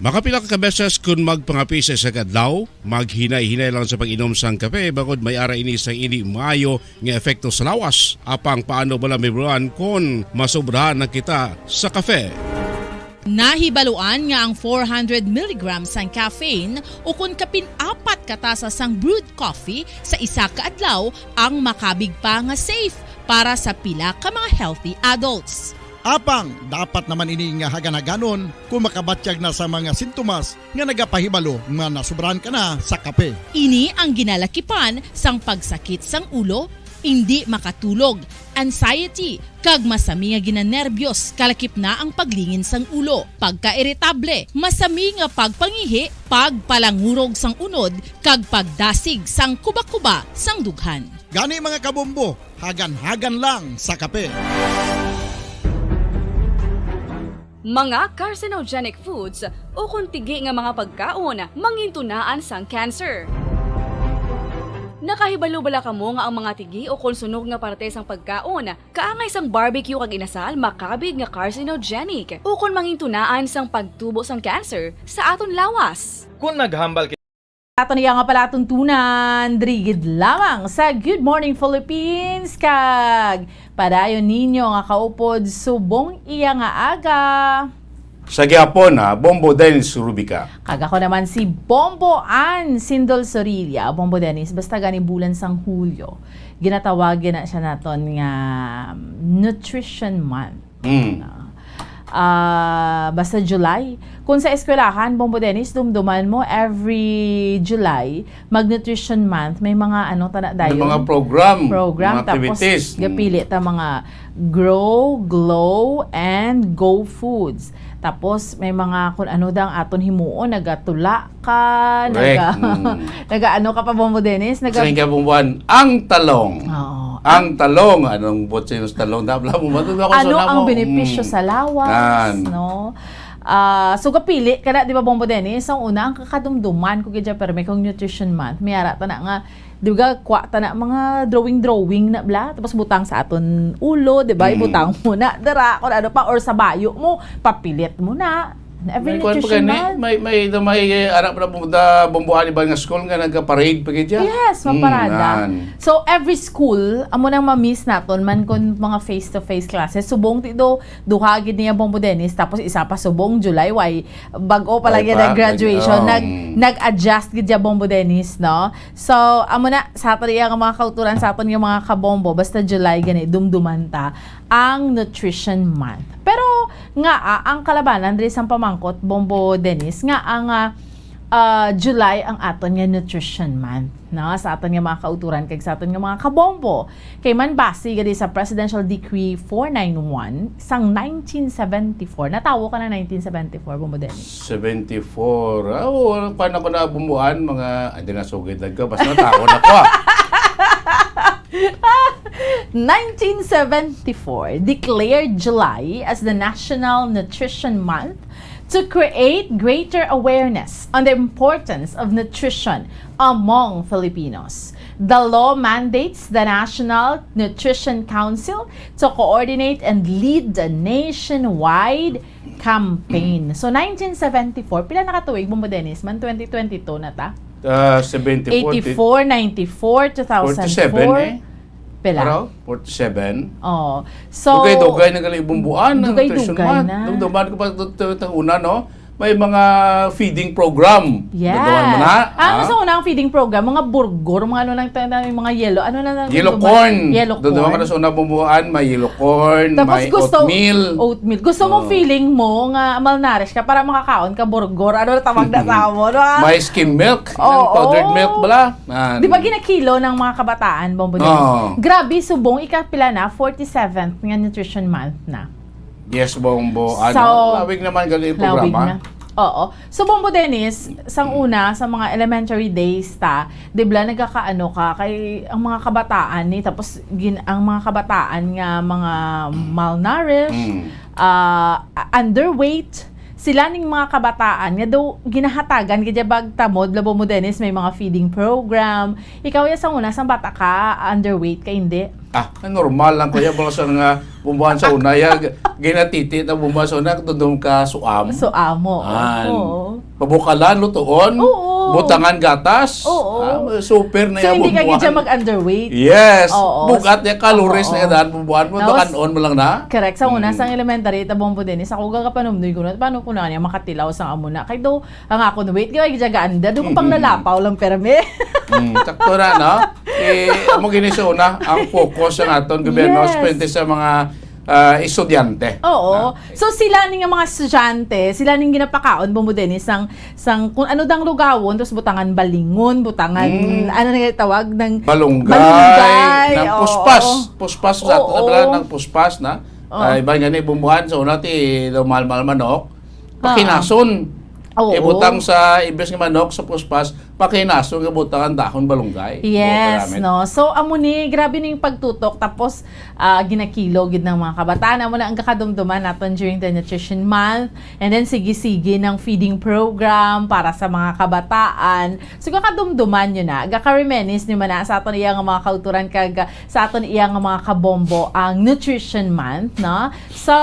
Makapila ka beses kun magpangape sa isa ka adlaw, maghinay-hinay lang sa pag-inom sang kape, bangod may ara ini sang indi maayo nga epekto sa lawas. Apang paano bala mahibaluan kon masobrahan na kita sa kape? Nahibaluan nga ang four hundred milligrams sang caffeine, ukon kapin apat ka tasa sang brewed coffee sa isa ka adlaw, ang makabig pa nga safe para sa pila ka mga healthy adults. Apang dapat naman ini nga hagan-haganon kung makabatyag na sa mga sintomas nga nagapahibalo nga nasubrahan ka na sa kape. Ini ang ginalakipan sang pagsakit sang ulo, indi makatulog, anxiety, kag masami nga ginanerbiyos, kalakip na ang paglingin sang ulo, pagkairitable, masami nga pagpangihi, pagpalangurog sang unod, kag pagdasig sang kuba-kuba sang dughan. Gani, mga kabombo, hagan-hagan lang sa kape. Mga carcinogenic foods ukon tigi nga mga pagkaon mangintunaan sang cancer. Nakahibalo bala kamo nga ang mga tigi ukon sunog nga parte sang pagkaon, kaangay sang barbecue kag inasal, makabig nga carcinogenic ukon mangintunaan sang pagtubo sang cancer sa aton lawas? Kung naghambal Aton iya nga palatuntunan, diri gid lamang sa Good Morning Philippines, kag padayon ninyo nga kaupod subong iya nga aga. Sa gihapon, ha, Bombo Dennis Rubica. Kag ako naman si Bombo Ann Sindol Sorilla. Bombo Dennis, basta gani bulan sang Hulyo, ginatawag na siya naton nga Nutrition Month. Mm. Ah, ah, basta July. Kung sa eskwelahan, Bombo Dennis, dumduman mo, every July, mag-Nutrition Month, may mga ano, tana May dayon? mga program, Program, mga tapos activities. Mm. gapili ta mga Grow, Glow, and Go Foods. Tapos, may mga kung ano dang aton himuon, nagatula ka, Correct. naga-, Mm. naga-ano ka pa, Bombo Dennis? Naga- Sa ikabungwan, ang talong. Oo. Ang talong. Anong butse yung talong? Dabla mo ba? Ano ang benepisyo Mm. sa lawas, Yan. no? Ah, so, gapili ka na, di ba, Bombo Dennis? Ang una, ang kakadumduman ko gid dyan, pero may kong Nutrition Month. May ara ta na nga, di ba, kwa ta na mga drawing-drawing na bla, tapos butang sa aton ulo, di ba? Mm. Ibutang mo na, dara, kung ano pa, or sa bayo mo, papilit mo na. Every May kuwan pa Nutrition gani, Month. may, may, may, eh, ara pa na pumunta, bombohan iban nga school nga nagka-parade pa gid siya. Yes, Mm, maparada. yan. So, every school, amo nang ma-miss naton man kun mga face-to-face classes. Subong ti do, duha gid niya Bombo Dennis, tapos isa pa subong July, why? Bag-o pa Ay lagi pa, nag-graduation, nag-, nag-, um, nag-adjust gid siya Bombo Dennis, no? So, amo na, sa aton iya nga mga kauturan, sa aton nga mga kabombo, basta July gani, dumduman ta ang Nutrition Month. Pero nga, ah, ang kalabanan diri sang pamangkot, Bombo Dennis, nga ang, ah, ah, July ang aton nga Nutrition Month, no? Sa aton nga mga kauturan kag sa aton nga mga kabombo. Kay man base gani sa Presidential Decree four nine one sang nineteen seventy-four. Natawo ka na nineteen seventy-four, Bombo Dennis? Seventy-four. Ah, oo, paano ko na bumuan? Mga, ay, di na sugid lang ko. Basta natawo na ko, ah. Nineteen seventy-four declared July as the National Nutrition Month to create greater awareness on the importance of nutrition among Filipinos. The law mandates the National Nutrition Council to coordinate and lead the nationwide campaign. So, nineteen seventy-four, pila na ka tuig, Bombo Dennis? Man, twenty twenty-two na ta? Ah, seventy-four, ti- Eighty-four, ninety-four, two thousand four. Forty-seven, eh. Pila? Araw? Forty-seven? Oh. So, Dugay-dugay na gali bumbuan ang dugay-dugay nutrition month. na. Dumduman ko pa to, to, to, una, no? May mga feeding program. Yes. Dumduman mo na, Ang ha? sa unang feeding program, mga burgor, mga ano lang tayo na, yung mga yellow. Ano na lang Yellow dumduman? corn. Yellow Dumduman ko corn. na sa unang bumbuan, may yellow corn, Tapos may gusto, oatmeal. oatmeal. Gusto mo Oh. feeling mo nga malnourished ka para makakaon ka burgor. Ano na tawag na sa mo, no? May skim milk, yung Oo. powdered milk bala. Yan. Di ba ginakilo ng mga kabataan, Bombo Dennis? Oo. Grabe, subong, ikapila na, forty-seventh nga Nutrition Month na. Yes, Bombo. Ano, So, lawig naman gali yung lawig programa. na. Oo. So, Bombo Dennis, sang Mm. una, sa mga elementary days ta, di ba, nagkakaano ka, kay ang mga kabataan ni, tapos gin-, ang mga kabataan nga mga malnourished, Mm. ah, underweight, sila ning mga kabataan nga daw ginahatagan gid ya bag tamod, labo mo, Dennis, may mga feeding program. Ikaw ya sa una, sang bata ka, underweight ka, hindi? Ah, normal lang, kuya, baka sa nga bumbuhan sa una, ya, g-, ginatiti na bumbuhan sa una, dudum ka suam. So, amo. An. Oo. Pabukalan, lutuon, Oo. Butangan gatas. Oo. Ah, super na So, yung hindi ka bumbuhan. Gid siya mag-underweight. Yes. Oo. Bugat niya, calories Oo. Na yan, bumbuhan mo, Tapos, takan-on mo lang na. Correct. Sa una, Mm. sang elementary, tabong po din, sa kuga ka panumdoy ko na, paano ko na niya makatilaw sa amo na? Kay do, ang ako na weight, kaya gid siya gaanda, do ko pang Mm. lalapaw lang, perme. Mm, sakto na, no? Eh, amo gini sa una, ang focus sa aton gobyerno, Yes. especially sa mga, ah, estudyante. Oo. Ah. So, sila ni nga mga estudyante, sila ning ginapakaon, Bombo Dennis, sang, sang, kung ano dang lugawon, tapos butangan balingon, butangan, Mm. ano na yung tawag, ng Balunggay, balunggay, ng oo. Puspas. Puspas sa ato, Oo. Wala ng puspas na. Oo. Ah, iba nga ni bumbuhan, sa una, ti, daw mahal-mahal manok. Ah. Pakinason. Oo. Ibutang sa, imbes nga manok, sa puspas, pakinason, nga butang ang dahon balunggay. Yes, Butangan. No? So, amo ni, grabe ning pagtutok. Tapos, ah, ginakilo gid ng mga kabataan. Amo na ang kakadumduman naton during the Nutrition Month. And then, sige-sige ng feeding program para sa mga kabataan. So, kakadumduman nyo na. Gaka-reminisce nyo man na sa aton iya nga mga kauturan kag, ah, sa aton iya nga mga kabombo ang Nutrition Month, no? So,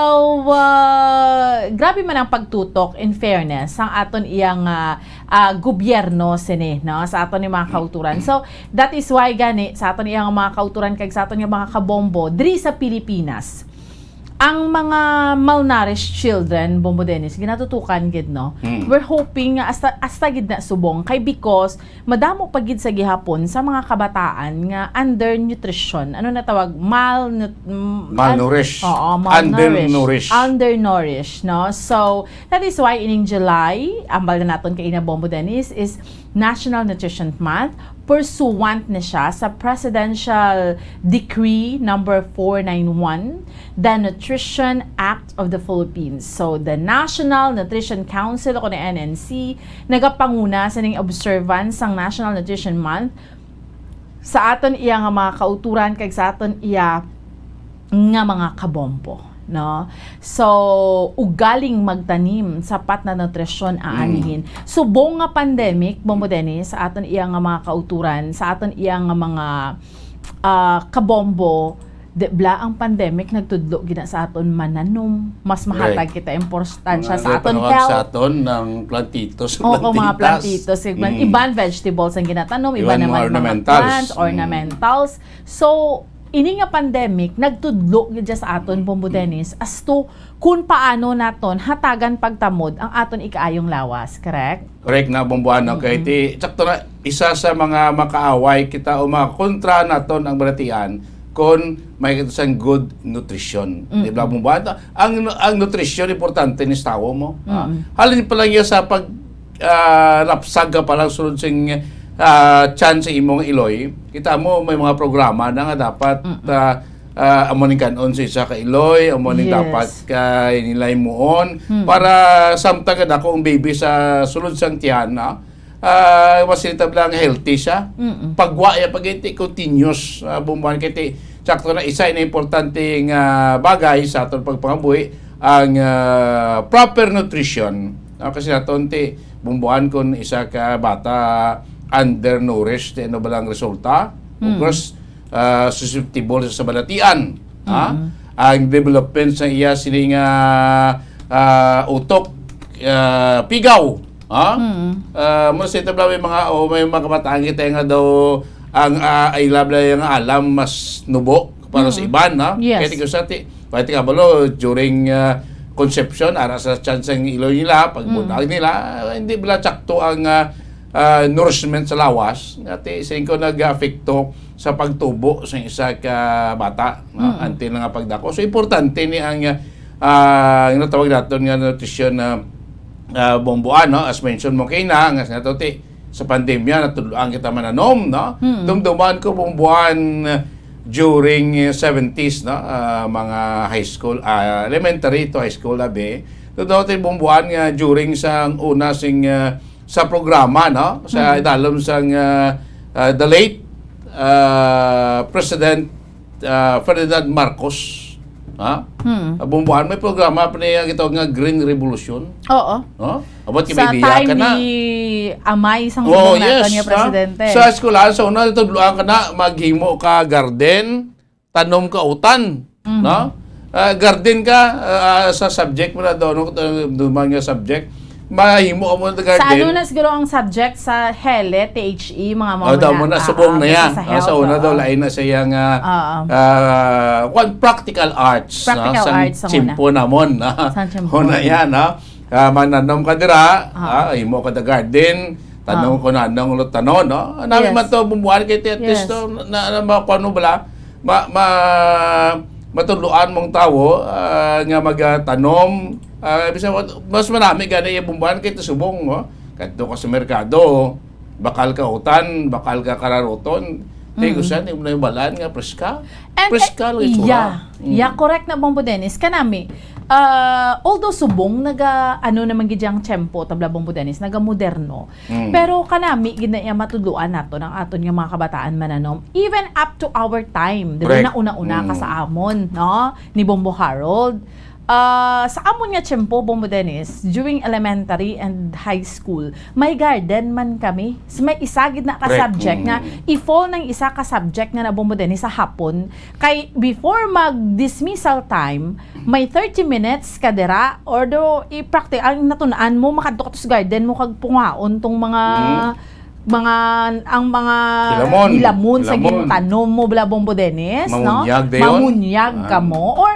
ah, grabe man ang pagtutok, in fairness, sang aton iya nga, ah, gobyerno sini, no? Sa aton ni mga kauturan. So, that is why gani, sa aton iya nga mga kauturan kag sa aton nga mga kabombo, diri sa Pilipinas, ang mga malnourished children, Bombo Dennis, ginatutukan gid, no? Mm. We're hoping nga hasta, hasta gid na subong. Kay because, madamo pa gid sa gihapon sa mga kabataan nga undernutrition. Ano na tawag? Malnut-, mm, Malnourished. Oo, malnourished. Undernourished. Undernourished, no? So, that is why ining July, ambal na naton kay ina Bombo Dennis, is National Nutrition Month. Pursuant na siya sa Presidential Decree number four nine one, the Nutrition Act of the Philippines. So, the National Nutrition Council, o ni N N C, nagapanguna sa ning observance sang National Nutrition Month sa aton iya nga mga kauturan kag sa aton iya nga mga kabombo, no? So, ugaling magtanim sapat na nutrisyon Mm. aanihin. Subong nga pandemic, Bombo Dennis, sa aton iya nga mga kauturan, sa aton iya nga mga, ah, kabombo, di bala ang pandemic nagtudlo gid na sa aton mananom. Mas mahatag Correct. Kita importansya Mga sa aton nagpanawag health. Sa aton ng plantitos, Oo, mga plantitas. Plantitos, iban, Mm. Iban vegetables ang ginatanom, iban Iban mga naman mga ornamentals. Plants, Mm. Ornamentals. So, ini nga pandemic, nagtudlo gid siya sa aton, Bombo Dennis, as to kung paano naton hatagan pagtamod ang aton ikaayong lawas, correct? Correct na, Bombo, ano, kay Mm-mm. ti, sakto na, isa sa mga makaaway kita o mga kontra naton ang balatian kung may kita sang good nutrition. Di ba, Mm-mm. Bombo? Ano, ang, ang nutrition, importante ni sa tawo mo. Ah, Mm-mm. Halin pa lang iya sa pag, ah, lapsag ka pa lang sulod sing, ah, tiyan sa imong iloy. Kita mo, may mga programa na nga dapat, Mm-mm. ah, ah, amo ning kan-on sa isa ka iloy, amo ning Yes. dapat ka nilay muon. Mm. Para samtang ka dako ang baby sa sulod sang tiyan, ah, ah, mas tabla nga healthy siya. Mm-mm. Pagwa iya pag-iti continuous, ah, bumban kay ti, sakto na isa ina importante nga bagay sa aton pagpangabuhi ang, ah, proper nutrition. Ah, kasi naton ti bumbuan kun isa ka bata undernourished, ti ano ba lang resulta? Of Mm. course, ah, susceptible sa balatian, ha? Mm. Ang development sa iya sini nga, ah, utok, ah, pigaw, ha? Mm. Ah, mo sa ito may mga, o may mga kabataan kita nga daw ang, ah, ay labla nga alam mas nubo para sa Mm. Iban, ha? Yes. Kaya tingko sa ti-, kaya tingko balo, during, ah, conception, ara sa chance ang iloy nila, pag Mm. bunag nila, hindi bala tsakto ang, ah, ah, nourishment sa lawas, nga ti, singko nag-apekto sa pagtubo sa isa ka bata, no? Mm. Until nga pagdako. So, importante ni ang, ah, ang natawag naton nga nutrition na, ah, bumbuan, no? As mentioned mo kay na, nga sa nato, ti, sa pandemya, natudloan kita mananom, no? Mm. Dumduman ko bumbuan during, eh, seventies, no? Ah, mga high school, ah, elementary to high school, abi. Totoo, ti, bumbuan nga during sa una sing, ah, sa programa, no? Sa Mm. idalom sang, ah, ah, the late, ah, President, ah, Ferdinand Marcos. Ha? Mm. Bumbuan, may programa pa niya gitawag nga Green Revolution. Oo. No? About Sa time ni Amay, sang Oh, subong naton yes, nga ha? Presidente. Sa eskwelahan, sa una, natudloan ka na, maghimo ka garden, tanom ka utan, Mhm. no? Ah, garden ka, ah, sa subject mo na doon, no? Duman nga subject, mahimo ka mo na Sa garden. ano na siguro ang subject? Sa hele, T H E, mga Oh, mao daw na. mo na, Ah, subong ah, na basta yan. sa Ah, sa health, una daw, oo. lain na sa iyang, ah, Oo. ah, kwan, practical arts, no? Practical Sang arts ang una. tiyempo namon, no? Sang tiyempo Una na. yan, no? Ah, mananom ka dira, Ah. ah, himo ka da garden, tanom Ah. ko na, anong lutanon, no? Nami Yes. man to, bumbuan kay ti-, at least Yes. to, na, na, makuha mo bala, ma-, ma-, matudloan mong tawo, ah, nga magatanom, ah, bisan wa-, mas manami gani yung bumbuan kay ti subong, no? Kadto ka sa merkado, bakal ka utan, bakal ka kararoton, di Mm. ko siya, di mo na yung balaan nga preska. And, Preska eh, lang itsura. yeah. Mm. Yeah, correct na, Bombo Dennis. Kanami, ah, although subong, naga, ano naman gid ang tiyempo, tabla, Bombo Dennis, naga moderno. Mm. Pero kanami, gid na iya matudloan nato ng aton nga mga kabataan mananom. Even up to our time, di ba, Correct. nauna-una ka Mm. sa amon, no? Ni Bombo Harold. Ah, sa amon nga tiyempo, Bombo Dennis, during elementary and high school, may garden man kami. So, may isa gid na ka Correct. subject nga, Mm. i-fall ng isa ka subject nga na, Bombo Dennis, sa hapon. Kay before mag-dismissal time, may thirty minutes ka dira, or do, i-practice, ang natun-an mo, makadto ka to sa garden mo, kag pungaon tong mga, Mm. mga, ang mga Hilamon. hilamon sa Hilamon. gintanom mo, bala, Bombo Dennis, no? Mamunyag dayon. Mamunyag ka Ah. mo. Or,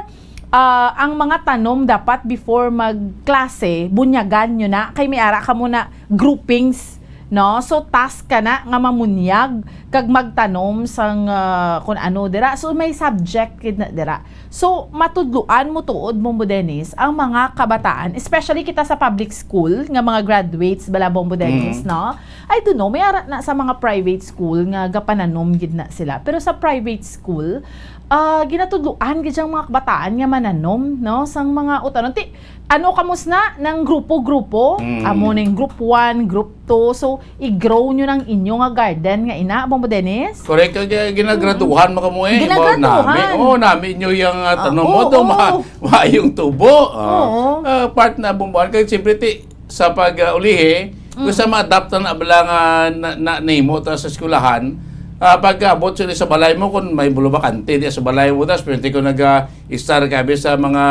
ah, ang mga tanom dapat before magklase, bunyagan nyo na. Kay may ara ka mo na groupings, no? So, task ka na nga mamunyag kag magtanom sang, ah, kun ano dira. So, may subject gid na dira. So, matudloan mo tuod, Bombo Dennis, ang mga kabataan, especially kita sa public school, nga mga graduates bala, Bombo Dennis, Mm. no? I don't know, may ara na sa mga private school nga gapananom gid na sila. Pero sa private school, ah, ginatudloan gid ang mga kabataan nga mananom, no? Sang mga utanon. Ti, ano, kamus na ng grupo-grupo? Mm. Amo na yung group one, group two. So, i-grow nyo ng inyo nga garden nga ina, Bombo Dennis? Correct, kag, uh, ginagraduhan mo kamo eh. Ginagraduhan. Mo, nami. Oo, nami nyo yung, uh, Ah, tanom mo, oo, to, ma-, oo. maayong tubo. Ah, Oo. ah, part na bumbuan. Kaya siyempre, ti, sa pag, uh, ulihi, Mm. gusto ma-adapt na bala nga na, na, nahimo ta sa eskwelahan. Ah, pagkaabot sila sa balay mo, kung may bulo bakante di sa balay mo, tas pwede ko nag, ah, istar ka abi sa mga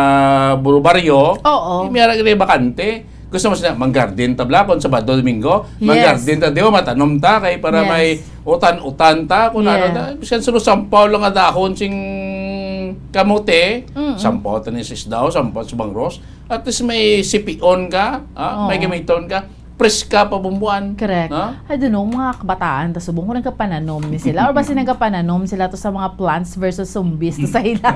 burubaryo, Oo. May ara gani bakante. Gusto mo sila, manggarden ta bala kung Sabado, Domingo, Yes. manggarden ta, di ba, matanom ta, kay para Yes. may utan-utan ta, kung ano Yeah. ta. Bisan sino sampaw lang nga dahon sing kamote, Mm-mm. sampaw ta ni sisdaw, sampaw sa bangros, at least may sipion ka, ah, may Oo. gamiton ka, preska pa bumbuan. Correct. No? I don't know, mga kabataan, ta subong ko nagkapananom ni sila, or basi nagkapananom sila to sa mga Plants versus Zombies to sa ila.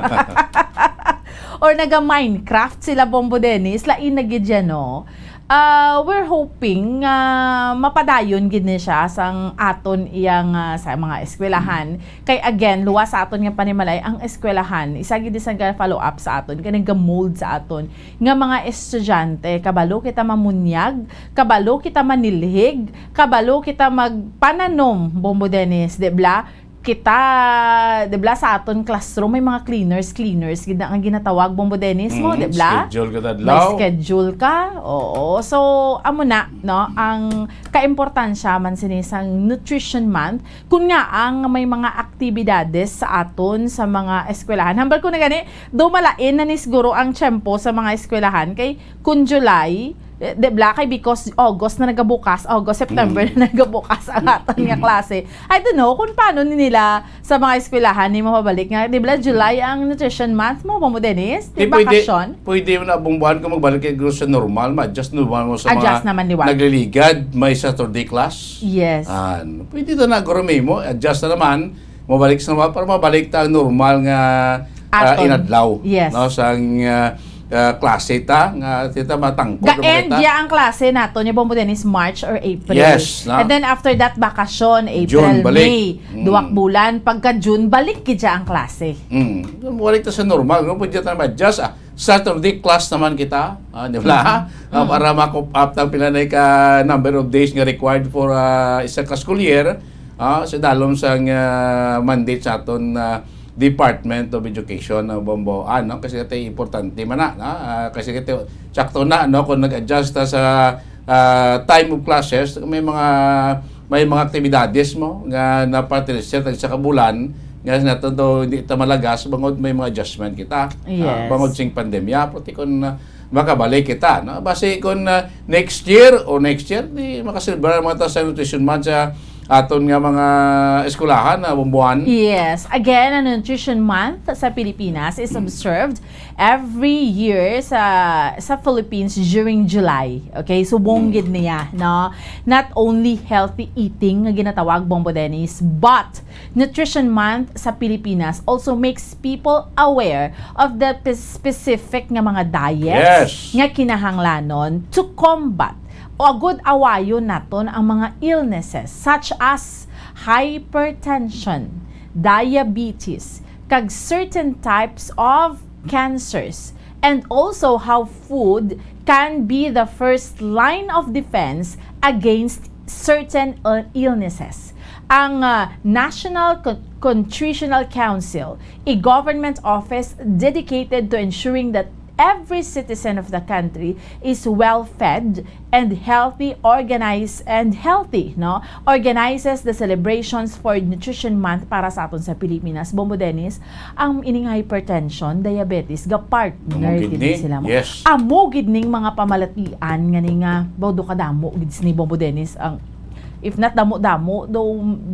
Or naga-Minecraft sila, Bombo Dennis, lain na gid yan, no? Ah, we're hoping nga mapadayon gid ni siya sang aton iyang, ah, sa mga eskwelahan. Kay again, luwas sa aton nga panimalay ang eskwelahan. Isa gid sa ga-follow up sa aton, kay nagamold sa aton nga mga estudyante. Kabalo kita mamunyag, kabalo kita manilhig, kabalo kita magpananom, Bombo Dennis, di bala? Kita, di bala, sa aton classroom, may mga cleaners, cleaners, gid na ang ginatawag, Bombo Dennis, mo, Mm, di bala? Schedule ka, May adlaw. schedule ka, oo. So, amo na, no, ang kaimportansya man sini sang Nutrition Month, kun nga ang may mga aktibidades sa aton, sa mga eskwelahan. Hambal ko na gani, do malain na ni siguro ang tiyempo sa mga eskwelahan, kay kun July, eh, di bala, kay because August na nagabukas, August, September Mm. na nagabukas ang aton nga klase. I don't know kung paano ni nila sa mga eskwelahan ni mapabalik nga, di bala, July ang nutrition month mo, mo, Dennis? Di Di pwede, bakasyon? pwede mo na bumbuhan kung magbalik kay gusto sa normal, ma-adjust normal mo sa Adjust mga naman, di ba? nagliligad, may Saturday class. Yes. An, pwede to na, guro, mo, adjust na naman, mabalik sa normal, para mabalik ta ang normal nga, ah, Aton. inadlaw, Yes. no, sang, ah, ah, klase ta, nga kita matangkod Ga-end kita. ya ang klase nato ni Bombo Dennis, March or April. Yes, na. And then after that, bakasyon, April, June, balik. May, Mm. duwak bulan. Pagka June, balik gid ya ang klase. Mm. Balik ta sa normal, no? Pwede ta ma-adjust, ah. Saturday class naman kita, ah, di ba? Mm. Ah, Mm. para ma-cope up ang pila na ka number of days nga required for, ah, isa ka school year, ah, sa dalom sang, ah, mandate sa aton, ah, Department of Education, ah, Bombo, ano, kasi ito importante man na, na, ah, kasi ito, sakto na, no, kung nag-adjust ta sa, ah, time of classes, may mga, may mga aktibidades mo nga napatilsit ang isa ka bulan, Nga nato to, hindi ta malagas, bangod may mga adjustment kita. Ah, Yes. bangod sing pandemya, pati kung, ah, makabalik kita, no? Basi kung, ah, next year o next year, di makaselebrar mga ta sa Nutrition Month sa aton nga mga eskwelahan, ah, Bomboan. Yes. Again, ang Nutrition Month sa Pilipinas is observed every year sa sa Philippines during July. Okay? Subong gid niya, no? Not only healthy eating nga ginatawag, Bombo Dennis, but Nutrition Month sa Pilipinas also makes people aware of the pes- specific nga mga diets Yes. nga kinahanglanon to combat o agud awayon naton ang mga illnesses such as hypertension, diabetes, kag certain types of cancers, and also how food can be the first line of defense against certain uh, illnesses. Ang uh, National Co- Nutritional Council, a government office dedicated to ensuring that every citizen of the country is well fed and healthy, organized and healthy, no? Organizes the celebrations for Nutrition Month para sa aton sa Pilipinas. Bombo Dennis, ang ining hypertension, diabetes, ga partner Amo gid gid ni. Sila mo. Yes. Amo gid ning mga pamalatian nga ni nga, ba, do ka damo gid ni Bombo Dennis ang, if not damo-damo, do,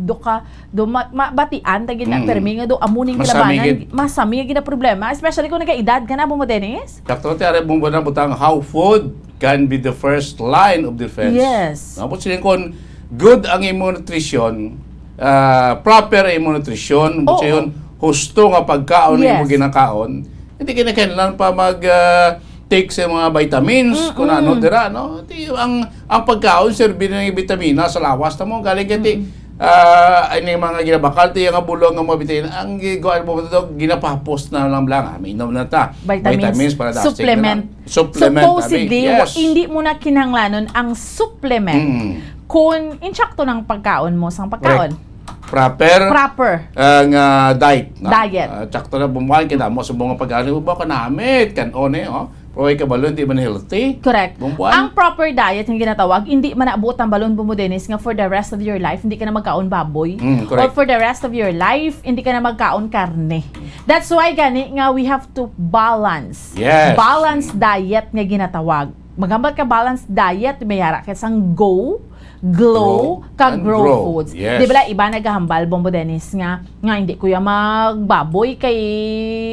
do ka do ma, mabatian ta gid na Mm. permi nga do amo ning Masami kalabanan, gid. Masami gid na problema, especially kung nagkaedad ka na, Bombo Dennis. Sakto ti, ari, Bombo, na butang, how food can be the first line of defense. Yes. Tapos yun, kung good ang imo nutrition, ah, proper ang imo nutrition, Oo. Yun, husto nga pagkaon ang imo Yes. ginakaon, hindi ka na kailangan pa mag ah, take sa mga vitamins, kung ano dira, no? Ti, ang ang pagkaon, serbi na yung vitamina sa lawas na mo. Galing ka ti, ah, ay, yung mga ginabakal, ti, yung bulong, ang mga vitamina, ang gigawin mo ito, ginapapos na lang lang, ah, mainom na ta. Vitamins, Vitamins para dasig supplement. Na lang. Supplement, Supposedly, abi. Yes. hindi mo na kinahanglanon ang supplement Mm. kung insakto ng pagkaon mo sang pagkaon. Correct. Proper, Proper. ah, nga diet. No? Diet. Ah, tsakto na bumuhay, kaya mo sa mga pagkaon, mo ba ka namit, kan-on eh, oh. Pero ay kabalo, hindi man healthy. Correct. Bumbuan. Ang proper diet nga ginatawag, hindi man naabot ang balon, Bombo Dennis, nga for the rest of your life, hindi ka na magkaon baboy. Mm, correct. Or for the rest of your life, hindi ka na magkaon karne. That's why gani nga we have to balance. Yes. Balance diet nga ginatawag. Maghambal ka balance diet, may yara ka sang go, glow, Grow kag and grow, grow. foods. Yes. Di ba, iba nagahambal, Bombo Dennis, nga, nga hindi ko yung magbaboy kay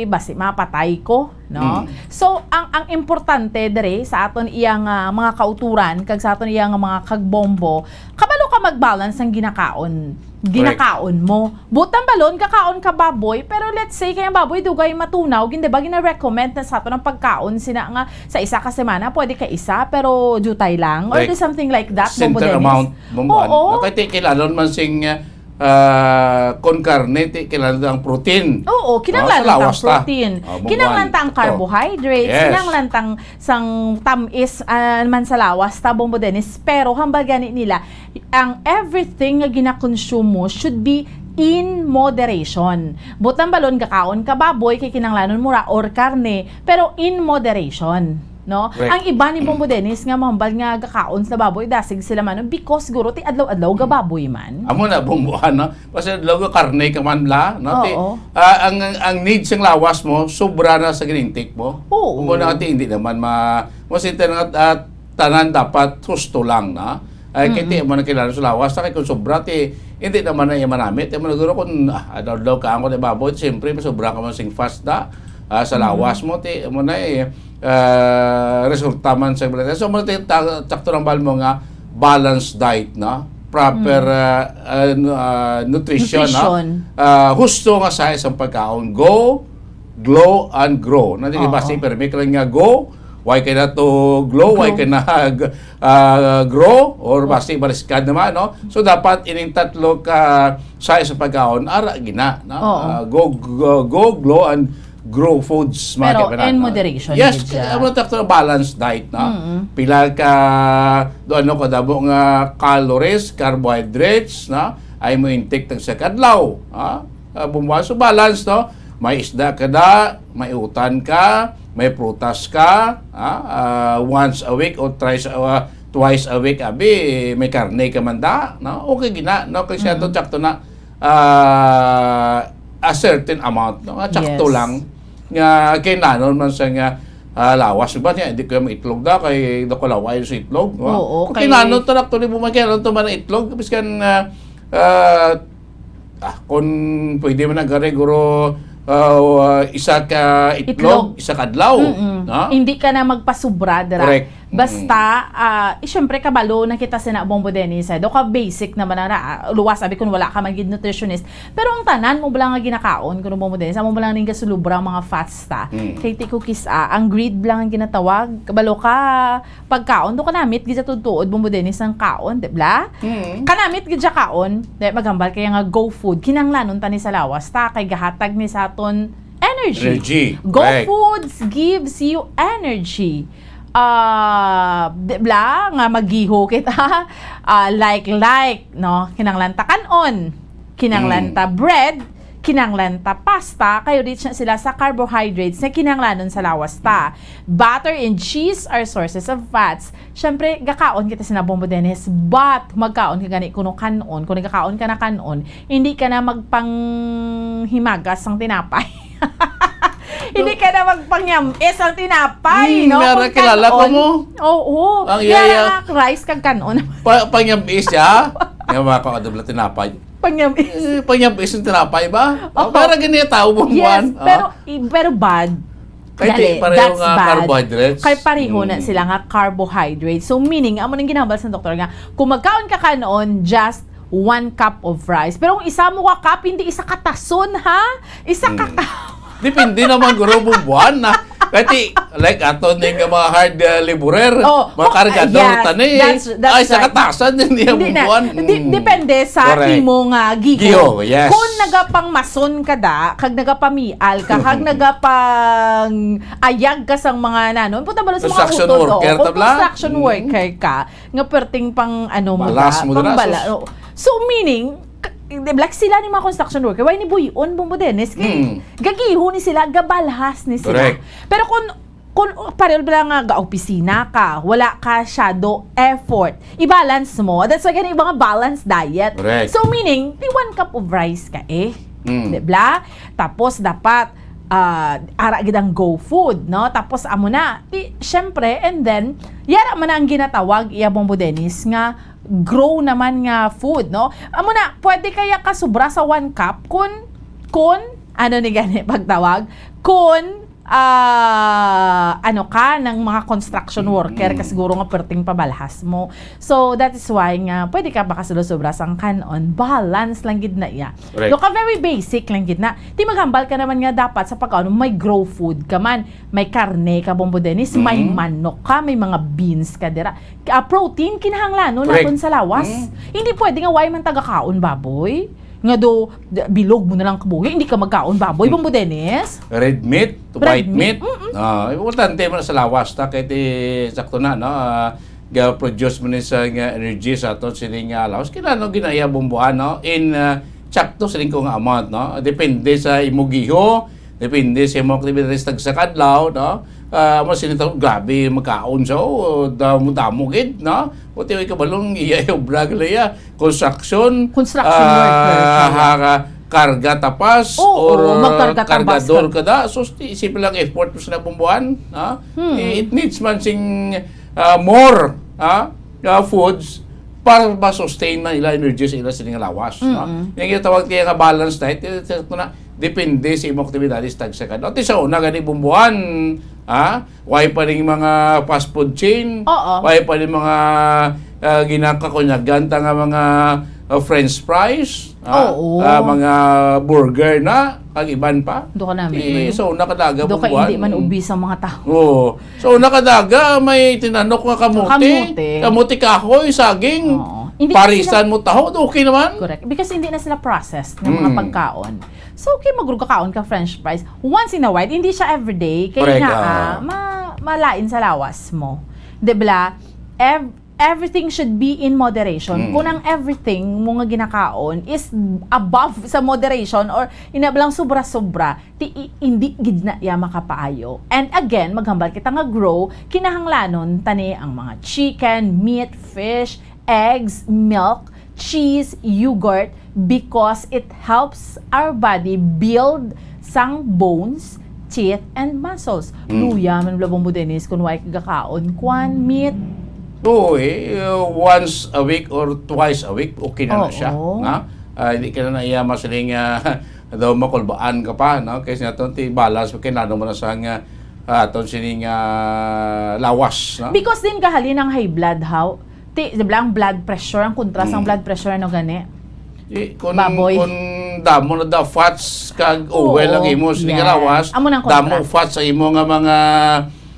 basi mapatay ko, no? Mm. So, ang ang importante dere sa aton iyang ah, mga kauturan kag sa aton iyang mga kagbombo, kabalo ka mag-balance ang ginakaon, ginakaon mo. Butang balon, kakaon ka baboy, pero let's say kaya baboy dugay matunaw, gin, di ba, gina-recommend na sa aton ang pagkaon sina nga sa isa ka semana pwede ka isa, pero jutay lang or Like, something like that, Bombo Center Dennis. Amount, Bomboan. Oo. No, kaya ti, kailangan man sing, ah, ah, con carne, ti, kailangan ang protein. Oo, kinahanglan No, sa ta ang lawas ta. protein. Oh, Bomboan. Kinahanglan ta ang Ito. carbohydrates, Yes. kinahanglan ta ang sang tamis ah, man sa lawas ta, Bombo Dennis. Pero hambal gani nila, ang everything nga ginakonsumo should be in moderation. Butang balon, gakaon ka baboy kay kinanglanon mo ra or karne, pero in moderation. No? Correct. Ang iba ni Bombo Dennis nga mahambal nga gakaon sa baboy, dasig sila man, because guro ti adlaw-adlaw ga baboy man. Amo na, Bomboan, no? Kasi lago karne ka man la, no? Ti, Oo. ah, ang, ang need sang lawas mo, sobra na sa gin-intake mo. Oo. Amo na, ti, hindi naman ma-, mo si tanan, ah, tanan dapat husto lang, na? Ay, kaya ti, mo na kailangan sa lawas, sa kay kung sobra, ti, hindi naman na iya manamit. Ti, mo na guro kung, ah, adlaw-adlaw ka ang baboy, siyempre, sobra ka man sing fats da, ah, sa lawas mo, ti, mo na, eh, ah, resulta man sa, so, mo na, ti, ta-, sakto lang bal mo nga, balanced diet, no? Proper, ah, ah, nu-, ah, nutrition, Nutrition. No? Ah, husto nga size ang pagkaon. Go, glow, and grow. Na, di ba, Oo. si permi ka lang nga go, why ka na to glow, why Grow. Ka na ah, grow, or basi baliskad naman, no? So, dapat ining tatlo ka size ang pagkaon, ara gina, no? Oo. Ah, go, go, go, glow, and grow foods, mga Pero kaibigan, in no? moderation, Yes, gid siya. Ano, tatlo, balanced diet, no? Mm-mm. Pila ka, do, ano ko, damo nga calories, carbohydrates, no? Ay mo intake tag sa kadlaw, ha? Ah, bumuha. So, balance, no? May isda ka da, may utan ka, may prutas ka, ha? Ah, once a week or thrice, ah, twice a week, abi, may karne ka man da, no? Okay gina, no? Kasi ato, sakto na, ah, a certain amount, no? Nga sakto Yes. lang, nga kinahanglan man sa nga, ah, lawas. Ba niya, hindi ko yung itlog na, kay nakulaway sa itlog, no? Oo, Kung kay kinahanglan to, actually, mo man, kinahanglan to man ang itlog, biskan, ah, ah, ah, kung pwede man ang gari, guro, ah, isa ka itlog, Itlog. isa ka adlaw, Mm-mm. no? Hindi ka na magpasubra, dira. Correct. Basta, ah, eh, syempre, kabalo na kita sa na, Bombo Dennis, eh. Do ka basic naman na, ah, luwas, sabi ko, wala ka man gid nutritionist. Pero ang tanan mo bala nga ginakaon, kuno, Bombo Dennis, amo bala ning gasulubra ang mga fats ta. Mm. Kay ti ko kis-, ah, ang greed lang ang ginatawag. Kabalo ka, pagkaon, do ka namit gid sa tuod-tuod, Bombo Dennis, ang kaon, di bla? Mm. Kanamit gid siya kaon, di, maghambal kaya nga go food, kinahanglanon ta ni sa lawas ta, kay gahatag ni sa aton energy. Energy. Go Right. foods gives you energy. Ah, di bla nga magiho kita? Ah, like, like, no? Kinanglan ta kanon. Kinanglan Mm. ta bread. Kinanglan ta pasta. Kayo rich na sila sa carbohydrates na kinanglanon sa lawas ta. Butter and cheese are sources of fats. Siyempre, gakaon kita sa Bombo Dennis. But, magkaon ka gani kuno kanon. Kung nagkakaon ka na kanon, hindi ka na magpanghimagas ang tinapay. Hindi ka na magpangyam-is ang tinapay, Hmm, no? Mera, Kung kilala ko kanon. mo. Oo. Ang Kaya yaya. nga, rice kag kanon. Pa-, pangyam-is siya? Nga mga kaadabla tinapay. Pangyam-is. Eh, pangyam-is ang tinapay ba? Oh, Oo. Mera gani tao buwan. Yes, Ah. pero, i-, pero bad. Kay Dali, di pareho that's nga bad. carbohydrates. Kay pareho na Mm. sila nga carbohydrates. So, meaning, amo nang ginambal sa doktor nga, kung magkaon ka kanon, just one cup of rice. Pero kung isa mo ka cup, hindi isa ka tason, ha? Isa ka Mm. cup. Depende naman, guro, buwan na. Kati, like, ato ning mga hard, uh, laborer, Oh, mga oh, kargador, yes, tani. that's, that's Ay, sa right. katasan din niya Hindi na. buwan. Di-, Mm. depende sa Correct. imo nga giho. Giho, yes. Kung nagapangmason ka da, kag nagapamial ka, kag nagapang-ayag ka sang mga nanon, punta ba sa mga Construction utod, worker, oo, kung tabla? construction Mm. worker ka, nga perting pang, ano mo Balas da, mo pang da, bala-, sus. oo. So, meaning, k-, di ba, like, sila ni mga construction worker, why ni buyon, Bombo Dennis? Kay Mm. gagiho ni sila, gabalhas ni sila. Correct. Pero kung, kung pareho ba nga ga-opisina ka, wala ka shadow effort, i-balance mo. That's why gani iba nga balanced diet. Correct. So, meaning, di one cup of rice ka eh. Mm. Di ba? Tapos, dapat, ah, ara gid ang go food, no? Tapos, amo na. Di, syempre, and then, yara man ang ginatawag, iya, Bombo Dennis, nga grow naman nga food, no? Amo na, pwede kaya ka sobra sa one cup kun, kun, ano ni gani pagtawag? Kun, ah, ano ka, ng mga construction worker, Mm. ka siguro nga perting pabalhas mo. So, that is why nga, pwede ka makasulo sobra sang kanon. Balance lang gid na iya. Correct. No, ka very basic lang gid na. Di maghambal ka naman nga dapat sa pagkaon, may grow food ka man. May karne ka, Bombo Dennis, may Mm. manok ka, may mga beans ka dira. Ah, protein, kinahanglanon Correct. naton sa lawas. Mm. Hindi pwede nga way man taga kaon baboy. Nga do, d-, bilog mo na lang kabuhi, hindi ka magkaon baboy, Mm. Bombo Dennis. Red meat, Red white meat. meat. Mm-mm. Ah, importante man sa lawas, ta, kay ti, sakto na, no? Ah, ga-produce mo ni sa nga energy sa aton sining nga lawas. Kinahanglan ginaya bumbuhan, no? In, ah, sakto sining ko nga amount, no? Depende sa imo giho, depende sa imo activities tagsa ka adlaw, no? Ah, mo sinitaw, grabe, magkaon siya, oh, damo-damo gid, no? Buti may kabalong iya yung brag na iya. Construction, Construction ah, worker siya. ha, karga tapas, Oo, or magkarga tapas kargador ka. ka da. So, sti-, simple lang effort mo sa nabumbuhan, no? Hmm. It needs man sing, ah, more, ah, ah, foods para ma-sustain na ila energy sa ila sining lawas, no? Mm-mm. Yung ginatawag kaya nga balance diet, ito, ito na, depende sa imong aktibidades tagsa ka. Dati sa una, gani bumbuhan, ha? Way pa ning mga fast food chain, Oo. way pa ning mga, ah, ginakakunyagan ta nga mga, ah, french fries, ha? Oo. Ah, mga burger na, kag iban pa. Do ka namin, Eh, man. so, nakadaga Do ka bumbuhan. hindi man Mm. obese ang mga tao. Oo. So, nakadaga, may tinanok nga kamote, Kamote. kamote kahoy, saging, Oo. Hindi parisan sila mo taho, okay naman. Correct. Because hindi na sila processed ng mga Mm. pagkaon. So, kay magruga kaon ka french fries, once in a while, hindi siya everyday, kay Correct, nga, ah. ah, ma-, malain sa lawas mo. Di ba? Ev-, everything should be in moderation. Mm. Kung ang everything mo nga ginakaon is above sa moderation or inablang sobra-sobra, ti-, i-, hindi gid na iya makapaayo. And again, maghambal kita nga grow, kinahanglanon tani ang mga chicken, meat, fish, eggs, milk, cheese, yogurt, because it helps our body build sang bones, teeth, and muscles. Mm. Luya man bala, Bombo Dennis, kung way kagakaon, kwan, meat. Oo, eh, uh, once a week or twice a week, okay na na siya, Oo. na? Ah, hindi ka na naiya masiling, ah, daw makulbaan ka pa, no? Kay sa aton, ti balance, kay nano mo na sa nga, ah, aton sining, ah, lawas, no? Because din kahalin ang high blood, how? Ti, di ba, ang blood pressure, ang kontra sang Mm. blood pressure, ano gani? Di, kung, Baboy. kung damo na daw fats kag Oo. oil ang imo sining Yan. lawas, Amo nang damo kontra. fats sa imo nga mga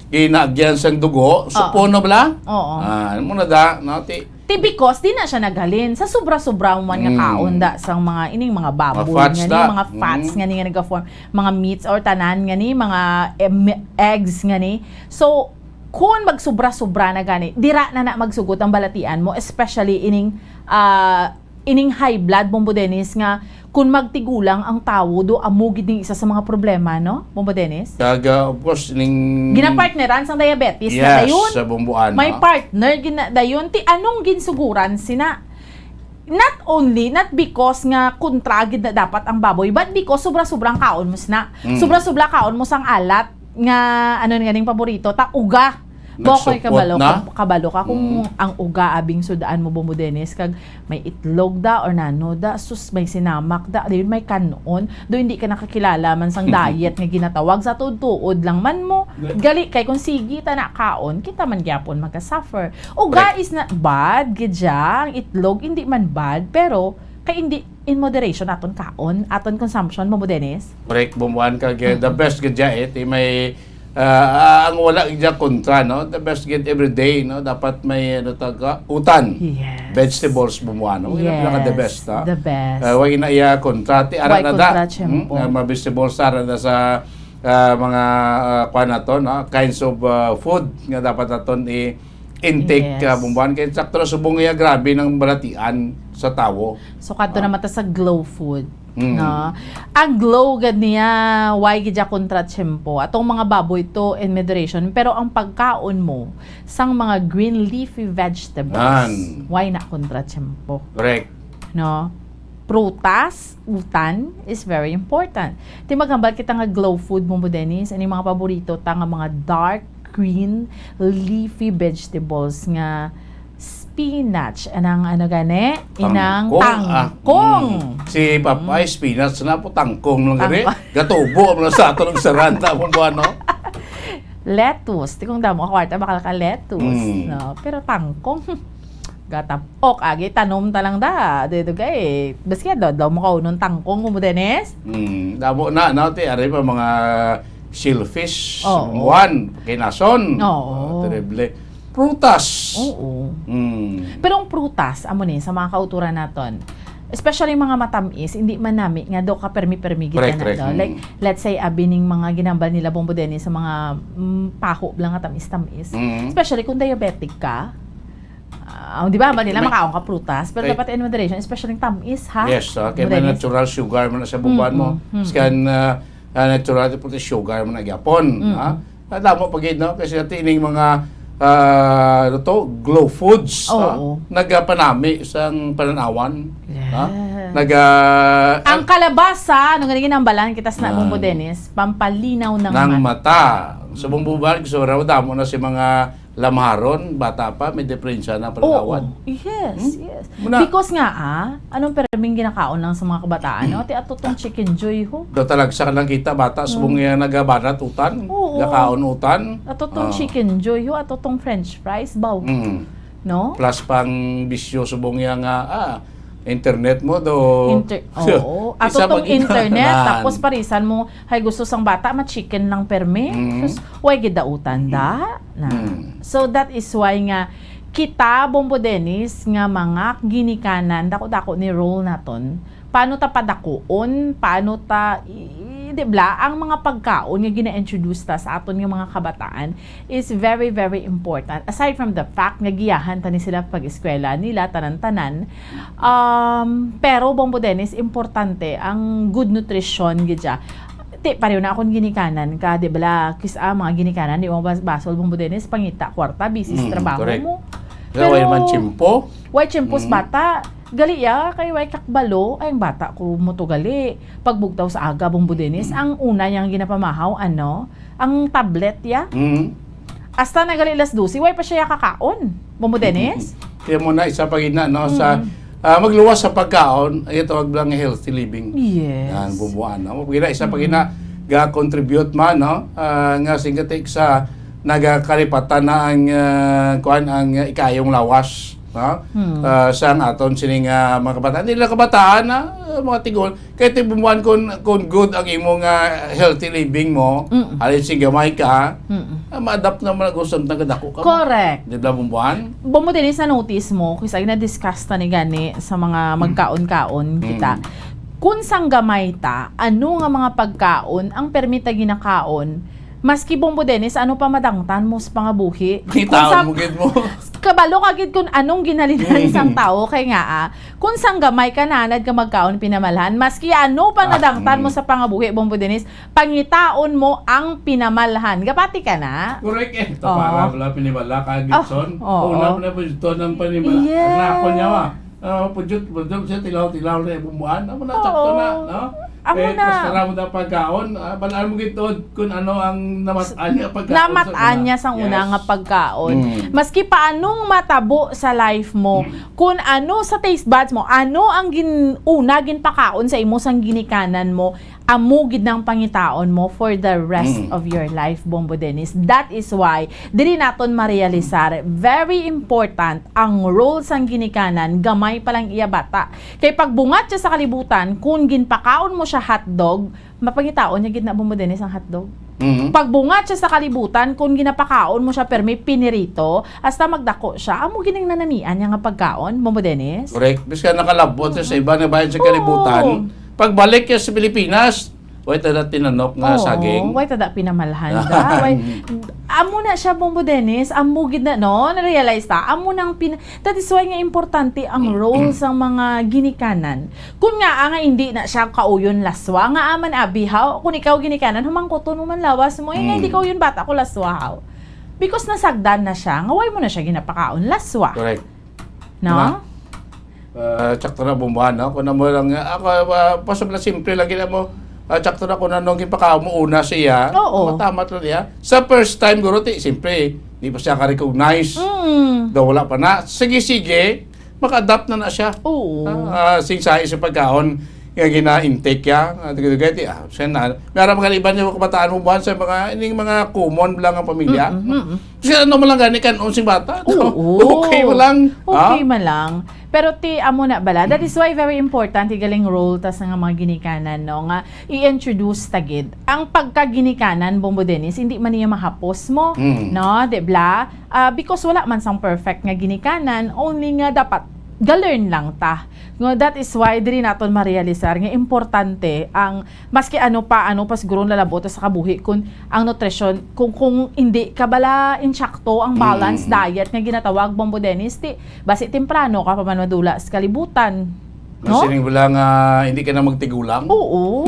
ginaagyan sang dugo, Oo. supo na bala? Oo. Ah, amo na da, no? Ti, Ti, because di na siya naghalin sa sobra-sobra man nga Mm. kaon da sang mga, ining mga baboy Mga fats nga ni, da. mga fats Mm. nga ni nga nagaform, mga meats or tanan nga ni, mga, em, eggs nga ni. So, kung magsubra-subra na gani, dira na na magsugot ang balatian mo, especially ining, ah, ining high blood, Bombo Dennis, nga kung magtigulang ang tawo, do amo gid ning isa sa mga problema, no, Bombo Dennis? Kag, ah, of course, ning Ginapartneran sang diabetes na Yes, dayon. sa bumbuan, May no? partner gid na dayon. Ti anong ginsuguran sina? Not only, not because nga kontra gid na dapat ang baboy, but because sobra-sobrang kaon mo sina. Mm. Sobra-sobra kaon mo sang alat nga, ano nga ning paborito, ta uga. Bokoy, Nagsupot kabalo na? ka, kabalo ka kung Mm. ang uga abing sudaan mo, Bombo Dennis, kag may itlog da or nano da, sus, may sinamak da, dayon may kanon, do hindi ka nakakilala man sang diet nga ginatawag, sa tuod-tuod lang man mo. Gali kay kung sige ta na kaon, kita man gyapon maga-suffer. Uga Correct. is not bad, gid siya, ang itlog hindi man bad, pero kay hindi in moderation aton kaon, aton consumption, Bombo Dennis. Correct, Bomboan, kag, eh, the Mm-mm. best gid siya, eh, ti may, ah, ah, ang wala gid siya kontra, no? The best gid every day, no? Dapat may, ano, tag, ah, utan. Yes. Vegetables, Bomboan, no? Yun ang Yes, pinaka the best, ha? the best. Ah, wa ina iya kontra. Ti, ara Way na da. kontra, Hmm? Chempo. Ah, mga vegetables, ara na sa, ah, mga, ah, kuwan nato, no? Kinds of, ah, food nga dapat naton i-intake, Yes. ah, Bomboan. Kaya sakto na subong iya, grabe ng balatian sa tawo. So, kadto Ah. naman ta sa glow food, Mm. no? Ang glow gad niya, way gid siya kontra tiyempo. Atong mga baboy to in moderation, pero ang pagkaon mo sang mga green leafy vegetables, Yan. way na kontra tiyempo. Correct. No? Prutas, utan is very important. Ti maghambal kita nga glow food, Bombo Dennis, ani mga paborito ta nga mga dark green leafy vegetables nga spinach, anang ano gani? Inang Tangkong, ah, tangkong. mm. Si Papay, Mm. spinach na po, tangkong lang gani. Tangkong. Gatubo mo lang sa ato ng saranta, kung ano. Lettuce. Ti kung damo ka kwarta, bakal ka lettuce, Mm. no? Pero tangkong, gatapok, agi, tanom ta lang da. Dito kay, baski daw, daw mo kaunong tangkong, Bombo Dennis? Mm, damo na, no? Ti, ari pa mga shellfish, Oo. buwan, kinason. Oo. Oh, terrible. Prutas. Oo. Mm. Pero ang prutas, amo ni, sa mga kauturan naton, especially mga matamis, hindi man nami nga do ka permi-permi gid Correct, na correct. do. Like, Mm. let's say, abi ning mga ginambal nila, Bombo Dennis, sa mga, mm, paho lang nga tamis-tamis. Mm. Especially kung diabetic ka, ah, di ba, ba nila May makaon ka prutas, pero May dapat in moderation, especially tamis, ha? Yes, ah, kay may Moderate. natural sugar man na sa buwan mo. Mm-mm. Mm-mm. Skan, ah, ah, natural pati sugar man na gyapon, Mm-mm. ha? Ah, damo pa gid, no? Kasi ati ining mga, ah, ano to, glow foods, ha? Oo. Nagapanami sang pananawan, ha? Yes. Naga- Ang kalabasa, ano nga ginambalan kita sa Yan. Bombo Dennis, pampalinaw ng Ng mata. mata. Sa Bombo Bar, gusto raw, damo na si mga lamharon, bata pa, may diferensya na Oo. pananawan. Yes, Hmm? yes. Muna. Because nga, ah, anong perming ginakaon lang sa mga kabataan, no? Ti ato tong Chicken Joy, ho. Do talagsa ka lang kita, bata, Hmm. subong nga nagabanat utan, Oo. gakaon utan. Ato tong Ah. Chicken Joy, ho, ato tong French fries, baw. Mm. No? Plus pang bisyo, subong nga, ah, internet mo, do. Inter-, oo. Ato Isa tong pag internet, Nan. tapos parisan mo, hay gusto sang bata, ma-chicken lang permi. Mm. Sus, way gid dautan, da? Na. Mm. So, that is why nga kita, Bombo Dennis, nga mga ginikanan, dako-dako ni role naton, paano ta padakuon, paano ta, i-, i-, di bla, ang mga pagkaon nga gina-introduce ta sa aton nga mga kabataan is very, very important. Aside from the fact nga giyahan ta ni sila pag-eskwela nila, tanan-tanan, um, pero, Bombo Dennis, importante ang good nutrition, gid siya. Ti, pareho na akong ginikanan ka, di bla, kis-, ah, mga ginikanan, di mo bas-, basol, Bombo Dennis, pangita, kwarta, busy sa Mm, trabaho correct. mo. Pero Pero, way naman tiyempo. way tiyempo sa Mm. bata. Gali ya, kay way kakbalo, ay, ang bata ko mo to gali. Pagbugtaw sa aga, Bombo Dennis, Mm. ang una niyang ginapamahaw, ano, ang tablet ya. Mm. Hasta na gali las dose, way pa siya kakaon, Bombo Dennis. Kaya mo na isa pa gina, no, sa, Mm. ah, magluwas sa pagkaon, ay tawag lang healthy living. Yes. Yan, bumbuan, no? Gina, isa pa Mm. gina, ga-contribute man, no? Ah, nga singkatik sa nagakalipatan na ang, ah, kuan, ang, ah, ikayong lawas, no? Hmm. Ah, sa ang aton sining, ah, mga kabataan. Hindi lang kabataan, ah, mga tigol. Kaya tibumuan kung, kung good ang imong, ah, healthy living mo, Mm. halin sing gamay ka, Mm. ah, ma-adapt naman ang gusto ng kadako ka mo. Correct. Di ba, bumbuan? Bombo Dennis, na-notice mo, kisa na-discuss ta ni gani sa mga Mm. magkaon-kaon kita. Mm. Kung sang gamay ta, ano nga mga pagkaon ang permi ta ginakaon, maski, Bombo Dennis, ano pa madangtan mo sa pangabuhi? Kung Kitaon sa mo gid mo. Kabalo ka gid kung anong ginhalinan Mm. sang tawo, kay nga, ah, kung sang gamay ka, nanad ka magkaon pinamalhan, maski ano pa Ah, nadangtan mo mm. sa pangabuhi, Bombo Dennis, pangitaon mo ang pinamalhan. Gapati ka na? Correct eh. Ito Oo. para wala pinibala ka, Ah, Gibson. Oo. Una mo na po ito ng panibala. Yes. Ang ako niya, ah. Ah, pudyot, pudyot siya, tilaw-tilaw na yung bumbuan. Amo na, Oo. sakto na, no? Amo Eh, na. Basta ramo na pagkaon, ah, balaan mo gid, Tod, kung ano ang namat-an niya pagkaon sa Namat-an una. niya sang una Yes. nga pagkaon. Mm. Maski pa anong matabo sa life mo, Mm. kung ano sa taste buds mo, ano ang gin-, una ginpakaon sa imo sang ginikanan mo, amo gid nang pangitaon mo for the rest Mm. of your life, Bombo Dennis. That is why diri naton marealisar, very important ang role sang ginikanan, gamay pa lang iya bata. Kay pagbungat siya sa kalibutan, kung ginpakaon mo siya hotdog, mapangitaon niya gid na, Bombo Dennis, ang hotdog. Mhm. Pagbungat siya sa kalibutan, kung ginapakaon mo siya permi pinirito, hasta magdako siya, amo gid ang nanamian niya nga pagkaon, Bombo Dennis. Correct. Bisan nakalabot siya sa iba nga bahin sa Oo. kalibutan, pagbalik niya sa Pilipinas, way tada tinanok nga Oo, saging. Way tada pinamalhan da. Way, amo na siya, Bombo Dennis, amo gid na, no? Na-realize ta, amo nang pin-, that is why nga importante ang role sa mga ginikanan. Kung nga, ah, nga hindi na siya kauyon laswa, nga aman abi, haw, kung ikaw ginikanan, humangkuton mo man lawas mo, eh, nga hindi Mm. kauyon bata ko laswa, haw. Because nasagdan na siya, nga way mo na siya ginapakaon laswa. Correct. No? Diba? Ah, tsakto na bumbuhan, no? Kung amo lang, ah, ako, ah, possible simple lang gid mo. Ah, tsakto na kung ano ang ginpakaon mo una siya. Oo. Matamat lang niya. Sa first time, guro, ti, simple, di pa siya ka-recognize. Mm. Daw wala pa na. Sige, sige. Maka-adapt na na siya. Oo. Ah, ah, sing sa isa pagkaon nga gina-intake ya. Ah, dugay-dugay, ti, ah, siya na. May ara mga iban yung kabataan mo buwan sa mga, ining mga common lang ang pamilya. Mm, mm, mm. Kasi ano man lang gani kan-on sing bata, no? Oo. Okay man lang. Okay Ah? man lang. Pero ti, amo na bala. That is why very important, ti, galing role ta sa nga mga ginikanan, no? Nga i-introduce ta gid. Ang pagkaginikanan, Bombo Dennis, hindi man niya mahapos mo, Mm. no? Di bla? Ah, because wala man sang perfect nga ginikanan, only nga dapat ga-learn lang ta. No, that is why diri naton marealisar nga importante ang maski ano pa, ano pa siguro ang lalabot sa kabuhi kung ang nutrisyon, kung, kung hindi ka bala insakto ang balanced Mm. diet nga ginatawag, Bombo Dennis, ti, basi temprano ka pa man madula sa kalibutan. No? Masiling mo lang, ah, hindi ka na magtigulang? Oo.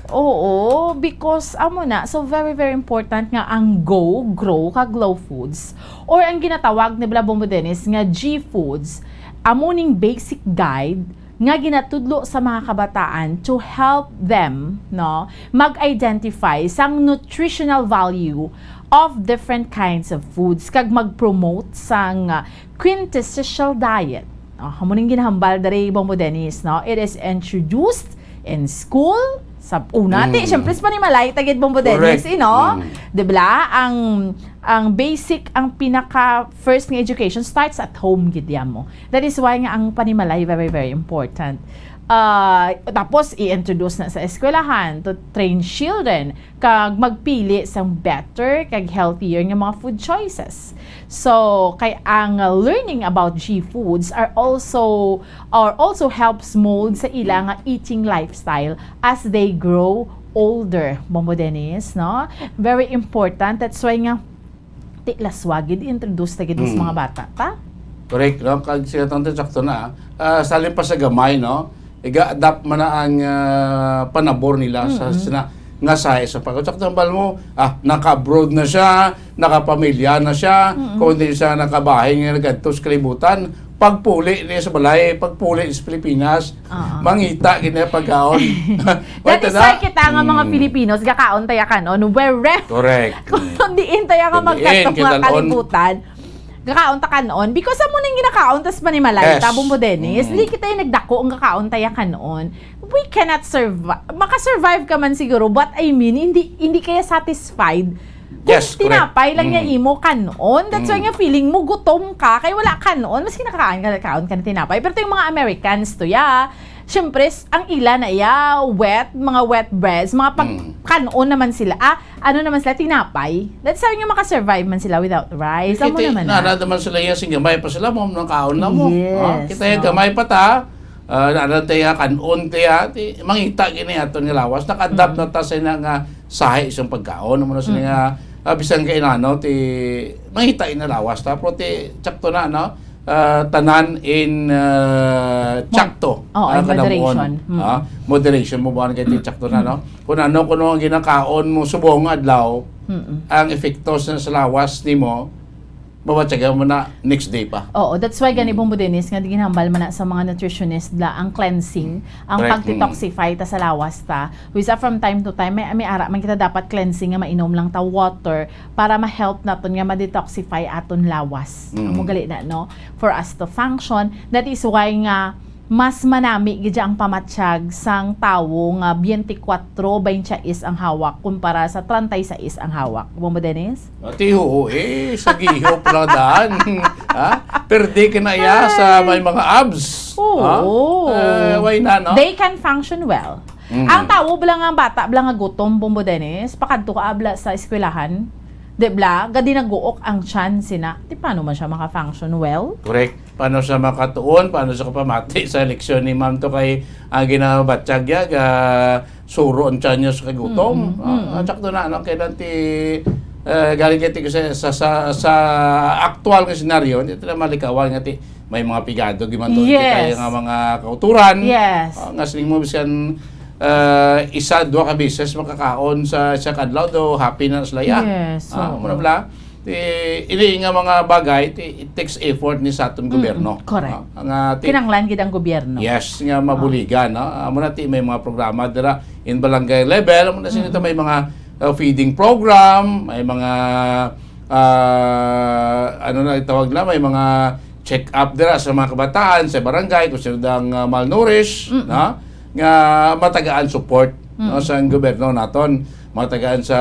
Oo, because amo na, so very, very important nga ang Go, Grow, kag Glow Foods, or ang ginatawag ni bala, Bombo Dennis, nga G Foods, amo ning basic guide nga ginatudlo sa mga kabataan to help them, no, mag-identify sang nutritional value of different kinds of foods kag mag-promote sang, ah, quintessential diet. Oh, amo ning ginahambal diri, Bombo Dennis, no? It is introduced in school, sa una, ti, Mm. syempre, sa panimalay, ta gid, Bombo Dennis, Correct. eh, no? Mm. Di bala? Ang, ang basic, ang pinaka first nga education starts at home, gid ya mo. That is why nga ang panimalay very, very important. Ah, tapos, i-introduce na sa eskwelahan to train children kag magpili sang better kag healthier nga mga food choices. So, kay ang learning about G foods are also, or also helps mold sa ila nga eating lifestyle as they grow older. Bombo Dennis, no? Very important. That's why nga, ti, laswa gid, introduce ta gid sa Mm. mga bata, ta? Correct, no? Kag siya tang sakto na, ah. Ah, salin pa sa gamay, no? Iga-adapt man na ang, ah, panabor nila sa Mm-mm. sina-, nga sa, sa pag-, sakto ang bal mo, ah, naka-abroad na siya, nakapamilya na siya, Mm-mm. kung hindi siya nakabahin nga nagkadto sa kalibutan, pagpuli ni sa balay, pagpuli sa Pilipinas, Oo. mangita gid na pagkaon. That is why kita nga mga Mm. Filipinos, gakaon taya kanon, where Correct. Kung diin taya nga Diin, magkatong nga kitan-on. kalibutan, gakaon ta kanon. Because amo nang ginakaon tas manimalay Yes. ta, Bombo Dennis. Mm. Hindi kita yung nagdako ang gakaon taya kanon. We cannot survive. Makasurvive ka man siguro, but I mean, hindi hindi kaya satisfied kung Yes, correct. tinapay lang niya Mm. imo kanon. That's why Mm. nga feeling mo gutom ka, kay wala kanon. Mas kinakaon ka, kaon ka na tinapay. Pero yung mga Americans to, ya, syempre, s- ang ila na, ya, wet, mga wet breads, mga pag Mm. kanon naman sila. Ah, ano naman sila, tinapay. That's how nga makasurvive man sila without rice. Amo Kita, naman na. nara naman sila, ya, sing gamay pa sila, mo nang kaon na mo. Yes, Ah, kita yung no. gamay pa ta, ah, nara tayo, kanon tayo, ti, mangita gini aton nga lawas. Naka-adapt Mm. na ta sa ina nga sahi isang pagkaon. Amo na sila Mm. nga, ah, bisan kay inano, ti, mangita ina lawas ta. Pero ti, tsakto na, no? Ah, tanan in, ah, Mo-, tsakto. Oo, Ah, in kanamon. moderation. Mm. Ah, moderation mo buwan kay ti tsakto na, no? Kung ano, kung ano ang ginakaon mo subong adlaw, Mm-mm. ang epekto sa, sa lawas nimo, mabatyagan mo na next day pa. Oo, that's why gani, Mm. Bombo Dennis, nga di ginhambal man na sa mga nutritionist la ang cleansing, ang Correct. pag-detoxify ta sa lawas ta. Which, ah, from time to time, may, may ara man kita dapat cleansing nga mainom lang ta water para ma-help naton nga ma-detoxify aton lawas. Mm. Amo gali na, no? For us to function. That is why nga mas manami gid ang pamatyag sang tawo nga twenty-four, twenty-six ang hawak kumpara sa treinta y seis ang hawak. Bombo Dennis? Ati, oo, eh, sa gihop lang daan. Ha? Perde ka na iya sa Ay. may mga abs. Oo. Ha? Eh, why na, no? They can function well. Mm. Ang tawo bala nga bata, bala nga gutom, Bombo Dennis, pakadto ka abla sa eskwelahan, di bala, gadi naguok ang tiyan sina. Di paano man siya maka-function well? Correct. Paano siya makatuon? Paano siya kapamati sa eleksyon ni Ma'am to kay ang ginabatyag ya, ga suro ang tiyan niya sa kagutom? Mm, mm, Ah, mm. Sakto na, ano, kaya nanti, eh, galing kay ti-, sa, sa, sa, sa aktual nga senaryo, hindi tayo malikawan nga ti, may mga pigado, gimantuan Yes. tayo nga mga kauturan. Yes. Ah, nga sining mo, bisan, eh, isa, dua ka beses makakaon sa, sa kadlaw, do happy na sila, ya. Yes, Ah, oo. Muna bala, ti, ini nga mga bagay, ti, it takes effort ni sa aton Mm, gobyerno. Correct. Ah, nga ti, Kinanglan gid ang gobyerno. Yes, nga Ah. mabuligan, no? Amo na ti may mga programa dira in barangay level, amo na sini Mm. may mga, uh, feeding program, may mga, uh, ano na itawag na, may mga check-up dira sa mga kabataan sa barangay kung sino dang, uh, malnourished, Mm. no? Nga matagaan support, no, Mm. sa gobyerno naton. Matagaan sa,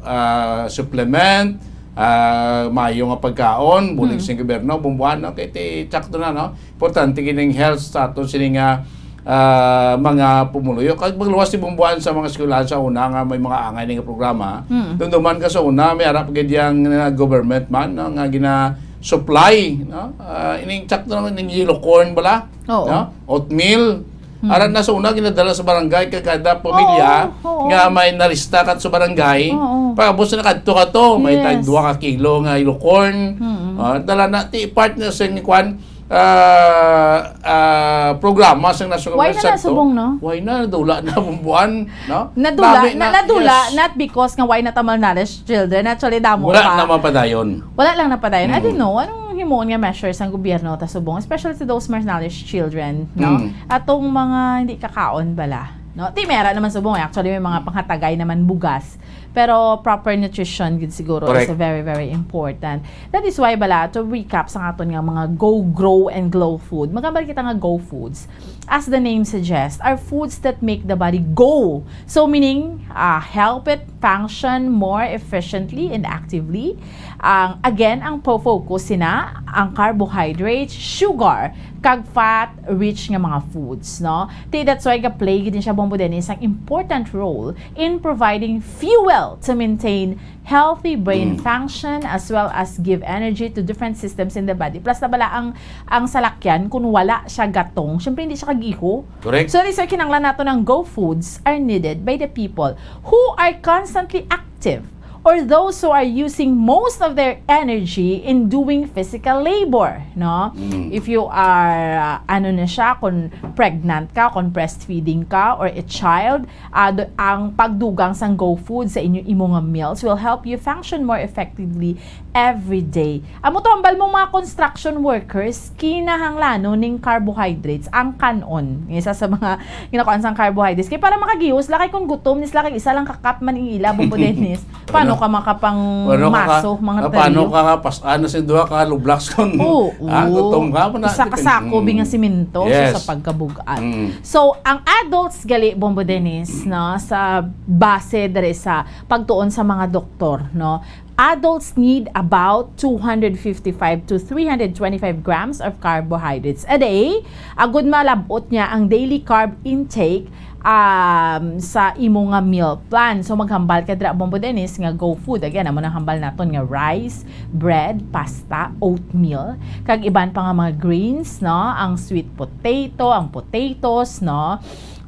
ah, supplement, ah, maayo nga pagkaon, bulig Mm. sa gobyerno, bumbuan, no? Kay ti, tsakto na, no? Importante kining health sa aton sini nga, ah, mga pumuluyo. Kag magluwas ti bumbuan sa mga eskwelahan sa una nga may mga angay ni nga programa. Mm. Dumduman ka sa una, may arap gid yang, ah, government man, no? Nga gina-supply, no? Ah, ining tsakto na, ining yellow corn bala, Oo. no? Oatmeal. Mm. Aran na sa una, ginadala sa barangay kag kada pamilya Oo, oo. nga may narista kat sa barangay. Oo. Pagkabos na kadto ka to, may Yes. tag dua ka kilo nga yellow corn. Mm. Ah, dala na, ti part na sa kwan, ah, ah, programa sa National Why Government na Center. nasubong, no? Why na? Nadula na bumbuan, no? Nadula, Lami na, na, nadula, yes. not because nga why na ta malnourished children. Actually, damo Wala pa. na mapadayon. Wala lang napadayon. I Mm. don't know, anong himuon nga measures ang gobyerno ta subong, especially to those malnourished children, no? Mm. Atong mga hindi kakaon bala, no? Ti, may ara naman subong, eh. Actually, may mga panghatagay naman bugas. Pero proper nutrition gid siguro Correct. is very, very important. That is why bala, to recap sa aton nga mga go, grow, and glow food, magambal kita nga go foods. As the name suggests, are foods that make the body go. So, meaning, ah, help it function more efficiently and actively. Ang, again, ang po-, focus sina ang carbohydrates, sugar, kag fat-rich nga mga foods, no? Ti, that's why ga-play gid siya, Bombo Dennis, ang important role in providing fuel to maintain healthy brain Mm. function as well as give energy to different systems in the body. Plus na bala ang, ang salakyan, kung wala siya gatong, syempre hindi siya kagiho. Correct. So, these are kinanglan nato ng go foods are needed by the people who are constantly active or those who are using most of their energy in doing physical labor, no? Mm. If you are, uh, ano na siya, kung pregnant ka, kung breastfeeding ka, or a child, uh, ang pagdugang sang GoFood sa inyo, imo nga meals will help you function more effectively every day. Amo to, hambal mo mga construction workers, kinahanglanon ning carbohydrates, ang kan-on. Isa sa mga ginakuan sang carbohydrates. Kay para makagihos, lakay kung gutom, nis lakay isa lang ka cup man ang ila, Bombo Dennis. Paano ka makapang maso, mga ah, paano ka nga pas-an na sa duha ka lublaks kung, oo, ah, gutom ka, isa ka sako, mm, binga simento sa, yes, sa pagkabugat. Mm. So, ang adults gali, Bombo Dennis, no, sa base dere sa pagtuon sa mga doktor, no, adults need about two hundred fifty-five to three hundred twenty-five grams of carbohydrates a day. Agud malab-ot niya ang daily carb intake, um, sa imo nga meal plan. So, maghambal ka dira, Bombo Dennis, nga GoFood. Again, amo nang hambal naton nga rice, bread, pasta, oatmeal, kag iban pa nga mga greens, no? Ang sweet potato, ang potatoes, no?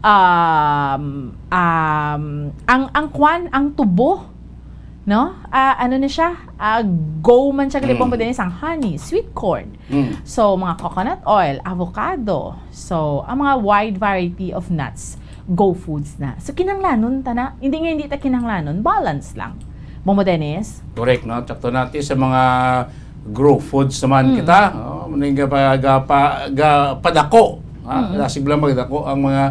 Um, um, ang, ang kwan, ang tubo, no? Ah, ano na siya? Ah, go man siya, mm, gali, Bombo Dennis, ang honey, sweet corn. Mm. So, mga coconut oil, avocado. So, ang mga wide variety of nuts, GoFoods na. So, kinanglanon ta na. Hindi nga hindi ta kinanglanon, balance lang. Bombo Dennis? Correct, no? Sakto natin sa mga GoFoods naman, mm, kita. Oh, maning ga-, ga-, pa-, ga-, padako. Ha? Mm. Dasig lang magdako ang mga,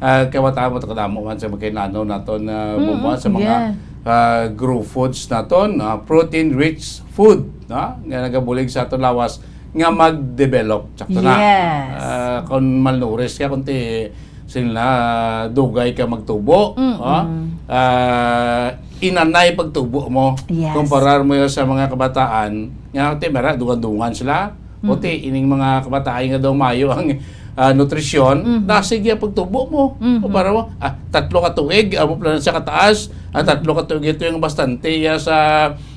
ah, kawatan mo, takadamo man sa mga kinanglanon naton, ah, mm, Bombo, sa mga, yeah, ah, GoFoods naton, ah, protein-rich food, no? Nga nagabulig sa aton lawas nga mag-develop. Sakto na. Yes. Ah, kung malnourished ka, kung ti-, sila, dugay ka magtubo, mm, ah, ah, inanay pagtubo mo. Yes. Kumparar mo yun sa mga kabataan, nga, ti, mara, dungan-dungan sila. O, mm, ti, ining mga kabataan nga daw mayo ang, ah, nutrisyon, mm, dasig ya pagtubo mo. Mm. Kumparar mo, ah, tatlo ka tuig, amo pala sa kataas, ang, mm, tatlo ka tuig, ito yung bastante ya sa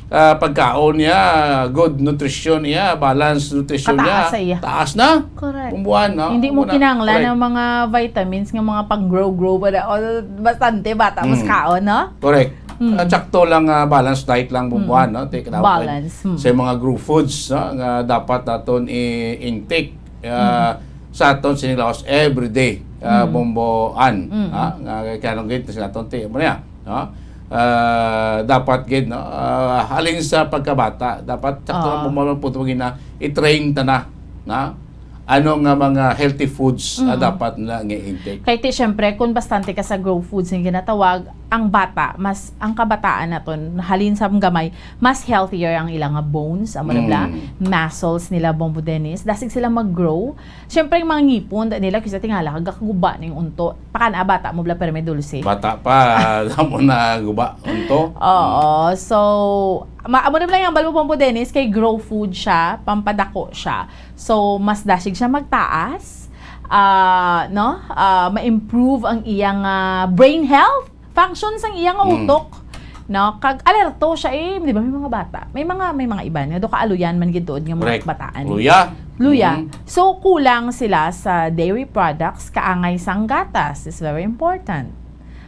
ah, pagkaon niya, good nutrition niya, balanced nutrition niya. Kataas sa iya. Taas na. Correct. Bumbuan, no? Hindi mo kinahanglan, correct, ang mga vitamins nga mga pang-grow-grow pa na, o, bastante bata mas, mm, kaon, no? Correct. Mm. Ah, sakto lang, ah, balanced diet lang, mm, bumbuan, no? Take it out. Balance. Mm. Sa mga GoFoods, no? Nga dapat naton i-intake, ah, mm, sa aton sinilawas everyday, ah, mm, bumbuan, mm, ha? Nga kaya lang gid sila aton ti-, mo niya. No? Ah, dapat gid, no? Ah, halin sa pagkabata, dapat sakto lang, ah, mo man pud gina i-train ta na, na ano nga mga healthy foods, ah, mm, dapat na nga intake. Kay ti, syempre, kung bastante ka sa GoFoods nga ginatawag, ang bata, mas, ang kabataan naton, halin sa gamay, mas healthier ang ilang nga bones, amo na bala, mm, muscles nila, Bombo Dennis. Dasig sila mag-grow. Siyempre, ang mga ngipon, da nila, kisa tingala, gakaguba ning unto. Pakana, bata mo bala, pero may dulce. Bata pa, amo na guba, unto. Oo. Mm. So, ma-, amo na lang yung balbo, Bombo Dennis, kay GoFoods siya, pampadako siya. So, mas dasig siya magtaas, ah, no? Ah, ma-improve ang iyang, ah, brain health. Function sang iya nga, mm, utok, no? Kag alerto siya, eh, di ba, may mga bata. May mga, may mga iban nga do kaaluyan man gid tuod nga mga, correct, kabataan. Luya. Luya. Mm. So, kulang sila sa dairy products, kaangay sang gatas is very important.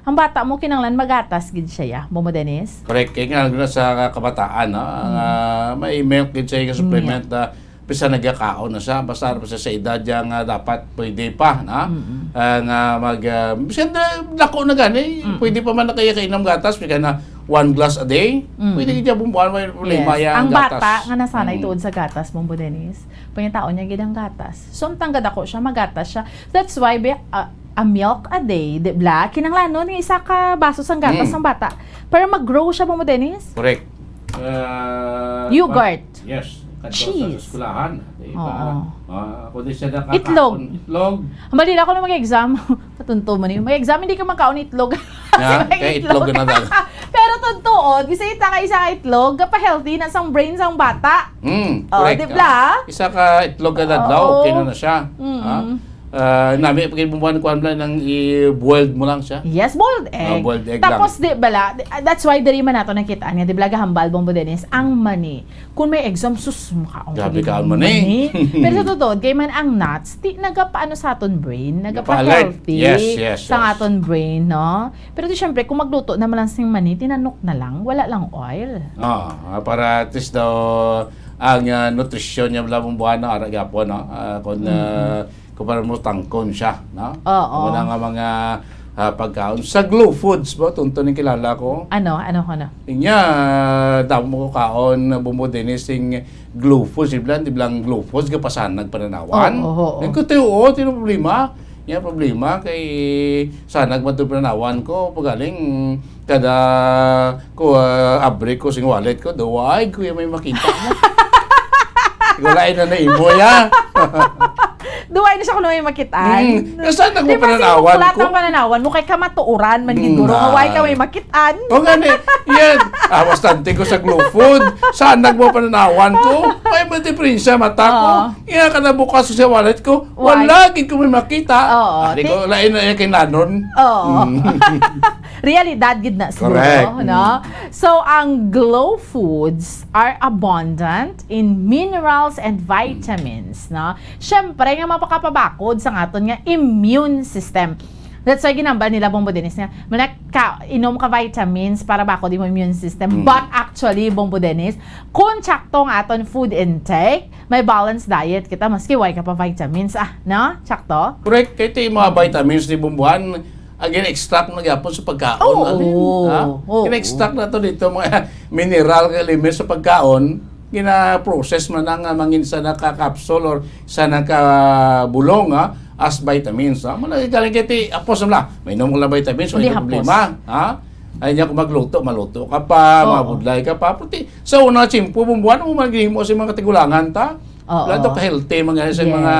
Ang bata mo, kinahanglan magatas gid siya, ya. Bombo Dennis? Correct. Kaya nga, sa kabataan, no? Ang, mm, ah, may milk gid siya, yung, mm, supplement, yeah, na bisan nagakaon na siya, basta pa siya sa edad niya nga dapat pwede pa, na, mm-mm, ah, nga mag, ah, bisan na dako na gani, mm-mm, pwede pa man na kaya kainom gatas, bisan na one glass a day, mm-mm, pwede gid niya bumbuan, may problema. Yes. Ang gatas. Ang bata nga nasanay, mm-mm, tuod sa gatas, Bombo Dennis, pangitaon niya gid ang gatas. So, ang tangga dako siya, magatas siya. That's why, be, ah, a milk a day, di ba? Kinahanglan, no, ni isa ka baso sang gatas, mm, sang bata. Para mag-grow siya, Bombo Dennis. Correct. Ah, yogurt. Yes, kadto sa, cheese, sa eskwelahan, di ba? Oo. Ah, kung di siya nakakaon, itlog. Itlog. Ang bali na ako na mag-exam. Katunto man yun. Mag-exam, hindi ka makaon itlog. Kasi may itlog. Kaya itlog na talaga. Pero tuntuon, bisita ka isa ka itlog, kapa-healthy na sang brain sang bata. Mm, oh, correct, di ba? Ah. Isa ka itlog kada adlaw, oo, okay na na siya. Mm-mm. Ha? Ah, nami pa gid, Bomboan, kuan lang, nang i-boiled mo lang siya. Yes, boiled Ah, egg. boiled egg Tapos, lang. di bala, di- ah, that's why diri man nato nakita niya, di bala, gahambal, Bombo Dennis, ang mani. Kung may exam, sus, makaon Grabe ka ka gid kaon man, eh. mani. Pero sa totoo, kay man ang nuts, di nagapaano sa aton brain, Nagpa-alert. nagapa-healthy Yes, yes, sa yes. aton brain, no? Pero di, syempre, kung magluto naman lang sing mani, tinanok na lang, wala lang oil. Ah, para at least daw ang, ah, nutrisyon niya, Bomboan, no, ara gyapon, no? Ah, kung, Mm-mm. ah, kung para mo tangkon siya, no? Oo. Wala nga mga, ah, pagkaon. Sa Glow Foods ba? Tunto ning kilala ko. Ano? Ano, ano? Inya, damo ko kaon, Bombo Dennis, sing Glow Foods, di bala, di bala ang Glow Foods, gapasanag pananawan. Oo, oo, oo. Ang kuti, oo, tino problema. Yan problema, kay sanag man to pananawan ko, pagaling, kada ko, ah, abri ko sing wallet ko, duway ko yung may makita mo. Wala na na imo, ya. Duway na siya kung may makitaan. Mm. Nasa Di ba, nagpapananawan sing muklat ko? Ang pananawan mo, kay kamatuoran man gid, Mm, guro. Nga, ah. Why ka may makitaan? O nga ni, yan. Ah, bastante ko sa Glow Food. Saan nagpapananawan ko? May ba diferensya mata ko? Oo. Iya ka na bukas sa wallet ko. Why? Wala gid ko may makita. Oo, Ari ti- ko, lain na yung kinanon. Oo. Mm. Realidad gid na siguro, Correct. no? Mm. So, ang Glow Foods are abundant in minerals and vitamins, no? Siyempre, nga mapakapabakod sa aton nga immune system. That's why ginambal nila, Bombo Dennis, nga, "Muna ka, inom ka vitamins para bakod imo immune system." Mm. But actually, Bombo Dennis, kung tsakto nga aton food intake, may balanced diet kita, maski way ka pa vitamins, ah, no? Tsakto? Correct. Kaya ito yung mga vitamins ni Bomboan, ang gina-extract mo na gyapon sa pagkaon. Oo, Ano yun? Ha? Oo. Gina-extract na to dito, mga mineral, elements sa pagkaon, gina-process man na nga mangin sa naka-capsule or sa naka-bulong, ha? As vitamins, ha? Muna, galing kay ti, apos na, may inom ko lang vitamins, Hindi walang hapos. problema, ha? Ay niya, kung magluto, maluto ka pa, Oo. mabudlay ka pa. Puti, sa una, tiyempo, Bomboan, mo maghimo sa mga katigulangan, ta? Oo. Lahat ka healthy, mga, sa Yes. mga,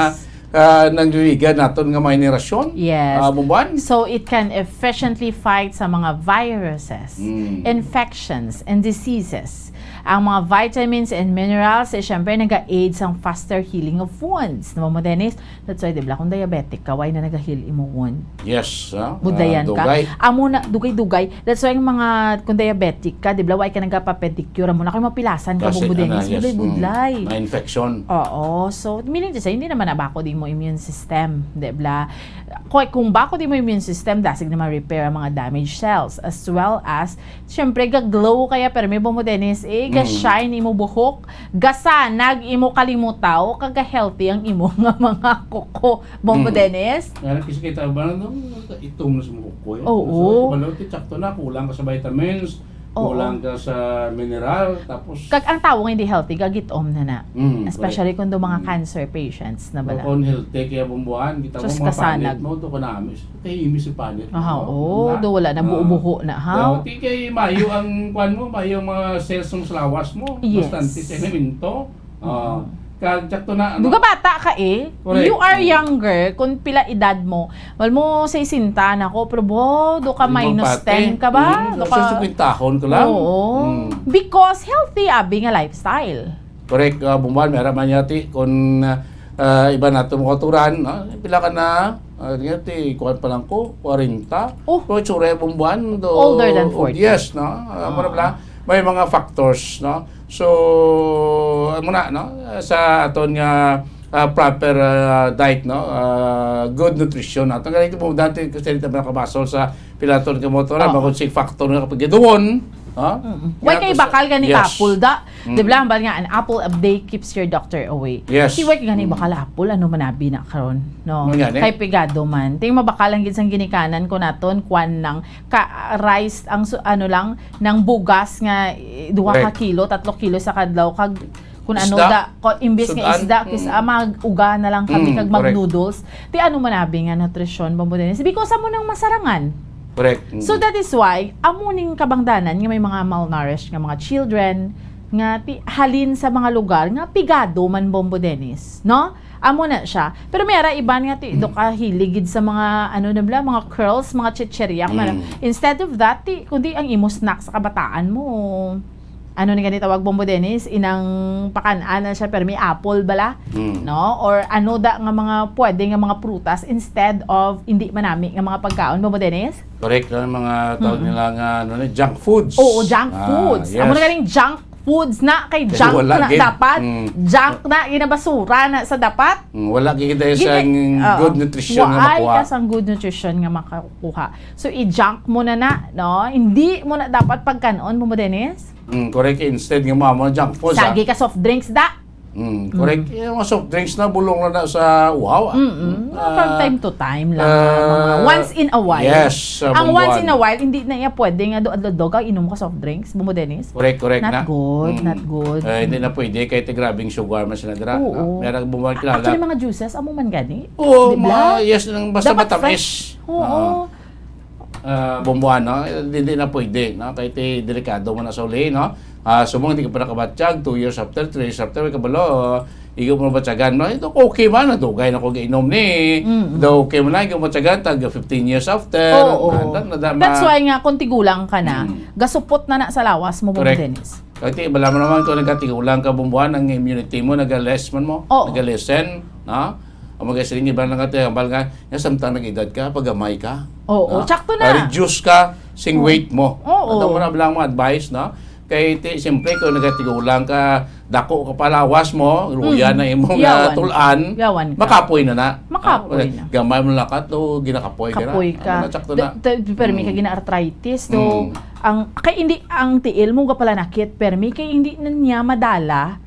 ah, nangliligan naton nga mga henerasyon. Yes. Ah, Bomboan? So, it can efficiently fight sa mga viruses, Mm. infections, and diseases. Ang mga vitamins and minerals, eh, syempre, nag-aid sa faster healing of wounds. Di ba mo, Dennis? That's why, di ba, kung diabetic ka, why na nag-heal imo wound? Yes, ah, Budayan ah, ka. dugay. Amo na, dugay-dugay. That's why, ang mga, kung diabetic ka, di ba, why ka nagpa-pedicure? Amo na kayo mapilasan ka, Kasi, Bombo Dennis. ano, yes, Buday-buday. mm, may infection. Oo. So, meaning to say, hindi naman nabakod imo immune system, di ba? Kung, kung bakod imo immune system, dasig naman repair ang mga damaged cells, as well as, syempre, ga-glow kaya, pero may Bombo Dennis, eh, Mm. ga-shine imo buhok, gasanag imo kalimutaw, kag ga-healthy ang imo nga mga kuko, Bombo Mm. Dennis. Nga, nakikita ba na nung itom na sa mga kuko, eh? Oo. So, kabalo, ti, tsakto na, kulang ka sa vitamins, Oo. kulang ka sa mineral, tapos Kag ang tawo nga hindi healthy, gagitom na na. Mm, Especially correct. kung do mga Mm. cancer patients na bala. Kung healthy kaya Bomboan, kita Sus, mo mga kasanag. panit mo, do ka na amis. Kahimis yung panit mo, Aha, no? oo, Wala. do wala na, Ah. buho-buho na, ha? Daw, ti kay mayo ang kwan mo, mayo ang mga cells ng lawas mo. Yes. Bastante sa elemento. Ah, Mm. kag tsakto na, ano? Duga bata ka eh. Correct. You are Mm. younger kung pila edad mo. Wal mo sesenta na ko, pero bo, do ka Di ba, minus pati? ten ka ba? Mm, Do so, ka sa kwintahon ka lang. Oo. Mm. Because healthy abi nga lifestyle. Correct, ah, Bomboan, may ara man yati, kung, ah, iba nato mga kauturan, no? Pila ka na? Ah, nga ti, kuwan pa lang ko, kwarenta. Oh. Pero tsura, Bomboan, do, Older than forty. Yes, no? Ah, Ah. mura pala, may mga factors, no? So, amo na, no? Sa aton nga, ah, proper, ah, diet, no? Ah, good nutrition. At ang ganito po, dati, kasi dito nakabasol sa pilaton ka motor, Oo. bangod si factor nga kapag doon, ha? Mm-mm. Why Kaya kay to sa bakal gani Yes. apple da? Mm. Di ba, hambal nga, "An apple a day keeps your doctor away." Yes. Si why gani Mm. bakal apple, ano man abi na karon, no? Ano gani? Kay pigado man. Ting mabakal ang gid sang ginikanan ko naton, kwan nang ka, rice, ang su-, ano lang, nang bugas nga, eh, duha ka Correct. kilo, tatlo kilo sa kadlaw, kag kung ano Isda? da, ko, imbis nga Sudan? isda, kis, Mm. ah, mag-uga na lang kami, Mm, kag correct. mag-noodles. Ti ano man abi nga nutrisyon, Bombo Dennis? Because amo nang masarangan. Correct. Mm. So that is why, amo ning kabangdanan nga may mga malnourished nga mga children, nga ti, halin sa mga lugar, nga pigado man, Bombo Dennis, no? Amo na siya. Pero may ara iban nga ti, Mm. do ka hilig gid sa mga, ano na bala, mga curls, mga chichirya, man. Mm. Instead of that, ti, kundi ang imo snack sa kabataan mo, ano ni gani tawag, Bombo Dennis? Inang pakan-an na siya, pero may apple bala, Mm. no? Or ano da nga mga pwede nga mga prutas instead of hindi manami nga mga pagkaon, Bombo Dennis? Correct lang mga tawag Mm-mm. nila nga, ano ni, junk foods. Oo, junk Ah, foods. Amo na yes. ganing junk foods na kay Kay junk wala na gid. dapat. Mm. Junk na, ginabasura na sa dapat. Mm, wala gid tayo Gini-, sang oo. good nutrition nga Waay makuha. ka sang good nutrition nga makakuha. So, i-junk mo na na, no? Hindi mo na dapat pagkanon, Bombo Dennis. Mm, correct. Instead nga mo, mo junk food, ah. Sagi ka soft drinks, da. Mm, correct. Mm. Yung mga soft drinks na bulong na, na sa uhaw, ah. Mm-mm. Mm, Mga from ah, time to time lang, ah, mga ah, once in a while. yes, sa Ang once in a bumbuan. while, hindi na iya pwede nga do-, do-, do ka inom ka soft drinks, Bombo Dennis. Correct, correct Not na. good, Mm. not good. Eh, hindi na pwede kahit grabing sugar man sila dira, Oo. no? Meron bumbuan kilala. Actually, mga juices, amo man gani. Oo, Di ba? mga, yes, nang basta Dapat matamis. fresh. Oo. Ah. Ah, bumbuan, no? Hindi na pwede, no? Kay ti delikado mo na sa uli, no? Ah, sumong hindi ka pa nakabatyag, two years after, three years after, may kabalo, igo mo batyagan, no? Ito, okay man, nadugay na ko gainom ni. Mm-mm. Daw okay man na, igo mo batyagan, tag fifteen years after. Oo. Nada, nada, ma- That's why nga, kung tigulang ka na, Mm. gasupot na na sa lawas mo, Bombo Correct. Dennis. Kay ti, bala mo naman kung nagkatigulang ka, bumbuan, ang immunity mo, nag-less man mo, Oo. nag-lessen, no? Ang mga siling iba nga ti, hambal nga, nga samtang nag-edad ka, pagamay ka. Oo, No? tsakto na. Ah, reduce ka sing Oo. weight mo. Oo. Ato mo na lang mga advice, no? Kay ti, siyempre, kung nagatigulang ka, dako ka palawas mo, luya Mm. na imong, ah, Yawan. tulan, Yawan ka. makapoy na na. Makapoy Ah, na. gamay mo lang ka, to, ginakapoy ka na. Kapoy ka. Ano na, tsakto Da-, na. da-, permi ka Mm. gina-arthritis, so, Mm. ang, kay hindi, ang tiil mo gapalanakit, permi, kay hindi na niya madala,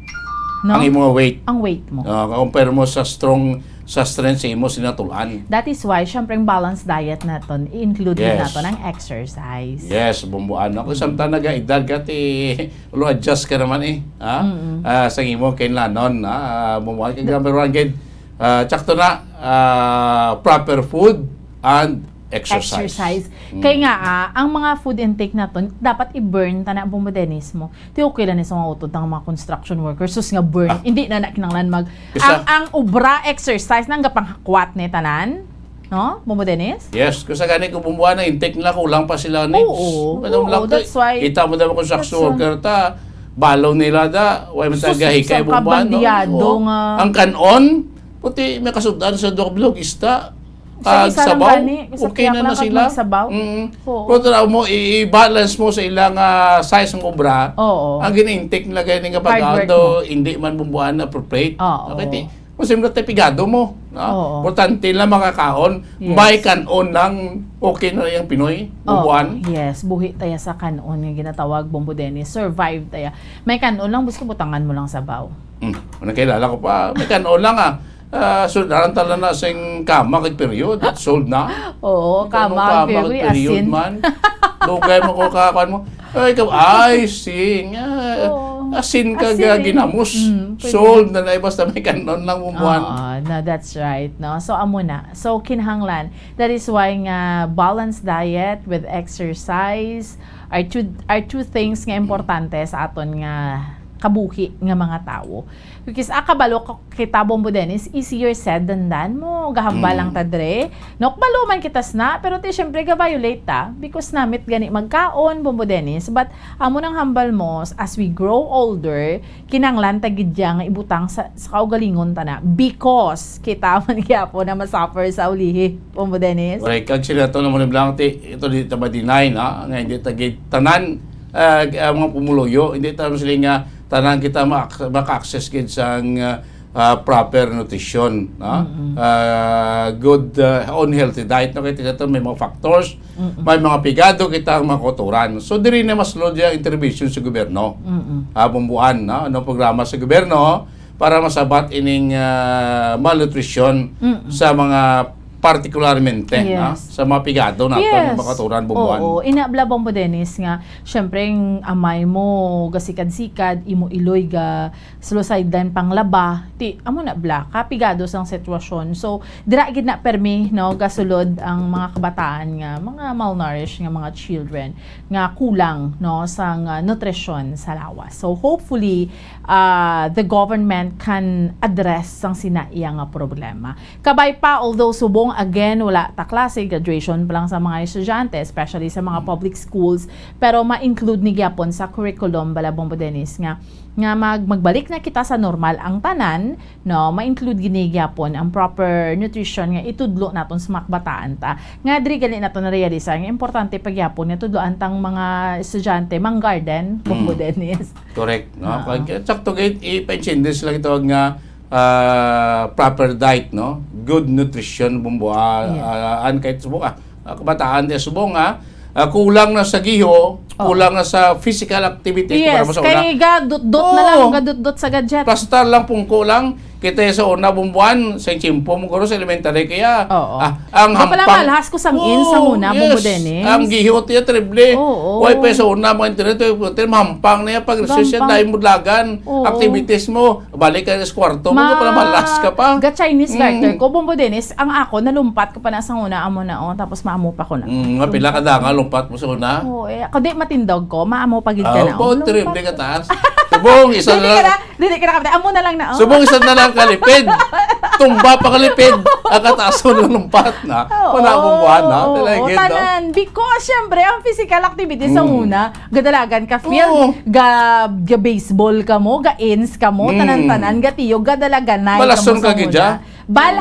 no? Ang imong weight. Ang weight mo. Ah, compare mo sa strong, sa strength sa imo sinatulan. That is why, syempre, ang balanced diet naton, i-include din Yes. naton ang exercise. Yes, bumbuan. Ako, Mm. samtang nag-edad ka, ti, ulo adjust ka naman eh. Ha? Mm-mm. Ah, sa imo, kailanon, ha? Ah, bumbuan ka, number one, gid. Ah, tsakto na, ah, proper food and exercise. Exercise. Mm. Kay nga, ah, ang mga food intake naton, dapat i-burn ta na, Bombo Dennis mo. Ti okay lang ni sa mga utod ng mga construction workers. Sus nga burn. Ah. Hindi na na kinahanglan mag-, Isa. ang, ang obra, exercise, nang gapanghakwat ni tanan. No? Bombo Dennis? Yes. Kung sa gani, kung bumbuan na intake nila, kulang pa sila needs. Oo. Ano Oo, lang to, that's why, kita mo daw construction that's why. worker ta, balo nila da, why man Sus, taga hikay isang bumbuan, no? kabandiyado Oo. nga. Ang kanon, puti, may kasudan sa duha ka bilog, ista. Sa Kag isa lang sabaw, gani, sa okay tiyak na lang na kag sila. magsabaw. Mm. Oo. Pero tanaw mo, i-, i-balance mo sa ilang, ah, size ng obra. Oo. Ang gina-intake nila gani nga Hard work pagkado, mo. hindi man bumbuan na appropriate. Oo. Okay, ti-, kung sino na pigado mo, no? Oo. Importante lang makakaon, Yes. may kanon lang, okay na yung Pinoy, Oo. bumbuan. Yes, buhi taya sa kanon nga ginatawag, Bombo Dennis. Survive taya. May kanon lang, busko butangan mo lang sabaw. Hmm. Ano, kilala ko pa, may kanon lang, ah. Ah, so, daran tala na sing kama kag period, sold na. Oo, May kanon, kama kag kama kag period, period asin. man. Dugay mo ko kakuan mo. Ay, ikaw, ay, sing, ah, Oo. asin ka Asin ga-, eh. ginamos. Mm, pwede. Sold na na, basta may kanon lang bumbuan. Oo, no, that's right, no? So, amo na. So, kinahanglan, that is why nga balanced diet with exercise are two, are two things nga importante sa aton nga kabuhi nga mga tawo. Because, ah, kabalo ka, kita, Bombo Dennis, easier said than done mo. Gahambal Mm. lang ta dre. No, kabalo man kita sna, pero ti, syempre, ga-violate ta. Because namit gani magkaon, Bombo Dennis. But, amo nang hambal mo, as we grow older, kinanglan ta gid ya nga ibutang sa, sa kaugalingon ta na. Because, kita man gyapo na masuffer sa ulihi, Bombo Dennis. Correct. Kag sila to naman lang, ti, ito di ta ma-deny na, nga hindi ta gid tanan, ah, ang mga pumuluyo, hindi ta sila nga tanan kita ma-, maka-access gid sang, ah, ah, proper nutrition, no? Mm-mm. Ah, good, ah, unhealthy diet, no? Kaya ito may mga factors, Mm-mm. may mga pigado kita ang mga kauturan. So, diri na mas load yung intervention sa gobyerno. Mm-mm. Ah, bumbuan, no? Ano programa sa gobyerno para masabat ining, ah, malnutrition Mm-mm. sa mga partikularmente, Yes. no? Sa mga pigado nato, Yes. mga kauturan, bumbuan. Oo, ina bala, Bombo Dennis, nga, syempre, ang amay mo, gasikad-sikad, imo iloy ga, slow sideline panglaba, ti, amo na bala, kapigado sang sitwasyon. So, dira gid na permi, no, gasulod ang mga kabataan nga, mga malnourished nga mga children nga kulang, no, sang, ah, nutrisyon sa lawas. So, hopefully, ah, the government can address sang sina iya nga problema. Kabay pa, although subong Again, wala ta klase, graduation pa lang sa mga estudyante, especially sa mga public schools, pero ma-include ni gyapon sa curriculum, bala, Bombo Dennis, nga, nga mag-, magbalik na kita sa normal ang tanan, no? Ma-include gini gyapon ang proper nutrition nga itudlo naton sa mga kabataan ta. Nga diri gali nato na-realize nga importante pa gyapon nga tudloan tang mga estudyante mang garden, Bombo Dennis. Correct, no? Ah. Pag, sakto gid, ipaintindi sila ito nga, ah, proper diet, no? Good nutrition, bumbuha, Yes. ah, an kahit subong, ah, ah, kabataan, di subong, ah, ah, kulang na sa giho, Oh. kulang na sa physical activity, Yes, para masauna. kay gadutdot na lang, Oh. gadutdot sa gadget. Basta lang pungko lang, kita sa una, bumbuhan, sa tiyempo mo guro sa elementary kaya. Oo. Ah, ang Di pala hampang. malhas ko sang in sa Oo, una, Bombo yes. Dennis. Ang gihot niya, triple. Oo. Way pa sa una, mga internet, way pa, mahampang niya, pag recess siya, Gampang. dahil mudlagan, Oo. activities mo, balik ka sa kwarto mo, Ma-, pala malas ka pa. ga Chinese Mm. garter ko, Bombo Dennis, ang ako, nalumpat ko pa na sa una, amo na, oh, tapos maamo pa ko na. Mm, nga pila ka danga, lumpat mo sa una? Oo, eh, ako di matindog ko, maamo pa gid ka Ah, na, oh, oh, trip, lumpat. di ka taas. Subong, isa Dili na ka lang. na, dili ka na kapatid, amo na lang na, oh. Subong, isa na lang kalipid. Tumba pa kalipid. Ang kataas mo nalumpat na. Oo, Wala akong buwan, no? oo, Talaga, no? tanan. Because, syempre, ang physical activity sa Mm. una, gadalagan ka field, Oo. ga, ga baseball ka mo, ga ins ka mo, Mm. tanan-tanan, ga tiyo, gadalagan na Balason ka gid, ah.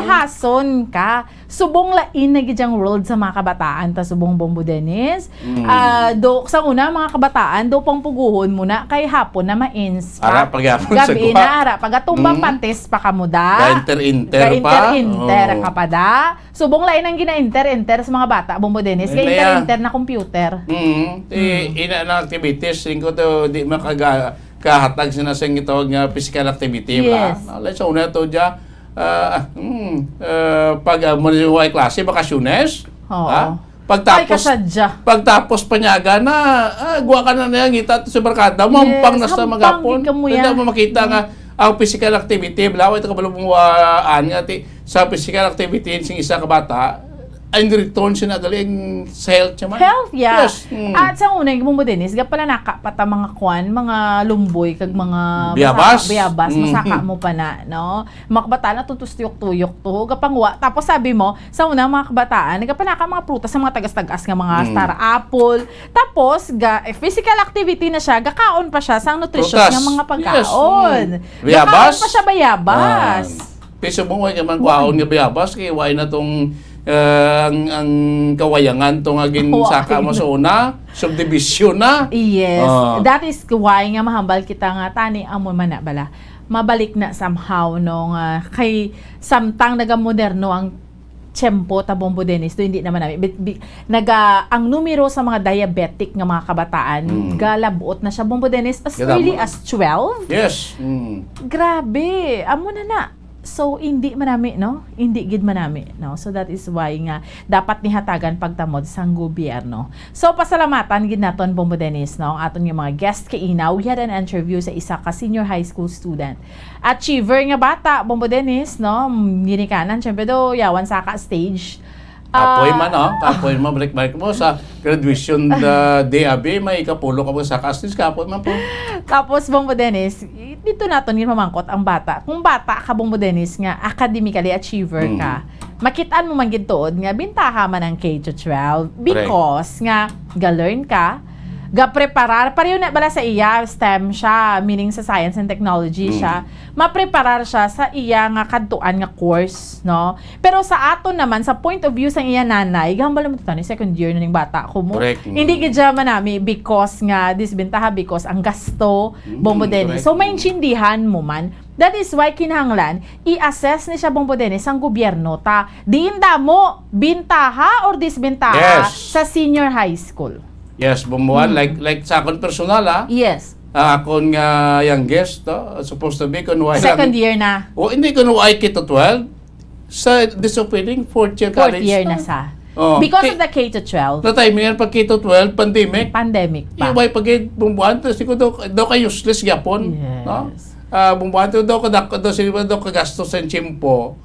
Balhason ka. Subong lain na gid ang world sa mga kabataan ta, subong Bombo Dennis. Mm. Ah, do, sa una, mga kabataan, do pang puguhon mo na, kay hapon na ma-ins ka. Ara, pagyapon sa Gabi guwa. na, ara, pagatumba, Mm. patis pa ka mo da. Ga-inter-inter pa. Ga-inter-inter Oo. ka pa da. Subong lain ang gina-inter-inter sa mga bata, Bombo Dennis. Lain na yan. Ga-inter-inter na computer. Mm. Ti, Mm. ina na activities, singko to, di makaga-, kahatag sina sa gitawag nga physical activity, ba? Yes. Ah, let's say, una to, dya, ah, mm, ah, pag, ah, mo yung klase, bakasyones, Oo. ha? Pagtapos, Ay, kasadya. pagtapos panyaga na, ah, guwa ka na niya, ngita to sa barkada, Yes, mampang na sa hampang magapon. gid ka mo Hindi yan. mo makita Mm. nga ang physical activity, bala, ito kabalo mong waan nga ti, sa physical activity sing isa ka bata, ang return siya na galing sa health siya man. Health, yeah. Yes. Mm. At sa una, yung mo din is, gapala naka pa ta mga kwan, mga lumboy, kag mga Biyabas? masaka, biyabas, Mm. masaka mo pa na, no? Mga kabataan na tutos tuyok-tuyok to, gapangwa. Tapos sabi mo, sa una, mga kabataan, nagapanaka mga prutas sa mga tagas-tagas nga mga Mm. star apple. Tapos, ga, eh, physical activity na siya, gakaon pa siya sang nutritious Prutas. nga mga Yes. pagkaon. Mm. Biyabas? Gakaon pa siya bayabas. Ah. Piso mo, way ka man kwaon nga biyabas, kay way na tong, eh, ang, ang kawayangan to nga ginsaka Way mo na. sa una, subdivision na. Yes. Ah. That is why nga mahambal kita nga tani, amo man na bala. Mabalik na somehow, no, nga kay samtang nagamoderno ang tiyempo ta, Bombo Dennis, do hindi naman namin. Bi-, bi-, naga, ang numero sa mga diabetic nga mga kabataan, Mm. galabot na siya, Bombo Dennis, as Galabot. early as twelve. Yes. Mm. Grabe. Amo na na. So, hindi manami, no? Hindi gid manami, no? So, that is why nga dapat nihatagan pagtamod sang gobyerno. So, pasalamatan gid naton, Bombo Dennis, no? Ang aton nga mga guest kaina, we had an interview sa isa ka senior high school student. Achiever nga bata, Bombo Dennis, no? Ginikanan, syempre do, yawan sa ka stage. Kapoy Ah. man, oh. Kapoy man, balik-balik mo sa graduation, uh, day, abi, may ikapulo ka mo sa ka stage, kapoy man po. Tapos, Bombo Dennis, dito naton ginamangkot ang bata. Kung bata ka, Bombo Dennis, nga academically achiever Mm. ka, makitaan mo man gid tuod nga bintaha man ang K to twelve Correct. because nga ga-learn ka, ga-preparar, pareho na bala sa iya, stem siya, meaning sa science and technology Mm. siya, mapreparar siya sa iya nga kadtuan nga course, no? Pero sa aton naman, sa point of view sa iya nanay, gahambal naman to, "Tani, second year na ning bata ko mo." Correct. Mm. Hindi gid siya manami because nga disbentaha, because ang gasto, Mm, Bombo Dennis. correct. So, Mm. maintindihan mo man. That is why kinahanglan i-assess ni siya, Bombo Dennis, ang gobyerno ta. Diin damo, bintaha or disbentaha Yes. sa senior high school? Yes, Bomboan, Mm. like, like sa akon personal, ah. Yes. Ah, akon nga youngest, to, supposed to be, kung why Second lang, year na. O, hindi, kung why K to twelve, sa this opening, fourth year Fourth college year na. na sa. Oh, Because ti-, of the K to twelve. Na time yan, pag K to twelve, pandemic. Pandemic pa. Yung why pag Bomboan, tapos ko daw, daw ka useless gyapon, Yes. no? Ah, Bomboan, daw ka, daw ka, daw sila, daw ka gastos sa tiyempo,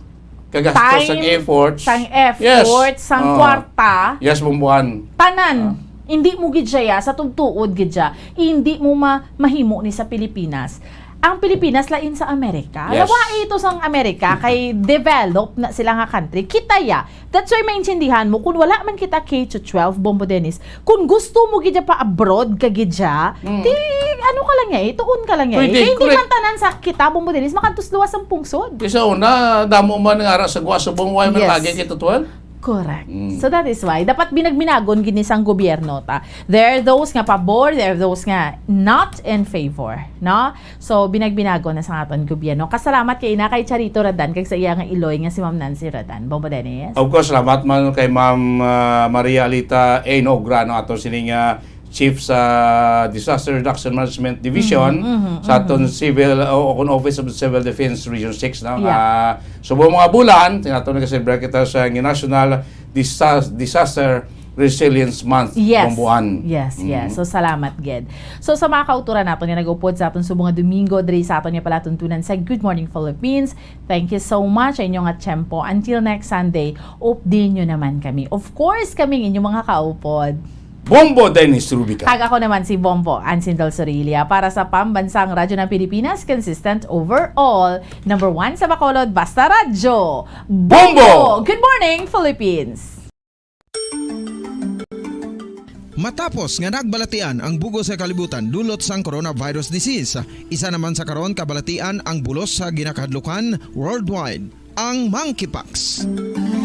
ka gastos sang Time, effort. sang effort, Yes. sang Oh. kwarta. Yes, Bomboan. Tanan. Ah. Hindi mo gid siya, sa tugtuod gid siya. Hindi mo ma-, mahimo ni sa Pilipinas. ang Pilipinas lain sa Amerika. Yes. Lawa ito sang Amerika, kay developed na sila nga country. Kita ya. That's why maintindihan mo, kung wala man kita K to twelve, Bombo Dennis, kung gusto mo gid pa abroad ka gid siya, Mm. di ano ka lang ya, eh, tuon ka lang ya. Pwede, Eh, hindi correct. man tanan sa kita, Bombo Dennis, makadto sa luwas ang pungsod. Kaysa una, damo man nga ara sa Guasubong, why man Yes. lagi kita twelve? Correct. Mm. So that is why dapat binagbinagon gid ni sang gobyerno ta. There are those nga pabor, there are those nga not in favor, no? So binagbinagon na sa aton gobyerno. Kasalamat kay ina kay Charito Radan kag sa iya nga iloy nga si Ma'am Nancy Radan. Bombo Dennis. Of course, salamat man kay Ma'am ah, Maria Alita A. Nogra, no, ato sining ah, Chief sa Disaster Reduction Management Division Mhm, mhm, sa mhm. aton Civil o, o kung Office of the Civil Defense Region six, no, Yeah. nga subong mga bulan tinato na kasi kita sa National Disa- Disaster Resilience Month Yes. Bomboan. Yes, Mm. yes. So, salamat, gid. So, sa mga kauturan nato nga nag-upod sa aton subong nga Domingo, diri sa aton nga palatuntunan sa Good Morning Philippines, thank you so much sa inyo nga tiyempo. Until next Sunday, updi nyo naman kami. Of course, kami ang inyong mga kaupod. Bombo Dennis Rubica. Kag ako naman si Bombo Ansin Dol Sorilia para sa Pambansang Radyo ng Pilipinas, consistent overall, number one sa Bacolod, basta radyo. Bombo! Good morning, Philippines! Matapos nga nagbalatian ang bug-os nga kalibutan dulot sang coronavirus disease, isa naman sa karon kabalatian ang bulos sa ginakahadlukan worldwide, ang monkeypox.